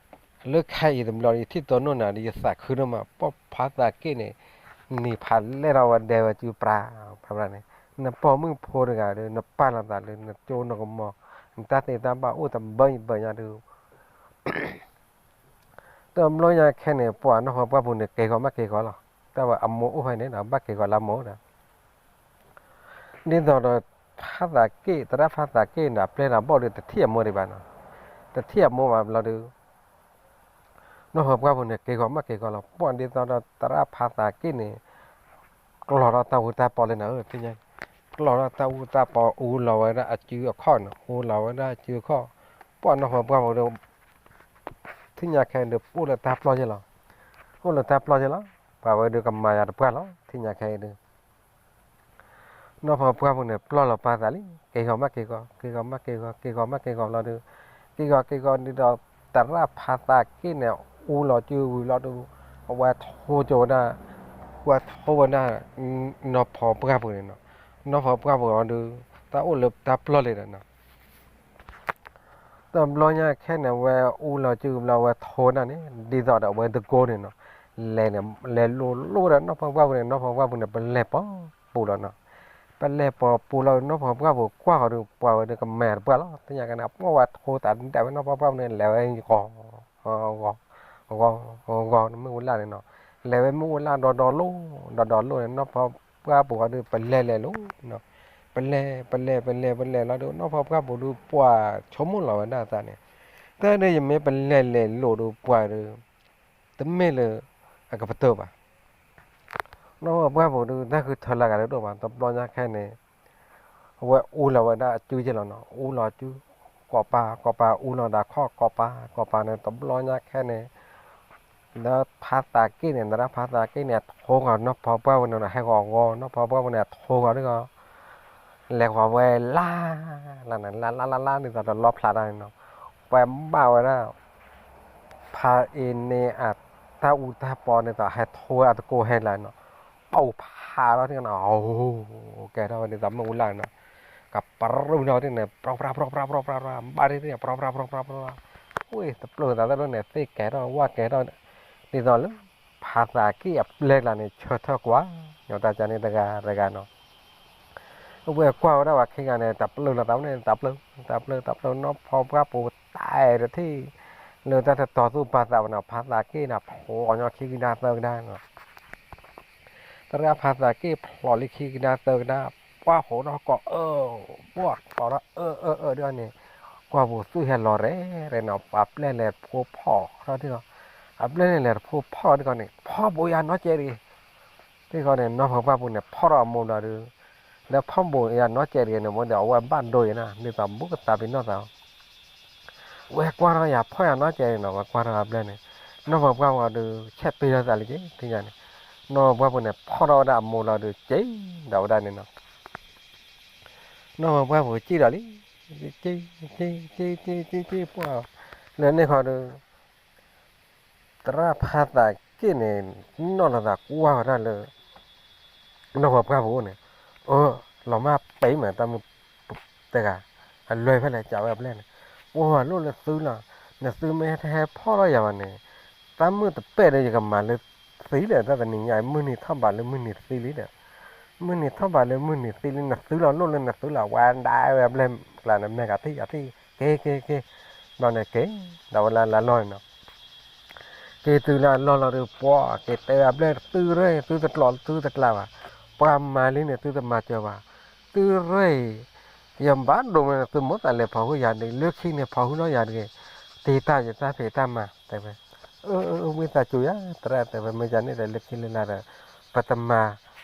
လၢခဲအံၤတဘျီ ယထံၣ်တိၢ်နီၣ်နၤဒီး ယသးခုဒိၣ်မး ပှၢ်ဖါသးက့ၣ်န့ၣ် နံၤဖးလဲၢ်ထီၣ်ဝဲဒဲဝဲစုပြါ ဖးန့ၣ် နပိာ်မုၣ်ဖိတဂၤဒီး နပာ်လီၤသးလၢနကၠိနကမီၤ နတၢ်သ့တၢ်ဘၣ်အိၣ်တဘၢယဘၢညါဒီး တဘျီညါခဲန့ၣ် ပှၤနီၢ်ဖီပှၢ်ပူၤန့ၣ် က့ၤဂီၤမးက့ၤဂီၤလီၤ. တၢ်ဝဲအမိၢ်အိၣ်ဖဲန့ၣ်ဒီး ဘၣ်က့ၤဂီၤလၢမိၢ်ဒီး ဒ်သိးဒီး ဖါသးက့ၣ် သရၣ်ဖါသးက့ၣ်န့ၣ် အပျဲၢ်ဒီးဘီၣ်ဒီး တထံၣ်အမိၢ်ဒံးဘၣ်နီၤ. တထံၣ်အမိၢ်ဘၣ်ဘျီဒီး နီၢ်ဖီပှၢ်ပူၤန့ၣ် က့ၤဂီၤမးက့ၤဂီၤလီၤ. ပှၢ်ဒ်သိးဒီး သရၣ်ဖါသးက့ၣ်န့ၣ် ကျီၤထီၣ်တၢ်အူတၢ်ပီလၢနၤဧၢ သ့ၣ်ညါ ကျီၤထီၣ်တၢ်အူတၢ်ပီ အူလီၤဝဲဒၣ်အစုအခီၣ်န့ၣ် အူလီၤဝဲဒၣ်အစုအခီၣ်. ပှၢ်နီၢ်ဖီပှၢ်ပူၤဒီး ထံၣ်ညါခဲဒီး ပအိၣ်လၢတၢ်ပျီၢ်က့လီၤ. အိၣ်လၢတၢ်ပျီၢ်က့လီၤ. ပှၤဝဲဒုးကမၤယၤတပှၢ်လီၤ ထံၣ်ညါခဲအံၤဒီး နီၢ်ဖီပှၢ်ပူၤန့ၣ် ပျီၢ်လီၤပာ်သးလံ. က့ၤဂီၤမးက့ၤဂီၤ က့ၤဂီၤမးက့ၤဂီၤ က့ၤဂီၤမးက့ၤဂီၤလီၤဒီး က့ၤဂီၤက့ၤဂီၤဒ်ဒီး သရၣ်ဖါသးက့ၣ်န့ၣ် အူလီၤစုဝံၤလီၤဒီး အဝဲထိကၠိဝဲဒၣ် ဝဲထိဝဲဒၣ် နီၢ်ဖီပှၢ်ပူၤန့ၣ်နီၤ. နီၢ်ဖီပှၢ်ပူၤအီၤဒီး တၢ်အိၣ်လၢတၢ်ပျီၢ်လံဒီးနီၤ တဘျီညါခဲန့ၣ် အဝဲအူလီၤစုဘျီ အဝဲထိဒၣ်န့ၣ် ဒ်သိးဒီးအဝဲတကိန့ၣ်နီၤ လဲၤန့ၣ် လဲၤလိၤလိၤဒီးနီၢ်ဖီပှၢ်ပူၤန့ၣ် နီၢ်ဖီပှၢ်ပူၤန့ၣ် ပလဲၤပိာ်ပူၤလီၤနီၤ. ပလဲၤပိာ်ပူၤလီၤ နီၢ်ဖီပှၢ်ပူၤကွၢ်ဃီၤဒီး ပှၤဝဲဒီးကမဲာ်တပှၢ်လီၤ. သ့ၣ်ညါကန့ၣ် ပှၢ်ဝဲထိသးဒၣ်ဝဲနီၢ်ဖီပှၢ်ပူၤန့ၣ် လဲၤဝဲဂီၤ ဂီၤ ဂီၤ ဂီၤ မ့ၣ်အူလၣ်န့ၣ်နီၤ. လဲၤဝဲမ့ၣ်အူလၣ်ဒီဒီလိၤ ဒီဒီလိၤန့ၣ် နီၢ်ဖီပှၢ်ပူၤအီၤဒီး ပလဲၤလဲၤလိၤနီၤ. ပလဲၤ ပလဲၤ ပလဲၤ ပလဲၤလီၤဒီး နီၢ်ဖီပှၢ်ပူၤဒီး ပှၤဆိကမိၣ်လီၤဝဲဒၣ်အသးန့ၣ် တၢ်ဒီးယမ့ၢ်ပလဲၤလဲၤလိၤဒီးပှၤဒီး တမ့ၢ်လၢ အကပတၢၢ်ဘၣ်. နီၢ်ဖီပှၢ်ပူၤဒီး တၢ်ဃုထၢလၢဂၤဒိၣ်ဘၣ် တဘျီညါခဲန့ၣ် အဝဲအူလီၤဝဲဒၣ်အစုက့လီၤနီၤ အူလီၤစု ကိးပၤ ကိးပၤ အူလီၤဒၣ်ခီၣ် ကိးပၤ ကိးပၤန့ၣ် တဘျီညါခဲန့ၣ် ဒီးဖါသးက့ၣ်န့ၣ် သရၣ်ဖါသးက့ၣ်န့ၣ် အထိဂီၤနီၢ်ဖီပှၢ်ပူၤန့ၣ် ဟဲဂီၤဂီၤနီၢ်ဖီပှၢ်ပူၤန့ၣ် အထိဂီၤဒ်ဂီၤ လဲၤဂီၤဝဲလၢ် လၢ်န့ၣ် လၢ်လၢ်လၢ်လၢ်န့ၣ်သိးဒီးလီဖျးတၢ်န့ၣ်နီၤ, ပှၤဘၣ်ဝဲဒၣ် ဖါအ့န့ၣ်အတၢ်အူတၢ်ပီန့ၣ်သိး ဟဲထိဝဲအတကိးဟဲလၢ်နီၤ, ပှၤဖးထီၣ်န့ၣ်နီၤ, ကဲထီၣ်ဝဲဒ်သိးမ့ၣ်အူလၢ်န့ၣ်နီၤ, ကပြုၢ်ထီၣ်န့ၣ် ပြီပြီပြီပြီပြီပြီ ဘၣ်ဒ်န့ၣ် ပြီပြီပြီပြီပြီ ဝ့ၢ်တပျိၢ်သးသ့ၣ်ဒိၣ်န့ၣ် သ့ၣ်ကဲထီၣ် ဝၣ်ကဲထီၣ်, ဒ်သိးလၢ ဖါသးက့ၣ်အပျဲၢ်ကျါန့ၣ် ဆၢထၢၣ်ကွၢ် ညီတၢ်ကန့ၣ်တဂၤတဂၤနီၤ, အဝဲကွၢ်ဝဲဒၣ်ပှၤခံဂၤန့ၣ် တပျိၢ်လီၤသးဝဲန့ၣ် တပျိၢ် တပျိၢ် တပျိၢ် နီၢ်ဖီပှၢ်ပူၤတၢ်အဲၣ်တထံၣ် လၢတၢ်တတီၤသူၣ်ပာ်သးဘၣ်နီၤ, ဖါသးက့ၣ်န့ၣ် ဖျိးညီခံကဒါသၢကဒါနီၤ သရၣ်ဖါသးက့ၣ်ဖျိးလံခံကဒါသၢကဒါ, ပှၢ်ဃိးထီၣ်ကိးအၢ, ပှၢ်ဃိးထီၣ်အၢအၢအၢဒ်န့ၣ်, ကွၢ်ပူၤသူၣ်ဟဲလီၤရဲၣ်ရဲၣ်နီၤ, အပျဲၢ်လဲၤတဖိဖီၣ်ထီၣ်ဒ်လီၤ, အပျဲၢ်န့ၣ်လဲၤတဖိဖီၣ်ထီၣ်ဒ်ဃီန့ၣ် ဖီၣ်ဘိးယၤနီတစဲးတဂ့ၤ, ဒ်ဃီန့ၣ် နီၢ်ဖီပှၢ်ပူၤန့ၣ် ဖီၣ်ထီၣ်အမိၢ်ဘျီဒီး, လၢဖီၣ်ဘိးယၤနီတစဲးတဂ့ၤန့ၣ် မ့ၢ်ဒီးအဝဲဘၣ်ဒိယၤနၤ ဒ်သိးဘူးကသးပ့ၤနီၢ်သး ဝဲကွၢ်ထီၣ်ယၤဖီၣ်ယၤနီတစဲးန့ၣ်နီၤ, ဝဲကွၢ်ထီၣ်အပျဲၢ်န့ၣ်, နီၢ်ဖီပှၢ်ပူၤဒီး ဆဲးပ့ၤထီၣ်သးလံက့ၤ သ့ၣ်ညါန့ၣ်, နီၢ်ဖီပှၢ်ပူၤန့ၣ် ဖီၣ်ထီၣ်ဝဲဒၣ်အမိၢ်လီၤဒီး က့ၤဒီးဝဲဒၣ်န့ၣ်နီၤ, နီၢ်ဖီပှၢ်ပူၤက့ၤဒီးလံ, က့ၤ က့ၤ က့ၤ က့ၤ က့ၤ ပှၢ်, လၢန့ၣ်ခီဒီး သရၣ်ဖါသးက့ၣ်န့ၣ် နီၢ်လီၤသးကွၢ်ဝဲဒၣ်လၢ နီၢ်ဖီပှၢ်ပူၤန့ၣ်, အၢ လီၤမၢ်ပ့ၤမး တၢ်မုၣ်တဂၤ, အလွဲၢ်ဖဲလဲၣ် ကးဝဲအပျဲၢ်န့ၣ်, အိၣ်လိၣ်လၢသုလီၤ, နသုမ့ၢ်တဟဲဖီၣ်ထီၣ်ယၤဘၣ်န့ၣ်, တၢ်မုၣ်တပဲၢ်ဒီးယကမၤလၢသံလၢာ် တၢ်တနံၤညါ မုၢ်နံၤထီၣ်ဘးလၢမုၢ်နံၤသံလံဒီး, မုၢ်နံၤထီၣ်ဘးလၢမုၢ်နံၤသံလံ နသုလီၤလိၣ်လၢနသုလီၤ ဝဲဒၣ်ဝဲအပျဲၢ်ကျါန့ၣ် မဲာ်ကထံၣ်ကထံၣ် က့ၤ က့ၤ က့ၤ, ဘျီန့ၣ်က့ၤ ဒီးဝဲလၢလၢလီၢ်န့ၣ်နီၤ က့ၤတုၤလၢအလီၢ်လီၤဒီး ပှၤက့ၤတဲအပျဲၢ် သုရဲၣ် သုတကျိးသုတကျါဘၣ်, ပှၤမၤလံန့ၣ် သုတမၤစၢၤဘၣ်, သုရဲၣ် ယဘၣ်ဒိမ့ၢ် သုမိၣ်သးလဲၤဖီၣ်ဟုၣ်ယၤန့ၣ် လၢခံန့ၣ် ဖီၣ်ဟုၣ်နီၢ်ယၤတဂ့ၤ, တ့တၢ်ယတၢ်ဖံးတၢ်မၤ တဲဝဲ, အၢ ဝံသးစူၤယၤ သရၣ်တဲဝဲ မ့ၢ်ယၤန့ၣ်ဒီး လၢခံလၢလာ်ဒီး ပတမၤ တ့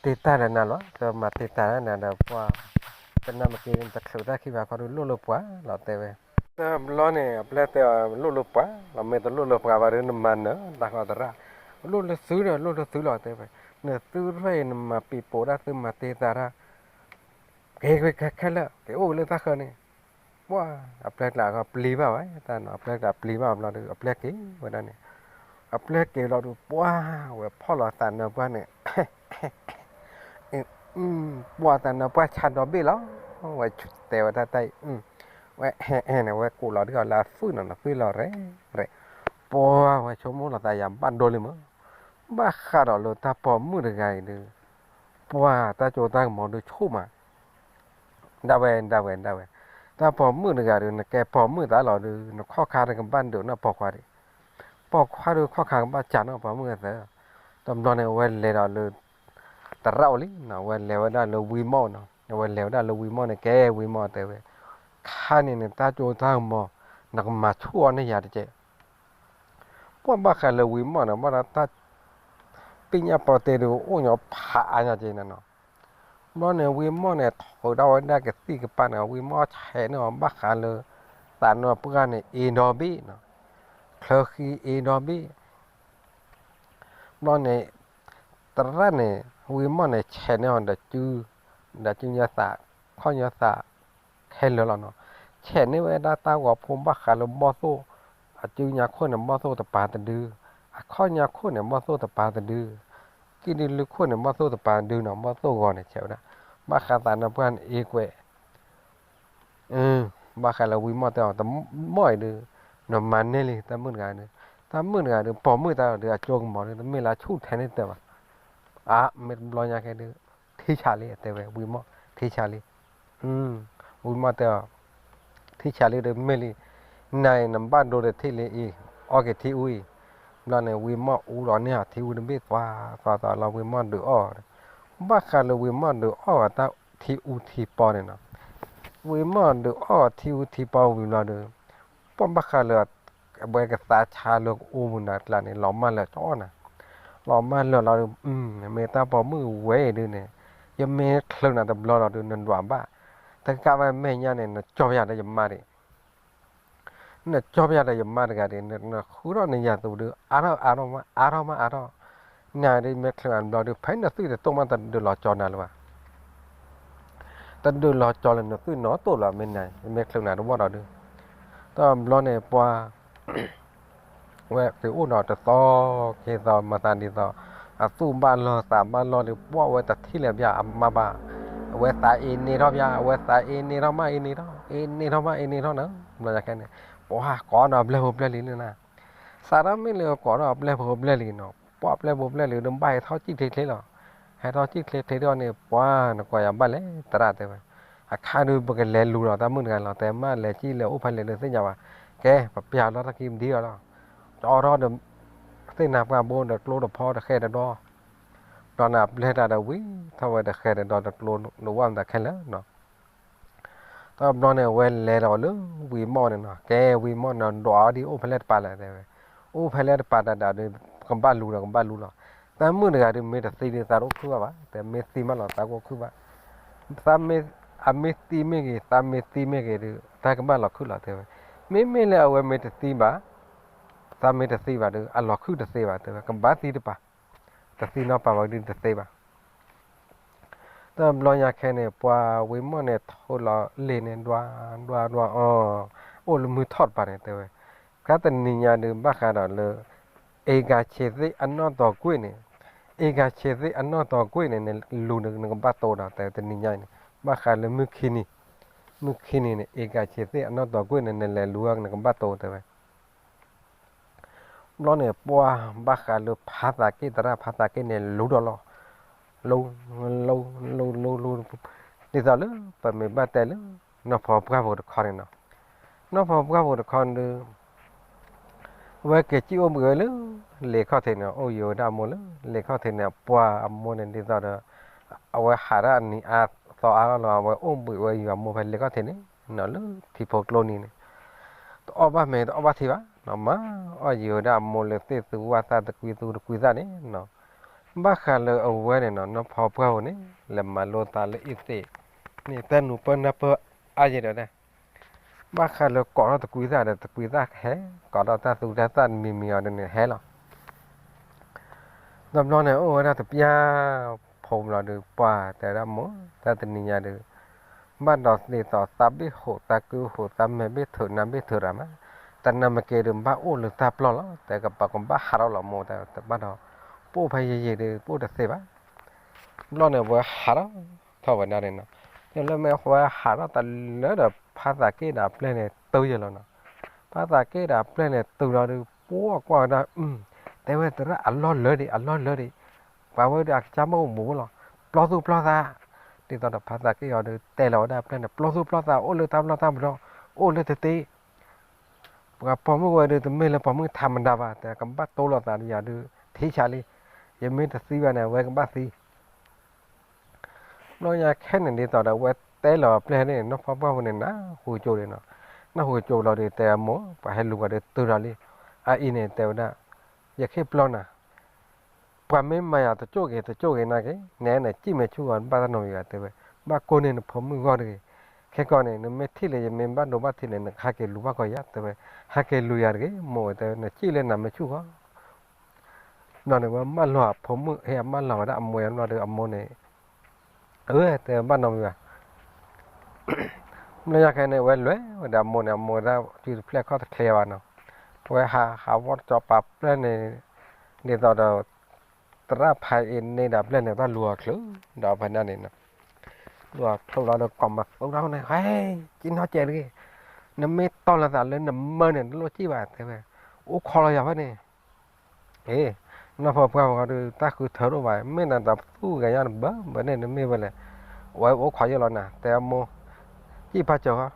တၢ်ဒီးနၤလီၤ, တမၤတ့တၢ်ဒီးနၤဒီး ပှၤ တနၢ်မ့ၢ်က့ၤ တချုးတၢ်ခံဘၣ်ခီဒုး လိၣ်လၢပှၤလီၤ တဲဝဲ, တဘျီန့ၣ် အပျဲၢ်တဲအီၤ လိၣ်လၢပှၤလီၤ မ့ၢ်တလိၣ်လၢပှၤဘၣ်ဒီး နမၤနၢၤတၢ်ဃီသရၣ်, လိၣ်လၢသုဒီး လိၣ်လၢသုလီၤ တဲဝဲ, နသုရဲၣ် နမၤပံၤပိာ်တၢ် သုမၤတ့တၢ်တၢ် က့ၤကွံာ်ခဲလၢာ် က့ၤအိၣ်လၢတၢ်ဃၢၤန့ၣ်, ပှၤ အပျဲၢ်ကျါပျံၤဘၣ်ဝဲ တၢ်နီၤ အပျဲၢ်ကျါပျံၤဘၣ်ဘျီဒီး အပျဲၢ်က့ၤဝဲဒၣ်န့ၣ်, အပျဲၢ်က့ၤလီၤဒီး ပှၤ ဝဲဖီၣ်လီၤသးနၢၤပှၢ်န့ၣ် ပှၤသးနၢၤပှၢ်ဆါဒီဘ့ၣ်လီၤ, ဝဲတဲဝဲဒၣ်တၢ်အံၤ, ဝဲဟဲဟဲန့ၣ် ဝဲကိးလီၤဒ်အီၤလၢအသွံၣ်နီၤ နသွံၣ်လီၤရဲၣ်ရဲၣ်, ပှၤဝဲဆိကမိၣ်လီၤသးယၤဘၣ်ဒိလံမး, ဘၣ်ဃးဒီးလၢတၢ်ပိာ်မုၣ်တဂၤအံၤဒီး ပှၤတၢ်စိတၢ်ကမီၤဒုးဆိၣ်မး ဒၣ်ဝဲ ဒၣ်ဝဲ ဒၣ်ဝဲ, တၢ်ပိာ်မုၣ်တဂၤဒီး နကဲပိာ်မုၣ်သးလီၤဒီး နခီၣ်ခါတကဘၣ်ဒုးနီၢ်ပိာ်ခွါဒံး, ပိာ်ခွါဒီးခီၣ်ခါကဘၣ်စးနီၢ်ပိာ်မုၣ်အသး, တဘျီန့ၣ် အဝဲလဲၤဒီးလၢ သရၣ်အိၣ်လံနီၤ အဝဲလဲၤဝဲဒၣ်လၢဝံမီၢ်နီၤ အဝဲလဲၤဝဲဒၣ်လၢဝံမီၢ်န့ၣ် ကဲဝံမီၢ်တဲဝဲ, ခါန့ၣ်န့ၣ် တၢ်စိတၢ်ကမီၤ နကမၤဆူၣ်အီၤန့ၢ်ယၤတက့ၢ် ပှၤဘၣ်ဃးလၢဝံမီၢ်န့ၣ် ဘၣ်ဒီးတၢ် ပညၣ်ပီတဲဒုးအိၣ်ညီဖးအါညီက့ၤန့ၣ်နီၤ, ဘျီန့ၣ် ဝံမီၢ်န့ၣ် ထုးထီၣ်ဝဲဒၣ်ကသံၣ်ကပၤန့ၣ် ဝံမီၢ်ဆဲးန့ၢ်အီၤဘၣ်ဃးလၢ သးနၢၤပှၢ်န့ၣ် အ့ဒီဘ့ၣ်နီၤ, ချၢဃံအ့ဒီဘ့ၣ် ဘျီန့ၣ် သရၣ်န့ၣ် ဝံမီၢ်န့ၣ် ဆဲးန့ၢ်အီၤဒီး ဒီးစုညါသး ခီၣ်ညါသး ခဲလၢာ်လီၤနီၤ, ဆဲးန့ၢ်ဝဲဒၣ်တၢ်ဂီၤဖိဘၣ်ဃးလၢဘီၣ်သိၣ်, အစုညါခိၣ်န့ၣ် ဘီၣ်သိၣ်တပၤတဒု, အခီၣ်ညါခိၣ်န့ၣ် ဘီၣ်သိၣ်တပၤတဒု, ကံၣ်ဒုလၢခိၣ်န့ၣ် ဘီၣ်သိၣ်တပၤတဒုနီၤ, ဘီၣ်သိၣ်ဂီၤန့ၣ် ဆဲးဝဲဒၣ်, ဘၣ်ဃးသးနၢၤပှၢ်န့ၣ် အ့ကွဲး ဘၣ်ဃးလၢဝံမီၢ်တဲအီၤ တမီၢ်အံၤဒုး နမၤန့ၢ်လံ တၢ်မုၣ်တဂၤဒုး, တၢ်မုၣ်တဂၤဒုး ပိာ်မုၣ်တၢ်ဒီး အစိကမီၤဒုး တမ့ၢ်လၢဆူၣ်ထဲန့ၣ်တဲဘၣ်, အါ မ့ၢ်တဘျီညါကဲဒုး ထံဆးလံ တဲဝဲ ဝံမီၢ် ထံဆးလံ, ဝံမီၢ်တဲအီၤ ထံဆးလံဒီးမ့ၢ်လံ, နၤအံၤနဘၣ်ဒိဒီးထံလံအံၤ, အီၣ်က့ၤထံအူအံၤ, ဘျီန့ၣ် ဝံမီၢ်အူဒီးန့ၢ်အီၤထံအူတဘ့ၣ်သွါသွါသွါလီၤ ဝံမီၢ်ဒုးအီၣ်, ဘၣ်ဃးလၢဝံမီၢ်ဒုးအီၣ်အီၤတၢ်ထံအူထံပီန့ၣ်နီၤ, ဝံမီၢ်ဒုးအီၣ်အီၤထံအူထံပီဝံၤဘျီဒီး ပှၤဘၣ်ဃးလၢ အဝဲကသါဆါလၢကအိၣ်မူနၤကျါန့ၣ် လီၤမၢ်လၢာ်ကၠီနၤ, လီၤမၢ်လၢာ်လီၤဒီး မ့ၢ်တၢ်ပိာ်မုၣ်ဝဲအံၤဒုးန့ၣ် ယမ့ၢ်ချုးနၤတဘျီလီၤဒုး နဒွးဘၣ်, တကးဝဲမဲာ်ညါန့ၣ် နကၠီပယၤဒီးယမါဒံး နကၠီပယါဒီးယမါတဂၤဒ် နဃုထီၣ်နယၤသူဒုး အါထီၣ်အါထီၣ်မး အါထီၣ်မးအါထီၣ်, နၤဒ်မဲာ်ချၢအဘျီဒုး ဖဲနသုတတိၢ်မးတဒုးလီၤကၠီနၤလၢၤဘၣ်, တဒုးလီၤကၠီလၢနသုနီတိၢ်လီၤ မ့ၢ်နၤ မဲာ်ချၢနၤတဝီၢ်ဒီးဒုး, တဘျီန့ၣ်ပှၤ ဝဲက့ၤအိၣ်ဒီးတသီ က့ၤသီမၤသးဒ်သိး အသူၣ်ဘၣ်လီၢ်သးဘၣ်လီၢ်ဒုး ပှၢ်ဝဲတထံၣ်လၢၤဘၣ် အမါဘၣ်, အဝဲသးအ့န့ၢ်ထီၣ်ဘၣ် အဝဲသးအ့န့ၢ်ထီၣ်မးအ့န့ၢ်ထီၣ် အ့န့ၢ်ထီၣ်မးအ့န့ၢ်ထီၣ်နၤ, ဘျီညါခဲန့ၣ် ပှၤကိးဒီးပျဲၢ်ဖိပျဲၢ်လံၤန့ၣ်နၤ, စးထီၣ်မ့ၢ်လၢကိးဒီးပျဲၢ်ဖိပျဲၢ်လံၤနီၤ ပှၢ်ပျဲၢ်ဖိပျဲၢ်လံၤဒုး ဘၣ်ဟဲထီၣ်စံၣ်ချ့ချ့လီၤ, ဟဲထီၣ်စံၣ်ချ့ချ့ထီၣ်န့ၣ် ပှၤနကွၢ်ယၤဘၣ်လဲၣ် သရၣ်တဲဝဲ, အခါဒုးပကလဲၤလူၤလီၤ တၢ်မုၣ်တဂၤလီၤ တဲမ့ၢ်လဲၤစံၣ်လဲၤအိၣ်ဖဲလဲၣ်ဒုးသ့ၣ်ညါဘၣ်, ကဲ ပပျၢ်လီၤတၢ်ခံမံၤဒ်အီၤလီၤ, တအီထီၣ်ဒီး သ့ၣ်နၤပှၢ်ဘိဒီးကျိတဖီတဃဲတဒီ ဘျီန့ၣ်အပျဲၢ်တၢ်ဒီးဝံၤထီၣ်ဝဲတဃဲတဒီတကျိဒဝၣ်မတၤခဲလၢာ်နီၤ, တဘျီန့ၣ် အဝဲလဲၤဒီးလၢဝံၤမီၢ်န့ၣ်နီၤ ကဲဝံၤမီၢ်န့ၣ် ဒွးအီၤဒ်အိၣ်ဖဲလဲၣ်တပၤလဲၣ်တဲဝဲ, အိၣ်ဖဲလဲၣ်တပၤတၢ်ဒုး ကဘၣ်လူၤဒီးကဘၣ်လူၤလီၤ, တၢ်မုၣ်တဂၤဒုးမ့ၢ်တသံဒုးသးတအိၣ်ခုၣ်ဘၣ်ဘၣ် တဲမ့ၢ်သံမးလီၤသးကအိၣ်ခုၣ်ဘၣ်, သးမ့ၢ် အမ့ၢ်သံမ့ၢ်ဂ့ၤ သးမ့ၢ်သံမ့ၢ်ဂ့ၤဒုး တၢ်ကဘၣ်လီၤခုၣ်လီၤတဲဝဲ, မ့မ့ၢ်လၢအဝဲမ့ၢ်တသံဘၣ် သးမ့ၢ်တသံဘၣ်ဒုး အလီၤခုၣ်တသ့ဘၣ်တဲဝဲ ကဘၣ်သံတပၤ, တသံနီတပၤဘၣ်ဒုးတသ့ဘၣ်, တဘျီညါခဲန့ၣ် ပှၤဝံၤမီၢ်န့ၣ် ထိးလီၤလ့ၣ်န့ၣ် ဒွး ဒွး ဒွး အီၤ, အိၣ်လၢမုၢ်ထီၣ်တပၤန့ၣ်တဲဝဲ, ခါတနံၤညါဒုး ဘၣ်ဃးဒီးလၢ အ့ကၤဆံးသ့ၣ်အနီၢ်တီၤကွ့ၢ်န့ၣ်, အ့ကၤဆံးသ့ၣ်အနီၢ်တီၤကွ့ၢ်န့ၣ် နလူၤနကဘၣ်တိၤဒီး တဲတနံၤညါအံၤန့ၣ် ဘၣ်ဃးလၢမုၢ်ခံနံၤ, မုၢ်ခံနံၤန့ၣ် အ့ကၤဆံးသ့ၣ်အနီၢ်တီၤကွ့ၢ်န့ၣ် နလဲၤလူၤနကဘၣ်တိၤတဲဝဲ ဘျီန့ၣ် ပှၢ်ဘၣ်ဃးလၢဖါသးက့ၣ် သရၣ်ဖါသးက့ၣ်န့ၣ် လူၤဒီးလီၤ, လူၤ လူၤ လူၤ လူၤ လူၤ ဒ်သိးလၢ ပမ့ၢ်ဘၣ်တဲလၢ နီၢ်ဖီပှၢ်ဖိတခီန့ၣ်နီၤ, နီၢ်ဖီပှၢ်ဖိတခီန့ၣ်ဒုး အဝဲက့ၤစံၣ်အိၣ်ဘှံးဝဲလၢ လ့ၤခီၣ်ထံးန့ၣ် အိၣ်ယံၤဝဲဒၣ်အမိၢ်လၢ လ့ၤခီၣ်ထံးန့ၣ် အပှၢ်အမိၢ်န့ၣ် ဒ်သိးဒီး အဝဲဟးဒၣ်နံၤအါသီအါလီၤ အဝဲအိၣ်ဘှံးဝဲယံၤအမိၢ်ဖဲလ့ၤခီၣ်ထံးန့ၣ်နီၤ လၢထံဖိကျိနံၤန့ၣ် တအီၣ်ဘၣ်မ့ၤတအီၣ်ဘၣ်ထံဘၣ်နီၤ မၤအီၣ်ယံၤဝဲဒၣ်အမိၢ်လၢသ့ၣ်သူဝၣ်သၣ် တကွံသူတကွံသၣ်န့ၣ်နီၤ, ဘၣ်ဃးလၢအဝဲန့ၣ်နီၤ နီၢ်ဖီပှၢ်ဖိန့ၣ် လဲၤမၤလိသးလၢအ့ၣ်သ့ၣ်န့ၣ် တၢ်နူၤပၢၢ်နၢ်ပၢၢ်အါယဲၢ်ဒီး ဘၣ်ဃးလၢကိးထီၣ်တကွံသၣ်ဒီး တကွံသၣ်ကဟဲ ကိးထီၣ်တၢ်သူတၢ်သၣ်မံၤမံၤအီၤဒ်န့ၣ်ဟဲလီၤ. တဘျီန့ၣ် အိၣ်ဝဲဒၣ်တပျၢ်ဖိဘျီဒုး ပှၢ်တဲဒၣ်မိၢ် တၢ်တနံၤညါဒုး ဘၣ်ဒီးသ့ၣ်သီးသးဘ့ၣ်ဟိး သးကုဟိး သးမဲာ်ဘ့ၣ်ထုး နါဘ့ၣ်ထုးတၢ်မး, တနၤမ့ၢ်က့ၤဒုး ဘၣ်အိၣ်လၢတၢ်ပျီၢ်လီၤ တဲကပၤကဘၣ်ဟးထီၣ်လီၤမိၢ် တဲဘၣ်ဒီး ပအိၣ်ဖဲယံၤယံၤဒုး ပအိၣ်တသ့ဘၣ် ဘျီန့ၣ် အဝဲဟးထီၣ်ထီၣ်ဝဲဒၣ်န့ၣ်နီၤ, လၢမ့ၢ်အဝဲဟးထီၣ်တလၢဒီး ဖါသးက့ၣ်ဒီးအပျဲၢ်န့ၣ် တုၤယဲၢ်လီၤနီၤ, ဖါသးက့ၣ်ဒီးအပျဲၢ်န့ၣ် တုၤလီၤဒုး ပှၢ်ကွၢ်ဝဲဒၣ် အု တဲဝဲသရၣ်အလီၢ်လၢဒံး အလီၢ်လၢဒံး, ပှၤဝဲဒုးအကစၢ်မ့ၢ်အိၣ်ဘူးလီၤ, ပျီသူၣ်ပျီသး, ဒ်သိးဒီးဖါသးက့ၣ်အီၤဒုး တဲလီၤဝဲဒၣ်အပျဲၢ်န့ၣ် ပျီသူၣ်ပျီသး အိၣ်လၢတၢ်ပျီၢ်တၢ်ပဒီ အိၣ်လၢတသ့ ပှၤပိာ်မုၣ်ဝဲဒုး တမ့ၢ်လၢပိာ်မုၣ်ထးမတၤဘၣ် တဲကဘၣ်တိလိာ်သးဒီးယၤဒုး ထံဆးလံ, ယမ့ၢ်တသံဘၣ်န့ၣ် အဝဲကဘၣ်သံ. ဘျီညါခဲန့ၣ်ဒ်သိးဒီး အဝဲတဲလီၤအပျဲၢ်န့ၣ် နီၢ်ဖီပှၢ်ဖိန့ၣ် နၢ်ဟူကၠိဒံးနီၤ, နၢ်ဟူကၠိလီၤဒုး တဲအမိၢ် ပှၤဟဲလူၤပှၤဒုးတုၤဒီးလံ, အအံၤန့ၣ် တဲဝဲဒၣ် ယကဟ့ၣ်ပျီနၤ ပှၤမ့ၢ်မၤယၤတကၠိၣ်ဂ့ၤတကၠိၣ်ဂ့ၤနာ်က့ၤ နဲနစံၣ်မဲာ်ဆူၣ်ဂီၤ ဘၣ်တၢ်နီတမံၤဘၣ်တဲဝဲ, ဘၣ်ကိၢ်န့ၢ်နဖိမုၣ်ဂီၢ်တဂ့ၤ, ခဲကီန့ၣ် နမ့ၢ်ထံၣ်လၢယမ့ၢ်ဘၣ်ဒိဘၣ်ထံးန့ၣ် နကဟဲက့ၤလူၤဘၣ်ကီးယၤတဲဝဲ, ဟဲက့ၤလူၤယၤတဂ့ၤ မိၢ်ဝဲတဲဝဲ နစံၣ်လၢနမဲာ်ဆူၣ်ဂီၤ ဘျီန့ၣ် ဝဲမၢလီၤအဖိမုၣ် ဟ့ၣ်အမၢလီၤဝဲဒၣ်အမိၢ်ယၤဘျီဒီးအမိၢ်န့ၣ်, အဝဲတဲဘၣ်နီတမံၤဘၣ် ဘျီညါခဲန့ၣ် အဝဲလဲၤဝဲဒီးအမိၢ်န့ၣ် အမိၢ်ဒၣ်စုတဖျဲၣ်ခီၣ်တချ့ဘၣ်နီၤ, အဝဲဟးဟးဝီတကၠီပာ်ပျဲၢ်န့ၣ်, ဒ်သိးဒီး သရၣ်ဖးအ့န့ၣ်ဒီးပျဲၢ်န့ၣ် တၢ်လူၤအီၤချုး, ဒီးဖဲန့ၣ်န့ၣ်နီၤ, လူၤအီၤချုးလီၤဒီးကိးမၤသူတၢ်န့ၣ် ဟဲ, က့ၤနီၢ်ကဲးတဂ့ၤ, နမ့ၢ်တီၢ်လီၤသးလၢနမၢန့ၣ် နလိၣ်စံၣ်ဘၣ်တဲဝဲ, အိၣ်ခိးလီၤယၤဖဲန့ၣ် အ့, နီၢ်ဖီပှၢ်ဖိဒီး တၢ်ဃုထၢတအိၣ်ဘၣ်, မ့ၢ်နတၢ်သူၣ်ဂဲၤညါတဘၢဘၢန့ၣ် နမ့ၢ်ဝဲလဲၣ်, အဝဲအိၣ်ခိးယဲၢ်လီၤနၤ, တဲအမိၢ်, စံၣ်ဖးစၢၤဃီ,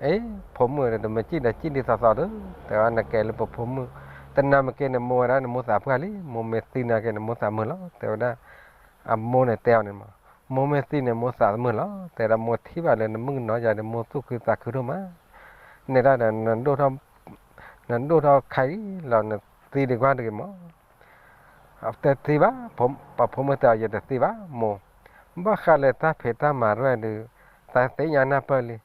အ့, ဖိမုၣ်ဒီးတမ့ၢ်စံၣ်ဒီးစံၣ်ဒ်သိးသိးဒီး, တဲဝဲနကဲလၢပဖိမုၣ်, တနၤမ့ၢ်က့ၤန့ၣ် မိၢ်ဝဲဒၣ်နမိၢ်သးပှၢ်လံ, မိၢ်မ့ၢ်သံနၤက့ၤနမိၢ်သးမုာ်လီၤ, တဲဝဲဒၣ်, အမိၢ်န့ၣ်တဲအီၤန့ၣ်မး, မိၢ်မ့ၢ်သံန့ၣ် မိၢ်သးမုာ်လီၤ, တဲဝဲဒၣ်မိၢ်ထံၣ်ဘၣ်လၢနမုၣ်ကနီၤယၤဒီး မိၢ်သူၣ်ခုသးခုဒိၣ်မး, နဲဒၣ်ဒီး နဒိၣ်ထီၣ်ခါအံၤလီၤ နသံဒံးကွၢ်တဂ့ၤမး အတသံဘၣ်, ပှၤဖိမုၣ်တဲအီၤ ယတသံဘၣ်မိၢ်, ဘၣ်ဃးလၢတၢ်ဖံးတၢ်မၤရဲၣ်ဒုး, သးသ့ၣ်ညါနၢ်ပၢၢ်လံ,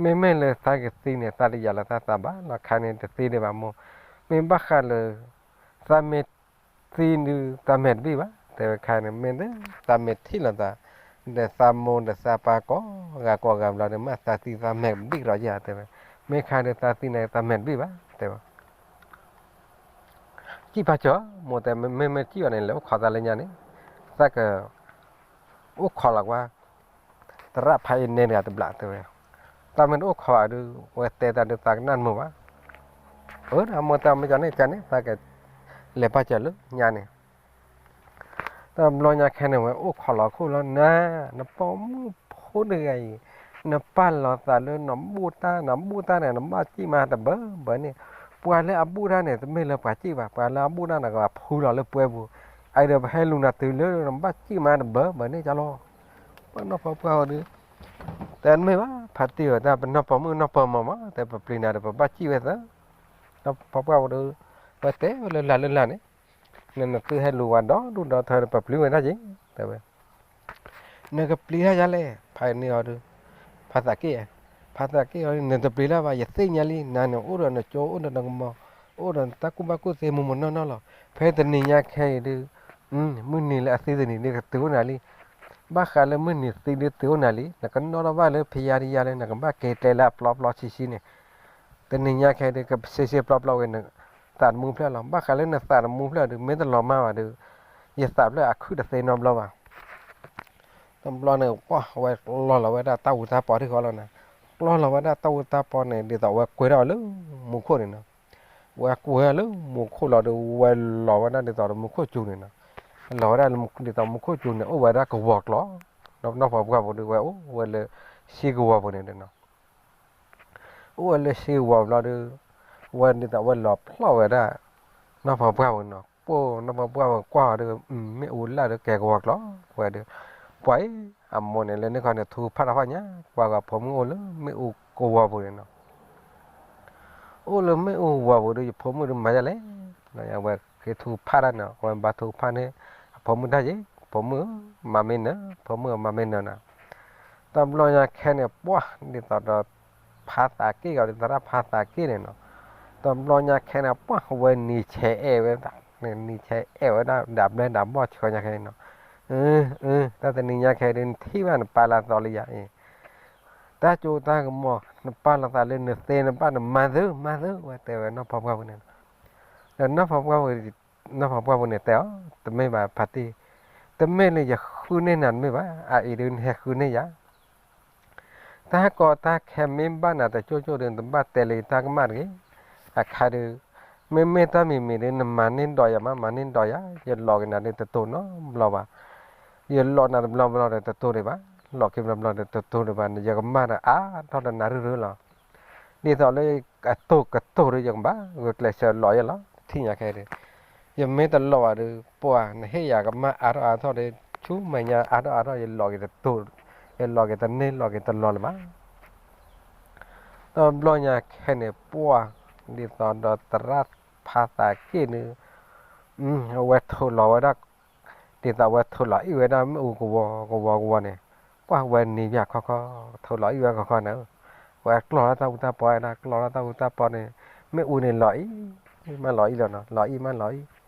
မ့မ့ၢ်လၢသးကသံန့ၣ် သးတယာ်လီၤသးသးဘၣ်လီၤ, ခါန့ၣ်တသံဒံးဘၣ်မိၢ်, မ့ၢ်ဘၣ်ဃးလၢ သးမ့ၢ်သံဒုး သးမဲာ်တဘံၣ်ဘၣ် တဲဝဲ, ခါန့ၣ် မ့ၢ်သးမ့ၢ်ထံၣ်လီၤသး ဒီးသးမိၢ်ဒီးသးပၢ်ကိးဂၤကိးဂၤဘျီဒီး မ့ၢ်သးသံသးမဲာ်ကဘံၣ်ကဒီးယၤ တဲဝဲ, မ့ၢ်ခါဒီးသးသံန့ၣ် သးမဲာ်တဘံၣ်ဘၣ် တဲဝဲ စံၣ်ဖးစၢၤ, မိၢ်တဲ မ့မ့ၢ်စံၣ်အီၤန့ၣ် လဲၤအိၣ်ခိးသးလၢညါန့ၣ်, သးက အိၣ်ခိးလီၤကွၢ် သရၣ်ဖးအံၤနဲတဂၤတဘျီ တဲဝဲ, တၢ်မ့ၢ်တအိၣ်ခိးဘၣ်ဒုး ဝဲတဲတၢ်ဒုးသးကနၣ်တမုာ်ဘၣ်, အၢ မိၢ်တဲ မ့ၢ်ကန့ၣ်ကန့ၣ် သးကလဲၤပာ်စၢၤလၢညါန့ၣ် တဘျီညါခဲန့ၣ် ဝဲအိၣ်ခိးလီၤခိၣ်လီၤနၤ, နပိာ်မုၣ်ဖိတဂၤအံၤ နပာ်လီၤသးလၢနဘူၣ်တၢ် နဘူၣ်တၢ်န့ၣ် နဘၣ်စံၣ်မးတဘၢဘၢန့ၣ်, ပှၤလၢအဘူၣ်တၢ်န့ၣ် တမ့ၢ်လၢပှၤစံၣ်ဘၣ်, ပှၤလၢအဘူၣ်တၢ်န့ၣ် ကဘၣ်ဖုလီၤလၢပှဲပူၤ, အအံၤဒီးပဟဲလူၤနၤတုၤလၢနဘၣ်စံၣ်မးတဘၢဘၢန့ၣ်ကလီၤ, ပနီၢ်ဖီပှၢ်ဝဲဒုး တဲမ့ၢ်ဘၣ် ဖါတံၢ်ဧၢ တၢ်ပနီၢ်ပိာ်မုၣ်နီၢ်ပၢၤမီၤမး တဲပပျံၤနၤဒီးပဘၣ်စံၣ်ဝဲသၢ, နီၢ်ဖီပှၢ်ဝဲဒုး ဝဲတဲဝဲလၢလၢ်လၢလၢ်န့ၣ် နနသုဟဲလူၤဝဲဒီဒူၣ်ဒီထၢဒီး ပပျံၤဝဲဒၣ်က့ၤ တဲဝဲ, နကပျံၤတၢ်ယါလဲၣ် ဖါန့ၢ်အီၤဒုး, ဖါသးက့ၣ်, ဖါသးက့ၣ်အီၤ နတပျံၤလၢၤဘၣ် ယသ့ၣ်ညါလံ နၤန့ၣ် အိၣ်ဒီးနကၠိ အိၣ်ဒီးနကမီၤ အိၣ်ဒီးနတၢ်ကူၣ်ဘၣ်ကူၣ်သ့မိၢ်မိၢ်နီၢ်နီၢ်လီၤ, ဖဲတနံၤညါခဲအံၤဒုး မုၢ်နံၤလၢအသံတနံၤဒုး ကတုၤအိၣ်နၤလံ, ဘၣ်ဃးလၢမုၢ်နံၤသံဒုးတုၤအိၣ်နၤလံ, နကနီၣ်ထီၣ်ဘၣ်လၢဖယါတယါလၢ နကဘၣ်က့ၤတဲလၢအပျီပျီဆံးဆံးန့ၣ်, တနံၤညါခဲဒုး ကစ့စ့ပျီပျီဝဲ နသးတမူဖျၢၣ်လီၤ, ဘၣ်ဃးလၢနသးတမူဖျၢၣ်ဒုး မ့ၢ်တလီၤမၢ်ဘၣ်ဒုး ယသးဖျၢၣ်အခုၣ်တသ့နီတဘျီဘၣ် တဘျီန့ၣ် ပှၢ်ဝဲကျီလီၤဝဲဒၣ်တၢ်အူတၢ်ပီထံဃီလီၤနၤ, ကျီလီၤဝဲဒၣ်တၢ်အူတၢ်ပီန့ၣ် ဒ်သိးဝဲကွဲထီၣ်လၢမူခိၣ်န့ၣ်နီၤ, ဝဲကွဲလၢမူခိၣ်လီၤဒီး ဝဲလီၤဝဲဒၣ်ဒ်သိးဒီးမူခိၣ်စူၤန့ၣ်နီၤ, လီၤဝဲဒၣ်ဒ်သိးမူခိၣ်စူၤန့ၣ် အိၣ်ဝဲဒၣ်ကဝီၤကျီ, နီၢ်ဖီပှၢ်ပူၤဒုး ဝဲအိၣ်ဝဲလၢ စ့ကဝီၤပူၤန့ၣ်နီၤ အိၣ်ဝဲလၢစ့ကဝီၤဘျီဒီး ဝဲဒ်သိးဝဲလီၤဖျီၣ်ဝဲဒၣ် နီၢ်ဖီပှၢ်ပူၤနီၤ, ပိၢ်နီၢ်ဖီပှၢ်ပူၤကွၢ်အီၤဒီး မ့ၣ်အူလၢ်ဒီးကဲကဝီၤကျီဝဲဒီး ပှၤအံၤ အမိၢ်န့ၣ်လၢန့ၢ်ခီန့ၣ် ထူဖးတၢ်ဖးညါ ကွၢ်ဂီၤဖိမုၣ်အိၣ်လၢမ့ၣ်အူကဝီၤပူၤန့ၣ်နီၤ အိၣ်လၢမ့ၣ်အူကဝီၤပူၤဒီး ယဖိမုၣ်ဒုးမၤယါလဲၣ်, အဝဲဃ့ထူဖးတၢ်န့ၣ် အဝဲဘါထူဖးန့ၣ် အဖိမုၣ်တၢ်ယ့ၣ်, ဖိမုၣ်ဧၢ, မၤမ့ၢ်နၢၤ, ဖိမုၣ်ဧၢ မၤမ့ၢ်နၢၤနၤ, တဘျီညါခဲန့ၣ် ပှၢ် ဒ်သိးဒီး ဖါသးက့ၣ်ဂီၤဒီး သရၣ်ဖါသးက့ၣ်န့ၣ်နီၤ, တဘျီညါခဲန့ၣ် ပှၢ် ဝဲနံၤဆဲးအဲၣ်ဝဲဒၣ်, နံၤဆဲးအဲၣ်ဝဲဒၣ် ဒၣ်ဘျဲဒၣ်ဘီၣ်ဆှၢညါခဲန့ၣ်နီၤ, အၢ အၢ တၢ်တနံၤညါခဲဒုး နထံၣ်ဘၣ်နပာ်လၢသီလံယၤအံၤ တၢ်ကၠိတၢ်ကမီၤ နပာ်လီၤသးလၢနသ့နဘၣ်နမၤသၢ မၤသၢ ဝဲတဲဝဲနီၢ်ဖီပှၢ်ပူၤန့ၣ်နီၤ, ဒီးနီၢ်ဖီပှၢ်ပူၤ နီၢ်ဖီပှၢ်ပူၤန့ၣ်တဲအီၤ တမ့ၢ်ဘၣ်ဖါတံၢ်, တမ့ၢ်လၢယဃုန့ၢ်နၤတမ့ၢ်ဘၣ် အအံၤဒုးနဟဲဃုန့ၢ်ယၤ တၢ်ကီတၢ်ခဲမ့ၢ်ဘၣ်နၤတကၠိကၠိဒီး နတဘၣ်တဲလၢယတၢ်ကမၣ်တဂ့ၤ, အခါဒုး မ့မ့ၢ်တၢ်မံၤမံၤဒုး နမၤန့ၢ်ဒီးယၤမး မၤန့ၢ်ဒီးယၤ ယလီၤက့ၤနၤဒုးတတိၤနီတဘျီဘၣ်, ယလီၤနၤတဘျီဘျီဒီးတတိၤဒံးဘၣ်, လီၤက့ၤဘျီဘျီဒီးတတိၤဒံးဘၣ် ယကမၣ်ဒီးအါထီၣ်လၢနၤရုၢ်ရုၢ်လီၤ, ဒ်သိးလၢအတိၤကတိၤဒီးယကဘၣ်ဂုာ်ကျဲးစၢးလီၤယဲလီၤ ထံၣ်ညါခဲဒုး ယမ့ၢ်တလီၤဘၣ်ဒီး ပှၤနဟ့ၣ်ယၤကမၣ်အါထီၣ်အါထီၣ်ဒီး ဆူမဲာ်ညါအါထီၣ်အါထီၣ် ယလီၤက့ၤတတိၤ, ယလီၤက့ၤတန့ၢ်လီၤက့ၤတလီၤလၢၤဘၣ်. တဘျီညါခဲန့ၣ် ပှၢ် ဒ်သိးဒီးသရၣ်ဖါသးက့ၣ်န့ၣ် အဝဲထိးလီၤဝဲဒၣ် ဒ်သိးဝဲထိးလီၤအံၣ်ဝဲဒၣ်မ့ၣ်အူကဝီၤကဝီၤကဝီၤန့ၣ် ပှၢ်ဝဲနံၤဘၣ်ခီခီ ထိးလီၤအံၣ်ဝဲခီခီန့ၣ် ဝဲကျီၢ်လၢတၢ်အူတၢ်ပီဝဲဒၣ် ကျီၢ်လၢတၢ်အူတၢ်ပီန့ၣ် မ့ၣ်အူန့ၣ်လီၤအံၣ် မ့ၢ်လီၤအံၣ်လီၤနီၤ လီၤအံၣ်မ့ၢ်လီၤအံၣ် လီၤ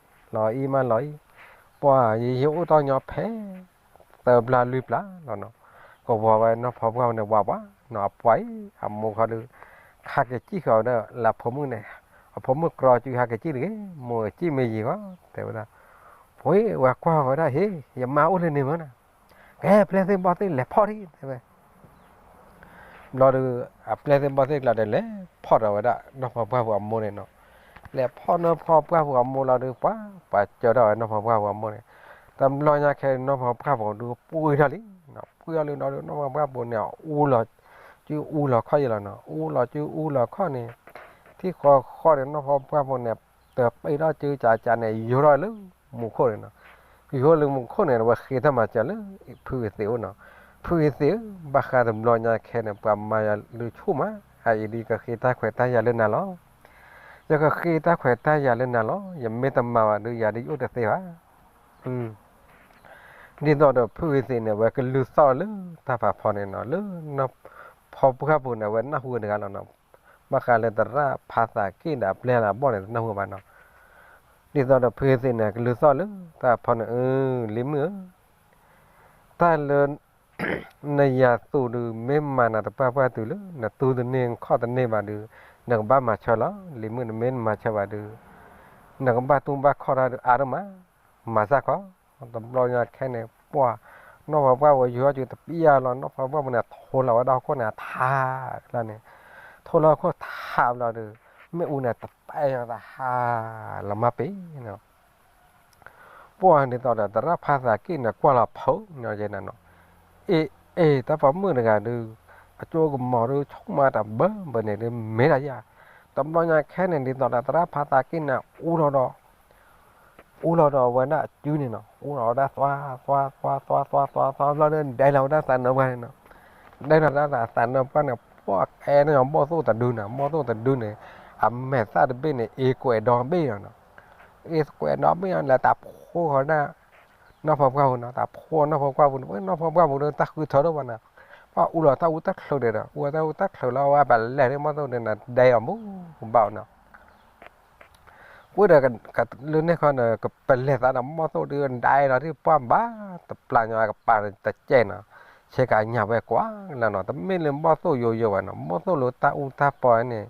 အံၣ်မ့ၢ်လီၤအံၣ် ပှၢ်ယဲယအိၣ်တ့ၢ်ညီဖဲ သၢပျၢ်လွံၢ်ပျၢ်လီၤနီၤ ကဝီၤဝဲနီၢ်ဖီပှၢ်ပူၤန့ၣ် ဝးပှၢ်နီၤ အပှၤအံၤ အမိၢ်ခီဒုး ဟးက့ၤစံၣ်ဃီၤဝဲဒၣ်လၢအဖိမုၣ်န့ၣ် အဖိမုၣ်ကြီကၠူဟးက့ၤစံၣ်တဂ့ၤ မိၢ်စံၣ်မ့ၢ်ယံၤဃီ တဲဝဲဒၣ် ပှၤဝဲကွၢ်ဝဲဒၣ်ဟ့ၣ် ယမါအိၣ်လၢန့ၣ်မ့ၢ်နီၤ ကဲပျဲၢ်သ့ၣ်ဘီၣ်သ့ၣ်လဲၤဖီၣ်ဒံး တဲဝဲ ဘျီဒီး အပျဲၢ်သ့ၣ်ဘီၣ်သ့ၣ်ကျါဒီး လဲၤဖီၣ်ဒီးဝဲဒၣ်နီၢ်ဖီပှၢ်ပူၤအမိၢ်န့ၣ်နီၤ လဲၤဖီၣ်နီၢ်ဖီပှၢ်ပူၤအမိၢ်လီၤဒီး ပှၤပှၤစၢၤထီၣ်ဝဲနီၢ်ဖီပှၢ်ပူၤအမိၢ်န့ၣ် တဘျီညါခဲနီၢ်ဖီပှၢ်ပူၤဒုးပှံၢ်ထီၣ်လံ ပှံၢ်ထီၣ်လံဒီး နီၢ်ဖီပှၢ်ပူၤန့ၣ် အူလီၤ ကၠူအူလီၤခီၣ်ယဲလီၤနီၤ အူလီၤကၠူအူလီၤခီၣ်န့ၣ် ထံၣ်ဃီဃီန့ၣ် နီၢ်ဖီပှၢ်ပူၤန့ၣ် တပ့ၢ်ထီၣ်ကၠူကၠးကၠးန့ၣ် ယိၤထီၣ်လၢမူခိၣ်န့ၣ်နီၤ ယိၤလၢမူခိၣ်န့ၣ် ဝဲဃ့တၢ်မၤစၢၤလၢ ဖုဂ့ၤသ့ၣ်အိၣ်နီၤ ဖုဂ့ၤသ့ၣ်ဧၢ ဘၣ်ဃးတဘျီညါခဲန့ၣ် ပှၤမၤယၤလၢဆိၣ်မး အအံၤဒ်ကဃ့တၢ်ခွဲးတၢ်ယာ်လၢနၤလီၤ ယကဃ့တၢ်ခွဲးတၢ်ယာ်လၢနၤလီၤ ယမ့ၢ်တမၤဘၣ်ဒီး ယၤဒ်ယအိၣ်တသ့ဘၣ် ဒ်သိးဒီးဖုဂ့ၤသ့ၣ်န့ၣ် ဝဲကလုၢ်သီၣ်လၢတၢ်ဖးဖီန့ၣ်နီၤ လၢနီၢ်ဖ ဖီပှၢ်ပူၤန့ၣ် အဝဲနၢ်ဟူတဂၤလီၤနီၤ. ဘၣ်ဃးလၢသရၣ်ဖးသးက့ၣ်ဒီးအပျဲၢ်လၢအဘီၣ်န့ၣ် တနၢ်ဟူဘၣ်နီၤ. ဒ်သိးဒီးဖုသ့ၣ်န့ၣ် ကလုၢ်သီၣ်လၢတၢ်ဖီန့ၣ် အၢ လံၤမုၣ်ဧၢ, တၢ်လၢ နယၤသူၣ်ဒုး မ့ၢ်မၤနၤတပှၢ်ပှၢ်တုၤလၢ နသူတန့ၢ်ခီၣ်တန့ၢ်ဘၣ်ဒုး နကဘၣ်မၤဆၢလီၤ. လံၤမုၣ် နမ့ၢ်နမၤဆၢဘၣ်ဒုး နကဘၣ်တူၢ်ဘၣ်ခီၣ်တၢ်ဒုးအါဒိၣ်မး, မၤစၢ်ခီ. တဘျီညါခဲန့ၣ် ပှၢ် နီၢ်ဖီပှၢ်ပူၤ ယူၤထီၣ်က့ၤတပျၢ်လီၤ. နီၢ်ဖီပှၢ်ပူၤန့ၣ် ထိလီၤဝဲဒၣ်ဟီၣ်ခိၣ်န့ၣ် အထးလီၤန့ၣ်, ထိလီၤဟီၣ်ခိၣ်ထးဘျီဒုး မ့ၣ်အူန့ၣ် တပဲာ်လီၤသးဟး လီၤမၢ်ပ့ၤနီၤ. ပှၢ်ဒ်သိးဒီး သရၣ်ဖးသးက့ၣ်န့ၣ် ကွၢ်လီၤဖုးန့ၣ်နီၤ, အ့ အ့ တၢ်ပိာ်မုၣ်တဂၤဒုး အစိကမီၤဒုး ဆိကမိၣ်တၢ်ဘၢဘၢန့ၣ်ဒုး မ့ၢ်ဒၣ်ယၤ. တဘျီညါခဲန့ၣ် ဒ်သိးဒီး သရၣ်ဖးသးက့ၣ်န့ၣ် အူလီၤဒီး အူလီၤဒီးဝဲဒၣ်အစုန့ၣ်နီၤ, အူလီၤဝဲဒၣ်သွါ သွါ သွါ သွါ သွါ သွါ သွါ ဘျီဒုး ဒဲလီၤဝဲဒၣ်သးနၢပှၢ်န့ၣ်နီၤ. ဒဲလီၤဝဲဒၣ်သးနၢပှၢ်န့ၣ် ပှၢ်ကဲန့ၣ် ဘီၣ်သိၣ်တဒုန့ၣ်, ဘီၣ်သိၣ်တဒုန့ၣ် အမဲာ်သၣ်တဘ့ၣ်န့ၣ် အ့ကွဲးဒီဘ့ၣ်လီၤနီၤ. အ့ကွဲးဒီဘ့ၣ်လီၤ လဲၤတၢ်ဖိဃီၤဒၣ် နီၢ်ဖီပှၢ်ပူၤနီၤ, တၢ်ဖိနီၢ်ဖီပှၢ်ပူၤန့ၣ်, နီၢ်ဖီပှၢ်ပူၤဒီး တၢ်ဃုထၢဒိၣ်ဘၣ်နီၤ. ပှၢ်အူလီၤတၢ်အူတၢ်ချုးဒဲးဒီး အူလီၤတၢ်အူတၢ်ချုးလီၤ အဝဲပလဲၤဒ်ဘီၣ်သိၣ်ဒုန့ၣ် ဒဲအီၤမူဘၣ်နီၤ. ပှၢ်ဒီး လၢန့ၣ်ခီန့ၣ် ကပလဲၤသးဒီးဘီၣ်သိၣ်ဒုး ဒဲလီၤဒ်ပှၢ်ဘၣ်, တပျၢ်ညီအကပၤန့ၣ်တကဲနီၤ, ဆ့ကၤညၣ်ဝဲကွၢ်လီၤနီၤ, တမ့ၢ်လၢဘီၣ်သိၣ်ယိယိဘၣ်နီၤ, ဘီၣ်သိၣ်လၢတၢ်အူတၢ်ပီန့ၣ်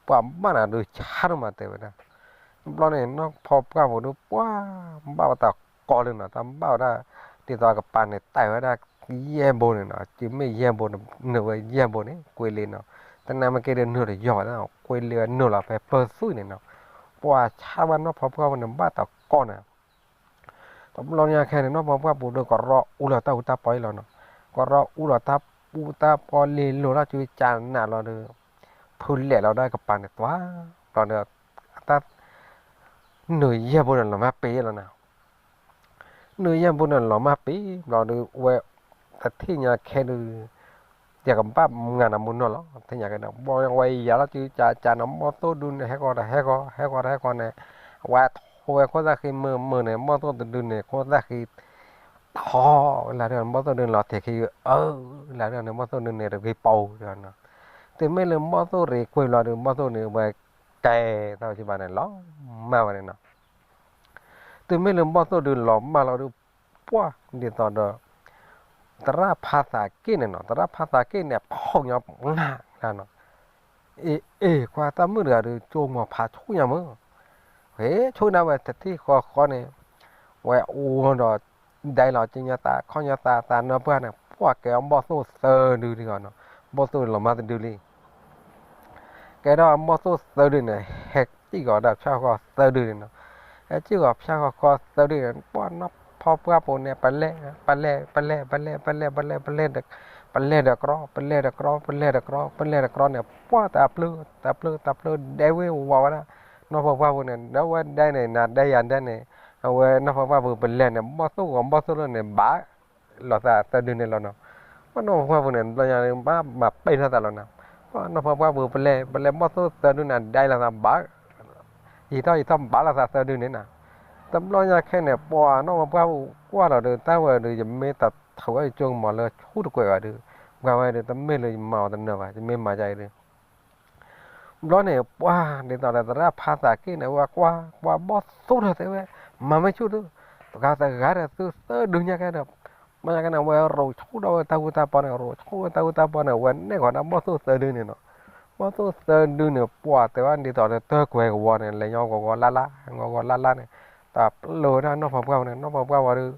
ပှၢ်ဘၣ်နၤဒုးဆါဒိၣ်မးတဲဝဲဒၣ်. တဘျီန့ၣ် နီၢ်ဖီပှၢ်ပူၤဒုး ပှၢ်ဘၣ်ဝဲတၢ်ကီလံနီၤ, တၢ်ဘၣ်ဝဲဒၣ် ဒ်သိးအကပၤန့ၣ် တဲဝဲဒၣ် ယဲၢ်ဘိန့ၣ်နီၤ, စုမ့ၢ်ယဲၢ်ဘိန့ၣ် နုာ်ဝဲယဲၢ်ဘိန့ၣ် ကွ့လံနီၤ, တနၤမ့ၢ်က့ၤဒုးနုာ်တယီၢ်ဘၣ်, ကွ့လံဝဲနုာ်လီၤဖဲပၢၢ်သွံၣ်န့ၣ်နီၤ, ပှၢ်ဆါဝဲနီၢ်ဖီပှၢ်ပူၤန့ၣ် ဘၣ်တၢ်ကီန့ၣ် တဘျီညါခဲန့ၣ် နီၢ်ဖီပှၢ်ပူၤဒီး ကရီအူလီၤတၢ်အူတၢ်ပီအံၤလီၤနီၤ, ကရီအူလီၤတၢ်အူတၢ်ပီလံၤလိၤလီၤစုကၢ်နးလီၤဒီး ဖုလဲၣ်လီၤဒီးကပၤန့ၣ်သွါ, ဘျီဒီး တၢ် နုာ်ယဲၢ်ဘိန့ၣ်လီၤမၢ်ပ့ၤလီၤနီၤ, နုာ်ယဲၢ်ဘိန့ၣ်လီၤမၢ်ပ့ၤ ဘျီဒီး ဝဲ တထံၣ်ညါခဲဒုး ယကဘၣ်မၤနၤမူနီၢ်လီၤ, ထံၣ်ညါခဲန့ၣ် ဘီဝဲယၤလီၤစုကၢ်ကၢ်နီၤ, ဘီၣ်သိၣ်ဒုန့ၣ် ဟဲကီးတၢ်ဟဲကီး ဟဲကီးတၢ်ဟဲကီးန့ၣ်, အဝဲထိဝဲခိၣ်သၣ်ဃံမုာ်မုာ်န့ၣ် ဘီၣ်သိၣ်တဒုန့ၣ် ခိၣ်သၣ်ဃံ ထီၣ်လၢဒၣ်န့ၣ် ဘီၣ်သိၣ်ဒုန့ၣ်လီၤထဲးခံအၢ လၢဒၣ်န့ၣ် ဘီၣ်သိၣ်ဒုန့ၣ် တဂ့ၤပီၤနီၤ, တုၤမ့ၢ်လၢဘီၣ်သိၣ်ရ့ကွံာ်လီၤဒီး ဘီၣ်သိၣ်န့ၣ် ဝဲကဲသးဝဲစံးဘၣ်န့ၣ် လီၤမၢ်ဝဲန့ၣ်နီၤ, တုၤမ့ၢ်လၢဘီၣ်သိၣ်ဒုလီၤမၢ်လီၤဒီး ပှၢ်ဒ်သိးဒီး သရၣ်ဖးသးက့ၣ်န့ၣ်နီၤ, သရၣ်ဖးသးက့ၣ်န့ၣ် ဖီၣ်ညီနးနီၤ, အ့ အ့ ကွၢ်တၢ်မုၣ်တဂၤဒီး ကၠိမီၤဖးဆူၣ်ညါမုၢ်, ဝဲဆိၣ်ဒၣ်ဝဲတထံၣ်ဃီဃီန့ၣ်, ဝဲအိၣ်ဒီး ဒဲလီၤက့ၤညီသး ခီၣ်ညီသး သးနၢပှၢ်န့ၣ် ပှၢ်ကဲအီၤဘီၣ်သိၣ်သၢဒုဒ်ဂီၤနီၤ, ဘီၣ်သိၣ်လီၤမၢ်တဒုလံ ကဲထီၣ်ဘီၣ်သိၣ်သၢဒုန့ၣ် ဟဲစံၣ်ဂီၤဒီးဖၠၣ်ဃီသၢဒုန့ၣ်နီၤ, ဟဲစံၣ်ဂီၤဖၠၣ်ဃီဃီသၢဒုန့ၣ် ပှၢ်နီၢ်ဖီပှၢ်ပူၤန့ၣ် ပလဲၣ် ပလဲၣ် ပလဲၣ် ပလဲၣ် ပလဲၣ် ပလဲၣ် ပလဲၣ်ဒီးကြီ ပလဲၣ်ဒီးကြီ ပလဲၣ်ဒီးကြီ ပလဲၣ်ဒီးကြီန့ၣ် ပှၢ်တၢ်ပျုၢ် တၢ်ပျုၢ် တၢ်ပျုၢ်ဒဲဝ့ၢ်ဝးဝဲဒၣ် နီၢ်ဖီပှၢ်ပူၤန့ၣ် ဒီးဝဲဒဲန့ၣ် နၤဒဲယၤဒဲန့ၣ် အဝဲနီၢ်ဖီပှၢ်ပူၤပလဲၣ်န့ၣ် ဘီၣ်သိၣ်ဂီၤဘီၣ်သိၣ်လၢန့ၣ် ဘၣ် လီၤသးသၢဒုန့ၣ်လီၤနီၤ, ပှၢ်နီၢ်ဖီပှၢ်ပူၤန့ၣ် ဘျီညါ ဘၣ်မၤပဲၢ်ထီၣ်သးလီၤနီၤ, ပှၢ်နီၢ်ဖီပှၢ်ပူၤပလဲၣ် ပလဲၣ်ဘီၣ်သိၣ်သၢဒုန့ၣ် ဒဲလီၤသးဘၣ် ယံာ်ထီၣ်ယံာ်ထီၣ်ဘၣ်လီၤသးသၢဒုန့ၣ်နီၤ, တဘျီညါခဲန့ၣ် ပှၢ်နီၢ်ဖီပှၢ်ပူၤကွၢ်လီၤဒီး တၢ်ဝဲဒီး ယမ့ၢ်တထုးဝဲယကၠိကမီၤလၢဆူၣ်တကွဲးဘၣ်ဒီး ပှၤဝဲဒီး တမ့ၢ်လၢယမၤအီၤတနၢၤဘၣ် ယမ့ၢ်မၤယၤအံၤဒီး ဘျီန့ၣ် ပှၢ်ဒ်သိးဒီးသရၣ်ဖးသးက့ၣ်န့ၣ် ဝဲကွၢ် ကွၢ်ဘီၣ်သိၣ်ထီၣ်တဲဝဲ မၤမ့ၢ်ဆူၣ်ဒု တဂၤတဂၤဒီးသုသၢဒုညါကဲဒီး ဘျီညါကဲန့ၣ် ဝဲရိးဆူၣ်ဒီးဝဲတၢ်ဂူတၢ်ပီန့ၣ် ရိးဆူၣ်ဝဲတၢ်ဂူတၢ်ပီန့ၣ် ဝဲနဲၣ်ဂီၤဒၣ်ဘီၣ်သိၣ်သၢဒုန့ၣ်နီၤ, ဘီၣ်သိၣ်သၢဒုန့ၣ် ပှၢ်တဲဝဲဒ်သိးဒီးတၢ်ကွဲးကဝီၤန့ၣ် လဲၤညီဂီၤဂီၤလၢ်လၢ် ဂီၤဂီၤလၢ်လၢ်န့ၣ် တၢ်ပျုၢ်ဝဲဒၣ်နီၢ်ဖီပှၢ်ပူၤန့ၣ် နီၢ်ဖီပှၢ်ဝဲဒီး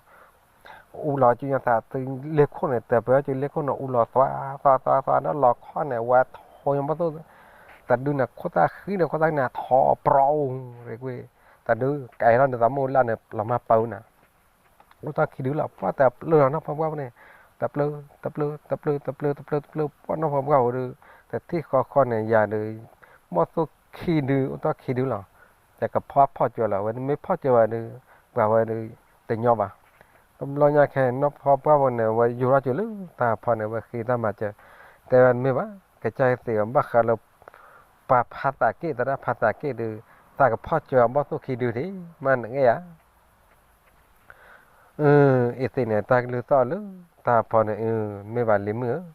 အူလီၤစုညါသးသုလ့ခိၣ်န့ၣ် တၢ်ပၢၢ်စုလ့ခိၣ်န့ၣ် အူလီၤသွါသွါသွါသွါဒီးလီၤခီန့ၣ် ဝဲထိညါဘီၣ်သိၣ် တဒုန့ၣ် ခိၣ်သၣ်ဃံဒီးခိၣ်သၣ်န့ၣ် ထီၣ်ပြီရ့ကွံာ် တဒုကဲထီၣ်န့ၣ် သးမိၢ်လၢ်န့ၣ် လီၤမၢ်ပၢန့ၣ် အိၣ်တ့ၢ်ခံဒုလီၤ ပှၢ်တၢ်ပျုၢ်လီၤနီၢ်ဖီပှၢ်ပူၤန့ၣ် တၢ်ပျုၢ် တၢ်ပျုၢ် တၢ်ပျုၢ် တၢ်ပျုၢ် တၢ်ပျုၢ် တၢ်ပျုၢ် ပှၢ်နီၢ်ဖီပှၢ်ပူၤဒီး တထံၣ်ဃီဃီန့ၣ် ယၤဒီး ဘီၣ်သိၣ်ခံဒု အိၣ်တ့ၢ်ခံဒုလီၤ ယကဖီၣ်ဖီၣ်စၢၤလီၤ ဝဲတမ့ၢ်ဖီၣ်စၢၤဝဲဒီး ပှၤဝဲဒီး တညီဘၣ် တဘျီညါခဲအံၤ နီၢ်ဖီပှၢ်ပူၤန့ၣ် ဝဲယိၤထီၣ်စၢၤလၢတၢ်ဖီန့ၣ် ဝဲဃ့တၢ်မၤစၢၤ တဲဝဲတမ့ၢ်ဘၣ် ကစၢ်ယသ့ၣ်ဘၣ်ဃးလၢ ပှၤဖးသးက့ၣ် သရၣ်ဖးသးက့ၣ်ဒီး သးကဖီၣ်စၢၤအဘီၣ်သိၣ်ခံဒုဒံး မ့ၢ်နကအဲၣ်ဧါ အသ့ၣ်န့ၣ် တၢ်ကလုၢ်သီၣ်လၢတၢ်ဖီန့ၣ် မ့ၢ်ဘၣ်လံၤမုၣ်ဧၢ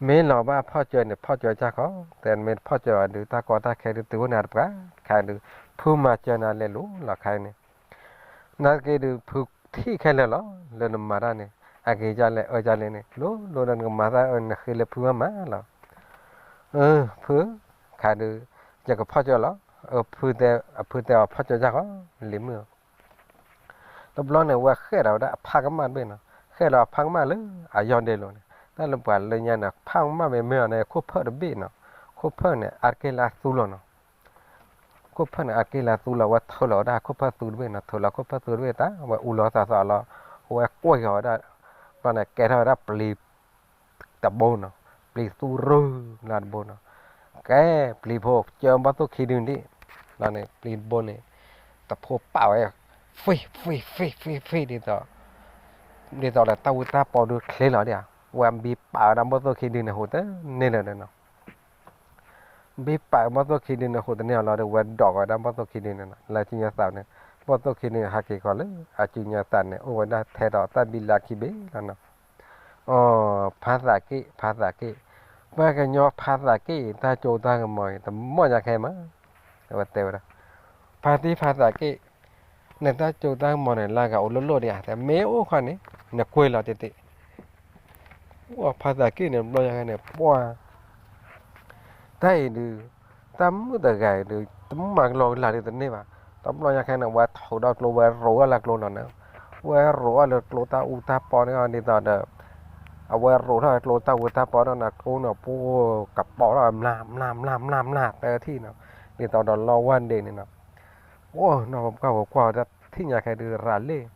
မ့ၢ်လီၤဘၣ်ဖီၣ်စၢၤန့ၣ် ဖီၣ်စၢၤကၢ်ခီ, တဲမ့ၢ်တဖီၣ်စၢၤအီၤဒုး တၢ်ကီတၢ်ခဲဒုးတုၤအိၣ်န့ၣ်တပှၤ, ခါဒုး ဖုမၤစၢၤနၤလဲၤလိၤလီၤခါအံၤန့ၣ်, နာ်သက့ဒုး ဖုထံၣ်ခဲလၢာ်လီၤ လၢနမၤတၢ်န့ၣ်, အဂ့ၤဒ်လဲၣ်အၢဒ်လဲၣ်န့ၣ် လိၤလိၤဒီးနကမၤတၢ်အၢနဃ့လၢဖုမၤမၤလီၤ. ဖု, ခါဒုး ယကဖီၣ်စၢၤလီၤ, အဖုတဲအီၤဖီၣ်စၢၤကၢ်ခီ, လံၤမုၣ် တဘျီန့ၣ် ဝဲဃဲၣ်ဒီးဝဲဒၣ်အဖးကမၣ်တဘ့ၣ်နီၤ, ဃဲၣ်ဒီးအဖးကမၣ်လၢအယီၢ်ဒ့လိၤန့ၣ်, တၢ်လၢပှၤလၢညါန့ၣ် ဖးကမၣ်မ့ၢ်မ့ၢ်အီၤန့ၣ် ခိၣ်ဖၢၣ်တဘ့ၣ်နီၤ, ခိၣ်ဖၢၣ်န့ၣ် အါတက့ၢ်လၢအသူလီၤနီၤ, ခိၣ်ဖၢၣ်န့ၣ် အါတက့ၢ်လၢအသူလီၤ, ဝဲထုးလီၤဝဲဒၣ်ခိၣ်ဖၢၣ်သူတဘ့ၣ်နီၤ, ထုးလီၤခိၣ်ဖၢၣ်သူတဘ့ၣ်တၢ် ဝဲအူလီၤသးသးလီၤ, ဝဲကွၢ်က့ၤဝဲဒၣ်, ဘျီန့ၣ် ကဲထီၣ်ဝဲဒၣ်ပျံၤ တဘိနီၤ, ပျံၤသူရူၢ်လၢတဘိနီၤ, ကဲ ပျံၤဖိ ကၢဘီၣ်သိၣ်ခံဒုန့ၣ်, လီၤန့ၣ် ပျံၤတဘိန့ၣ်, တဖိပာ်ဝဲ, ဖ့ၣ် ဖ့ၣ် ဖ့ၣ် ဖ့ၣ် ဖ့ၣ် ဒ်သိး, ဒ်သိးဒီးတၢ်ဝံတၢ်ပီဒုချ့လီၤဒၣ်ဧါ, ဝဲဘံပာ်ဝဲဒၣ်ဘီၣ်သိၣ်ခံဒုန့ၣ်ဟူးတန့ၢ်လၢၤဒီးနီၤ ဘံပာ်ဘီၣ်သိၣ်ခံဒုန့ၣ်ဟူးတန့ၢ်အီၤလီၤဒီး ဝဲဒိးကီးဝဲဒၣ်ဘီၣ်သိၣ်ခံဒုန့ၣ်နီၤ, လၢအစုညါသးန့ၣ်, ဘီၣ်သိၣ်ခံဒုန့ၣ် ဟးက့ၤကီးလၢအစုညါသးန့ၣ် အိၣ်ဝဲဒၣ်ထဲဒီးတၢ်ဘံလၢခံဘ့ၣ်လီၤနီၤ, အိ, ဖါသးက့ၣ် ဖါသးက့ၣ်, ပှၤကညီဖါသးက့ၣ် တၢ်စိတၢ်ကမီၤအံၤ တမီၢ်ညါခဲမး, အဝဲတဲဝဲဒၣ်, ဖါတံၢ်ဖါသးက့ၣ်, နတၢ်စိတၢ်ကမီၤန့ၣ် လၢကအိၣ်လိၣ်လိၣ်ဒံးဧါ, တမ့ၢ်အိၣ်ခီန့ၣ် နကွဲးလီၤတ့ၢ်တ့ၢ် အိၣ်ဖါသးက့ၣ်န့ၣ် ဘျီညါခဲန့ၣ် ပှၤ, တၢ်အံၤဒုး, တၢ်မုၣ်တဂၤအံၤဒုး တမၤကလီကလီဒုးတန့ၢ်ဘၣ်, တဘျီညါခဲန့ၣ် ဝဲထုးဒီးကျိ ဝဲရိးအီၣ်လၢကျိလီၤန့ၣ်, ဝဲရိးအီၣ်လၢကျိတၢ်အူတၢ်ပီန့ၣ်ဒ်သိးဒီး, အဝဲရိးထီၣ်ကျိတၢ်အူတၢ်ပီဒီးန့ၣ် ကျိန့ၣ် ပူၤကပီၤထီၣ်မျး မျး မျး မျး မျး တထံၣ်နီၤ, ဒ်သိးဒီးလီဝါဒ့န့ၣ်နီၤ, အိၣ်နီၢ်ဖိပှၢ်ဖိကွၢ်ဝဲဒၣ်ထံၣ်ညါခဲဒုးရၤလ့ၣ်,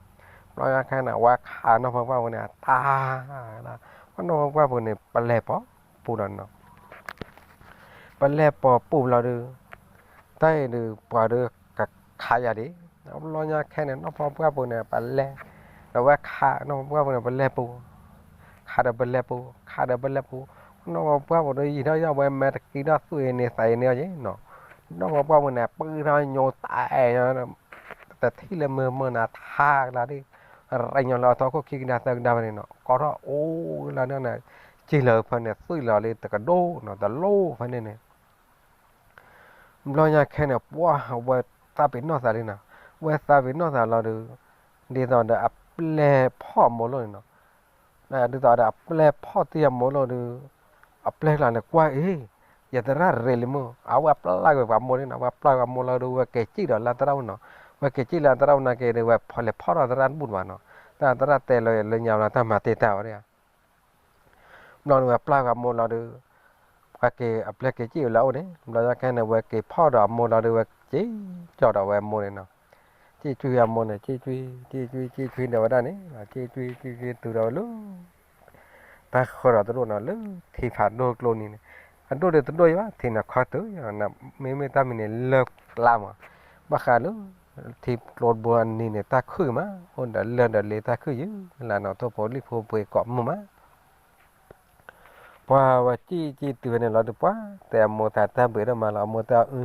ဘျီညါခဲန့ၣ် ဝဲခးနီၢ်ဖိပှၢ်ဖိန့ၣ် အတၢ်, ဝဲနီၢ်ဖိပှၢ်ဖိန့ၣ် ပလဲၤပိာ်ပူၤလီၤနီၤ, ပလဲၤပိာ်ပူၤလီၤဒုး, တၢ်အံၤဒုး ပှၤဒုးကခးယၤဒံး, ဘျီညါခဲန့ၣ် နီၢ်ဖိပှၢ်ဖိန့ၣ် ပလဲၤ, ဒီးဝဲခးနီၢ်ဖိပှၢ်ဖိန့ၣ် ပလဲၤပူၤ, ခးဒီးပလဲၤပူၤ ခးဒီးပလဲၤပူၤ, နီၢ်ဖိပှၢ်ဖိဒုးယံာ်ထီၣ်ယၢ်ဝဲ မ့ၢ်တကံထီၣ်သွံၣ်အံၤန့ၣ် သးအံၤန့ၣ်အီၤယ့ၣ်နီၤ, နီၢ်ဖိပှၢ်ဖိန့ၣ် ပုၢ်ထီၣ်ညိတၢ်အဲၣ်, တထံၣ်လၢမုာ်မုာ်နၤထါကလါဒံး, ရံၣ်ညီလၢအသီခိၣ်ခံကဒါသၢကဒါဖဲန့ၣ်နီၤ ကိးထီၣ်အိၣ်လၢန့ၣ်, စံၢ်လီၤဖဲန့ၣ် သွံၣ်လီၤလံတကဒိၣ်နီၤ တလိၣ်ဖဲန့ၣ်န့ၣ် ဘျီညါခဲန့ၣ် ပှၢ်ဝဲသးပ့ၤနီၣ်သးလံနီၤ, ဝဲသးပ့ၤနီၣ်သးလီၤဒုး, ဒ်သိးဒီးအပျဲၢ်ဖီၣ်အမိၢ်လိၣ်န့ၣ်နီၤ, ဒ်သိးဒီးအပျဲၢ်ဖီၣ်တံၢ်အမိၢ်လိၣ်ဒုး, အပျဲၢ်ကျါန့ၣ်ကွၢ်အံၤ, ယသရၣ်ရ့ၣ်လံမုၢ် အဝဲပျၢ်ကွံာ်ပှၤမိၢ်န့ၣ်နီၤ, ဝဲပျၢ်ကွံာ်အမိၢ်လီၤဒုး ဝဲက့ၤစံၣ်ဒီးလၢသရၣ်အိၣ်နီၤ, ဝဲက့ၤစံၣ်လၢသရၣ်အိၣ်နာ်က့ၤဒုး ဝဲလဲၤဖီၣ်ထီၣ်သရၣ်တဘူၣ်တဘၣ်နီၤ, တၢ်သရၣ်တဲလၢလၢညါဝဲလီၤ တၢ်မၤတ့ၢ်တၢ်ဝဲဒၣ် ဘျီန့ၣ်ဝဲပျၢ်ကွံာ်အမိၢ်လီၤဒုး, ပှၤက့ၤအပျဲၢ်က့ၤစံၣ်ဝဲလၢအအိၣ်န့ၣ်, ဘျီညါခဲန့ၣ် ဝဲက့ၤဖီၣ်ဒီးအမိၢ်လီၤဒုး ဝဲက့ၤကၠီဒီးဝဲအမိၢ်န့ၣ်နီၤ, စံၣ်ကွံာ်အမိၢ်န့ၣ် စံၣ်ကွံာ် စံၣ်ကွံာ် စံၣ်ကွံာ်ဒီးဝဲဒၣ်န့ၣ်, စံၣ်ကွံာ် စံၣ်ကွံာ်တုၤဒီးဝဲလၢ တၢ်ဃၢၤဒီးတဒိၣ်နီၤ လၢထံဖးဒိၣ်ကျိနံၤန့ၣ်, အဒိၣ်ဒုးတဒိၣ်ယဘၣ် ထံန့ၣ်ခီတုၤ, မ့မ့ၢ်တၢ်မံၤန့ၣ်လၢကျါမး, ဘၣ်ဃးလၢ ထံကျိတဘိအနံၤန့ၣ် တၢ်ခုၣ်မး အိၣ်ဒီးလၢၢ်ဒီးလ့တၢ်ခုၣ်ယုၢ်လၢနီၤ ထိၣ်ဖိလံၣ်ဖိပှ့ၤကိးမုၢ်မး ပှၤဝဲစံၣ်စံၣ်တုၤဖဲန့ၣ်လီၤဒုး ပှၤတဲအမိၢ်သးတၢ်ဘှံးဒိၣ်မးလီၤ အမိၢ်တဲအီၤအု,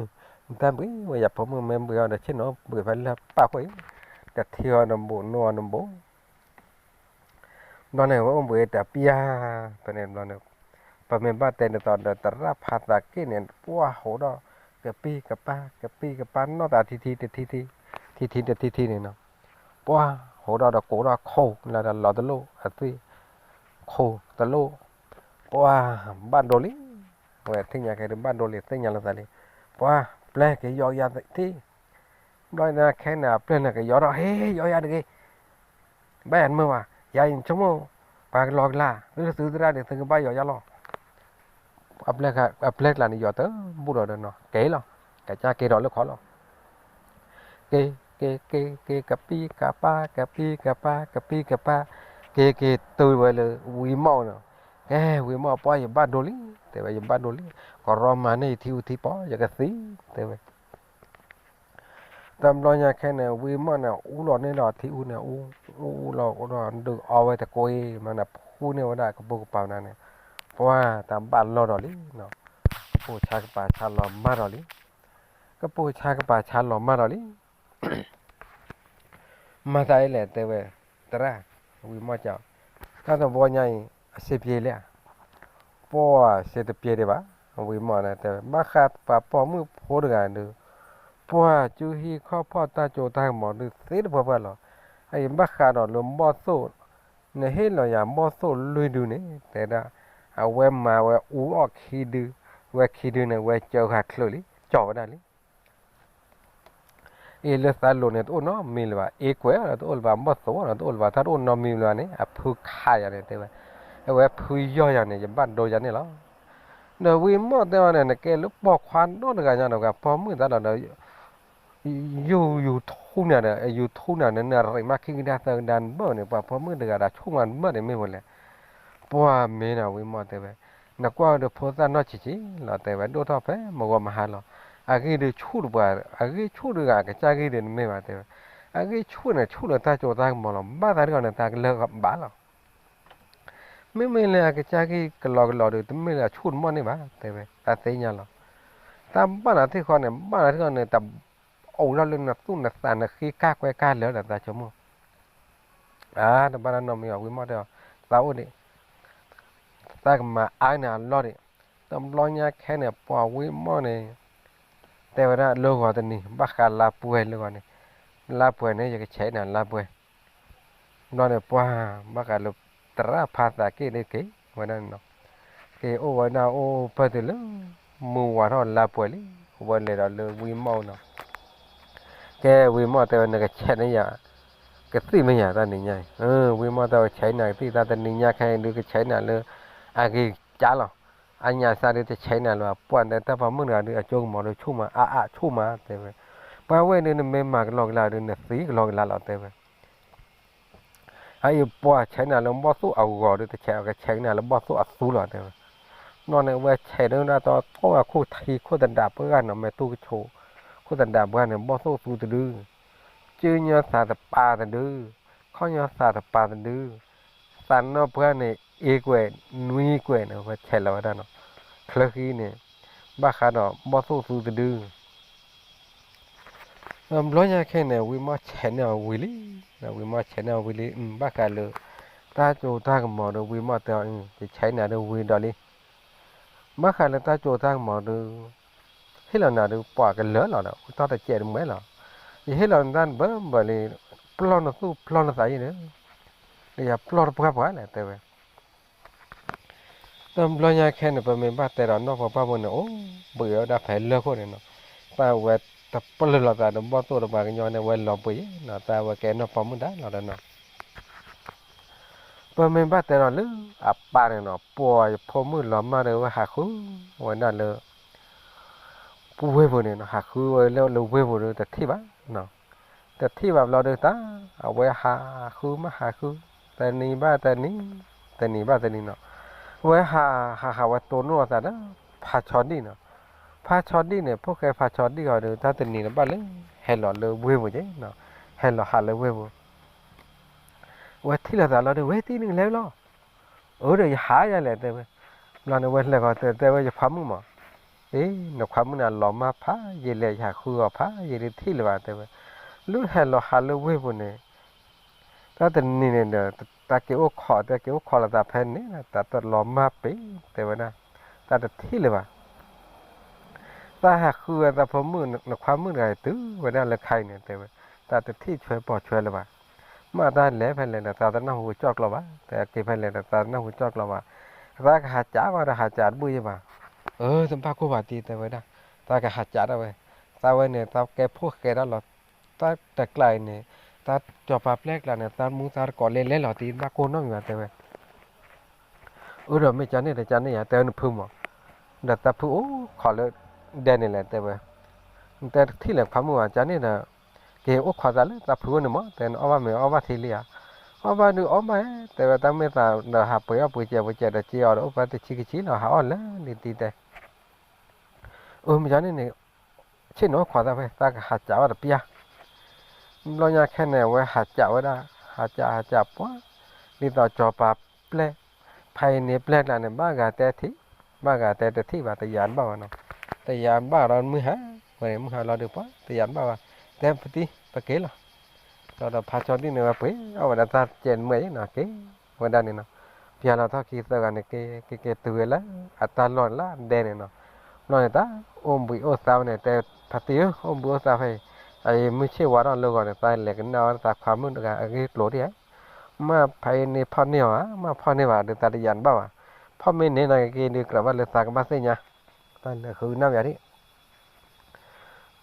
တၢ်ဘှံးဝဲယၤဖိမုၣ်မ့ၢ်ဘှံးအီၤဒီးဆ့ၣ်နီၤဘှံးဖဲလၢပၢ်ဃိၣ်အံၤ, တထံၣ်အီၤတဘိး နိအီၤတဘိး ဘျီန့ၣ် ဝဲအိၣ်ဘှံးတပျၢ်, ဖဲန့ၣ်ဘျီန့ၣ် ပမ့ၢ်ဘၣ်တဲဒ်သိးဒီးသရၣ်ဖးသးက့ၣ်န့ၣ် ပှၢ်ဟိးဒီး ကပံၢ်ကပၢ် ကပံၢ်ကပၢ် နီၢ်သးထံထံတထံထံ, ထံထံတထံထံန့ၣ်နီၤ, ပှၢ်ဟိးဒီးဒီးကိးထီၣ်ခိၣ်လၢဒီးလီၤတလိၣ်အသွံၣ်, ခိၣ်တလိၣ်, ပှၢ်ဘၣ်ဒိလံ, ဝဲထံၣ်ညါခဲဒုးဘၣ်ဒိလံ သ့ၣ်ညါလီၤသးလံ, ပှၢ်ပျဲၢ်က့ၤယီၤယၤသ့ ဘျီညါခဲန့ၣ် အပျဲၢ်န့ၣ်ကယီၤထီၣ် ဟ့ၣ် ယီၤယၤတဂ့ၤ, ဘၣ်ယၤတမုာ်ဘၣ် ယၤအံၤဆိကမိၣ် ပှၤကလီၤကလါ သုသုသရၣ်န့ၣ် သုကဘၣ်ယီၤယၤလီၤ, အပျဲၢ်ကျါန့ၣ် ယီၤတဘူၣ်ဒီးနီၤ က့ၤလီၤ, ကစၢ်က့ၤဒီးလၢခီလီၤ, က့ၤ က့ၤ က့ၤ က့ၤ ကပံၢ်ကပၢ် ကပံၢ်ကပၢ် ကပံၢ်ကပၢ်, က့ၤက့ၤတုၤဝဲလၢဝံၤမီၢ်နီၤ, ကဲ ဝံၤမီၢ်ပှၢ်ယဘၣ်ဒိလံ, တဲဝဲယဘၣ်ဒိလံ, ကရီမၤန့ၢ်ယထံအူထံပီ ယကသံ, တဲဝဲ တဘျီညါခဲန့ၣ် ဝံၤမီၢ်န့ၣ် အူလီၤန့ၢ်ဒီးထံအူန့ၣ် အူ အူအူလီၤအူဒီးဒုးအီဝဲတကိးအံၤ မ့ၢ်န့ၣ် ဖှူန့ၢ်ဝဲဒၣ်ကပိာ်ကပၤနၤန့ၣ်, ပှၢ်တၢ်ဘၣ်လီၢ်ဒီးလံနီၤ, ကပိာ်ဆါကပၤဆါလီၤမၢ်ဒီးလံ, ကပိာ်ဆါကပၤဆါလီၤမၢ်ဒီးလံ မၤသးဒ်လဲၣ် တဲဝဲ, သရၣ်, ဝံၤမီၢ်ကီး, တၢ်တဘျီညါအံၤ အဆင်ပြေလံဧါ, ပှၢ်စ့တပျဲဒံးဘၣ်, ဝံၤမီၢ်န့ၣ်တဲဝဲ ဘၣ်ဃးပှၤပိာ်မုၣ်ဖိတဂၤဒုး, ပှၢ်ကၠူဟံၣ်ခီၣ်ဖီၣ်တၢ်ကၠိတၢ်ကမီၤဒုးသ့တပှၢ်ပှၢ်လီၤ. အအံၤဘၣ်ဃးဒီးလၢဘီၣ်သိၣ်, နဟ့ၣ်လီၤယၤဘီၣ်သိၣ်လွံၢ်ဒုန့ၣ် တဲဒၣ်, အဝဲမၤဝဲအူအီၣ်ခံဒု, ဝဲခံဒုန့ၣ် ဝဲကၢဃာ်ချုးလံ, ကၠီၤဝဲဒၣ်လံ. အ့ၣ် လၢသးလိၤန့ၣ် တအိၣ်နီတမံၤလၢၤဘၣ်, အ့ၣ်ကွဲးဒီးတအိၣ်လၢၤဘၣ်, ဘီၣ်သိၣ်ဒီးတအိၣ်လၢၤဘၣ်, တၢ်တအိၣ်နီတမံၤလၢၤဘၣ်န့ၣ် အဖုခးယၤန့ၣ်တဲဝဲ, အဝဲဖုယီၢ်ယၤန့ၣ် ယဘၣ်ဒိယၤန့ၣ်လီၤ. ဒီးဝံၤမီၢ်တဲအီၤန့ၣ် နကဲလၢပိာ်ခွါနီတဂၤညါဒီး ပိာ်မုၣ်သးဒီး ယူၤ ယူၤထူန့ၣ်ဒီး ယူၤထူန့ၣ်ဒီး နရံးမးခံကဒါသၢကဒါနဘၢၣ်န့ၣ် ပှၤပိာ်မုၣ်တဂၤဒီးဆူၣ်မးနဘၢၣ်န့ၣ်မ့ၢ်ဝဲလဲၣ်. ပှၢ်မ့ၢ်နီၤ ဝံၤမီၢ်တဲဝဲ, နကွၢ်ဒီးဖိသၣ်နီၢ်ဆံးဆံးလီၤ တဲဝဲ ဒိၣ်ထီၣ်ဖဲမဂီၤမဟါလီၤ. အဂ့ၢ်ဒုးဆူၣ်တပှၤ, အဂ့ၢ်ဆူၣ်တဂၤ အကစၢ်ဂ့ၢ်ဒုးတမ့ၢ်ဘၣ်တဲဝဲ, အဂ့ၢ်ဆူၣ်န့ၣ် ဆူၣ်လၢတၢ်ကၠိတၢ်ကမီၤလီၤ, ဘၣ်သးတဂၤန့ၣ် တၢ်ကလၢကဘၣ်လီၤ. မ့မ့ၢ်လၢအကစၢ်ဂ့ၢ်ကလီကလီဒီး တမ့ၢ်လၢအဆူၣ်တမီၢ်န့ၣ်ဘၣ် တဲဝဲ, တၢ်သ့ၣ်ညါလီၤ. တၢ်ဘၣ်နၤထံၣ်ဃီန့ၣ် ဘၣ်နၤထံၣ်ဃီန့ၣ် တအိၣ်ထီၣ်လၢနသူၣ်နသးနဃ့ကၢ်ကွဲကၢ်လၢာ်ဒီးသးဆိကမိၣ်, အါ တဘၣ်တၢ်နီတမံၤဘၣ် ဝံၤမီၢ်တဲအီၤ, သးအိၣ်ဒံး, သးကမၤအါန့ၣ်အလီၢ်ဒံး. တဘျီညါခဲန့ၣ် ပှၤဝံၤမီၢ်န့ၣ် တဲဝဲဒၣ်လၢဂီၤတနံၤ ဘၣ်ဃးလါပှဲၤလၢဂီၤန့ၣ်, လါပှဲၤန့ၣ် ယကဆဲးနၤလါပှဲၤ ဘျီန့ၣ် ပှၤဘၣ်ဃးလၢ သရၣ်ဖးသးက့ၢ်ဒုးက့ၤဝဲဒၣ်န့ၣ်နီၤ, က့ၤအိၣ်ဝဲဒၣ်အိၣ်ဖဲတုၤလၢ မုၢ်ဝါထီၣ်လါပှဲၤလံ, ဝဲလဲၤဒီးလၢဝံၤမီၢ်နီၤ, ကဲဝံၤမီၢ်တဲဝဲ နကဆဲးန့ၢ်ယၤ ကသံၣ်မ့ၢ်ယၤတၢ်နံၤညါအံၤ, ဝံၤမီၢ်တဲဝဲ ဆဲးနၤကသံၣ် တၢ်တနံၤညါခဲအံၤဒုး ကဆဲးနၤလၢ အဂ့ၤကၢ်လီၤ, အညၣ်စၢ်ဒုးတဆဲးနၤလၢၤဘၣ်, ပှၢ်တဲတၢ်ပိာ်မုၣ်တဂၤဒုး အကၠိကမီၤဒုးဆူၣ်မး အါအါဆူၣ်မး တဲဝဲ, ပှၤဝဲဒုး နမ့ၢ်မၤကလီကလီဒုး နသံကလီကလီလီၤ တဲဝဲ အအံၤပှၤဆဲးနၤလၢဘီၣ်သိၣ်အဂီၤဒီး တဆဲး ကဆဲးနၤလၢဘီၣ်သိၣ်အသူလီၤ တဲဝဲ, ဘျီန့ၣ် ဝဲဆဲးဒုးဒၣ်တီထီၣ်ဝဲခိၣ်ထံခိၣ်သဒါပှၢ်ဂၤနီၤ မဲာ်တူၢ်ကဆိး, ခိၣ်သဒါပှၢ်န့ၣ် ဘီၣ်သိၣ်သူတဒု, ကၠၢညီသးတပၤတဒု, ခီၣ်ညီသးတပၤတဒု, သးနီၢ်ပှၢ်န့ၣ် အ့ကွဲး နွံကွဲးန့ၣ် ဝဲဆဲးလီၤဝဲဒၣ်နီၤ, ချၢဃံန့ၣ် ဘၣ်ဃးဒီးဘီၣ်သိၣ်သူတဒု ဘျီညါခဲန့ၣ် ဝံၤမီၢ်ဆဲးန့ၢ်အီၤဝံၤလံ, ဝံၤမီၢ်ဆဲးန့ၢ်အီၤဝံၤလံ, ဘၣ်ဃးလၢ တၢ်ကၠိတၢ်ကမီၤဒီး ဝံၤမီၢ်တဲအီၤ ယဆဲးနၤဒုးဝံၤဒီးလံ, ဘၣ်ဃးလၢတၢ်ကၠိတၢ်ကမီၤဒုး ဟ့ၣ်လီၤနၤဒုး ပှၤကလၢာ်လီၤဒီး အိၣ်တ့ၢ်တစဲးတမှဲလီၤ, ယဟ့ၣ်လီၤနတၢ်နဘၢဘၢလံ, ပျီၢ်နသူၣ်ပျီၢ်နသးယံၤဒီး လၢယပျီၢ်တပှၢ်ပှၢ်လဲၣ် တဲဝဲ တဘျီညါခဲန့ၣ် ပမ့ၢ်ဘၣ်တဲဒီးနီၢ်ပှၤပှၢ်ဖိန့ၣ် အိၣ်ဘှံးဝဲဒၣ်ဖဲလၢၢ်ခိၣ်န့ၣ်နီၤ, တၢ်ဝဲတပျၢၢ်လိာ်သးဒီးဘီၣ်သိၣ်ဒီးပှၤကညီန့ၣ် ဝဲလီၤဘှံးနီၤ, တၢ်ဝဲကဲနီၢ်ပှၤမုၣ်ဒါလီၤဒီးနီၤ, ပမ့ၢ်ဘၣ်တဲဒီးလၢအပၢ်န့ၣ်နီၤ ပှၤယဖိမုၣ်လီၤမၢ်ဒီး ဝဲဟးဃုဝဲဒၣ်လၢ ပဝ့ၢ်ပူၤန့ၣ်နီၤ, ဟးဃုဝဲလၢဝ့ၢ်ပူၤဒီးတထံၣ်ဘၣ် တထံၣ်ဘၣ်ဘျီဒုးတၢ် အဝဲဟးဃုမ့ၢ်ဟးဃု, တနံၤဘၣ်တနံၤ, တနံၤဘၣ်တနံၤနီၤ, အဝဲဟး ဟးဟးဝဲတိၢ်နီၣ်အသးဒီး ဖးဆီဒံၣ်နီၤ, ဖးဆီဒံၣ်န့ၣ် ဖိၣ်ဃဲဖးဆီဒံၣ်ဃီဒီး တၢ်တနံၤန့ၣ်ဘၣ်လၢ ဟဲလီၤလၢဝ့ၢ်ပူၤက့ၤနီၤ, ဟဲလီၤဟးလၢဝ့ၢ်ပူၤ ဝဲထံၣ်လိာ်သးလီၤဒီး ဝဲတံၢ်နုၤလဲၤလီၤ, အၢဒီးယဟးယၤလဲၣ်တဲဝဲ, ဘျီန့ၣ်ဝဲလဲၤဃီၤတဲတဲဝဲယခွါမုၣ်မး, အ့ နခွါမုၣ်န့ၣ်လီၤမၢ်ဖးယံာ်လဲၣ် ယဟးဃုအီၤဖးယံာ်ဒုးတထံၣ်လၢၤဘၣ်တဲဝဲ, လၢဟဲလီၤဟးလၢဝ့ၢ်ပူၤန့ၣ် တၢ်တနံၤန့ၣ်ဒီး တၢ်က့ၤအိၣ်ခိး တၢ်က့ၤအိၣ်ခိးလိာ်သးဖဲန့ၣ် တၢ်တလီၤမၢ်ပ့ၤ တဲဝဲဒၣ်, တၢ်တထံၣ်လၢၤဘၣ် သးဟးဃုဝဲသးဖိမုၣ် နခွါမုၣ်တဂၤအံၤတုၤဝဲဒၣ်လၢခဲအံၤန့ၣ် တဲဝဲ, တၢ်တထံၣ်ဆွဲပိာ်ဆွဲလၢၤဘၣ်, မ့ၢ်တၢ်လဲၤဖဲလဲၣ်ဒီး သးတနၢ်ဟူကၠီၣ်ကျီဘၣ်, တၢ်က့ၤဖဲလဲၣ်ဒီး သးတနၢ်ဟူကၠီၣ်ကျီဘၣ်, သးကဟးစးဝဲဒီးဟးစးတဘၣ်ယဲဘၣ်, အၢ တဘၣ်ကိၢ်ဘၣ်တံၢ် တဲဝဲဒၣ်, သးကဟးစးဒၣ်ဝဲ, သးဝဲန့ၣ် သးကဲဖိၣ်ဃဲဒၣ်လီၤ, တၢ်တကျါအံၤန့ၣ်, တၢ်စီၤပၤပျဲၢ်ကျါန့ၣ် သးမူသးတကိးလဲၤလဲၤလီၤတံၢ် တဘၣ်ကိၢ်နီတမံၤဘၣ် တဲဝဲ အၢ ဒီးမ့ၢ်ကန့ၣ်ဒီးကန့ၣ်ယါ တဲဝဲနဖုမး, ဒီးသးဖုအိၣ်ခိးလၢဒဲန့ၣ်လဲၣ် တဲဝဲ, နတဲတထံၣ်လဲၣ်ခွါမုၣ်ဘၣ် ကန့ၣ်ဒီး, က့ၤအိၣ်ခိးသးလၢသးဖုအိၣ်န့ၣ်မး တဲနအီၣ်ဘၣ်မ့ၤအီၣ်ဘၣ်ထံလံဧါ, အီၣ်ဘၣ်ဒုးအီၣ်ဘၣ်ဧါ တဲဝဲ တၢ်မ့ၢ်သးဒီးဟးပှ့ၤအီၣ်ပှ့ၤစဲးပှ့ၤစဲးဒီးက့ၤအီၤဒီး အိၣ်ပှၤတဆံကဆံလီၤ ဟးအီၣ်လၢလံတံၢ်တဲ အၢ မ့ၢ်ကန့ၣ်န့ၣ်, ဆ့ၣ်နီၤခွါသးဖဲ သးကဟးစးဝဲတပျၢ်, ဘျီညါခဲန့ၣ် အဝဲဟးစးဝဲဒၣ်, ဟးစးဟးစးပှၢ်, ဒ်သိးစီၤပၤပျဲၢ်, ဖဲအံၤန့ၣ်ပျဲၢ်ကျါန့ၣ် ဘၣ်ဂၤတဲထံၣ်, ဘၣ်ဂၤတဲတထံၣ်ဘၣ် တယာ်တဘၣ်ဘၣ်နီၤ, တယာ်တဘၣ်ဒီးမုၢ်ဟါ, ဝဲန့ၣ် မုၢ်ဟါလီၤဒုးပှၢ် တယာ်တဘၣ်ဘၣ်, တဲပတံၢ်ပက့ၤလီၤ, ဒီးဖးဆီဒံၣ်န့ၣ်ဝဲပှ့ၤအီၣ်ဝဲဒၣ်တၢ်စဲးတမှဲာ်နီၤ က့ၤဝဲဒၣ်န့ၣ်နီၤ, ပျၢ်လီၤထီၣ်ခံသၢဂၤန့ၣ် က့ၤက့ၤက့ၤတုၤဝဲလၢအတၢ်လီၢ်န့ၣ်လၢအဒဲန့ၣ်နီၤ. ဘျီန့ၣ် တၢ်အိၣ်ဘှံးအိၣ်သါဝဲန့ၣ် တဲဖါတံၢ်ဧၢ အိၣ်ဘှံးအိၣ်သါဖဲအံၤ, အအံၤမုၢ်ဆ့ၣ်ဝါထီၣ်လၢဂီၤန့ၣ် သးလဲၤကနၣ်ဝဲသးခွါမုၣ်တဂၤအဂ့ၢ်ကျိၤဒ်ဧါ, မ့ၢ်ဖါအံၤန့ၣ်ဖီၣ်န့ၢ်အီၤဧါ, မ့ၢ်ဖီၣ်န့ၢ်ဘၣ်ဒီးသးတယာ်တဘၣ်ဘၣ်, ဖီၣ်မ့ၢ်န့ၣ်နာ်က့ၤဒီးကြၢးဘၣ်လၢသးကဘၣ်သ့ၣ်ညါ, တၢ်လဲၤဃုကနၣ်ပယီၤဒ်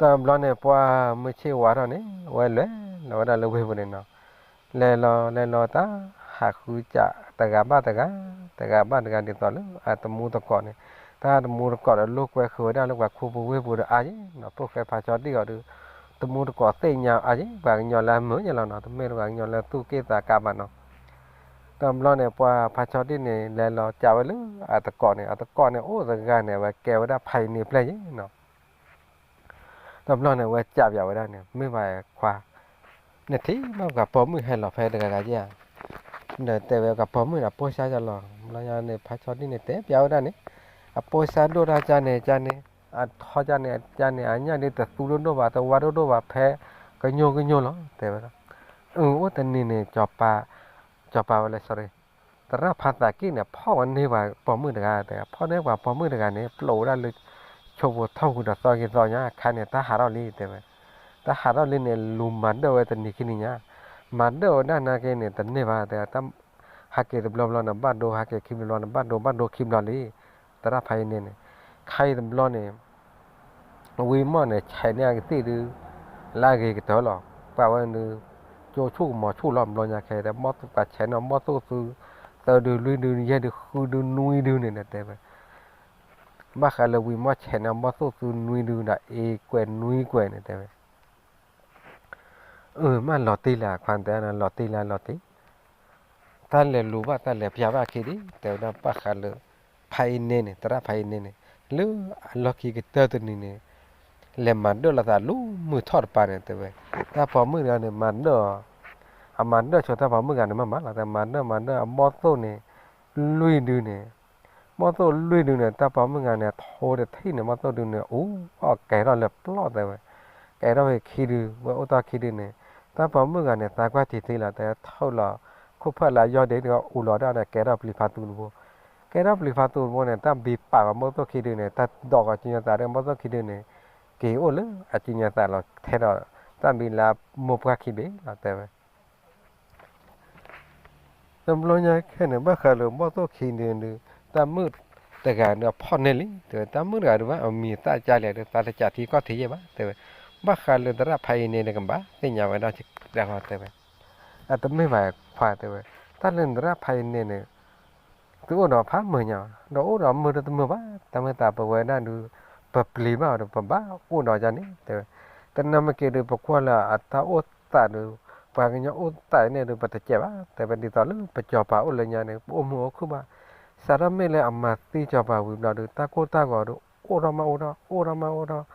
တဘျီန့ၣ် ပှၢ်မုၢ်ဆ့ၣ်ဝါထီၣ်န့ၣ် ဝဲလဲၤလီၤဝဲဒၣ်လၢဝ့ၢ်ပူၤန့ၣ်နီၤ, လဲၤလီၤလဲၤလီၤတၢ် ဟးဃုစးတဂၤဘၣ်တဂၤ, တဂၤဘၣ်တဂၤဒ်သိးလၢအတမူတကိးန့ၣ်, တၢ်တမူတကိးဒီးလိာ်ကွဲဃုာ်ဝဲဒၣ်လၢပှၤခူပူၤဝ့ၢ်ပူၤဒီးအါယံၤနီၤ, ဖိၣ်ဃဲဖါဆီဒံၣ်အီၤဒီး တမူတကိးသ့ၣ်ညါအါယံၤ ပှၤကညီလၢအမုာ်ယဲလီၤနီၤ, တမ့ၢ်လၢပှၤကညီလၢသူၣ်က့ၣ်သးကါဘၣ်နီၤ. တဘျီန့ၣ် ပှၢ်ဖါဆီဒံၣ်န့ၣ် လဲၤလီၤကးဝဲလၢအတကိးန့ၣ်, အတကိးန့ၣ် အိၣ်တဂၤန့ၣ် အဝဲကဲဝဲဒၣ်ဖါအံၤန့ၣ်ပျဲၢ်ယံၤနီၤ. တဘျီန့ၣ် အဝဲကးပၠးဝဲဒၣ်န့ၣ် မ့ၢ်ဘၣ်ခွါ, နထံၣ်မ့ၢ်ပှၤပိာ်မုၣ်ဟဲလီၤဖဲတဂၤဂၤယဲဧါ, ဒီးတဲဝဲကပိာ်မုၣ်ဒီးအပိၢ်စါကလီၤ, ဘျီညါန့ၣ် ဖါဆီဒံၣ်န့ၣ် တဲပၠးဝဲဒၣ်န့ၣ်, အပိၢ်စါဒိၣ်တၢ်ကန့ၣ် ကန့ၣ်, အထီကန့ၣ် ကန့ၣ် အညၣ်ဒ်တသူဒိၣ်ဒိၣ်ဘၣ် တဝါဒိၣ်ဒိၣ်ဘၣ် ဖဲကညိကညိလီၤ တဲဝဲဒၣ်. အၢ အိၣ်တနံၤန့ၣ် စီၤပၤဝဲလဲၣ် သရၣ်ဖါသးက့ၣ်န့ၣ် ဖီၣ်ဝဲန့ၢ်ပှၤပိာ်မုၣ်တဂၤ, ဖီၣ်န့ၢ်ပှၤပိာ်မုၣ်တဂၤန့ၣ် ပျိးဝဲဒၣ်လၢ ဆိဖိထီၣ်ဃုာ်ဒီးသီက့ၤသီညါ ခါန့ၣ် တၢ်ဟးထီၣ်လံ တဲဝဲ, တၢ်ဟးထီၣ်လံန့ၣ် လူၤမၤဒၢၣ်ဝဲတနံၤခံနံၤညါ, မၤဒၢၣ်ဝဲဒၣ်နာ်က့န့ၣ် တန့ၢ်ဘၣ် တဲဝဲ, ဟးက့ၤတဘျီဘျီန့ၣ် ဘၣ်ဒိ ဟးက့ၤခံဘျီဘျီန့ၣ် ဘၣ်ဒိ ဘၣ်ဒိခံဘျီလံ, သရၣ်ဖါအံၤန့ၣ်န့ၣ်, ခါအံၤတဘျီန့ၣ် ဝံမီၢ်န့ၣ် ဆဲးန့ၢ်အကသ့ၣ်ဒုး လၢအဂ့ၤကတၢၢ်လီၤ, ပှၤဝဲဒုး ကၠိဆူၣ်ကမီၤဆူၣ်လီၤ ဘျီညါခဲအံၤ မီၢ်သိၣ်ပှၤဆဲးန့ၢ်မီၢ်သိၣ်သု သၢဒု လွံၢ်ဒု ယဲၢ်ဒု ဃုဒု နွံဒုန့ၣ် တဲဝဲ, ဘၣ်ဃးလၢဝံမီၢ်ဆဲးန့ၢ်မီၢ်သိၣ်သုနွံဒုဒီး အ့ကွဲးနွံကွဲးန့ၣ် တဲဝဲ အၢ မ့ၢ်လီၤတံၢ်လၢအခွါတဲန့ၣ် လီၤတံၢ်လၢလီၤတံၢ်, တၢ်လဲၤလူၤဘၣ်တၢ်လဲၤပျၢ်ဘၣ်အခံဒံး တဲဝဲဒၣ် ဘၣ်ဃးလၢ ဖါအံၤန့ၣ်န့ၣ် သရၣ်ဖါအံၤန့ၣ်န့ၣ် လၢအလီၢ်ခံကတၢၢ်တနံၤန့ၣ် လဲၤမၤဒၢၣ်လိာ်သးလူၤမုာ်ထီၣ်တပၤန့ၣ် တဲဝဲ, တၢ်ပိာ်မုၣ်တဂၤန့ၣ် မၤဒၢၣ်အီၤ, အမၤဒၢၣ်ဆိတၢ်ပိာ်မုၣ်ဂၤန့ၣ် မ့ၢ်မးလီၤ တဲ မၤဒၢၣ်မၤဒၢၣ်အမီၢ်သိၣ်န့ၣ် လွံၢ်ဒုန့ၣ် မီၢ်သိၣ်လွံၢ်ဒုန့ၣ် တၢ်ပိာ်မုၣ်ဂၤန့ၣ် အထိတထံၣ်န့ၣ် မီၢ်သိၣ်ဒုန့ၣ် အူအီၣ်ကဲထီၣ်လၢပျီၢ် တဲဝဲ, ကဲထီၣ်ဝဲခံဒု ဝဲအိၣ်တ့ၢ်ခံဒုန့ၣ် တၢ်ပိာ်မုၣ်ဂၤန့ၣ် သးကွၢ်ထံထံလီၤ တဲ ထုးလီၤ ခိၣ်ဖၢၣ်လၢအယီၢ်ဒ့ဒီး အူလီၤဒၣ်ဒီး ကဲထီၣ်ပျံၤဖးသူတဘိ, ကဲထီၣ်ပျံၤဖးသူတဘိန့ၣ် တၢ်ဘံပာ်ဝဲမီၢ်သိၣ်ခံဒုန့ၣ် တၢ်ဒိးကီၤစုညါသးဒီးမီၢ်သိၣ်ခံဒုန့ၣ် က့ၤအိၣ်လၢအစုညါသးလီၤ ထဲဒီး တၢ်ဘံလၢမိၢ်ပှၢ်ခံဘ့ၣ်လီၤ တဲဝဲ တဘျီညါခဲန့ၣ် ဘၣ်ဃးလၢမီၢ်သိၣ်ခံဒုန့ၣ် တၢ်မုၣ်တဂၤဒီးဖီၣ်န့ၢ်လံ တဲဝဲ တၢ်မုၣ်တဂၤဒုးဘၣ် အမံၤသၣ်ကါလဲၣ်ဒီး သးတကးထံကီၢ်ထံယဲၢ်ဘၣ် တဲဝဲ, ဘၣ်ဃးလၢသရၣ်ဖါအံၤန့ၣ် နကဘၣ်သ့ၣ်ညါဝဲဒၣ်လီၤ တဲဝဲ, အတမ့ၢ်ဘၣ်ခွါ တဲဝဲ, တၢ်လၢနသရၣ်ဖါအံၤန့ၣ်န့ၣ် သုအိၣ်ဒီးဖးမုာ်ညါ ဒီးအိၣ်ဒီးမုာ်ဒီးတမုာ်ဘၣ် တၢ်မ့ၢ်သးပဝဲဒၣ်ဒုး ပပျံၤဘၣ်အီၤဒီး ပဘၣ်အိၣ်ဒီးယၤန့ၣ် တဲဝဲ, တနၤမ့ၢ်က့ၤဒုး ပကွၢ်လၢအတၢ်အိၣ်သးဒုး ပှၤကညီအိၣ်သးန့ၣ်ဒုး ပတကဲဘၣ် တဲဝဲ, ဒ်သိးလၢပစီၤပၤအိၣ်လၢညါန့ၣ် ပအိၣ်မုာ်အိၣ်ခုၣ်ဘၣ်, စးထီၣ်မ့ၢ်လၢအမၤသံစီၤပၤဝံၤဘျီဒုး တၢ်ကိၢ်တၢ်ဂီၤဒုး အိၣ်ထီၣ်မးအိၣ်ထီၣ် အိၣ်ထီၣ်မးအိၣ်ထီၣ်,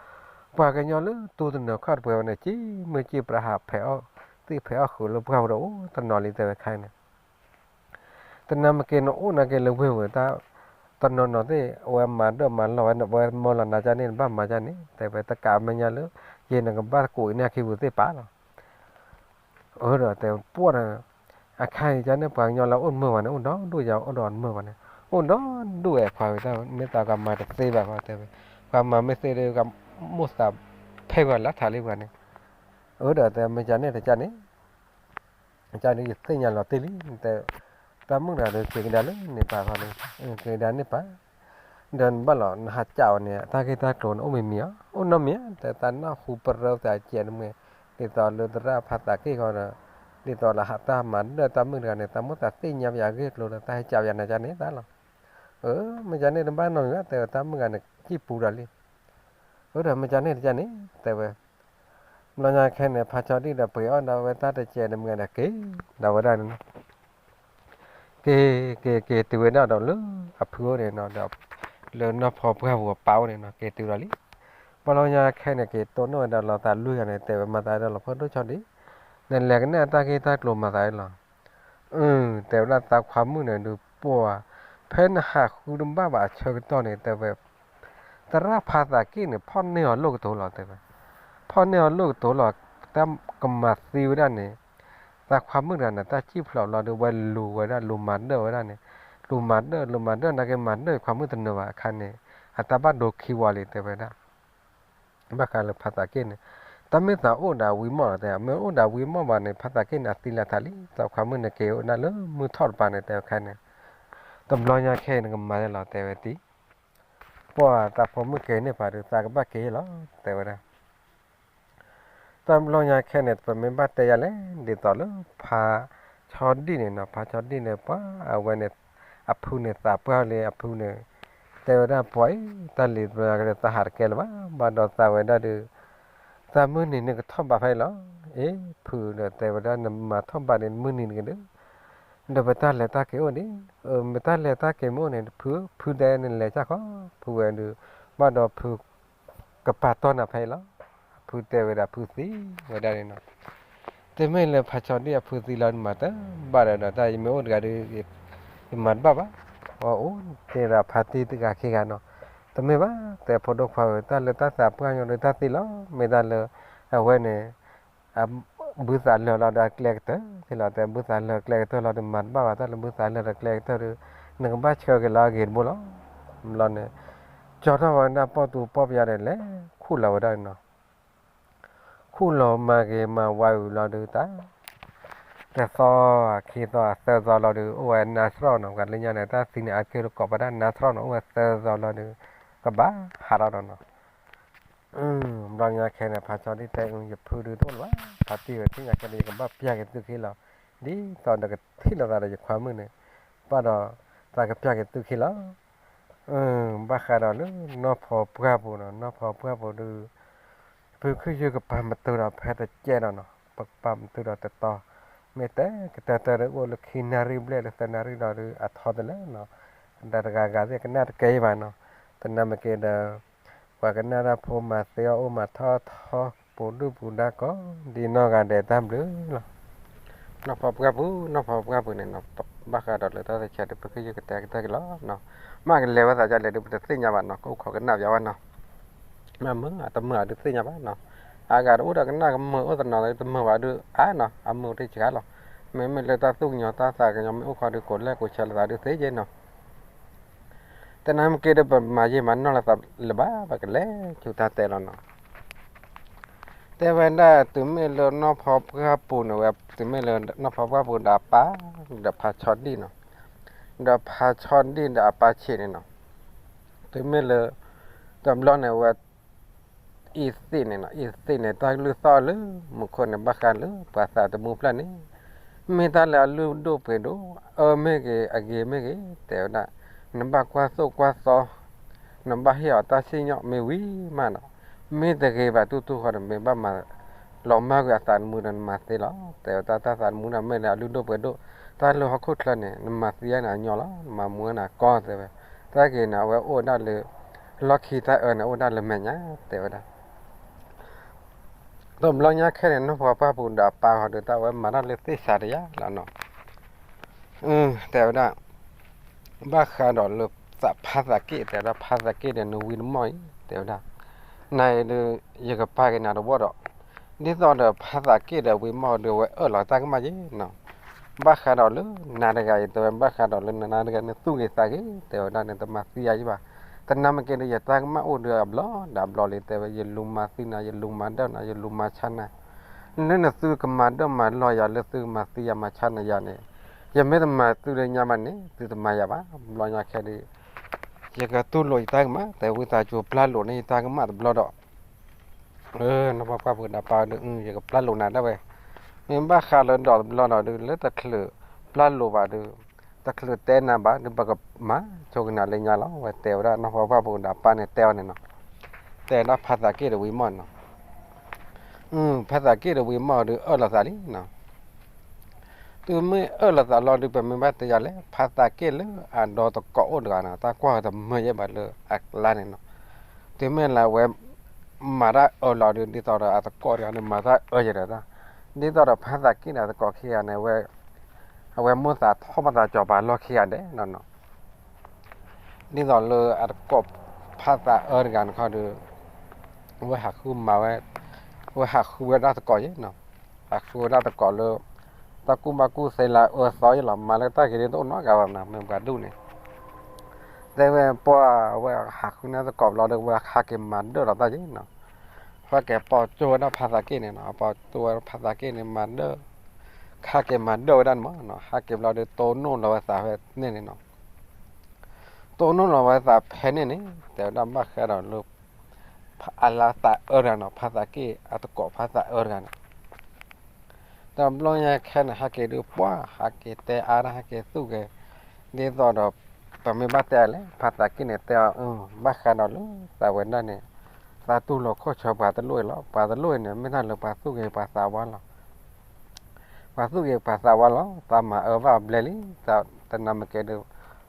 ပှၤကညီလၢတူၢ်တနၢၤခီၣ်တပှဲၤဝဲန့ၣ် ကံမုၢ်ကံပြးဟးဖဲးအီၣ်သ့ၣ်ဖဲးအီၣ်ဃုာ်လၢပှၢ်ပူၤဒီး အိၣ်တနီၤလံ တဲဝဲခဲအံၤန့ၣ် တနၤမ့ၢ်က့ၤနအိၣ်နာ်က့ၤလၢဝ့ၢ်ဝဲတၢ် တနီၤနီၤသ့ၣ် အဝဲမၤဒၢၣ်မၤလီၢ်ဝဲ အဝဲမၢလီၤနၤကန့ၣ် နဘၣ်မၤကန့ၣ် တဲဝဲ တကးမဲာ်ညါလၢ ယဲၢ်နကဘၣ်သကိးအံၤန့ၣ် အခံပူၤသ့ၣ်ပာ်လီၤ. အၢ ဒီးတဲပှၢ်ဒီး အခါအံၤကန့ၣ် ပှၤကညီလၢအိၣ်တမုာ်ဘၣ်န့ၣ် အိၣ်ဒီဒူၣ်ယၤ အိၣ်ဒီးတမုာ်ဘၣ်န့ၣ် အိၣ်ဒီဒူၣ်ဝဲခွါဝဲတၢ် မ့ၢ်သးကမၤတသ့ဘၣ်ဃီတဲဝဲ ပှၤမၤမ့ၢ်သ့ဒီး ကမိၣ်သးဖဲပှၤလၢထးလံပှၤန့ၣ် အၢ ဒီးတဲမ့ၢ်ကန့ၣ်တကန့ၣ် ကန့ၣ်ယသ့ၣ်ညါလီၤတံၢ်လံ တဲ တၢ်မုၣ်တဂၤဒီးက့ၤကဒါလၢန့ၣ်ပာ်ဃီန့ၣ် က့ၤကဒါန့ၣ်ပာ် ဒီးနဘၣ်လီၤ နဟးကးအီၤန့ၣ် အတၢ်ဂ့ၢ်တၢ်ကျိၤန့ၣ် အိၣ်မံၤမံၤဧါ အိၣ်နီတမံၤဧါ တဲတၢ်နၢ်ဟူပရၢသးကဲးတမံၤ ဒ်သိးလၢသရၣ်ဖါသးက့ၢ်ဃီဒီး ဒ်သိးလၢဟးတၢ်မၤဒၢၣ်တၢ်မုၣ်တဂၤန့ၣ် တၢ်မိၣ်သးသ့ၣ်ညါပယၤအဂ့ၢ်အကျိၤဒီး တၢ်ဟဲကးပယၤနၤကန့ၣ်တၢ်လီၤ အၢ မ့ၢ်ကန့ၣ်တဘၣ်နီတမံၤဘၣ် တဲတၢ်မုၣ်တဂၤန့ၣ် ကံၣ်ပူၤဒီးလံ အၢ ဒီးမ့ၢ်ကန့ၣ်တကန့ၣ် တဲဝဲ ဘျီညါခဲန့ၣ် ဖါဆီဒံၣ်ဒီးပှ့ၤအီၣ်ဒီးဝဲတၢ်တကဲးတမံၤဒီးက့ၤ ဒီးဝဲဒၣ်န့ၣ် က့ၤ က့ၤ က့ၤတုၤဝဲဒၣ်ဒီးလၢအဖုအိၣ်န့ၣ်နီၤ ဒီးလၢနီၢ်ဖီပှၢ်ပူၤအပၢ်အိၣ်န့ၣ်နီၤ က့ၤတုၤဒီးလံ ဘျီညါခဲန့ၣ် က့ၤတိၢ်နီၣ်ဝဲဒၣ်လီၤသးလွံၢ်ဂၤန့ၣ် တဲဝဲမၤသးဒီးလီၤဖီဒိၣ်ဆီဒံၣ် နလဲၤကနၣ်တၢ်ဂ့ၢ်တၢ်ကျိၤမၤသးလီၤ အၢ တဲဝဲဒၣ်သးခွါမုၣ်န့ၣ်ဒုးပှၢ် ဖဲနဟးဃုတဘၣ်ဘၣ်အဆၢကတီၢ်န့ၣ် တဲဝဲ သရၣ်ဖါသးက့ၣ်န့ၣ် ဖီၣ်န့ၢ်အီၤလိၣ်ကတိၤလီၤ တဲဝဲ ဖီၣ်န့ၢ်အီၤလိၣ်ကတိၤလီၤ တၢ်ကမၤသံဝဲဒၣ်န့ၣ် သးခွါမုၣ်တဂၤန့ၣ် တၢ်စံၣ်ဖျိးဘျီဒီး ဝဲလူၤဝဲဒၣ်လူၤမၤဒၢၣ်ဝဲဒၣ်န့ၣ် လူၤမၤဒၢၣ် လူၤမၤဒၢၣ် နာ်က့မၤဒၢၣ် ခွါမုၣ်တနၢၤဘၣ်အခါန့ၣ် အတၢ်ဘၣ်ဒိခံဝီလံ တဲဝဲဒၣ်. ဘၣ်ဃးလၢဖါသးက့ၣ်န့ၣ် တၢ်မ့ၢ်သးအိၣ်ဒီးဝံမီၢ်လီၤ တဲ မ့ၢ်အိၣ်ဒီးဝံမီၢ်ဘၣ်န့ၣ် ဖါသးက့ၣ်န့ၣ် အသံလၢထးလံ သးခွါမုၣ်န့ၣ်က့ၤအိၣ်ဒၣ်လၢမုၢ်ထီၣ်တပၤန့ၣ် တဲဝဲခဲန့ၣ် တဘျီညါခဲအံၤနကမၤလဲၣ်လီၤ တဲဝဲတံၢ် ပှၢ်သးဖိမုၣ်က့ၤန့ၢ်ပှၤဒီး သးကဘၣ်က့ၤလီၤ တဲဝဲဒၣ်. တဘျီညါခဲန့ၣ် ပမ့ၢ်ဘၣ်တဲယၤလဲၣ် ဒ်သိးလၢဖါဆီဒံၣ်န့ၣ်နီၤ ဖါဆီဒံၣ်န့ၣ် ပှၤအဝဲန့ၣ် အဖုန့ၣ်သးပှၢ်လံ အဖုန့ၣ် တဲဝဲဒၣ် ပှၤအံၤ တၢ်လံၤတဘျီညါကဒီး သးဟးတကဲလၢၤဘၣ် ဘၣ်ဒီးသးဝဲဒၣ်ဒီး သးမုၢ်နံၤန့ၣ်ကထီၣ်ဘးဖဲအံၤလီၤ. အ့ ဖုဒီးတဲဝဲဒၣ် နမၤထီၣ်ဘးန့ၣ် မုၢ်နံၤန့ၣ်ကဒီး ဒီးပတၢ်လဲၤတၢ်က့ၤအိၣ်န့ၣ် မ့ၢ်တၢ်လဲၤတၢ်က့ၤမ့ၢ်အိၣ်န့ၣ် ဖု ဖုတဲနလဲၤဆၣ်ခီ ဖုဝဲဒီး ဘၣ်ဒီးဖု ကပာ်တီၢ်နၤဖဲအံၤလီၤ. ဖုတဲဝဲဒၣ်ဖုသံဝဲဒၣ်န့ၣ်နီၤ. တမ့ၢ်လၢဖါဆီဒံၣ်အဖုသံလီၤ နမၤတဘၣ်ဒီး ဒီးတၢ်ယမ့ၢ်အိၣ်တဂၤဒီး ယမၤတဘၣ်ဘၣ်. အအိၣ်တ့ၢ်ဒီးဖါတံၢ်တဂၤခံဂၤနီၤ. တမ့ၢ်ဘၣ် တဲဖိဒိၣ်ခွါဧၢ တၢ်လၢတၢ်သးပှၢ်ညီဒီးတၢ်သံလီၤ. မ့ၢ်တၢ်လၢ အဝဲန့ၣ် ဘုသးလၢာ်လီၤဒီးအကျဲကတၢၢ်သ့လီၤ. တဲဘုသးလၢာ်ကျဲကတၢၢ်လီၤဒီး မၤတဘၣ်ဘၣ် တၢ်လၢဘုသးလၢာ်ဒီးကျဲကတၢၢ်ဒီး နကဘၣ်ဆှၢက့ၤလီၤအဂ့ၤတဘိလီၤ. ဘျီန့ၣ် ကၠီထီၣ်ဝဲဒၣ်ပီၣ်သူပီၣ်ပယါဒီး လဲၤခူၣ်လီၤဝဲဒၣ်န့ၣ်နီၤ. ခူၣ်လီၤမၤဂ့ၤမၤဝါဝံၤလီၤဒီး တၢ် တသီခံသီသၢသီလီၤဒီး အိၣ်ဝဲနါစရီနီၤ. ပှၤလၢညါန့ၣ် တၢ်သံန့ၣ် အါတက့ၢ်တကိးပှၤဒၣ်နါစရီနီၤ. အိၣ်ဝဲသၢသီလီၤဒီး ကဘၣ်ဟးထီၣ်ဒီးနီၤ. ဘျီညါခဲန့ၣ် ဖါဆီဒံၣ်တဲ ယဖုဒုးတအိၣ်လၢၤဘၣ်. ဖါတံၢ်ဝဲသ့ၣ်ညါခဲန့ၣ် ယကဘၣ်ပျၢ်က့ၤသုခံလီၤ. ဒ်သိးဒီးကထံၣ်လိာ်သးဒီးယခွါမုၣ်န့ၣ် ဘၣ်ဒီး သးကပျၢ်က့ၤသုခံလီၤ. ဘၣ်ဃးဒီးလၢနီၢ်ဖီပှၢ်ပူၤနီၤ, နီၢ်ဖီပှၢ်ပူၤဒီး ဖုခုယုၢ်ကပာ်မတုာ်ဒီးဖဲတကဲဒီးနီၤ, ပကပာ်မတုာ်ဒီးတတီၤ, မ့ၢ်တဲကတၢၢ်တၢၢ်ဒီးအိၣ်လၢခံနၣ်ရံၣ်ဘျဲၣ်လၢသၢနၣ်ရံၣ်ဒီး အထီတလဲနီၤ, ဒီးတဂၤဂၤသ့ၣ်ကနၣ်တကဲအံၤဘၣ်နီၤ, သနာ်က့ဒီး ပှၤကနၣ်တၢ်ဖိမၤသ့အီၣ်အိၣ်မၤထီၣ်ထီ ပူၤဒုၣ်ပူၤဒါကိး ဒ်နီၢ်ဂၤဒဲးတၢ်ဘျုးလီၤ. နီၢ်ဖီပှၢ်ပူၤ နီၢ်ဖီပှၢ်ပူၤန့ၣ်နီၤ, ဘၣ်ဃးဒီးလၢတၢ်တဆဲးဒီး ပကယုၢ်ကတဲကတၢၢ်က့ၤလီၤ. မ့ၢ်ကလဲၤဝဲသးဒ်လဲၣ်ဒီး ပတသ့ၣ်ညါဘၣ်နီၤ, ကအိၣ်ခိးကနၣ်ပၠးဝဲနီၤ. မ့ၢ်မုာ်တမုာ်အဒုးသ့ၣ်ညါဘၣ်နီၤ, အဂၤတအိၣ်ဒီးကနၣ်ကမုာ်အိၣ်တနီၤ တမုာ်ဘၣ်ဒုးအါနီၤ, အမုာ်တစှၤလီၤ. မ့မ့ၢ်လၢတၢ်သူၣ်ကညီၤတၢ်သးကညီၤမ့ၢ်အိၣ်ခီဒီး ကိးလဲၣ်ကိးဆဲးလိာ်သးဒုးသ့က့နီၤ. သနာ်က့ဒီး ပမၤယံာ်မၤနီၢ်လိာ်သးလၢၤဘၣ်, ပကလဲၤဆူတၢ်တဲလီၤနီၤ. တဲဝဲဒၣ် တုၤမ့ၢ်လၢနီၢ်ဖီပှၢ်ပူၤန့ၣ်ဝဲ, တုၤမ့ၢ်လၢနီၢ်ဖီပှၢ်ပူၤဒီးအပၢ်, ဒီးဖါဆီဒံၣ်နီၤ, ဒီးဖါဆီဒံၣ်ဒီးအပၢ်ဆံးန့ၣ်နီၤ, တုၤမ့ၢ်လၢ တဘျီန့ၣ်ဝဲ အံၤသ့ၣ်န့ၣ်နီၤ, အံၤသ့ၣ်န့ၣ် တၢ်ကလုၢ်သီၣ်လၢမူခိၣ်န့ၣ် ဘၣ်ဃးလၢပှၤသးသမူဖျၢၣ်န့ၣ် မ့ၢ်တၢ်လၢအလုၢ်ဒိၣ်ပှ့ၤဒိၣ်, အၢမ့ၢ်ဂ့ၤ အဂ့ၤမ့ၢ်ဂ့ၤ တဲဝဲဒၣ်, နဘၣ်ကွၢ်သိၣ်ကွၢ်သီ, နဘၣ်ဟ့ၣ်အီၤတၢ်စံၣ်ညီၣ်မ့ၢ်ဝံၤမးနီၤ, မ့ၢ်တဂ့ၤဘၣ်တူၢ်တူၢ်ဃီဒီး မ့ၢ်ဘၣ်မၤ လီၤမၢ်ကွံာ်အသးသမူဒီးနမၤသ့လီၤ. တဲဝဲတၢ် တၢ်သးသမူန့ၣ်မ့ၢ်လၢအလုၢ်ဒိၣ်ပှ့ၤဒိၣ်, တၢ်လၢဟီၣ်ခိၣ်ချၢန့ၣ် နမၤသံအီၤန့ၣ်အညီလီၤ, နမၤမူအီၤန့ၣ်အကီ တဲဝဲ. တၢ်ဂ့ၤန့ၣ် အဝဲအိၣ်ဝဲဒၣ်လၢ လီၢ်ခံ, တၢ်အၢန့ၣ် အိၣ်ဝဲဒၣ်လၢမဲာ်ညါ တဲဝဲဒၣ်. တဘျီညါခဲန့ၣ် နီၢ်ဖီပှၢ်ပူၤဒီးအပၢ်ဃီဒီး တၢ်ဝဲမၤတၢ်လၢသ့ၣ်စးတယါလီၤနီၤ. တဲဝဲဒၣ် ဘၣ်ဃးဒီးလၢသးဖါသးက့ၣ် တဲဝဲဒၣ် ဖါသးက့ၣ်ဒီးနဝံတမီၢ်အံၤ တဲဝဲဒၣ်, နဒီး ယကပာ်က့ၤနၤတဝီဒီး, ဒ်သိးဒီးဖါသးက့ၣ်ဒီးဝံမီၢ်ဒီး ဝဲအၢၣ်လီၤတၢ်ကမၣ်ယဲနီၤ. ဘၣ်ဃးဒီးလၢနၤတဂၤအံၤ တဲဝဲ ဘၣ်ဃးဒီးလၢနၤတဂၤန့ၣ် သူၣ်ဂ့ၤသးဂ့ၤ တဲဝဲဒၣ်န့ၣ် တမၤသံယၤယံဘၣ်. သနာ်က့ဒီး ယတၢ်ကမၣ်အိၣ်ဒီးအဘျီဒီးအဘျီလံ တဲဝဲ, ယလူၤမၤသံနၤ ယလူၤမၤဒၢၣ်နၤ ယလူၤမၤဆါနၤ, လၢနသုကမၤဒၢၣ်မၤလီၢ်ယၤ လၢသုကမၤသံယၤမၤဆါနၤယၤန့ၣ်, ယမ့ၢ်တမၤသုလၢညါဘၣ်န့ၣ် သုတမၤယၤဘၣ်. ဘျီညါခဲဒီး ယကတူၢ်လိာ်ယတၢ်ကမၣ် တဲဝံသးစူၤပျၢ်လိာ်န့ၢ်ယတၢ်ကမၣ်တဘျီဒီး နီၢ်ဖီပှၢ်ပူၤဒီးအပၢ်ဒီး ယကပျၢ်လိာ်နၤဒၣ်ဝဲ, မ့ၢ်ဘၣ်ဃးလၢဒီးတဘျီဒီးဒုး လၢတချုးပျၢ်လိာ်ဘၣ်ဒီး တချုးတဲနၤဘၣ်ဒီး ပကမၤဆိကနၤလၢညါလီၤ. ဝဲတဲဝဲဒၣ် နီၢ်ဖီပှၢ်ပူၤဒီးအပၢ်န့ၣ်တဲအီၤန့ၣ်နီၤ, တဲဒၣ်ဖါသးက့ၣ်ဒီးဝံမီၢ်နီၤ, ဖါသးက့ၣ်ဒီးဝံမီၢ်ဒီးအၢၣ်လီၤသးလံနီၤ. တုၤမ့ၢ်အၢၣ်လီၤသးလီၤဒီး ပမ့ၢ်ဘၣ်တဲယၤလဲၣ် ဖါသးက့ၣ်လၢအဒီသကိးအိၣ်တဂၤနီၤ, တၢ်ကွၢ်ဝဲတမုာ်ယဲဘၣ်လၢအကျါန့ၣ်နီၤ, တုၤမ့ၢ်လၢအဝဲ မၤတၢ်အၢလီၤဒီး ဒ်သိးဒီးအသကိးတဂၤန့ၣ် မၤတၢ်အၢယဲဒီး ဒ်သိးဒီးဖါသးက့ၣ်န့ၣ် အသကိးခံဂၤန့ၣ် အဝဲမိၣ်သးထီၣ်မၤသးကၠီၤပၤလီၢ်ခံဂၤဒဲးနီၤနီၤ, ဒ်သိးလၢအသကိးဖါသးအၢတဂၤန့ၣ်ခီဒီး အဝဲဟးဃုမၤဝဲ, အဝဲဟးဃုဝဲဒၣ်သကိးယဲနီၤ, ဟးဃုဝဲဒၣ်သကိးလၢ တၢ်ကူၣ်ဘၣ်ကူၣ်သ့လၢအအၢသီယဲလီၤ, မၤလၢတၢ်ဂ့ၤဒ်တအိၣ်နီတဂၤဘၣ်နီၤ, မ့ၢ်ပှၤဒူၣ်န့ၣ် တဲဝဲပှၢ်ဝဲဟးဃုန့ၢ်သကိးဘျီဒီး ဝဲဟးက့ၤမၤဒၢၣ်လီၤတၢ်ယဲနီၤ. ဟဲက့ၤပိာ်ကၠိဝဲဒၣ်ဖါသးက့ၣ်န့ၣ်နီၤ, ပိာ်ကၠိဝဲဖါသးက့ၣ်န့ၣ် မၤဒၢၣ်, ဟးက့ၤမၤဒၢၣ်ဝဲဒၣ်န့ၣ်မးနီၤ, ဟးက့ၤဘျီဒီး တိၢ်နီၣ်လီၤဝဲသးဖဲန့ၣ်န့ၣ်နီၤ. တိၢ်နီၣ်လီၤဝဲသးဖဲန့ၣ်န့ၣ် တဲဝဲဒၣ်ဘၣ်ဃးဒီးလၢ အလၢသးအၢတဂၤနီၤ, ဖါသးက့ၣ်အသကိးဖါသးအၢတဂၤန့ၣ် တဘျီညါခဲန့ၣ် ဟဲက့ၤဒုးပှၢ် ဟဲက့ၤတဲအါတၢ် ဟဲက့ၤသူၣ်က့ၤ, ဒ်သိးဒီး ပမ့ၢ်ဘၣ်တဲလဲၣ် ဖါသးက့ၣ်န့ၣ်တဲအီၤ, ဘၣ်ဃးဒီးလၢသးဝဲဒၣ်န့ၣ် သးတူၢ်လိာ်ခိၣ်ဆၢပှၤတလိၣ်အံၤလီၤ. ပှၤတလိၣ်အံၤန့ၣ် မ့ၢ်တၢ်လၢပှၤသူၣ်က့ၤပှၤသးဝါလီၤ. ပှၤသူၣ်က့ၤပှၤသးဝါလီၤ. သးမၤအၢဘၣ်အဘျဲလံ, တနၤမ့ၢ်က့ၤဒုး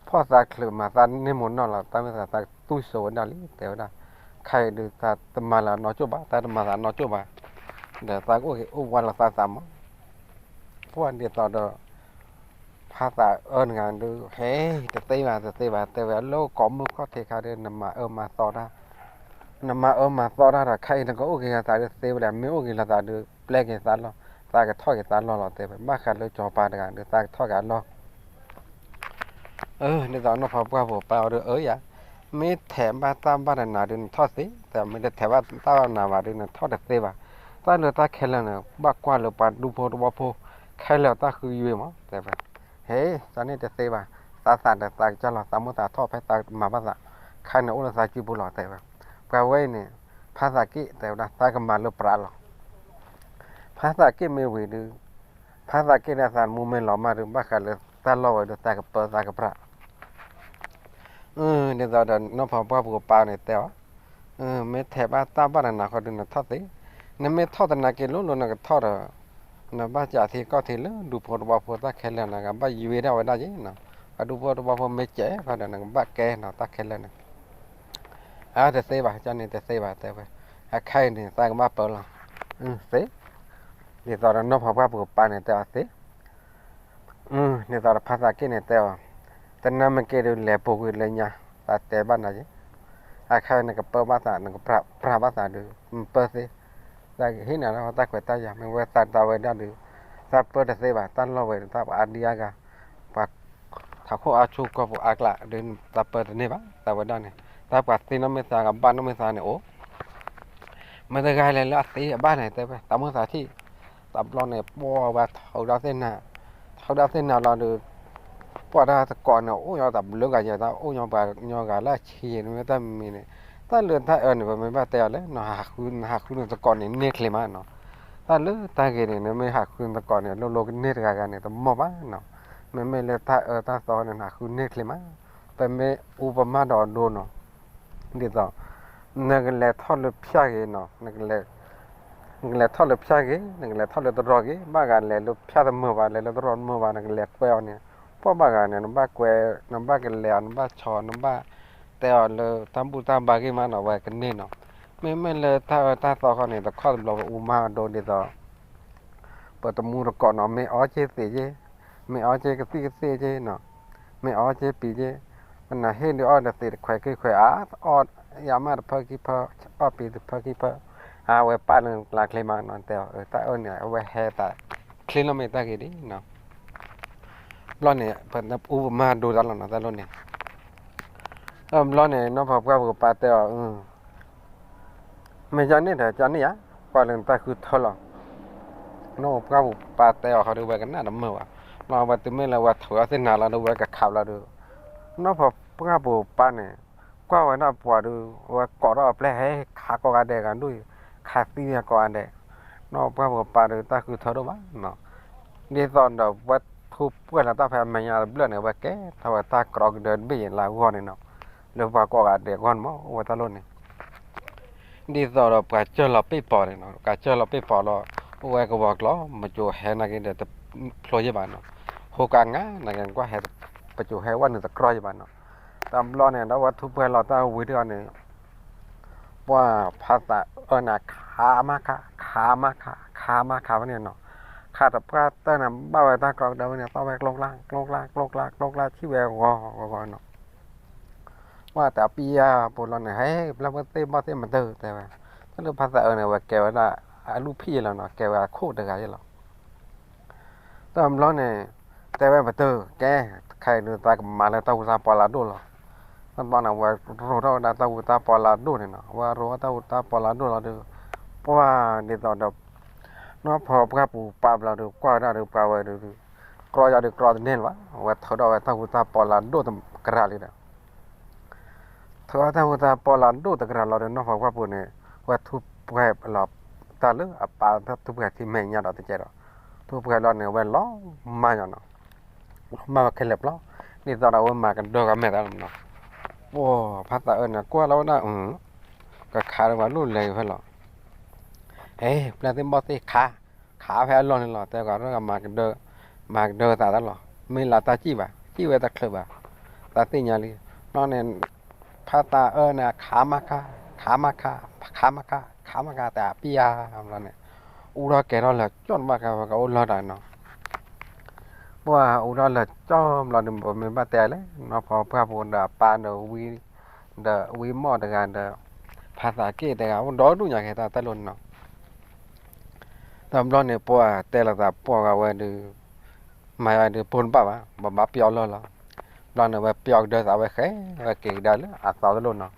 ဖီၣ်သးချုးမၤသးန့ၢ်မိၢ်နီၢ်လီၤ. တၢ်မ့ၢ်သးသးတူၢ်စိဝဲဒၣ်လံ တဲဝဲဒၣ်, ခဲအံၤဒုး တၢ်တမၤလၢအနီၢ်ကၠိၣ်ဘၣ်, တၢ်တမၤသးနီၢ်ကၠိၣ်ဘၣ်, ဒီးသးကအိၣ်က့ၤအိၣ်ဝါလီၤသးသးမး ပှၢ်ဒ်သိးဒီး ဖါသးအၢတဂၤဒုး ဟဲ တသ့ဘၣ် တသ့ဘၣ် တဲဝဲ လၢကိးမုၢ်ခီၣ်ထံးခါဒီး နမၤအၢမၤသီတၢ်, နမၤအၢမၤသီတၢ်ဒီး ခဲအံၤနကအိၣ်က့ၤသးဒုးသ့ဝဲဒၣ်, မ့ၢ်အိၣ်က့ၤလီၤသးဒုး ပျဲက့ၤသးလီၢ်, သးကထီၣ်က့ၤသးလီၢ်လီၤ တဲဝဲ. ဘၣ်ဃးလၢစီၤပၤတဂၤဒုး သးကထီၣ်က့ၤအလီၢ် ဒ်သိးနီၢ်ဖီပှၢ်ပူၤပာ်အီၤဒုး အၢယၤ, မ့ၢ်ထဲးဘၣ်တၢ်ဘၣ်တနၤဒုး နထီၣ်သ့, တမ့ၢ်တထဲးဘၣ်တၢ်ဘၣ်တနၤဘၣ်ဒုး နထီၣ်တသ့ဘၣ်. တၢ်လၢတၢ်ခဲလၢာ်န့ၣ် ဘၣ်ကွၢ်လၢပှၤဒူဖိသဝီဖိ ခဲလၢာ်တၢ်ဃုယွ့မး တဲဝဲ. ဟဲ တၢ်န့ၣ်တသ့ဘၣ်, သးသးဒီးသးကစၢ်လီၤ, သးမိၢ်သးထီၣ်ဖဲသးမၤဘၣ်သး, ခဲန့ၣ်အိၣ်လၢသးစုပူၤလီၤ တဲဝဲ. ပှၤဝဲအံၤန့ၣ် ဖါသးက့ၣ် တဲဝဲဒၣ် သးကမၤလၢပြးလီၤ. ဖါသးက့ၣ်မ့ၢ်ဝံၤဒုး ဖါသးက့ၣ်န့ၣ် သးမူမ့ၢ်လီၤမၢ်ဒုး ဘၣ်ဃးလၢတၢ်လီၢ်ဝဲဒုး သးကပၢသးကပြး ဒ်သိးဒီးနီၢ်ဖီပှၢ်ပူၤပာ်န့ၣ်တဲအီၤ, မ့ၢ်ထဲးဘၣ်တၢ်ဘၣ်တနၤဃီဒုး နထီၣ်သ့, နမ့ၢ်ထီၣ်သနာ်က့ လိၤလိၤနကထီၣ်ဒီး နဘၣ်စးထံကီၢ်ထံးလၢဒူဖိသဝီဖိတၢ်ခဲလၢာ်န့ၣ် ကဘၣ်ယွ့ဒၣ်ဝဲဒၣ်ယဲနီၤ, ပှၤဒူဖိသဝီဖိမ့ၢ်စဲးဃီဒီး နကဘၣ်ကဲနီၤ တၢ်ခဲလၢာ်န့ၣ် အါ တသ့ဘၣ် ကန့ၣ်တသ့ဘၣ် တဲဝဲ. အခဲအံၤန့ၣ် သးကဘၣ်ပၢလီၤ သ့, ဒ်သိးဒီးနီၢ်ဖီပှၢ်ပူၤပာ်န့ၣ်တဲအီၤသ့, ဒ်သိးဒီးဖါသးက့ၣ်န့ၣ်တဲအီၤ, တနၤမ့ၢ်က့ၤဒုး လဲၤပူၤကွံာ်လၢညါ, သးတဲဘၣ်နၤယဲ, အခဲအံၤနကပၢဘၣ်သး နကပြးဘၣ်သးဒုး နပၢသ့, သးကဟ့ၣ်နၤလၢတၢ်ခွဲးတၢ်ယာ် မ့ၢ်ဝဲသးတၢ်ဝဲဒၣ်ဒုး သးပၢတသ့ဘၣ်, တၢ်လီၢ်ဝဲဒၣ် တၢ်ပှၤအါဒံအါဂၤ ပှၤထးခိၣ်အါဆူၣ်ကီၢ်ပူၤအါကျးဒုး သးပၢတန့ၢ်ဘၣ် သးဝဲဒၣ်န့ၣ်, တၢ်ပှၤသ့နီၢ်မ့ၢ်သး ကဘၣ်နီၢ်မ့ၢ်သးန့ၣ်အိၣ် မ့ၢ်တဂၤလဲၤလၢအသ့အဘၣ်န့ၣ် တဲဝဲ သးမိၢ်သးထံၣ်, တဘျီန့ၣ် ပှၢ်ဝဲထီဒါသ့ၣ်နၤ, ထီဒါသ့ၣ်နၤလီၤဒီး ပှၢ်တၢ်သကိးန့ၣ် အိၣ်ညီတဘျုးဂၤယဲ တၢ်အိၣ်ညီပှၤညီဂၤလၢအဆံးယဲ နမ့ၢ်တၢ်မံၤန့ၣ်, တၢ်လၢတၢ်အၢန့ၣ် ပမ့ၢ်ဘၣ်တဲအီၤလဲၣ်, နဟးဃုနသကိးန့ၣ်န့ၢ်ချ့မးနီၤ, တၢ်လၢတၢ်ဂ့ၤန့ၣ် နမ့ၢ်ဟးဃုနသကိးန့ၣ် လိၤလိၤကန့ၢ်တဂၤဂၤန့ၣ် တမီၢ်ဘၣ်နီၤ, မ့မ့ၢ်လၢတၢ်အၢတၢ်သီန့ၣ် နဟးဃုန့ၢ်ချ့မး, ပမ့ၢ်အူပမၢ်ဒီးအဒိနီၤ ဒ်သိး နကလဲၤထီၣ်လၢဖၠၣ်ဂ့ၤနီၤ, နကလဲၤထီၣ်လၢဖၠၣ်ဂ့ၤ နကလဲၤထီၣ်လၢတရီဂ့ၤ, ဘၣ်ဂၤလဲၤလၢဖၠၣ်တမုာ်ဘၣ် လဲၤလၢတရီတမုာ်ဘၣ် နကလဲၤကွဲအီၤန့ၣ်, ပှၢ်ဘၣ်ဂၤန့ၣ် နဘၣ်ကွဲ နဘၣ်ကလဲၤအီၤ နဘၣ်ဆီ နဘၣ်တဲအီၤလၢတၢ်ဘူၣ်တၢ်ဘါဂ့ၢ်မးနီၤ ဝဲကန့ၢ်နီၤ, မ့မ့ၢ်လၢတၢ်အၢတၢ်သီခီန့ၣ် တခီတဘျီပအူမၢ်အဒိဒ်သိး ပတမူတကိးနီၤ မ့ၢ်အီက့ၤသ့ၣ်က့ၤ, မ့ၢ်အီက့ၤကသံၣ်ကသ့ၣ်က့ၤနီၤ, မ့ၢ်အီက့ၤပံၤက့ၤ, ပနဟ့ၣ်ဒုးအီၣ်တသ့ၣ်တခွဲးခံခွဲး အါ အီၣ်ယၤမးတဖၢခံဖၢ, အီၣ်ပံၤတဖၢခံဖၢ, အဝဲပာ်လၢကျါချ့မးနီၤ တဲအီၤ တၢ်အၢန့ၣ် အဝဲဟဲသးချ့လီၤမ့ၢ်တၢ်ဂ့ၤဒ်နီၤ, ဘျီန့ၣ် ပနအူပမၢ်ဒိတၢ်လီၤနီၤ တၢ်လိၣ်န့ၣ် ဘျီန့ၣ် နီၢ်ဖီပှၢ်ပူၤပာ်တဲအီၤ မ့ၢ်ကန့ၣ်ဒီးကန့ၣ်ဧါ, ကွၢ်လၢနတၢ်ဃုထၢလီၤ, နီၢ်ဖီပှၢ်ပူၤပာ်တဲအီၤဃီဒုး ဝဲကနၣ်တမုာ်ဘၣ်, ဘျီဝဲတုၤမ့ၢ်လၢဝဲထုးအီၣ်သ့ၣ်နၤလီၤဒီး ဝဲကခးဘျီဒီး နီၢ်ဖီပှၢ်ပူၤပာ်န့ၣ် ကွၢ်ဝဲဒၣ်ပှၤဒုး ဝဲကိးထီၣ်အပျဲၢ်ဟဲခးကိးဂၤဒဲးဂၤဒုး ခးသံယၤကိးဂၤဒဲး, နီၢ်ဖီပှၢ်ပူၤပာ်ဒုး တၢ်ဃုထၢဒိၣ်ဘၣ်နီၤ, ဒ်သိးဒီးဝဲထူပှဲၤလီၤတၢ်ဖဲအမဲာ်ညါတဘျၢၣ်န့ၣ် ဝဲကဲထီၣ်ဝဲတၢ်ကြီကဒၢတဘ့ၣ်အံၤလၢအဂီၢ်န့ၣ်နီၤ, လၢပှၤကိးဂၤဒဲးအဂီၢ်န့ၣ်မး အိၣ်ဝဲတၢ်လိၣ်န့ၣ် ဒ်သိးဒီးပှၤစၢၢ်လီၤပ့ၢ်ပီၤန့ၣ်နီၤ, ပှၤစၢၢ်လီၤပ့ၢ်ပီၤလီၤ, အိၣ်ဝဲကဝီၤကျီၤ မကိၤဟဲနာ်က့ဒီးတဖျိယဲၢ်ဘၣ်နီၤ, ဟိကနၤနာ်က့ ကွၢ်ဟဲ ပကိၤဟဲဝဲနုာ်တကြီယဲၢ်ဘၣ်နီၤ, တဘျီန့ၣ် ဒီးဝဲထူပှဲၤလီၤတၢ်ဝံၤတဂၤန့ၣ် ပှၢ်ဖးသးအၢန့ၣ် ခးမးခး ခးမးခး ခးမးခးဝဲန့ၣ်နီၤ, ခးတပှၢ်တၢၢ်န့ၣ် ဘၣ်ဝဲတၢ်ကြီကဒၢဝဲန့ၣ် သီၣ်ဝဲကျိကျါ ကျိကျါ ကျိကျါ ကျိကျါ ဆံၣ်ဝဲဂီၤဂီၤဂီၤနီၤ ပှၢ်တပံယါပူၤလီၤန့ၣ် ဟဲ ဘျၢဝဲသ့ၣ်ဘီၣ်သ့ၣ်မတၤတဲဝဲ, တၢ်လၢဖးသးအၢန့ၣ် ဝဲကဲဝဲဒၣ်အလုၢ်ဖံၣ်ယဲၢ်လီၤနီၤ, ကဲဝဲအခိၣ်တဂၤယဲၢ်လီၤ. တဘျီန့ၣ် တဲဝဲပတုာ် ကဲ, ခဲအံၤဒုးသးကမၤလၢတၢ်ဃူတၢ်ဖိးလၢအဒိၣ်လီၤ. တဘျီန့ၣ် အဝဲရိၤထီၣ်ဝဲဒၣ်တၢ်ဃူတၢ်ဖိးလၢအဒိၣ်န့ၣ်နီၤ, အဝဲရိၤဝဲတၢ်ဃူတၢ်ဖိးလၢအဒိၣ်လီၤဒီး ပှၢ်ဒ်သိးဒီး နီၢ်ဖီပှၢ်ပူၤပာ်ဘျီဒီး ကွၢ်ဝဲဒၣ်ဒီး ပှၢ်ဝဲဒုး ကြီယၤဒီးကြီတန့ၢ်လၢၤဘၣ်, အဝဲထုးထီၣ်ဝဲတၢ်ဃူတၢ်ဖိးလၢအဒိၣ်တကရၢ်လံဒီး ထုးထီၣ်တၢ်ဃူတၢ်ဖိးလၢအဒိၣ်တကရၢ်လီၤဒီး နီၢ်ဖီပှၢ်ပူၤန့ၣ် ဝဲထူးပှဲၤလီၤ တၢ်လၢအပၢ်ထူးပှဲၤထံမဲာ်ညါဒီးတကဲဒီး ထူးပှဲၤလီၤန့ၣ် ဝဲလီၤမၢ်ညီနီၤ, လီၤမၢ်ဝဲခဲလၢာ်ပျီ, ဒ်သိးဒီးအဝဲမၤကဒၢကမဲာ်သးလီၤနီၤ. အိၣ်ဖးသးအၢန့ၣ် ကွၢ်လီၤဝဲဒၣ် ကခးဒီးဝဲလိၣ်လဲၤဖဲလီၤ. ဟဲ ပျဲၢ်သ့ၣ်ဘီၣ်သ့ၣ်ခး, ခးဖဲအလီၢ်န့ၣ်လီၤ, တဲကီး မၤကဒၢသးတၢ်လီၤ, မ့ၢ်လၢတၢ်စံၣ်ဘၣ်, စံၣ်ဝဲတချုးဘၣ်, တၢ်သ့ၣ်ညါလံ. ဘျီန့ၣ် ဖးသးအၢန့ၣ် ခးမးခး, ခးမးခး, ခးမးခး, ခးမးခး တၢ်ပျၢ်ဘျီန့ၣ် အူထီၣ်ကဲၤထီၣ်လၢာ်ကၠီၣ်တဘၣ်ကဝဲကအိၣ်လီၢ်တၢ်နီၤ. ပှၢ်အူထီၣ်လၢာ်ကၠီၣ်ဘျီဒီး ပမ့ၢ်ဘၣ်တဲလဲၣ်, နီၢ်ဖီပှၢ်ပူၤဒီးအပၢ်ဒီးဝံ ဒီးဝံမီၢ်တဂၤဒီး ဖးသးက့ၣ်တဂၤ အိၣ်ဒီဒူၣ်ညါက့ၤတၢ်တၢ်လိၤန့ၣ်နီၤ. တဘျီန့ၣ် ပှၢ်တဲလိာ်သးပှၢ်ဂၤဝဲဒုး မၤဝဲဒုးပိၢ်တဘၣ်ဘၣ်, ပဘၣ်ပျီလၢလီၤ. ဘျီန့ၣ် ဝဲပျီကဒၢသးဝဲဃဲ ဝဲက့ၤကဒါလၢအသီတလိၣ်နီၤ.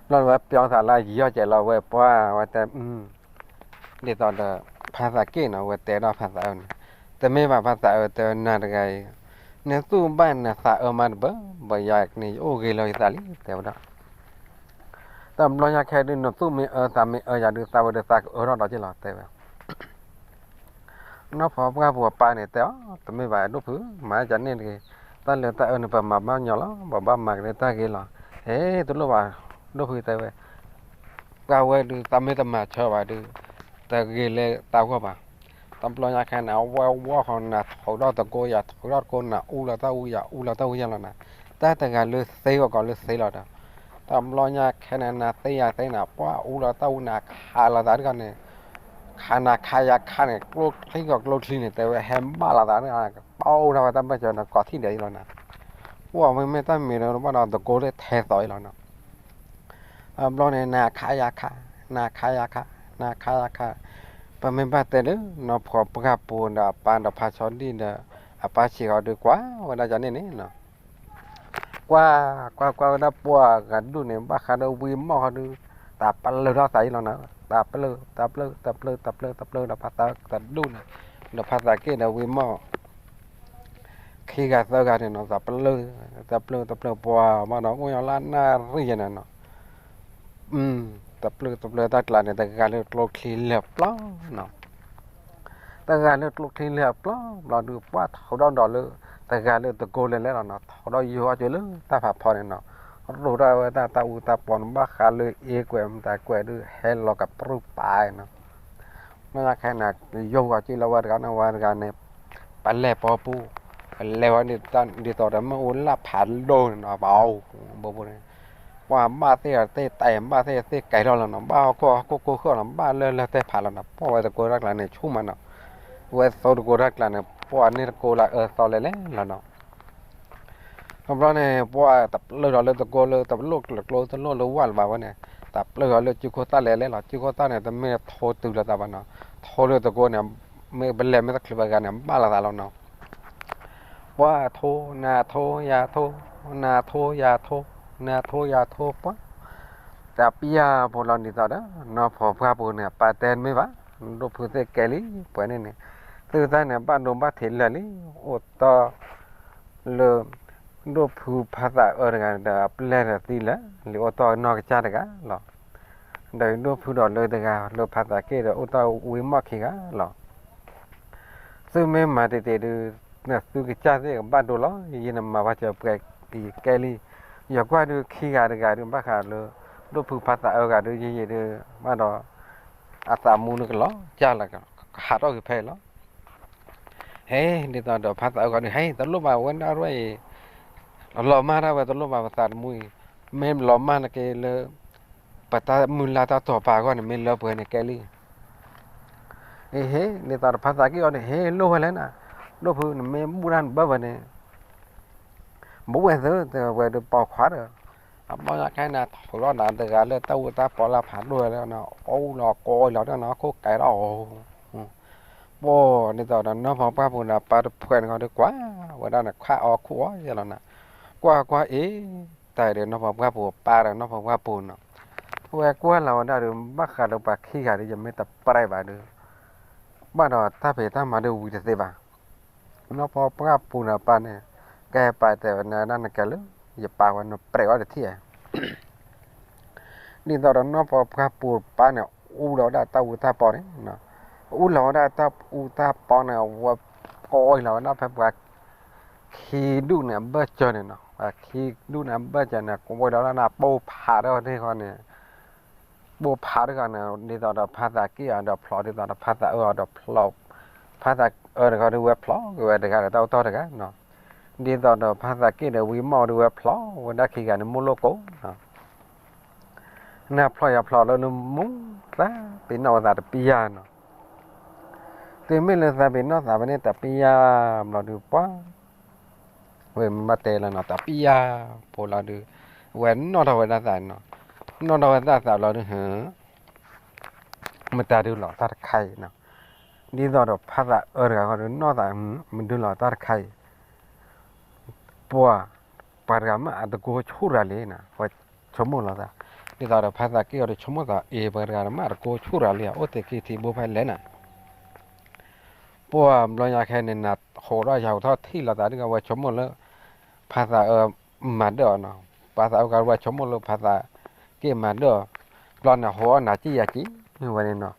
ဘျီန့ၣ် ဝဲပျီသးလၢယီၢ်ကဲးလီၤဝဲပှၢ်ဝဲတဲ ဒ်သိးဒီး ဖးသးက့ၣ်နီၤ ဝဲတဲဒီးဖးသးအၢန့ၣ်, တမ့ၢ်ဘၣ်ဖးသးအၢ တဲနၤတဂၤအံၤ, နသူၣ်ဘၣ်နသးအၢမးတဘၣ်ဘၣ်, ယၤန့ၣ် ယအိၣ်ဂ့ၤလၢယသးလံ တဲဝဲဒၣ်. တဘျီညါခဲဒုး နသူၣ်မ့ၢ်အၢသးမ့ၢ်အၢယၤဒုး သးဝဲဒီးသးကအၢထီၣ်ဒီးက့ၢ်လီၤ တဲဝဲ နီၢ်ဖီပှၢ်ပူၤအပၢ်န့ၣ်တဲအီၤ, တမ့ၢ်ဘၣ်ဒိၣ်ဖု, မၤဒ်န့ၣ်တဂ့ၤ, တၢ်လၢတၢ်အၢန့ၣ် ပမၤဘၣ်ညီလီၤ, ပဘၣ်မၤက့ၤလၢတၢ်ဂ့ၤလီၤ. ဟဲ တလိၣ်ဘၣ်, ဒိၣ်ဖုတဲဝဲ, ပှၢ်ဝဲဒုး သးမ့ၢ်တမၤဆၢဘၣ်ဒုး တဂ့ၤလၢတၢ်ဂီၢ်ဘၣ်. တဘျီညါခဲန့ၣ် အဝဲဝီဃီနၤ ထုးထီၣ်သကိးယၤ ထုးထီၣ်သကိးနၤ အူလီၤတၢ်အူယၤ အူလီၤတၢ်အူယၤလီၤနၤ, တၢ်တဂၤလၢသ့ဂီၢ်ကီးလၢသ့လီၤဒီး တဘျီညါခဲန့ၣ် နၤသ့ယၤသ့နၤ ပှၢ်အူလီၤတၢ်အူနၤ ခးလီၤသးတဂၤန့ၣ်, ခးနၤခးယၤခးန့ၣ် ကျိချံကီးကျိချံန့ၣ် တဲဝဲဟဲဘၣ်လီၤသးတဂၤ, ပှၢ်အိၣ်ထီၣ်ဝဲတၢ်ဘၢၣ်စၢၤန့ၣ် ကီးထံၣ်ဒဲးအံၤလီၤနၤ, ပှၢ်မ့မ့ၢ်တၢ်မံၤဒီး ဘၣ်ဒီးသကိးလၢထဲသိးအံၤလီၤနၤ. ဘျီန့ၣ် နၤခးယၤခး, နၤခးယၤခး, နၤခးယၤခး, ပမ့ၢ်ဘၣ်တဲဒုး နီၢ်ဖီပှၢ်ပူၤဒီးအပၢ်ဒီးဖးဆီဒံၣ်ဒီး အပၢ်ဆံးဃီဒုးကွၢ်ဝဲဒၣ်ယၤန့ၣ်န့ၣ်နီၤ, ကွၢ်, ကွၢ်ကွၢ်ဝဲဒၣ်ပှၢ်ဂၤဒူၣ်န့ၣ် ဘၣ်ဃးဒီးဝံမီၢ်ဃီဒုး တၢ်ပျၢၢ်ထီၣ်သးအံၤလီၤနၤ, တၢ်ပျၢၢ် တၢ်ပျၢၢ် တၢ်ပျၢၢ် တၢ်ပျၢၢ် တၢ်ပျၢၢ်ဒီးဖးသးတဒူၣ်န့ၣ်, ဒီးဖးသးက့ၣ်ဒီးဝံမီၢ် ခံဂၤသၢဂၤန့ၣ်နီၤ တၢ်ပျၢၢ်, တၢ်ပျၢၢ် တၢ်ပျၢၢ်ပှၢ်မးဒီး အိၣ်ညီလၢနၣ်ရံၣ်ယဲန့ၣ်နီၤ, တၢ်ပျၢၢ် တၢ်ပျၢၢ်တၢ်ကျါန့ၣ် တဂၤလၢကျိချံလၢာ်ပျီနီၤ တဂၤလၢကျိချံလၢာ်ပျီဘျီဒုး ပှၢ်ထီၣ်ဒီးလၢ တဂၤလၢသကိးလဲၤလဲၣ်လီၤနီၤ, ထီၣ်ဒီးယိၤအီၤက့ၤလၢတၢ်ဖးဖီန့ၣ်နီၤ, ရိၤထီၣ်ဝဲဒၣ်တၢ်အူတၢ်ပီန့ၣ် ဘၣ်ဃးလၢအ့ကွဲးမတၤကွဲးဒုး ဟဲလီၤကပြုၢ်ပာ်နီၤ, နီၢ်ညါခဲန့ၣ် ယိၤအီၤက့ၤလၢဝဲတဂၤန့ၣ် ဝဲတဂၤန့ၣ် ပလဲၤပီပူၤ, ပလဲၤဝဲဒ်သိးဒီးမ့ၣ်အူလၢ်ဖးဒိၣ်န့ၣ်နီၤ ပအီၣ်ဘိဘိန့ၣ် ပှၤဘၣ်သ့ၣ်သ့ၣ်တဲာ် ဘၣ်သ့ၣ်သ့ၣ်ကဲထီၣ်လီၤနီၤ, ဘၣ်ဟီၣ်ခိၣ်ဟီၣ်ခိၣ်ကိၢ်ဃၢ်နီၤ, ဘၣ်လၢလၢတဲဖးလီၤနီၤ, ပှၢ်ဝဲသကိးတၢ်ကျါန့ၣ် ဆူၣ်မးနီၤ, ဝဲသိသကိးတၢ်ကျါန့ၣ် ပှၢ်န့ၢ်သကိးလၢအၢသီလဲၤလဲၣ်လီၤနီၤ. တဘျီန့ၣ် ပှၢ်တပျၢၢ်ဒီးလၢသကိးလၢ တလိၣ်ကျၢၤကျိ တလိၣ်လၢဝၢ်လၢၤဘၣ်ဝဲန့ၣ်, တပျၢၢ်ဒီးလၢစုခိၣ်သၣ်လဲၤလဲၣ်လီၤ, စုခိၣ်သၣ်န့ၣ် တမ့ၢ်ထိတုၤလီၤသးဘၣ်နီၤ, ထိလၢသကိးန့ၣ် မ့ၢ်ပလဲၤမ့ၢ်တချုးဘၣ်ဂၤန့ၣ် ဘၣ်လီၤသးလီၤနီၤ. ပှၢ်ထိ နၤထိ ယၤထိ, နၤထိ ယၤထိ, နၤထိ ယၤထိ ပှၢ်, တၢ်ပျၢ်ဖိလီၤဒ်သိးဒီး နီၢ်ဖီပှၢ်ပူၤန့ၣ် ပၢ်တဲတမ့ၢ်ဘၣ်, ဒိၣ်ဖုသ့ၣ်ကဲလံ ပှဲၤန့ၣ်န့ၣ်, သုသၣ်န့ၣ် ဘၣ်ဒိဘၣ်ထံးလၢာ်လံ, အိၣ်တီၢ်လၢ ဒိၣ်ဖုဖးသးအၢတဂၤဒီး အပျဲၢ်ဒီးသံလၢာ်လံ အိၣ်တီၢ်နီၢ်ကစၢ်တဂၤလီၤ. ဒီးဒိၣ်ဖုဒီးလၢတဂၤ လၢဖးသးက့ၣ်ဒီး အိၣ်တီၢ်ဝံမီၢ်ခံဂၤလီၤ. သုမ့ၢ်မၤတ့ၢ်တ့ၢ်ဒုး နသုကစၢ်သ့ၣ်ကဘၣ်ဒိလီၤ, ယံာ်ယံာ်နမၤဝဲစၢၤပှဲၤယကဲလံ. ယကွၢ်ဒုးခံဂၤတဂၤဒုး ဘၣ်ဃးလၢ ဒိၣ်ဖုဖးသးအၢဂၤဒုး ယံာ်ယံာ်ဒုး ဘၣ်ဒီး အသးမူနုာ်ကလီၤကၢ်လီၤ ကဟးထီၣ်ဂ့ၤဖဲအံၤလီၤ. ဟဲ ဒ်သိးဒီးဖးသးအၢဂၤဒုး ဟဲ တလိၣ်ဘၣ်ဝဲဒၣ်ရဲၣ်အံၤ လီၤမၢ်ဒၣ်ဝဲတလိၣ်ဘၣ်ပသးတမူအံၤ, မ့ၢ်လီၤမၢ်နက့ၤလၢ ပတၢ်မုၢ်လၢ်တၢ်တီၤပာ်အဂီၢ်န့ၣ် မ့ၢ်လၢပှဲၤန့ၣ်ကဲလံ. အဟ့ ဒ်သိးဒီးဖးသးက့ၣ်အီၤန့ၣ် ဟ့ လိၣ်ဝဲလဲၣ်နၤ, ဒိၣ်ဖုနမ့ၢ်ဘူၣ်တၢ်နဘၢဘၢန့ၣ် ဘူးဝဲသု တဲဝဲဒုးပိာ်ခွါဒီး အဘျီညါခဲန့ၣ် ထုးထီၣ်နၤတဂၤလၢတၢ်အူတၢ်ပီလၢဖးဒိၣ်ဝဲလၢနၤ အူလီၤကိးလီၤတၢ်နၤ ခိၣ်ကဲထီၣ်အီၤ ပှၤဒ်သိးဒီးနီၢ်ဖီပှၢ်ပူၤဒီးပၢ်တဖုန့ၣ်ခီဒီး ကွၢ်ဝဲဒၣ်န့ၣ် ခးအီၣ်ခူၣ်အီၣ်ယဲလီၤနၤ, ကွၢ်ကွၢ်အ့ၣ်, တၢ်အံၤဒီးနီၢ်ဖီပှၢ်ပူၤပၢ်ဒီးနီၢ်ဖီပှၢ်ပူၤနီၤ, ဝဲကွၢ်လီၤဝဲဒၣ်ဒီး ဘၣ်ဃးလၢပှၤခံဂၤဒီး ယမ့ၢ်တပြဲးဘၣ်ဒီး ဘၣ်ဒီးတၢ်ဖံးတၢ်မၤဒီးဝံၤတသ့ဘၣ်. နီၢ်ဖီပှၢ်ပူၤဒီးပၢ်န့ၣ် ကဲပာ်တဲဝဲန့ၣ်ဒၣ်နကဲလၢ ယပၢ်ဝဲနပြဲးအီၤတထံၣ်ဧါ ဒ်သိးဒီးနီၢ်ဖီပှၢ်ပူၤပၢ်န့ၣ် အူလီၤဝဲဒၣ်တၢ်အူတၢ်ပီန့ၣ်, အူလီၤဝဲဒၣ်တၢ်အူတၢ်ပီန့ၣ် ဝဲကိးလီၤဝဲဒၣ်ဖဲပှၤခံဒူၣ်န့ၣ်အဘၢၣ်စၢၤန့ၣ်နီၤ, ပှၤခံဒူၣ်န့ၣ်အဘၢၣ်စၢၤန့ၣ် ကိးလီၤဝဲဒၣ်န့ၣ် ပိၢ်ဖးထီၣ်န့ၣ်ဃီန့ၣ် ပိၢ်ဖးထီၣ်ဃီန့ၣ် ဒ်သိးဒီးဖါသးက့ၣ်အီၤဒီးဖျိး ဒ်သိးဒီးဖါသးအၢအီၤဒီးဖျိး, ဖါသးအၢတဂၤဒီးဝဲဖျိးက့ၤဝဲတဂၤဒီးတၢ်အိၣ်တီၢ်တဂၤနီၤ, ဒ်သိးဒီးဖါသးက့ၣ်ဒီးဝံမီၢ်ဒီးဝဲဖျိးဝဲဒၣ်ခံဂၤန့ၣ် မိၢ်လိၣ်ကိးနီၤ နဖျိးယဖျိးလၢနမူသးပ့ၤနီၣ်ဝဲသးတပံယါနီၤ, တုၤမ့ၢ်လၢသးပ့ၤနီၣ်သးဖဲန့ၣ်တပံယါဘျီဒုးပှၤ, ဝဲမ့ၢ်ဘၣ်တဲလီၤနီၤ တပံယါဖိလီၤဒုး, ဝဲနီၣ်ထီၣ်ဝဲဒၣ်သးနီၤ, နီၣ်ထီၣ်ဝဲဒၣ်သးဘျီဒုး မတၤဒုးလီၤတၢ်တခါအံၤနီၤ, ဒ်သိးဒီးဖါသးအၢတဂၤဃီဒီးနီၣ်သး မဒုးလီၤတၢ်တခါအံၤ, ပှၤ, ပှၤတဂၤမ့ၢ်အတကိးဆူၣ်ရၤလံနီၤ ဝဲဆိကမိၣ်လီၤသး, ဒ်သိးဒီးဖါသးက့ၣ်အီၤဒီးဆိကမိၣ်သး အ့ၣ် ပှၤတဂၤမ့ၢ်အတကိးဆူၣ်ရၤလံ အိၣ်သ့ၣ်ခံထံဘိဖဲလဲၣ်နီၤ, ပှၤဘျီညါခဲန့ၣ် နဟိးထီၣ်ယဟိးထီၣ်ထံၣ်လီၤသးဒ်ဝဲဆိကမိၣ်လၢ ဖါသးအၢမၤဒၢၣ်အီၤနီၤ, ဖါသးအၢကဝဲဆိကမိၣ်လၢဖါသးက့ၣ်မၤဒၢၣ်, ဘျီန့ၣ်ဟိးအီၣ်နၤကံၣ်ယၤကံၣ်ဝဲန့ၣ်နီၤ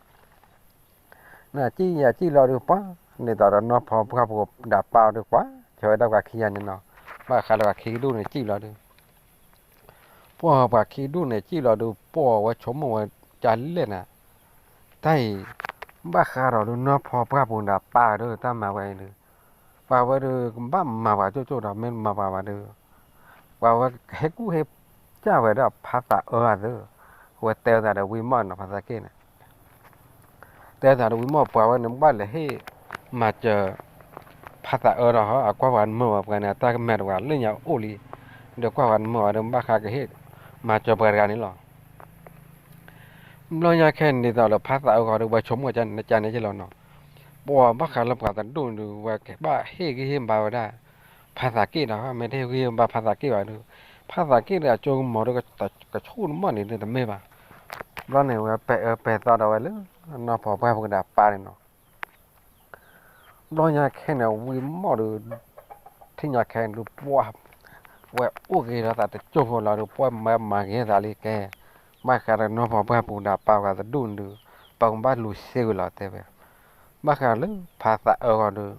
နကံၣ်ယၤကံၣ်လီၤဒုးပှၤ, ဒ်သိးဒီးနီၢ်ဖီပှၢ်ပူၤဒီးပၢ်အီၤဒုးကွၢ် ဆၢဝဲဒၣ်ပှၤခံဂၤန့ၣ်နီၤ, ဘၣ်ဃးလၢပှၤခံဒူၣ်န့ၣ်ကံၣ်လီၤဒုး, ပှၤပှၤခံဒူၣ်န့ၣ်ကံၣ်လီၤဒုး ပှၤဝဲဆိကမိၣ်ဝဲကလဲၣ်နၤ, တၢ်အံၤ, ဘၣ်ဃးဒီးဒုးနီၢ်ဖီပှၢ်ပူၤဒီးပၢ်အီၤဒုးတၢ်မၤဝဲအံၤဒုး, ပှၤဝဲဒုးကဘၣ်မၤပှၤကၠိၣ်ကၠိၣ်ဒီးမ့ၢ်မၤပှၤဘၣ်ဒုး ပှၤဝဲကဟဲကူၣ်ဟဲကၢ်ဝဲဒၣ်ဖါသးအၢအသး, ဝဲတဲဝဲသးဒီးဝံမီၢ်နီၤ ဖါသးက့ၣ်န့ၣ်, တဲသးဒီးဝံမီၢ်ပှၤဝဲန့ၣ် ဘၣ်လဲၤဟ့ၣ်မၤစၢၤ ဖါသးအၢဒီး အကွၢ်ပှၤနမၢၢ်ဝဲပှၤန့ၣ် အတၢ်ကမၣ်တဝဲလၢညါအိၣ်လံ, ဒီးကွၢ်ပှၤနမၢၢ်ဝဲဒီး ဘၣ်ဃးကဟ့ၣ်မၤစၢၤပှၤတဂၤန့ၣ်လီၤ. ဘျီညါခဲန့ၣ်ဒ်သိးဒီးဖါသးအၢဂီၤဒီး ပှၤဆိကမိၣ်ကန့ၣ်ကန့ၣ်က့လီၤနီၤ, ပှၤဘၣ်ဃးလၢပှၤတဒူၣ်န့ၣ်ဒုး ဝဲကဘၣ်ဟ့ၣ်ဂံၢ်ဟ့ၣ်ဘါဝဲဒၣ် ဖါသးက့ၣ်ဒီး မ့ၢ်တဟ့ၣ်ဂံၢ်ဟ့ၣ်ဘါဖါသးက့ၣ်ဘၣ်ဒီး ဖါသးက့ၣ်ဒီးအစိကမီၤဒီး ကဆိၣ်နမီၢ်န့ၣ်ဒုးတမ့ၢ်ဘၣ်. ဘျီန့ၣ်ဝဲပဲာ်အၢပဲာ်သီဒီးဝဲလၢ နီၢ်ဖီပှၢ်ပူၤဒီးပၢ်န့ၣ်နီၤ ဘျီညါခဲန့ၣ် ဝံမီၢ်ဒီး ထံၣ်ညါခဲန့ၣ်ဒုးပှၤ ဝဲအိၣ်ဂ့ၤဒီးသးတစိၢ်ဖိလီၤဒုး ပှၤမၤမၤဂ့ၤသးလံကဲ, ဘၣ်ဃးဒီးနီၢ်ဖီပှၢ်ပူၤဒီးပၢ်ဝဲတဒူၣ်န့ၣ်ဒုး ပကဘၣ်လူၤစ့ဝံၤလီၤတဲဝဲ, ဘၣ်ဃးလၢဖါသးအၢဂီၤဒုး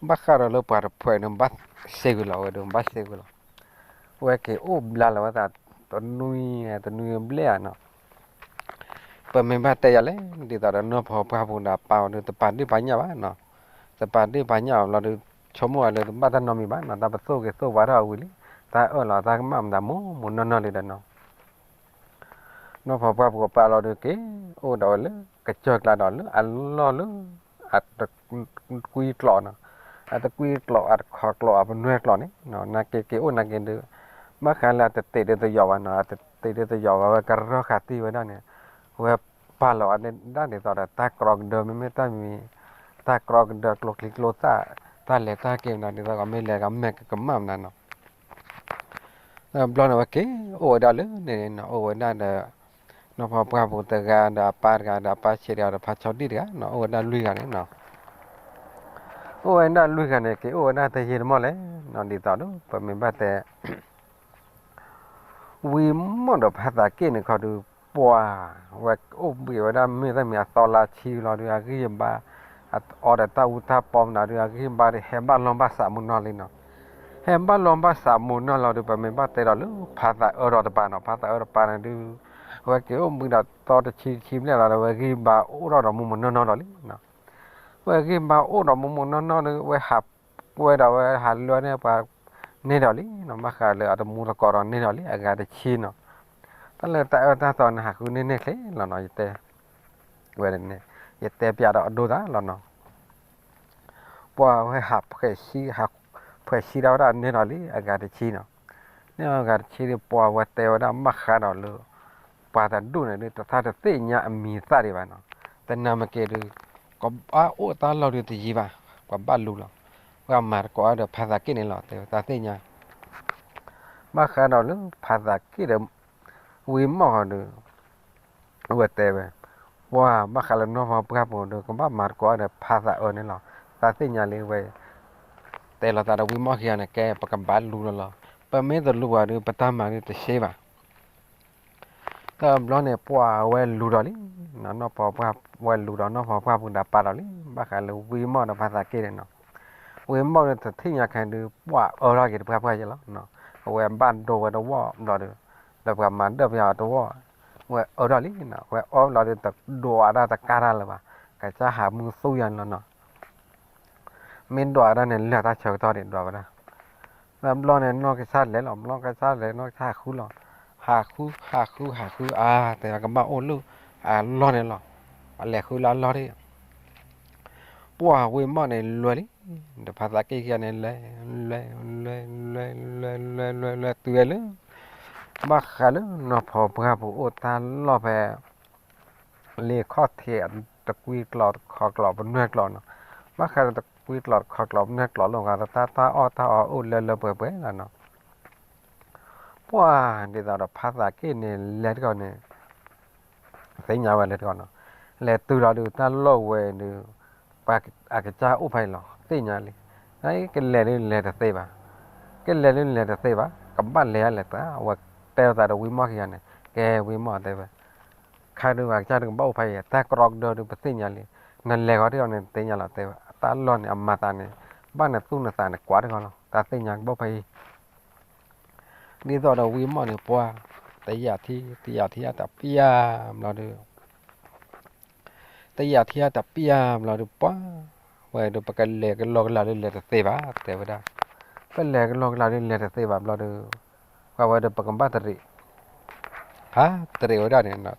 ဘၣ်ဃးဒီးလၢပှၤတဖုန့ၣ် ဘၣ်စ့ဝံၤလီၤဝဲဒုး ဘၣ်စ့ဝံၤလီၤ. ဝဲက့ၤအိၣ်ဘျါလီၤဝဲသး တနွံ တနွံဘျဲၣ်ဧါနီၤ ပမ့ၢ်ဘၣ်တဲယၤလဲၣ် ဒ်သိးဒီးနီၢ်ဖီပှၢ်ပူၤဒီးပၢ်အီၤဒုး တပာ်ဒ့ၣ်ပာ်ညၣ်ဘၣ်နီၤ, တပာ်ဒ့ၣ်ပာ်ညၣ်အီၤလီၤဒုး ဆိကမိၣ်ဝဲလၢတဘၣ်တၢ်နီတမံၤဘၣ်နီၤ, တၢ်ပသိၣ်က့ၤသိၣ်ဝါထီၣ်အဝံၤလံ, တၢ်အၢၣ်လီၤတၢ်ကမၣ်မတၤမိၢ်မိၢ်နီၢ်နီၢ်လံဒီးနီၤ နီၢ်ဖီပှၢ်ပူၤပၢ်လီၤဒုးက့ၤ အိၣ်ဒီးဝဲလၢကစၢၢ်ကျါဒီးလၢအလီၢ်လၢ အတကွံကျိာ်နီၤ, အတကွံကျိာ် အတခီကျိာ် အပနွဲၢ်ကျိာ်န့ၣ် နာ်က့က့ၤအိၣ်နာ်က့ဒုး ဘၣ်ဃးလၢအတတ့ၢ်ဒုးတယိာ်ဘၣ်နီၤ, အတတ့ၢ်ဒုးတယိာ်ဘၣ် ဝဲကရၢၢ်ဃာ်တံၢ်ဝဲဒၣ်န့ၣ်, ဝဲပာ်လီၤအဒၣ်ဒ်သိးဒီးတၢ်ကြီကဒၢ မ့မ့ၢ်တၢ်မံၤ တၢ်ကြီကဒၢကျိချံကျိသၣ် တၢ်လဲၤတၢ်က့ၤမတၤဒ်သိး မ့ၢ်လဲၤကမဲာ်ကကမၣ်မတၤနီၤ ဘျီန့ၣ်ဝဲက့ၤ အိၣ်ဝဲဒၣ်လၢန့ၣ်နီၤ အိၣ်ဝဲဒၣ်ဒီး နီၢ်ဖီပှၢ်ပူၤတဂၤဒီးအပၢ်တဂၤဒီးအပၢ်ဆံးတဂၤဒီး ဖါဆီဒံၣ်တဂၤနီၤ အိၣ်ဝဲဒၣ်လွံၢ်ဂၤန့ၣ်နီၤ, အိၣ်ဝဲဒၣ်လွံၢ်ဂၤန့ၣ် က့ၤအိၣ်ဝဲဒၣ်တယံာ်တမီၢ်လဲၣ်နီၤ ဒ်သိးဒီး ပမ့ၢ်ဘၣ်တဲ ဝံၤမီၢ်ဒီးဖါသးက့ၣ်န့ၣ်ခီဒုး ပှၤ ဝဲအိၣ်ဘှံးဝဲဒၣ်မ့ၢ်တၢ်မံၤအသီလါဆံလီၤဒုး အဂံၢ်အဘါ အအီဒီးတၢ်အူတၢ်ပီမနုၤဒုး အဂံၢ်ဘါဒုး ဟဲဘၣ်လီၢ်ဘၣ်စးမုၢ်နီၢ်လံနီၤ. ဟဲဘၣ်လီၢ်ဘၣ်စးမုၢ်နီၢ်လီၤဒုး ပမ့ၢ်ဘၣ်တဲဒီးလၢ ဖါသးအၢဒီးတပၤနီၤ ဖါသးအၢတပၤန့ၣ်ဒုး အဝဲက့ၤအိၣ်ဘှံးဒီးသီတဆံတဆံဘျဲၣ်လီၤဒီး အဝဲဂံၢ်ဘါအိၣ်ထီၣ်ဒီးမုၢ်မုၢ်နီၢ်နီၢ်လီၤလံနီၤ. ဝဲဂံၢ်ဘါအိၣ်ဒီးမုၢ်မုၢ်နီၢ်နီၢ်ဒီး ဝဲဟးကွဲဒီးဝဲဟးလၢန့ၢ်ပှၤန့ၢ်ဒီးလံနီၤ. ဘၣ်ဃးလၢအတမူတကိးဒီးန့ၢ်ဒီးလံ အဂၤတဆံနီၤ. တၢ်လၢတၢ်အၢတၢ်သီန့ၣ် ဟးဃုန့ၢ်န့ၢ်ချ့လီၤနီၤ. ယတဲ ဝဲန့ၣ် ယတဲပျးဒီးအဒိသးလီၤနီၤ. ပှၤဝဲဟး ဖှဲးဆံဒီးဝဲဒၣ်န့ၢ်ဒီးလံ အဂၤတဆံနီၤ. န့ၢ်အဂၤတဆံဒီး ပှၤဝဲတဲဝဲဒၣ်ဘၣ်ဃးဒီးလၢ ပှၤတဒူၣ်န့ၣ်ဒုး တၢ်တသ့ၣ်ညါအမံၤသၣ်ဒံးဘၣ်နီၤ. တနၤမ့ၢ်က့ၤဒုး ကဘၣ်အိၣ်တၢ်လီၢ်ဒုးတယံၤဘၣ်, ပှၤဘၣ်လူၤလီၤ, ပှၤမၤသကိးအါဒီးဖါသးက့ၣ်န့ၣ်လီၤ တဲဝဲတၢ်သ့ၣ်ညါ. ဘၣ်ဃးဒီးလၢဖါသးက့ၣ်ဒီး ဝံမီၣ်ဃီဒီး အဝဲတဲဝဲ, ပှၤဘၣ်ဃးလၢနီၢ်ဖီပှၢ်ပူၤဒီး ကဘၣ်မၤသကိးအါဒီးဖါသးအၢန့ၣ်လီၤ, တၢ်သ့ၣ်ညါလံဝဲ, တဲလီၤသးဒီးဝံမီၣ်ခံဂၤန့ၣ် ကဲပကဘၣ်လူၤလီၤလီၤ, ပမ့ၢ်တလူၤဘၣ်ဒီး ပတၢ်မၤဒုးတရှဲဘၣ် တဘျီန့ၣ် ပှၤဝဲလူၤဒီးလံ, နီၢ်ဖီပှၢ်ဝဲလူၤဒီး နီၢ်ဖီပှၢ်ပူၤဒီးပာ်ဒီးလံ, ဘၣ်ဃးလၢဝံမီၣ်ဒီးဖါသးက့ၣ်န့ၣ်နီၤ, ဝံမီၣ်ဒီးတထံၣ်ညါခဲဒုး ပှၤအၢထီၣ်က့ၤတပှၢ်ပှၢ်ယဲလီၤ, အဝဲဘၣ်ဒိဝဲတဝီၣ်ဘျီဒီး, ဒီးပှၤမၤဒၢၣ်ပယီၤတဝီၣ်, ဝဲအၢထီၣ်လံနီၤ, ဝဲအၢဘျီဒီးတဒွးဝဲဒၣ်တကးတၢ်လၢၤဘၣ်, ကစၢ်ဟးမုၢ်သူယၤန့ၣ်လီၤနီၤ မ့ၢ်ဒွးဝဲဒၣ်န့ၣ် လၢာ်တၢ်ဆၢကတီၢ်ဒံးဒွးဝဲဒၣ်, တဘျီန့ၣ် နီၢ်ကစၢ်လဲၤလီၤ, နီၢ်ကစၢ်လဲၤ နီၢ်ကစၢ်ဟးဃုလီၤ, ဟးဃု ဟးဃု ဟးဃု အါ တဲဝဲကဘၣ်အိၣ်လၢအလီၢ်န့ၣ်လီၤ, အလဲၤဃုလၢအလီၢ်ဒံး, ပှၤဝံမီၣ်န့ၣ်လဲၤလံ, ဒီးဖါသးက့ၣ်ခံဂၤန့ၣ်လဲၤ, လဲၤ လဲၤ လဲၤ လဲၤ လဲၤ လဲၤ လဲၤ တုၤဝဲလၢ ဘၣ်ဃးလၢနီၢ်ဖီပှၢ်ပူၤအိၣ်တၢ်လီၢ်ဖဲ လ့ခီၣ်ထံးတကွံကျိာ်တခီကျိာ်ပနွဲၢ်ကျိာ်နီၤ, ဘၣ်ဃးဒီးတကွံကျိာ်တခီကျိာ်ပနွဲၢ်ကျိာ်လၢအဂၤ တၢ်တၢ်အီၣ်တၢ်အီအိၣ်လၢလၢပှဲၤပှဲၤလီၤနီၤ, ပှၤဒ်သိးဒီးဖါသးက့ၣ်န့ၣ်လဲၤတဂီၢ်န့ၣ် သ့ၣ်ညါဝဲလၢတဂီၢ်နီၤ, လဲၤတုၤလီၤဒုးတၢ်လီၢ်ဝဲဒုး ပှၤအကစၢ်အိၣ်ဖဲအံၤလီၤ သ့ၣ်ညါလံ, ကလဲၤဒုးလဲၤတသ့ဘၣ်, ကလဲၤဒုးလဲၤတသ့ဘၣ် ကဘၣ်လဲၤလဲၤတၢ် အဝဲတဲလိာ်သးဒီးဝံမီၣ်ခံဂၤန့ၣ် ကဲဝံမီၣ်တဲဝဲ ခါဒုးပှၤကစၢ်ဒုးကဘၣ်အိၣ်ဖဲအံၤ တၢ်ကရီကဒၢဒုးပသ့ၣ်ညါလံ, နလဲၤဂီၤတဂီၢ်န့ၣ် သ့ၣ်ညါလီၤတဲဝဲ တၢ်လီၢ်န့ၣ် အမၤသးန့ၣ် ဘၣ်နသူၣ်နသးန့ၣ် ကွၢ်တဂီၢ်လီၤ တၢ်သ့ၣ်ညါကဘၣ်အိၣ်ဖဲအံၤ, ဒ်သိးဒီးဝံမီၣ်န့ၣ် ပှၤ တယာ်ထံ တယာ်ထံအတပျၢ်ဘျီဒုး တယာ်ထံအတပျၢ်ဘျီဒုး ပှၤ ဝဲဒုး ပကလဲၤကလီကလီဒုးလဲၤတသ့ဘၣ် တဲဝဲဒၣ်, ပလဲၤကလီကလီဒုးလဲၤတသ့ဘၣ်ဘျီဒုး ပှၤဝဲဒုး ပကဘၣ်တရံး ဟးတရံးဝဲဒၣ်န့ၣ်, တၢ်ဒ်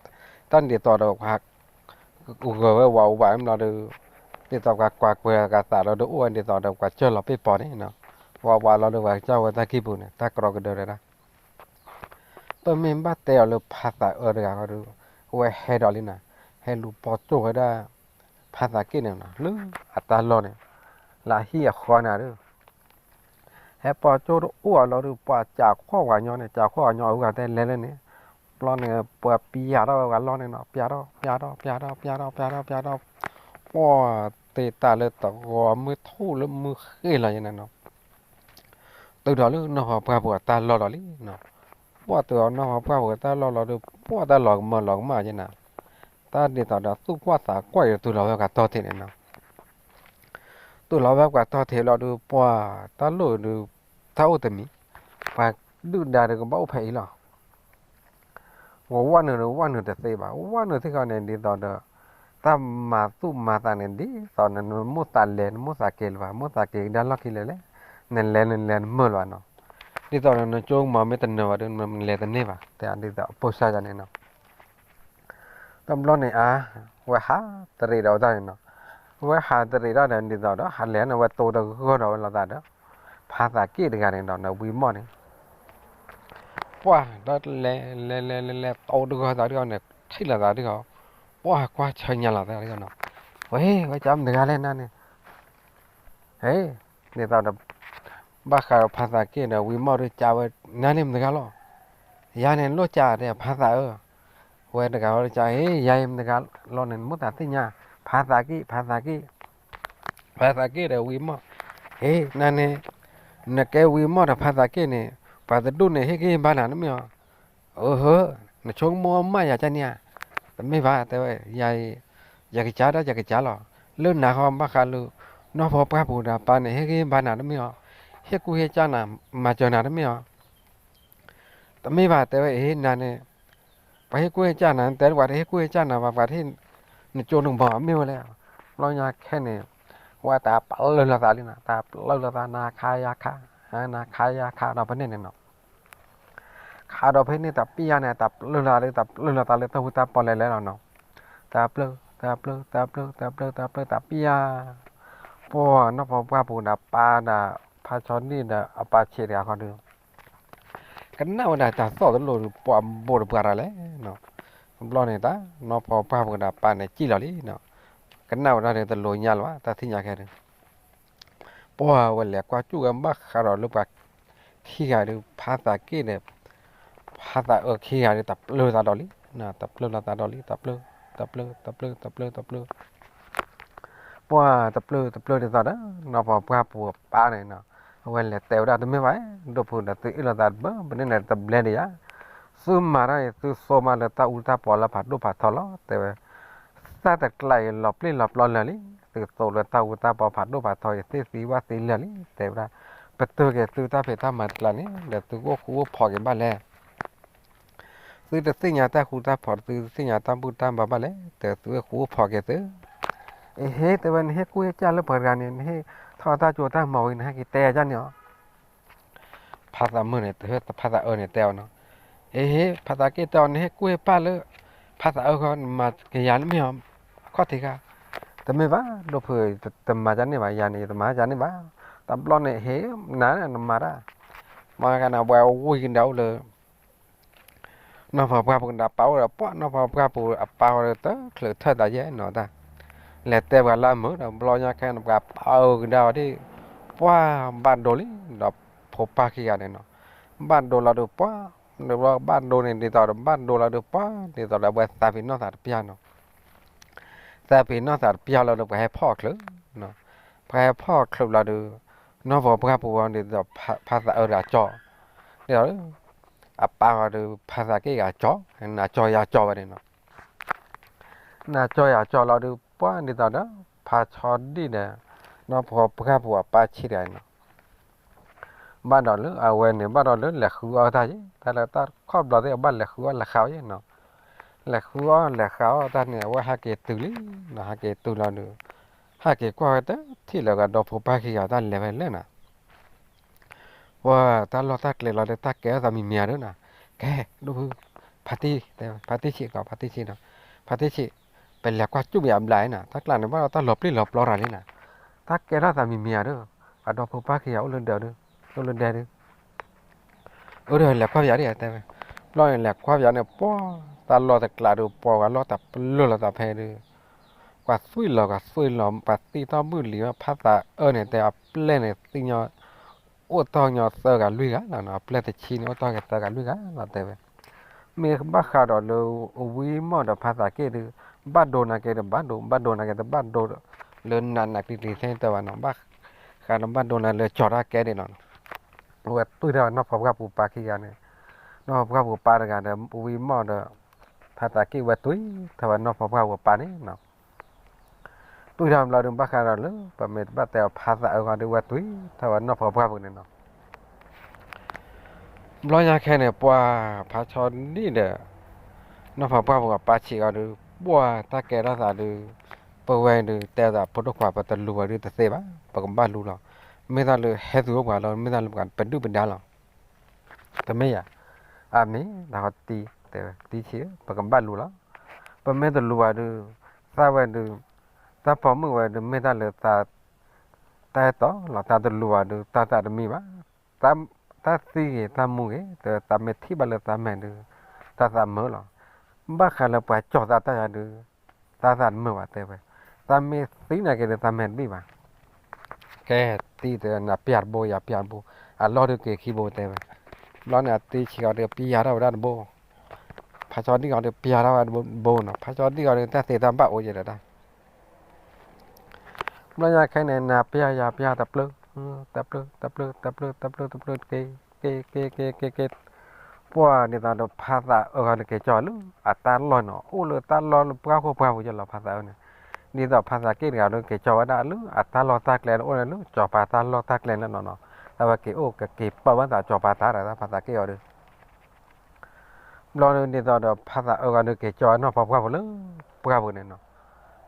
သိးဒီး ပှၤဂၢၤဝဲဝးဝးဘျီဒုး ဒ်သိးပှၤကွၢ်ကွဲၤအသးလီၤဒုး အိၣ်ဝဲဒ်သိးဒီးပှၤစၢၢ်လီၤပ့ၢ်ပီၤန့ၣ်, ဝးဝးလီၤဒုး ပှၤကစၢ်ဝဲတၢ်ခံပူၤန့ၣ် တၢ်ကရီကဒၢဒၣ် ပမ့ၢ်ဘၣ်တဲအီၤလၢဖါသးအၢတဂၤဃီဒီး အဝဲဟဲဒီးလံနၤ, ဟဲလူၤပိာ်ကၠိၣ်ဝဲဒၣ် ဖါသးက့ၣ်န့ၣ်နီၤ လၢအတၢ်လီၢ်န့ၣ် လၢအဟံၣ်အဃီန့ၣ်ဒီး ဟဲပိာ်ကၠိၣ်တအိၣ်အလီၢ်ဒီး ပှၤကးခီၣ်ပှၤညီန့ၣ် ကးခီၣ်ပှၤညီအဂၤတဲလဲၤလၢန့ၣ်, ဘျီန့ၣ် ပှၤပျၢ်ထီၣ်ဝဲပှၤလီၢ်န့ၣ်နီၤ ပျၢ်ထီၣ် ပျၢ်ထီၣ် ပျၢ်ထီၣ် ပျၢ်ထီၣ် ပျၢ်ထီၣ်, ပှၤတ့ၢ်တၢ်လၢတဂီၤမုၢ်ထူၣ်လၢမုၢ်ဃ့ၢ်လီၤယဲန့ၣ်နီၤ တုၤဒီးလၢနီၢ်ဖီပှၢ်ပူၤအတၢ်လီၢ်လီၤလံနီၤ, ပှၤတုၤအီၤနီၢ်ဖီပှၢ်ပူၤအတၢ်လီၢ်လီၤဒီး ပှၤတၢ်လီၤကမၢလီၤကမၣ်ယဲနၤ, တၢ်ဒ်သိးဒီးသူၣ်ကွၢ်သးကွၢ်အံၤ တုၤလီၤဝဲပှၤတီၢ်ထံးန့ၣ်နီၤ, တုၤလီၤဝဲပှၤတီၢ်ထံးလီၤဒီး ပှၤတၢ်လီၢ်ဒီး တၢ်အိၣ်တမံၤ, ပှၤဒုၣ်ဒါဒီးကဘၣ်အိၣ်ဖဲအံၤလီၤ ဝဲဝဲနုာ်ဒီးဝဲနုာ်တသ့ဘၣ်, ဝဲနုာ်သ့ၣ်ခီန့ၣ် ဒ်သိးဒီး တၢ်မၤသူၣ်မၤသးန့ၣ် ဒ်သိးနမိၢ်သးလဲၤ နမိၢ်သးက့ၤလၢၤဘၣ်, မိၢ်သးက့ၤကဒါလီၢ်ခံလဲၤလဲၣ်, နလဲၤနလဲၤနမုာ်လၢၤဘၣ်နီၤ, ဒ်သိးဒီးနကၠိမီၤမ့ၢ်တနၢၤဘၣ်ဒီး နလဲၤတန့ၢ်ဘၣ် တဲဒ်သိးအပိၢ်စၢ်ယၤန့ၣ်နီၤ တဘျီန့ၣ်အါ, ဝဲဟးတရံးဒီးတၢ်န့ၣ်နီၤ, ဝဲဟးတရံးဒီးဒ်သိးဒီး ဟးလဲၤန့ၣ် ဝဲတိတဂၢၢ်ဒီးဝဲလိာ်သးဒီး ဖါသးက့ၣ်တဂၤန့ၣ်ဒီး ဒီးဝံမီၢ်န့ၣ် ပှၤဒီးလဲၤ လဲၤ လဲၤ လဲၤ လဲၤ တိတဂၢၢ်သးတဂၢၢ်န့ၣ် ထံၣ်လိာ်သးတဂၢၢ်, ပှၤကွၢ်ဆၢညါလိာ်သးတဂၢၢ်နီၤ, ဝဲ ဝဲကၢ်မတဂၤလဲၣ်နၤန့ၣ် ဟဲ ဒ်သိးဒီး ဘၣ်ဃးဒီးဖါသးက့ၣ်ဒီး ဝံမီၢ်ဒီးကၢ်ဝဲ နၤန့ၣ်မတဂၤလီၤ, ယၤန့ၣ်လိၣ်ကၢ်တဲဖါသးအၢ, ဝဲတဂၤဝဲကၢ် ဟဲ ယၤအံၤမတဂၤလီၤန့ၣ် မိၢ်သးသ့ၣ်ညါ, ဖါသးက့ၣ် ဖါသးက့ၣ် ဖါသးက့ၣ်ဒီးဝံမီၢ်, ဟဲ နၤန့ၣ် နကဲဝံမီၢ်ဒီးဖါသးက့ၣ်န့ၣ် ပှၤတဒူၣ်န့ၣ် ဟ့ၣ်ဂံၢ်ဘါနၤတမ့ၢ်အီၤ, အဟၢ နဆိကမိၣ်မးယၤကၢ်န့ၣ်ဧါ, တမ့ၢ်ဘၣ် တဲဝဲ ယၤအံၤ ယကစၢ်ဒီးယကစၢ်လီၤ, လၢနၤဃီဘၣ်ဃးလၢ နီၢ်ဖီပှၢ်ပူၤဒီးပၢ်န့ၣ် ဟ့ၣ်ဂံၢ်ဘါနၤတမ့ၢ်အီၤ, ဟ့ၣ်ကူၣ်ဟ့ၣ်ကၢ်နၤ မၤစၢၤနၤတမ့ၢ်အီၤ, တမ့ၢ်ဘၣ် တဲဝဲ အ့ နၤန့ၣ် ပှၤဟ့ၣ်ကူၣ်ဟ့ၣ်ကၢ်နၤ တဲပှၤတဟ့ၣ်ကူၣ်ဟ့ၣ်ကၢ်နၤဘၣ် ပှၤတဟ့ၣ် နကၠိနကမီၤမ့ၢ်ဝဲလဲၣ်, ဘျီညါခဲန့ၣ် ဝဲတၢ်ပျၢၤလိာ်သးလံနီၤ တၢ်ပျၢၤလိာ်သး နၤခါယၤခါ နၤခါယၤခါဒီးဖဲန့ၣ်န့ၣ်နီၤ ခးဒီးဖဲန့ၣ်တပျၢ်န့ၣ် တၢ်ပျၢၤလိာ်သးလၢ တၢ်ပျၢၤလိာ်သးလၢတၢ်ဟူတၢ်ပီၣ်လဲၣ်လဲၣ်လီၤနီၤ, တၢ်ပျၢၤ တၢ်ပျၢၤ တၢ်ပျၢၤ တၢ်ပျၢၤ တၢ်ပျၢၤ တၢ်ပျၢၤ တၢ်ပျၢ်, ပှၤနီၢ်ဖီပှၢ်ပူၤဒီးပၢ်ဒီး ဖါဆီဒံၣ်ဒီးအပၢ်ဆံးတဂၤဃီဒီး ကနၣ်ဝဲဒၣ်တၢ်သီၣ်တလိၣ်ဒီး ပှၤဘိးတပှၢ်ရၤလဲၣ်နီၤ, တဘျီန့ၣ်တၢ် နီၢ်ဖီပှၢ်ပူၤဒီးပၢ်န့ၣ်စံၣ်လီၤလံနီၤ, ကနၣ်ဝဲဒၣ်ဒီးတလိၤညါလၢၤဘၣ် တၢ်သ့ၣ်ညါခဲဒုး ပှၢ်ဝဲလဲၤကွၢ်ကၠူၣ်ဝဲဘၣ်ဃးဒီးလၢပှၤခံဂၤဒုး ဖါသးက့ၣ်ဒီး ဖါသးအၢခံဂၤဒုး တပျၢၤသးဒီးလံ, တပျၢၤလိာ်သးဒီးလံ, တပျၢၤ, တပျၢၤ, တပျၢၤ, တပျၢၤ, တပျၢၤ, ပှၢ်တပျၢၤတပျၢၤဒ်သိးဒီး နီၢ်ဖီပှၢ်ပူၤအပၢ်န့ၣ်နီၤ, အဝဲလဲၤတဲဝဲဒၣ်တမ့ၢ်ဘၣ်, ဒိၣ်ဖုဒီးသုအ့ၣ်လိာ်သးတဘၣ် ပန့ၣ်န့ၣ်တဘျဲဒံးယါ, သုမၤတၢ်အံၤ သုသိမးလၢတၢ်အူတၢ်ပီးလၢဖးဒိၣ်ဖးထီလီၤ တဲဝဲ သၣ်တကျးအံၤလီၤပျံၤလီၤပျီလၢာ်လံ, သုသိးလၢတၢ်အူတၢ်ပီးဖးဒိၣ်ဖးထီအံၤ သ့ၣ်သံဝၣ်သံလၢာ်လံ တဲဝဲဒၣ်, ပတုာ်က့ၤသုတၢ်ဖံးတၢ်မၤတကျါန့ၣ် ဒီးသုကအိၣ်ဃူအိၣ်ဖိးက့ၤဘၣ်လဲၣ်, သုတသ့ၣ်ညါတၢ်ဃူတၢ်ဖိး သုတသ့ၣ်ညါတၢ်ဘူၣ်တၢ်ဘါဘၣ်လဲၣ်, ဒီးသုအိၣ်ဃူအိၣ်ဖိးက့ၤသု, အဟ့ တဲဝဲ နဟ့ၣ်ကူၣ်ဟ့ၣ်ကၢ်လၢပှၤတဂၤန့ၣ် နဟ့ၣ်ထီၣ်တၢ်ကၠိတၢ်မၤဝံၤ နဟဲက့ၤတဲယၤန့ၣ်အီၤ ဖါသးမုၣ်န့ၣ် တဟၢဖါသးအၢန့ၣ်တဲအီၤနီၤ, အဟ့ ဖါသးက့ၣ်တဲအီၤ နဟ့ၣ်ကူၣ်ဟ့ၣ်ပၢ်လၢ ဖါသးအၢဃီ နမၤကယၤန့ၣ်မ့ၢ်အီၤ အခီၣ်ထံးခါ, တမ့ၢ်ဘၣ် ဒိၣ်ဖု တမၤကန့ၢ်ဘၣ် ယၤန့ၣ် ယတမၤကန့ၢ်ဘၣ်, တဘျီန့ၣ် ဟ့ နၤနမၤတၢ်, မၤကန့ၣ် ပှၤဝံကဒါအိၣ်လၢ နီၢ်ဖီပှၢ်ပူၤကဒါပာ်အိၣ်ဒီး ပှၢ်နီၢ်ဖီပှၢ်ပူၤအပၢ်ဃီဒီး တချုးထၢၣ်သးယဲၢ်နီၤတၢ်, လဲၤတဲပှၤလၢအမုာ်ဒီး ဘျီညါခဲန့ၣ် ပှၤပာ်အိၣ်ကဒါအီၤဒ် ပှၢ်ဘၣ်ဒိလံ, ဒီးဖိပၢ်ခံဂၤန့ၣ်နီၤ, ဘၣ်ဒိလီၤဒုးပှၢ်, ဘၣ်ဒိန့ၣ်ဒ်သိးဒီး ဘၣ်ဒိလီၤဒုးပှၢ် ဒ်သိးဒီး အဝဲသးပ့ၤနီၣ်သးတပျၢ်နီၤ, သးပ့ၤနီၣ်သးတပျၢ်လီၤဒီး ပှၤဟဲဖီၣ်ချုး, ပှၤဟဲဖီၣ်ချုးလီၤဒုး, နီၢ်ဖီပှၢ်ပူၤဝဲဒ်သိး ဖါသးအၢဒီးအကၠီ, ဒ်သိး အပၢ်ဃီဒီး ဖါသးက့ၣ်ဂၤကၠီ, နၤကၠီယၤကၠီဝဲန့ၣ်နီၤ, နၤကၠီယၤကၠီလီၤဒုး ပှၢ်ဒ်သိးဒီး ဖါဆီဒံၣ်ဒီး နီၢ်ဖီပှၢ်ပူၤအပၢ်ဆံးတဂၤန့ၣ်နီၤ ဘၣ်ဒီးလၢအဝဲန့ၣ် ဘၣ်ဒီးလၢလဲၤဃုအီၣ်တၢ်ယဲၢ်, တၢ်လၢတၢ်ခီၣ်ဘျီသ့ၣ် အဘၣ်လဲၤဃုအီၣ်လဲၤဃးအီၣ်ယဲၢ်နီၤ, လဲၤဃုအီၣ်လဲၤဃးအီၣ်တၢ်န့ၣ် အဝဲဟဲက့ၤတုၤလံနီၤ, ဟဲက့ၤတုၤလီၤဒုး, ဟဲက့ၤကွၢ်ဝဲတထံၣ်လၢၤဂၤ ဒီဖိပၢ်ခံဂၤတၢ်လဲၤဝဲလၢနီၤ ပှၢ်တၢ်လီၢ်တၢ်ကျဲလီၤဒီး တၢ်ကဲထီၣ်သးမံၤမံၤဧါဒုးနီၤ, ကဲ ဒိၣ်ဖု ဖါတံၢ်, ဖါတံၢ်ဆံးကီး ဖါတံၢ်ဆံးနီၤ, ဖါတံၢ်ဆံး, ပလဲၤကွၢ်ကၠူၣ်မ့ၢ်အဘျါနီၤ, တၢ်ကျါန့ၣ် ဘၣ်ဒီးတၢ်လီၤပျံၤလီၤပျီတၢ်လံနီၤ, တၢ်ကဲထီၣ်သးမံၤမံၤဧါဒုး, အဒီဖိပၢ်ခံဂၤအိၣ်လၢဒၢးဒုး, အိၣ်လၢဒၢးဒုး, အၢ ဒီးလဲၤကွၢ်ပယီၤဒ်တဲဝဲ, ဘျီန့ၣ် လဲၤကွၢ်ပယီၤန့ၣ် ပှၢ်တၢ်လီၢ်တကျါဒုး ပှၢ်ဝဲလီၢ်တပျၢၢ်လီၤသးဖဲဒုး ကွၢ်သွံၣ်လီၤ ကွၢ်သွံၣ်လီၤ ပှၤသံၣ်ထီၣ်ဘုၣ်လံၤဝဲ ဖါသးအၢန့ၣ် တဲအပျဲၢ်န့ၣ် သံၣ်ညီ အိၣ်တ့ၢ်ညီသၢဂၤလွံၢ်ဂၤလီၤနီၤ, အပျဲၢ်တဆံန့ၣ် အိၣ်တ့ၢ်က့ၤသၢဂၤလွံၢ်ဂၤလီၤ တဲဝဲ, မ့ၢ်ဘၣ်ဃးဒီးလၢ ဝံမီၢ်ဒီးဖါသးက့ၣ်ဒုး ဘၣ်ဒိနၤက့ၤဒီးဘၣ်ဒိ ဘၣ်ဒိနၤက့ၤတဘၣ်ဒိ လၢနးနးကျံၤကျံၤသ့တဲဝဲနီၤ, ဘၣ်ဃးဒီးဘၣ်ဒိနၤလၢကၠီၤတၢ်ကဲဒၣ်နီၤ, အဝဲတွံၢ်ထီၣ်ဝဲနီၢ်ဖီပှၢ်ပူၤပၢ်ခံဂၤန့ၣ်, နီၢ်ဖီပှၢ်ပူၤပၢ်တဂၤဒီး ဝံမီၢ်ဒီး ဖါသးက့ၣ်ဝဲတွံၢ်ထီၣ်ဝဲနီၢ်ဖီပှၢ်ပူၤပၢ်န့ၣ်နီၤ တွံၢ်ထီၣ်ဘျီဒုး ဘၣ်ဃးဒီးလၢ ပမ့ၢ်တဘၣ်တဲအီၤ ဖါသးအၢဂီၤဒုး ဝဲတွံၢ်ထီၣ်ဝဲနီၢ်ဖီပှၢ်ပူၤန့ၣ်နီၤ, ဘျီညါခဲန့ၣ် ပှၢ်ဖါဆီဒံၣ်ဒီး နီၢ်ဖီပှၢ်ပူၤအပၢ်ဆံးဂီၤဒုး ပှၢ်တၢ်ကဲထီၣ်သးဒုး ပဝဲဒုး တဲသးဖိဒိၣ်ခွါ ပတလူၤဘၣ်ဒုးတသ့ဘၣ်, ပကဘၣ်လူၤလီၤ, မ့ၢ်တၢ်လၢဟဲသူၣ်အိၣ်ပှၤလီၤ မ့ၢ်တၢ်လၢပှၤပဒုၣ်ပဒါလီၤ, တမ့ၢ်ယၤ, အမ့ၢ်တၢ်ဃီတံၢ် တဲဝဲ တံၢ်ဆံး ပကဘၣ်လူၤလီၤ, ပမ့ၢ်တလူၤဘၣ်ဒုး သးဝဲဒုး တၢ်ပိာ်မုၣ်ဝဲဒုး မ့ၢ်တၢ်လၢသး တၢ်အဲၣ်တီလီၤ, တၢ်တလူၤဘၣ်ဒုး တၢ်သးတမံဘၣ်, တၢ်သံဂ့ၤတၢ်မူဂ့ၤ တၢ်မ့ၢ်ထံၣ်ဘၣ်လၢတၢ်မဲာ်ဒုး တၢ်သးမုာ်လီၤ, ဘၣ်ဃးလၢပှၤကၠီၤသးတၢ်ယၤဒုး တၢ်သးတမုာ်ဘၣ်တဲဝဲ, တၢ်မ့ၢ်သံနာ်က့ဒုး တၢ်မဲာ်တဘံၣ်ဘၣ်, ကဲ တံၢ်တဲ နပျၢ်တဘိ ယပျၢ်တဘိ, အလီၢ်ဒုးက့ၤခံဘိတဲဝဲ, ဘျီန့ၣ်အတံၢ်ဆံးဂီၤဒုး ပျၢ်ထီၣ်ဝဲဒၣ်တဘိ, ဖါဆီဒံၣ်ဂီၤဒုး ပျၢ်ထီၣ်ဝဲတဘိနီၤ, ဖါဆီဒံၣ်ဂီၤဒုး တၢ်သ့တၢ်ဘၣ်အိၣ်ယဲၢ်ဒီးတၢ် ဘျီညါခဲန့ၣ် နၤပျၢ်ယၤပျၢ်တပျၢၢ်, တပျၢၢ် တပျၢၢ် တပျၢၢ် တပျၢၢ် တပျၢၢ် က့ၤ က့ၤ က့ၤ က့ၤ က့ၤ က့ၤ, ပှၢ်ဒ်သိးဒီးဖါသးအၢဂီၤဒုးက့ၤကၠီၤလၢ အတၢ်လီၢ်နီၤ အိၣ်လၢတၢ်လီၢ်လၢပှၢ်ဃိပှၢ်ပူၤယဲၢ်လီၤ ဖါသးအၢန့ၣ်, ဒ်သိးဖါသးက့ၣ်တဂၤဒုးက့ၤကၠီၤဝဲဒၣ်လၢ အတၢ်လီၢ်တၢ်ကျဲအိၣ်န့ၣ်လၢ ကၠီၤပၤတၢ်လီၢ်တၢ်ကျဲန့ၣ်နီၤနီၤ, အဝဲက့ၤအိၣ်ကက့ၤပာ်ဝဲသးကၠီၤပၤတၢ်ဒီးဖါသးက့ၣ်အီၤဒုး ဘျီဒုးဒ်သိးဒီးဖါသးအၢဂီၤဒုးက့ၤကၠီၤနီၢ်ဖီပှၢ်ပူၤလၢ ပှၢ်ပူၤန့ၣ်နီၤ,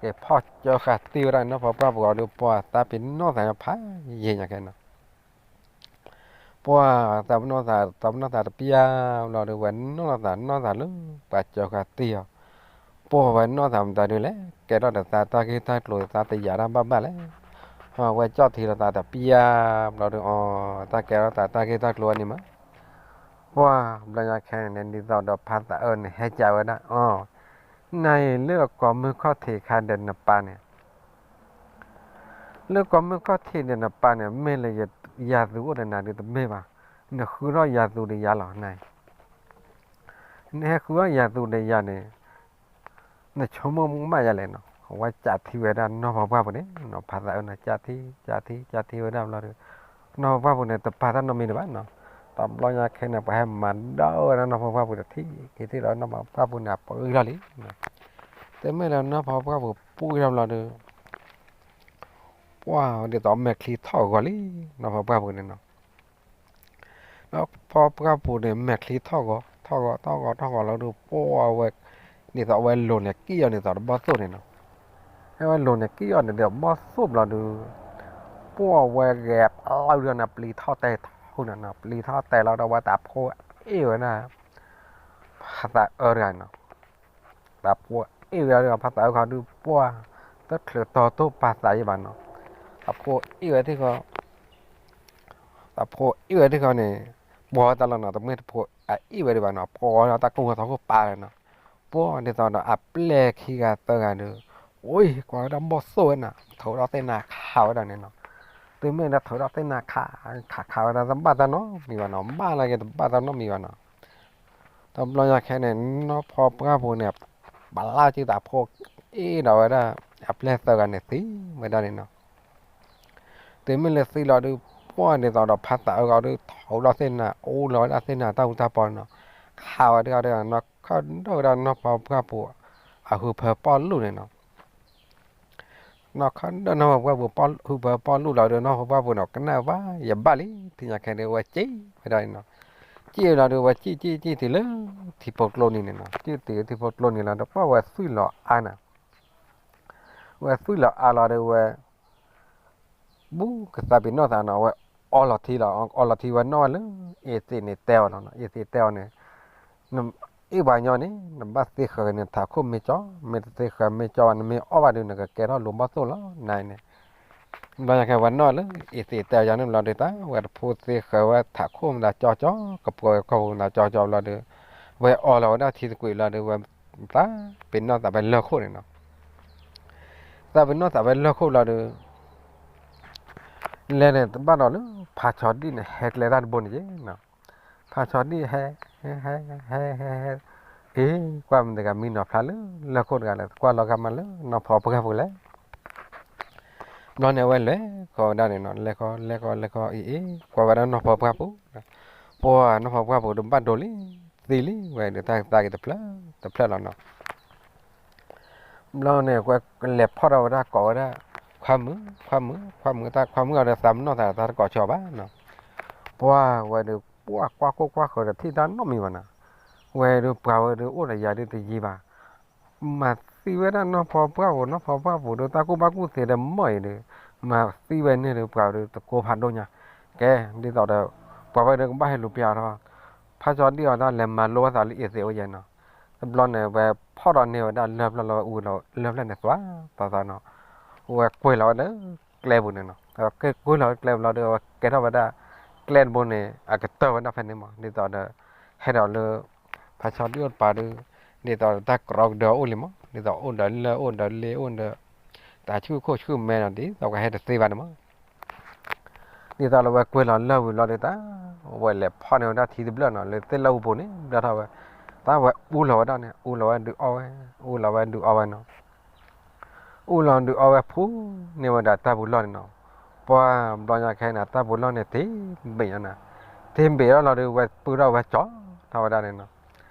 က့ၤဖီၣ်ကၢဃာ်တံၢ်ဝဲဒၣ်နီၢ်ဖီပှၢ်ပူၤအီၤဒုး ပှၢ်သးပ့ၤနီၣ်သးညီဖးယံာ်ညါခဲနီၤ, ပှၢ်သးပ့ၤနီၣ်သး သးပ့ၤနီၣ်သးတပျၢ်ဘျီဒုး ဝဲနီၢ်သးနီၢ်သးလၢ ပှၤကၢဃာ်တံၢ်အီၤ, ပှၢ်ဝဲနီၢ်သးမတၤဒုးလဲၣ် ကဲထီၣ်ဒီးသးတၢ်ဂ့ၢ်တၢ်ကျိၤသးတယာ်တၢ်ဘၣ်ဘၣ်လဲၣ်, ဝဲကၠီၣ်ထံလီၤသးတပျၢ်ဘျီဒုး အီၤ တၢ်ကဲထီၣ်သးတၢ်ဂ့ၢ်တၢ်ကျိၤဝဲန့ၣ်မး ပှၢ်ဘျီညါခဲန့ၣ် ဒ်သိးဒီးဖါသးအၢန့ၣ် ဟဲကးဝဲဒၣ်အီၤ, နၤအံၤလၢအကိးမုၢ်ခီၣ်ထံးခါဒီးနပၢ်န့ၣ်, လၢကီၢ်မုၢ်ခီၣ်ထံးန့ၣ် နပၢ်န့ၣ် မ့ၢ်လၢယၤသူအိၣ်ဒီးနၤဒုးတမ့ၢ်ဘၣ်, နဃုထီၣ်ယၤသူဒီးယၤလီၤနၤ, နဟဲဃုထီၣ်ယၤသူဒီးယၤန့ၣ်, နဆိကမိၣ်မးယၤလဲၣ်နီၤ, အဝဲကးထံဝဲဒၣ်နီၢ်ဖီပှၢ်ပူၤန့ၣ်နီၤ, ဖါသးအၢနီၤ ကးထံ ကးထံ ကးထံဝဲဒၣ်ဘျီဒီး, နီၢ်ဖီပှၢ်ပူၤန့ၣ် တပာ်တၢ်နီတမံၤဒံးဘၣ်နီၤ, တဘျီညါခဲန့ၣ် ပှၤဟဲမၤဒီးဝဲဒၣ်နီၢ်ဖီပှၢ်ပူၤတထံၣ်ခံထံၣ်ဒီးနီၢ်ဖီပှၢ်ပူၤန့ၣ် အပှ့ၤထီၣ်လံနီၤ, တမ့ၢ်လၢနီၢ်ဖီပှၢ်ပူၤပှ့ၤထီၣ်ဘျီဒီး ပှၢ်ဒ်သိးမဲာ်ချံထီၣ်ဂီၤလံ, နီၢ်ဖီပှၢ်ပူၤန့ၣ်နီၤ, နီၢ်ဖီပှၢ်ပူၤန့ၣ် မဲာ်ချံထီၣ်ဂီၤ ထီၣ်ဂီၤ ထီၣ်ဂီၤ ထီၣ်ဂီၤလီၤဒီး ပှၢ်ဝဲ, ဒ်သိးအဝဲလိၤန့ၣ် ကံၣ်အီၤဒ်သိးတဘီၣ်သိၣ်န့ၣ်နီၤ, အဝဲလိၤန့ၣ် ကံၣ်အီၤဒ်သိးတဘီၣ်သိၣ်ဘျီဒီး, ပှၢ်ဝဲဂဲၤပျီဒုးနီၤ ပျံၤထီၣ်တဲထီၣ်နီၤ, ပျံၤထီၣ်တဲလီၤဒီး အဝဲတၢ်ဖိအ့ၣ်ဝဲဒၣ် ဖါသးအၢတဂၤနီၤ, တၢ်ဖိအ့ၣ်ဝဲဒၣ်ဖါသးအၢခီဒုး ပှၢ် တချုးတီၤတိၢ်ပာ်သးယံၤဘၣ်နီၤ, တၢ်ဖိအ့ၣ်ဝဲသ့ၣ်ဃီ, တၢ်ဖိအ့ၣ်ဝဲသ့ၣ်ဃီန့ၣ်, ပှၢ်ဝဲတၢ်လီၤနီၤ, တမ့ၢ်တဖိအ့ၣ်ဝဲဒံးဘၣ်နီၤ, ပှၢ်ဝဲဒီးတၢ်ကိၢ်ဝဲသီခိၣ်ပာ်လီၤနီၤ, ပှၢ်ဒ်သိးဒီးအပျဲၢ်ခံဂၤသၢဂၤဒီး, အိၣ်ကွၢ်ဝဲဒၣ်ဘီၣ်သိၣ်ဝဲနီၤ, ထိးဒီးသ့ၣ်နၤခးဝဲဒၣ်န့ၣ်နီၤ, တုၤမ့ၢ်လၢထိးဒီးသ့ၣ်နၤခး, ခးခးဝဲဒၣ် တဘၣ်တၢ်နီတမံၤဘၣ်နီၤ, ဘၣ်လၢက့ၤတဘၣ်တၢ်နီတမံၤဘၣ်နီၤ, တဘျီညါခဲန့ၣ် နီၢ်ဖီပှၢ်ပူၤန့ၣ်, ပလၢက့ၤတၢ်ဖိအ့ၣ်ဒီးဝဲဒၣ်, အပျဲၢ်သၢဂၤန့ၣ်သံဝဲဒၣ်န့ၣ်နီၤ, တုၤမ့ၢ်လၢသံလီၤဒုး ပှၢ်ဒ်သိးဒီးဖါသးအၢခီဒုး ထိးဒီးသ့ၣ်နၤ အူလီၤဝဲဒၣ်သ့ၣ်နၤတၢ်အူတၢ်ပီနီၤ, ခးဝဲဒၣ်ဒီး နီၢ်ခီၣ်ဒၢဝဲဒၣ်နီၢ်ဖီပှၢ်ပူၤ, အဟုးဖၢပီၣ်လူၢ်န့ၣ်နီၤ နီၢ်ခီၣ်ဒၢနီၢ်ဖီပှၢ်ပူၤ ဟုးဖၢပီၣ်လူၢ်လီၤဒီး နီၢ်ဖီပှၢ်ပူၤန့ၣ် ကနၣ်ဝဲယဘၣ်လံ, ထံၣ်ညါခဲန့ၣ် ဝဲစံၣ်ဝဲဒၣ်န့ၣ်နီၤ, စံၣ်ဝဲလီၤဒီး ဝဲစံၣ်စံၣ်စံၣ်တုၤလၢ ထံဖိကျိနံၤန့ၣ်နီၤ, စံၣ်တုၤလၢထံဖိကျိနံၤလီၤဒီး ပှၢ်ဝဲသွံၣ်လီၤအါနီၤ, ဝဲသွံၣ်လီၤအါလီၤဒီးဝဲ ဘူးကသးပ့ၤနီၣ်သးနီၤ, အဝဲအီလီၤထံလီၤ, အီလီၤထံဝဲနီၣ်ဝဲလၢ အ့သ့းန့ၣ်တဲအီၤလီၤနီၤ, အ့သ့းတဲအီၤန့ၣ်, အ့ၣ်ပှၤညီန့ၣ် နဘၣ်သ့ဃၢၤန့ၣ် ထးခိၣ်မ့ၢ်ကၠီ, မ့ၢ်တသ့ဃၢၤမ့ၢ်ကၠီဘၣ် နမ့ၢ်အီၣ်ဘၣ်ဒုး နကကဲထီၣ်လိၤဘီၣ်သိၣ်လီၤ နၤန့ၣ်, ဘျီညါခဲဝဲနီၣ်လၢ အ့သ့းတဲအီၤယၤန့ၣ်ဘျီဒုး တၢ်ဝဲတဖိသ့ဃၢၤဝဲထးခိၣ်မတၤကၠီကၠီ, ကပှဲၤဝဲကီၢ်ပူၤမတၤကၠီကၠီဘျီဒီး, ဝဲအီလီၤဝဲဒၣ်ထံသကွံးလီၤဒီး ဝဲသးပ့ၤနီၣ်သးဝဲလၢၢ်ခိၣ်န့ၣ်နီၤ သးပ့ၤနီၣ်သးဝဲလၢၢ်ခိၣ်လီၤဒီး, လဲၤန့ၣ်တဘၣ်ဒီးလၢ ဖါဆီဒံၣ်န့ၣ် ဟဲကျဲတၢ်တဘိန့ၣ်က့ၤနီၤ, ဖါဆီဒံၣ်ဟဲ, ဟဲ, ဟဲ, ဟဲ, ဟဲ, ဟဲ, အ့, ကွၢ်မတၤတဂၤမံနီၤဖျါလၢ လၢၢ်ခိၣ်တဂၤလဲၣ်, ကွၢ်လီၤဂာ်မးလၢ နီၢ်ဖီပှၢ်ပူၤလဲၣ် ဘျီန့ၣ် အဝဲလဲၤဃီၤဝဲဒၣ်န့ၣ်နီၤ, လဲၤဃီၤ လဲၤဃီၤ လဲၤဃီၤ အ့ အ့ ကွၢ်ဝဲဒၣ်နီၢ်ဖီပှၢ်ပူၤ, ပှၢ်နီၢ်ဖီပှၢ်ပူၤဒီးဘၣ်ဒိလံ, သံလံ, ဝဲဒီးတၢ်သးက့ၤတဖျၢၣ်တဖျၢၣ်လီၤနီၤ. ဘျီန့ၣ် ကွဲးလဲၤဖီၣ်ထီၣ်ဝဲဒၣ်ကိးဝဲဒၣ်, ခွါမုၣ်, ခွါမုၣ်, ခွါမုၣ်, တၢ်ခွါမုၣ်အီၤဒီးသးပ့ၤနီၣ်သးတၢ်တကိးဆၢဘၣ်နီၤ. ပှၢ်ဝဲဒီး ပှၢ်ကွၢ်ကိၢ်ကွၢ်ဃၢၤဒီးထံၣ်တၢ်နီတမံၤဘၣ်နီၤ. ဝဲဒီးပှၤဝဲဒီးအိၣ်ဒီးယၤဒုးတယံၤဘၣ် မၤသံဝဲဒၣ်နီၢ်ဖီပှၢ်ပူၤ, နီၢ်ဖီပှၢ်ပူၤဒီးတၢ်ကူၣ်ဘၣ်ကူၣ်သ့ဒီးမီၢ်အံၤဒီး, မၤသံဝဲန့ၣ်ဒီးပှၤဒီးတကိးဖးဒိၣ်ညါ. ကဲ, ဒ်သိးဒီး ပှၤဝဲဒီးကဘၣ်ဟဲလူၤပျၢ်အီၤထီၣ်, ဖါကၠီဒံၣ်အီၤဒၣ်လဲၤမၤလိဝဲသးလၢအ့သ့းအိၣ်ယဲနီၤ. တဘျီန့ၣ် ဝဲဖီၣ်ဒီးန့ၢ်ဝဲဒၣ်လၢၢ်ဖျၢၣ်လီၤ, ဝဲအူလီၤလၢၢ်ဖျၢၣ်န့ၣ်သွါသီသီနီၤ. ဝဲကွံာ်လီၤဝဲလၢကျဲပူၤန့ၣ်နီၤ. ကွံာ်လီၤဝဲကျဲပူၤလီၤဒီး ဝဲကဲထီၣ်ဝဲဒၣ်ကျဲတဘိန့ၣ် အကတၢၢ်ဝဲဒၣ်ဖဲန့ၣ်မး, ဒ်သိးဒီး ဟဲဒီးလၢ ဖါဆီဒံၣ်အိၣ်တပၤဒီး ဒ်သိးတၢ်ကြီကဒၢအိၣ်လံမး, ဒ်သိးအိၣ်ဒီးလၢၢ်အိၣ်ဒီးလ့အိၣ်ဒီး တၢ်ဆူၣ်ခိၣ်ဆူၣ်မဲနီၤ, ဒ်သိးပှၤဟဲတသ့ဘၣ်န့ၣ်မး. ဒ်သိးလၢဝဲကွံာ်လီၤလၢၢ်ဝံၤလီၤဒီးတၢ် ဝဲလဲၤဖီၣ်န့ၢ်ဝဲဒၣ်ထံတဘျၢၣ်နီၤ, လၢသ့ၣ်လၢအူပူၤန့ၣ် ဘျၢၣ်ထီၣ်ဝဲ, တၢ်ဝဲအူလီၤဝဲဒၣ်န့ၣ် အူလီၤဝဲဒုးအီၣ်ဝဲ, အူလီၤဝဲဒုးအီၣ်ဝဲနီၤ. အူလီၤဒုးအီၣ်ဝဲဖုန့ၢ်ဝဲဒၣ်တၢ်ပူၤလီၢ်န့ၣ်နီၤ. ပှၢ်ဘျီညါခဲအံၤန့ၣ် တၢ်ပူၤလီၢ်န့ၣ် တ့ဘ့ၣ်ညါနီၤ, တ့ဘ့ၣ်အီၤလီၤဒီး ဝဲပုၢ်ထီၣ်ဝဲကၠီထီၣ်ဝဲဒၣ်န့ၣ်နီၤ.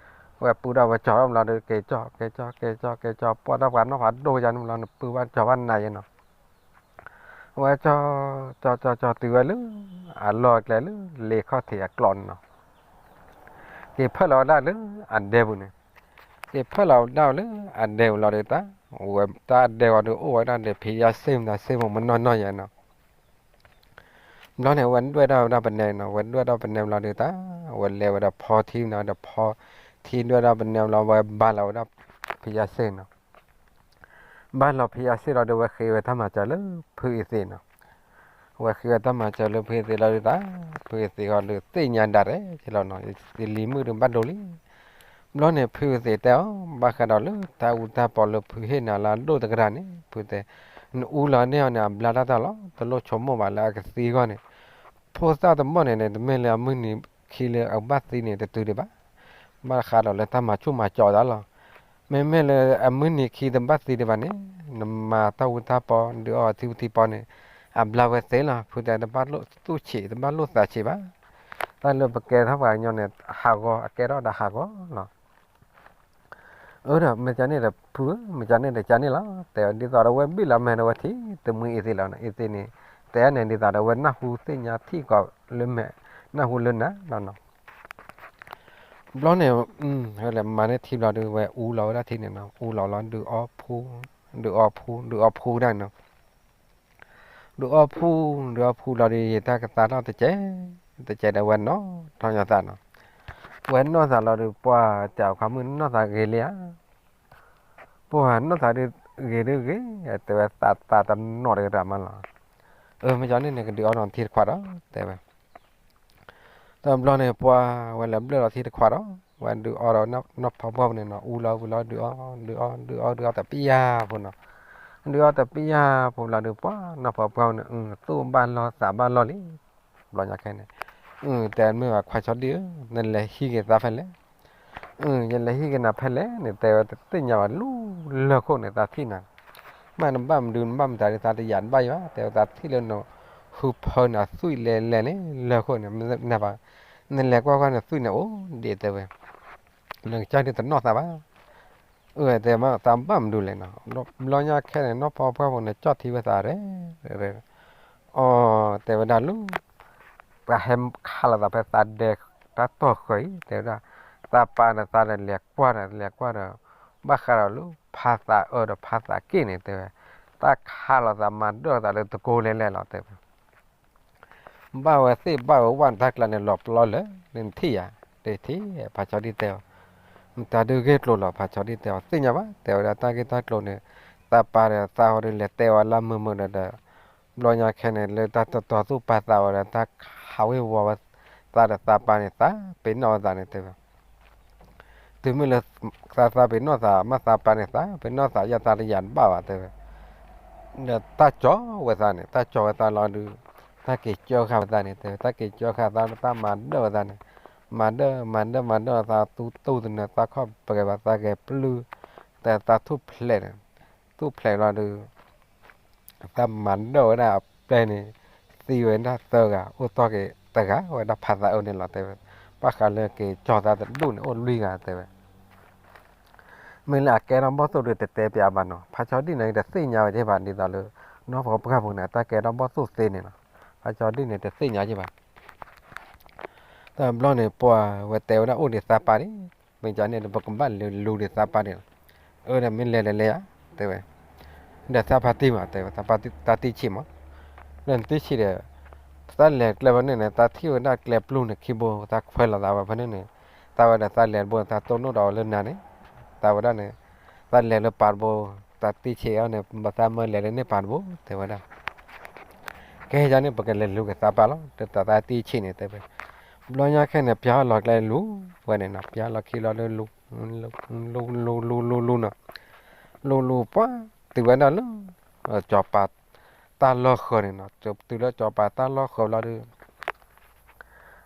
ဝဲပုၢ်ထီၣ်ဝဲကၠီထီၣ်ဘျီဒီး က့ၤကၠီ က့ၤကၠီ က့ၤကၠီ က့ၤကၠီ, ပှၢ်တၢ်ပှၤနီၢ်ဖးဒိၣ်ယါန့ၣ်ဘျီန့ၣ် ပုၢ်ဘၣ်ကၠီဘၣ်နၤယဲနီၤ. ဝဲကၠီ ကၠီ ကၠီ ကၠီ တုၤဝဲလၢ အလီၢ်အကျဲလၢ လ့ခီၣ်ထံးအကျိးန့ၣ်နီၤ. က့ၤဖၢၣ်လီၤဝဲဒၣ်လၢအဒဲပူၤန့ၣ်, က့ၤဖၢၣ်လီၤဝဲဒၣ်လၢအဒဲပူၤလီၤဒီးတၢ်, ဝဲတၢ်အဒဲဂီၤဒီးအိၣ်ဝဲဒၣ်ဒီး ဖံယါစ့ၣ်မတၤစ့ၣ်မတၤမနီၢ်ယဲနီၤ. ဘျီန့ၣ် ဝဲဒွဲၣ်ထီၣ်ဝဲဒၣ်ပနဲနီၤ, ဝဲဒွဲၣ်ထီၣ်ပနဲဘျီဒီးတၢ်, ဝဲလဲၤဝဲဒီးဖီထံနီၤ, ဒီးဖီထံဒွဲၣ်ထီၣ်ပနဲဘျီ ဝဲဘါလီၤဝဲဒၣ် ဖံယါစ့ၣ်နီၤ. ဘါလီၤဖံယါစ့ၣ်လီၤဒီး ဝဲဃ့ဝဲတၢ်မၤစၢၤလၢဖုအ့သ့းနီၤ. ဝဲဃ့ဝဲတၢ်မၤစၢၤလၢဖုအ့သ့းလီၤဒီးတၢ်, ဖုအ့သ့းဂီၤဒီးသ့ၣ်ညါဒၣ်ရဲၣ်က့လီၤနီၤ, ယလံၤမုၣ်ဒီးဘၣ်ဒိလံ. ဘျီန့ၣ် ဖုအ့သ့းတဲအီၤ, ဘၣ်ဃးဒီးလၢတၢ်အူတၢ်ပီလၢဖုဟ့ၣ်နၤလၢအဒိၣ်တကရၢန့ၣ်, ဖုတဲ, နအူလီၤန့ၢ်အီၤန့ၣ် အဘျါတၢ်တၢ်လီၤ, တလိၣ်ဆိကမိၣ်ဘၣ်လၢအကသံအဂီၢ်န့ၣ်, ဖိသၣ်တမီၢ်န့ၣ်န့ၣ် တမ့ၢ်လၢအမုၢ်နံၤခံလၢအဘၣ်သံန့ၣ် တတုၤဒံးဘၣ်, ဘၣ်ဃးဒီးလၢတၢ်မၤဆူၣ်မၤကၠီသးလီၤ. မ့မ့ၢ်လၢအမုၢ်နံၤခံတဘၣ်သံဒံးဘၣ်န့ၣ်, နမၤတၢ်ဝံတၢ်ပီ ဒုးအီထံဝံထံပီန့ၣ်, အဘျါဝဲသ့လီၤ, ဖုတဲတဘၣ်လိၣ်သူၣ်ဆံး တဘၣ်လိၣ်သးဆံးဘၣ်. တၢ်လၢပကဲထီၣ်ပှၤကညီန့ၣ် ဟးဂီၤ အကဲထီၣ်ဒီးဟးဂီၤလီၤ. အၢဒီး မ့ၢ်ကန့ၣ်ဒီးဖုဧၢ, မ့ၢ်ကန့ၣ်ဒီးကန့ၣ်လီၤ, တဲဝဲ ဒ်သိးဒီးဝဲဘံၣ်လီၤမဲာ်ဒီးဝဲထံၣ် တမှံအ့သ့လီၤန့ၣ်, အ့သ့န့ၣ် တဲန့ၣ် ဒ်သိးဒီးဝဲနၢ်ဟူသ့ၣ်ညါထံၣ်ကီးလၢမဲာ်, နၢ်ဟူလၢနၤလီၤနီၤ. ဘျီန့ၣ် ဝဲလဲၤမၤန့ၢ်ထံဘျီဒီး ဝဲအူလီၤဝဲဒၣ်ထံန့ၣ်နီၤ, အူလီၤလီၤ ဒုးအီဖူ, ဒုးအီဖူ, ဒုးအီဖူဒၣ်နီၤ. ဒုးအီဖူ, ဒုးအီဖူလီၤဒီး ယတၢ်ကသါထီၣ်တကဲး, တကဲးဒီးဝဲနီၢ်ထီၣ်ညီသးနီၤ. ဝဲနီၢ်သးလီၤဒီး ပှၤစံးခွါမုၣ်နီၢ်သးဂ့ၤလံဧါ, ပှၤနီၢ်သးဒုးဂ့ၤဒုးဂ့ၤ, တဲဝဲသးသးတနီၢ်တကရၢမးလီၤ. အၢ မ့ၢ်ကန့ၣ်န့ၣ် ကဒုးအီဒီးထံတခွးဒီး တဲဝဲ တဘျီန့ၣ် ပှၤဝဲလဲၤဘျၢၣ်လီၤထံတခွးဒီး ဝဲဒုးအီဒီးနီၢ်ဖီပှၢ်ပူၤန့ၣ်နီၤ, အူလီၤဝံၤလီၤ ဒုးအီ ဒုးအီ ဒုးအီ ဒုးအီတပျၢ်ဖိနီၤ. ဒုးအီတပျၢ်ဖိလီၤဒီး ပှၤနီၢ်ဖီပှၢ်ပူၤန့ၣ် သူၣ်ဘၣ်လီၤသးဘၣ်လီၤလံ. ဘျီညါခဲန့ၣ် တဲမ့ၢ်ဘၣ် ခွါဆီဒံၣ်ဧၢ, နလဲၤဟံးက့ၤသးဖဲလဲၣ်. ယလဲၤဟံးက့ၤနၤဖဲလဲၣ်န့ၣ် တဲဝဲတသ့ၣ်ညါဘၣ် လူလၢၢ်ခိၣ်န့ၣ် သးထံၣ်နၤ, မ့ၢ်နဘၣ်မနုၤ နဘၣ်မတၤဒီး သးတယာ်တဘၣ်ယၤဘၣ်, တဲဝဲသးထံၣ်လၢနဟူဖၢန့ၣ် အသွံၣ်လဲၤလဲၤန့ၣ် လၢၢ်ခိၣ်န့ၣ် နလဲၤကွၢ်ကွၢ်န့ၣ် သွံၣ်န့ၣ်အိၣ်ဒံး တဲဝဲ နကစၢ်ဒုးတနီၢ်သးဘၣ်. အၢ တဲမ့ၢ်သးဘၣ်မနုၤလဲၣ်နီၤ. ဘျီညါခဲန့ၣ် နီၢ်ဖီပှၢ်ပူၤန့ၣ် ကၠီၣ်ထံဝဲသးရဲၣ်, အီ တဲဝဲဒၣ်လၢ ပှၤဟဲခးလိာ်သးဖဲသးဒဲတၢ်တီၢ်ဃၢၤအံၤ တဲဝဲဒၣ်, သးပာ်ဒီးသးဒီးလဲၤကွၢ်ဒီး လဲၤကွၢ်ဒီး ဘၣ်ဃးဒီးလၢဖးသးအၢဒီးဖးသးက့ၣ်န့ၣ် တဲဝဲ, တၢ်ခးလိာ်သးမၤဒၢၣ်သးလၢတကိးလဲၤလဲၤလီၤ တဲဝဲ ဘၣ်ဝဲသ့ၣ်ဘၣ်ဝဲဝၣ်န့ၣ် တၢ်ကျါန့ၣ် လီၤပျီလၢာ်န့ၣ် နထံၣ်ယၤ, တထံၣ် ဖးဆီဒံၣ်တဲအီၤ, မတၤဒုးဂ့ၢ်ကျိၤလီၤ ဖးဆီဒံၣ်တဲအီၤ, သ့ၣ်ညါဘၣ် တဲဝဲဒၣ် တၢ်ဂ့ၢ်တၢ်ကျိၤန့ၣ် သးပာ်ဒီးသးဟီဒီးလဲၤတဲဝဲလၢမုာ်မုာ်ဒီး ဘျီညါခဲန့ၣ် လၢတၢ်တတီၤသူၣ်ပာ်သးဝဲဒီး တၢ်ခးဝ့ၤဝီၤဝဲသးဒီးသးပာ်န့ၣ် သးပ့ၤနီၣ်ဝဲသးန့ၣ် တဲဝဲ တုၤမ့ၢ်လၢ သးသးပ့ၤနီၣ်သး မ့ၢ်သးပာ်န့ၣ် သးပ့ၤနီၣ်သး ယသးတယာ်တဘၣ်ဘၣ် တဲဝဲ, ဒီးတၢ်ကၠီဝဲသးန့ၣ် တၢ်ကၠီဝဲသးလီၤဒုး တၢ်က့ၤကၢဃာ်ဝဲသးန့ၣ် တဲဝဲ တၢ်က့ၤကၢဃာ်သး တၢ်မၤဒၢၣ်ဝဲသးန့ၣ်, မၤဒၢၣ် မၤဒၢၣ် မၤဒၢၣ်သး သူတူၢ်သနၢၤ သးခီၣ်ပဂဲၤဘၣ် သးဂဲၤပျုၢ် တၢ်သးထူၣ်ဖျဲးန့ၣ်, ထူၣ်ဖျဲးလီၤဒုး သးမၤဒၢၣ်ဝဲဒၣ်အပျဲၢ်န့ၣ် သံဝဲဒၣ်သၢဂၤ အိၣ်တ့ၢ်က့ၤတဂၤ ဝဲဒၣ်ဖးသးအၢန့ၣ်လီၤ တဲဝဲ, ဘၣ်ဃးလၢက့ၤကၠီသးတဒူၣ်န့ၣ် အိၣ်လွံၢ်ဂၤ တဲဝဲ, မ့ၢ်လၢအကဲထီၣ်ဘီၣ်သိၣ်ဒုး တတဲပျးဘၣ်နီၤ, ဖးဆီဒံၣ်န့ၣ် တသ့ၣ်ညါဝဲဒၣ်ဘၣ် ဒ်သိးလၢ နီၢ်ဖီပှၢ်ပူၤန့ၣ် အတၢ်ကဲထီၣ်ဘီၣ်သိၣ်သ့န့ၣ်လီၤ, ဖးဆီဒံၣ်န့ၣ် တသ့ၣ်ညါက့ၤဘၣ် တဘျီန့ၣ် ပှၤဝဲတဲဝဲဒၣ်အိၣ်ဒံးသးပာ်န့ၣ်, မ့ၢ်ကန့ၣ်ဒီး ပကဘၣ်လဲၤလူၤဒံးသးပာ်န့ၣ်လီၤ, အၢဒီးမ့ၢ်လဲၤလဲၤလဲၤဧါ တဲဝဲ, ဒီးသးပာ်တံၢ်မး တဲဝဲ, သးပာ်တံၢ်ဆံးမး, လၢနတံၢ်ဆံးဒီး တၢ်လဲၤကျဲဖဲန့ၣ်န့ၣ် သးထံၣ်ဝဲဒၣ်ကျဲပျုၢ်န့ၣ် ခံဘိ သးခွဲးလီၤသးဝဲဖဲန့ၣ်န့ၣ်, သးဝဲဒီးသးလဲၤတဘိ သးတိၢ်နီၣ်ဒီးဝဲလၢနၤန့ၣ်, သးဝဲဒၣ်န့ၣ်, သးလဲၤလၢပၤတဘိ, သးတံၢ်ဆံးအီၤန့ၣ် ဘၣ်သးမၢလဲၤလၢန့ၣ်ပၤတဘိ တဲဝဲဒၣ် ကဲယၤန့ၣ် ပကလဲၤလူၤက့ၤသးပာ်လီၤ, တၢ်သးတံၢ်ဆံးန့ၣ် တဲဝဲ, ဘျီညါခဲန့ၣ် ပျၢ်လီၤကျဲလူၤဝဲန့ၣ်နီၤ, ပျၢ်လီၤခံလီၤဒီးလူၤ, လူၤ လူၤ လူၤ လူၤ လူၤနီၤ, လူၤ လူၤ ပှၤ တုၤဝဲဒၣ်လၢ စီၤပၤတၢ်လီၢ်ဃၢၤန့ၣ်နီၤ, တုၤလၢစီၤပၤတၢ်လီၢ်ဃၢၤလီၤဒီး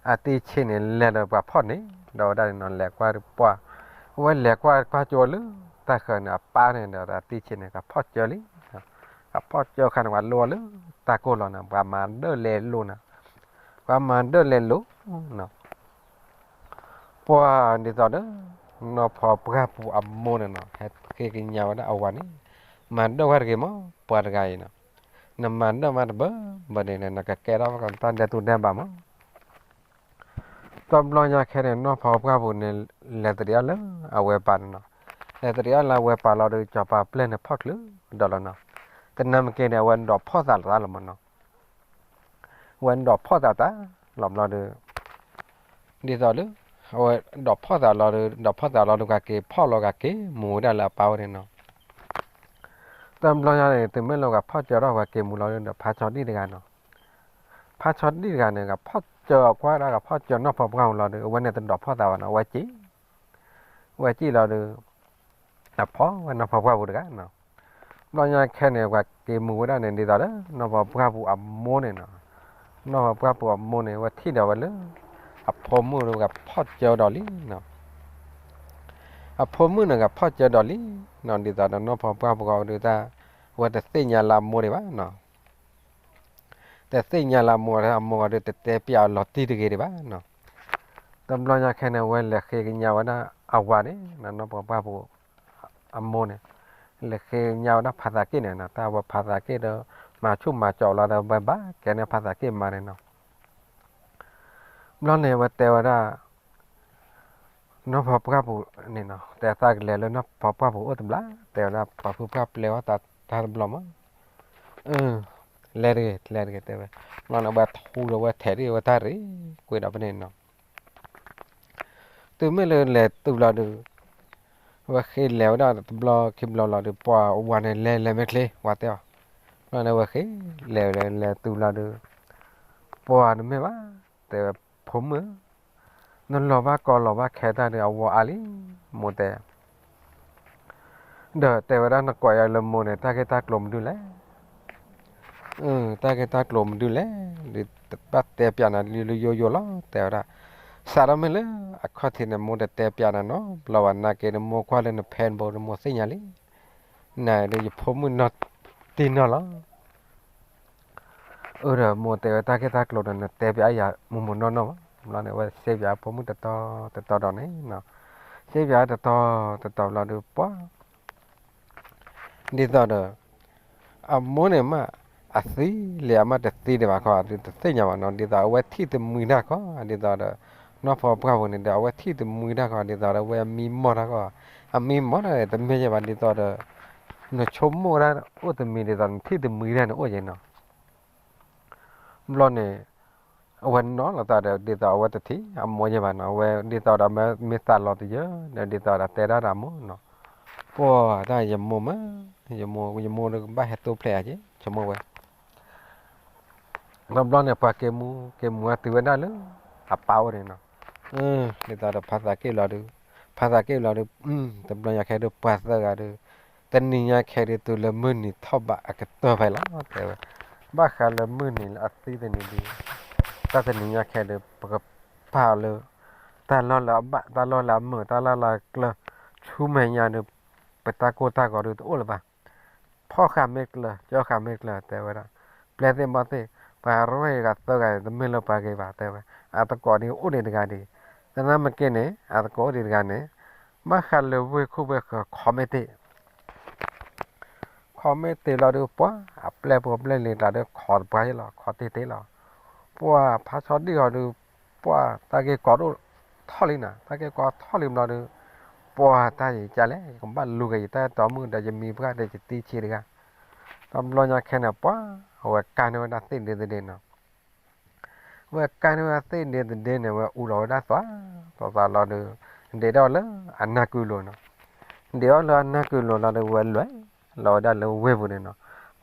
အတံၢ်ဆံးန့ၣ် လဲၤဒီးပှၤဖီၣ်န့ၣ် ဒီးဝဲဒၣ်န့ၣ်နီၤ, လဲၤကွၢ်ပှၤ, အဝဲလဲၤကွၢ်ကွၢ်ကၠိလၢ တၢ်ဃၢၤန့ၣ် အပၢ်န့ၣ်ဒီးအတံၢ်ဆံးန့ၣ် ကဖီၣ်ကၢလံ, ကဖီၣ်ကၢခါန့ၣ် ပှၤလိအီၤလၢတၢ်ကိၢ်လီၤန့ၣ်, ပှၤမၤဒၢၣ်လဲၤလူၤန့ၣ်, ပှၤမၤဒၢၣ်လဲၤလူၤနီၤ ပှၤဒ်သိးဒီး နီၢ်ဖီပှၢ်ပူၤအမိၢ်န့ၣ်နီၤ, ဟဲဃ့ကညးဝဲဒၣ်အဝၤန့ၣ်, မၤဒၢၣ်ဝဲတဂ့ၤမး ပှၤတဂၤအံၤနီၤ, နမၤဒၢၣ်မးတဘၣ်ဘၣ်န့ၣ် နကကဲထီၣ်တၢ်ဒဲးတူၢ်ဒဲးဘးမး. တဘျီညါခဲန့ၣ် နီၢ်ဖီပှၢ်ပူၤန့ၣ် လဲၤတရံးအီၣ်လၢအဝဲပၢ်န့ၣ်နီၤ, လဲၤတရံးအီၣ်လၢအဝဲပၢ်လီၤဒီး စီၤပၤပျဲၢ်န့ၣ်ဖီၣ်ချုးဒီးလီၤနီၤ, တနၤမ့ၢ်က့ၤန့ၣ် အဝဲဒိးဖီၣ်သးလီၤတၢ်လီၤမးနီၤ အဝဲဒိးဖီၣ်သးတၢ်လီၤဘျီဒီး ဒ်သိးဒီး အဝဲဒိးဖီၣ်သးလီၤဒီး ဒိးဖီၣ်သးလီၤဒီး ကက့ၤဖီၣ်လီၤကက့ၤမူၤဝဲဒၣ်လၢအပၢ်ဝဲန့ၣ်နီၤ. တဘျီညါန့ၣ် တုၤမ့ၢ်လၢကဖီၣ်စၢၤထီၣ်ဝဲက့ၤမူၤလီၤဒီး ဖါဆီဒံၣ်တဂၤနီၤ. ဖါဆီဒံၣ်တဂၤန့ၣ် ကဖီၣ်စၢၤကွၢ်ဒၣ် ကဖီၣ်စၢၤနီၢ်ဖီပှၢ်ပူၤလီၤဒီး အဝဲန့ၣ်တဒိးဖီၣ်သးဘၣ်နီၤ အဝဲစံၣ် အဝဲစံၣ်လီၤဒီး အဖီၣ်ဝဲနီၢ်ဖီပှၢ်ပူၤတဂၤနီၤ. ဘျီညါခဲန့ၣ် ပှၤက့ၤမူၤဝဲဒၣ်န့ၣ် ဒ်သိးဒီး နီၢ်ဖီပှၢ်ပူၤအမိၢ်န့ၣ်နီၤ, နီၢ်ဖီပှၢ်ပူၤအမိၢ်န့ၣ် ဝဲထံၣ်ဒီးဝဲလၢ အဖိမုၣ်ဒီးဂၤဖီၣ်ကၢဒီးလံနီၤ, အဖိမုၣ်န့ၣ်ဂၤဖီၣ်ကၢဒီးလံနီၤ, ဒ်သိးဒီးနီၢ်ဖီပှၢ်ပူၤဃီဒုးတၢ် ဝဲတသ့ၣ်ညါလၢအမိၢ်ဒံးဘၣ်နီၤ, တသ့ၣ်ညါလၢအမိၢ် အမိၢ်ဂၤဒုးတတဲပျးအီၤလီၤတံၢ်တဂ့ၤဒံးဘၣ်နီၤ, တဘျီညါခဲန့ၣ် ဝဲလဲၤဃ့ကညးဝဲဒၣ်အဝၤန့ၣ် နီၢ်ဖီပှၢ်ပူၤ အမိၢ်န့ၣ် လဲၤဃ့ကညးဝဲဒၣ်ဖးသးက့ၣ်န့ၣ်နီၤ, တၢ်ဝဲဖးသးက့ၣ်ဒီး မၤဆူၣ်မၤကၠီလီၤဒီး ဝဲဘၣ်ကဲန့ၢ်ဖးသးက့ၣ်မါန့ၣ်နီၤ, ဘျီန့ၣ် ဝဲတဲဝဲဒၣ် နီၢ်ဖီပှၢ်ပူၤန့ၣ်နီၤ, တဲသးကလဲၤလၢနီၢ်ဖီပှၢ်ပူၤအိၣ်တဘျီ, တဲဝဲဒၣ် ပှၤဖုပှၢ်ပျဲဝဲတၢ်တဘျီမး, လဲၤတဂ့ၤ လဲၤတဂ့ၤ တဲဝဲ, ဘျီန့ၣ်ဝဲထူဒီးဝဲထဲးဒံးဝဲတၢ်ရ့ ကွ့ဒီးဖဲန့ၣ်နီၤ, တုၤမ့ၢ်လၢလဲၤတုၤလီၤဒုး ဝဲဃ့လဲၤဝဲဒၣ်တဘျီခံဘျီလီၤဒုး ပှၤဝၤန့ၣ်လဲၤလဲၤမ့ၢ်ချ့ ဝၤတဲအီၤ, ဘျီန့ၣ်ဝဲဃ့လဲၤလဲၤလဲၤတုၤလီၤဒုး ပှၤတမ့ၢ်ဘၣ်, တဲဝဲ ဖိမုၣ်ဧၢ, နလီၤဘၣ်ကီလီၤဘၣ်ခဲတၢ်ဒုး အဝၤအါလံ, မိၢ်တဲ ဒီးတဲဝဲဒၣ် နကိးယၤလၢမိၢ်န့ၣ် တၢ်ဂ့ၢ်တၢ်ကျိၤမနုၤလဲၣ်, တၢ်ဂ့ၢ်တၢ်ကျိၤမနုၤလဲၣ်, ဒ်တဘၣ်တဲပျးနၤလၢယိယိလီၤ တဲဝဲဒၣ်, စးထီၣ်မ့ၢ်လၢအခီၣ်ထံးန့ၣ် မိၢ်တတဲပျးနၤနီတဘျီဘၣ်, နာ်က့ဒီးမိၢ်ကွၢ်လၢနဖဲနဘိဒီးမိၢ်သ့ၣ်ညါလံ, နၤဒီးယဖိမုၣ်နီၢ်တံၢ်နီၢ်လီၤ အၢ ဒီးမိၢ်တဲဝဲ တၢ်ဂ့ၢ်တၢ်ကျိၤဒီး နတဲပျးယၤမိၢ်မိၢ်နီၢ်နီၢ်မး, ဘျီန့ၣ် ဝဲစံးပျးဖိမုၣ်တတီၤတတီၤဒီးန့ၣ်, စံးပျးတတီၤတတီၤဘျီဒုး ပှၤ ဒ်သိးဒီး အမိၢ်န့ၣ်မး အသံလံ အမ့ၢ်တသံဒံးဘၣ်ခီ ဒုးတသ့ၣ်ညါဘၣ်နီၤ, ဒ်သိးအဝဲထံၣ်တမှံတၢ်ခီ ဒ်သိးဒီး နီၢ်ဖီပှၢ်ပူၤန့ၣ်ဒီး အဝဲထံၣ်တမှံတၢ်ခီ ဒ်သိးဒီး အဝဲအမံမီၢ်တၢ်ခီ, အမံမီၢ်တၢ်န့ၣ် တမ့ၢ်ယဲဘၣ် ဒ်သိးဒီး နဆိကမိၣ်ဝဲဒၣ်အိၣ်တမံၤ ဒ်သိးနထံၣ်တမှံတၢ်န့ၣ်အိၣ်ယဲနီၤ ဘျီန့ၣ် အဝဲနီၤလီၤသးဒီး ဒ်သိးအဝဲတထံၣ်အမိၢ်ယဲဘၣ်နီၤ, အဝဲဒ်သိးဒီးမ့ၢ်သးလီၤတယၢၢ် ဒီးဒ်သိးဒီးတဲဒၣ်ဒီးမိၢ်နီၤ, ပှၤတၢ်ယမိၢ်မး, ယမိၢ် ယမိၢ်ဒီးကဘၣ်ဟဲတိဖျဲးဧါက့ ဆိကမိၣ်ဝဲ ဒီးဘျီန့ၣ် ပှၤက့ၤမူၤ က့ၤမူၤဝဲတုၤဝဲဒၣ်လၢ အပၢ်အိၣ်န့ၣ်နီၤ, ဒ်သိးဒီးဖးသးက့ၣ်လီၤဒုး, ဖးသးက့ၣ်လီၤဒုး, တဘျီညါခဲဒုး ပှၤသၢဂၤဒုး, တနံၤညါခဲဒုး တုၤလၢမုၢ်နံၤထီၣ်ဘးအကတၢၢ်ဖဲလီၤ တဲဝဲ, ဘၣ်ဃးလၢမုၢ်နံၤလၢအသံတနံၤဒုး, တၢ်တနံၤညါခဲဒုး ပကပာ်အီၤလၢ တၢ်လီၢ်လၢအဘၣ် တၢ်လီၢ်လၢအမုာ် တၢ်လီၢ်လၢအကျၢၤ, ဆူမဲာ်ညါဒုး ပတၢ်ကိၢ်တၢ်ဂီၤဒုးတအိၣ်လၢၤဘၣ် ဖီၣ်ဃာ်မ့ၢ်ကျၢၤ ကၠီဃာ်မ့ၢ်ကျၢၤ တဲဝဲဒၣ်, ပျဲသ့ၣ်ဘီၣ်သ့ၣ် ပှၤရဲၣ်ဂၤသၢဂၤန့ၣ် တမ့ၢ်လၢပှၤဂ့ၤဘၣ် တဲဝဲ, အသကိးဒ်အိၣ်ဒံးတဂၤဒံး, သနာ်က့န့ၣ် အသကိးအိၣ်ဒံးတဂၤန့ၣ် ဘၣ်ဃးလၢဝ့ၢ်ခိၣ်ဝ့ၢ်ဃၢၤ ခီမ့ၢ်တ့ၢ် ခီမ့ၢ်တ့ၢ်လီၤဒုး ပှၤအပျဲၢ်ဖိပျဲၢ်လံၤတၢ်ဒုး ခီတပှၢ်ယဲလီၤ ခီတ့ၢ်တ့ၢ်လီၤ, ပှၤဖးဆီဒံၣ်ဂီၤဒုး ပှၤတၢ်ဂ့ၢ်ကီဒိၣ်ထီၣ်လံနီၤ, တၢ်ဂ့ၢ်ကီထီၣ်လံဘျီဒုး ပှၤတၢ်ယကလဲၣ် ယကဘၣ်လူၤက့ၤယတၢ်အဲၣ်တီမုၣ်ဒီးယမံၤပှၢ်ဒီးယတံၤဆံးတဂၤ, ဒီးဘျီညါခဲန့ၣ် ပှၤအဝဲကါန့ၢ်ဝဲဒၣ်သ့ၣ်ဒ့သဒ့နီၤ ဝဲကါန့ၢ်ဝဲဒၣ်သ့ၣ်ဒ့သဒ့န့ၣ် ဝဲအူလီၤဝဲဒၣ်သွါ သွါသွါလီၤဒုး ဒ့းထီၣ်လၢအနၢ်ကုလိၤနီၤ, ဒ့းထီၣ်လၢအနၢ်ကုလိၤလီၤဒုး ဝဲလဲၤလီၤဝဲဒၣ်လၢဝ့ၢ်ပူၤန့ၣ်နီၤ,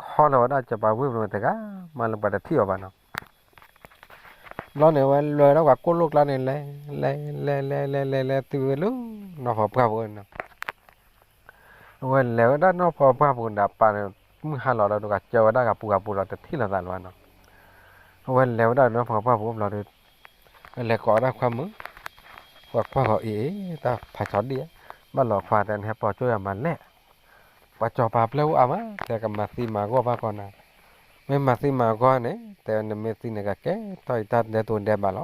ခီလီၤဝဲဒၣ်စီၤပၤဝ့ၢ်ပူၤန့ၣ်တဂၤ မ့ၢ်လၢပှၤတထံၣ်အီၤဘၣ်နီၤ ဘျီန့ၣ် ဝဲလဲၤဝဲဒၣ်ပှၤကိၣ်လိၣ်ကျါန့ၣ် လဲၤ လဲၤ လဲၤ လဲၤ လဲၤ လဲၤ လဲၤတုၤဝဲလၢ နီၢ်ဖီပှၢ်ပူၤန့ၣ်နီၤ, အဝဲလဲၤဝဲဒၣ်နီၢ်ဖီပှၢ်ပူၤဒီး အပၢ်န့ၣ် မုၢ်ဟါလီၤဒီး တကးကၢဝဲဒၣ်ဂၤပူၤဂၤပူၤလီၤ တထံၣ်လိာ်သးလၢၤဘၣ်နီၤ, အဝဲလဲၤဝဲဒၣ်နီၢ်ဖီပှၢ်ပူၤဘျီဒီး လဲၤကိးဝဲဒၣ်ခွါမုၣ်, ပှၤကွၢ်ဂီၤအံၤအံၤ တၢ်ဖးဆီဒံၣ်ဧၢ, ဘၣ်လီၤခွါတဲ နဟဲပိာ်ကၠိယၤမၤလဲၣ်, ပှၤစီၤပၤပျဲၢ်အိၣ်အါမး တဲကမၤသံမၤဂီၢ်ဘၣ်ကီးနၤ, မ့ၢ်မၤသံမၤဂီၢ်န့ၣ် တဲနမ့ၢ်သံန့ၣ် ကကဲထီၣ်ယတၢ်ဒဲးတိၤဒဲးဘးလီၤ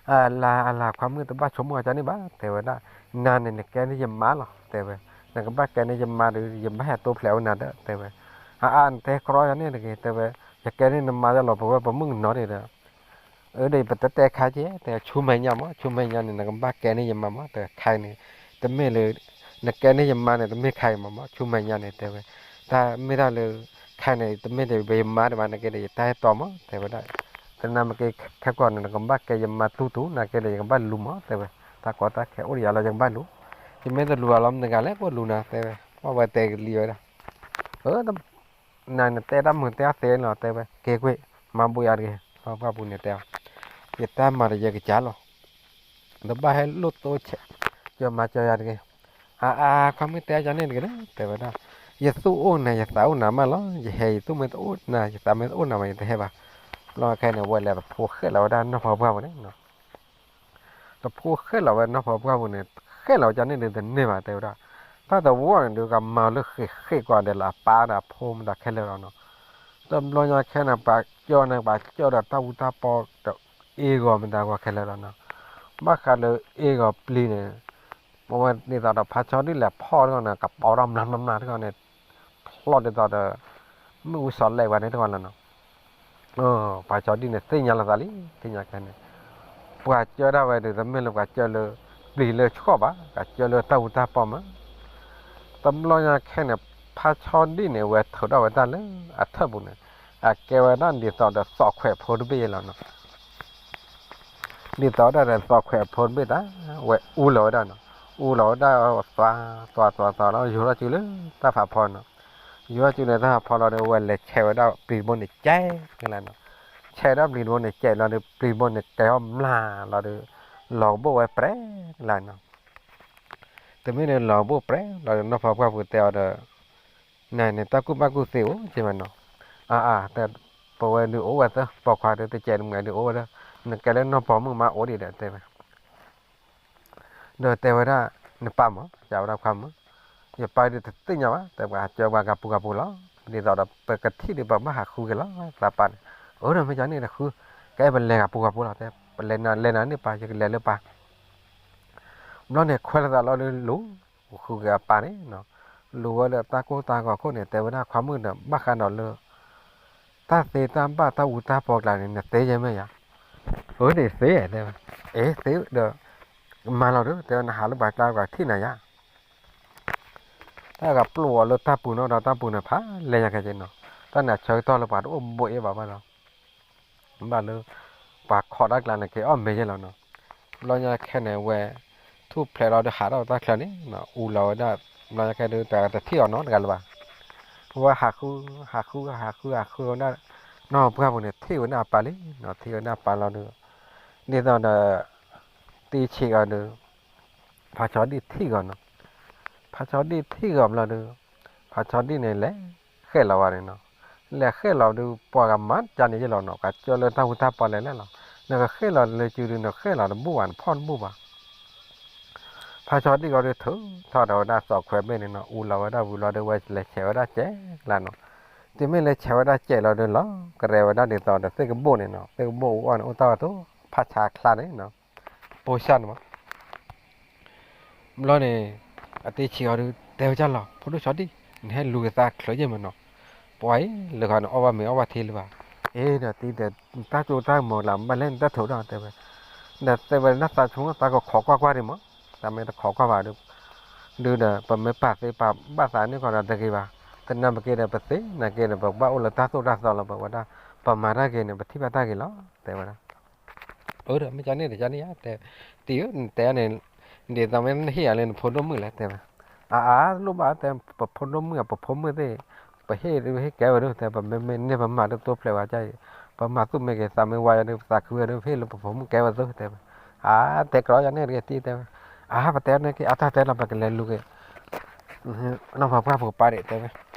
အလၤ အလၤ ခွါမုၣ်တဘၣ်ဆိကမိၣ်အီၤကန့ၣ်ဘၣ် တဲဝဲဒၣ်, နၤန့ၣ် နကဲန့ၢ်ယမါလီၤ တဲဝဲ, နကဘၣ်ကဲန့ၢ်ယမါဒီး ယဘၣ်ဟဲတိဖျဲးဝဲနၤဒီး တဲဝဲ, အအါ နတဲကြီယၤန့ၣ်တဂ့ၤ တဲဝဲ, ယကဲန့ၢ်နမါလီၤ ပဝဲပမုၣ်ကနီၤန့ၣ်ဒီး အၢ ဒီးပတတဲခါက့ တဲ ဆူမဲာ်ညါမး ဆူမဲာ်ညါန့ၣ် နကဘၣ်ကဲန့ၢ်ယမါမး တဲ ခါအံၤန့ၣ် တမ့ၢ်လၢ နကဲန့ၢ်ယမါန့ၣ် တမ့ၢ်ခါအံၤမးမး ဆူမဲာ်ညါန့ၣ် တဲဝဲ, တၢ်မ့ၢ်တၢ်လၢ ခါအံၤန့ၣ် တမ့ၢ်ဒီးယမါဒံးဘၣ် နကဲဒီးယတၢ်အဲၣ်တီမး တဲဝဲဒၣ်, သနာ်က့ခဲကိာ်န့ၣ် နကဘၣ်ကဲယမါတူၢ်တူၢ် နကဲဒီးယကဘၣ်လူၤမး တဲဝဲ, တၢ်ကီတၢ်ခဲအိၣ်ဒီးယၤလီၤ ယကဘၣ်လူၤ, ယမ့ၢ်တလူၤအလီၤမတၤတဂၤလဲၣ် ကအိၣ်လူၤနၤ တဲဝဲ, ပှၢ်ဝဲတဲကလံၤဝဲဒၣ် အၢ နၤနတဲတၢ်မုာ်တဲတၢ်သ့လီၤ တဲဝဲ, က့ၤကွံာ် မၤဘူၣ်ယၤတဂ့ၤ, ပှၢ်ပှၢ်ပူၤန့ၣ်တဲအီၤ, ယတၢ်မၤဒီးယကစၢ်လီၤ, တဘၣ်ဟဲလိၣ်သိဆဲး, ကၢၤမၤကၢၤယၤတဂ့ၤ, အါအါ ခွါမုၣ်တဲယၤန့ၣ်တဂ့ၤလၢ တဲဝဲဒၣ်, ယသူၣ်အိၣ်နၤ ယသးအိၣ်နၤမးလီၤ. ယဟဲ ယသူၣ်မ့ၢ်တအိၣ်နၤ ယသးမ့ၢ်တအိၣ်နၤဘၣ် ယတဟဲဘၣ်. ဘျီခဲန့ၣ် ဝဲလဲၤသဖှိဃဲၣ်လီၤဝဲဒၣ်နီၢ်ဖီပှၢ်ပူၤန့ၣ်, သဖှိဃဲၣ်လီၤဝဲနီၢ်ဖီပှၢ်ပူၤန့ၣ်, ဃဲၣ်လီၤဝဲကန့ၣ်ဒုးတန့ၢ်ဘၣ် တဲဝဲဒၣ်. တၢ်တဝီန့ၣ်ဒုးကမၤလၢဃ့ၢ်ဃ့ၢ်ကွၢ်ဒီးလၢအပၢ်ဒီးအဖိမတၤခဲလၢာ်လီၤနီၤ. တဘျီညါခဲန့ၣ် ပှၤကၠီန့ၣ် ပှၤကၠီဒီးတၢ်အူတၢ်ပီဒီး အ့ၣ်ဂီၤမတၤဂီၤခဲလၢာ်လီၤနီၤ. ဘၣ်ဃးလၢအ့ၣ်ဂီၤပျံၤန့ၣ် ပဝဲဒ်သိးဒီးဖါဆီဒံၣ်လဲၤဖီၣ်တဂီၢ်န့ၣ် ကပီၤထီၣ်မျးမျးမျးတဂီၢ်န့ၣ်, ဖျီၣ်ဒ်သိးဒီး မ့ၣ်အူစီၤလဲးဝဲန့ၣ်တဂီၢ်လီၤနီၤ. ဖါဆီဒံၣ်န့ၣ် သ့ၣ်ညါလီၤသးလံ, သ့ၣ်ညါခဲန့ၣ် ပှၤကၢဒၣ်ဝဲဒုး တမ့ၢ်လၢပှၤကၢလၢပျံၤလၢဆှီၣ်ဘၣ်, ပှၤကၢလၢတၢ်အူတၢ်ပီမး. တဘျီညါခဲန့ၣ် ဖါဆီဒံၣ်န့ၣ် ဝဲထုးထီၣ်ဝဲဒၣ်လၢအထၢၣ်ပူၤန့ၣ်, အကဲဝဲဒၣ်ဒ်သိးဒီးသီၣ်ခွဲးဖိတဘ့ၣ်အံၤလီၤနီၤ. ဒ်သိးဒၣ်ဒီးသီၣ်ခွဲးဖိတဘ့ၣ်တၢ်, ဝဲအူလီၤဝဲဒၣ်နီၤ, အူလီၤဝဲဒၣ်သွးသွးသွးလီၤ ယူၤထီၣ်စုလၢတၢ်ဖးဖီနီၤ. ယူၤထီၣ်စုလၢတၢ်ဖးဖီလီၤဒီး ဝဲလဲၤဆဲးဝဲဒၣ်ပျံၤတဘိန့ၣ်ကဲကလါနီၤ. ဆဲးဝဲဒၣ်ပျံၤတဘိန့ၣ်ကဲလီၤဒီး ပျံၤတဘိန့ၣ်ကဲအီၣ်မျးလီၤဒီး လီၤကဘိၣ်ဝဲပြဲကလါနီၤ. တမ့ၢ်န့ၣ်လီၤကဘိၣ်ပြဲလီၤဒီး နီၢ်ဖီပှၢ်ပူၤတဲအီၤဒီး နၤန့ၣ် တၢ်ကူၣ်ဘၣ်ကူၣ်သ့အိၣ်က့မးနီၤ. အါအါ တဲ, ပဝဲဒုးအိၣ်ဝဲသၢပိာ်ခွါဒီး တကဲးတမှဲးဒုးအိၣ်ဝဲဒီး နကဲလၢနီၢ်ပီၤမုၣ်မးအိၣ်ဒံးဒီးတဲဝဲ ဒီးတဲဝဲဒၣ် နပၢ်မး ယဝဲဒၣ်ခွါမး, ယပၢ်ဒုးတသ့ၣ်ညါဘၣ် တဲပှၤကၢပှၤဂၤပူၤဂၤပူၤလီၤ. ဒ်သိးဒီးပကထံၣ်ဒီးပဘၣ်ဟးဃုက့ၤလီၤ သးပၢ်န့ၣ်, အၢ ဒီးမ့ၢ်ကန့ၣ်တဃု, ကဲပလဲၤဂၤပူၤဂၤပူၤလီၤ တဲ, ပလဲၤနၤလဲၤနၤန့ၣ်ပၢ် ယကလဲၤလၢပၢ် ဘျီန့ၣ်ခွဲးလိာ်သးလီၤဒီးလူၤ, ဃုက့ၤအပၢ်န့ၣ်နီၤ, လူၤဝဲလၢတၢ်ကိၢ်တၢ်ဂီၤခိၣ်န့ၣ် တဲဝဲဒၣ်ခွါမုၣ်ဒီး ဘၣ်ဃးဒီးလၢ တၢ်သ့တၢ်ဘၣ်တၢ်အူတၢ်ပီကျါန့ၣ် နသ့ယဲၢ်မ့ၢ်ယၤ, အၢန့ၣ်သ့ တဲဝဲ, အ့သ့ဒီး မၤလီၤဒီး တဲဝဲ နဟးလၢပှၤကျါပှၤထံၣ်နၤယၤ တၢ်ကပျိာ်အီၤလၢတၢ်ပူၤနီၤဒီးတၢ်ပူၤန့ၣ် ဖးလဲၢ်ညါခဲက့နီၤ, တၢ်န့ၣ်ဆၢကတီၢ်လၢပှၤတအိၣ်ဘိးအ့ၣ်ဘၣ်ဘၣ်ဒီး ဘၣ်လၢ ပှၤခိးတၢ်ကျါန့ၣ်က့ၤအီၣ်မ့ၤယဲၢ်လီၤနီၤ, ဘျီညါခဲန့ၣ် ဝဲ ထူၣ်ဖျဲးလီၤဒီးဟးထီၣ်တၢ်ချၢန့ၣ် အူလီၤဝဲဒၣ်, ဘျီညါခဲဒုးတဂၤတထံၣ်အီၤနီတဂၤလၢၤဘၣ်, ဝဲဟးဃု ဟးဃု ဟးဃု ဟးဃုဝဲဒၣ်, နီၢ်ပှၢ်ပူၤန့ၣ် ထံၣ်ဝဲဒၣ်အပၢ်လံ, ထံၣ်ဝဲဒၣ်အပၢ်လီၤဒီး ဒ်သိးဒီး တံဆံးအီၤဒီး ဖါဆီဒံၣ်ထံၣ်ဂီၤနီၤ, ဖါဆီဒံၣ်ထံၣ်ဂီၤဘျီဒီး ဖါဆီဒံၣ်န့ၣ်လဲၤဃဲၣ်လီၤဝဲန့ၣ်နီၤ, လဲၤဃဲၣ်လီၤဒီး ပှၤကမၤကန့ၣ်ယဲၢ်လီၤနီၤ, ပှၤကၢလၢတၢ်ဟူတၢ်ပီလဲၤလဲၣ်လီၤ, နကဃဲၣ်လီၤလၢစုဒုး နဃဲၣ်လီၤတဘူၣ်ဘၣ် နဖီၣ်တဘူၣ်ဘၣ် ဖါဆီဒံၣ်ဂီၤဒီးထုးထီၣ်ဒီးဝဲဒၣ်သီၣ်ခွဲးဘ့ၣ်န့ၣ်နီၤ, အူလီၤဝဲဒၣ်ဝံၤလီၤဒီး ဝဲလဲၤဆဲးဝဲဒၣ်စဲးလီၤနီၤ, တုၤမ့ၢ်လဲၤဆဲးဝဲဒၣ်စဲးလီၤဒီးလီၤ, ကရဲဝဲဒၣ်ဒ်သိးဒီးသ့ၣ်ကဘိၣ်န့ၣ်နီၤ, သ့ၣ်ကဘိၣ်အူအီၣ်န့ၣ် အိၣ်တၢ်ဝဲတိၤ ဖးဆါချါန့ၣ်နီၤ, ပိၢ်ဆၣ်န့ၣ်မး ဘျီန့ၣ် အတံဆံးအီၤဒီး တဲဝဲဒၣ်လီၤ ဖိဒိၣ်ဆီဒံၣ်, နဟဲလူၤက့ၤသးချၢယဲၢ်မးနီၤ, ပှၤအံၤ လၢဂၤန့ၣ်အီၣ်ဘၣ်မ့ၤအီၣ်ဘၣ်ထံလၢၤဘၣ်, အ့ဒီးတံဒီး တၢ်ကၠိတၢ်ကမီၤလၢဘၣ်လဲၣ်နတၢ်ထုးဒီးတဲဝဲ, ဒီးတဲဝဲဒၣ်သးဆိကမိၣ် သးကခိးကွၢ်ကွၢ်ဒံးမး, သးမ့ၢ်တခိးကွၢ်ဘၣ်ဒီး ဒုးဒီး ပမ့ၢ်ပာ်သ့ပာ်ဘၣ်သးန့ၣ်ကီးဒီးတဂ့ၤဘၣ်, တနၢ်ပက့ဒီးပသ့ၣ်နၤက့ဒီး ပကဘၣ်အိၣ်လၢတၢ်သိၣ်တၢ်သီလီၤ ပဝဲဒၣ်, ပမၤတၢ်ဂ့ၤန့ၣ် ပထံၣ်ဘၣ်တၢ်ဂ့ၤလီၤ တဲဝဲဒၣ် အၢဒီး မ့ၢ်ကန့ၣ်တကန့ၣ်ဧါ တဲ, တံဧၢ နတဲန့ၣ် ဒ်သိးမ့ၢ်နဟ့ၣ်ယၤလၢနဖိဒိၣ်မုၣ်လဲၣ် တဲဝဲ, အါအါ လိၣ်ဘၣ်တဲ ပဖိဒိၣ်မုၣ်ဧါ ပဖိမုၣ်သ့ၣ်, ပဟ့ၣ်ဒုးဟ့ၣ်ကဲဝဲဒၣ် တဲ ပမ့မ့ၢ်န့ၢ်ပမၤဒုးတိဖျဲးဝဲဒ်အံၤ, ပမၤသူၣ်မ့ၢ်ဂ့ၤ သးမ့ၢ်ဝါယၤဒုး ပသးခုဝဲဒၣ် ပဟ့ၣ်လၢပဖိမုၣ်ကဲဝဲဒၣ် တဲဝဲ, အါ တဲကြီယၤန့ၣ်တဂ့ၤတံ တဲဝဲ, အါ ပတဲန့ၣ်က့ၤ အတၢ်တဲလီၤ ပကလဲၤလူၤက့ၤ နီၢ်ဖီပှၢ်ပူၤပၢ်ဒံး တဲဝဲ,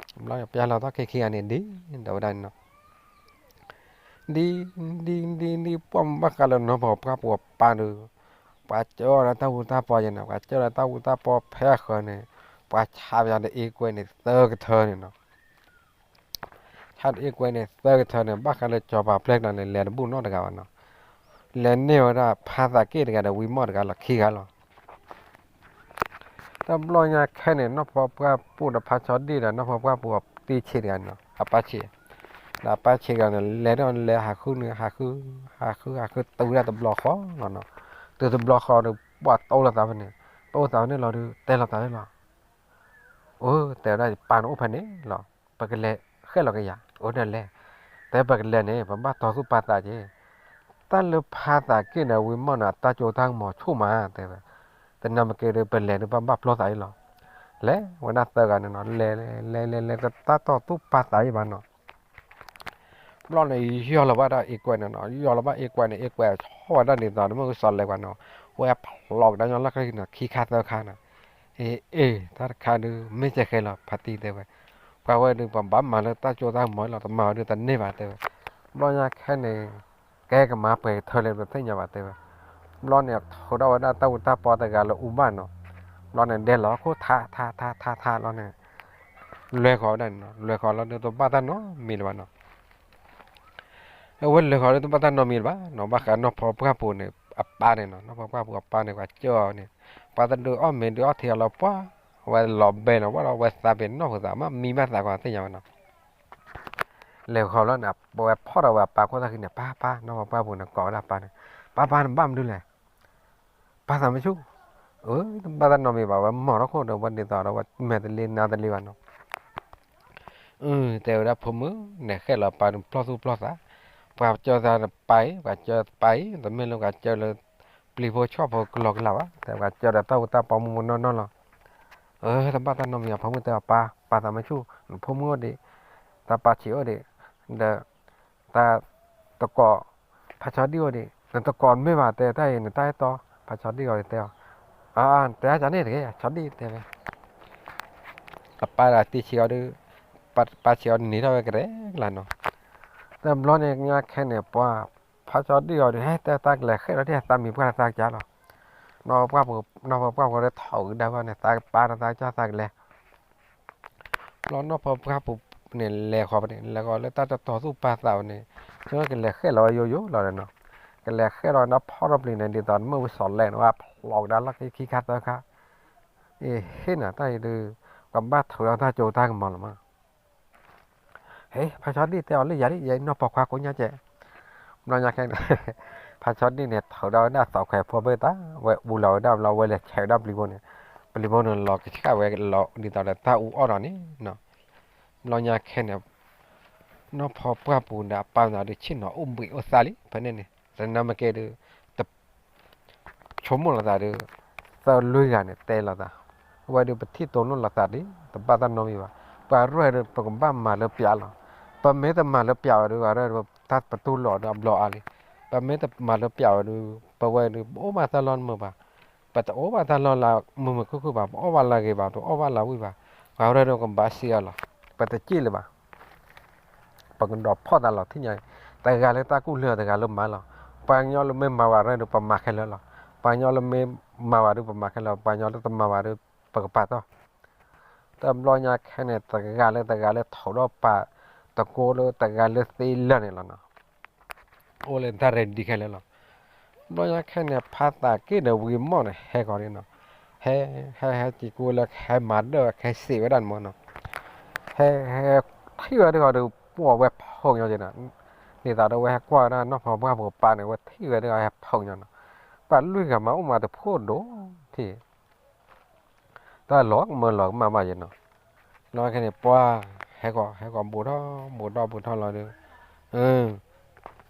ဘျီပျၢ်လီၤသီခဲခံဂၤန့ၣ် ဒ်ဒီးဝဲဒၣ်န့ၣ်နီၤ ဒ် ဒ် ဒ် ဒ် ပှၢ်မ့ၢ်ဘၣ်ဃးလၢနီၢ်ဖီပှၢ်ပူၤအပၢ်ဒီး, ပှၤကၢလၢတၢ်ဟူတၢ်ပီယဲၢ်န့ၣ် ပှၤကၢလၢတၢ်ဟူတၢ်ပီဖဲအဃၢၤန့ၣ်, ပှၤဆါပယီၤဒီးအ့ကွဲန့ၣ် သၢကထၢန့ၣ်နီၤ, ဆါဒီးအ့ကွဲန့ၣ် သၢကထၢန့ၣ် ဘၣ်ဃးလၢစီၤပၤပျဲၢ်ကျါန့ၣ် လဲၤတဘူၣ်နီတဂၤဘၣ်နီၤ, လဲၤန့ၢ်ဝဲဒၣ်ဖါသးက့ၣ်တဂၤဒီးဝံမီၢ်တဂၤလီၤ ခံဂၤလီၤ တဘျီညါခဲန့ၣ် နီၢ်ဖီပှၢ်ပူၤဒီးဖါဆီဒံၣ်ဒီး နီၢ်ဖီပှၢ်ပူၤအတံဆံးတဂၤန့ၣ်နီၤ အပၢ်ဆံး, ဒီးအပၢ်ဆံးတဂၤန့ၣ် လဲၤဒီးလဲၤဟးဃုန့ၣ် ဟးဃု, ဟးဃု ဟးဃုတုၤဝဲဒၣ်တဘျီဃီလီၤနီၤ, တုၤတဘျီဃီဒီး ပှၤတိလိာ်သးဖဲန့ၣ်, တိလိာ်သးဖဲန့ၣ်လီၤဒီး တဲလိာ်သးန့ၣ်လီၤ, အိ တဲဝဲဒၣ် ယပၢ်န့ၣ်အိၣ်ဖဲန့ၣ်လီၤ, ပကလဲၤဃဲၣ်လီၤက့ၤယၤ, အိ ဒီးလဲၤ, တဲပကလဲၤန့ၣ် ပဘၣ်တီၤသူၣ်ပာ်သးက့ၤ တၢ်လၢဖါသးက့ၣ်ဒီးဝံမီၢ်န့ၣ် အတၢ်ကၠိတၢ်ကမီၤဆူၣ်မး တဲဝဲ, တနၢ်မ့ၢ်က့ၤဒီး ပလဲၤဒီး ပဘၣ်ပျီသးအံၤလီၤ, လဲၤဝဲဒၣ်သၢဂၤန့ၣ်နီၤ လဲၤလဲၤလဲၤလဲၤ တၢ်တီၤသူၣ်ပာ်သးအံၤဘၣ်နီၤ, ဘျီန့ၣ် ယီၢ်လီၤဘၣ်ဒၣ်အ့ကွဲန့ၣ်နီၤ ယီၢ်လီၤဘၣ်အ့ကွဲန့ၣ် အ့ကွဲဆီၣ်ဝဲဒၣ်ဒ်သိး မ့ၢ်ကစီၤလဲၤကွၢ်နီၤ, ဝဲဖျိးကဒါညီလၢ်ကျဲနီၤ ခံခါသၢခါနီၤ, အ့ အ့ တၢ်တခါဒီး မ့ၢ်ကဲဃဲလီၤ ဖါတံၢ်တဲဝဲ ပဝဲဒုးပဘၣ်မၤလၢတၢ်စိတၢ်ကမီၤလီၤ, တမၤဝဲဒုးတန့ၢ်ဘၣ်တဲဝဲ. ဘျီညါခဲန့ၣ် ကဲကမၤပှဲၤထၢလၢပတသ့ၣ်ညါဘၣ်တဲဝဲ. ဘျီန့ၣ် ထိးထီၣ်ဝဲဒၣ်တၢ်အူတၢ်ပီတဂၤလၢအူဘၣ်နီၤ. ဘျီန့ၣ် ဒဲလီၤခိၣ်ထးထးထးထးထးလီၤန့ၣ် လဲၤဃီၤဝဲဒၣ်န့ၣ်နီၤ, လဲၤဃီၤလီၤဒုးတဘၣ်တၢ်နီတမံၤလၢၤဘၣ်နီၤ. အဝဲလဲၤဃီၤလၢတဘၣ်တၢ်နီတမံၤလၢၤဘၣ်နီၤ, ဘၣ်ဃးနီၢ်ဖီပှၢ်ပူၤန့ၣ် အပၢ်န့ၣ်နီၤ, နီၢ်ဖီပှၢ်ပူၤအပၢ်န့ၣ် ပှၤစၢအီၤန့ၣ်, ပှၤတဒုးအီၣ်မ့ၤဒုးအီၣ်ထံအီၤလီၤပှၢ်, အဝဲလီၤဘဲလီၤဝဲဒီး အဝဲသးပ့ၤနီၣ်ဃုာ်သး မ့ၢ်မံဘၣ်သးကွၢ်သ့ၣ်ညါဝဲနီၤ. လဲၤဃီၤလီၤန့ၣ် အဝဲဖီၣ်ဒီးဝဲအပၢ်ခိၣ်သၣ်ဃံန့ၣ် ပၢ်ပၢ်, နီၢ်ဖီပှၢ်ပူၤန့ၣ် ကိးဝဲဒၣ်အပၢ်န့ၣ်, ပၢ်ပၢ်နဘၣ်မနုၤလဲၣ် ပၢ်သးမဆူၣ်, အၢ တဘၣ်တၢ်နီတမံၤဘၣ်, ဝဲမၤထီၣ်ခိၣ်ဒီးဝဲဒ်သိးဒီးဝဲမဲာ်တလ့နါတလ့ဘၣ်နီၤ. အၢ တဲဝဲဒၣ်ဖိမုၣ်န့ၣ် ဃဲလီၤပၢ်န့ၣ်ပျီၢ်သူၣ်ပျီၢ်သး, ပှၤကၢသးန့ၣ်ပၢ်အံၤ, ပှၤကၢပၢ်အံၤ, တမ့ၢ်လၢပှၤကၢလၢ ပျံၤဖိဆီၣ်ဖိကလီကလီဘၣ်, တဲပှၤကၢဒီးတၢ်အူတၢ်ပီမုၢ်မုၢ်နီၢ်နီၢ်လီၤ. အၢ တဘၣ်တၢ်နီတမံၤဘၣ် ဖိမုၣ်တဲအီၤ ပၢ်, ပၢ်သးမဆူၣ်, နဖိမုၣ်အိၣ်ဒံး, တၢ်ပၢ်ဆံးအိၣ်ဒံး, ဒီး တၢ်တကိး ဖးဆီဒံၣ်အီၤဒံး, နတကိးမ့ၢ်ဘၣ်တဲတၢ်အံၤ နတၢ်အဲၣ်တီ, ဖးဆီဒံၣ်အီၤဒံးတဲအီၤ, အါ တဲဒ်န့ၣ်တဂ့ၤ ဆီဒံၣ်တဲဝဲ. အပၢ်ဒီးတံဆံးအီၤဒုး, ပၢ်ဆံးအီၤန့ၢ်ထီၣ်ဝဲကရဲကလါနီၤ. တဘျီန့ၣ်ညါခဲန့ၣ် ပှၤ ဖးဆီဒံၣ်အီၤဒုး ဟဲတဲတၢ်ကလဲၤဃဲလီၤဒ်သးမံၤပှၢ်တသးကၢ်လီၤ. နီၢ်ပှၢ်ဖိ, နီၢ်ပှၢ်ဖိဒီးထိးကဒါဘၣ်န့ၣ် သးကပၢ်တသးကၢ်သးကလဲၤ ဘျီနီၢ်ဖီပှၢ်ပူၤန့ၣ် လဲၤဃီၤဖဲန့ၣ် လဲၤဃီၤလၢတၢ်တတီၤသူၣ်ပာ်သးဝဲန့ၣ်, ကလဲၤဃဲလီၤဝဲယိယိလီၤဒီးနီၤ, ကလဲၤဃဲလီၤဒီးဖီၣ်ထီၣ်ပျံၤန့ၣ် ဒ်သိးတမ့ၢ်ဝံၤစီၤလဲၣ်န့ၣ် ဝဲဖျိးကဒါလီၢ်ခံခံခါသၢခါ, အ့ ဟ့ၣ်နၤတၢ်အံၤဒုး, ပဘၣ်ထုးဒီးတၢ်စိတၢ်ကမီၤလီၤမး ဟ့ ဖးဆီဒံၣ်တဲအီၤလၢယၤဒ် ယဲနီၢ်ဖီပှၢ်ကိးညါကဲ, ဘျီညါခဲန့ၣ် ဖးဆီဒံၣ်န့ၣ် ထုးဒီးဝဲဒၣ်သီခွဲးဖိဘ့ၣ်တၢ်, ဝဲအူလီၤဝဲဒၣ်ဘျီ ဝဲလဲၤဆဲးဝဲဒၣ်ပျံၤဖိန့ၣ်, ပျံၤဖိန့ၣ်လီၤကဆှၣ်ဝဲလီၤဒ်သိးဒီးတၢ်အူအီၣ်ဒီးန့ၣ်နီၤ. ဘျီညါခဲန့ၣ် နီၢ်ဖီပှၢ်ပူၤဒီးအပၢ်န့ၣ်ဒုး ဆ့ၣ်နီၤအိၣ်ဘှံးအိၣ်သါလံ ဖဲန့ၣ်န့ၣ် သနာ်က့ဒုး တ ဆိကမိၣ်လိာ်သးဒုး သၢလွံၢ်ဂၤန့ၣ်တဲလိာ်သး, အဝဲဒုးပထံၣ်တိၢ်နီၣ်လိာ်သးဒ် တဘၣ်တၢ်နီတမံၤဘၣ်, ပှၤရဲၣ်ဒုး ပကဘၣ်မၤလၢပျးလီၤ, ပမ့ၢ်တမၤလၢပျးဝဲဒုး အဝဲဒုး တၢ်ပတူၢ်လိာ်ဒုးအဘျီအါလံ, ပမ့ၢ်တမၤလၢပျးဝဲဒုး ပဝဲဒုး ပအိၣ်ဘၣ်တၢ်လီၢ်တမုာ်ဘၣ်, ပတအိၣ်ဘၣ်တၢ်လီၢ်လၢမုာ်မုာ်ခုၣ်ခုၣ်ဘၣ်, ပအီၣ်ဘၣ်လၢအဂ့ၤဘၣ်, ပအီၣ်ဘၣ်လၢအဝံၣ်ဘၣ်, ပှၤရဲၣ်ဒုးကဘၣ်စံးအီၤလီၤ, ပတစံးလၢၤဘၣ် ပကဒီးဖီၣ်သးလီၤထံၣ်ညါအံၤ, တဂၤလၢတၢ်ကူၣ်လၢတဂၤလၢမၤလီၤ, ပှၤကညီလၢမ့ၢ်မၤဝဲရဲၣ်ဒုး ပမၤခဲလၢာ်လီၤ, ပှၤကညီလၢမ့ၢ်မၤဝဲဒုး ပမၤခဲလၢာ်, ပှၤကညီလၢတမၤဝဲဒုး ပကပာ်တီၢ်, တဘျီညါခဲန့ၣ် တဂၤလၢတဂၤလၢထုးထီၣ်ပာ်တကိးလၢတဂၤလၢသ့လၢာ်န့ၣ်လီၤနီၤ, အိၣ်လၢတၢ် ready ခဲလၢာ်လီၤ, ဘျီညါခဲန့ၣ် ဖါသးက့ၣ်ဒီးဝံၤမီၢ်န့ၣ် ဟဲဃီၤန့ၣ်နီၤ, ဟဲ ဟဲ ဟဲက့ၤကူလၢဟဲမၤဒၢၣ်ဝဲ ဟဲစံးဝဲဒၣ်န့ၣ်မီၢ်နီၤ ဟဲ ဟဲထံၣ်ဝဲဒၣ်ဃီဒီး ပှၤဝဲဖီၣ်ညီက့ၤနီၤ, ဒ်သိးဒီးဝဲဟဲကွၢ်ဝဲဒၣ်နီၢ်ဖီပှၢ်ဖိပၢ်န့ၣ် ဝဲထံၣ်ဝဲဒၣ်ဟဲဖီၣ်ညီနီၤ, ပှၤလွံၢ်ဂၤမၤအိၣ်မၤတဖိဒိၣ်ထံၣ် တၢ်လီၤကမၢလီၤကမၣ်ဘၣ်ယဲနီၤ, လီၤခဲန့ၣ် ပှၤ ဟဲဃီၤ ဟဲဃီၤဘူးထီၣ် ဘူးထီၣ်ဘူးထီၣ်လီၤဒီး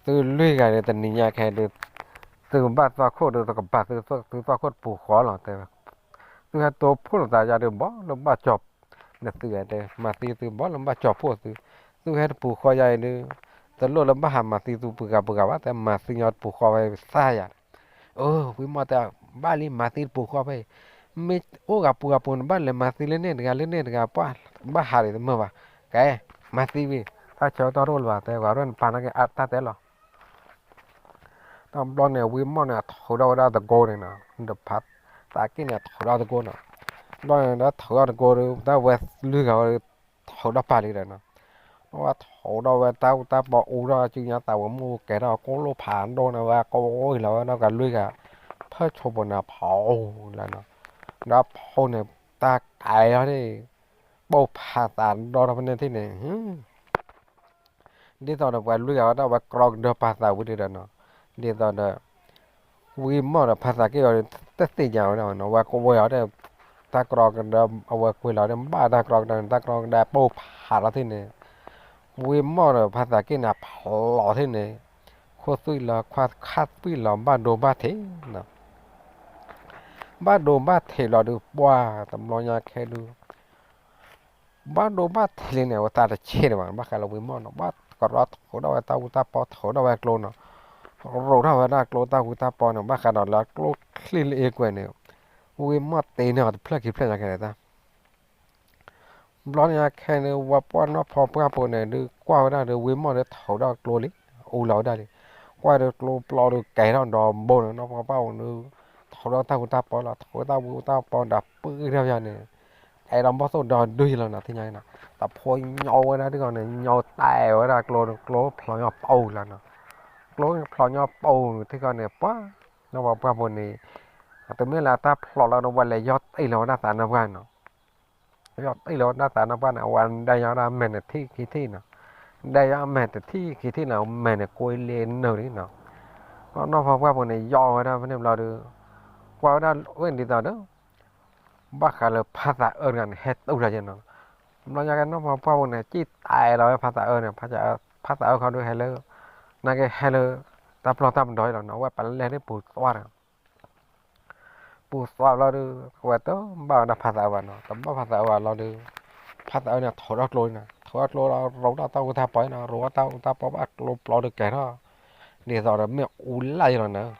သုလွံၢ်ဂၤန့ၣ် တနံၤညါခဲဒီး သုကဘၣ်သီၣ်ခိၣ်ဒီး တကဘၣ်သု သုသီၣ်ခိၣ်တပူၤဃီလီၤတဲဝဲ, သုဟဲတိဖှိၣ်လိာ်သးယါဒီး ဘီလၢဘၣ်ကၠီၤ နသုတဲ မၤသံသု ဘီလၢဘၣ်ကၠီၤဖှိၣ်သု, သုဟဲတပူၤဃီယါအံၤဒီး တလိၣ်လၢဘၣ်ဟးမၤသံသုပှၤဂၤပှၤဂၤဘၣ် တဲမၤသံညီတပူၤဃီဝဲသၣ်ယါ အၢ ဝံၤမီၢ်တဲ ဘၣ်လံ မၤသံတပူၤဃီဖဲအံၤ, မ့ၢ်အိၣ်ဂၤပူၤဂၤပူၤန့ၣ် ဘၣ်လဲၤမၤသံလၢန့ၣ်တဂၤ လၢန့ၣ်တဂၤ ပှၤဘၣ်ဟးဒံးတမုာ်ဘၣ်, ကဲ မၤသံဝံၤ တၢ်ဆၢကတီၢ်တအိၣ်လၢၤဘၣ် တဲ ပှၤရဲၣ်နပာ်နာ်က့ အါတၢ်တဲလီၤ တဘျီန့ၣ် ဝံၤမီၢ်န့ၣ် ထုးထီၣ်ဝဲဒၣ်တကိန့ၣ်နီၤ, ဒီးဖါသးက့ၣ်န့ၣ် ထုးထီၣ်တကိနီၤ, ဘျီန့ၣ် ဒီးထုးထီၣ်တကိဒီး တၢ်ဝဲလွံၢ်ဂၤဝဲဒီး ထုးထီၣ်ပာ်လံဒီးနီၤ, အဝဲထုးထီၣ်ဝဲတၢ်အူတၢ်ပီအူထီၣ် စုညါသးဝဲမူကဲထီၣ် ကိၣ်လိၣ်ဖးဒိၣ်န့ၣ် ဝဲကိးဝဲလီၤဝဲဒီးကလွံၢ်ဂၤ ဖၢဆိပူၤန့ၣ်ဖီအူလီၤနီၤ, ဒီးဖီန့ၣ် တၢ်ကဲထီၣ်န့ၣ် ပိၢ်ဖးသးဒီထီၣ်ဖဲန့ၣ်ထံၣ်န့ၣ် ဒ်သိးဒီးပှၤလွံၢ်ဂၤဝဲဒၣ်ဝဲကြီကဒၢပာ်သးဝံၤဒီးနီၤ, ဒ်သိးဒီး ဝံၤမီၢ်ဒီးဖါသးက့ၣ်အီၤ တသ့ၣ်ညါဝဲဒၣ်နီၤ, ဝဲကဝဲၤအီၤဒီး တၢ်ကြီကဒၢ အဝဲကွံာ်လီၤဒီး ဘၣ်တၢ်ကြီကဒၢန့ၣ် တၢ်ကြီကဒၢပိၢ်ဖးလီၤထံၣ်န့ၣ်, ဝံၤမီၢ်ဒီးဖါသးက့ၣ်န့ၣ် ဖျိးထံၣ်န့ၣ်, ခိၣ်သွံၣ်လီၤ ခွါခါသွံၣ်လီၤ ဘၣ်ဒိဘၣ်ထံးနီၤ ဘၣ်ဒိဘၣ်ထံးလီၤဒုး ပှၤတဘျီညါခဲဒုး ဘၣ်ဒိဘၣ်ထံးလံန့ၣ် အဝဲသးတဆ့ၣ်ဒံးဘၣ်, ဘၣ်ဃးလၢဝံၤမီၢ်နီၤ, ဘၣ်ကရီထုးထီၣ်ဝဲတၢ်အူတၢ်ပီ ထုးထီၣ်ဝဲကျိနီၤ, ရိးထီၣ်ဝဲဒၣ်ကျိတၢ်အူတၢ်ပီန့ၣ် ဘၣ်ဃးဒီးလၢကျိချံလၢအ့ကွဲးန့ၣ်, ဝံၤမီၢ်တ့န့ၢ်အီၤတဖျၢၣ်ခံဖျၢၣ်ညါခဲဒၣ်တၢ် ဘျီညါခဲန့ၣ် ဝဲပှၢ်နီၢ်ဖီပှၢ်ဖိန့ၣ်ဒုး ကွၢ်ဝဲဒၣ်ဒီး ဝံမီၢ်ဒီးထိးဒီးကျိလံ, အူလီၤဝဲဒၣ်လံ. ကွၢ်ဒီးကျိပျီဒီးကဲထီၣ်ဒီးဘိန့ၣ် နီၢ်ဖီပှၢ်ဖိန့ၣ်ဒုး ထိးဒီးတၢ်အူတၢ်ပီလီၤ, ထိးတၢ်အူတၢ်ပီဒီးပုၢ်ထီၣ်ဖဲန့ၣ် အဲၣ်ဒိးဘီၣ်သိၣ်ဒီးဒုးယလီၤနီၤ သ့ၣ်ညါနီၤ. တဖိညီဝဲဒၣ်တဂၤန့ၣ် ညီတဲဝဲဒၣ်ကျိန့ၣ် ကျိဖျိးညီပူၤလီၤနီၤ. ကျိဖျိးညီပူၤထံကီၢ်န့ၣ် ပှၤနီၢ်ဖီပှၢ်ဖိန့ၣ် တမ့ၢ်လၢတၢ်ဖျိးလီၤဒီး ဝဲလဲၤယီၢ်တ့ၢ်လီၤဝဲဒၣ်သးနီၢ်ပှၢ်နီၤ. ယီၢ်တ့ၢ်လီၤဝဲဒၣ်သးနီၢ်ပှၢ်န့ၣ် အဝဲဒၣ်ယီၢ်ဒၣ်မဲာ်န့ၣ်ထံၣ်ခံထံၣ်နီၤ. ဒၣ်ယီၢ်မဲာ်တထံၣ်ခံထံၣ်န့ၣ် အမဲာ်န့ၣ်ကွ့လ့နုာ်လံနီၤ. နီၢ်ဖီပှၢ်ဖိန့ၣ် ယီၢ်ဝဲဒၣ်ဖဲန့ၣ်ဘျီဒီး ကွၢ်ဝဲဒၣ်ဝဲဒ်သိးဒီး ဘၣ်ဃးလၢဖါသးအၢတဂၤန့ၣ် ဟဲတူၢ်လီၤယဲနီၤ. ဘျီညါကဲနီၢ်ဖီပှၢ်ဖိန့ၣ် စံၣ်တဲာ်လီၤဝဲဖါသးအၢန့ၣ်, ဖါသးအၢခီဒုးဟဲလၢ နာ်က့ဟဲလၢ တၢ်ပျီၢ်တၢ်ပဒီလီၤနီၤ. အဝဲပလဲၤဒ်ပူၤသွါဒီး ပူၤသွါဘျီဒီး အဝဲတဘၣ်ဝဲဒၣ်ဖါသးအၢဘၣ်နီၤ. တဘၣ်ဖါသးအၢဘၣ်လီၤဒီး ဖါသးအၢန့ၣ်ထိးထီၣ်ကျိနီၤ, ထိးထီၣ်ကျိဒီး ရိးထီၣ်တၢ်အူတၢ်ပီနီၤ, ရိးထီၣ်တၢ်အူတၢ်ပီဘၣ်ကျိပျီဒီးကဲထီၣ် ဒ်သိးဒီးမ့ၣ်အူလၢ်ယလီၤနီၤ.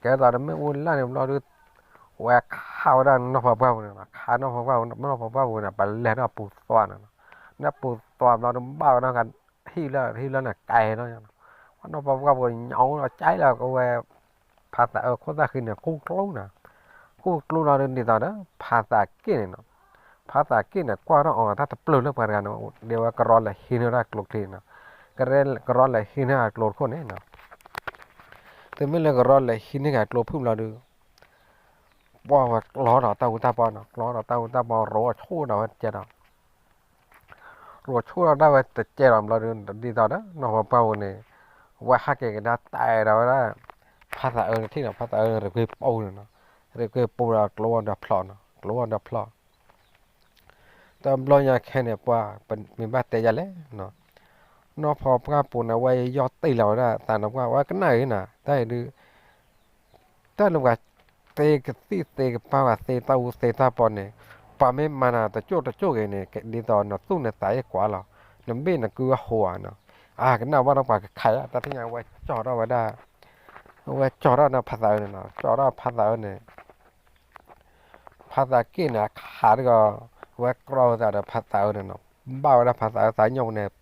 ကဲသိးဒီးမ့ၣ်အူလၢ်န့ၣ်ဘျီဒီး ဝဲခးဝဲဒၣ်နီၢ်ဖီပှၢ်ပူၤန့ၣ်နီၤ, ခးနီၢ်ဖီပှၢ်ပူၤ, နီၢ်ဖီပှၢ်ပူၤန့ၣ် ပလဲၤထီၣ်ပူၤသွါနီၤ. နပူၤသွါဘျီဒီး ဘၣ်ဝဲဒၣ် ဟံၣ်လၢ ဟံၣ်လၢန့ၣ်ကဲထီၣ်နီၤ. နီၢ်ဖီပှၢ်ပူၤညီလီၤကဲလီၤကဝဲ ဖါသးအၢခိၣ်သၣ်ဃံန့ၣ် ကူၣ်ကျူနီၤ. ကူၣ်ကျူလီၤဒီးဒ်သိးဒီး ဖါသးက့ၣ်န့ၣ်နီၤ. ဖါသးက့ၣ်န့ၣ် ကွၢ်ထီၣ်အီၤတၢ်တပျုာ်လၢပှၤတဂၤန့ၣ် ဒ်ဝဲကရီလဲၤဟံးန့ၢ်ဒၣ်ကျိချံနီၤ. က ကရီလဲၤဟံးန့ၢ်အကျိတခိၣ်န့ၣ်နီၤ. တမ့ၢ်လၢကရီလဲၤဟံးန့ၢ်အကျိဖုၣ်ဘျီဒီး ပှၢ်ဝဲကျီဒီးတၢ်အူတၢ်ပီနီၤ, ကျီဒီးတၢ်အူတၢ်ပီ ရိးအီၤဆိၣ်ဒီးဝဲတကဲဒီး ရိးဆိၣ်ဒီးဒၣ်ဝဲတကဲဒီးဘျီဒီး ဒ်သိးဒီးနီၢ်ဖီပှၢ်ပူၤန့ၣ် ဝဲဟးက့ၤကဒါတဲဒီးဝဲဒၣ် ဖါသးအၢန့ၣ်ထံၣ်နီၤ, ဖါသးအၢန့ၣ် ရ့ကွ့ပူၤန့ၣ်နီၤ, ရ့ကွ့ပူၤဒီးကျိအီၤဒီးဖျိးနီၤ, ကျိအီၤဒီးဖျိး တဘျီညါခဲန့ၣ် ပှၤမ့ၢ်ဘၣ်တဲယၤလဲၣ်နီၤ, နီၢ်ဖီပှၢ်ပူၤန့ၣ် ဝဲယီၢ်တ့ၢ်လီၤဝဲဒၣ်သးနီၢ်ပှၢ် ဝဲကနၣ်အံၤနီၤ, တၢ်အံၤဒုး တၢ်လၢပှၤသ့ကသံၣ်သ့ကပၢ် ပှၤသ့တၢ်အူသ့တၢ်ပီန့ၣ် ပှၤမ့ၢ်မၤနၤတကၠိၣ်တကၠိၣ်ဂ့ၤန့ၣ် ဒ်သိးနသူၣ်နသးအ့ၣ်ကွၢ်လီၤ, နဘ့ၣ်နကုအဟိးဧါနီၤ, အကနၣ်ဘၣ်ဒီးပှၤကခးယါ တၢ်သ့ၣ်ညါဝဲကၠီၣ်ထီၣ်ဝဲဒၣ်, ဝဲကၠီၣ်ထီၣ်ဒီးဖါသးအၢန့ၣ်နီၤ, ကၠီၣ်ထီၣ်ဖါသးအၢန့ၣ် ဖါသးက့ၣ်န့ၣ် အခးတဂီၤ ဝဲကြီဝဲသးဒီးဖါသးအၢန့ၣ်နီၤ, ဘၣ်ဝဲဒၣ်ဖါသးအၢသးညီပူၤန့ၣ်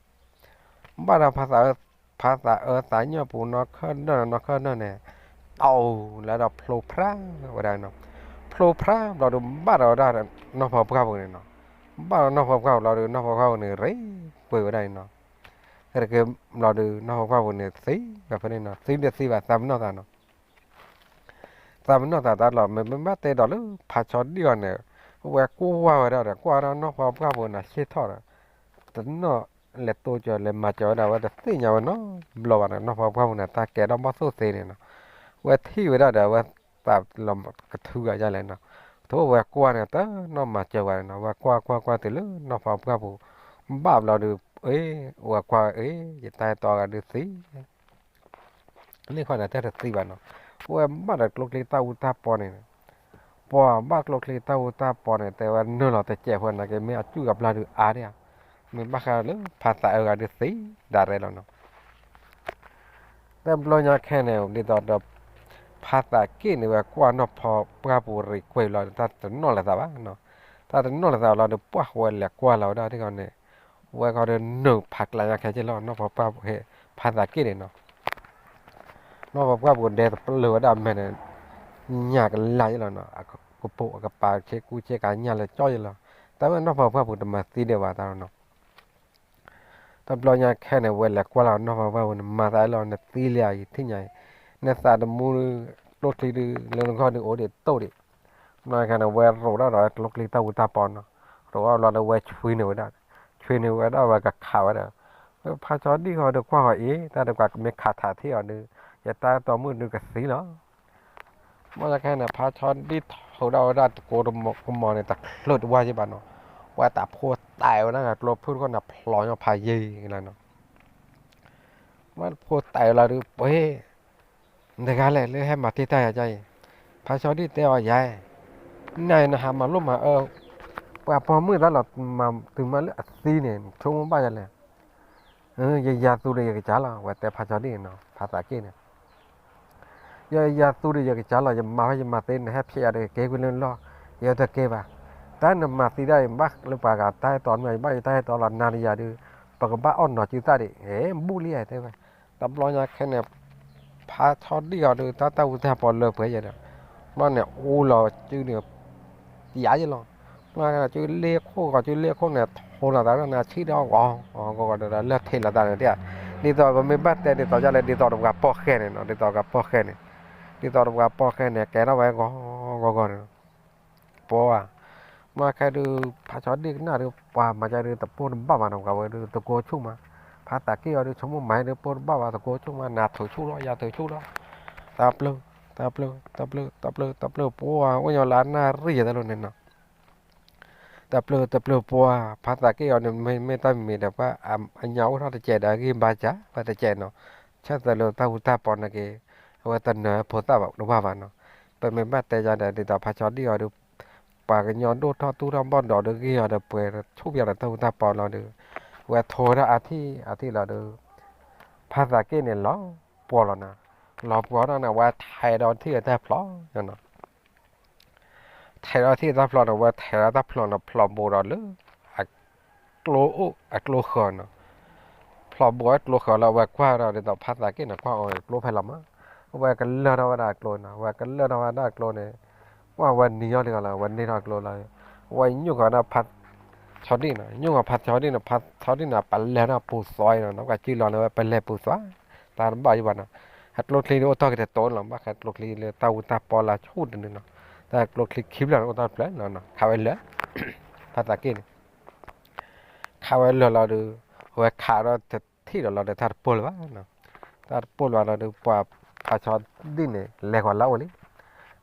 ဘၣ်ဒီးဖါသးအၢ, ဖါသးအၢသးညီပူၤနီၢ်ခၢၣ်ဒၢၣ်နီၢ်ခၢၣ်ဒၢၣ်န့ၣ် တီလၢဒီးဖျိဖရါဝဲဒၣ်နီၤ, ဖျိဖရါဘျီဒီးဘၣ်ဒီးဝဲဒၣ်နီၢ်ဖီပှၢ်ပူၤန့ၣ်နီၤ, ဘၣ်ဒီးနီၢ်ဖီပှၢ်ပူၤလီၤဒီး နီၢ်ဖီပှၢ်ပူၤန့ၣ် ရ့ကွံာ်ဝဲဒၣ်န့ၣ်နီၤ, ရ့ကွံာ်ဘျီဒီး နီၢ်ဖီပှၢ်ပူၤန့ၣ် သံဘၣ်ဖဲန့ၣ်နီၤ, သံဒီးသံဘၣ်သးပနီၣ်သးနီၤ သးပနီၣ်သးတၢ်လီၤ မ့မ့ၢ်ဘၣ်တဲဒီးလၢဖါဆီဒံၣ်အီၤန့ၣ် ဝဲကွၢ်ဝဲဝဲဒၣ်ဒီး ကွၢ်ဒီးနီၢ်ဖီပှၢ်ပူၤန့ၣ် ဆ့ၣ်ထီၣ်ဒီး တနီၣ်လဲၤတိစၢၤလဲၤမၤစၢၤဝဲဒၣ် ဝဲတသ့ၣ်ညါဝဲနီတဘျီဘၣ်န့ၣ် နီၢ်ဖီပှၢ်ပူၤန့ၣ် တၢ်ကဲထီၣ်ဘီၣ်သိၣ်သ့န့ၣ်နီၤ, ဝဲထံၣ်ဝဲဒၣ်ဒီး ဝဲသးလီၤကထုဂၤယါလဲၣ်နီၤ, ထိၣ်ဝဲကွၢ်န့ၣ် တနီၣ်မၤစၢၤဝဲန့ၣ်နီၤ, ဝဲကွၢ်ကွၢ်ကွၢ်တုၤလၢနီၢ်ဖီပှၢ်ပူၤ ဘၣ်ဘျီဒီး အ့ ဝဲကွၢ်အ့ ယတၢ်အဲၣ်တီဂၤဒုးသံ န့ၣ်ခီန့ၣ် တၢ်တသံဘၣ်နီၤ, ဝဲဘၣ်ဒီးကျိချံတၢ်အူတၢ်ပီန့ၣ်, ပှၤဘၣ်ကျိချံတၢ်အူတၢ်ပီန့ၣ် တဲဝဲနုာ်လီၤတစဲးဖိနာ်က့ မ့ၢ်အစုၣ်အပျၢ်ဒုးအါဒံးဧါ, မ့ၢ်ဘၣ်ဃးလၢဖါသးအၢဂၤဒုးသံဒၣ်ရဲၣ်လီၤနီၤ, တဘျီညါခဲန့ၣ် ဒ်သိးဒီး ဖါသးက့ၣ်န့ၣ် ဝဲကွၢ်နီၢ်ဖီပှၢ်ပူၤရံၣ်ကွံာ်လီၤ တၢ်တနီၣ်လၢၤသးဘၣ်နီၤ, တၢ်တနီၣ်လၢၤသးလီၤဒီး ပှၢ်ဝဲလဲၤကွၢ်လီၤဝဲဒၣ်ဒ်ခီန့ၣ် ဝဲခီဒီးနုာ်ဖးကျးညါခဲက့လီၤ နီၢ်ဖီပှၢ်ပူၤဟ့ၣ် ဖါသးက့ၣ်န့ၣ်နီၤ, နီၢ်ဖီပှၢ်ပူၤဒဲတပျၢၤဝဲဒၣ်အမဲာ်န့ၣ် ညၣ်ကလၢ်ယလီၤနီၤ, အကပိာ်အကပၤဆ့ကူဆ့ကၤညၣ်လၢကၠီယလီၤ, တၢ်ဝဲနီၢ်ဖီပှၢ်ပူၤတမၤသံဒံးဘၣ်တၢ်လီၤနီၤ တဘျီညါခဲန့ၣ် ဝဲလဲၤကွၢ်လီၤနီၢ်ဖီပှၢ်ပူၤန့ၣ် မၤသးလီၤ နသံလံဧါ ယထံၣ်ညါအံၤ, နသးတမူ ကျိချံဒုး လၢနဂီၢ်ဒုးအိၣ်ဒံးတိၢ်ဒံး, ဘျီညါခဲန့ၣ် ဝဲရိးထီၣ်ဒီးကျိချံတၢ်အူတၢ်ပီနီၤ, ရိးထီၣ်ဘျီဒီးဝဲဆွံန့ၢ်ဝဲဒၣ်, ဆွံန့ၢ်ဝဲဒၣ်ဝဲကခးဝဲဒီး, ဖါဆီဒံၣ်ဃီဒုးကွၢ်ဃီအံၤ တၢ်ဒုးကွၢ်ကမ့ၢ်ခးထးထံၣ်အီၤဒုး ယတၢ်အဲၣ်တီမုၣ်ဒုးကသံလီၤ ဘၣ်ဆၣ်ခဲန့ၣ် ဖါဆီဒံၣ်ထိးဒၣ်ဝဲဒၣ်တကိးတကမီၤန့ၣ် တချုးတဝါယံဘၣ်နီၤ, ဝဲတၢ်ဖိတဲာ်ဝဲဒၣ်ကျိဖုၣ်တခီန့ၣ် ဖျိညီဖးယံၤလီၤနီၤ, ဝဲတၢ်ဖိတဲာ်ဝဲလီၤဒုး ပှ့ၤ နတဂၤလဲၣ်လၢဟဲမၤတ့ၢ်တၢ်ယၤကါအံၤ, ဖါဆီဒံၣ်တဲအီၤယၤ, နၤအံၤနဟးမၤလိမၤအၢ ပှၤပိာ်မုၣ်တၢ်လီၤမၤတုၤမၤလၢအသံန့ၣ် နဆိကမိၣ်ဘၣ်ယၤလဲၣ် ယယၤသူဒီးယကစၢ်လီၤ ဝဲတဲဖါဆီဒံၣ်နီၤ ဖါသးက့ၣ်န့ၣ်, ယယၤသူဒီးယကစၢ်လီၤ ယမၤဖဲယမၤသ့ နဟဲဖျဲးယၤဒီးကကဲကွံာ်လၢလီၢ်, ယတကဲဘၣ်, တၢ်နမၤသံဒၣ်အံၤ ဘၣ်လၢပှၤဂၤတၢ်ဟဲတီမ့ၢ် ယဘၣ်ယတၢ်ဟဲတီလီၤ နၤဒီးယၤဒီး ပကဘၣ်အီၣ်နီၤစုသၣ်ဒံး ဟဲဘူးလံဧါ တဲဝဲ. တဘျီညါခဲန့ၣ် ဖါဆီဒံၣ်အီၤဒီး တၢ်တၢ်အူတၢ်ပီလၢပှဲၤယဲဒီး မ့ၢ်န့ၣ် အူလီၤစုန့ၣ် ယၤယဲလီၤ. မ့ၢ်ကစုလ့ၣ်ခိၣ်ဂီၤ စုလ့ၣ်ခိၣ်န့ၣ် ထိလီၤသးဒီးနၤဆံၣ်ဒီးဂီၤ ဂီၤဂီၤဒီးလၢထံးလီၤသးန့ၣ် ဒ်သိးပမ့ၢ်ဘၣ်တဲဒ်သိးယလဲၣ် ဒ်သိးတပှၤပိာ်ဃဲန့ၣ်နီၤ ဒ်သိးပှၤပိာ်ဃဲန့ၣ် ဒ်သိးတပှၤပိာ်ဃဲန့ၣ် ကဲထီၣ်ဝဲဂီၤဂီၤဂီၤန့ၣ် ပှၤဧါ, မ့ၢ်ခဲဒုး ဖါဆီဒံၣ်ကနၣ်ဒုး ပှၤမၤကဒုးတပိၢ်တဘၣ်ဘၣ်နီၤ ပှၤဝဲဒုးသကိးဆူၣ်မး, ဖါသးက့ၢ်အီၤဒုး ဆိကမိၣ်မၤဒုးပိၢ်တဘၣ်ဘၣ် သကိးဆူၣ်မး နၤထုးဆူၣ်လီၤ ယၤထုးဆူၣ်လီၤ, တၢ်ပျုၢ် တၢ်ပျုၢ် တၢ်ပျုၢ် တၢ်ပျုၢ် တၢ်ပျုၢ် ပှၤအိၣ်ညီလၢအနၣ်ရံၣ်ယဲတလိၤန့ၣ်နီၤ တၢ်ပျုၢ်တၢ်ပျုၢ်ပှၤ ဖါသးက့ၢ်အီၤန့ၣ် မ့မ့ၢ်တၢ်မံၤဒီး ပှၤအညါအိၣ်ထီၣ်တစဲးဒီးအဂံၢ်ဘါစၢ် ပှၤတစဲးနီၤ, ဆၢသၢလၢတၢ်ဟူတၢ်ပီၤန့ၣ်က့ၤ အဝဲတနၢၤဖိသၣ်ဘၣ်တဘၣ်ဘၣ်နီၤ, ပမ့ၢ်ဘၣ်တဲယၤဒီး ဒ်သိးဖါဆီဒံၣ်အီၤဒုး ပှၤကညီဒိၣ်ထီၣ်တူၢ်ထီၣ်ဘီၣ်ဒီးဒုးဂ့ၢ်အီၤဒီးပှဲၤဆူၣ်ပယီၤဒီးတၢ်ဟူတၢ်ပီၤလီၤဒုး, ဝဲထိဝဲဒၣ်အါထံၣ်အါထံၣ်လီၤဒုး, ဖါသးက့ၢ်န့ၣ်လီၤပှီၤလီၤနီၤ, လီၤပှီၤထီၣ်န့ၣ် ဝဲထဲးဒီးထံၣ်အတၢ်ဖျီၣ်နီၤ ထဲးဒီးထံၣ်တၢ်ဖျီၣ်န့ၣ် ဝဲထဲးဒီးတၢ်ဖျီၣ်န့ၣ် ဖျီၣ်ဘူးဒီးလၢ အကျိအိၣ်အကျိဃၢၤနီၤ, ဖျီၣ်ဘူးအကျိဃၢၤလၢအဝဲကွၢ်ဒီး ဒ်သိးဖါသးက့ၢ်န့ၣ် ကွၢ်အီၤကျိဖဲလီၤမး, အဝဲကလၢၢ်ထီၣ်ဝဲဒၣ်အကျိနီၤ, အဝဲကလၢၢ်ထီၣ်ဝဲဒၣ်အကျိန့ၣ်, ကွၢ်ဝဲနံၤအီၤတဂၤလီၤ အဝဲန့ၢ်ထီၣ်အကျိလီၤ, အဝဲညိၣ်ဃီၤဒၣ်ဖါဆီဒံၣ်နီၤ, ညိၣ်ဃီၤဖါဆီဒံၣ်န့ၣ် ဖါဆီဒံၣ်န့ၣ် ပလဲၤထီၣ်ပူၤသွါနီၤ, နကစံၣ်လီၤန့ၣ်ဝဲပလဲၤပူၤသွါ, တၢ်တဘၣ်ယဘၣ်နီၤ, အကျိချံန့ၣ်အိၣ်တ့ၢ်ကတၢၢ်တတီၤလီၤ, ဘၣ်ဃးကျိချံလၢတၢ်ဟူတၢ်ပီၤလၢဆူၣ်တနုာ်နီၤ, တၢ်ကျိချံခံဖျၢၣ်န့ၣ်အိၣ်တ့ၢ်တဖျၢၣ်နီၤ, ခးဝဲလၢာ်, ဖါသးက့ၢ်န့ၣ် ခးဝဲလၢာ်လီၤဒုး, အဝဲခးဒီးတထံၣ်ဒီးလီၤဒီး တၢ်တပိၢ်လၢၤဘၣ်နီၤ, တၢ်တပိၢ်လၢၤဘၣ်လီၤဒုး ပှၤဖါဆီဒံၣ်န့ၣ် လဲၤဃီၤလၢအအိၣ်လံ,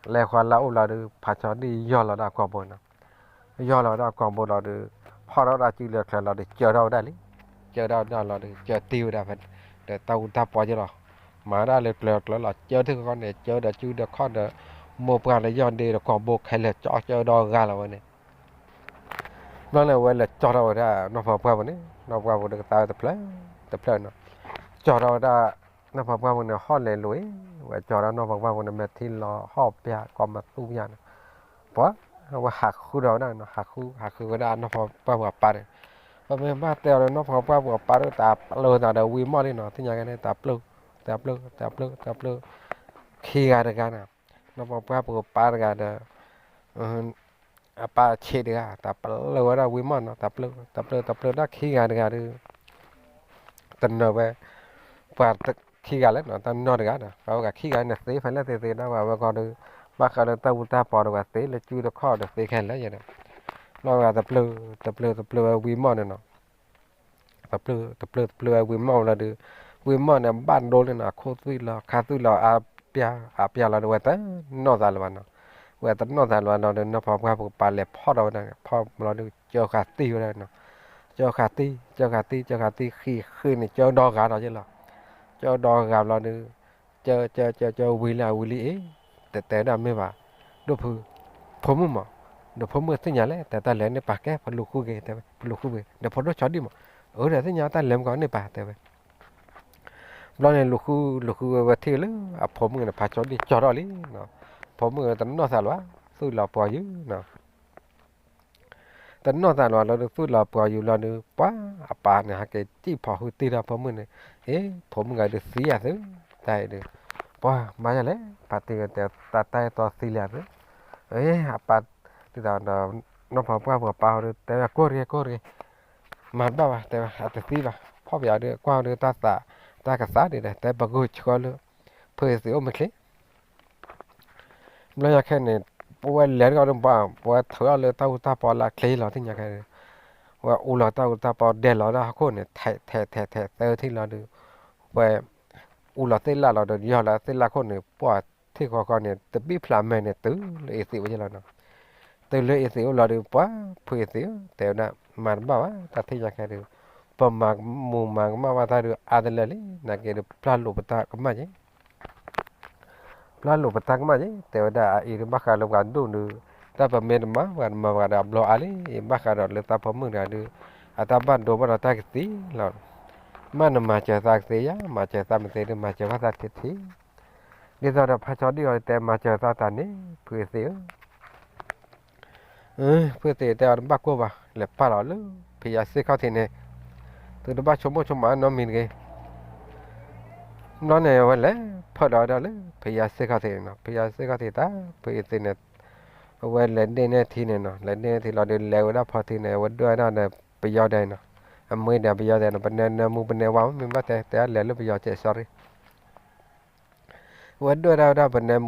လဲၤဃီၤလၢအအိၣ်လီၤဒုး ဖါဆီဒံၣ်ယီၢ်လီၤဒီးအကိာ်ဘိနီၤ, ယီၢ်လီၤဒီးအကိာ်ဘိလီၤဒုး, ဖီၣ်ထီၣ်ဝဲဒၣ်စုလၢချၢလီၤဒုး ကၢထီၣ်ဝဲဒၣ်လံ, ကၢထီၣ်ဝဲဒၣ်လီၤဒုး ကၢတ့ၢ်ဝဲဒၣ်ဖဲ ဒီးတၢ်ဟူတၢ်ပီၤက့ၤလီၤ, မၤဝဲဒၣ်လၢကျၢၤကျၢၤလီၤ ကၢထံၣ်ဃီန့ၣ် ကၢဒီးစုဒီးခီၣ်ဒီး မိၢ်ပှၢ်ဒီးယီၢ်ဒ့ဒီးကိာ်ဘိခဲလၢာ် ကၠီကၢဒီဂၤလီၤဝဲန့ၣ် ဘျီန့ၣ် အဝဲလဲၤကၠီထီၣ်ဝဲဒၣ် နီၢ်ဖီပှၢ်ပူၤန့ၣ် နီၢ်ဖီပှၢ်ပူၤဒီးကသါဝဲတဖျၢၣ် တဖျၢၣ်နီၤ, ကၠီထီၣ်ဝဲဒၣ် နီၢ်ဖီပှၢ်ပူၤန့ၣ် ဟီၣ်လဲၤလိၤအံၤ ဝဲကၠီထီၣ်နီၢ်ဖီပှၢ်ပူၤန့ၣ် မဲာ်ထံလီၤဟီၣ်ပျၢ် ကိးမသူပျၢ်န့ၣ်, ပှၤ အဝဲဟးဃုဒီးဝဲဒၣ်နီၤ ဟးဃု ဟးဃုဝဲဒၣ်နီၢ်ဖီပှၢ်ပူၤအပၢ်န့ၣ်, ပမ့ၢ်ဘၣ်တဲအီၤဒီး နီၢ်ဖီပှၢ်ပူၤအပၢ်ဒီး တၢ်ပျုၢ်သးဒီးဝံၤမီၢ်လံနီၤ သ့ၣ်ညါကဲန့ၣ် တၢ်ပျုၢ် တၢ်ပျုၢ် တၢ်ပျုၢ် တၢ်ပျုၢ် ခံဂၤတဂၤန့ၣ်, နီၢ်ဖီပှၢ်ပူၤအပၢ်တဂၤဒီး အပၢ်ဆံးတဂၤ တၢ်ပျုၢ်ဝဲဒၣ်ဝံၤမီၢ်နီၤ တၢ်ပျုၢ် တၢ်ပျုၢ် တၢ်ပျုၢ်ဒၣ်ခံဂၤတဂၤဒီး တနၢၤဝဲ ပှၤခံဂၤလၢနီၤ တၢ်နီၢ်တဂၤဒီး ပှၤဝဲဂၤခံဂၤန့ၣ်သ့ဖဲလဲၣ်သ့သ့ဒၣ်ဝဲ အဝဲကီဒီး ဘၣ်ဃးလၢတၢ်ဟူတၢ်ပီၤဒီးဝဲသ့လၢစုတခီၣ်ဒီးသ့ခဲလၢာ်ယဲဒီး ဘျီဝဲတၢ်ပျုၢ် တၢ်ပျုၢ် တၢ်ပျုၢ်ဝဲဝံၤမီၢ်န့ၣ်နီၤ တၢ်ပျုၢ် တၢ်ပျုၢ် တၢ်ပျုၢ်ဝဲဝံၤမီၢ်လီၤဒီး ဝံၤမီၢ်န့ၣ် ဘၣ်ဒိလံနီၤ အခိၣ်သွံၣ်လီၤ ခါသွံၣ်လီၤ အါပျၢ် အါပျၢ်လီၤဒီး ဝဲတနီၣ်သးလၢၤဘၣ်နီၤ ဝဲတနီၣ်သးလၢၤဘၣ်လီၤဒီး နီၢ်ဖီပှၢ်ပူၤပၢ်လဲၤဖီၣ်ဒီးဝဲဒၣ်န့ၣ် ဖီၣ်လီၤဒီး ကၢဃာ်သံဝဲဒၣ်နီၤ ကၢဃာ်သံ ကၢဃာ်သံ ကၢဃာ်သံ ဃံးဃံးန့ၣ် ကၢဒီဂၤဒီးယဲလီၤ ကၢဒီဂၤလီၤဒီး ကၢ ကၢ ကၢ ကၢ ဝံၤလံ ဝံၤလံအ့ၣ် တဲတဲဒၣ်မ့ၢ်ဘၣ် ဒိၣ်ဖု ဖိမုၣ်မး ဒီးဖိမုၣ်သ့ၣ်ညါလဲၣ် တဲတၢ်လဲၤန့ၣ်ပာ်ကဲ ပလူၤဃုက့ၤ တဲဝဲ ပလူၤဃုက့ၤ ဒီးဖိဒိၣ်ဆီဒံၣ်မး အၢ ဒီးသ့ၣ်ညါတၢ်လဲၤမ့ၢ်ကီးန့ၣ်ပာ် တဲဝဲ ဘျီန့ၣ် လူၤဃု လူၤဃုဝဲဝဲထံၣ်လၢအဖိမုၣ်န့ၣ် ဖါဆီဒံၣ်ကၠီထီၣ်လံနီၤ ဖိမုၣ်တနီၣ်သးလၢၤဘၣ် သူၣ်လီၤပှီၤယုာ်နီၤ တနီၣ်သးလၢၤဘၣ်လီၤဒီး သူၣ်လီၤပှီၤယုာ်လီၤဒီး ပှၤအပၢ်န့ၣ် ဟဲက့ၤစံၣ်ဖီၣ်ဟုတ့ၢ်ဒီးဖိမုၣ်န့ၣ် အ့ ဖိမုၣ်ဂၤဒုးသံယၤသု တၢ်အံၤဒီး ပှၤမၤယၤလဲၣ် ပာ်တ့ၢ်ဝဲတဲ တၢ်တၢ်အဲၣ်တီသံလံယၤသု အ့ အပၢ် ဒ်သိးဒီး နီၢ်ဖီပှၢ်ပှၤပၢ်အီၤဒီး တဲဝဲကိၢ်တဂ့ၤ ကိၢ်တဂ့ၤ မၤတဘၣ်ဘၣ် တဲဝဲ အတသံဘၣ် ဖီၣ်ပယီၤဒီး ကွၢ်ဒီးတၢ်သး တၢ်ကသးဒ်ဒီး တဲပဂုာ်ဆှၢလၢ ဖုအသံးအိၣ်မ့ၢ်ချ့ ဘျီညါခဲန့ၣ် ပဝဲလဲၤတဂီၢ်ဒုးဘၣ် ပဝဲထုးထီၣ်လၢတၢ်အူတၢ်ပီလၢအချ့လီၤ သ့ၣ်ညါခဲန့ၣ် ဝဲအူလီၤတၢ်အူတၢ်ပီဒဲးလီၤဒၣ်ဟီၣ်ခိၣ်န့ၣ် ထဲးထဲးထဲးထဲးသၢထံၣ်လီၤဒီး ဝဲ အူလီၤသ့ၣ်လၣ်လီၤဒီး ယီၢ်လီၤသ့ၣ်လၣ်ခိၣ်န့ၣ် ပှၤထံၣ်ဃီဃီန့ၣ် တဘံၣ်ဖျးမဲာ်န့ၣ် တုၤလၢအသံးဝဲယဲလီၤနီၤ တုၤလၢအသံးအိၣ်လီၤဒီး ပှၤဖုအသံးဧၢ တဲဝဲဒၣ် မၤတဘၣ်ဘၣ် တၢ်သ့ၣ်ညါခဲဒုး ပမၤမူးမၤကမၣ်ဘၣ်တၢ်ဒုးအါတလၢလံ နာ်က့ဒုး ပျၢ်လိာ်ပတၢ်ကမၣ်က့ၤ ပျၢ်လိာ်ပတၢ်ကမၣ်က့ၤ တဲဝဲဒၣ်အအံၤဒုး ဘၣ်ဃးလၢပှၤဒိၣ်ဒုး တၢ်ပမ့ၢ်တမၤ ပှၤတမၤပှၤဒီးအဘျီအါလံ ဘၣ်ဃးဒီးလၢတၢ်ဖိမုၣ်တဂၤဒုး အတၢ်ဘၣ်ဒိဘၣ်ထီၣ်တၢ်ကသံလီၤ မ့ၢ်နမၤစၢၤသးကသ့ဧါ မၤစၢၤသးမသ့ဒုး မၤစၢၤဘၣ်သးထံထံ ဒ်သိးဒီးဖါဆီဒံၣ်အီၤတဲမၤစၢၤသးတၢ်န့ၣ် ဖုအသံးဧၢ ဖုသ့ၣ်တဲအီၤတဘၣ်ကိၢ်ဘၣ်, လဲၤပာ်လီၤလၢဖယၤစ့ၢ်ခီၣ်ထံးန့ၣ်, သုတဘၣ်ဆိကမိၣ်ဆိကမးနီတမံၤတဂ့ၤ. ဘျီန့ၣ် အဝဲလဲၤဖၢဒီးဝဲဒၣ်လၢဖယၤစ့ၢ်ခီၣ်ထံးန့ၣ်နီၤ, ဖယၤစ့ၢ်ခီၣ်ထံးတၢ် ဖုသ့ၣ်န့ၣ် အဝဲလဲၤဒ့ၣ်န့ၢ်ထံန့ၣ်နီၤ, လဲၤဒ့ၣ်န့ၢ်ထံလီၤဒီး လဲၤဝဲဒၣ်ဖီထံန့ၣ် အဝဲဒွဲၣ်ဝဲဒၣ်ဒီးပယီၤဒဲးနီၤ, အမ့ၢ်ဒီးပယီၤဒဲးနီၤ, ပနဲနၢမူပနဲဝါ မ့ၢ်ဘၣ်တဲ တဲလဲၤလၢပယီၤကဲး sorry အဝဲဒွဲၣ်ဒၣ်ဝဲဒၣ်ပနဲမ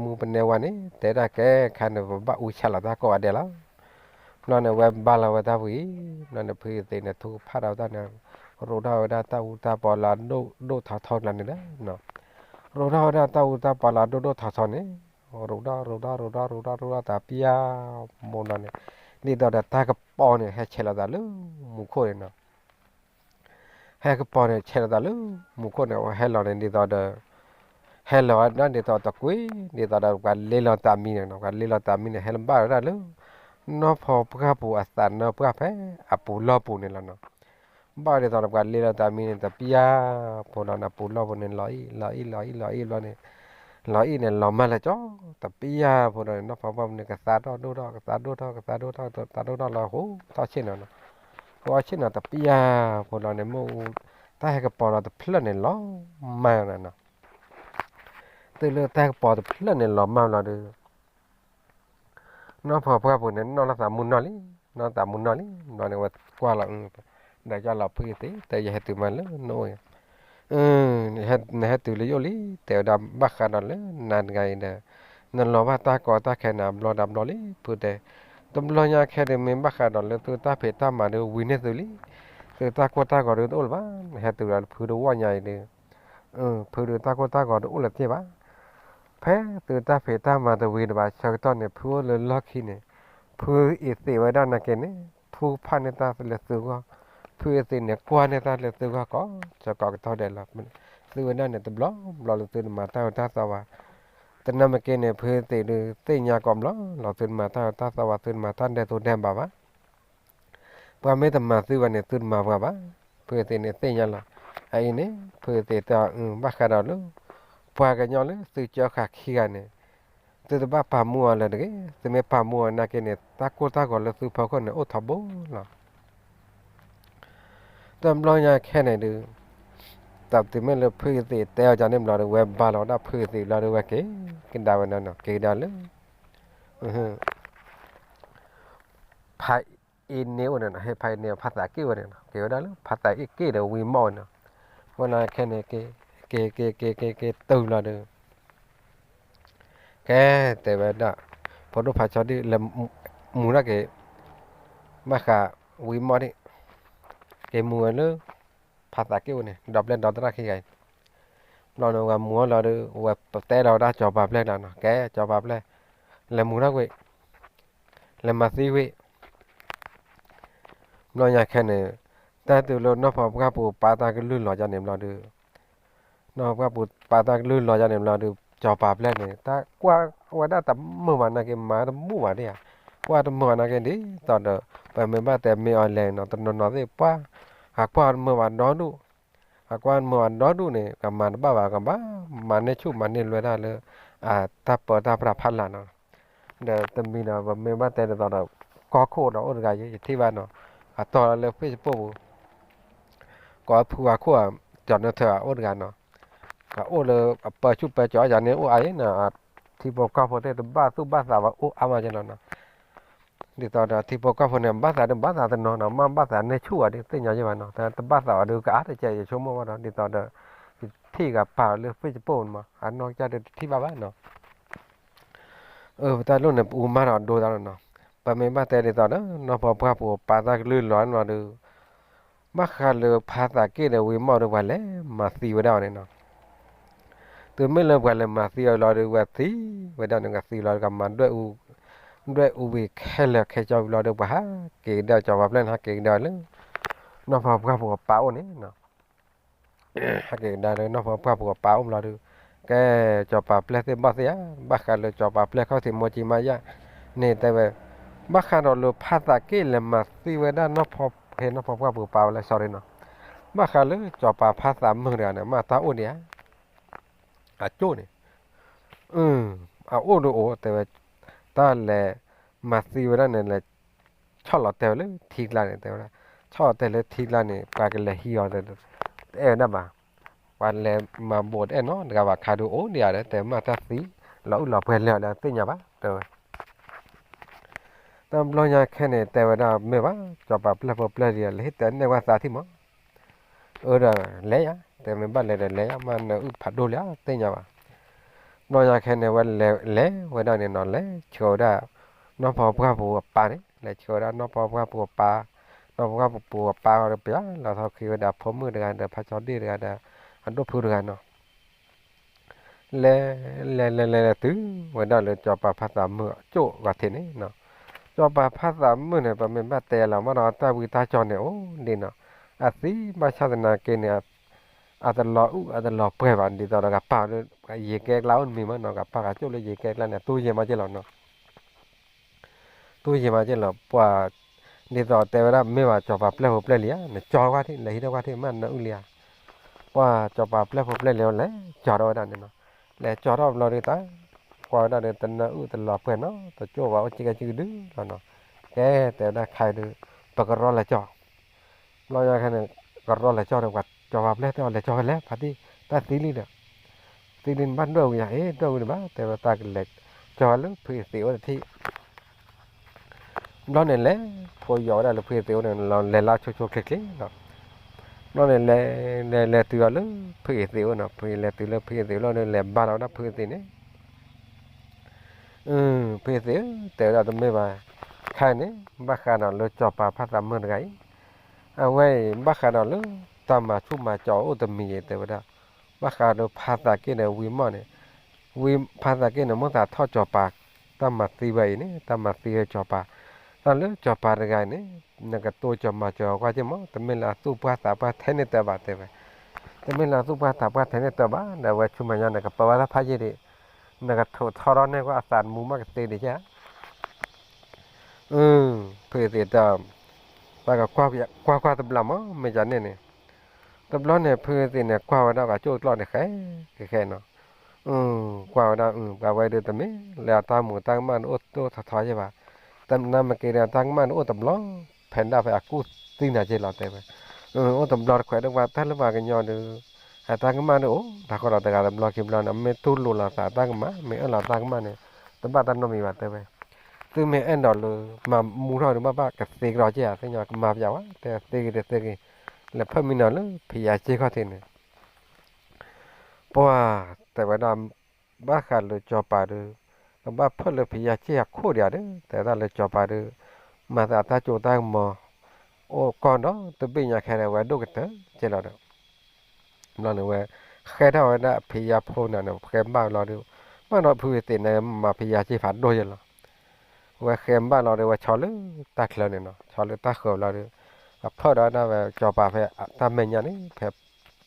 ူပနဲဝါန့ၣ် တဲဒၣ်ကဲခါန့ၣ် ပဘၣ်အူဆၣ်လီၤတၢ်ကိးဂၤဒဲးလီၤ. ဘျီန့ၣ် ဝဲဘါလီၤဝဲတၢ်ဝံၤ, ဘျီန့ၣ် ဖုသ့ၣ်န့ၣ် ထုကဖၣ်ဒီးတၢ်န့ၣ်, ရိးထီၣ်ဝဲဒၣ်တၢ်အူတၢ်ပီလၢအဒိၣ်ဒိၣ်ထီထီကျါန့ၣ်ဒီး, ရိးထီၣ်ဝဲဒၣ်တၢ်အူတၢ်ပီလၢအဒိၣ်ဒိၣ်ထီထီန့ၣ်, ရိးထီၣ်ရိးထီၣ်ရိးထီၣ်ရိးထီၣ်ရိးထီၣ်တပျၢ်, မိၢ်ဘျီန့ၣ်, ဒ်သိးဒီးတၢ်ကပီၤန့ၣ် ဟဲဆဲးလီၤသးလၢမူခိၣ်န့ၣ်နီၤ ဟဲကပီၤန့ၣ် ဆဲးလီၤသးလၢမူခိၣ်န့ၣ် အဝဲဟဲလီၤန့ၣ်ဒ်သိးဒီး, ဟဲလီၤဝဲဒၣ်ဒ်သိးတကွ့, ဒ်သိးဒီးပှၤလ့လီၤသးမံန့ၣ်နီၤ, ပှၤလ့လီၤသးမံန့ၣ် ဟဲလီၤဘၣ်ဝဲဒၣ်လၢ နီၢ်ဖီပှၢ်ပူၤအသးနၢပှၢ်ဖဲအပူၤလီၢ်ပူၤန့ၣ်လီၤနီၤ. ဘၣ်ဒ်သိးဒီးပှၤလ့လီၤသးမံန့ၣ် တပျၢ်ဖိလီၤန့ၣ် အပူၤလီၢ်ပူၤန့ၣ် လီၤအံၣ်လီၤအံၣ်လီၤအံၣ်လီၤန့ၣ်, လီၤအံၣ်န့ၣ် လီၤမၢ်လၢကၠီ, တပျၢ်ဖိလီၤန့ၣ် နီၢ်ဖီပှၢ်ပူၤန့ၣ် ကသါထီၣ်ဒိၣ်ထီၣ် ကသါဒိၣ်ထီၣ် ကသါဒိၣ်ထီၣ် ကသါဒိၣ်ထီၣ်လီၤ ဟိထီၣ်ဆ့ၣ်နီၤနီၤ, ဟိထီၣ်ဆ့ၣ်နီၤ တပျၢ်ဖိလီၤန့ၣ် မ့ၣ်အူ တၢ်ဟဲကပီၤလီၤတဖျၢၣ်န့ၣ် လီၤမၢ်နီၤနီၤ. တုၤလၢတၢ်ဟဲကပီၤတဖျၢၣ်န့ၣ် လီၤမၢ်လီၤဒီး နီၢ်ဖီပှၢ်ပူၤန့ၣ် နီၢ်လီၤသးမူနီၢ်လံ, နီၢ်သးမူနီၢ်လံ, ဘျီန့ၣ် ဝဲကွၢ်လီၤ, ဒီးကွၢ်လီၤဖုသ့ၣ် တဲယဟဲတုၤမးလၢနအိၣ်, နဟဲတုၤလၢယအိၣ်လံ, တဲဝဲဒၣ်ဘၣ်ဃးဒီးလၢနၤတဂၤအံၤဒီး, နလီၤဘၣ်တၢ်ကီတၢ်ခဲန့ၣ် အဘျီဒီးဘျီလံ, ဖုတဲ, တဘျီညါခဲဒုးမ့ၢ်ဘၣ်ဃးဒီးလၢသုတၢ်ဖံးတၢ်မၤဒုးဝံၤန့ၢ်သုလံ, သုတၢ်ကိၢ်တၢ်ဂီၤဒုးတအိၣ်လၢၤဘၣ်, နဟဲတုၤလၢဖုတဝီညါအံၤဒီး ဖုဒုးတၢ်ကိၢ်တၢ်ဂီၤတအိၣ်လၢၤတ့ၢ်ဘၣ်. ဖဲသုတၢ်ဖံးတၢ်မၤတဝံၤတဘၣ်ဆၢကတီၢ်န့ၣ် ဖုအိၣ်လၢလီၢ်ခံန့ၣ်, ဖုအ့ၣ်သ့ၣ်ဝဲဒၣ်နာ်က့န့ၣ် ထုကဖၣ်န့ၢ်တၢ်လၢသုဂီၢ်, ဖုအ့ၣ်သ့ၣ်န့ၣ် ကွၢ်န့ၢ်တၢ်လၢသုဂီၢ်ကိးဆၢကိးကတီၢ်ဒဲးလီၤ. သုဝဲဒၣ်န့ၣ် တဘျီဘျီလၢသုတမၤတၢ်အၢတၢ်သီဘၣ်, တနာ်မ့ၢ်က့န့ၣ် ဖုအ့ၣ်သ့ၣ်ဒုးသ့ၣ်ညါကိးဘျီလီၤ သုတမၤတၢ်အၢတၢ်သီဘၣ်, သုတမၤတၢ်ဒဲးသိးဒဲးဘးဘၣ် ပှၤမ့ၢ်တမၤသုဘၣ်န့ၣ် သုတမၤပှၤဘၣ်. ဖုအ့ၣ်သ့ၣ်န့ၣ်သ့ၣ်ညါလီၤ. အအံၤန့ၣ် ဖုအ့ၣ်သ့ၣ်တဲအီၤ ဘၣ်ဃးဒီးလၢ ပှၤကညီလၢသုကၢဃာ်ခံဂၤန့ၣ် သုတဘၣ်ပာ်မူအီၤလၢၤတဂ့ၤ. သုမ့ၢ်ပာ်မူအီၤနာ်က့န့ၣ် တၢ်ကိၢ်တၢ်ဂီၤလၢသုဖီခိၣ်န့ၣ် အိၣ်ထီဘိလီၤ. တဘျီညါခဲန့ၣ်ဒုး တၢ်တုၤမ့ၢ်လၢဖုအ့ၣ်သ့ၣ်တဲအီၤဒ်န့ၣ်ဘျီဒီး ဝဲဘါလီၤဝဲဒၣ်ဖုအ့ၣ်သ့ၣ်ဘျီဒီး ဝဲက့ၤကဒါဝဲန့ၣ်နီၤ, က့ၤကဒါလၢ ဖးအ့န့ၣ်အိၣ်န့ၣ်နီၤ, ဟဲဖးအ့န့ၣ် ဖးသးက့ၣ်ဝဲန့ၣ်နီၤ, က့ၤဝဲဒၣ်လၢဖးသးက့ၣ်က့ၤဒီးဝံၤမီၣ်ဝဲန့ၣ်နီၤ. ဝဲန့ၣ်ခဲန့ၣ် က့ၤ က့ၤ က့ၤ က့ၤ က့ၤ က့ၤတုၤလီၤဒီး ကဲ တဲဝဲဒၣ် ဖိဒိၣ်ဖးဆီဒံၣ် လဲၤမူထီၣ်က့ၤ ဘၣ်ဃးဝံၤမီၣ်ဒံး က့ၤမူဝဲလၢ ဖးသးက့ၣ်ဝဲန့ၣ် ဒီပျဲၢ်ဒီသရၣ်ခံဂၤအံၤ ဘျီန့ၣ် ဝဲမူထီၣ်လီၤဒီး ဝဲတဲလီၤဝဲဒၣ်စီၤပၤပျဲၢ်လီၤနီၤ, ကဲ စီၤပၤပျဲၢ် လဲၤမူထီၣ်ကွံာ် လဲၤမၤသံကွံာ် ဘျီညါခဲန့ၣ် တၢ်တုၤလၢနီၢ်ဖီပှၢ်ပူၤပာ်တၢ်ကလုၢ်လီၤယါန့ၣ်ဘျီဒီး နီၢ်ဖီပှၢ်ပူၤပာ်တၢ်ကလုၢ်လီၤယါန့ၣ်ဘျီဒီး စီၤပၤပျဲၢ်န့ၣ် တၢ်ကွၢ်ဝဲဒၣ်တမုာ်ဘၣ်နာ်က့ မၤတဘူၣ်ဘၣ်ဒံးဧါ, ကွၢ်တမုာ်ဘၣ်နာ်က့ ဒ်သိးဒီး ပမ့ၢ်ဘၣ်တဲမ့ၢ်အီၤလဲၣ်နီၤ တနီၤနီၤသ့ၣ်ပှၢ် အကွၢ်တမုာ်ဘၣ်ဒီဒူၣ် အကွၢ်တမုာ်ဘၣ်ဒီဒူၣ်န့ၣ် ကမၤတဘၣ်ဘၣ် ကဘၣ်မၤန့ၢ်ဆူၣ်မၤန့ၢ်လွဲတၢ်လၢ အတၢ်ပၢတၢ်ပြးဖးလာ်နီၤ. ဒီးတမံၤဒီး ပမ့ၢ်ဘၣ်တဲဒ်သိးဒီး ကီၢ်ခိၣ်ဒီးအိၣ်တဂၤယဲ ယထံၣ်ဘၣ်နီၤ, အတီၢ်လီၤလၢ Facebook ပူၤ ကိးဖုဝါခိၣ်ဧါ ကၠီၤနၢထၢၣ်ဧါ အိၣ်တဂၤနီၤ, အအိၣ်လၢအပၢဆူၣ်ပၢကၠီၤယါန့ၣ် အိၣ်အါအံၤနီၤ, ထံဖိကီၢ်ဖိသ့ၣ်တဘၣ်သူၣ်ဘၣ်သးဘၣ် အိၣ်အါမးက့လီၤနီၤ. ဒ်သိးဒီးထံဖိကီၢ်ဖိန့ၣ် ဘၣ်သးဒုးဘၣ်သးတနီၤနီၤ, မ့ၢ်ဘၣ်သးန့ၢ်ဆူၣ်အီၤဒ်သ့ၣ်ညါယဲဘၣ်နီၤ, တဘၣ်သးအီၤဒုးကအါတကဲ ယဆိကမိၣ်ဘၣ်ဒီး ဒ်သိးဒီး ယထံၣ်ဂၤပာ်လၢ Facebook န့ၣ်မး အနီၢ်ကစၢ်ဒုးတထံၣ်ဘၣ်ဘၣ်နီၤ. အၢ ပတၢ်လိၣ်န့ၣ် ပအူမါထီၣ်ဒိသးလီၤနီၤ, ပမ့ၢ်ဘၣ်တဲဒ်သိးဒီး နီၢ်ဖီပှၢ်ပူၤပာ်တၢ်ကလုၢ်လီၤန့ၣ်လီၤဒီး ဘၣ်ဃးလၢဖးသးက့ၣ်ဒီးဝံၤမီၣ်ဒီး ပှၤလဲၤမၤသံဝဲဒၣ်အီၤန့ၣ်နီၤ. တုၤမ့ၢ်လၢပှၤလဲၤမၤသံအီၤလီၤဒီး ဝဲသံဝဲဒၣ်န့ၣ် ကသံလီၤဒီး ကမၤဒွဲၣ်အူ ဒွဲၣ်အူဝံၤခဲလၢာ်ခဲဆ့ဝံၤလီၤဒီး ပှၤဟးက့ၤကဒါ စီၤပၤပျဲၢ်န့ၣ် ဟးက့ၤကဒါလၢ နီၢ်ဖီပှၢ်ပူၤအပၢ်အိၣ်န့ၣ်နီၤ. ဟဲက့ၤကဒါလၢနီၢ်ဖီပှၢ်ပူၤအပၢ်အိၣ်ဘျီဒီး ကဲ စီၤပၤပျဲၢ်သ့ၣ်ဘၣ်သ့ၣ်ဧါ, ဘၣ်ဃးလၢစီၤပၤပျဲၢ်ခီၣ်ထံးမိၢ်ကံမါယၣ်န့ၣ်တဲဝဲ, ဘၣ်ဃးဒီးလၢဖးသးက့ၣ်လဲၤမၤသံဝဲဒၣ်နီၢ်ဖီ ဖဲနီၢ်ဖီပှၢ်ပူၤပာ်ဝဲလၢ sorry နီၤ, ဘၣ်ဃးလၢစီၤပၤဖးသးမုၢ်တဂၤန့ၣ် မ့ၢ်တၢ်အိၣ်ဒံးဧါ, အကၠိၣ်န့ၣ် အအိၣ်ဒီးအိၣ်တဲဝဲ, တၢ်လဲၤ မၤသံဝဲဒၣ်န့ၣ်လဲၤ ဆီၣ်လီၤတဲာ်ဝဲလၢထံကျါန့ၣ် တဲဝဲဒၣ်, ဆီၣ်လီၤတဲာ်လၢထံကျါန့ၣ် ပှၤကလဲၤဟံးအီၤ တအဲၣ်ဝဲဒၣ်ဘၣ်, ပှၤလဲၤမၤဘူးတအဲၣ်နီတဂၤဘၣ် ခါဒုးအိၣ်ဒံးဧါဒီး တဲမ့ၢ်တၢ်သံ လီၤအုၣ်လီၤပှဲၤလၢာ်ဒီးသ့ၣ်ညါဘၣ် တဲဝဲ တဘျီညါခဲန့ၣ် တဲဝဲဒၣ်မ့ၢ်ဘၣ် စီၤပၤပျဲၢ်ဖိပျဲၢ်လံၤ လဲၤဟ့ၣ်တဲနဲၣ်ဝဲသးထံၣ်မး, အၢဒီးလဲၤယါ တဲမ့ၢ်ဘၣ်လဲၤဒီးလဲၤယါ မ့ၢ်နအုၣ်ဖးဒိၣ်လံဧါ သ့ၣ်ညါဘၣ်, တဘျီညါခဲန့ၣ် ဝဲလဲၤဝဲဒၣ်န့ၣ်နီၤ လဲၤဆှၢဝဲဒၣ် နီၢ်ဖီပှၢ်ပူၤအပၢ်န့ၣ် လဲၤဆှၢဝဲဒၣ်နီၢ်ဖီပှၢ်ပူၤအပၢ်, နီၢ်ဖီပှၢ်ပူၤအပၢ်ဒီးပယီၤ လီၤထီၣ်ခံဝဲဒၣ်ဖိမုၣ်တဂၤဒီး ဖါကၠီဒ့ၣ်တဂၤဒီး အဒိၣ်ဖုတဂၤနီၤ လဲၤ လဲၤလဲၤလဲၤလဲၤတုၤဝဲဒၣ်လၢစီၤပၤဖါသးမုၢ်အကၠိၣ်ဂီၤထံးန့ၣ်နီၤ, စီၤပၤဖါသးမုၢ်န့ၣ် ပမ့ၢ်ဘၣ်တဲလီၤမးဒီးတၢ်ဝံတၢ်ကၠီန့ၣ် အိၣ်ဒ်နီၤ, အသံဘၣ်ဆၣ်သနာ်က့န့ၣ် အတလီၤအုၣ်အတလီၤပှဲၤဘၣ် ဒ်သိးဒီးကပၢ်လၢ ယံၤကဲကျါအိၣ်တမံၤမးနီၤ ကပၢ်ကၠိၣ်လၢယံၤကဲကျါန့ၣ် တူၢ်ယဲၢ်မးက့လီၤနီၤ တူၢ်ယံာ်မးက့လီၤ ပှၤ ဒ်သိးတဲဝဲဒၣ် မ့ၢ်ဘၣ်စီၤပၤပျဲၢ်ဖိပျဲၢ်လံၤဧါ နကၠီဝဲထံၣ် လဲၤဟံးထီၣ်ဝဲထံၣ် မ့ၢ်နအုၣ်လံဧါ, ပှၤစီၤပၤပျဲၢ်ဖိပျဲၢ်လံၤ လဲၤကၠီထီၣ်ဝဲဒၣ်န့ၣ်နီၤ, လဲၤကၠီထီၣ်ဘျီဒုးတၢ် ကွၢ်ဝဲဒၣ်ဒီး တနၢအုၣ်တလီၤပှဲၤနီၤ တကၠိၣ်ဘၣ်အိၣ်က့ကဲက့ကဒုလီၤနီၤ, ကဲတဲဝဲဒၣ်ခဲအံၤဒုး ပကရီလၢကၠီ ဘျီညါခဲန့ၣ် ကရီလဲၤကၠီဒီး ပှၤစီၤပၤပျဲၢ်တဲအီၤ လဲၤကၠီဝဲလဲၣ် ဖါတံၢ် တၢ်သံလံဒီး သံလံနဘၣ်ဒွဲၣ်ဝံၤယၤ အ့ ဒွဲၣ်ဝံၤတဘၣ် တဲဝဲတၢ်ကလဲၤကၠီဝဲလၢဖုအသံးအိၣ်တထံၣ် ဘျီန့ၣ်လဲၤ ဖိယီၤဝဲဒၣ်လၢဖုအသံးအိၣ်န့ၣ် လဲၤလၢဆိဆိချ့ချ့လီၤ, ဘျီန့ၣ်လဲၤ လဲၤလဲၤတုၤအီၤလၢဖုအသံးအိၣ်နီၤ ဖုလဲၤတုၤလၢဖုအသံးအိၣ်လီၤဒီး လဲၤဘါလီၤဝဲဒၣ်ဖုအသံးန့ၣ် ဖုအသံးဧၢ တဲဝဲဒၣ်တမ့ၢ်ဘၣ်, ခဲအံၤန့ၣ် ဘၣ်ဃးဒီးလၢစီၤပၤဖါသးမုၢ်တဂၤအံၤ, အဝဲအံၤ ဘၣ်ဃးဒီးလၢ တၢ်မၤဆူၣ်မၤစီၤအိၣ်တမံၤအံၤ တဲဝဲဒၣ်, ဘၣ်ဃးဒီးဖါသးက့န့ၣ် ဝံၤမီၢ်န့ၣ်, ဝံၤဖါသးက့န့ၣ် မိၣ်သးထီၣ်စီၤပၤ, တၢ်မၤသံဝဲအံၤန့ၣ် တၢ်မၤသံဝဲစီၤပၤ, တၢ်လၢစီၤပၤတဂၤအံၤန့ၣ် နကတိၤစီၤမၤစီၤအကွၢ်က့မီၢ် တမ့ၢ်လၢအသူၣ်ပှၢ်သးပှၢ်ထဲန့ၣ်တၢ်ဘၣ်တဲဝဲ, တမ့ၢ်လၢအသူၣ်ပှၢ်သးပှၢ်ထဲန့ၣ်တၢ်ဘၣ် ဒီးအဝဲဆူမဲာ်ညါန့ၣ် ကပၢၤဝဲဒၣ်ဖးယံာ်ဒံး, နကထိးထီထီၣ်န့ၢ်ကွၢ်အသးတမူမးကသ့ဒံးကဲ ဖုအသံးတၢ်, တၢ်ကကွၢ်ကွၢ်ကွၢ်တဘျီမး မ့ၢ်ကန့ၣ်န့ၣ်, တဘျီန့ၣ် ဖုအသံးန့ၣ် ကွၢ်ဝဲဒၣ်ကၠိၣ်ကျီၢ်န့ၣ် ဃဲကဃဲနီၤ, ကွၢ်ဝဲဒၣ် ပှၤဝဲဒုးတမ့ၢ်လၢအတၢ်မူးတၢ်ကမၣ်အိၣ်တိၢ်ထီထီယဲၢ်ဘၣ်, တနာ်မ့ၢ်က့ဒီး တၢ်ကမၣ်န့ၣ်အိၣ်တဘျီ, ဖဲဒၣ်ဖဲအကူၣ်သံနၤက့လီၤတဲဝဲ, အိၣ်တဘျီတခွဲးဒၣ်ပှၤတၢ်လၢပှၤကညီဒုး, အတၢ်ကမၣ်ဒုးအိၣ် တၢ်ဃီဒီးတဂၤတဘျီခံဘျီန့ၣ် မ့ၢ်တူၢ်လိာ်လီၤသးတၢ်ကမၣ် မ့ၢ်အၢၣ်လီၤတၢ်ကမၣ်န့ၣ် တဘၣ်တၢ်နီတမံၤဘၣ်တဲဝဲ, သုမ့ၢ်အဲၣ်ဒိးလၢ မၤမူထီၣ်ဒုးဘၣ်ဘၣ်ကသ့ကဒီးက့ဧါ သ့ၣ်ညါကမၤပျးဝဲ တဲသ့ဂ့ၤတသ့ဂ့ၤ, လဲၤဖၢမံနီၤလၢဖံးယၤစ့ၢ်ခီၣ်ထံးန့ၣ် ပှၤတဲဝဲဒၣ် ဘၣ်ဃးလၢစီၤပၤဒီး ကဘၣ်ဖၢလၢဖံးယၤစ့ၢ်အခိၣ်ဒံးဧါဒီး တဲဝဲဒၣ်လၢစီၤပၤဒီး မၤသးတၢ်စိတၢ်ကမီၤ အိၣ်ကီၢ်ဒီးတဘ့ၣ်ညါခဲန့ၣ် ဝဲဒိၣ်ကတၢၢ်ကဲလီၤဒီး ဘျီန့ၣ်ဝဲ ဃဲထီၣ်ဝဲဒၣ်ဖံးယၤဖိန့ၣ် ဃဲဘၣ်လီၤဒီး ဘၣ်ဒီးဖုအသံးန့ၣ် မၤဖံးယၤစ့ၢ်ဖးဒိၣ်ယဲၢ်လီၤ ဝဲဃဲဘၣ်လီၤဒီး ဝဲဆီလၢတၢ်ချၢန့ၣ်နီၤ ဆီလၢတၢ်ဃၢၤလီၤဒီး အဖၢဒီးဒၣ်ဝဲစီၤပၤဖဲတၢ်မဲာ်ညါန့ၣ် ဖဲ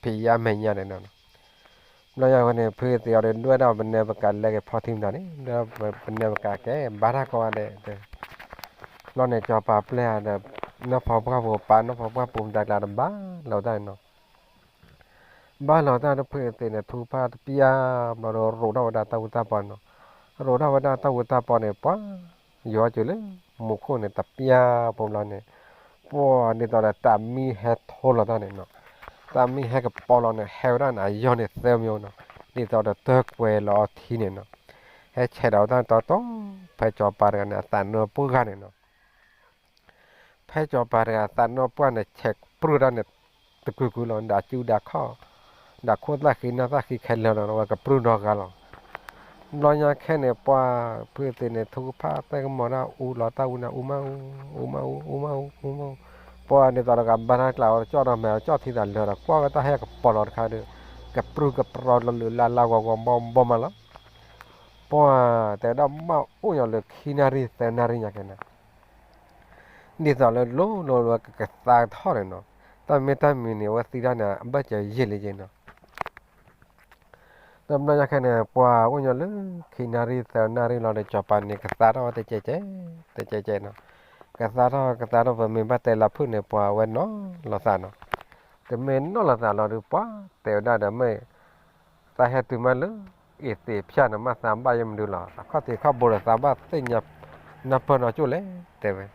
ဖံးယၤမဲာ်ညါန့ၣ်နီၤ ဘျီညါဝဲန့ၣ် ဖုသံးအီၤဒီး ဒွဲၣ်ဒၣ်ပနဲပကးလဲက့ၤဖီထံမတၤန့ၣ် ဒွဲၣ်ပနဲပကးကဲ ဘါတၢ်ကီဝဲဒဲး, ဘျီန့ၣ် စီၤပၤပျဲၢ်ဒီး နီၢ်ဖီပှၢ်ပူၤပၢ် နီၢ်ဖီပှၢ်ပူၤမတၤကျါဒီး ဘါလီၤတၢ်န့ၣ်နီၤ, ဘါလီၤတၢ်ဒီးဖုသံးန့ၣ် ထူဖၣ်တပျၢ်ဘျီဒီး ရိးထီၣ်ဝဲဒၣ်တၢ်အူတၢ်ပီန့ၣ်နီၤ, ရိးထီၣ်ဝဲဒၣ်တၢ်အူတၢ်ပီန့ၣ် ပှၤ ယိၤအီၤစၢၤလၢ မူခိၣ်န့ၣ် တပျၢ်ဖိဘျီန့ၣ်, ပှၤဒ်သိးဒီး တၢ်မံဟဲထိလီၤတၢ်န့ၣ်နီၤ, တၢ်မံဟဲကပီၤလီၤန့ၣ် ဟဲဝဲဒၣ်န့ၣ် အယီၢ်န့ၣ်သၢမံၤနီၤ, ဒ်သိးဒီးတၢ်ကွဲးလီၤအီထံန့ၣ်နီၤ, ဟဲဆဲးဒီးတၢ်တီတီ, ဖဲစီၤပၤတဂၤန့ၣ် အသးနၢပှၢ်န့ၣ်နီၤ ဖဲစီၤပၤတဂၤသးနၢပှၢ်န့ၣ် ဆဲးကပြုၢ်တၢ်န့ၣ် တကုာ်ကုာ်လီၤ, ဒၣ်စုဒၣ်ခီၣ်, ဒၣ်ခိၣ်သၣ်ဃံနၢ်သၣ်ဃံခဲလၢာ်လီၤ, ဝဲကပြုၢ်ဒီဂၤလီၤ. ဘျီညါခဲန့ၣ် ပှၤဖုသံးန့ၣ် ထူကဖၣ်သဲကမီၤဒၣ်အူလီၤတၢ်အူန့ၣ် အူမးအူ, အူမးအူ, အူမးအူ, အူမးအူ, ပှၤဒ်သိးဒီးကဘါတၢ်ကျးဝဲ ကၠီၣ်ဒီးမဲာ် ကၠီၣ်ထံသးလၢာ်ဒီး ကွၢ်ဝဲတၢ်ဟဲကပီၤလီၤတခါဒီး ကပြုၢ်ကပြီၤလီၤလၢလၢ်လၢ်ဂီၤဂီၤဘီဘီမးလီၤ. ပှၤတဲဝဲဒၣ်မၢအိၣ်ညီလၢခံနၣ်ရံၣ်သၢနၣ်ရံၣ်ညါကဲန့ၣ် ဒ်သိးလၢလိၤလိၤလၢကကသါကထီၣ်န့ၣ်နီၤ, တၢ်မ့ၢ်တၢ်မံၤန့ၣ် အဝဲသံတၢ်န့ၣ် အဘၢၣ်စၢၤယံာ်လံက့နီၤ. တဘျီညါခဲန့ၣ် ပှၤအိၣ်ညီလၢခံနၣ်ရံၣ်သၢနၣ်ရံၣ်လီၤဒီး စီၤပၤန့ၣ် ကသါထီၣ်ဝဲတကဲကဲ, တကဲကဲနီၤ, ကသါထီၣ်ကသါထီၣ် ပမ့ၢ်ဘၣ်တဲလၢဖုၣ်န့ၣ် ပှၤဝဲနီၤလီၤသးနီၤ, တမ့ၢ်နီၤလီၤသးလီၤဒီး ပှၤတဲဝဲဒၣ်ဒီးမ့ၢ် သးဟဲတုၤမးလၢ အ့သ့းဖၠၣ်န့ၣ် မ့ၢ်သးဘၣ်ယဲၢ်မနုၤလီၤ, အခီၣ်ထံးခီၣ်ဘိဒီးသးဘၣ်သ့ၣ်ညါ နၢ်ပၢၢ်နီၢ်ကၠိၣ်လဲၣ် တဲဝဲ.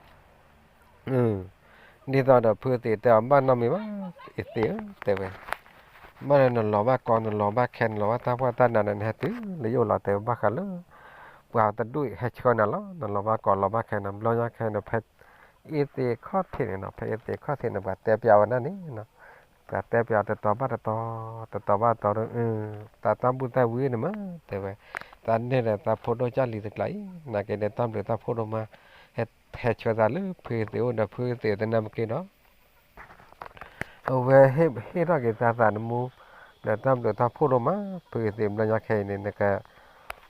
ဒ်သိးဒီးဖုအသ့ၣ်တဲအီၤ ဘၣ်နီတမံၤဘၣ် အသ့ၣ်ဧၢ တဲဝဲ. ဘၣ်လၢနလီၤဘၣ်ကီ နလီၤဘၣ်ခဲ နလီၤဘၣ်တၢ်ဖှီၣ်တၢ်နးန့ၣ် နဟဲတုၤလၢယအိၣ်လီၤ တဲဝဲ. ဘၣ်ဃးလၢ ပှၤတဒူၣ်ဟဲဆှၢနၤလီၤ နလီၤဘၣ်ကီလီၤဘၣ်ခဲန့ၣ် ဘျီညါခဲန့ၣ် ဖဲအ့သ့ၣ်ခီၣ်ထံးန့ၣ်နီၤ ဖဲအ့သ့ၣ်ခီၣ်ထံးန့ၣ် ပှၤတဲပျးဝဲဒၣ်န့ၣ်နီၤ, ပှၤတဲပျးတတီၤဘၣ်တတီၤ, တတီၤဘၣ်တတီၤဒီး သးတၢ်ဘူၣ်တၢ်ဝံန့ၣ်မး တဲဝဲ, သးန့ၢ်ဒီးသးဖိဒိၣ်ကၢ်လံၤတကျါအံၤ နာ်က့ဒီးတၢ်ဘျုးတၢ်ဖှိၣ်ဒိၣ်မး, ဟဲ ဟဲဆှၢသးလၢဖုအ့သ့ၣ်အိၣ်ဒီး ဖုအ့သ့ၣ်တနၢ်ပက့ၤဒီး အဝဲဟ့ၣ်ထီၣ်က့ၤသးသးသမူ ဒီးတၢ်ဘျုးတၢ်ဖှိၣ်ဒိၣ်မး ဖုအ့သ့ၣ် ဘျီညါခဲအံၤန့ၣ် နက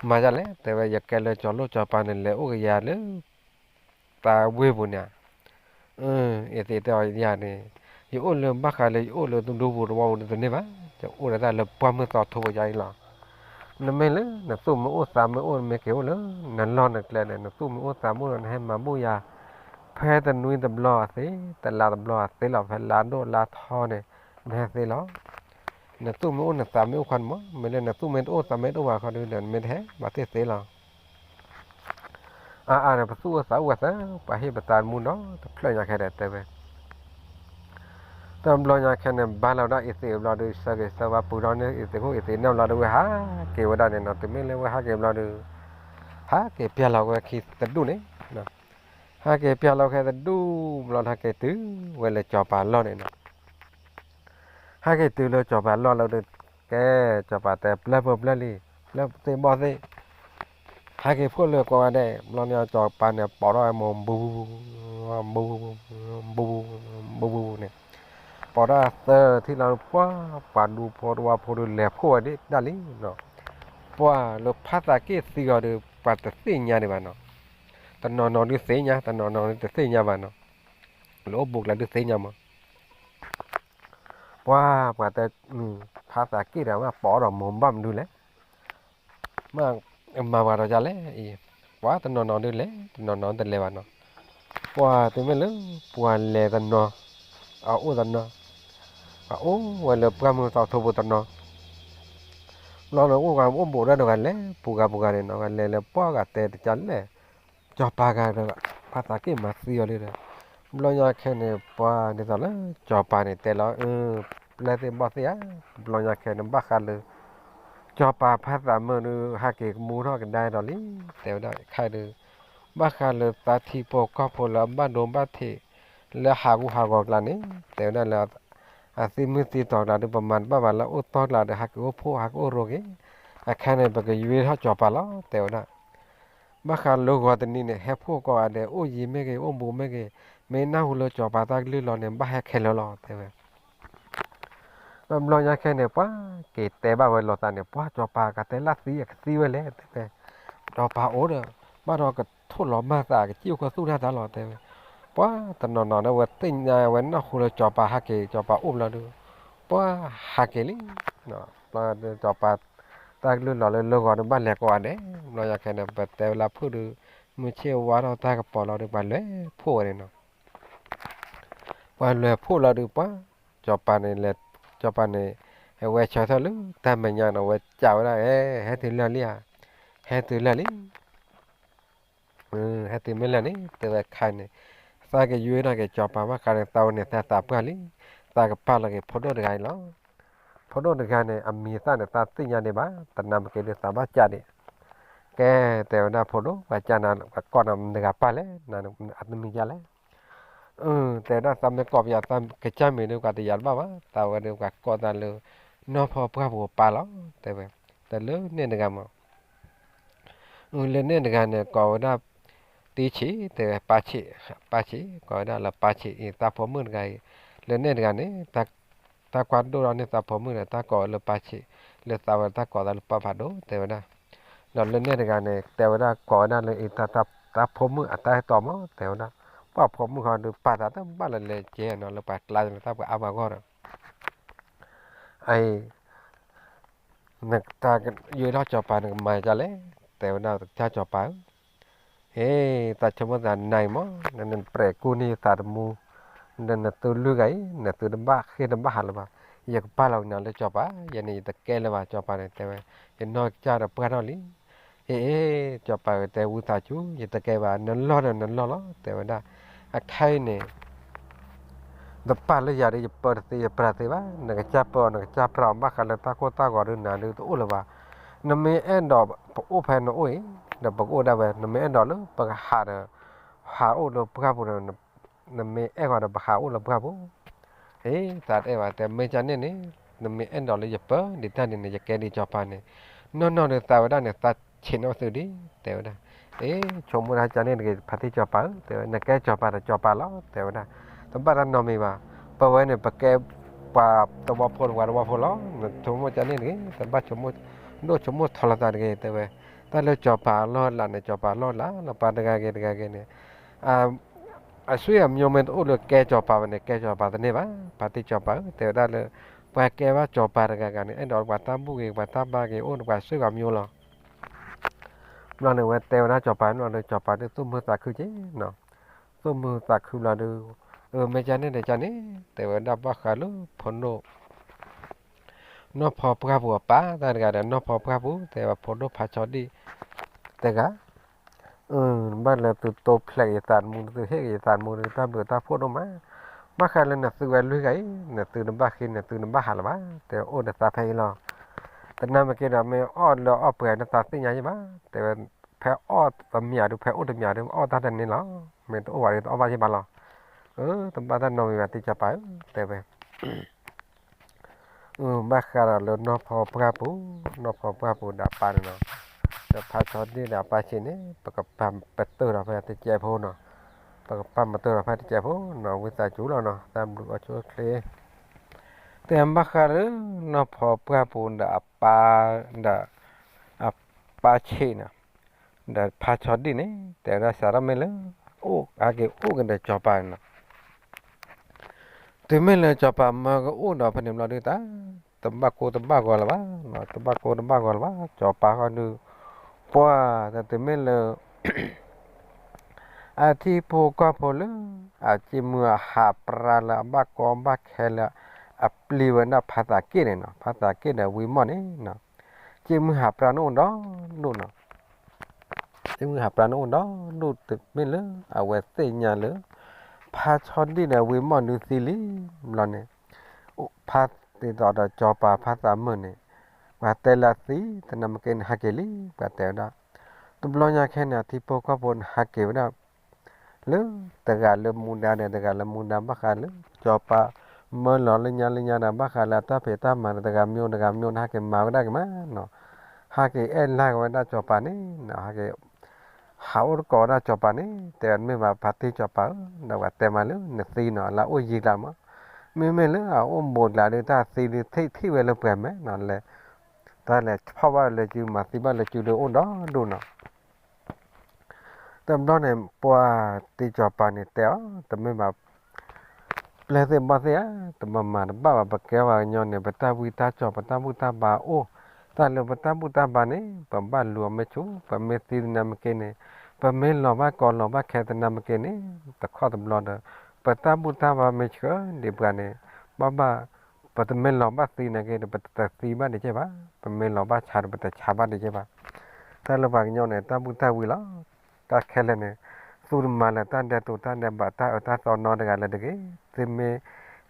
မၤဒ်လဲၣ် တဲဝဲ. ယကဲလၢကၠီၤလိၣ်ကၠီၤပၤန့ၣ် လဲၤအိၣ်ကယၤလၢ သးဝ့ၢ်ပူၤန့ၣ်, အ့သ့ၣ်တဲအီၤယၤန့ၣ် ယအိၣ်လၢဘၣ်ဃးလၢယအိၣ်လၢတဒူပူၤတဝီပူၤတန့ၢ်ဘၣ်, ယအိၣ်ဒီးတၢ်လၢပှၢ်မုၢ်သီထိပယီၤအံၤလီၤ. နမ့ၢ်လၢနသူၣ်မ့ၢ်အိၣ်သးမ့ၢ်အိၣ် နမ့ၢ်က့ၤအိၣ်လၢ နလီၢ်နကျဲန့ၣ် နသူၣ်မ့ၢ်အိၣ်သးမ့ၢ်အိၣ်ဒီး နဟဲမၤဘူၣ်ယၤ ဖဲတနွံတဘျီအသ့, တလါတဘျီအသ့လီၤ, ဖဲလါဒိၣ်လါထီန့ၣ် နဟဲသ့လီၤ. နသူၣ်မ့ၢ်အိၣ်နသးမ့ၢ်အိၣ်ခီန့ၣ်မး, မ့ၢ်လၢနသူၣ်မ့ၢ်တအိၣ်သးမ့ၢ်တအိၣ်ဘၣ်ခီဒုဒီး နမ့ၢ်တဟဲဘၣ်သ့ၣ်သ့လီၤ. အါအါန့ၣ် ပသူၣ်အိၣ်သးအိၣ်ဝဲသၢ, ပှၤဟ့ၣ်ပသးသမူဒီး တဖျၢၣ်ညါခဲဒဲးတဲဝဲ တဘျီညါခဲန့ၣ် ဘါလီၤဝဲဒၣ်အ့သ့ၣ်ဘျီဒီး ဆၢဂ့ၤဆၢဝါပူၤထီၣ်န့ၣ် အ့သ့ၣ်ခိၣ်အ့သ့ၣ်နၢ်ဘျီဒီး ဝဲဟးက့ၤဝဲဒၣ်န့ၣ်နီၤ, တုၤမ့ၢ်လၢဝဲဟးက့ၤဘျီဒီး ဟးက့ၤပျၢ်လီၤဝဲခံတဒူၣ်န့ၣ်, ဟးက့ၤပျၢ်လီၤဝဲခံတဒူၣ်ဘျီ ဟးက့ၤတုၤဝဲလၢကၠီၤပၤလီၢ်န့ၣ်နီၤ. ဟဲက့ၤတုၤလၢကၠီၤပၤလီၢ်လၢဒီး ကဲ ကၠီၤပၤတဲ ပျၢ်ဖိပျၢ်လံ, ပျၢ်သ့ၣ်ဘီၣ်သ့ၣ်, ဟဲက့ၤဖှိၣ်လၢကိးဂၤဒဲး, ဘျီန့ၣ်ကၠီၤပၤန့ၣ် ပိာ်ထီၣ်ဝဲမိၢ် ဘူ ဘူ ဘူ ဘူန့ၣ်, ပိာ်ထီၣ်သၢထံၣ်လီၤ ပှၤ ပှၤဒူဖိတဝီဖိဒီး လဲၤဖှိၣ်ဝဲဒၣ်လံနီၤ. ပှၤလၢဖါသးက့ၣ်သံအီၤဒီး ပှၤတသ့ၣ်ညါဒံးဘၣ်နီၤ, တနီၤနီၤဒုးသ့ၣ်ညါ တနီၤနီၤဒုးတသ့ၣ်ညါဘၣ်နီၤ, လၢအိၣ်ဘူးကျါဒုးသ့ၣ်ညါမး ပှၤ ပှၤတဲ ဖါသးက့ၣ်ဒီး မ့ၢ်ပိာ်ဒီးမိၢ်ဘၣ်မနုၤလဲၣ်, မ့ၢ်မၤပှၤဒီးဒ်လဲၣ်အံၤ, ပှၤတနီၤနီၤဒုးလဲၤ တနီၤနီၤတလဲၤဘၣ်နီၤ, ပှၤတုၤမ့ၢ်လၢ ပှၤလဲၤတနီၤ အအိၣ်တနီၤ, အအိၣ်ဝဲလၢပှၢ်မုၢ်သီထိပူၤတနီၤ, ဘျီန့ၣ်အိၣ်ဂၤအိၣ်ဘူးဒီးတဂၤလဲၤ ပူၤဂၤပူၤဂၤန့ၣ်နီၤ, ဂၤလဲၤလၢပှၢ်ဂၤတဲတကလဲၣ် ကၠီၤပၤဂၤဒီး ဖါသးက့ၣ်မၤသံအီၤလံဒီး, ဘျီညါခဲန့ၣ် ပှၤဒ်သိးလၢ ကၠီၤပၤန့ၣ်တဲလီၤ ပျၢ်သ့ၣ်ဘီၣ်သ့ၣ်ဧါ, ဘျီညါခဲန့ၣ် ဘၣ်ဃးလၢ ကၠီၤပၤဖါသးမုၣ်ဒီး ဟးက့ၤကမူထီၣ်ကဒါဒီးလံ, တဲဝဲဒၣ်ခဲဒီး ဘၣ်ဃးလၢသးထံဖိကီၢ်ဖိလၢအဘၣ်ဒိဘၣ်ထံး လၢဟးဂူာ်ဟးဂီၤကျါန့ၣ် တဲဝဲဒၣ်လၢ အသံမုၢ်သံတီၤကျါဒီး ပမၤတဘၣ်ဘၣ်လၢအိၣ်တီၢ်ကျါဒီး ဟးက့ၤအိၣ်ဖှိၣ် ဟးက့ၤအိၣ်ရိက့ၤ, အခါန့ၣ် ပကယွ့ထီၣ်ကၠီၤပၤလီၤ တဲဝဲဒၣ် ဘၣ်ဃးလၢဂီၤတနံၤန့ၣ် ဟဲဖှိၣ်ကိးဂၤဒဲး အိၣ်ယံၤမ့ၢ်ဂ့ၤ အိၣ်ဘူးမ့ၢ်ဂ့ၤ, မ့ၢ်နၢ်ဟူလၢကၠီၤပၤတၢ်ကလုၢ်လီၤန့ၣ် ဘၣ်ဟဲခဲလၢာ်လီၤ တဲဝဲ. ဘျီညါခဲန့ၣ် ပှၤက့ၤတဲဘၣ်ဝဲလိာ်သးန့ၣ် ပှၤကၠီၤပၤကတဲလၢသံအကသံဝဲလဲၣ် တဲဝဲ, ကၠီၤပၤအိၣ်ဒီး ဘၣ်ဒီးကထိၣ်လီၤမၢ်သး ကစံၣ်အိၣ်ခီသူၣ်တၢ်သးလီၤ တဲဝဲ. ပှၤတနီၤနီၤဒီး ဝဲသ့ၣ်ညါဝဲ နၢ်ဟူလၢကၠီၤပၤဟးက့ၤ ကၠီၤပၤအိၣ်ဘျီဒီး ပှၤဟးက့ၤလံ ကၠီၤပၤတၢ်ကလုၢ်လီၤလၢလၢဂီၤဒီး ဘၣ်လဲၤကိးဂၤဒဲး, ဘျီညါခဲန့ၣ် ပတဲဝဲလၢဖုၣ်ဒီး မုၢ်ဆ့ၣ်ဝါထီၣ်တၢ်ကပီၤလီၤဒီး ပှၤလဲၤဖှိၣ်ဝဲန့ၣ်နီၤ. ပှၤလဲၤဖှိၣ်လီၤဒီး ပှၤ ကၠီၤပၤန့ၣ် ကၠီၤပၤန့ၣ် အဝဲဆၢထၢၣ်လၢတၢ်မဲာ်ညါန့ၣ် အဝဲစံးဝဲဒၣ် အဲ ဟဲတုၤလၢာ်လံဧါ, ဟဲတုၤလၢာ်လံ ဟဲတုၤမ့ၢ်လၢာ်န့ၣ် တဲဝဲခါန့ၣ်, သးကယွ့ထီၣ်က့ၤကၠီၤပၤဘၣ်ဃးန့ၣ် သးဝဲန့ၣ်သးသးပှၢ်လံ, သးကပာ်လီၤက့ၤဖိဒိၣ်တဂၤအံၤလီၤ. ဖိဒိၣ်တဂၤန့ၣ် အမံၤသၣ်န့ၣ် သးသ့ၣ်ညါဒံးဘၣ်, တနၢ်ပက့ၤဒုးသးဘၣ်ကးဒံး. ကဲ တဲဝဲဒၣ်ဖိဒိၣ် ပှၤကးနၤ ပှၤကိးနၤမတၤတဂၤပၢ်လဲၣ်, အတမံၤယါလဲၣ်. တဲဝဲဒၣ်သးမ့ၢ်ကိးပယီၤ သးကစၢ်မံၤဒုး ပှၤတယာ်တဘၣ်ဘၣ်, သးဝဲဒုးပှၤကိးသးလၢ နီၢ်ဖီပှၢ်ပူၤပၢ်လီၤ တဲဝဲ, တဲလၢန့ၣ်တဂၤမး လၢန့ၣ်တဂၤန့ၣ် ကိးဝဲဒၣ် တံဆံး တဲဝဲ ပၢ်ဆံး, ပၢ်ဆံး ကိးဝဲဒၣ်လၢပၢ်ဆံးအံၤ သးဖိမုၣ်တဂၤအံၤ, လၢန့ၣ်တဂၤန့ၣ် တၢ်ကွၢ်ဒိၣ်ထီၣ်န့ၢ်သးဖိမုၣ်ဒီး တၢ်ကိးဝဲလၢပၢ်ဆံး, လၢသးဝဲတၢ်ကိးသးလၢပၢ်ဖးဒိၣ် တဲဝဲဒၣ်. ဒီးလၢန့ၣ်တဂၤန့ၣ် တဲဝဲဒၣ်ကိးဝဲဒၣ်လၢအံၤ သးဖိမုၣ်အတၢ်အဲၣ်တီမး တဲဝဲဒၣ်. ပှၤဖိမုၣ်ဃီဒုးပာ်သးတဘၣ်လၢလဲၤကဲနီၤ လၢပှၤကျါလၢတၢ်ပှၤအါဘၣ်ဂီၢ်ဒီး အံၤ နတၢ်ယွ့ထီၣ်ကၠီၤပၤ နကမၤဒ်လဲၣ်, တဲဝဲဒၣ် ကၠီၤပၤဧၢ, ဟ့ သးဆိကမိၣ်သးနၤအံၤမး နနပြဲးကူၣ်န့ၢ်သးသမူ, ဒီးနသုလုၢ်ဂၤအံၤ နသုတဘၣ်ဃ့ၢ်တဘၣ်ဟးလၢၤဘၣ်, ယကပာ်လီၤက့ၤနၤလၢကၠီၤပၤ, ယဲန့ၣ်ယတကဲလၢၤဘၣ် ကၠီၤပၤန့ၣ် တဲဝဲ, ယနီၢ်ကစၢ်ဒီးပှၢ်ထီၣ်လံ, အ့ စီၤပၤဧၢ တဲ ဝံသးစူၤ ယတကဲဘၣ်, နလီၢ်ဒီးနလီၢ်လီၤ တဲဝဲဒၣ်. အခါအံၤန့ၣ် တပာ်လၢယၤဒီး ယပၢတသ့ယပြးတသ့ဘၣ်, နကစၢ်ပၢအီၤ နကစၢ်ပြးအီၤ ဘၣ်ဃးလၢတၢ်ကိၢ်တၢ်ဂီၤဒုး နၤဒုးတအိၣ်လၢၤဘၣ်. နမ့ၢ်အဲၣ်ဒိးပအိၣ်ဖဲနအိၣ်အံၤ ဒီးပကအိၣ်ဒၣ်ဝဲ, နမ့ၢ်အဲၣ်ဒိးလၢပကဟးဒီး ဟးအိၣ်လၢပှၢ်ပူၤဒီး နမ့ၢ်အဲၣ်ဃီဒီး ပဟးအိၣ်လၢပှၢ်ပူၤ အ့ သးတအဲၣ်ဘၣ် တဲ မ့ၢ်ကန့ၣ်န့ၣ် နမ့ၢ်အဲၣ်ဒိးလၢယပၢဒံးတၢ်န့ၣ်န့ၣ် ယကဲဒံးစီၤပၤန့ၣ်, နီၢ်နီၢ်ဒီးသးဝဲဒၣ်န့ၣ် သးဆံးနီၣ်သုဒံး တဲဝဲဒၣ်. အ့ ဆိကမိၣ်တၢ်ကန့ၣ်တဂ့ၤ ဖါတံၢ်စီၤပၤဧၢ တဲဝဲ, နကဲစီၤပၤဒီးစီၤပၤလီၤ တဲဝဲဒၣ်. တဘၣ်တၢ်နီတမံၤဘၣ်, ပဝဲန့ၣ် ပကဲပှၤသဝီဖိ ပှၤသဝီဖိလီၤ, နဆိကမိၣ်ကန့ၣ်တဂ့ၤ, တဘၣ်ဆိကမိၣ်ဒိၣ်ဆိကမိၣ်ထီလီၤသးတဂ့ၤ တဲဝဲ. တၢ်လၢစီၤပၤအလီၢ်အလၤန့ၣ် စီၤပၤအလီၢ်အလၤလီၤ, ပှၤတဂၤဂ့ၤတဂၤဂ့ၤန့ၣ် အဆွေအမျိုးမ့ၢ်တအိၣ်လၢကဲစီၤပၤဘၣ်န့ၣ် ကဲစီၤပၤတန့ၢ်ဘၣ်. ဖါတံၢ်စီၤပၤဧၢ တဲဝဲဒၣ်လၢ ပှၤကဲဘၣ်စီၤပၤတဂၤဂၤန့ၣ် အဲၣ်ဒိးပှၤတၢ်ဘူၣ်ဂ့ၤ ပှၤတၢ်ဘါဂ့ၤ အိၣ်ဒီးပှၤဆွေမျိုးလီၤ. ဘျီန့ၣ် ဝဲတဲဝဲဒၣ်စီၤပၤ ဘျီဒီး စီၤပၤဒုးသူၣ်မုာ်သးခုက့ၤနီၤ, သူၣ်မုာ်သးခုဘျီဒုး အၢ မ့ၢ်ကန့ၣ်ဒီးကန့ၣ် တဲဝဲဒၣ် ဘၣ်ဃးလၢဖိဒိၣ် နီၢ်ဖီပှၢ်ပူၤအပၢ်တၢ်တဂၤဒီး နီၢ်ဖီပှၢ်ပူၤ တဲဝဲ ဖိဒိၣ်ဖါဆီဒံၣ်တဂၤ ဘၣ်လၢသုတိဖျဲးက့ၤယသးသမူ သုဟ့ၣ်က့ၤယသးသမူဒီး တၢ်ဘျုးတၢ်ဖှိၣ်ဒိၣ်မး, ဘၣ်ဃးလၢနသုဝဲလွံၢ်ဂၤအံၤ နသုတဘၣ်ဃ့ နသုတဘၣ်ဟးလၢၤဘၣ်, တဲအိၣ်ဒီးသးဖဲအံၤလီၤ. တနၢ်မ့ၢ်က့ၤဒီး မ့ၢ်အီၣ်လၢအီၣ်ပှဲၤနသးသ့ၣ်ညါယဘၣ်, တဲဝဲ ဖဲအီၣ်တမံၤဒုး ဖဲအိၣ်တမံၤဒုး အီၣ်တၢ်တန့ၢ်လီၤ, မ့ၢ်တအိၣ်ဘၣ်ဒီးတအီၣ်ဘၣ်ယဘၣ်လီၤ. အၢ တဘၣ်တၢ်နီတမံၤဘၣ် တံၢ်စီၤပၤဧၢ တဲဝဲ အၢ ဘၣ်ဃးဒီးလၢနီၢ်ဖီပှၢ်ပူၤ, နီၢ်ဖီပှၢ်ပူၤဒီးအပၢ်န့ၣ်နီၤ, ဒီးဖါဆီဒံၣ်ဒီးအပၢ်ဆံးန့ၣ် ပကပာ်ပတုာ်ဒီးဖဲတစဲးဖိနီၤ, ပကပာ်ပတုာ်ဒီးဖဲတစဲးဖိနီၤ, ဝံသးစူၤလီၤနီၤ, တၢ်ဘျုးအီၣ်ဆိၣ်ချ့ တဲဘၣ်ဃးလၢ နီၢ်ဖီပှၢ်ပူၤဒီးအပၢ်, ဒီးအပၢ်ဆံးနီၤ, ဒီးဖါဆီဒံၣ်န့ၣ် တဲဝဲဒၣ် စးထီၣ်မ့ၢ်လၢ အိၣ်ဟဲက့ၤအိၣ်က့ၤဒီးစီၤပၤန့ၣ်နီၤ, တုၤမ့ၢ်လၢစီၤပၤမၢကအိၣ်ဒီးဖဲန့ၣ်ဘျီဒုးတၢ် တဘၣ်ကိၢ်တဘၣ်ဂီၤလၢၤဘၣ်, တဘၣ်ကိၢ်တဘၣ်ဂီၤလၢၤဘၣ်, စီၤပၤဃီဒုး ပှၤ တၢ်တုၤမ့ၢ်လၢ အထံဖိကီၢ်ဖိလၢ အစ့မုၢ်အဟးပြါလၢအဘၣ်ကီဘၣ်ခဲလၢ အပျံၤဝဲဒၣ်ဖါသးက့ၣ်န့ၣ်နီၤ, ဖါသးက့ၣ်ဒီးဝံၤမီၢ်န့ၣ်နီၤ, စ့မုၢ်ဟးပြါန့ၣ်အိၣ်ဒီဒူၣ်နီၤ, စ့မုၢ်ဟးပြါန့ၣ်အိၣ်ဒီဒူၣ် တုၤမ့ၢ်လၢအဝဲသ့ၣ်ညါလၢ ဖါဆီဒံၣ်ဒီးဝံၤမီၢ်ဒုးသံလံဘျီန့ၣ်, ဖါတံၢ်တီဒီးစီၤပၤဖါသးမုၢ်န့ၣ် ပှၤတဲလၢအသံ တနၢ်မ့ၢ်က့ၤန့ၣ် ဟးက့ၤလံ ပှၤတဲဝဲဒၣ်, တဘျီညါခဲန့ၣ် အထံဖိကီၢ်ဖိန့ၣ် ဟးက့ၤဝဲဒၣ် လၢတဂၤလၢမူဒါဒီး တဂၤလၢမူဒါ ဘၣ်ဃးလၢ စီၤပၤမၢလီၤလၢညါလၢညါဒီး ဘၣ်ဃးလၢအတၢ်ဖံးတၢ်မၤဒီး တဂၤမ့ၢ်အိၣ် တဂၤမ့ၢ်အိၣ်န့ၣ် ဟးက့ၤမၤဝဲဒၣ်က့ၤမးနီၤ, ဟးက့ၤအဲၣ်လၢက့ၤဝဲဒၣ်စီၤပၤန့ၣ်နီၤ, ဟးက့ၤ ဟးအိၣ်တကိးဝဲဒၣ်စီၤပၤန့ၣ် တဲဝဲမ့ၢ်ဘၣ် ဖါတံၢ်စီၤပၤဧၢ, ဒီးပှၤတဲမးလၢနသံနီၤ လၢအအိၣ်ယံၤကျါမး, မ့မ့ၢ်လၢအအိၣ်ဘူးကျါဒီး တၢ်သံဒုးထံၣ်ထံၣ်ဝဲလၢပှဲၤမဲာ်နီၤ, လဲၤ တၢ်လဲၤဖီၣ်ဘၣ်လၢစု မၤသံဘၣ်လၢစုဒီးအိၣ်ဒီဒူၣ်နီၤ တဘျီန့ၣ် ပှၤတံၢ်စီၤပၤန့ၣ်တဲအီၤ တမ့ၢ်ဘၣ် ပျဲၢ်သ့ၣ်ဘီၣ်သ့ၣ်ဧၢ, တမၤမၤတဘၣ်ဘၣ်, ပကဲပှၤကညီန့ၣ် ပတၢ်ဝံတၢ်ကၠီၣ် ပတၢ်ဘူၣ်တၢ်ဘါအိၣ်, တၢ်လၢပတၢ်ဘူၣ်တၢ်ဘါန့ၣ် ပဘၣ်လူၤအီၤမ့ၢ်ဆူၣ်, ပမ့ၢ်သံတနၢ်မ့ၢ်က့ၤန့ၣ်, ပမ့ၢ်လီၤဘၣ်ကီလီၤဘၣ်ခဲတနၢ်မ့ၢ်က့ၤန့ၣ် တခီတဘျီဒီး ပတၢ်ဘူၣ်တၢ်ဘါမ့ၢ်ဆှၢဒံးပှၤန့ၣ် ဘၣ်ဘၣ် ပတမ့ၢ်လီၤဘၣ်သံန့ၣ်က့ၤဒီး ပတသံဘၣ်ဒံးကဲဘၣ်, ပမ့ၢ်လီၤဘၣ်ဆါဒီး ပတဆါဘၣ်ဒံးကဲဘၣ်. တၢ်လၢပှၤကညီန့ၣ် တၢ်ဘူၣ်တၢ်ဝံလီၤ. တၢ်ခဲလၢာ်န့ၣ် သုတမၤလၢၤတၢ်ဒဲးတိၤတၢ်ဒဲးဘးတၢ်အၢတၢ်သီနီတဂၤလၢၤတဂ့ၤ. သုမ့ၢ်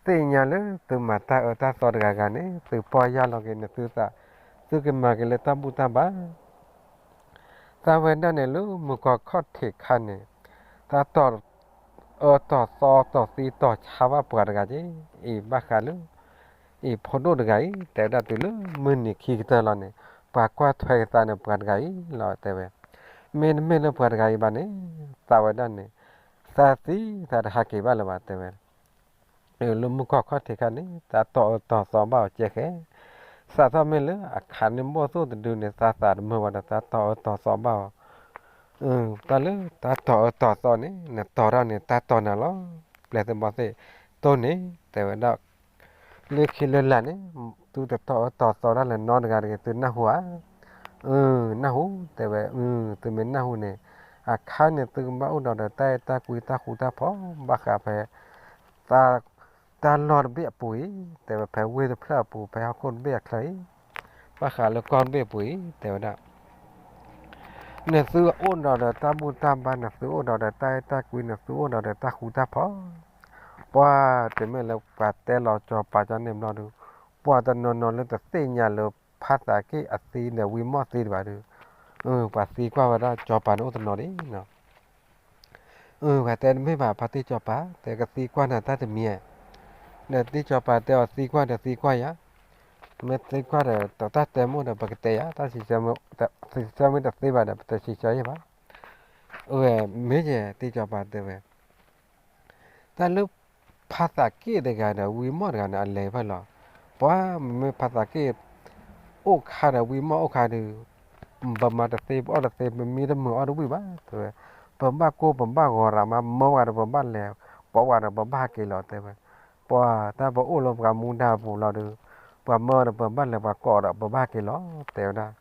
သ့ၣ်ညါလၢသုမၤတၢ်အၢတၢ်သီတဂၤဂၤန့ၣ် သုပီၢ်ယၢ်လီၤက့ၤန့ၣ်သုသး, သုကမၤက့ၤလၢတၢ်ဘူၣ်တၢ်ဘါ သးဝဲဒၣ်န့ၣ်လၢမုၢ်ကီၢ်ခီၣ်ထံးခါန့ၣ် တၢ်တီၢ်အၢတီၢ်သီတီၢ်သံတီၢ်ဆါဘၣ်ပှၤတဂၤက့ၤ, အံၤဘၣ်ဃးလၢ အံၤဖိဒိၣ်တဂၤအံၤ တဲဝဲဒၣ်တုၤလၢမုၢ်နံၤခံကတၢၢ်လီၤန့ၣ် ပှၤကွၢ်ထွဲက့ၤသးန့ၣ် ပှၤတဂၤအံၤလီၤ တဲဝဲ. မ့တမ့ၢ်လၢပှၤတဂၤအံၤဘၣ်န့ၣ် သးဝဲဒၣ်န့ၣ် သးသံ သးတဟးက့ၤဘၣ်လၢၤဘၣ် တဲဝဲ လၢမုၢ်ကီၢ်ခီၣ်ထံးခါန့ၣ် သးတီၢ်အၢတီၢ်သီဘၣ်အီၤကဲဃဲ, စးထီၣ်မ့ၢ်လၢအခးန့ၢ်ဘီၣ်သိၣ်တဒုန့ၣ် သးသးတမုာ်ဘၣ်ဒီး သးတီၢ်အၢတီၢ်သီဘၣ်အီၤ, တၢ်လၢတၢ်တီၢ်အၢတီၢ်သီန့ၣ် နတီၢ်တၢ်န့ၣ် တၢ်တီၢ်နၤလီၤ. ပျဲၢ်သ့ၣ်ဘီၣ်သ့ၣ် တိၢ်န့ၣ် တဲဝဲဒၣ် လၢခံလၢလာ်န့ၣ် သုတတီၢ်အၢတီၢ်သီတၢ်လၢၤနီတဂၤတဂ့ၤ သုနၢ်ဟူဧါ. နၢ်ဟူ တဲဝဲ, သုမ့ၢ်နၢ်ဟူန့ၣ် အခါန့ၣ် သုကဘၣ်အိၣ်ဒီးတၢ်အဲၣ်တၢ်ကွံတၢ်ဃူတၢ်ဖိး ဘၣ်ဃးဖဲ တၢ်လီၢ်တဘ့ၣ်အပူၤအံၤ တဲဝဲ ဖဲဝ့ၢ်တဖျၢၣ်အပူၤ ဖဲဟီၣ်ခိၣ်တဘ့ၣ်အချၢအံၤ ဘၣ်ဃးလၢကီၢ်တဘ့ၣ်အပူၤအံၤ တဲဝဲဒၣ် နသုအိၣ်ဒီးဒီးတၢ်ဘူၣ်တၢ်ဘါ, နသုအိၣ်ဒီးဒီးတၢ်အဲၣ်တၢ်ကွံ, နသုအိၣ်ဒီးဒီးတၢ်ဃူတၢ်ဖိး, ပှၤတမ့ၢ်လၢပှၤတဲလီၤစီၤပၤကန့ၣ်ဘျီဒီး, ပှၤတနီၤနီၤလၢတသ့ၣ်ညါလၢဖါသးက့ၣ်အသံဒီးဝံမီၢ်သံတဘၣ်ဒီး, ပှၤသံကွၢ်ဝဲဒၣ်စီၤပၤန့ၣ်အိၣ်တနီၤဒံးနီၤ. ပှၤတဲတမ့ၢ်ဘၣ် ဖါတံၢ်စီၤပၤ တဲကသံကွၢ်နၤတၢ်တမံၤဧါ. ဒီးတံၢ်စီၤပၤတဲအီၤသံကွၢ်ဒီးသံကွၢ်ယၤ, မ့ၢ်သံကွၢ်ဒီးတၢ်တဲမ့ၢ်ဒီးပကတဲယၤ, တၢ်စံးဆၢ တၢ်စံးဆၢမ့ၢ်တသ့ဘၣ်ဒီး ပတစံးဆၢယဲၢ်ဘၣ်. အဝဲမ့ၢ်ယဲ တံၢ်စီၤပၤတဲဝဲ တၢ်လၢဖါသးက့ၣ်တဂၤဒီးဝံမီၢ်တဂၤန့ၣ် အလဲၤဖဲလဲၣ်. ပှၤမ့မ့ၢ်ဖါသးက့ၣ်အိၣ်ခါဒီးဝံမီၢ်အိၣ်ခါဒီး, ပမၤတသ့ ပအီၣ်တသ့ ပမံတမုာ်အီၣ်တဝံၣ်ဘၣ် တဲဝဲ. ပဘၣ်ကိၢ်ပဘၣ်ဂီၤရးမး မၢဝဲဒီးပဘၣ်လဲၤ ကိးဝဲဒီးပဘၣ်ဟဲက့ၤလီၤ တဲဝဲ. ပှၤတၢ်ပအိၣ်လၢပှၤမူဒါပူၤလီၤဒီး, ပှၤမၢဒီးပဘၣ်လဲၤပှၤကိးဒီးပဘၣ်ဟဲက့ၤလီၤ တဲဝဲဒၣ်.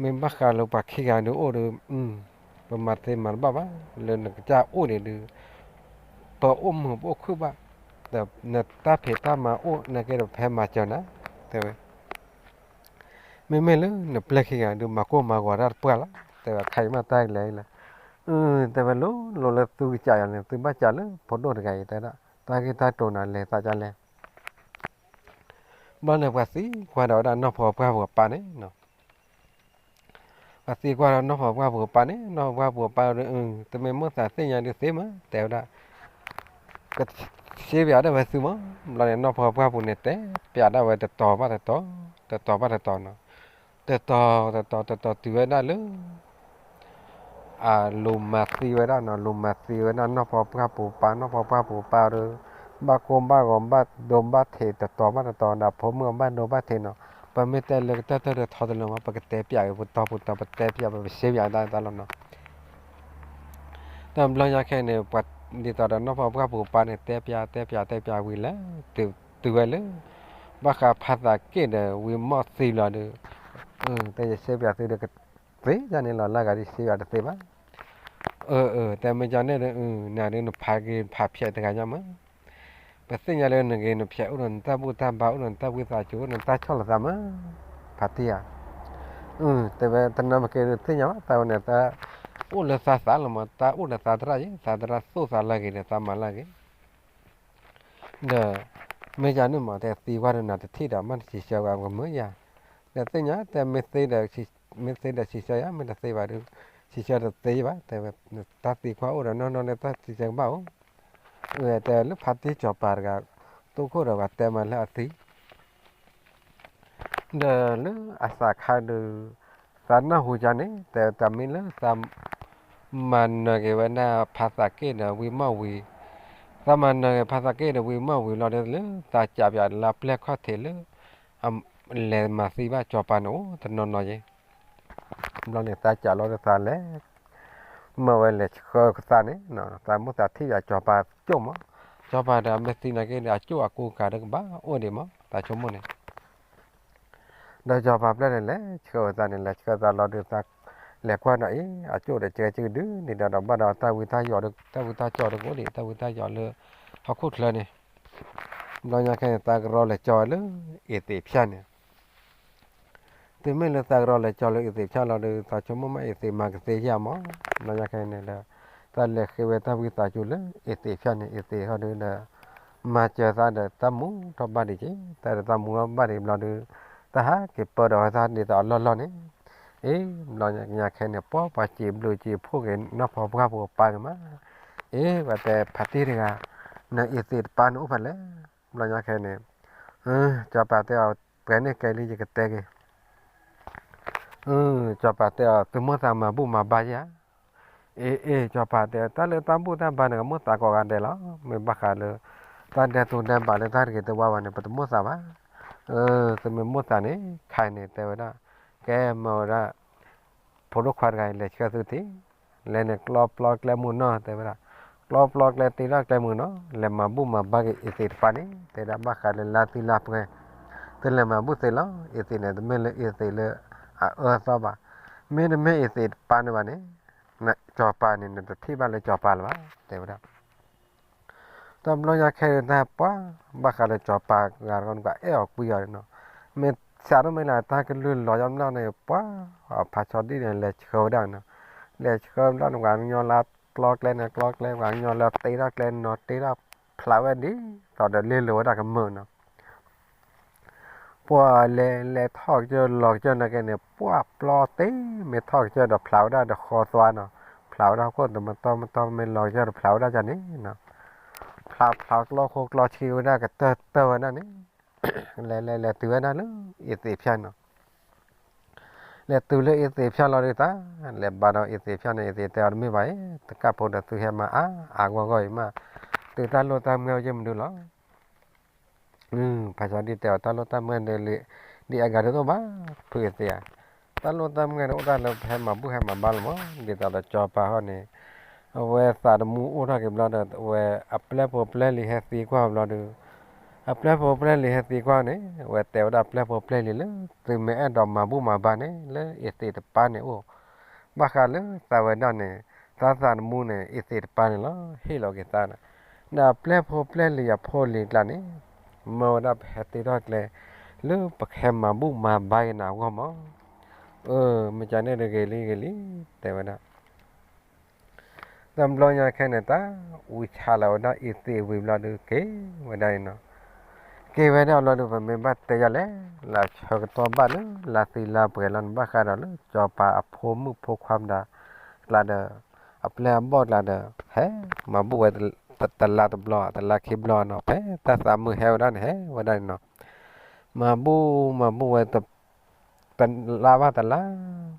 မ့ၢ်ဘၣ်ဃးလၢပှၤခံဂၤဒုးအိၣ်ဒီး, ပမၤသ့မၤတဘၣ်ဘၣ်, လၢနကစၢ်အိၣ်န့ၣ်ဒုး, ပအိၣ်မုာ်ပအိၣ်ခုၣ်ဘၣ်, ဒီးနတၢ်ဖံးတၢ်မၤအိၣ်နာ်က့ဒီးဖဲမၤစၢၤနၤ, တဲဝဲ. မ့မ့ၢ်လၢနပျဲၢ်ခံဂၤဒုး မၤကိၢ်မၤဂီၤတၢ်တပှၢ်လီၤ, တဲဝဲ ခါအံၤမ့ၢ်တၢ်ကလဲၤလၢ, တဲဝဲ လိၤလိၤလၢသုကစးယၤန့ၣ် သုဘၣ်စးလၢဖိဒိၣ်တဂၤအံၤ တဲဝဲဒၣ်, တၢ်ဂ့ၢ်တၢ်ကျိၤနၤလဲၤသးဒ်လဲၣ်. ဘျီန့ၣ် ပှၤသံကွၢ်ဒီးဝဲဒၣ်နီၢ်ဖီပှၢ်ပူၤအပၢ်န့ၣ်, ပှၤသံကွၢ်ဒီးနီၢ်ဖီပှၢ်ပူၤအပၢ်န့ၣ်, နီၢ်ဖီပှၢ်ပူၤအပၢ်ဒီး, တမ့ၢ်မိၣ်သးသ့ၣ်ညါဒုးသ့မး တဲဝဲဒၣ်, ကရှင်းပြတၢ်ဝဲသုမး. ဘျီန့ၣ် နီၢ်ဖီပှၢ်ပူၤန့ၣ် တဲပျးဒၣ်ဝဲတတီၤဘၣ်တတီၤ, တတီၤဘၣ်တတီၤနီၤ, တတီၤတတီၤတတီၤတုၤဝဲဒၣ်လၢ အလူၤမၤသံဝဲဒၣ်နီၤ, လူၤမၤသံဝဲဒၣ် နီၢ်ဖီပှၢ်ပူၤပၢ်, နီၢ်ဖီပှၢ်ပူၤပၢ်ဒီး, ဘၣ်ကိၢ်ဘၣ်ဂီၤ ဘၣ်ဒိဘၣ်ထံး တတီၤဘၣ်တတီၤဒီး ဖိမုၣ်ဘၣ်ဒိဘၣ်ထံးနီၤ. ပမ့ၢ်တဲလၢကတၢၢ်တၢၢ်ဒီးထီတလၢမး, ပကတဲပျးအံၤ ပတီၢ်ပူၤတီၢ် ပတဲပျး ပရှင်းပြတၢ်တၢ်လီၤနီၤ. တဘျီညါခဲအံၤန့ၣ် ပှၤဒ်သိးဒီးနီၢ်ဖီပှၢ်ပူၤပၢ်န့ၣ် တဲပျးတဲပျးတဲပျးဝံၤလၢ တုၤဝဲလၢ ဘၣ်ဃးဖါသးက့ၣ်ဒီးဝံမီၢ်သံလီၤဒီး, တဲယရှင်းပြသုဒီးကသ့ယါန့ၣ်လီၤ, လၢဂၤဒ်ရှင်းပြတသ့ဘၣ်. အၢ အၢ တဲမ့ၢ်ကန့ၣ်ဒီး, နၤဒုးနဖးက့ၤဖးဖျဲးတဂၤညါမး, ပသ့ၣ်ညါလၢနဂ့ၤနဖျဲးအိၣ်ဒီးနတၢ်ဘူၣ်တၢ်ဘါ အိၣ်ဒီးနတၢ်ဝံသးစူၤ အိၣ်ဒီးနတၢ်ဆီၣ်လီၤသးမး, ဖါတံၢ်ဧါ. တဲဝဲတနီၤမ့ၢ်က့ၤဒုးသ့ၣ်ညါဘၣ်, တၢ်ဝဲန့ၣ်တၢ်အိၣ်လၢသးသးလီၤမး, တၢ်အိၣ်ဒီးသးသရၣ်ယဲ, သးသရၣ်သိၣ်သးလၢဂ့ၤဒီးသးမၤလၢဂ့ၤ ဒီး မ့ၢ်ယၤန့ၣ်မး တဲသံကွၢ်ဒီးနၤတထံၣ်ဒီး မ့ၢ်တစံးဆၢဝဲကမုာ်ယၤ, ဒီးသ့ၣ်ညါ တဲမ့ၢ်သ့ဒီး မ့ၢ်သ့ဒီးစံးဆၢယၤ, မ့ၢ်တသ့ဘၣ်ဒီး စံးဆၢတသ့ဘၣ်, တဲဝဲ, တၢ်သံကွၢ်အိၣ်ဒီးနီၢ်နီၢ်လၢတၢ်စံးဆၢကဘၣ်အိၣ်, တဲလၢဖါတံၢ်စီၤပၤတဂၤ သိခိၣ်ဒီးပှၤတဲမးလၢအသံ ဒီးလၢအသးခါဒီး သးနၢ်ဟူယၤန့ၣ် တဲတၢ်မ့ၢ်လၢသး မၤနၢၤက့ၤဝဲဒၣ်ဖါသးက့ၣ်ဒီးဝံမီၢ်ဝံၤ, သးမၤနၢၤက့ၤဖါသးက့ၣ်ဒီးဝံမီၢ်ဝံၤလီၤဒီးလၢ သးကးပၠးလၢပျဲၢ်ခီၣ်ထံးလၢ လဲၤမၤသံဘၣ်စီၤပၤန့ၣ်အိၣ်တနီၤနီၤယဲ, ဘျီန့ၣ် သးကးလီၤဒီးသးလဲၤ မၢဝဲလဲၤဆှၢကသးန့ၣ်, သးမိၣ်သးထံၣ်ယၤစီၤပၤကၠိၣ်မး, စီၤပၤဒီးမ့ၢ်သံနာ်က့ဒီး အကၠိၣ်အကူကၤဒီးကဘၣ်အိၣ်ဒံးမး သးဆိကမိၣ်န့ၣ် ဒီးစီၤပၤပျဲၢ်န့ၣ် လဲၤဆှၢဝဲသးန့ၣ် လဲၤဆှၢသးလီၤဒီးသး လဲၤကွၢ်နီၤအံၤ အကၠိၣ်ဒီးကဲကဒုန့ၣ်ဒီး ဘၣ်ဒီးတၢ်ဝံတၢ်ယိး တၢ်ဝံတၢ်ကၠီဒီးကအိၣ်ဒံး တၢ်ဝံတၢ်ယိးလၢ ဟီၣ်ခိၣ်ချၢန့ၣ်, ဘျီညါခဲအံၤန့ၣ် သးကရီလဲၤကၠီဝဲလၢ အ့သ့းဖၠၣ်န့ၣ် တုၤမ့ၢ်လၢသးကရီလဲၤကၠီလၢအ့သ့းဖၠၣ်လီၤဒီး သးဆိကမိၣ်မးအ့သ့းမၤကသ့ဧါမး, ဘျီညါခဲအံၤန့ၣ်ဒီး သးလဲၤဃ့ဝဲတၢ်ဝံသးစူၤလၢအ့သ့းဖၠၣ်န့ၣ် အ့သ့းဟီၣ်ဒုဒီး မၤစၢၤသးဒီးတၢ်မူထီၣ်ဘၣ်ဒံးက့ၤ, တၢ်ဒီးတၢ်မူထီၣ်ဘၣ်ဒံးဘျီဒီး တၢ်ဟးက့ၤပၢဒီးဝဲသးဒ်သိးအလီၢ်လီၢ်န့ၣ်, အ့ ဘျီညါခဲအံၤန့ၣ် ပှၤပှၤစံးဘျုးစံးဖှိၣ်က့ၤ နီၢ်ဖီပှၢ်ပူၤပၢ်က့ၤမး, အ့ ဝဲတဲဖါတံၢ်တဂၤ နအ့သ့းတပၢ်န့ၣ်အိၣ်ဖဲလဲၣ်, ဘျီညါခဲအံၤန့ၣ် စီၤပၤတဲအီၤ ပှဲၤန့ၢ်ကဲလံ ယကတဲက့ၤ စီၤပၤတဲအီၤ သုမိၣ်သးမၤဘူၣ်မၤဘါယၤ, အ့ အ့ စီၤပၤတဲ တၢ်လၢတၢ်ဘူၣ်တၢ်ဘါန့ၣ် ကမိၣ်သးကိးဂၤဒဲးလီၤ, မ့ၢ်ဘၣ်ဃးလၢ တၢ်ဒဲးတူၢ်ဒဲးဘးလၢတၢ်တဂ့ၤတဝါဘၣ်န့ၣ် ပတမိၣ်သးဘၣ်, သုမ့ၢ်မိၣ်သးန့ၣ် ခဲအံၤန့ၣ် တဲဝဲဒၣ် ကဲမၤဝဲဒၣ် ဖိဒိၣ်ခွါတဂၤအံၤ လဲၤဆှၢသုထံၣ်, လဲၤန့ၣ်ကျီပျီကျဲမုၢ်နီၢ် တဲဝဲဒၣ်, ကျီပျီကျဲတ့ထီၣ်ကျဲမုၢ်နီၢ် လဲၤမၤဘူၣ်မၤဘါက့ၤအ့သ့းတပၢ်န့ၣ် တဲဒၣ်ဘၣ်ဃးလၢလါသံလါပှဲၤ, သုလဲၤမၤဘူၣ်သ့လီၤ, အ့သ့းန့ၣ် တမ့ၢ်လၢအ့သ့းလၢအအၢအသီဘၣ်, မ့တမ့ၢ်အ့သ့းတပၢ်န့ၣ်ဘၣ်န့ၣ် စီၤပၤန့ၣ် နတထံၣ်ဘၣ်လၢစီၤပၤလၢၤဘၣ် တဲဝဲဒၣ် တဘျီညါခဲအံၤတၢ်ပှၤ ဘၣ်ဃးလၢစီၤပၤဂၤတဂၤ အဲၣ်အီၤကွံအီၤနီၤ, မ့ၢ် စးထီၣ်မ့ၢ်လၢတၢ်ကလုၢ်လီၤယါမျၢ်န့ၣ် ပှၤဖးဆီဒံၣ်န့ၣ် လဲၤဆှၢဝဲဒၣ်နီၤ, လဲၤဆှၢဘျီန့ၣ် ပှၤကညီလၢကျီကျဲန့ၣ် ကျီကျဲ ပှၤကညီလၢတ့ထီၣ်ကျဲနီၤ တ့ထီၣ်ဖျးဝဲဒ်သိးဒီးလ့လိာ်ဝဲဒၣ်ကမၢၢ်နီၤ ပှၤလဲၤလဲၤထီၣ်ကစၢၢ်လီၤကစၢၢ်နာ်က့န့ၣ် ပှၤပျီတ့ မ့ၢ်ထီၣ်ကစၢၢ်ဒီးဖျးဝဲဒၣ်ဒီးဃီသွါနီၤ, ဖျးဝဲဒၣ်ခိၣ်တမတီမတီ မ့ၢ်လီၤကစၢၢ်ဒီးဖျးဝဲဒၣ်ကန့ၣ်နီၤ, ဖျးဖျးကျီၢ်ခိၣ်ကျီၢ်ဆံဝဲဒၣ်ကတၢၢ်တၢၢ်ဝဲဒၣ်န့ၣ်, လဲၤလဲၤလဲၤတုၤဝဲဒၣ်လၢအ့သ့းဖၠၣ်နီၤ လဲၤတုၤလၢအ့သ့းဖၠၣ်လီၤဒုးသး, လဲၤဘါဒီးအ့သ့းဖၠၣ်န့ၣ် အ့သ့းတဲအီၤတမ့ၢ်ဘၣ်အံၤ တကၢ်ဖိဒီးသုဟဲမၤအါအါဂီၢ်ဂီၢ်အံၤမး, တုၤတၢ်လိၣ်တၢ်မုၢ်ဂဲၤဝဲယမနုၤလီၤ. ဖးဆီဒံၣ်တဲအီၤ တၢ်လိၣ်တၢ်မုၢ်ဂဲၤဒ်အဂၤဒ်သိးဘၣ်, ဖုအ့သ့းဧါ, တၢ်လိၣ်တၢ်မုၢ်ဂဲၤဒ်အိၣ်တၢ်လၢပဟဲမၤဘူၣ်ဟဲမၤဘါလီၤမး, ဒ်သိးဒီးစီၤပၤဟီၣ်န့ၣ် အဝဲသးသမူအိၣ်ထီၣ်က့ၤဘျီဒီး အဝဲအပျဲၢ်ဖိပျဲၢ်လံၤဟဲသံကွၢ်ဘျီဒီး, အပျဲၢ်ဖိပျဲၢ်လံၤဟဲသံကွၢ်န့ၣ် အဝဲတဲဝဲဒၣ်ပျဲၢ်ဖိပျဲၢ်လံၤလၢ သုမ့ၢ်အဲၣ်ဒိးမၤဘူၣ်မၤဘါန့ၣ် လၢအ့သ့းတပၤန့ၣ်အိၣ်, ဘၣ်ဃးလၢသးဝဲဒၣ်န့ၣ် တၢ်သးသမူန့ၣ် အ့သ့းတပၤန့ၣ်လီၤ ဟ့ၣ်လီၤက့ၤသးန့ၣ်, ဒီးအပျဲၢ်ဖိပျဲၢ်လံၤအဖိလံၤကျါန့ၣ် မၢဝဲဒၣ်ပဟဲတ့ထီၣ်ကျဲ လၢပကဟဲမၤဘူၣ်မၤဘါက့ၤနၤအဂီၢ်မး, အၢ မ့ၢ်ကန့ၣ်တဂ့ၤလံဂ့ၤလံ, တဲဝဲဒၣ် တဘျီညါခဲန့ၣ် တၢ်အူဆါလီၤဝဲဒၣ်အ့သ့းဝံၤဘျီဒီး က့ၤဝဲဒၣ်အံၤနီၤ, က့ၤဝဲဒၣ်ဘျီဒီး ပမ့ၢ်ဘၣ်တဲယၤလဲၣ်, လၢဆၢကတီၢ်ဘၣ်လၢ လါသံလါပှဲၤလီၤန့ၣ် ဘၣ်ဃးဒီးလၢစီၤပၤအဖိမုၣ်ဖိခွါမတၤ ကျါဒီး အပျဲၢ်အဘီၣ်ကျါဒီး ဟဲမၤဘူၣ်ဝဲ တလါတဘျီ တလါခံဘျီနီၤ, ဖဲတၢ်သးမုာ်ဟဲဝဲဒၣ်န့ၣ် ဟဲဝဲဒၣ်န့ၣ်နီၤ, မၤဘူၣ်မၤဘူၣ်ဝဲ တလါဘၣ်တလါ,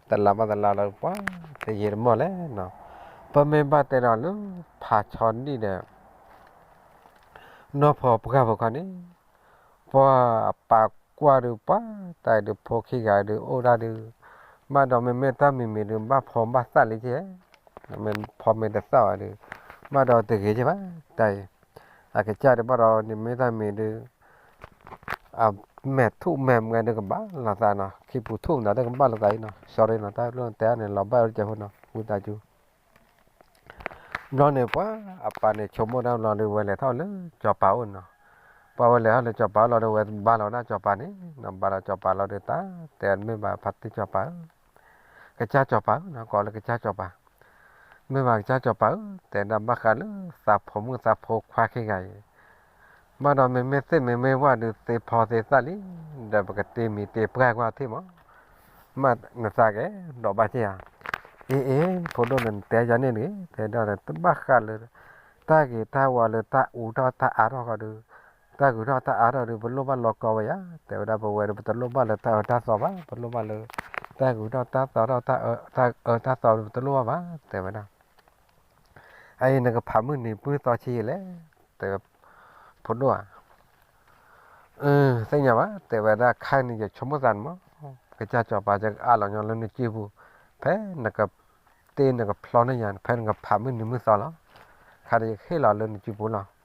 တလါဘၣ်တလါလီၤ ပှၤတယံာ်တမီၢ်လဲၣ်နီၤ, ပမ့ၢ်ဘၣ်တဲဒီးလၢဖးဆီဒံၣ်ဒီး နီၢ်ဖီပှၢ်ဖိခီန့ၣ် ပှၤအပာ်ကွၢ်ဒုး ပှၤတၢ်အံၤဒုး ဖိခံဂၤဒုး အိၣ်ဒၣ်ဒုး, ဘၣ်ဒီးမ့မ့ၢ်တၢ်မံၤမံၤဒုး ဘၣ်ဖီဘၣ်သၣ်လံက့, မ့ၢ်ဖီမ့ၢ်တသၣ်ဘၣ်ဒုး ဘၣ်ဒီးတဂ့ၤက့ဘၣ်, တၢ်အံၤ အကစၢ်ဒုးဘၣ်ဒီး နမ့ၢ်တၢ်မံၤဒုး အမဲာ်ထူၣ်မဲာ်မွဲဒုးကဘၣ်လိာ်သးနီၤ, ခံပူၤထူၣ်မတၤဒုးကဘၣ်လိာ်သးအံၤနီၤ, sorry နီၤ, တၢ်လၢတဲန့ၣ် လီၤဘၣ်ဝဲတကဲဖိနီၤ, ဝံသးစူၤ ဘျီန့ၣ် ပှၤအပၢ်န့ၣ် ဆိကမိၣ်တၢ်ဘျီဒီး ဝဲလဲၤထီၣ်လၢစီၤပၤအိၣ်နီၤ, ပှၤဝဲလဲၤထီၣ်လၢစီၤပၤအိၣ်လီၤဒီး ဝဲဘါလီၤဝဲဒၣ်စီၤပၤန့ၣ်နီၤ, ဘါလီၤစီၤပၤလီၤဒီး တၢ်တဲမ့ၢ်ဘၣ် ဖါတံၢ်စီၤပၤဧၢ, ကစၢ်စီၤပၤဧၢနီၤ, ကိးလၢကစၢ်စီၤပၤ မ့ၢ်ဘၣ်ကစၢ်စီၤပၤဧၢ, တဲဒၣ်ဘၣ်ဃးလၢသးဖိမုၣ်သးဖိခွါခံဂၤအံၤ, ဘၣ်ဒီးမ့မ့ၢ်သ့ၣ်မ့မ့ၢ်ဝၣ်ဒုး သ့ဖီသ့သၣ်လံ, ဒီးပကတ့မံၤတ့ပှၢ်ကွၢ်ထံၣ်မး, မ့ၢ်နသးကဲ ဒီးဘၣ်က့ဧါ, အ့အ့ ဖိဒိၣ်န့ၣ် နတဲယၤန့ၣ်တဂ့ၤ, တဲဒၣ်တဘၣ်ဃးလၢ တၢ်ဂ့ၤတၢ်ဝါလၢတၢ်အူထီၣ်တၢ်အါထီၣ်ဃီဒီး, တၢ်ဂုၤထီၣ်တၢ်အါထီၣ်ဒီး ပလိၣ်ဘၣ်လီၤကီဝဲယါ, တဲဝဲဒၣ်ပဝဲဒီး ပတလိၣ်ဘၣ်လၢတၢ်အၢတၢ်သီဘၣ်, ပလိၣ်ဘၣ်လၢ တၢ်ဂုၤထီၣ်တၢ်သီထီၣ် တၢ်အၢတၢ်သီဒီး ပတလိၣ်ဘၣ်ဘၣ်, တဲဝဲဒၣ် အအံၤနကဖးမုၢ်နံၤမုၢ်သီဆံးယံာ်လဲၣ်, တဲဝဲ ဖိဒိၣ်ဧါ, သ့ၣ်ညါဘၣ်, တဲဝဲဒၣ်ခါန့ၣ် ယဆိကမိၣ်သးန့ၣ်မး, ကစၢ်စီၤပၤ ယကအးလီၤညီလၢနစုပူၤ, ဖဲနကတ့နကဖျီန့ၢ်ယၤ ဖဲနကဖးမုၢ်နံၤမုၢ်သီလီၤ, ခါဒီးယကဟ့ၣ်လီၤလၢနစုပူၤလီၤ.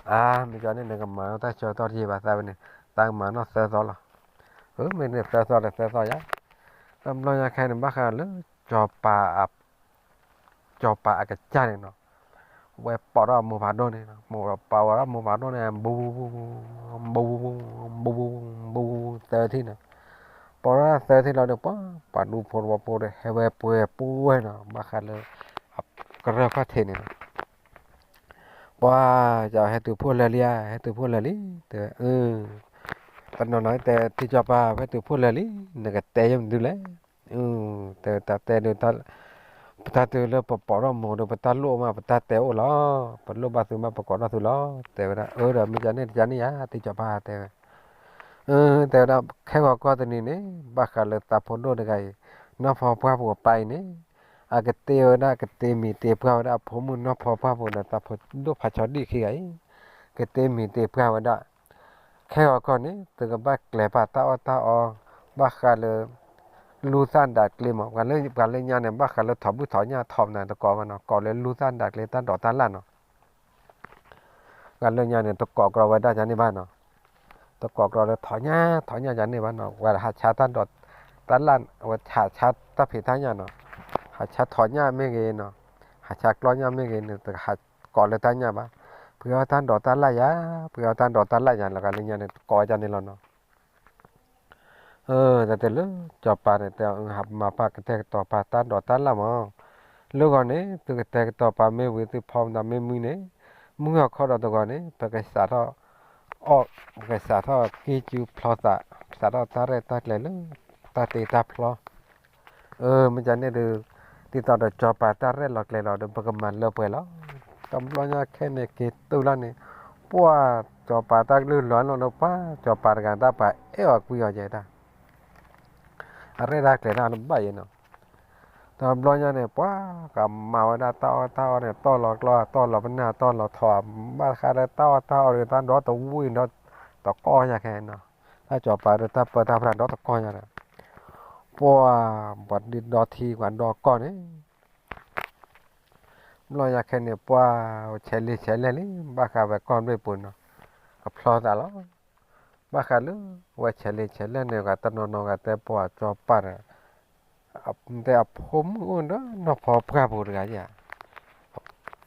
အါ မ့ၢ်ကန့ၣ် နကမၤနီၣ်တၢ်ဆၢကတီၢ်တယံာ်ဘၣ်သးဝဲန့ၣ်, တၢ်ကမၤနီၣ်သၢသီလီၤ. မ့ၢ်န့ၣ်သၢသီဒီးသၢသီယါ, တဘျီညါခဲန့ၣ် ဘၣ်ဃးလၢ စီၤပၤအကစၢ်န့ၣ်နီၤ, ဝဲပိာ်ထီၣ်အမိၢ်ဖးဒိၣ်န့ၣ်, မိၢ်ပိာ်ဝဲဒၣ်မိၢ်ဖးဒိၣ်န့ၣ် ဘူး ဘူး ဘူး ဘူး သၢထံၣ်န့ၣ်, ပိာ်ထီၣ်သၢထံၣ်လီၤဒီး ပှၤ ပှၤဒူဖိတဝီဖိဒီး ဟဲဝဲပှဲၤပှဲၤနီၤ, ဘၣ်ဃးလၢ ကရၢၢ်ခီၣ်ထံးန့ၣ်နီၤ ပှၤ ယဟဲတုၤဖှိၣ်လၢာ်လံဧါ, ဟဲတုၤဖှိၣ်လၢာ်လံ, တဲ တနီၤနီၤတဲ ထံစီၤပၤ ဟဲတုၤဖှိၣ်လၢာ်လံ, နကတဲယမနုၤလဲၣ်, တဲတၢ်တဲဒုး ပတၢ်တုၤလၢပပိာ်ထီၣ်မိၢ်ဒီး ပတၢ်လိၣ်မး ပတၢ်တဲအိၣ်လီၤ, ပလိၣ်ဘၣ်သုမး ပကိးထီၣ်သုလီၤ, တဲဝဲဒၣ် အၢ ဒီးမ့ၢ်ကန့ၣ်တကန့ၣ်ဧါ ထံစီၤပၤ တဲဝဲ တဲဝဲဒၣ် ခဲဂီၤကီၢ်တနံၤန့ၣ် ဘၣ်ဃးလၢသးဖိဒိၣ်တဂၤအံၤ နီၢ်ဖီပှၢ်ဖိအပၢ်အံၤန့ၣ် အကတ့ဝဲဒၣ် ကတ့မံၤတ့ပှၢ်ဝဲဒၣ် အဖိမုၣ်နီၢ်ဖီပှၢ်ဖိဒီး သးဖိဒိၣ်ဖးဆီဒံၣ်ခံဂၤအံၤ ကတ့မံၤတ့ပှၢ်ဝဲဒၣ် ခဲဂီၤကီၢ်န့ၣ် သုကဘၣ်ကျဲၤပာ်တၢ်အီၣ်တၢ်အီ ဘၣ်ဃးလၢ လူၤသၣ်ဒးကျ့မး ပှၤလၢညါန့ၣ် ဘၣ်ဃးလၢထိးဘုၣ်ထိးညၣ်ထိးမနုၤတကိးဘၣ်နီၤ ကိးလၢလူၤသၣ်ဒးကျ့ တၢ်ဒိးတၢ်လၣ်နီၤ ပှၤလၢညါန့ၣ် တကိးကြီဝဲဒၣ်ယၤန့ၣ်ဘၣ်နီၤ, တကိးကြီလၢထိးညၣ်ထိးညၣ်ယၤန့ၣ်ဘၣ်နီၤ, ဝဲဟးဆါတၢ်ဒိးတၢ်လၣ် ဝဲဟးဆါတၢ်ဖံးတၢ်ညၣ်နီၤ, ဟးဆါထိးညၣ်မ့ၢ်ဂ့ၤနီၤ, ဟးဆါကျီညၣ်မ့ၢ်ဂ့ၤန့ၣ် တဟးကိးလၢတၢ်ညၣ်ဘၣ်, ပှ့ၤအီၣ်တၢ်ဒိးတၢ်လၣ်ယၤ, ပှ့ၤအီၣ်တၢ်ဒိးတၢ်လၣ်ယၤ လၢဂၤလၢညါန့ၣ် တကိးဝဲဒၣ်န့ၣ်လီၤနီၤ. တၢ်တဲလၢ စီၤပၤန့ၣ်တဲအီၤ ဟးမၤပာ်ကတဲာ်ကတီၤပာ်တၢ်ဒိးတၢ်လၣ်မး, လၢဂီၢ်န့ၣ် သုကတဲာ်ကတီၤပာ်မ့ၢ်ဝံၤ သုဖီမတၤမ့ၢ်မုၢ်န့ၣ်, မုၢ်ဟီၣ်ခီဒီးတဂီၤန့ၣ် ပကစးထီၣ်အီၣ်, ပကစးထီၣ်ကံၢ်ကူဖျီသး, စးထီၣ်တၢ်ရဲၣ်တၢ်ကျဲၤလၢ တၢ်တ့တၢ်ဖျီ မ့ၢ်ကန့ၣ်ဒီး ဒ်သိးဒီးစီၤပၤတၢ်ရဲၣ်လီၤကျဲၤလီၤဒီး ပကမၤလၢပှဲၤလီၤ. တဘျီညါခဲန့ၣ်က့ၤတုၤလီၤန့ၣ်, ပှၢ်စီၤပၤတၢ်ကလုၢ်လီၤလီၤဒီး ပှၢ်စီၤပၤတဂၤတၢ်ပှၤအဲၣ်အီၤကွံအီၤယဲ, အရဲၣ်တၢ်ကျဲၤတၢ်တဘၣ်ယဲနီၤ. တဘျီညါန့ၣ် ပှၢ်ကမၤဝဲဒၣ်တၢ်အီၣ်တၢ်အီန့ၣ် တီၢ်လီၤကျီ တီၢ်လီၤပနၢ် တီၢ်လီၤထီၣ် ဘၣ်ဃးလၢတၢ်အီၣ်တၢ်အီဒီး တၢ်ဒီတဝံၣ်ဒီး တကီၢ်ညါခဲနီၤ. တၢ်စီၤပၤဒီးတၢ်ပၢတၢ်ပြးဒီတကီၢ်ညါဒီး ပှၤ, ပှၤဒုးဒီထံ ပှၤဒီကီၢ်န့ၣ်, ဘျီညါခဲန့ၣ် ပှၤဆဲးလံဆဲးလဲၢ်လံ ဘၣ်ဃးဝဲကီၢ်ဘ့ၣ်ပူၤနီၤ, ကဖျီသးလီၤ. ဘၣ်ဃးလၢ ဝဲဆဲးလံဆဲးလဲၢ်န့ၣ် ဂၤတနီၤနီၤဂၤတဲပှၤစီၤပၤဒီး တဲအဖိမုၣ်အိၣ်ဒီးနီၢ်ဖီပှၢ်ပူၤတဂၤဧါ,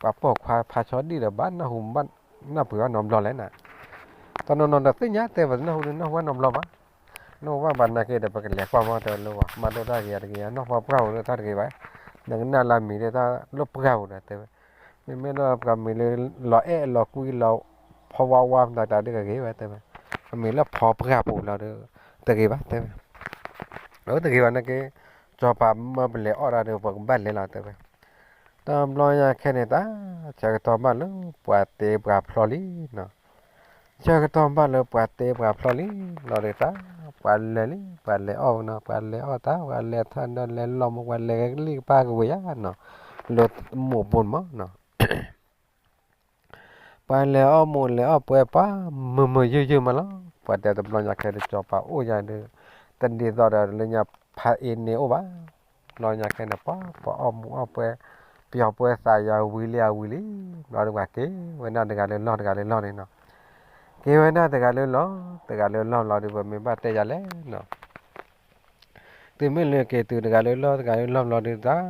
ပှၤပိာ်ခွါဖးဆီဒံၣ်ဒီးဘၣ်နၢ်ဟူဘၣ်နၢ်ပှ့ၤဘၣ်နီတဘျီလဲၣ်နၤ. တနီၤနီၤဒီးသ့ၣ်ညါတဲပှၤတနၢ်ဟူဒုးနၢ်ဟူဘၣ်နီတဘျီဘၣ်. နအိၣ်ဘၣ်ဘၣ်နာ်က့ဒီး ပကလဲၤကွၢ်မီၢ်တဲဝဲလၢဝဲ မၤဒိၣ်တၢ်ဂ့ၤတဂ့ၤ နီၢ်ဖီပှၢ်ပူၤလၢတၢ်တဂ့ၤဘၣ်, နကနၣ်လၢမံၤဒီးတၢ်လၢပှၢ်ပူၤဒီးတဲဝဲ, မ့မ့ၢ်လၢပှၤမံၤလၢ လီၤအဲၣ်လီၤကွံလီၤ ဖီဝါဝါမတၤတၢ်ဒုးကဂ့ၤဝဲတဲဝဲ, ပမံၤလၢဖီပှၢ်ပူၤလီၤဒီး တဂ့ၤဘၣ်တဲဝဲ အတဂ့ၤဘၣ်နာ်က့, စီၤပၤမၢပလဲၤအီၣ်တၢ်ဒီး ပကဘၣ်လဲၤလီၤတဲဝဲ. တဘျီညါခဲန့ၣ်တၢ် ဆၢကတီၢ်ဘၣ်လၢ ပှၤတ့ပှၤဖျီလံနီၤ. ဆၢကတီၢ်ဘၣ်လၢပှၤတ့ပှၤဖျီလံ လီၤဒီးတၢ် ပှၤလဲၤလံ ပှၤလဲၤအီၣ်နီၤ ပှၤလဲၤအီၣ်တၢ် ပှၤလဲၤထၢၣ်ဒီးလဲၤလီၢ်မူ ပှၤလဲၤကလံၣ်ကပၢ်ကဝ့ၤယါနီၤ, လၢမိၢ်ပူၤမးနီၤ ပှၤလဲၤအီၣ်မူးလဲၤအီၣ်ပွဲပှၤ မုာ်မုာ်ယုၢ်ယုၢ်မးလီၤ. ပှၤတဲတဘျီညါခဲဒီး စီၤပၤအိၣ်ယါဒီး တဒ်သိးဒီးလၢညါဖးအ့န့ၣ်အိၣ်ဘၣ်. ဘျီညါခဲန့ၣ် ပှၤ ပှၤအီၣ်မူးအီၣ်ပွဲ ပယီၤပွဲသးယါဝံၤလံအဝံၤလံ, ဘျီဒီးပှၤက့ၤဝဲဒၣ်တဂၤလၢလီၢ် တဂၤလၢလီၢ်န့ၣ်နီၤ. က့ၤဝဲဒၣ်တဂၤလၢလီၢ် တဂၤလၢလီၢ်ဘျီဒီး ပမ့ၢ်ဘၣ်တဲယၤလဲၣ်နီၤ သုမ့ၢ်လၢက့ၤတုၤတဂၤလၢလီၢ် တဂၤလၢလီၢ်ဘျီဒီးတၢ်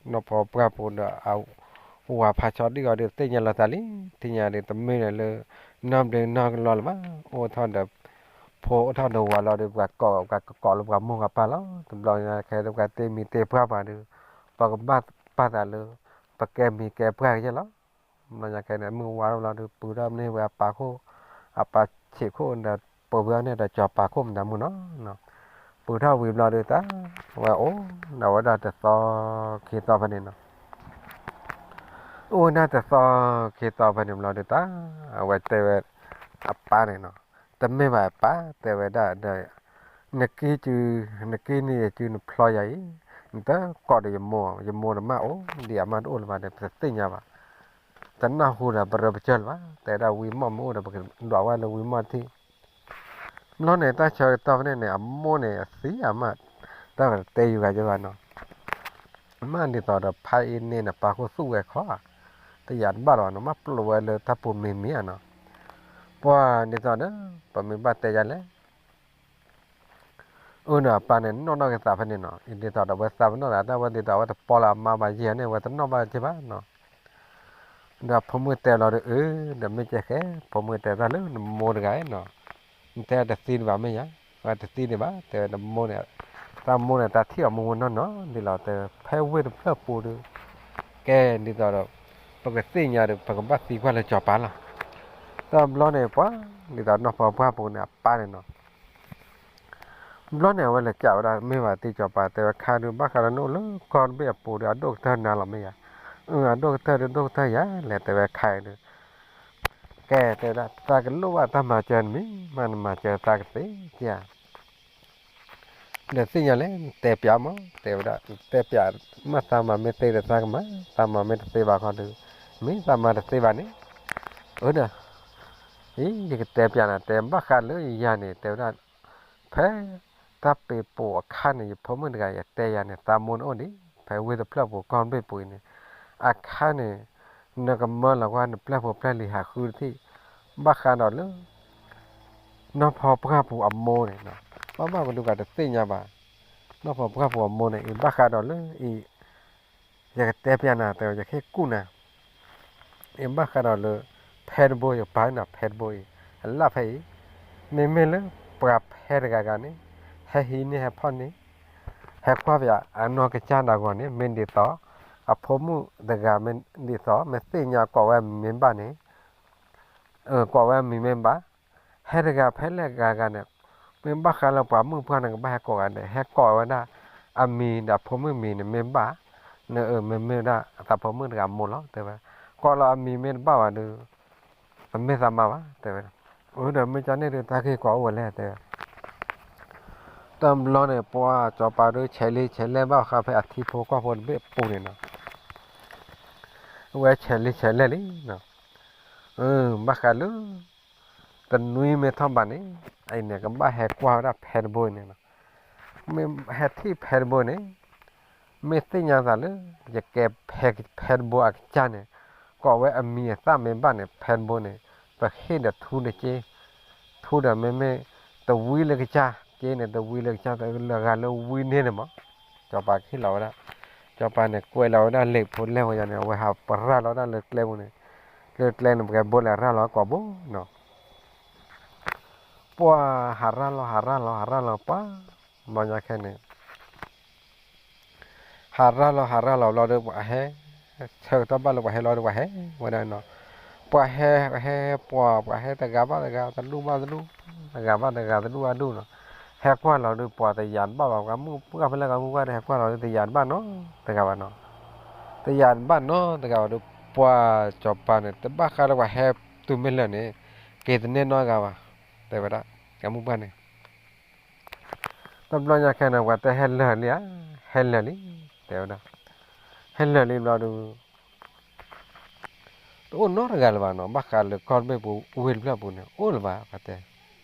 နီၢ်ဖီပှၢ်ပူၤဒီး အဝၤဖးဆီဒံၣ်အီၤဒီး သ့ၣ်ညါလီၤသးလံ, သ့ၣ်ညါဒီး တမ့ၢ်ဒီးလၢ နီၢ်ဘျ့နီၢ်ကလီလၢၤဘၣ်, အိၣ်ထီၣ်ဒီး ဖိအိၣ်ထီၣ်ဒီးဝၤလီၤဒီး ပှၤကိး ပှၤကကိးလၢပှၤမိၢ်ပှၤပၢ်လီၤ. တဘျီညါခဲဒီး ပှၤတ့မံၤတ့ပှၢ်ပှၤဒီး ပကဘၣ်ပာ်သးလၢ ပကဲမံၤကဲပှၢ်ကယဲၢ်လီၤ. ဘျီညါခဲန့ၣ် မုၢ်ဝါထီၣ်ဘျီဒီး ပုၢ်ထီၣ်န့ၢ်ဝဲအပၢ်ခိၣ်, အပၢ်ဆံးခိၣ်ဒီး ပၢ်ဝဲန့ၣ်ဒီး စီၤပၤခိၣ်မတၤမုၢ်နီၤ ပုၢ်ထီၣ်ဝံၤဘျီဒီးတၢ် ဝဲအိၣ်ဒီးဝဲဒၣ်တသီခံသီဖဲန့ၣ်နီၤ, အိၣ်ဝဲဒၣ်တသီခံသီဖဲန့ၣ်ဘျီဒီးတၢ် အဝဲတဲဝဲ အပၢ်န့ၣ်နီၤ, တမ့ၢ်ဘၣ်အပၢ် တဲဝဲဒၣ်ဒီး နကံၢ်စု နကံၢ်န့ၣ်ယစုနဖျီယၤအံၤ နတကိးဒီးယမိၢ်, ယမိၢ်တမ့ၢ်အိၣ်ဒံးအမါတအိၣ်လၢၤဘၣ်ဒီး ပတသ့ၣ်ညါဘၣ်, တနၢ်ဟူဒီးပရၢပကၢၢ်လၢၤဘၣ်, တဲဝဲဒၣ်ဝံမီၢ်မ့ၢ်အိၣ်ဒီး ပကဒွးဝဲလၢဝံမီၢ်ထံၣ် ဘျီန့ၣ် တၢ်ဆၢကတီၢ်ဖဲန့ၣ်န့ၣ် အမိၢ်န့ၣ် အသံအမး, တၢ်ကတဲယူၤဂၤယဲဘၣ်နီၤ, မ့ၢ်ဒ်သိးဒီး ဖးအ့န့ၣ်န့ၣ် ပၢ်ခိၣ်သူၣ်ဝဲခီဧါ, တယာ်တဘၣ်လီၤနီၤ, မ့ၢ်ပျိးဝဲလၢတၢ်ပူၤမံၤမံၤဧါနီၤ, ပှၤဒ်သိးဒီး ပမ့ၢ်ဘၣ်တဲယၤလဲၣ် အၢန့ၣ် အပၢ်န့ၣ် နီၣ်နီၣ်က့ၤသးဖဲန့ၣ်နီၤ, ဒ်သိးဒီး အဝဲသးပနီၣ်သး တၢ်ဝဲဒ်သိး အဝဲတပီလၢအမါဘၣ်ယဲၢ်န့ၣ် အဝဲတနီၣ်ဘၣ်က့ၤဘၣ်နီၤ ဒီးဖိမုၣ်တဲလီၤဒီး အၢ ဒီးမ့ၢ်ကဲဃဲ ဖိမုၣ်တဲတၢ်လၢနမိၢ်တဂၤနီၤ, နတဲတသံဒံးဘၣ်မ့ၢ်ယါ, ဝဲတသံဒံးဘၣ် တဲဝဲနမိၢ်န့ၣ်, တၢ်မိၢ်န့ၣ် တၢ်ထံၣ်အီၤမူမူနီၢ်နီၢ်ဒ်လီၤ တဲ ဖဲဝ့ၢ်တဖျၢၣ်ပူၤဒီး ကဲဒ်သိးဒီး ပကသ့ၣ်ညါဒီး ပကဘၣ်သံကွၢ်လၢစီၤပၤလီၤ, တဘျီန့ၣ် ပှၤ ဒ်သိးနီၢ်ဖီပှၢ်ပူၤန့ၣ် အပၢ်န့ၣ်နီၤ ဘျီန့ၣ် အဝဲလဲၤကးဝဲဒၣ် မ့ၢ်ဘၣ်တ့ၢ်စီၤပၤ တဲဝဲခါဒုး ဘၣ်ဃးဒီးနအိၣ်လၢကီၢ်တဘ့ၣ်အပူၤဒီး အဒိၣ်ကတၢၢ်နၤလီၤမ့ၢ်ယါ, အၢ အဒိၣ်ကတၢၢ်ဒုး ဒိၣ်ကတၢၢ်ယၤလဲၣ် တဲဝဲခါအံၤဒုး, ကဲ တဲဝဲဒၣ် သးကလိၣ်ဘၣ်တၢ်မၤစၢၤနမံၤ မ့ၢ်နမၤစၢၤသးကသ့ဧါ ဒီးသ့ၣ်ညါလဲၣ် နတဲပျးမး တဲဝဲဒၣ် နတဲပျး မ့ၢ်သးမၤမ့ၢ်သ့ဒီးသးကမၤ, သးမၤမ့ၢ်တသ့ဘၣ်ခီဒုး, မ့ၢ်သးမၤတသ့ဘၣ်န့ၣ်, အၢဒီး, အံၤ ယကတဲပျးနၤ တဲဘၣ်ဃးလၢယၤန့ၣ် တဲဝဲဒၣ်, ဖဲ တၢ်ပ့ၤပိာ်အခါန့ၣ် ယဖိမုၣ်တဂၤ ယတဲယၤန့ၣ် သးမိၢ်န့ၣ်အိၣ်ဒံး ဖဲဝ့ၢ်တဖျၢၣ်ပူၤ ကီၢ်ဘ့ၣ်ပူၤအံၤန့ၣ်, အခါန့ၣ် နကမၢလီၤကွၢ် နပျဲၢ်ဖိပျဲၢ်လံၤဟးဃုတထံၣ်, ဘၣ်ဃးဒီးလၢ နီၢ်ဖီပှၢ်ပူၤအမိၢ်န့ၣ်, ဘၣ်ဘၣ်ပဒုးကးတသ့ၣ်ညါဘၣ်, နီၢ်ဖီပှၢ်ပူၤအမိၢ်န့ၣ် အံၤဘၣ်ဃးဒီးလၢအံၤ, ယကတဲပျးနၤ တဲဝဲ ယကဟ့ၣ်ကူၣ်နၤ, အံၤဘၣ်ဃးဒီးလၢ ဖဲတဘိ ယကပာ်နၤဖဲတဘိအံၤ, အလၣ်ဖဲအံၤ, မ့မ့ၢ်လၢပှၤဖဲတဂၤဂၤန့ၣ်, ဟဲဟံးန့ၢ်ဟဲဖီၣ်န့ၢ်, ဟဲကွၢ်ပယီၤအနီၢ်ကစၢ်ဒၣ်ဂီၤန့ၣ် မ့ၢ်ဒ်သိး အဖိမုၣ်တဂၤမ့ၢ်ဒ်သိး မ့ၢ်သ့ၣ်ညါကိးဝဲအမံၤမ့ၢ်ဘၣ်န့ၣ်, ကိးဝဲအမံၤမ့ၢ်ဘၣ်, ဟဲတဂၤဖဲလဲၣ်ဂၤဂၤန့ၣ်, မ့ၢ်ဘၣ်ဃးလၢပှၤမုၣ်ပှၢ်န့ၣ် ကဘၣ်ဟဲကိးဂၤန့ၣ် ဟဲကိးဝဲဒၣ် အမံၤဒီးဖိမုၣ်မံၤန့ၣ်မ့ၢ်ဘၣ်, နမ့ၢ်မ့ၢ်ဝဲဒၣ်အသးဖိမုၣ်တဂၤမိၢ်လီၤ တဲဝဲ, ကိးလီၤအမံၤမ့ၢ်တဘၣ်ဘၣ်ဒီး တမ့ၢ်သးမါဘၣ် တဲဝဲ, အိၣ်ဒီးမ့ၢ်ကန့ၣ်ဒီး တၢ်ဂ့ၢ်ကီအိၣ်ဝဲလဲၣ် တဲဝဲ တဘျီန့ၣ် ပှၤစီၤပၤဒီး ဆဲးလံဆဲးလဲၢ်ဘၣ်ဃးဖဲအထံဖိကီၢ်ဖိတဘ့ၣ်အပူၤန့ၣ်နီၤ, အဝဲဆဲးလံဆဲးလဲၢ်လံနီၤ, ဘၣ်ဃးလၢ တနွံမ့ၢ်ထီၣ်ဘးန့ၣ် အအံၤန့ၣ် ကဘၣ်ဟဲကွၢ်ဝဲဒၣ်ဖဲတဘိအံၤန့ၣ်နီၤ, မ့ၢ်ဟဲထံၣ်ဖဲတဘိန့ၣ် မ့ၢ်သ့ၣ်ညါသးလၢ ယကဲဖဲတဘိအကစၢ်န့ၣ် ကိးဝဲအမံၤအသၣ်မ့ၢ်ဘၣ်န့ၣ် ဖဲတဘိန့ၣ် ပဟ့ၣ်ဒီးထူတက့ၢ်, ထူဒီးမ့မ့ၢ် တဝံလၢကစၢ်က့န့ၣ် တဝံလၢကစၢ်လၢဂၤလၢဝံန့ၢ်န့ၣ်မး, စီၤပၤကဟ့ၣ်လီၤဝဲဒၣ်, စီၤပၤန့ၣ် ကွဲးလီၤဝဲဒၣ်လံာ်ဖိလဲၢ်ဝဲယၤန့ၣ် အဝဲဟးပရၢ်လီၤဝဲဒၣ်လၢကျဲပူၤန့ၣ်, လၢကျဲန့ၣ် ပကဲဘိလဲၤရၢ်လီၤကိးဘိနီၤ, ပှၤဟးရၢ်လီၤ ဟးရၢ်လီၤ ဟးရၢ်လီၤပှၤ, ဘျီညါခဲန့ၣ် ဟးရၢ်လီၤဟးရၢ်လီၤဘျီဒီး ပှၤဟဲ ဆၢကတီၢ်ဘၣ်လၢပှၤဟဲလီၤဒီးပှၤဟဲဝဲဒၣ်နီၤ, ပှၤဟဲဟဲပှၤ ပှၤဟဲတဂၤဘၣ်တဂၤ တဒူၣ်ဘၣ်တဒူၣ်, တဂၤဘၣ်တဂၤ တဒူၣ်ဘၣ်ဒူၣ်နီၤ, ဟဲကွၢ်လီၤဒီးပှၤတယာ်တဘၣ်ဘၣ် ပှၤမုၣ်ပှၢ်ဖဲလဲၣ် ပှၤမုၣ်ပှၢ်ဒီး ဟဲကွၢ်လီၤဒီးတယာ်တဘၣ်နီတဂၤဘၣ်နီၤ, တယာ်တဘၣ်နီတဂၤဘၣ်ဒီး ပှၤစီၤပၤန့ၣ် တဘၣ်ဃးလၢပှၤဟဲတုၤမ့ၢ်လၢာ်န့ၣ် က့ၤတန့ၢ်နီတဂၤဘၣ် တဲဝဲဒၣ်, ပှၤမုၣ်ပှၢ်န့ၣ် တဘျီညါခဲန့ၣ် ပှၤတဲဟဲလၢာ်လံဧါ, ဟဲလၢာ်လံ, တဲဝဲဒၣ်, ဟဲလၢာ်လံဘျီဒီး တအိၣ်နီတဂၤလၢၤဘၣ်နီၤ, ဘၣ်ဃးလၢကီၢ်တဘ့ၣ်ပူၤ ဝ့ၢ်တဖျၢၣ်ပူၤန့ၣ် အိၣ်လၢၤဘၣ် ပှၤတဲ,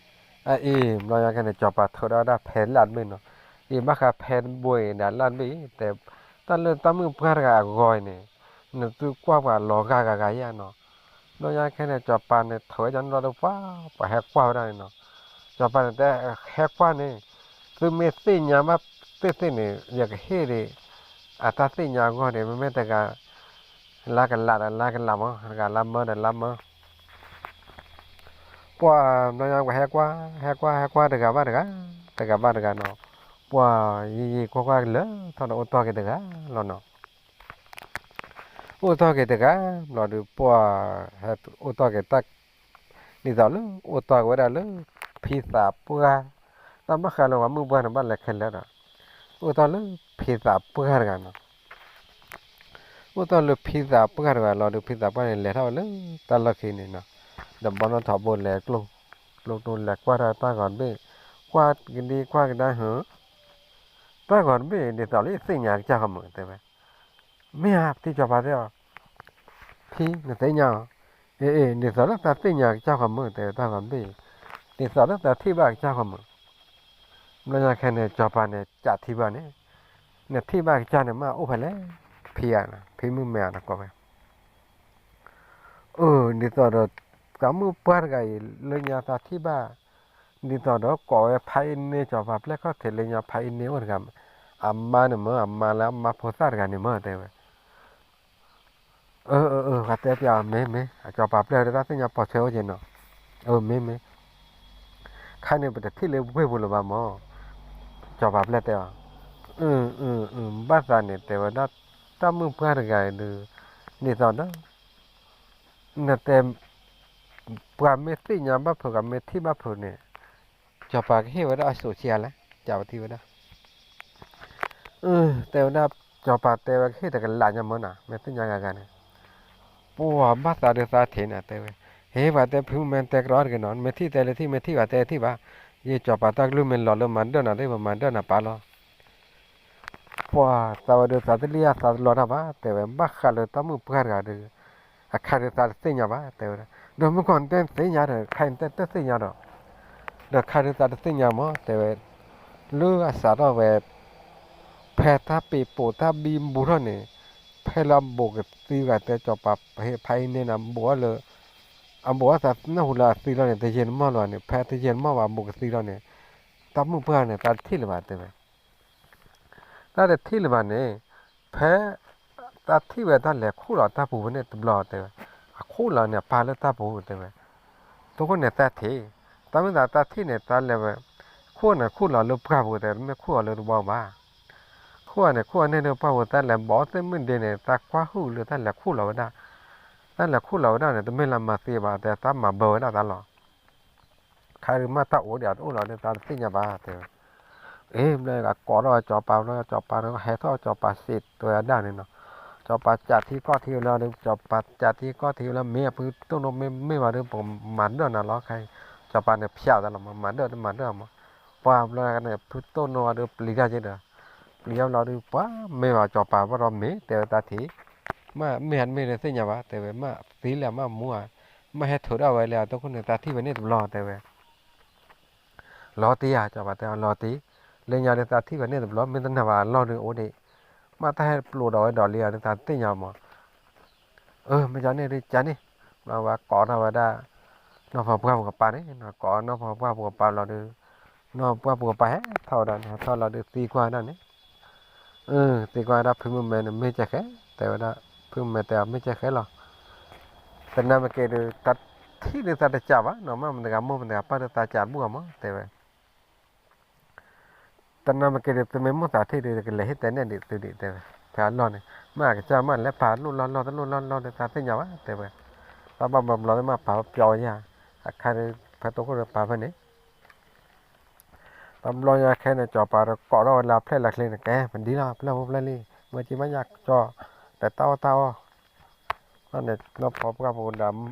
အအံၤ ဘျီညါခဲန့ၣ် စီၤပၤထုးဒၣ်ဝဲဒၣ်ဖဲလၢ်တဘ့ၣ်နီၤ, အံၤဘၣ်ဃးဖဲတဘိအံၤဒီးလၢ်တဘ့ၣ်အံၤ တဲ, တၢ်လၢတၢ်မုၣ်ပှၢ်တဂၤအဂီၢ်အံၤန့ၣ် နသုကွၢ်ပှၤလီၤဂာ်ဂၤဂၤယါနီၤ, ဘျီညါခဲန့ၣ် စီၤပၤန့ၣ် ထုးဝဲကန့ၣ်လီၤဒီးပှၤ ပှၤဟဲကွၢ်ဝဲဒၣ်န့ၣ်နီၤ, စီၤပၤန့ၣ်တဲ ဟဲကွၢ်န့ၣ်, သုမ့ၢ်သ့ၣ်ညါဘၣ်သ့ၣ်သ့ၣ်န့ၣ် ယကဟ့ၣ်ဒံး အတၢ်သ့ၣ်ညါအဂီၢ်န့ၣ် မ့မ့ၢ်တဂၤ လါကလးဒီးလါကလးမး တဂၤလါမၢဒီးလါမၢ ပှၤဘျီညါပှၤဟဲကွၢ် ဟဲကွၢ် ဟဲကွၢ်တဂၤဘၣ်တဂၤ တဂၤဘၣ်တဂၤနီၤ, ပှၤယံာ်ယံာ်ကွၢ်ကွၢ်လၢထီၣ်ဒီးအိၣ်တီၢ်က့ၤတဂၤလီၤနီၤ, အိၣ်တီၢ်က့ၤတဂၤ ဘျီဒီးပှၤ ဟဲအိၣ်တီၢ်က့ၤတၢ် ဒ်သိးလၢအိၣ်တီၢ်က့ၤဝဲဒၣ်လၢ ဖံသးပှၢ်, တၢ်ဘၣ်ဃးလၢပှၤမုၣ်ပှၢ်န့ၣ် ဘၣ်လဲၤခဲလၢာ်ဒီး အိၣ်တီၢ်လၢဖံသးပှၢ်တဂၤနီၤ အိၣ်တီၢ်လၢဖံသးပှၢ်တဂၤလီၤဒီး ဖံသးပှၢ်န့ၣ် လဲၤထီၣ်ဝဲလၢတၢ်လီၢ်ခံန့ၣ်နီၤ, ဒီးဘီနီၣ်ထီဘိလဲၤကျိ ကျိကျိလဲၤကွၢ်တၢ်တၢ်ဂီၤတဘ့ၣ်, ကွၢ်ကဒံကွၢ်ကဒါဟၢ တၢ်ဂီၤတဘ့ၣ် ဒ်သိးလၢယသ့ၣ်ညါကစၢ်ဃီမုၢ် တဲဝဲ, မ့ၢ်ဧါ ဖံစီၤပၤတဲအီၤ, ဖံနသ့ၣ်ညါအီၤ, အ့ အ့ ဒ်သိးလၢသးသ့ၣ်ညါကစၢ်ဃီမုၢ် တဲဝဲတၢ်ဂီၤတဘ့ၣ်, ဒ်သိးလၢသးထံၣ်ဘၣ်ကစၢ်ဃီမုၢ် ဘျီညါခဲန့ၣ် စီၤပၤန့ၣ် ကးထံၣ်ဘၣ်န့ၣ်, နထံၣ်ဘၣ်ကစၢ်န့ၣ် မ့ၢ်အိၣ်ဖဲလဲၣ်, ဖံဧါ, ဖံမုၣ်မဲဧါ တကိးဝဲ, အၢ ဒ်သိးဒီး တၢ်မုၣ်ပှၢ်တဂၤအံၤ လၢညါသးထံၣ်ဘၣ်, ဒ်သိးဒီးကိးဝဲဖးအံၤန့ၢ် စီၤပၤပျဲၢ်ခီၣ်ထံး လၢညါဖးအံၤန့ၢ်အိၣ်တဂၤ, အမါန့ၣ်မ့ၢ် အမါလၢအမါဖိသၣ်တဂၤန့ၣ်မ့ၢ် တဲဝဲ အၢ အၢ အၢ ပှၤတဲပျးအီၤ မ့ၢ် မ့ၢ် စီၤပၤပျဲၢ်ဒီးတၢ်သ့ၣ်ညါပိာ်ထွဲအိၣ်က့ၤနီၤ, အၢ မ့ၢ် မ့ၢ် ခါန့ၣ် ပတထံၣ်လၢဝ့ၢ်ပူၤလၢၤဘၣ်မ့ၢ်, စီၤပၤပျဲၢ်တဲအီၤ, အၢ အၢ အၢ ဘၣ်သးန့ၣ် တဲဝဲဒၣ် တၢ်မုၣ်ပှၢ်တဂၤအံၤဒီး ဒ်သိးဒီး နတဲ ပှၤမ့ၢ်သ့ၣ်ညါဘၣ်ဖုး ပှၤမ့ၢ်ထံၣ်ဘၣ်ဖုးန့ၣ် စီၤပၤကဟ့ၣ်ဝဲဒၣ်အစိၣ်ဆံးအါလဲၣ် ကးပထံၣ်ဝဲဒၣ် တဲဝဲဒၣ် စီၤပၤတဲဝဲကဟ့ၣ်တကလးညါမ့ၢ်နီၤ မ့ၢ်သ့ၣ်ညါဂၤဂၤန့ၣ်, ပှၤဘၣ်သးဒုးသးထံးန့ၣ် တဲဝဲ, ဟ့ ပှၤတဲဖုမ့ၢ်တဲကရီတဂ့ၤနီၤ မ့ၢ်ထံၣ်တဲလၢထံၣ် မ့ၢ်ထံၣ်ဘၣ်တဲထံၣ်ဘၣ်, ယစီၤပၤတၢ်ကလုၢ်မ့ၢ်လီၤလၢမၤဒၢၣ်နၤ တမၤဒၢၣ်နၤပာ်လီၤ ပှၤသးဝဲဒုးသးတလံၣ်အသးတလီတၢ်ဘၣ် တဲဝဲ ဘၣ်ဃးလၢတၢ်မုၣ်ပှၢ်တဂၤဒီး အခါဒုးသးတသ့ၣ်ညါဘၣ် တဲဝဲဒၣ်, ဒီးမုၢ်ကီၢ်နတဲသ့ၣ်ညါဒီး ခါအံၤနတဲတသ့ၣ်ညါဒီး, ဒီးခါဒုးသးတသ့ၣ်ညါမ့ၢ် တဲဝဲ, လၢအစးထီၣ်ဝဲ ဖဲတၢ်ပ့ၤပိာ်တၢ်ဘံဘူထီၣ်န့ၣ်, ဖဲလၢအဘူးကသံဂၤတဲစီၤပၤဖးအံၤန့ၣ် အဘူးအီၤလၢ အဘူးအီၤသးနၢ်ဟူလၢအသံလီၤန့ၣ် တယံာ်တမီၢ်လၢၤဘၣ်န့ၣ် ဖဲတယံာ်တမီၢ်ဘၣ်အဘူးကသံလီၤန့ၣ်, တၢ်မုၣ်ပှၢ်န့ၣ် သးတထံၣ်လၢၤဘၣ် တဲဝဲ တၢ်တထံၣ်လၢၤဘၣ်န့ၣ်, ဖဲ တၢ်ထံၣ်ဝဲတၢ်လဲၤခူၣ်လီၤတၢ်ပူၤဖဲန့ၣ်တဘျီ တဲဝဲ, အခူၣ်လီၤန့ၣ် အပၢ်လၢတၢ်ပူၤ တဲဝဲ, အဃိန့ၣ် တၢ်ထံၣ်, တၢ်မ့ၢ်သးတၢ်ထံၣ်န့ၣ် တၢ်လဲၤဝဲ, ခ ခိၣ်န့ၣ် ခိၣ်လီၤလၢပှၢ်ပူၤ တဲ တမ့ၢ်ခိၣ်အီၤလၢတဘီဘၣ်. ခိၣ်န့ၣ် ခိၣ်အန့ၣ်လၢပှၢ်ပူၤ တၢ်လဲၤဘီသ့ၣ်မုၢ်ဒ့န့ၣ် တၢ်ကွၢ်ဟုၣ်လၢတၢ်လဲၤခိၣ်လီၤဝဲဒၣ်, တၢ်လဲၤခိၣ်လီၤဝဲဒၣ်န့ၣ် တမ့ၢ်လၢမၤသ့ဘၣ် တဲ တၢ်မၤဘၢဝဲဒၣ်တၢ်လီၤ. ခါဒုးမ့ၢ်တၢ်အိၣ်ဒံးတအိၣ်လီၤဒီး သးတသ့ၣ်ညါဘၣ် တဲဝဲ. အ့ ဘျီကိးထီၣ်ဝဲစီၤပၤ ဘျီစီၤပၤဒီး ဟဲထီၣ်စီၤပၤ စံးတဲဝဲဒၣ်န့ၣ်နီၤ. စီၤပၤကးထံကီၢ်ထံဝဲလီၤဒီး စီၤပၤကးထံကီၢ်ထံဝဲလီၤ မ့ၢ်အဖုတိၣ်နိမ့ၢ်မ့ၢ်ဘၣ်ဒီး ပမၤဒၢၣ်နၤလီၤ. ခဲအံၤ စီၤပၤန့ၣ်ဖျါတၢ်လီၤမး မၤဒၢၣ်တမၤဒၢၣ်မး. ပှၤဘျီန့ၣ် ဖုတိၣ်နိဒီးပျံၤတၢ်က့ဒီး ပျံၤတၢ်ဘျီဒီး ပှၤမ့ၢ်ဘၣ်စီၤပၤဘၣ်ဒီးမ့ၢ်တဲဝဲတၢ်ထံၣ်, မ့ၢ်မ့ၢ်ဟဲတမ့ၢ်ဒီးသ့ၣ်ညါဘၣ် တဲဝဲ မ့ၢ်သံလၢမ့ၢ်မူဧါ, မ့ၢ်ဟဲထုးထီၣ်ဝဲလၢအတိၢ်ခိၣ်န့ၣ် သးထံၣ်ဝဲန့ၣ်တဘျီ တဲဝဲ. လီၤတံၢ်ဧါ စီၤပၤတဲအီၤ လီၤတံၢ်, လၢညါဒီးသးထံၣ်ဝဲန့ၣ်တဘျီ မ့ၢ်တနာ်ဘၣ်အလီၢ်ဒုးအိၣ်ဒံး, မ့ၢ်တၢ်ဟဲပျိးဒီးဝဲဒီးလံဧါဒီးသးတသ့ၣ်ညါမး. အၢ မ့ၢ်ကန့ၣ်ဒုးကန့ၣ်, ဘျီဝဲကိးထီၣ်ဝဲဒၣ် နီၢ်ဖီပှၢ်ပူၤကပၤန့ၣ်, ကိးနီၢ်ဖီပှၢ်ပူၤကပၤလီၤဒီး နီၢ်ဖီပှၢ်ပူၤကပၤဟဲထီၣ်ဝဲဒၣ်န့ၣ် ဟဲထီၣ်လီၤဒီးသံကွၢ်ဝဲဒၣ်န့ၣ်, သံကွၢ်ဝဲဒၣ်ဖုမုၢ်မဲန့ၣ် မ့ၢ်ကဲဃဲ, တဲဝဲဒၣ် ဖုမုၢ်မဲတဲအီၤ မ့ၢ်ကဲဃဲလီၤ. တနာ်မ့ၢ်က့ၤဒီး တၢ်ထံၣ်ဒုးသးတကးဘၣ်နီၤ, မ့ၢ်မတၤဂၤမိၢ်မတၤဂၤပၢ်ဒီးသးကးတဘူၣ်အမး တဲဝဲ. တနာ်မ့ၢ်က့ၤဒီး သုမ့ၢ်မိၣ်သးထံၣ်ဒီး ကလဲၤဟ့ၣ်တဲနဲၣ်ဒံးသုဒံး တဲဝဲ ဖဲအလီၢ်န့ၣ်, မ့ၢ်အကစၢ်မ့ၢ်လဲၤပာ်လိၣ်လီၢ်လီၢ်တလိၣ်လီၢ်လီၢ်ဒီး သးသ့ၣ်ညါဘၣ် တဲဝဲ. တၢ်ဘၣ်ဘျီဘျီမ့ၢ်ပာ်ပျီဝဲယါ, အခါဒီး ဖဲတိၢ်ခိၣ်ဒီးပာ်ဖဲန့ၣ် တဘျီညါခဲန့ၣ် စီၤပၤဒီးကိးထီၣ်ဝဲလၢအဖျဲၣ်လၢချ့န့ၣ် ကဲ ပဒ်လီၤ ဖျၢၣ်ဖိဖျၢၣ်လံ, မၢကံမးယါကၠီ, ဒီးတၢ်အီၣ်တၢ်အီ, ဘျီန့ၣ် နီၢ်ဖီပှၢ်ပူၤဒီး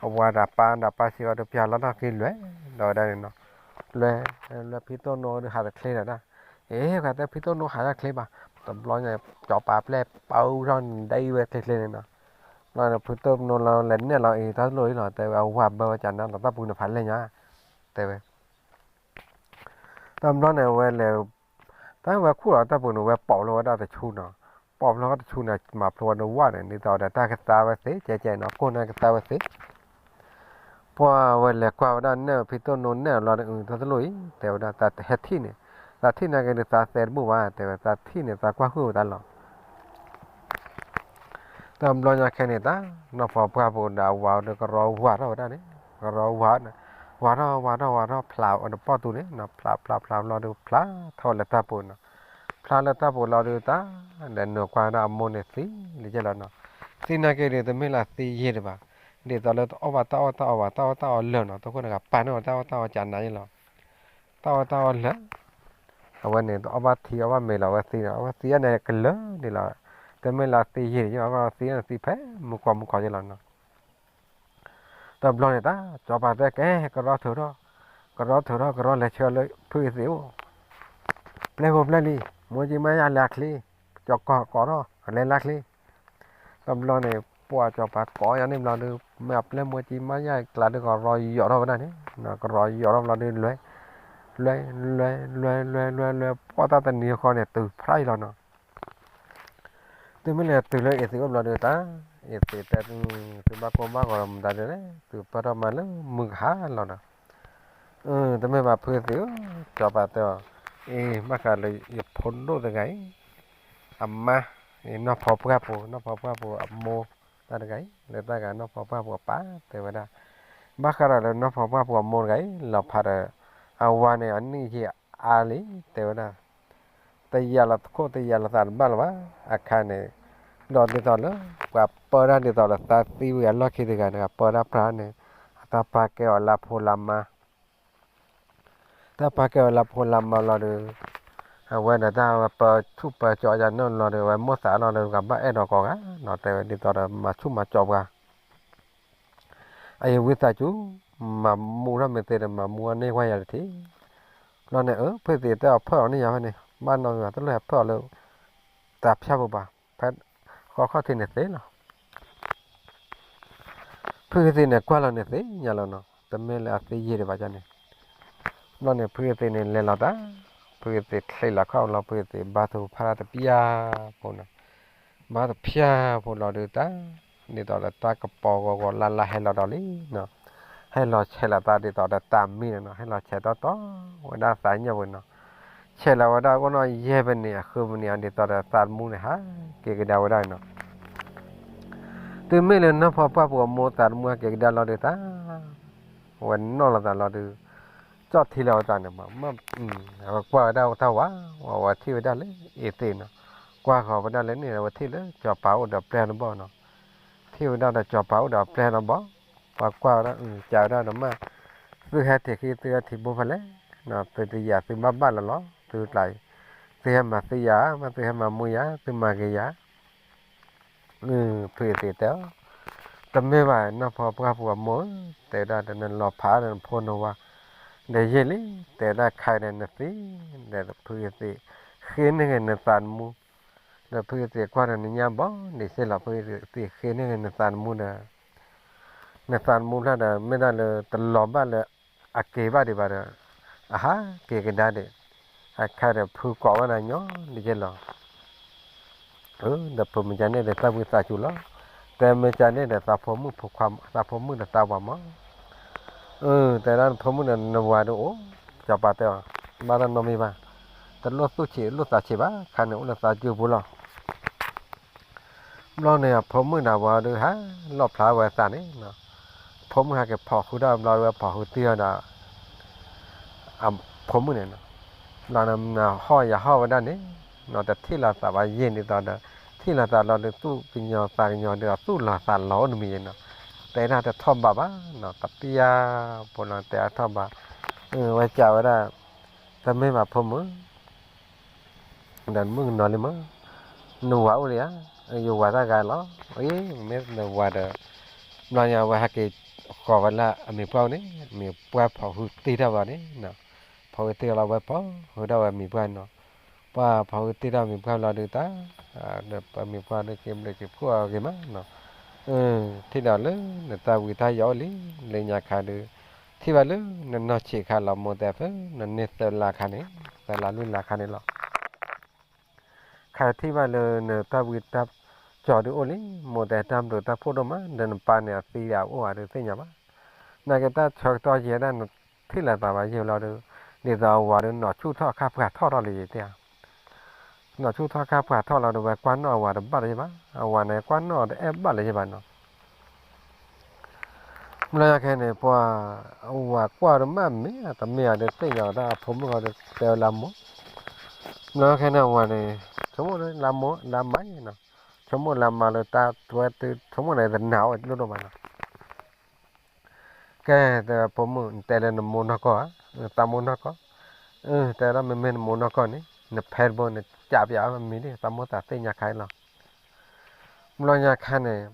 အဝၤဒီးပၢ်ဒီးပၢ်စံးအီၤဒီး ပျၢ်လီၤထီၣ်က့ၤလွဲၢ်, ဒီးဝဲဒၣ်န့ၣ်နီၤ, လွဲၢ်, လွဲၢ်ဖံတိၣ်နိဒီးဟးတချ့ဒီးဒၣ်, အ့ ဃတၢၢ်ဖံတိၣ်နိဟးတချ့ဘၣ်, တဘျီညါ စီၤပၤပျဲၢ်ပာ်အူထီၣ်ဒ်ဝဲချ့ချ့န့ၣ်နီၤ, ဘျီန့ၣ် ဖံတိၣ်နိလီၤလဲၤနဲၣ်လီၤအံၤ တၢ်တလိၣ်အံၤလီၤ တဲဝဲ အဝၤဘၢဝဲကနၤလီၤ တၢ်ပူၤန့ၣ်ဖးလဲၢ်ညါ, တဲဝဲ တဘျီန့ၣ် အဝဲလဲၤ, တၢ်ဝဲခူၣ်လီၤတၢ်ပူၤန့ၣ် ဝဲပိာ်လီၤဝဲဒၣ်တဆူနီၤ, ပိာ်လီၤတဆူန့ၣ် မၤဖျိဝဲဒၣ်ဝၣ်န့ၣ် ဒ်သိးဒီးတၢ်ကသါဝဲသ့ ကဲကဲနီၤ ကိၢ်န့ၣ်ကသါဝဲသ့, ပှၤဝဲလဲၤကွၢ်ဝဲဒၣ်နဲၣ်ဖံတိၣ်နိနဲၣ်လီၤဒီး အု တၢ်တလိၣ်အံၤ တဲဝဲဒၣ် ဟဲထံၣ်န့ၣ်, သးထံၣ်နာ်က့ၤဒီးသးသဲတဘူၣ်ဘၣ် တဲဝဲ သးထံၣ်န့ၣ် သးကွၢ်ဟုၣ်ဝဲတၢ်လီၤ တဘျီညါခဲန့ၣ်တၢ်, နီၢ်ဖီပှၢ်ပူၤဒီးအဝၤဒီးကရီဝၤထီၣ်ဝဲဒၣ်န့ၣ်, ကရီဝၤ, ဝၤထီၣ်ဝၤထီၣ်ဝၤထီၣ် ဖျးအီၤတပီၢ်တူန့ၣ်နီၤ, ဖျးဖျးဖျးဖျးလီၤဒီးဖျးထီၣ်ဝဲလၢတၢ်ပူၤနီၤ, ဖျးလၢတၢ်ပူၤလီၤဒီးတၢ်, ဒီးနုာ်ကွၢ်ဝဲဒၣ်အမိၢ်န့ၣ်သံလံကဲလီၤနီၤ, သံနာ်က့ၤဒီးတမ့ၢ်လၢအသံယံာ်ဒံးဘၣ်, ဒ်သိးလၢတအီၣ်ဘၣ်တၢ်အီၣ်တၢ်အီဘၣ် တၢ်အီၣ်တၢ်အီလၢာ်နီၤ, တခိၣ်တဂၤပာ်န့ၢ်ဝဲတၢ်အီၣ်တၢ်အီကနၤယဲလီၤ, တၢ်အီၣ်တၢ်အီလၢာ် အဝဲန့ၣ် တအီၣ်ဘၣ်ထံအီၣ်ဘၣ်မ့ၤလီၤ အဝဲသံနီၤ, အဝဲသံအီၤန့ၣ်ကလၢာ်န့ၣ်လီၤ, တမ့ၢ်လၢအသံယံာ်န့ၣ် အဝဲသံအီၤန့ၣ်သံဖဲမုၢ်ကီၢ်မုၢ်ကီၢ်ယဲလီၤနီၤ, တဘျီန့ၣ်တၢ် စီၤပၤတဲကဲ ကရီထုးထီၣ်, ကရီထုးထီၣ် ကရီလဲၤဆှၢလၢဖုအသ့ၣ်အိၣ်, ပျဲၢ်ဖိပျဲၢ်လံ, မိၢ်ကံမါယါလဲၤအချ့, ကၠီၤကီၢ်ကိးထီၣ် လဲၤလၢချ့ တဘျီန့ၣ် ပှၤစီၤပၤကိးယါန့ၣ်ဘျီဒီး မ့ၢ်အပျဲၢ်မိၢ်ကံမါယါကျါဒီးကရီယီၤထီၣ်ဝဲဒၣ်န့ၣ်, ကရီယီၤထီၣ်ဘျီဒီးလွဲ, လွဲ, လွဲ, လွဲ, လွဲ, လွဲ, လွဲ, ပှၤတၢ်တနံၤဃီန့ၣ် တုၤဖျါအံၤလီၤနီၤ, တုၤမ့ၢ်လဲၤတုၤလၢအသ့ၣ်အိၣ်ဘျီဒီးတၢ်, အသ့ၣ်တဲ သုဘၣ်ကိၢ်ဘၣ်ဂီၤဒီးမတၤဒ်လဲၣ် သုပၢၢ်ထီၣ်မၤလၢမုၢ်ကဟါလီၤဒီး တမ့ၢ်ဘၣ်ဖုသ့ၣ်ဧၢ, စီၤပၤတဲအီၤ, အ့ ဘၣ်ဃးလၢယဖိဒိၣ်တဂၤအံၤ, အမါ, နီၢ်ဖီပှၢ်ပူၤ, နီၢ်ဖီပှၢ်ပူၤအမိၢ်တၢ်တဂၤအံၤ, လၢတၢ်ဂၤနီၢ်ဖီပှၢ်ပူၤအပၢ်တဲဝဲဒၣ်, ဘၣ်ဃးဒီးလၢနီၢ်ဖီပှၢ်ပူၤအမိၢ်တဂၤအံၤ လီၤဖးဒီး အဝၤန့ၣ်အနံၣ်ယံာ်အါလံ တဲဝဲဒၣ် တယာ်လီၤသခိၣ်တယာ်လီၤသးတဘၣ်လၢၤဘၣ်, အခါန့ၣ်, ဒီးဒ်သိးလၢ ပှၤပၢတၢ်ဒ်သိးလၢသးသံဝံၤအလီၢ်ခံတဂၤန့ၣ် ပၢတၢ်ပြးန့ၣ်, အတၢ်ပာ်ကဲအီၤလၢဖိလၢမါ, တၢ်ပာ်ကဲအီၤလၢဖိလၢမါလီၤဒီး, အဝဲဒီးတၢ်ဝဲပၢဆူၣ်ပၢကၠီယၤနီၢ်လီၤဒီး အဝဲမိၣ်သးလီၤဒီး ကဘၣ်အဲၣ်ဒိးကိးဂၤနီၤ တဲဝဲဒ်သိးဒီးမၤဆူၣ်မၤကၠီပှၤ အယဝံသးစူၤ, မၤမူထီၣ်မ့ၢ်သ့ဒီး မၤမူအီၤန့ၢ်ဝဲယၤတထံၣ်, ဘျီန့ၣ် အၢ ဖုသ့ၣ်တဲအီၤဖၢၣ်အီၤန့ၢ်ယၤဖဲန့ၣ် ဘၣ်နီၢ်မံၤဘၣ် တလိၣ်ဟဲဖၢၣ်အီၤလၢ တၢ်ဖၠၣ်ပူၤဘၣ်, ဖဲဃီခီၣ်ထံးန့ၣ်သ့လီၤ ဖုသ့ၣ်န့ၣ်ကွၢ်လီၤန့ၣ်သ့ညါလီၤနီၤ တမ့ၢ်လၢအသ့ယံာ်ဒံးဘၣ်န့ၣ်, ဘျီန့ၣ် ဖုသ့ၣ်န့ၣ်လဲၤလီၤတၢ်, ဖုသ့ၣ်ချ့လီၤခီၣ်လီၤ ဖုသ့ၣ်ဘါထုကဖၣ်တၢ်တပျၢ်ဖိနီၤ, ဘါတပျၢ်ဖိလီၤဒီးတၢ်, ဒ်သိးဒီးတၢ်ကပီၤဂီၤဂီၤလၢ်လၢ်ဟဲလီၤဒီးလံနီၤ, ဟဲလီၤဆဲးလီၤသးဒ်သိးဒီးတၢ်မံန့ၣ်နီၤ ဟဲလီၤဆဲးတီတီဝဲဒၣ်သးညၣ်ပူၤနီၤ, ဆဲးလီၤဝဲဒၣ်အိၣ်နီၢ်ယဲၢ်ပနံးအဃုပနံးအဒ်သိးဒီးသးတမူန့ၣ် ဟးက့ၤကဒါဝဲဒၣ်နီၤ, တုၤမ့ၢ်လၢနီၢ်ဖီပှၢ်ပူၤအမိၢ်သးတမူဟဲက့ၤကဒါလီၤဒီးတၢ်, ဝဲနီၢ်လီၤသးလီၤဒီး, ကၠီၣ်ထံလီၤဝဲသးန့ၣ်မး, အဝဲကွၢ်ဝဲဒၣ်တၢ်ဝၤ, ဝဲထံၣ်ဝဲဒၣ်လၢအ့သ့းနီၤ, ကွၢ်ဃီၤဝဲဒၣ်လၢန့ၣ် အဝဲထံၣ်လၢစီၤပၤအိၣ်ဒီးပျဲၢ်တဘီနီၤ, ထံၣ်ဝဲဒၣ်ဒီးစီၤပၤအိၣ်ဒီးပျဲၢ်တဘီ, ပှၤကွၢ်ဝဲဒၣ် ကးဝဲဒၣ်ဒီးမး, သုဟဲထံၣ်ဃံ သုဟဲထံၣ်ဘိဖဲလဲၣ်, သုတယၤသုဘၣ်ဘၣ်လီၤလီၤ, သုကျါ, သုဟဲမၤသံယၤ, မ့ၢ်သုဟဲမၤမူယၤ, သုမၤဂ့ၤယၤ ဖုအ့သ့းတဲအီၤ, တမ့ၢ်ဘၣ် နီၢ်ဖီပှၢ်ပူၤအမိၢ်ဧၢ, တဲဝဲဒၣ်ဒီး နလီၤဖးဒီးနဖိနဝၤ ဒီးယဲၢ်လံ, တဲဝဲဒၣ်ခဲအံၤဒီးနသံ, ဒီးဖုအ့သ့း ဃ့န့ၢ်ဂ့ၤနသးသမူ, ဒီးဖုအ့သ့းကွၢ်ဒီးနညါဘီဒံးစ့ၢ်လီၤ, ဖုအ့သ့းဃ့န့ၢ်ဂ့ၤနသးသမူဒီး နသးသမူဖျၢၣ်ဒီး မ့ၢ်ဒၣ်လၢတလီၤဘၣ်လၢအက့ၤဘၣ်ဒံးဘၣ်ဒီး အဟးက့ၤကဒါဒံး, အခဲဒီးဖုကိးဝဲဒၣ်ညီလံကဲလီၤ, ဒီးဖုမ့ၢ်ကန့ၣ်ဒီးသးဝံသးစူၤလီၤ, တဲမ့ၢ်ကန့ၣ်ဒီးသးဖိမုၣ်ဖိခွါ သးဖိမုၣ်ဒီးသးဝၤမး, တဲဒၣ်နဖိမုၣ်ဒီးနဝၤဒီးအိၣ်, စီၤပၤတဲအီၤ, ဘၣ်တၢ်နီတမံၤဘၣ်, တလိၣ်သူၣ်ဆံးလိၣ်သးဆံးဘၣ်, ခဲန့ၣ်အိၣ်လၢသးစၢ်ပူၤလီၤ ဘျီန့ၣ် အဖိမုၣ်ဒီးဝၤဒီး ဟးလီၣ်ဖျါဝဲသးန့ၣ်, ဖိမုၣ်ဟဲက့ၤဖီၣ်ဃုာ်ဒီးဘျီဝဲဖီၣ်ဃုာ်တံၢ်အီၤဒီး အဖိမုၣ်န့ၣ်, ဘျီန့ၣ် နဟီၣ်ယဟီၣ်ဝဲဒၣ်န့ၣ်, နတထံၣ်လိာ်သးဘၣ်ယဲၢ်ဒ်သိးဒီး ထံၣ်လိာ်သးလီၤဒီးသူၣ်ကညီၤသးကညီၤဒီးသူၣ်လီၤသးလီၤအိၣ်တမံၤနီၤ, တဲဒၣ်တထီၣ်ဘးဘၣ်နီၤ, တပျၢ်ဖိလီၤတဲအထီၣ်ဘး, ဝဲကးဝဲဒၣ်, တမ့ၢ်ဘၣ်ဖိမုၣ် ဒီးနမုၣ်ကနီၤလံမး, နဝၤအိၣ်လံဧါ, ယဝၤတၢ်ဂၤလီၤ, မ့ၢ်နဝၤဒီး, ဘျီညါဝဲဟဲက့ၤဃီၤဝဲလၢအမံၤပှၢ်န့ၣ်, မံၤပှၢ်ဖီၣ်ဃုာ်တံၢ်ထီၣ်ဘျီန့ၣ်, ဖီၣ်ဃုာ်တံၢ်ထီၣ်လီၤဝဲဖီၣ်ဃုာ်ဒၣ်ဝဲမံၤပှၢ်နီၤ, ပှၢ်ဖီၣ်ဃုာ်တံၢ်ထီၣ်မံၤပှၢ်လီၤဒုးတၢ်, ဒီးပမံၤပှၢ်ဒုးက့ၤဘျုးက့ၤဖှိၣ်အဂ့ၤမးနီၤ, ထံၣ်ဒီးလၢနတၢ်ဝံတၢ်ယိးအိၣ်လံ, လၢညါခါဒုး, ထံၣ်ဘၣ်လၢနနီၢ်ဆံးခါလီၤ မိၢ်တဲဖဲ, နန့ၢ်သၢလါခါန့ၣ်, သၢလါလွံၢ်လါခါန့ၣ်လီၤ ခါထံၣ်ဘၣ်လၢနတၢ်ဝံတၢ်ကၠီၤဒုးအိၣ်လံ, မိၢ်တဲတၢ်ဘျုးတၢ်ဖှိၣ်ဒိၣ်မး, ဒီးနပၢ်န့ၣ်အသံဒီးအအိၣ်ဧါဒုးသ့ၣ်ညါဘၣ်, နာ်က့တၢ်ဆၢကတီၢ်ယဲဒၣ်နထံၣ်လိာ်သးဘၣ်ယဲၢ်လီၤဒုး, ဒ်သိးအဝၤဒုးနီၢ်ဆူၣ်ထီၣ်ခါပှၢ်ထီၣ်ထီၣ်လံယတဲဧါ, နီၢ်ဆူၣ်ထီၣ်ခါပှၢ်ထီၣ်လီၤဒုး ဝဲကွၢ်နီၣ်အဝၤတဘၣ်လၢၤဘၣ်, အဝၤန့ၣ်ကွၢ်နီၣ်တအဲၣ်ဘၣ်လၢၤဘၣ်နီၤ ဘျီညါခဲန့ၣ် ပှၤ, အဝၤကွၢ်ဒီးမ့ၢ်မ့ၢ်တမ့ၢ်ဧါဒီးသ့ၣ်ညါဝဲဒၣ်အဖိမုၣ်ဃီဒီးတဲဝဲလၢမိၢ်, ဘျီညါခဲန့ၣ် အဝၤန့ၣ်, ဆိကမိၣ်လၢမိၢ်လၢမါနီၤ, ဆိကမိၣ်လၢမါလၢတၢ်ဝဲတုၤ ဆိကမိၣ်န့ၣ်တနာ်အိၣ်လိၣ်ဒိၣ်မးနီၤ ကဲ, တဲဝဲဖိမုၣ် နတဲလၢနမိၢ်နီၢ်ကီၢ်ဧါ, သးမိၢ်နီၢ်ကီၢ်, တဲဒၣ်မ့မ့ၢ်နမိၢ်နီၢ်ကီၢ်န့ၣ် နဖဲတဘိ နကးပၠးအီၤမံၤလံ သးမိၢ်သးသ့ၣ်ညါခါအံၤလီၤ. ဘျီညါခါန့ၣ်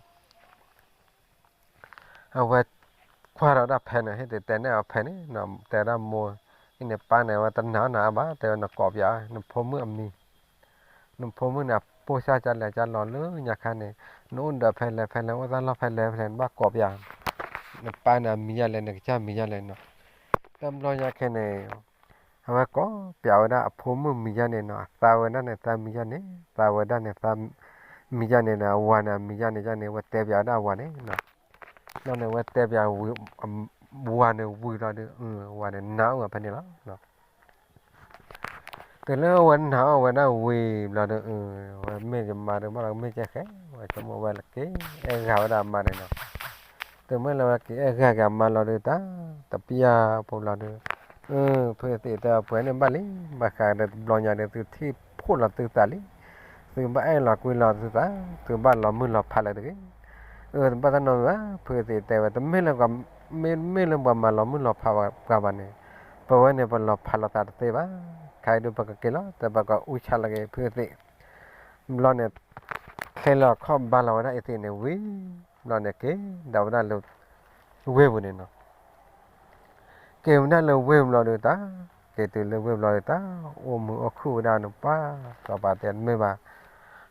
အဝဲကွၢ်ဒီးဒၣ်ဖဲန့ၣ် ဟ့ၣ်တတဲန့ၢ်အီၤဖဲန့ၣ် တဲဒၣ်မိၢ်, အံၤန့ၣ်ပၢ်န့ၣ် အဝဲတနာ်နၤဘၣ် တဲဝဲနကိးပၠး နဖိမုၣ်အမံၤ, နဖိမုၣ်န့ၣ် အပိၢ်စၢ်ကလဲၤကလီၤလၢညါခါန့ၣ် နအိၣ်ဒီးဖဲလဲၣ်ဖဲလဲၣ် အိၣ်သၣ်လီၢ်ဖဲလဲၣ်ဖဲလဲၣ် နဘၣ်ကိးပၠး နပၢ်န့ၣ်အမံၤယါလဲၣ် နကစၢ်မံၤယါလဲၣ်နီၤ. တဘျီညါခဲန့ၣ် အဝဲကိးပၠးဝဲဒၣ်အဖိမုၣ်မံၤယါန့ၣ်နီၤ အသးဝဲဒၣ်န့ၣ် သးမံၤယါန့ၣ် သးဝဲဒၣ်န့ၣ် သးမံၤယါန့ၣ်ဒီး အဝၤန့ၣ် အမံၤယါန့ၣ်ယါန့ၣ် ဝဲတဲပၠးဝဲဒၣ်အဝၤန့ၣ်နီၤ. ဘျီန့ၣ် ဝဲတဲပၠးဝၤန့ၣ်ဝံၤလီၤဒီး ဝၤန့ၣ်နာ်အီၤဖဲန့ၣ်လီၤ. တုၤလၢဝဲနာ်အီၤဝဲဒၣ်ဝံၤဘျီဒီး ဝဲမ့ၢ်ယမါဒီး ဘၣ်လီၤမ့ၢ်ကဲဃဲ ဝဲဆိကမိၣ်ဝဲလၢက့ၤ အဲၣ်ဂၤဝဲဒၣ်အမါန့ၣ်နီၤ. တုၤမ့ၢ်လၢဝဲက့ၤအဲၣ်ဂၤက့ၤအမါလီၤဒီး တၢ်တပျၢ်ဖိလီၤဒီး ဖုသံးတဲအပှဲၤန့ၣ်ဘၣ်လံ ဘၣ်ဃးဒီးတဘျီညါဒီးသုထံၣ်ဖှိၣ်လီၤသုသးလံ သုဘၣ်အဲၣ်လီၤကွံလီၤသုသး သုဘၣ်လီၤမုၢ်လီၤဖးလၢတဂ့ၤ. ဘၣ်တၢ်နီတမံၤဘၣ် ဖုသံးတဲဝဲ တမ့ၢ်လၢ မ့မ့ၢ်လၢပှၤမၤလီၤမုၢ်လီၤဖးပှၤဘၣ်န့ၣ် ပဝဲန့ၣ် ပလီၤဖးလီၤသးတသ့ဘၣ်. ခဲအံၤဒုးပကက့ၤလီၤ တဲပကအူဆါလီၤက့ၤဖုသံး ဘျီန့ၣ် ချ့လီၤခီၣ်ဘါလီၤဝဲဒၣ်အံၤသ့ၣ်န့ၣ်ဝံၤ ဘျီန့ၣ်က့ၤဒၣ်ဝဲဒၣ်လၢ ဝ့ၢ်ပူၤန့ၣ်နီၤ. က့ၤဝဲဒၣ်လၢဝ့ၢ်ဘျီဒီးတၢ် က့ၤတုၤလၢဝ့ၢ်ဘျီဒီးတၢ် အိၣ်မုာ်အိၣ်ခုၣ်ဝဲဒၣ်န့ၣ်ပှၤ စီၤပၤတဲတမ့ၢ်ဘၣ်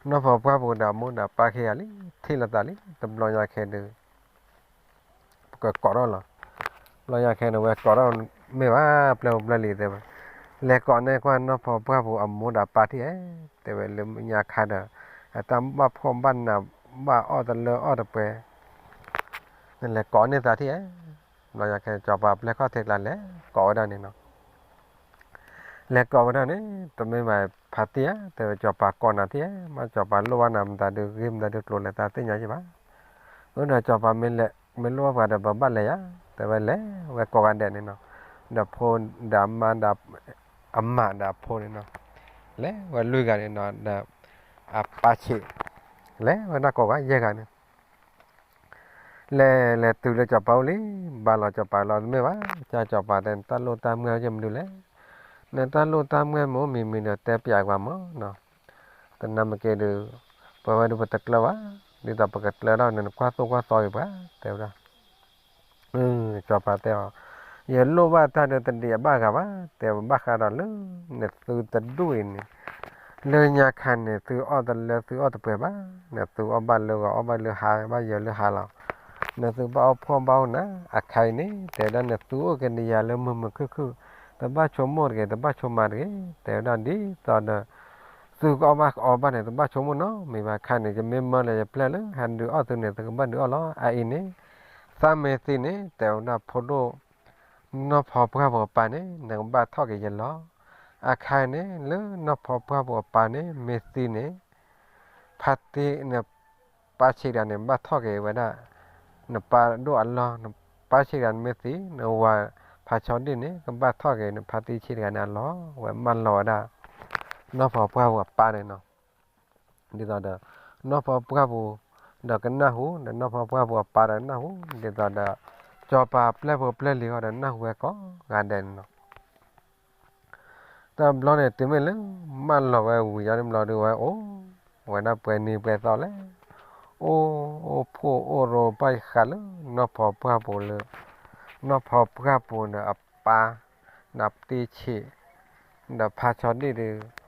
နီၢ်ဖီပှၢ်ပူၤဒီးမိၢ်ဒီးပၢ်ခံဂၤလံ ထံၣ်လိာ်သးလံ တဘျီညါခဲဒုး ပကကိးထီၣ်လီၤ. ဘျီညါခဲန့ၣ် ဝဲကိးထီၣ်မ့ၢ်ဘၣ် ပျဲၢ်ပူၤပျဲၢ်လံၤတဲဝဲ လဲၤကိးန့ၢ်ကွၢ်နီၢ်ဖီပှၢ်ပူၤအမိၢ်ဒီးပၢ်ထံၣ်ဧါ တဲဝဲလၢညါခါဒီး အတၢ်ဘၣ်ဖှီၣ်ဘၣ်နး ဘၣ်အီၣ်တလၢအီၣ်တပှဲၤ နလဲၤကိးန့ၢ်သးထံၣ်ဧါ. ဘျီညါခဲစီၤပၤပျဲၢ်ခီၣ်ထံးကျါလဲၤကိးဝဲဒၣ်န့ၣ်နီၤ. လဲၤကိးဝဲဒၣ်န့ၣ် တမ့ၢ်ဘၣ်ဖးတံၢ်ဧါ တဲဝဲစီၤပၤကိးနၤထံၣ်ဧါ မ့ၢ်စီၤပၤလိၣ်ဘၣ်နၤမတၤဒုးဂ့ၢ်မတၤဒုးကျိၤလဲၤသးသ့ၣ်ညါယံၣ်ဘၣ်. အၢဒီးစီၤပၤမ့ၢ်လဲၤ မ့ၢ်လိၣ်ဘၣ်ပှၤဒီးပဘၣ်လဲၤယါ တဲဝဲလဲၤဝဲကိးဂၤဒဲးန့ၣ်နီၤ. ဒီးဖိဒီးအမါဒီး အမါဒီးအဖိန့ၣ်နီၤ, လဲၤဝဲလွံၢ်ဂၤန့ၣ်နီၤ, ဒီးအပၢ်ဆံး လဲၤဝဲဒၣ်ကိးဂၤယဲၢ်ဂၤန့ၣ် လဲၤလဲၤတုၤလၢစီၤပၤအိၣ်လံ, ဘါလီၤစီၤပၤလီၤ, တမ့ၢ်ဘၣ်, ကၢ်စီၤပၤတဲ နတၢ်လိၣ်တၢ်မွဲၢ်မ့ၢ်မနုၤလဲၣ်, နတၢ်လိၣ်တၢ်မွဲၢ်မ့ၢ်မနုၤဒီး တဲပၠးကွၢ်မးနီၤ, သနာ်က့ဒုး ပဝဲဒုးပတကျၢၤဘၣ်, ဒ်သိးပကကျၢၤထီၣ်န့ၣ် နကွၢ်သိၣ်ကွၢ်သီဂ့ၤပှၤ တဲဝဲဒၣ် စီၤပၤတဲအီၤ, ယလိၣ်ဘၣ်တၢ်ဒီးတဒံးအဘၣ်ဂၤဘၣ်, တဲဘၣ်ဃးဒီးလၢ နသုတဒူၣ်အံၤန့ၣ်, လၢညါခါန့ၣ် သုအီၣ်တလၢသုအီၣ်တပှဲၤဘၣ်, နသုအီၣ်ဘၣ်လၢဂီၤ အီၣ်ဘၣ်လၢဟါ ဘၣ်ယၢၤလၢဟါလီၤ, နသုဘၣ်အီၣ်ဖှီၣ်ဘၣ်အိၣ်နး, အခါအံၤန့ၣ် တဲဝဲဒၣ် နသုအိၣ်က့ၤနယၤလၢမုာ်မုာ်ခုၣ်ခုၣ်, တဘၣ်ဆိကမိၣ်တဂ့ၤ တဘၣ်ဆိကမးတဂ့ၤ, တဲဝဲဒၣ်ဒ်သိးဒီး သုကအီၣ်ဘၣ်ကအီဘၣ်န့ၣ် တဘၣ်ဆိကမိၣ်နီတမံၤဘၣ်, ခါန့ၣ် ယမ့ၢ်မၢလၢယပျဲၢ်လၢဟဲဒုးအီၣ်သုန့ၣ် သုကဘၣ်ဒုးအီၣ်လီၤ, အအံၤန့ၣ် သးမ့ၢ်သံန့ၣ် တဲဝဲဒၣ်ဖိဒိၣ် နီၢ်ဖီပှၢ်ပူၤအပၢ်န့ၣ် နကဘၣ်ထီၣ်က့ၤယလီၤ, အခါအံၤန့ၣ် လၢနီၢ်ဖီပှၢ်ပူၤအပၢ်န့ၣ် မ့ၢ်သံန့ၣ် ဖါတံၢ် နပၢ်ဆံးတဂၤန့ၣ် ဘၣ်ထီၣ်က့ၤဝဲဒၣ် နပၢ်ဒိၣ်အလီၢ်, နပၢ်ဆံးတဂၤန့ၣ်မ့ၢ်သံ နဝၤဖါဆီဒံၣ်န့ၣ် ကဘၣ်ထီၣ်က့ၤနဖါတံၢ်ဆံးတဂၤန့ၣ်အလီၢ်, ဝဲမၢလီၤဝဲဒၣ် နီၢ်ဖီပှၢ်ပူၤအပၢ်န့ၣ်နီၤ, ဒ်သိးဒီး နီၢ်ဖီပှၢ်ပူၤ ဒီးကနၢ်ဟူ ဒီးနီၢ်ဖီပှၢ်ပူၤအပၢ်ဒီးကနၢ်ဟူ ဒ်သိးဒီး စီၤပၤပျဲၢ်ဖိပျဲၢ်လံၤဃီဒီးနၢ်ဟူဝဲကိးဂၤဒဲးန့ၣ်နီၤ တဘျီန့ၣ်တုၤမ့ၢ်လၢ မၢလီၤဝဲဝံၤယါန့ၣ်ဘျီဒုးဝဲအိၣ်ဝဲဒၣ်ပှဲၤနံၤပှဲၤသီလဲၣ်, အိၣ်အိၣ်ဖှိၣ်အိၣ်ရိဘၣ်ဃးလၢ နီၢ်ဖီပှၢ်ပူၤလၢ နီၢ်ဖီပှၢ်ပူၤဒီးအပၢ် ဒီးတံၢ်ဆံး ဒီးဖါဆီဒံၣ်ဒုး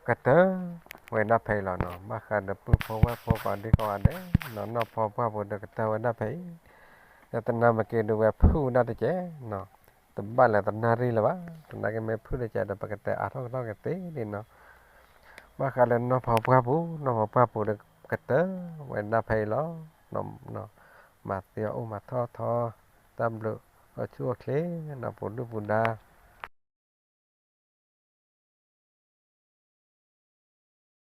ကတၢၢ်ဝဲဒၣ်ဖဲအံၤလီၤနီၤ, ဘၣ်ဃးဒီးပုၢ်ဖိဝဲၢ်ဖိကိးဒံကိးဂၤဒဲးနီၤ, နီၢ်ဖီပှၢ်ပူၤဒီးကတၢၢ်ဝဲဒၣ်ဖဲအံၤ, ဒီးသနာ်က့ဒုးဝဲဖုၣ်ဝဲဒၣ်တက့ၢ်နီၤ, တဘၣ်လၢသနာ်ရံၣ်လၢၤဘၣ်, သနာ်က့မ့ၢ်ဖုၣ်တက့ၢ်ဒီး ပကတဲအါထီၣ်ကထီၣ်ကသ့ဒ်နီၤ, ဘၣ်ဃးလၢနီၢ်ဖီပှၢ်ပူၤ, နီၢ်ဖီပှၢ်ပူၤဒီးကတၢၢ်ဝဲဒၣ်ဖဲအံၤလီၤ, မၤသ့အီၣ်အိၣ်မၤထီၣ်ထီ တၢ်ဘျုး အိၣ်ဆူၣ်အိၣ်ချ့နီၤ, ပူၤဒုၣ်ပူၤဒါ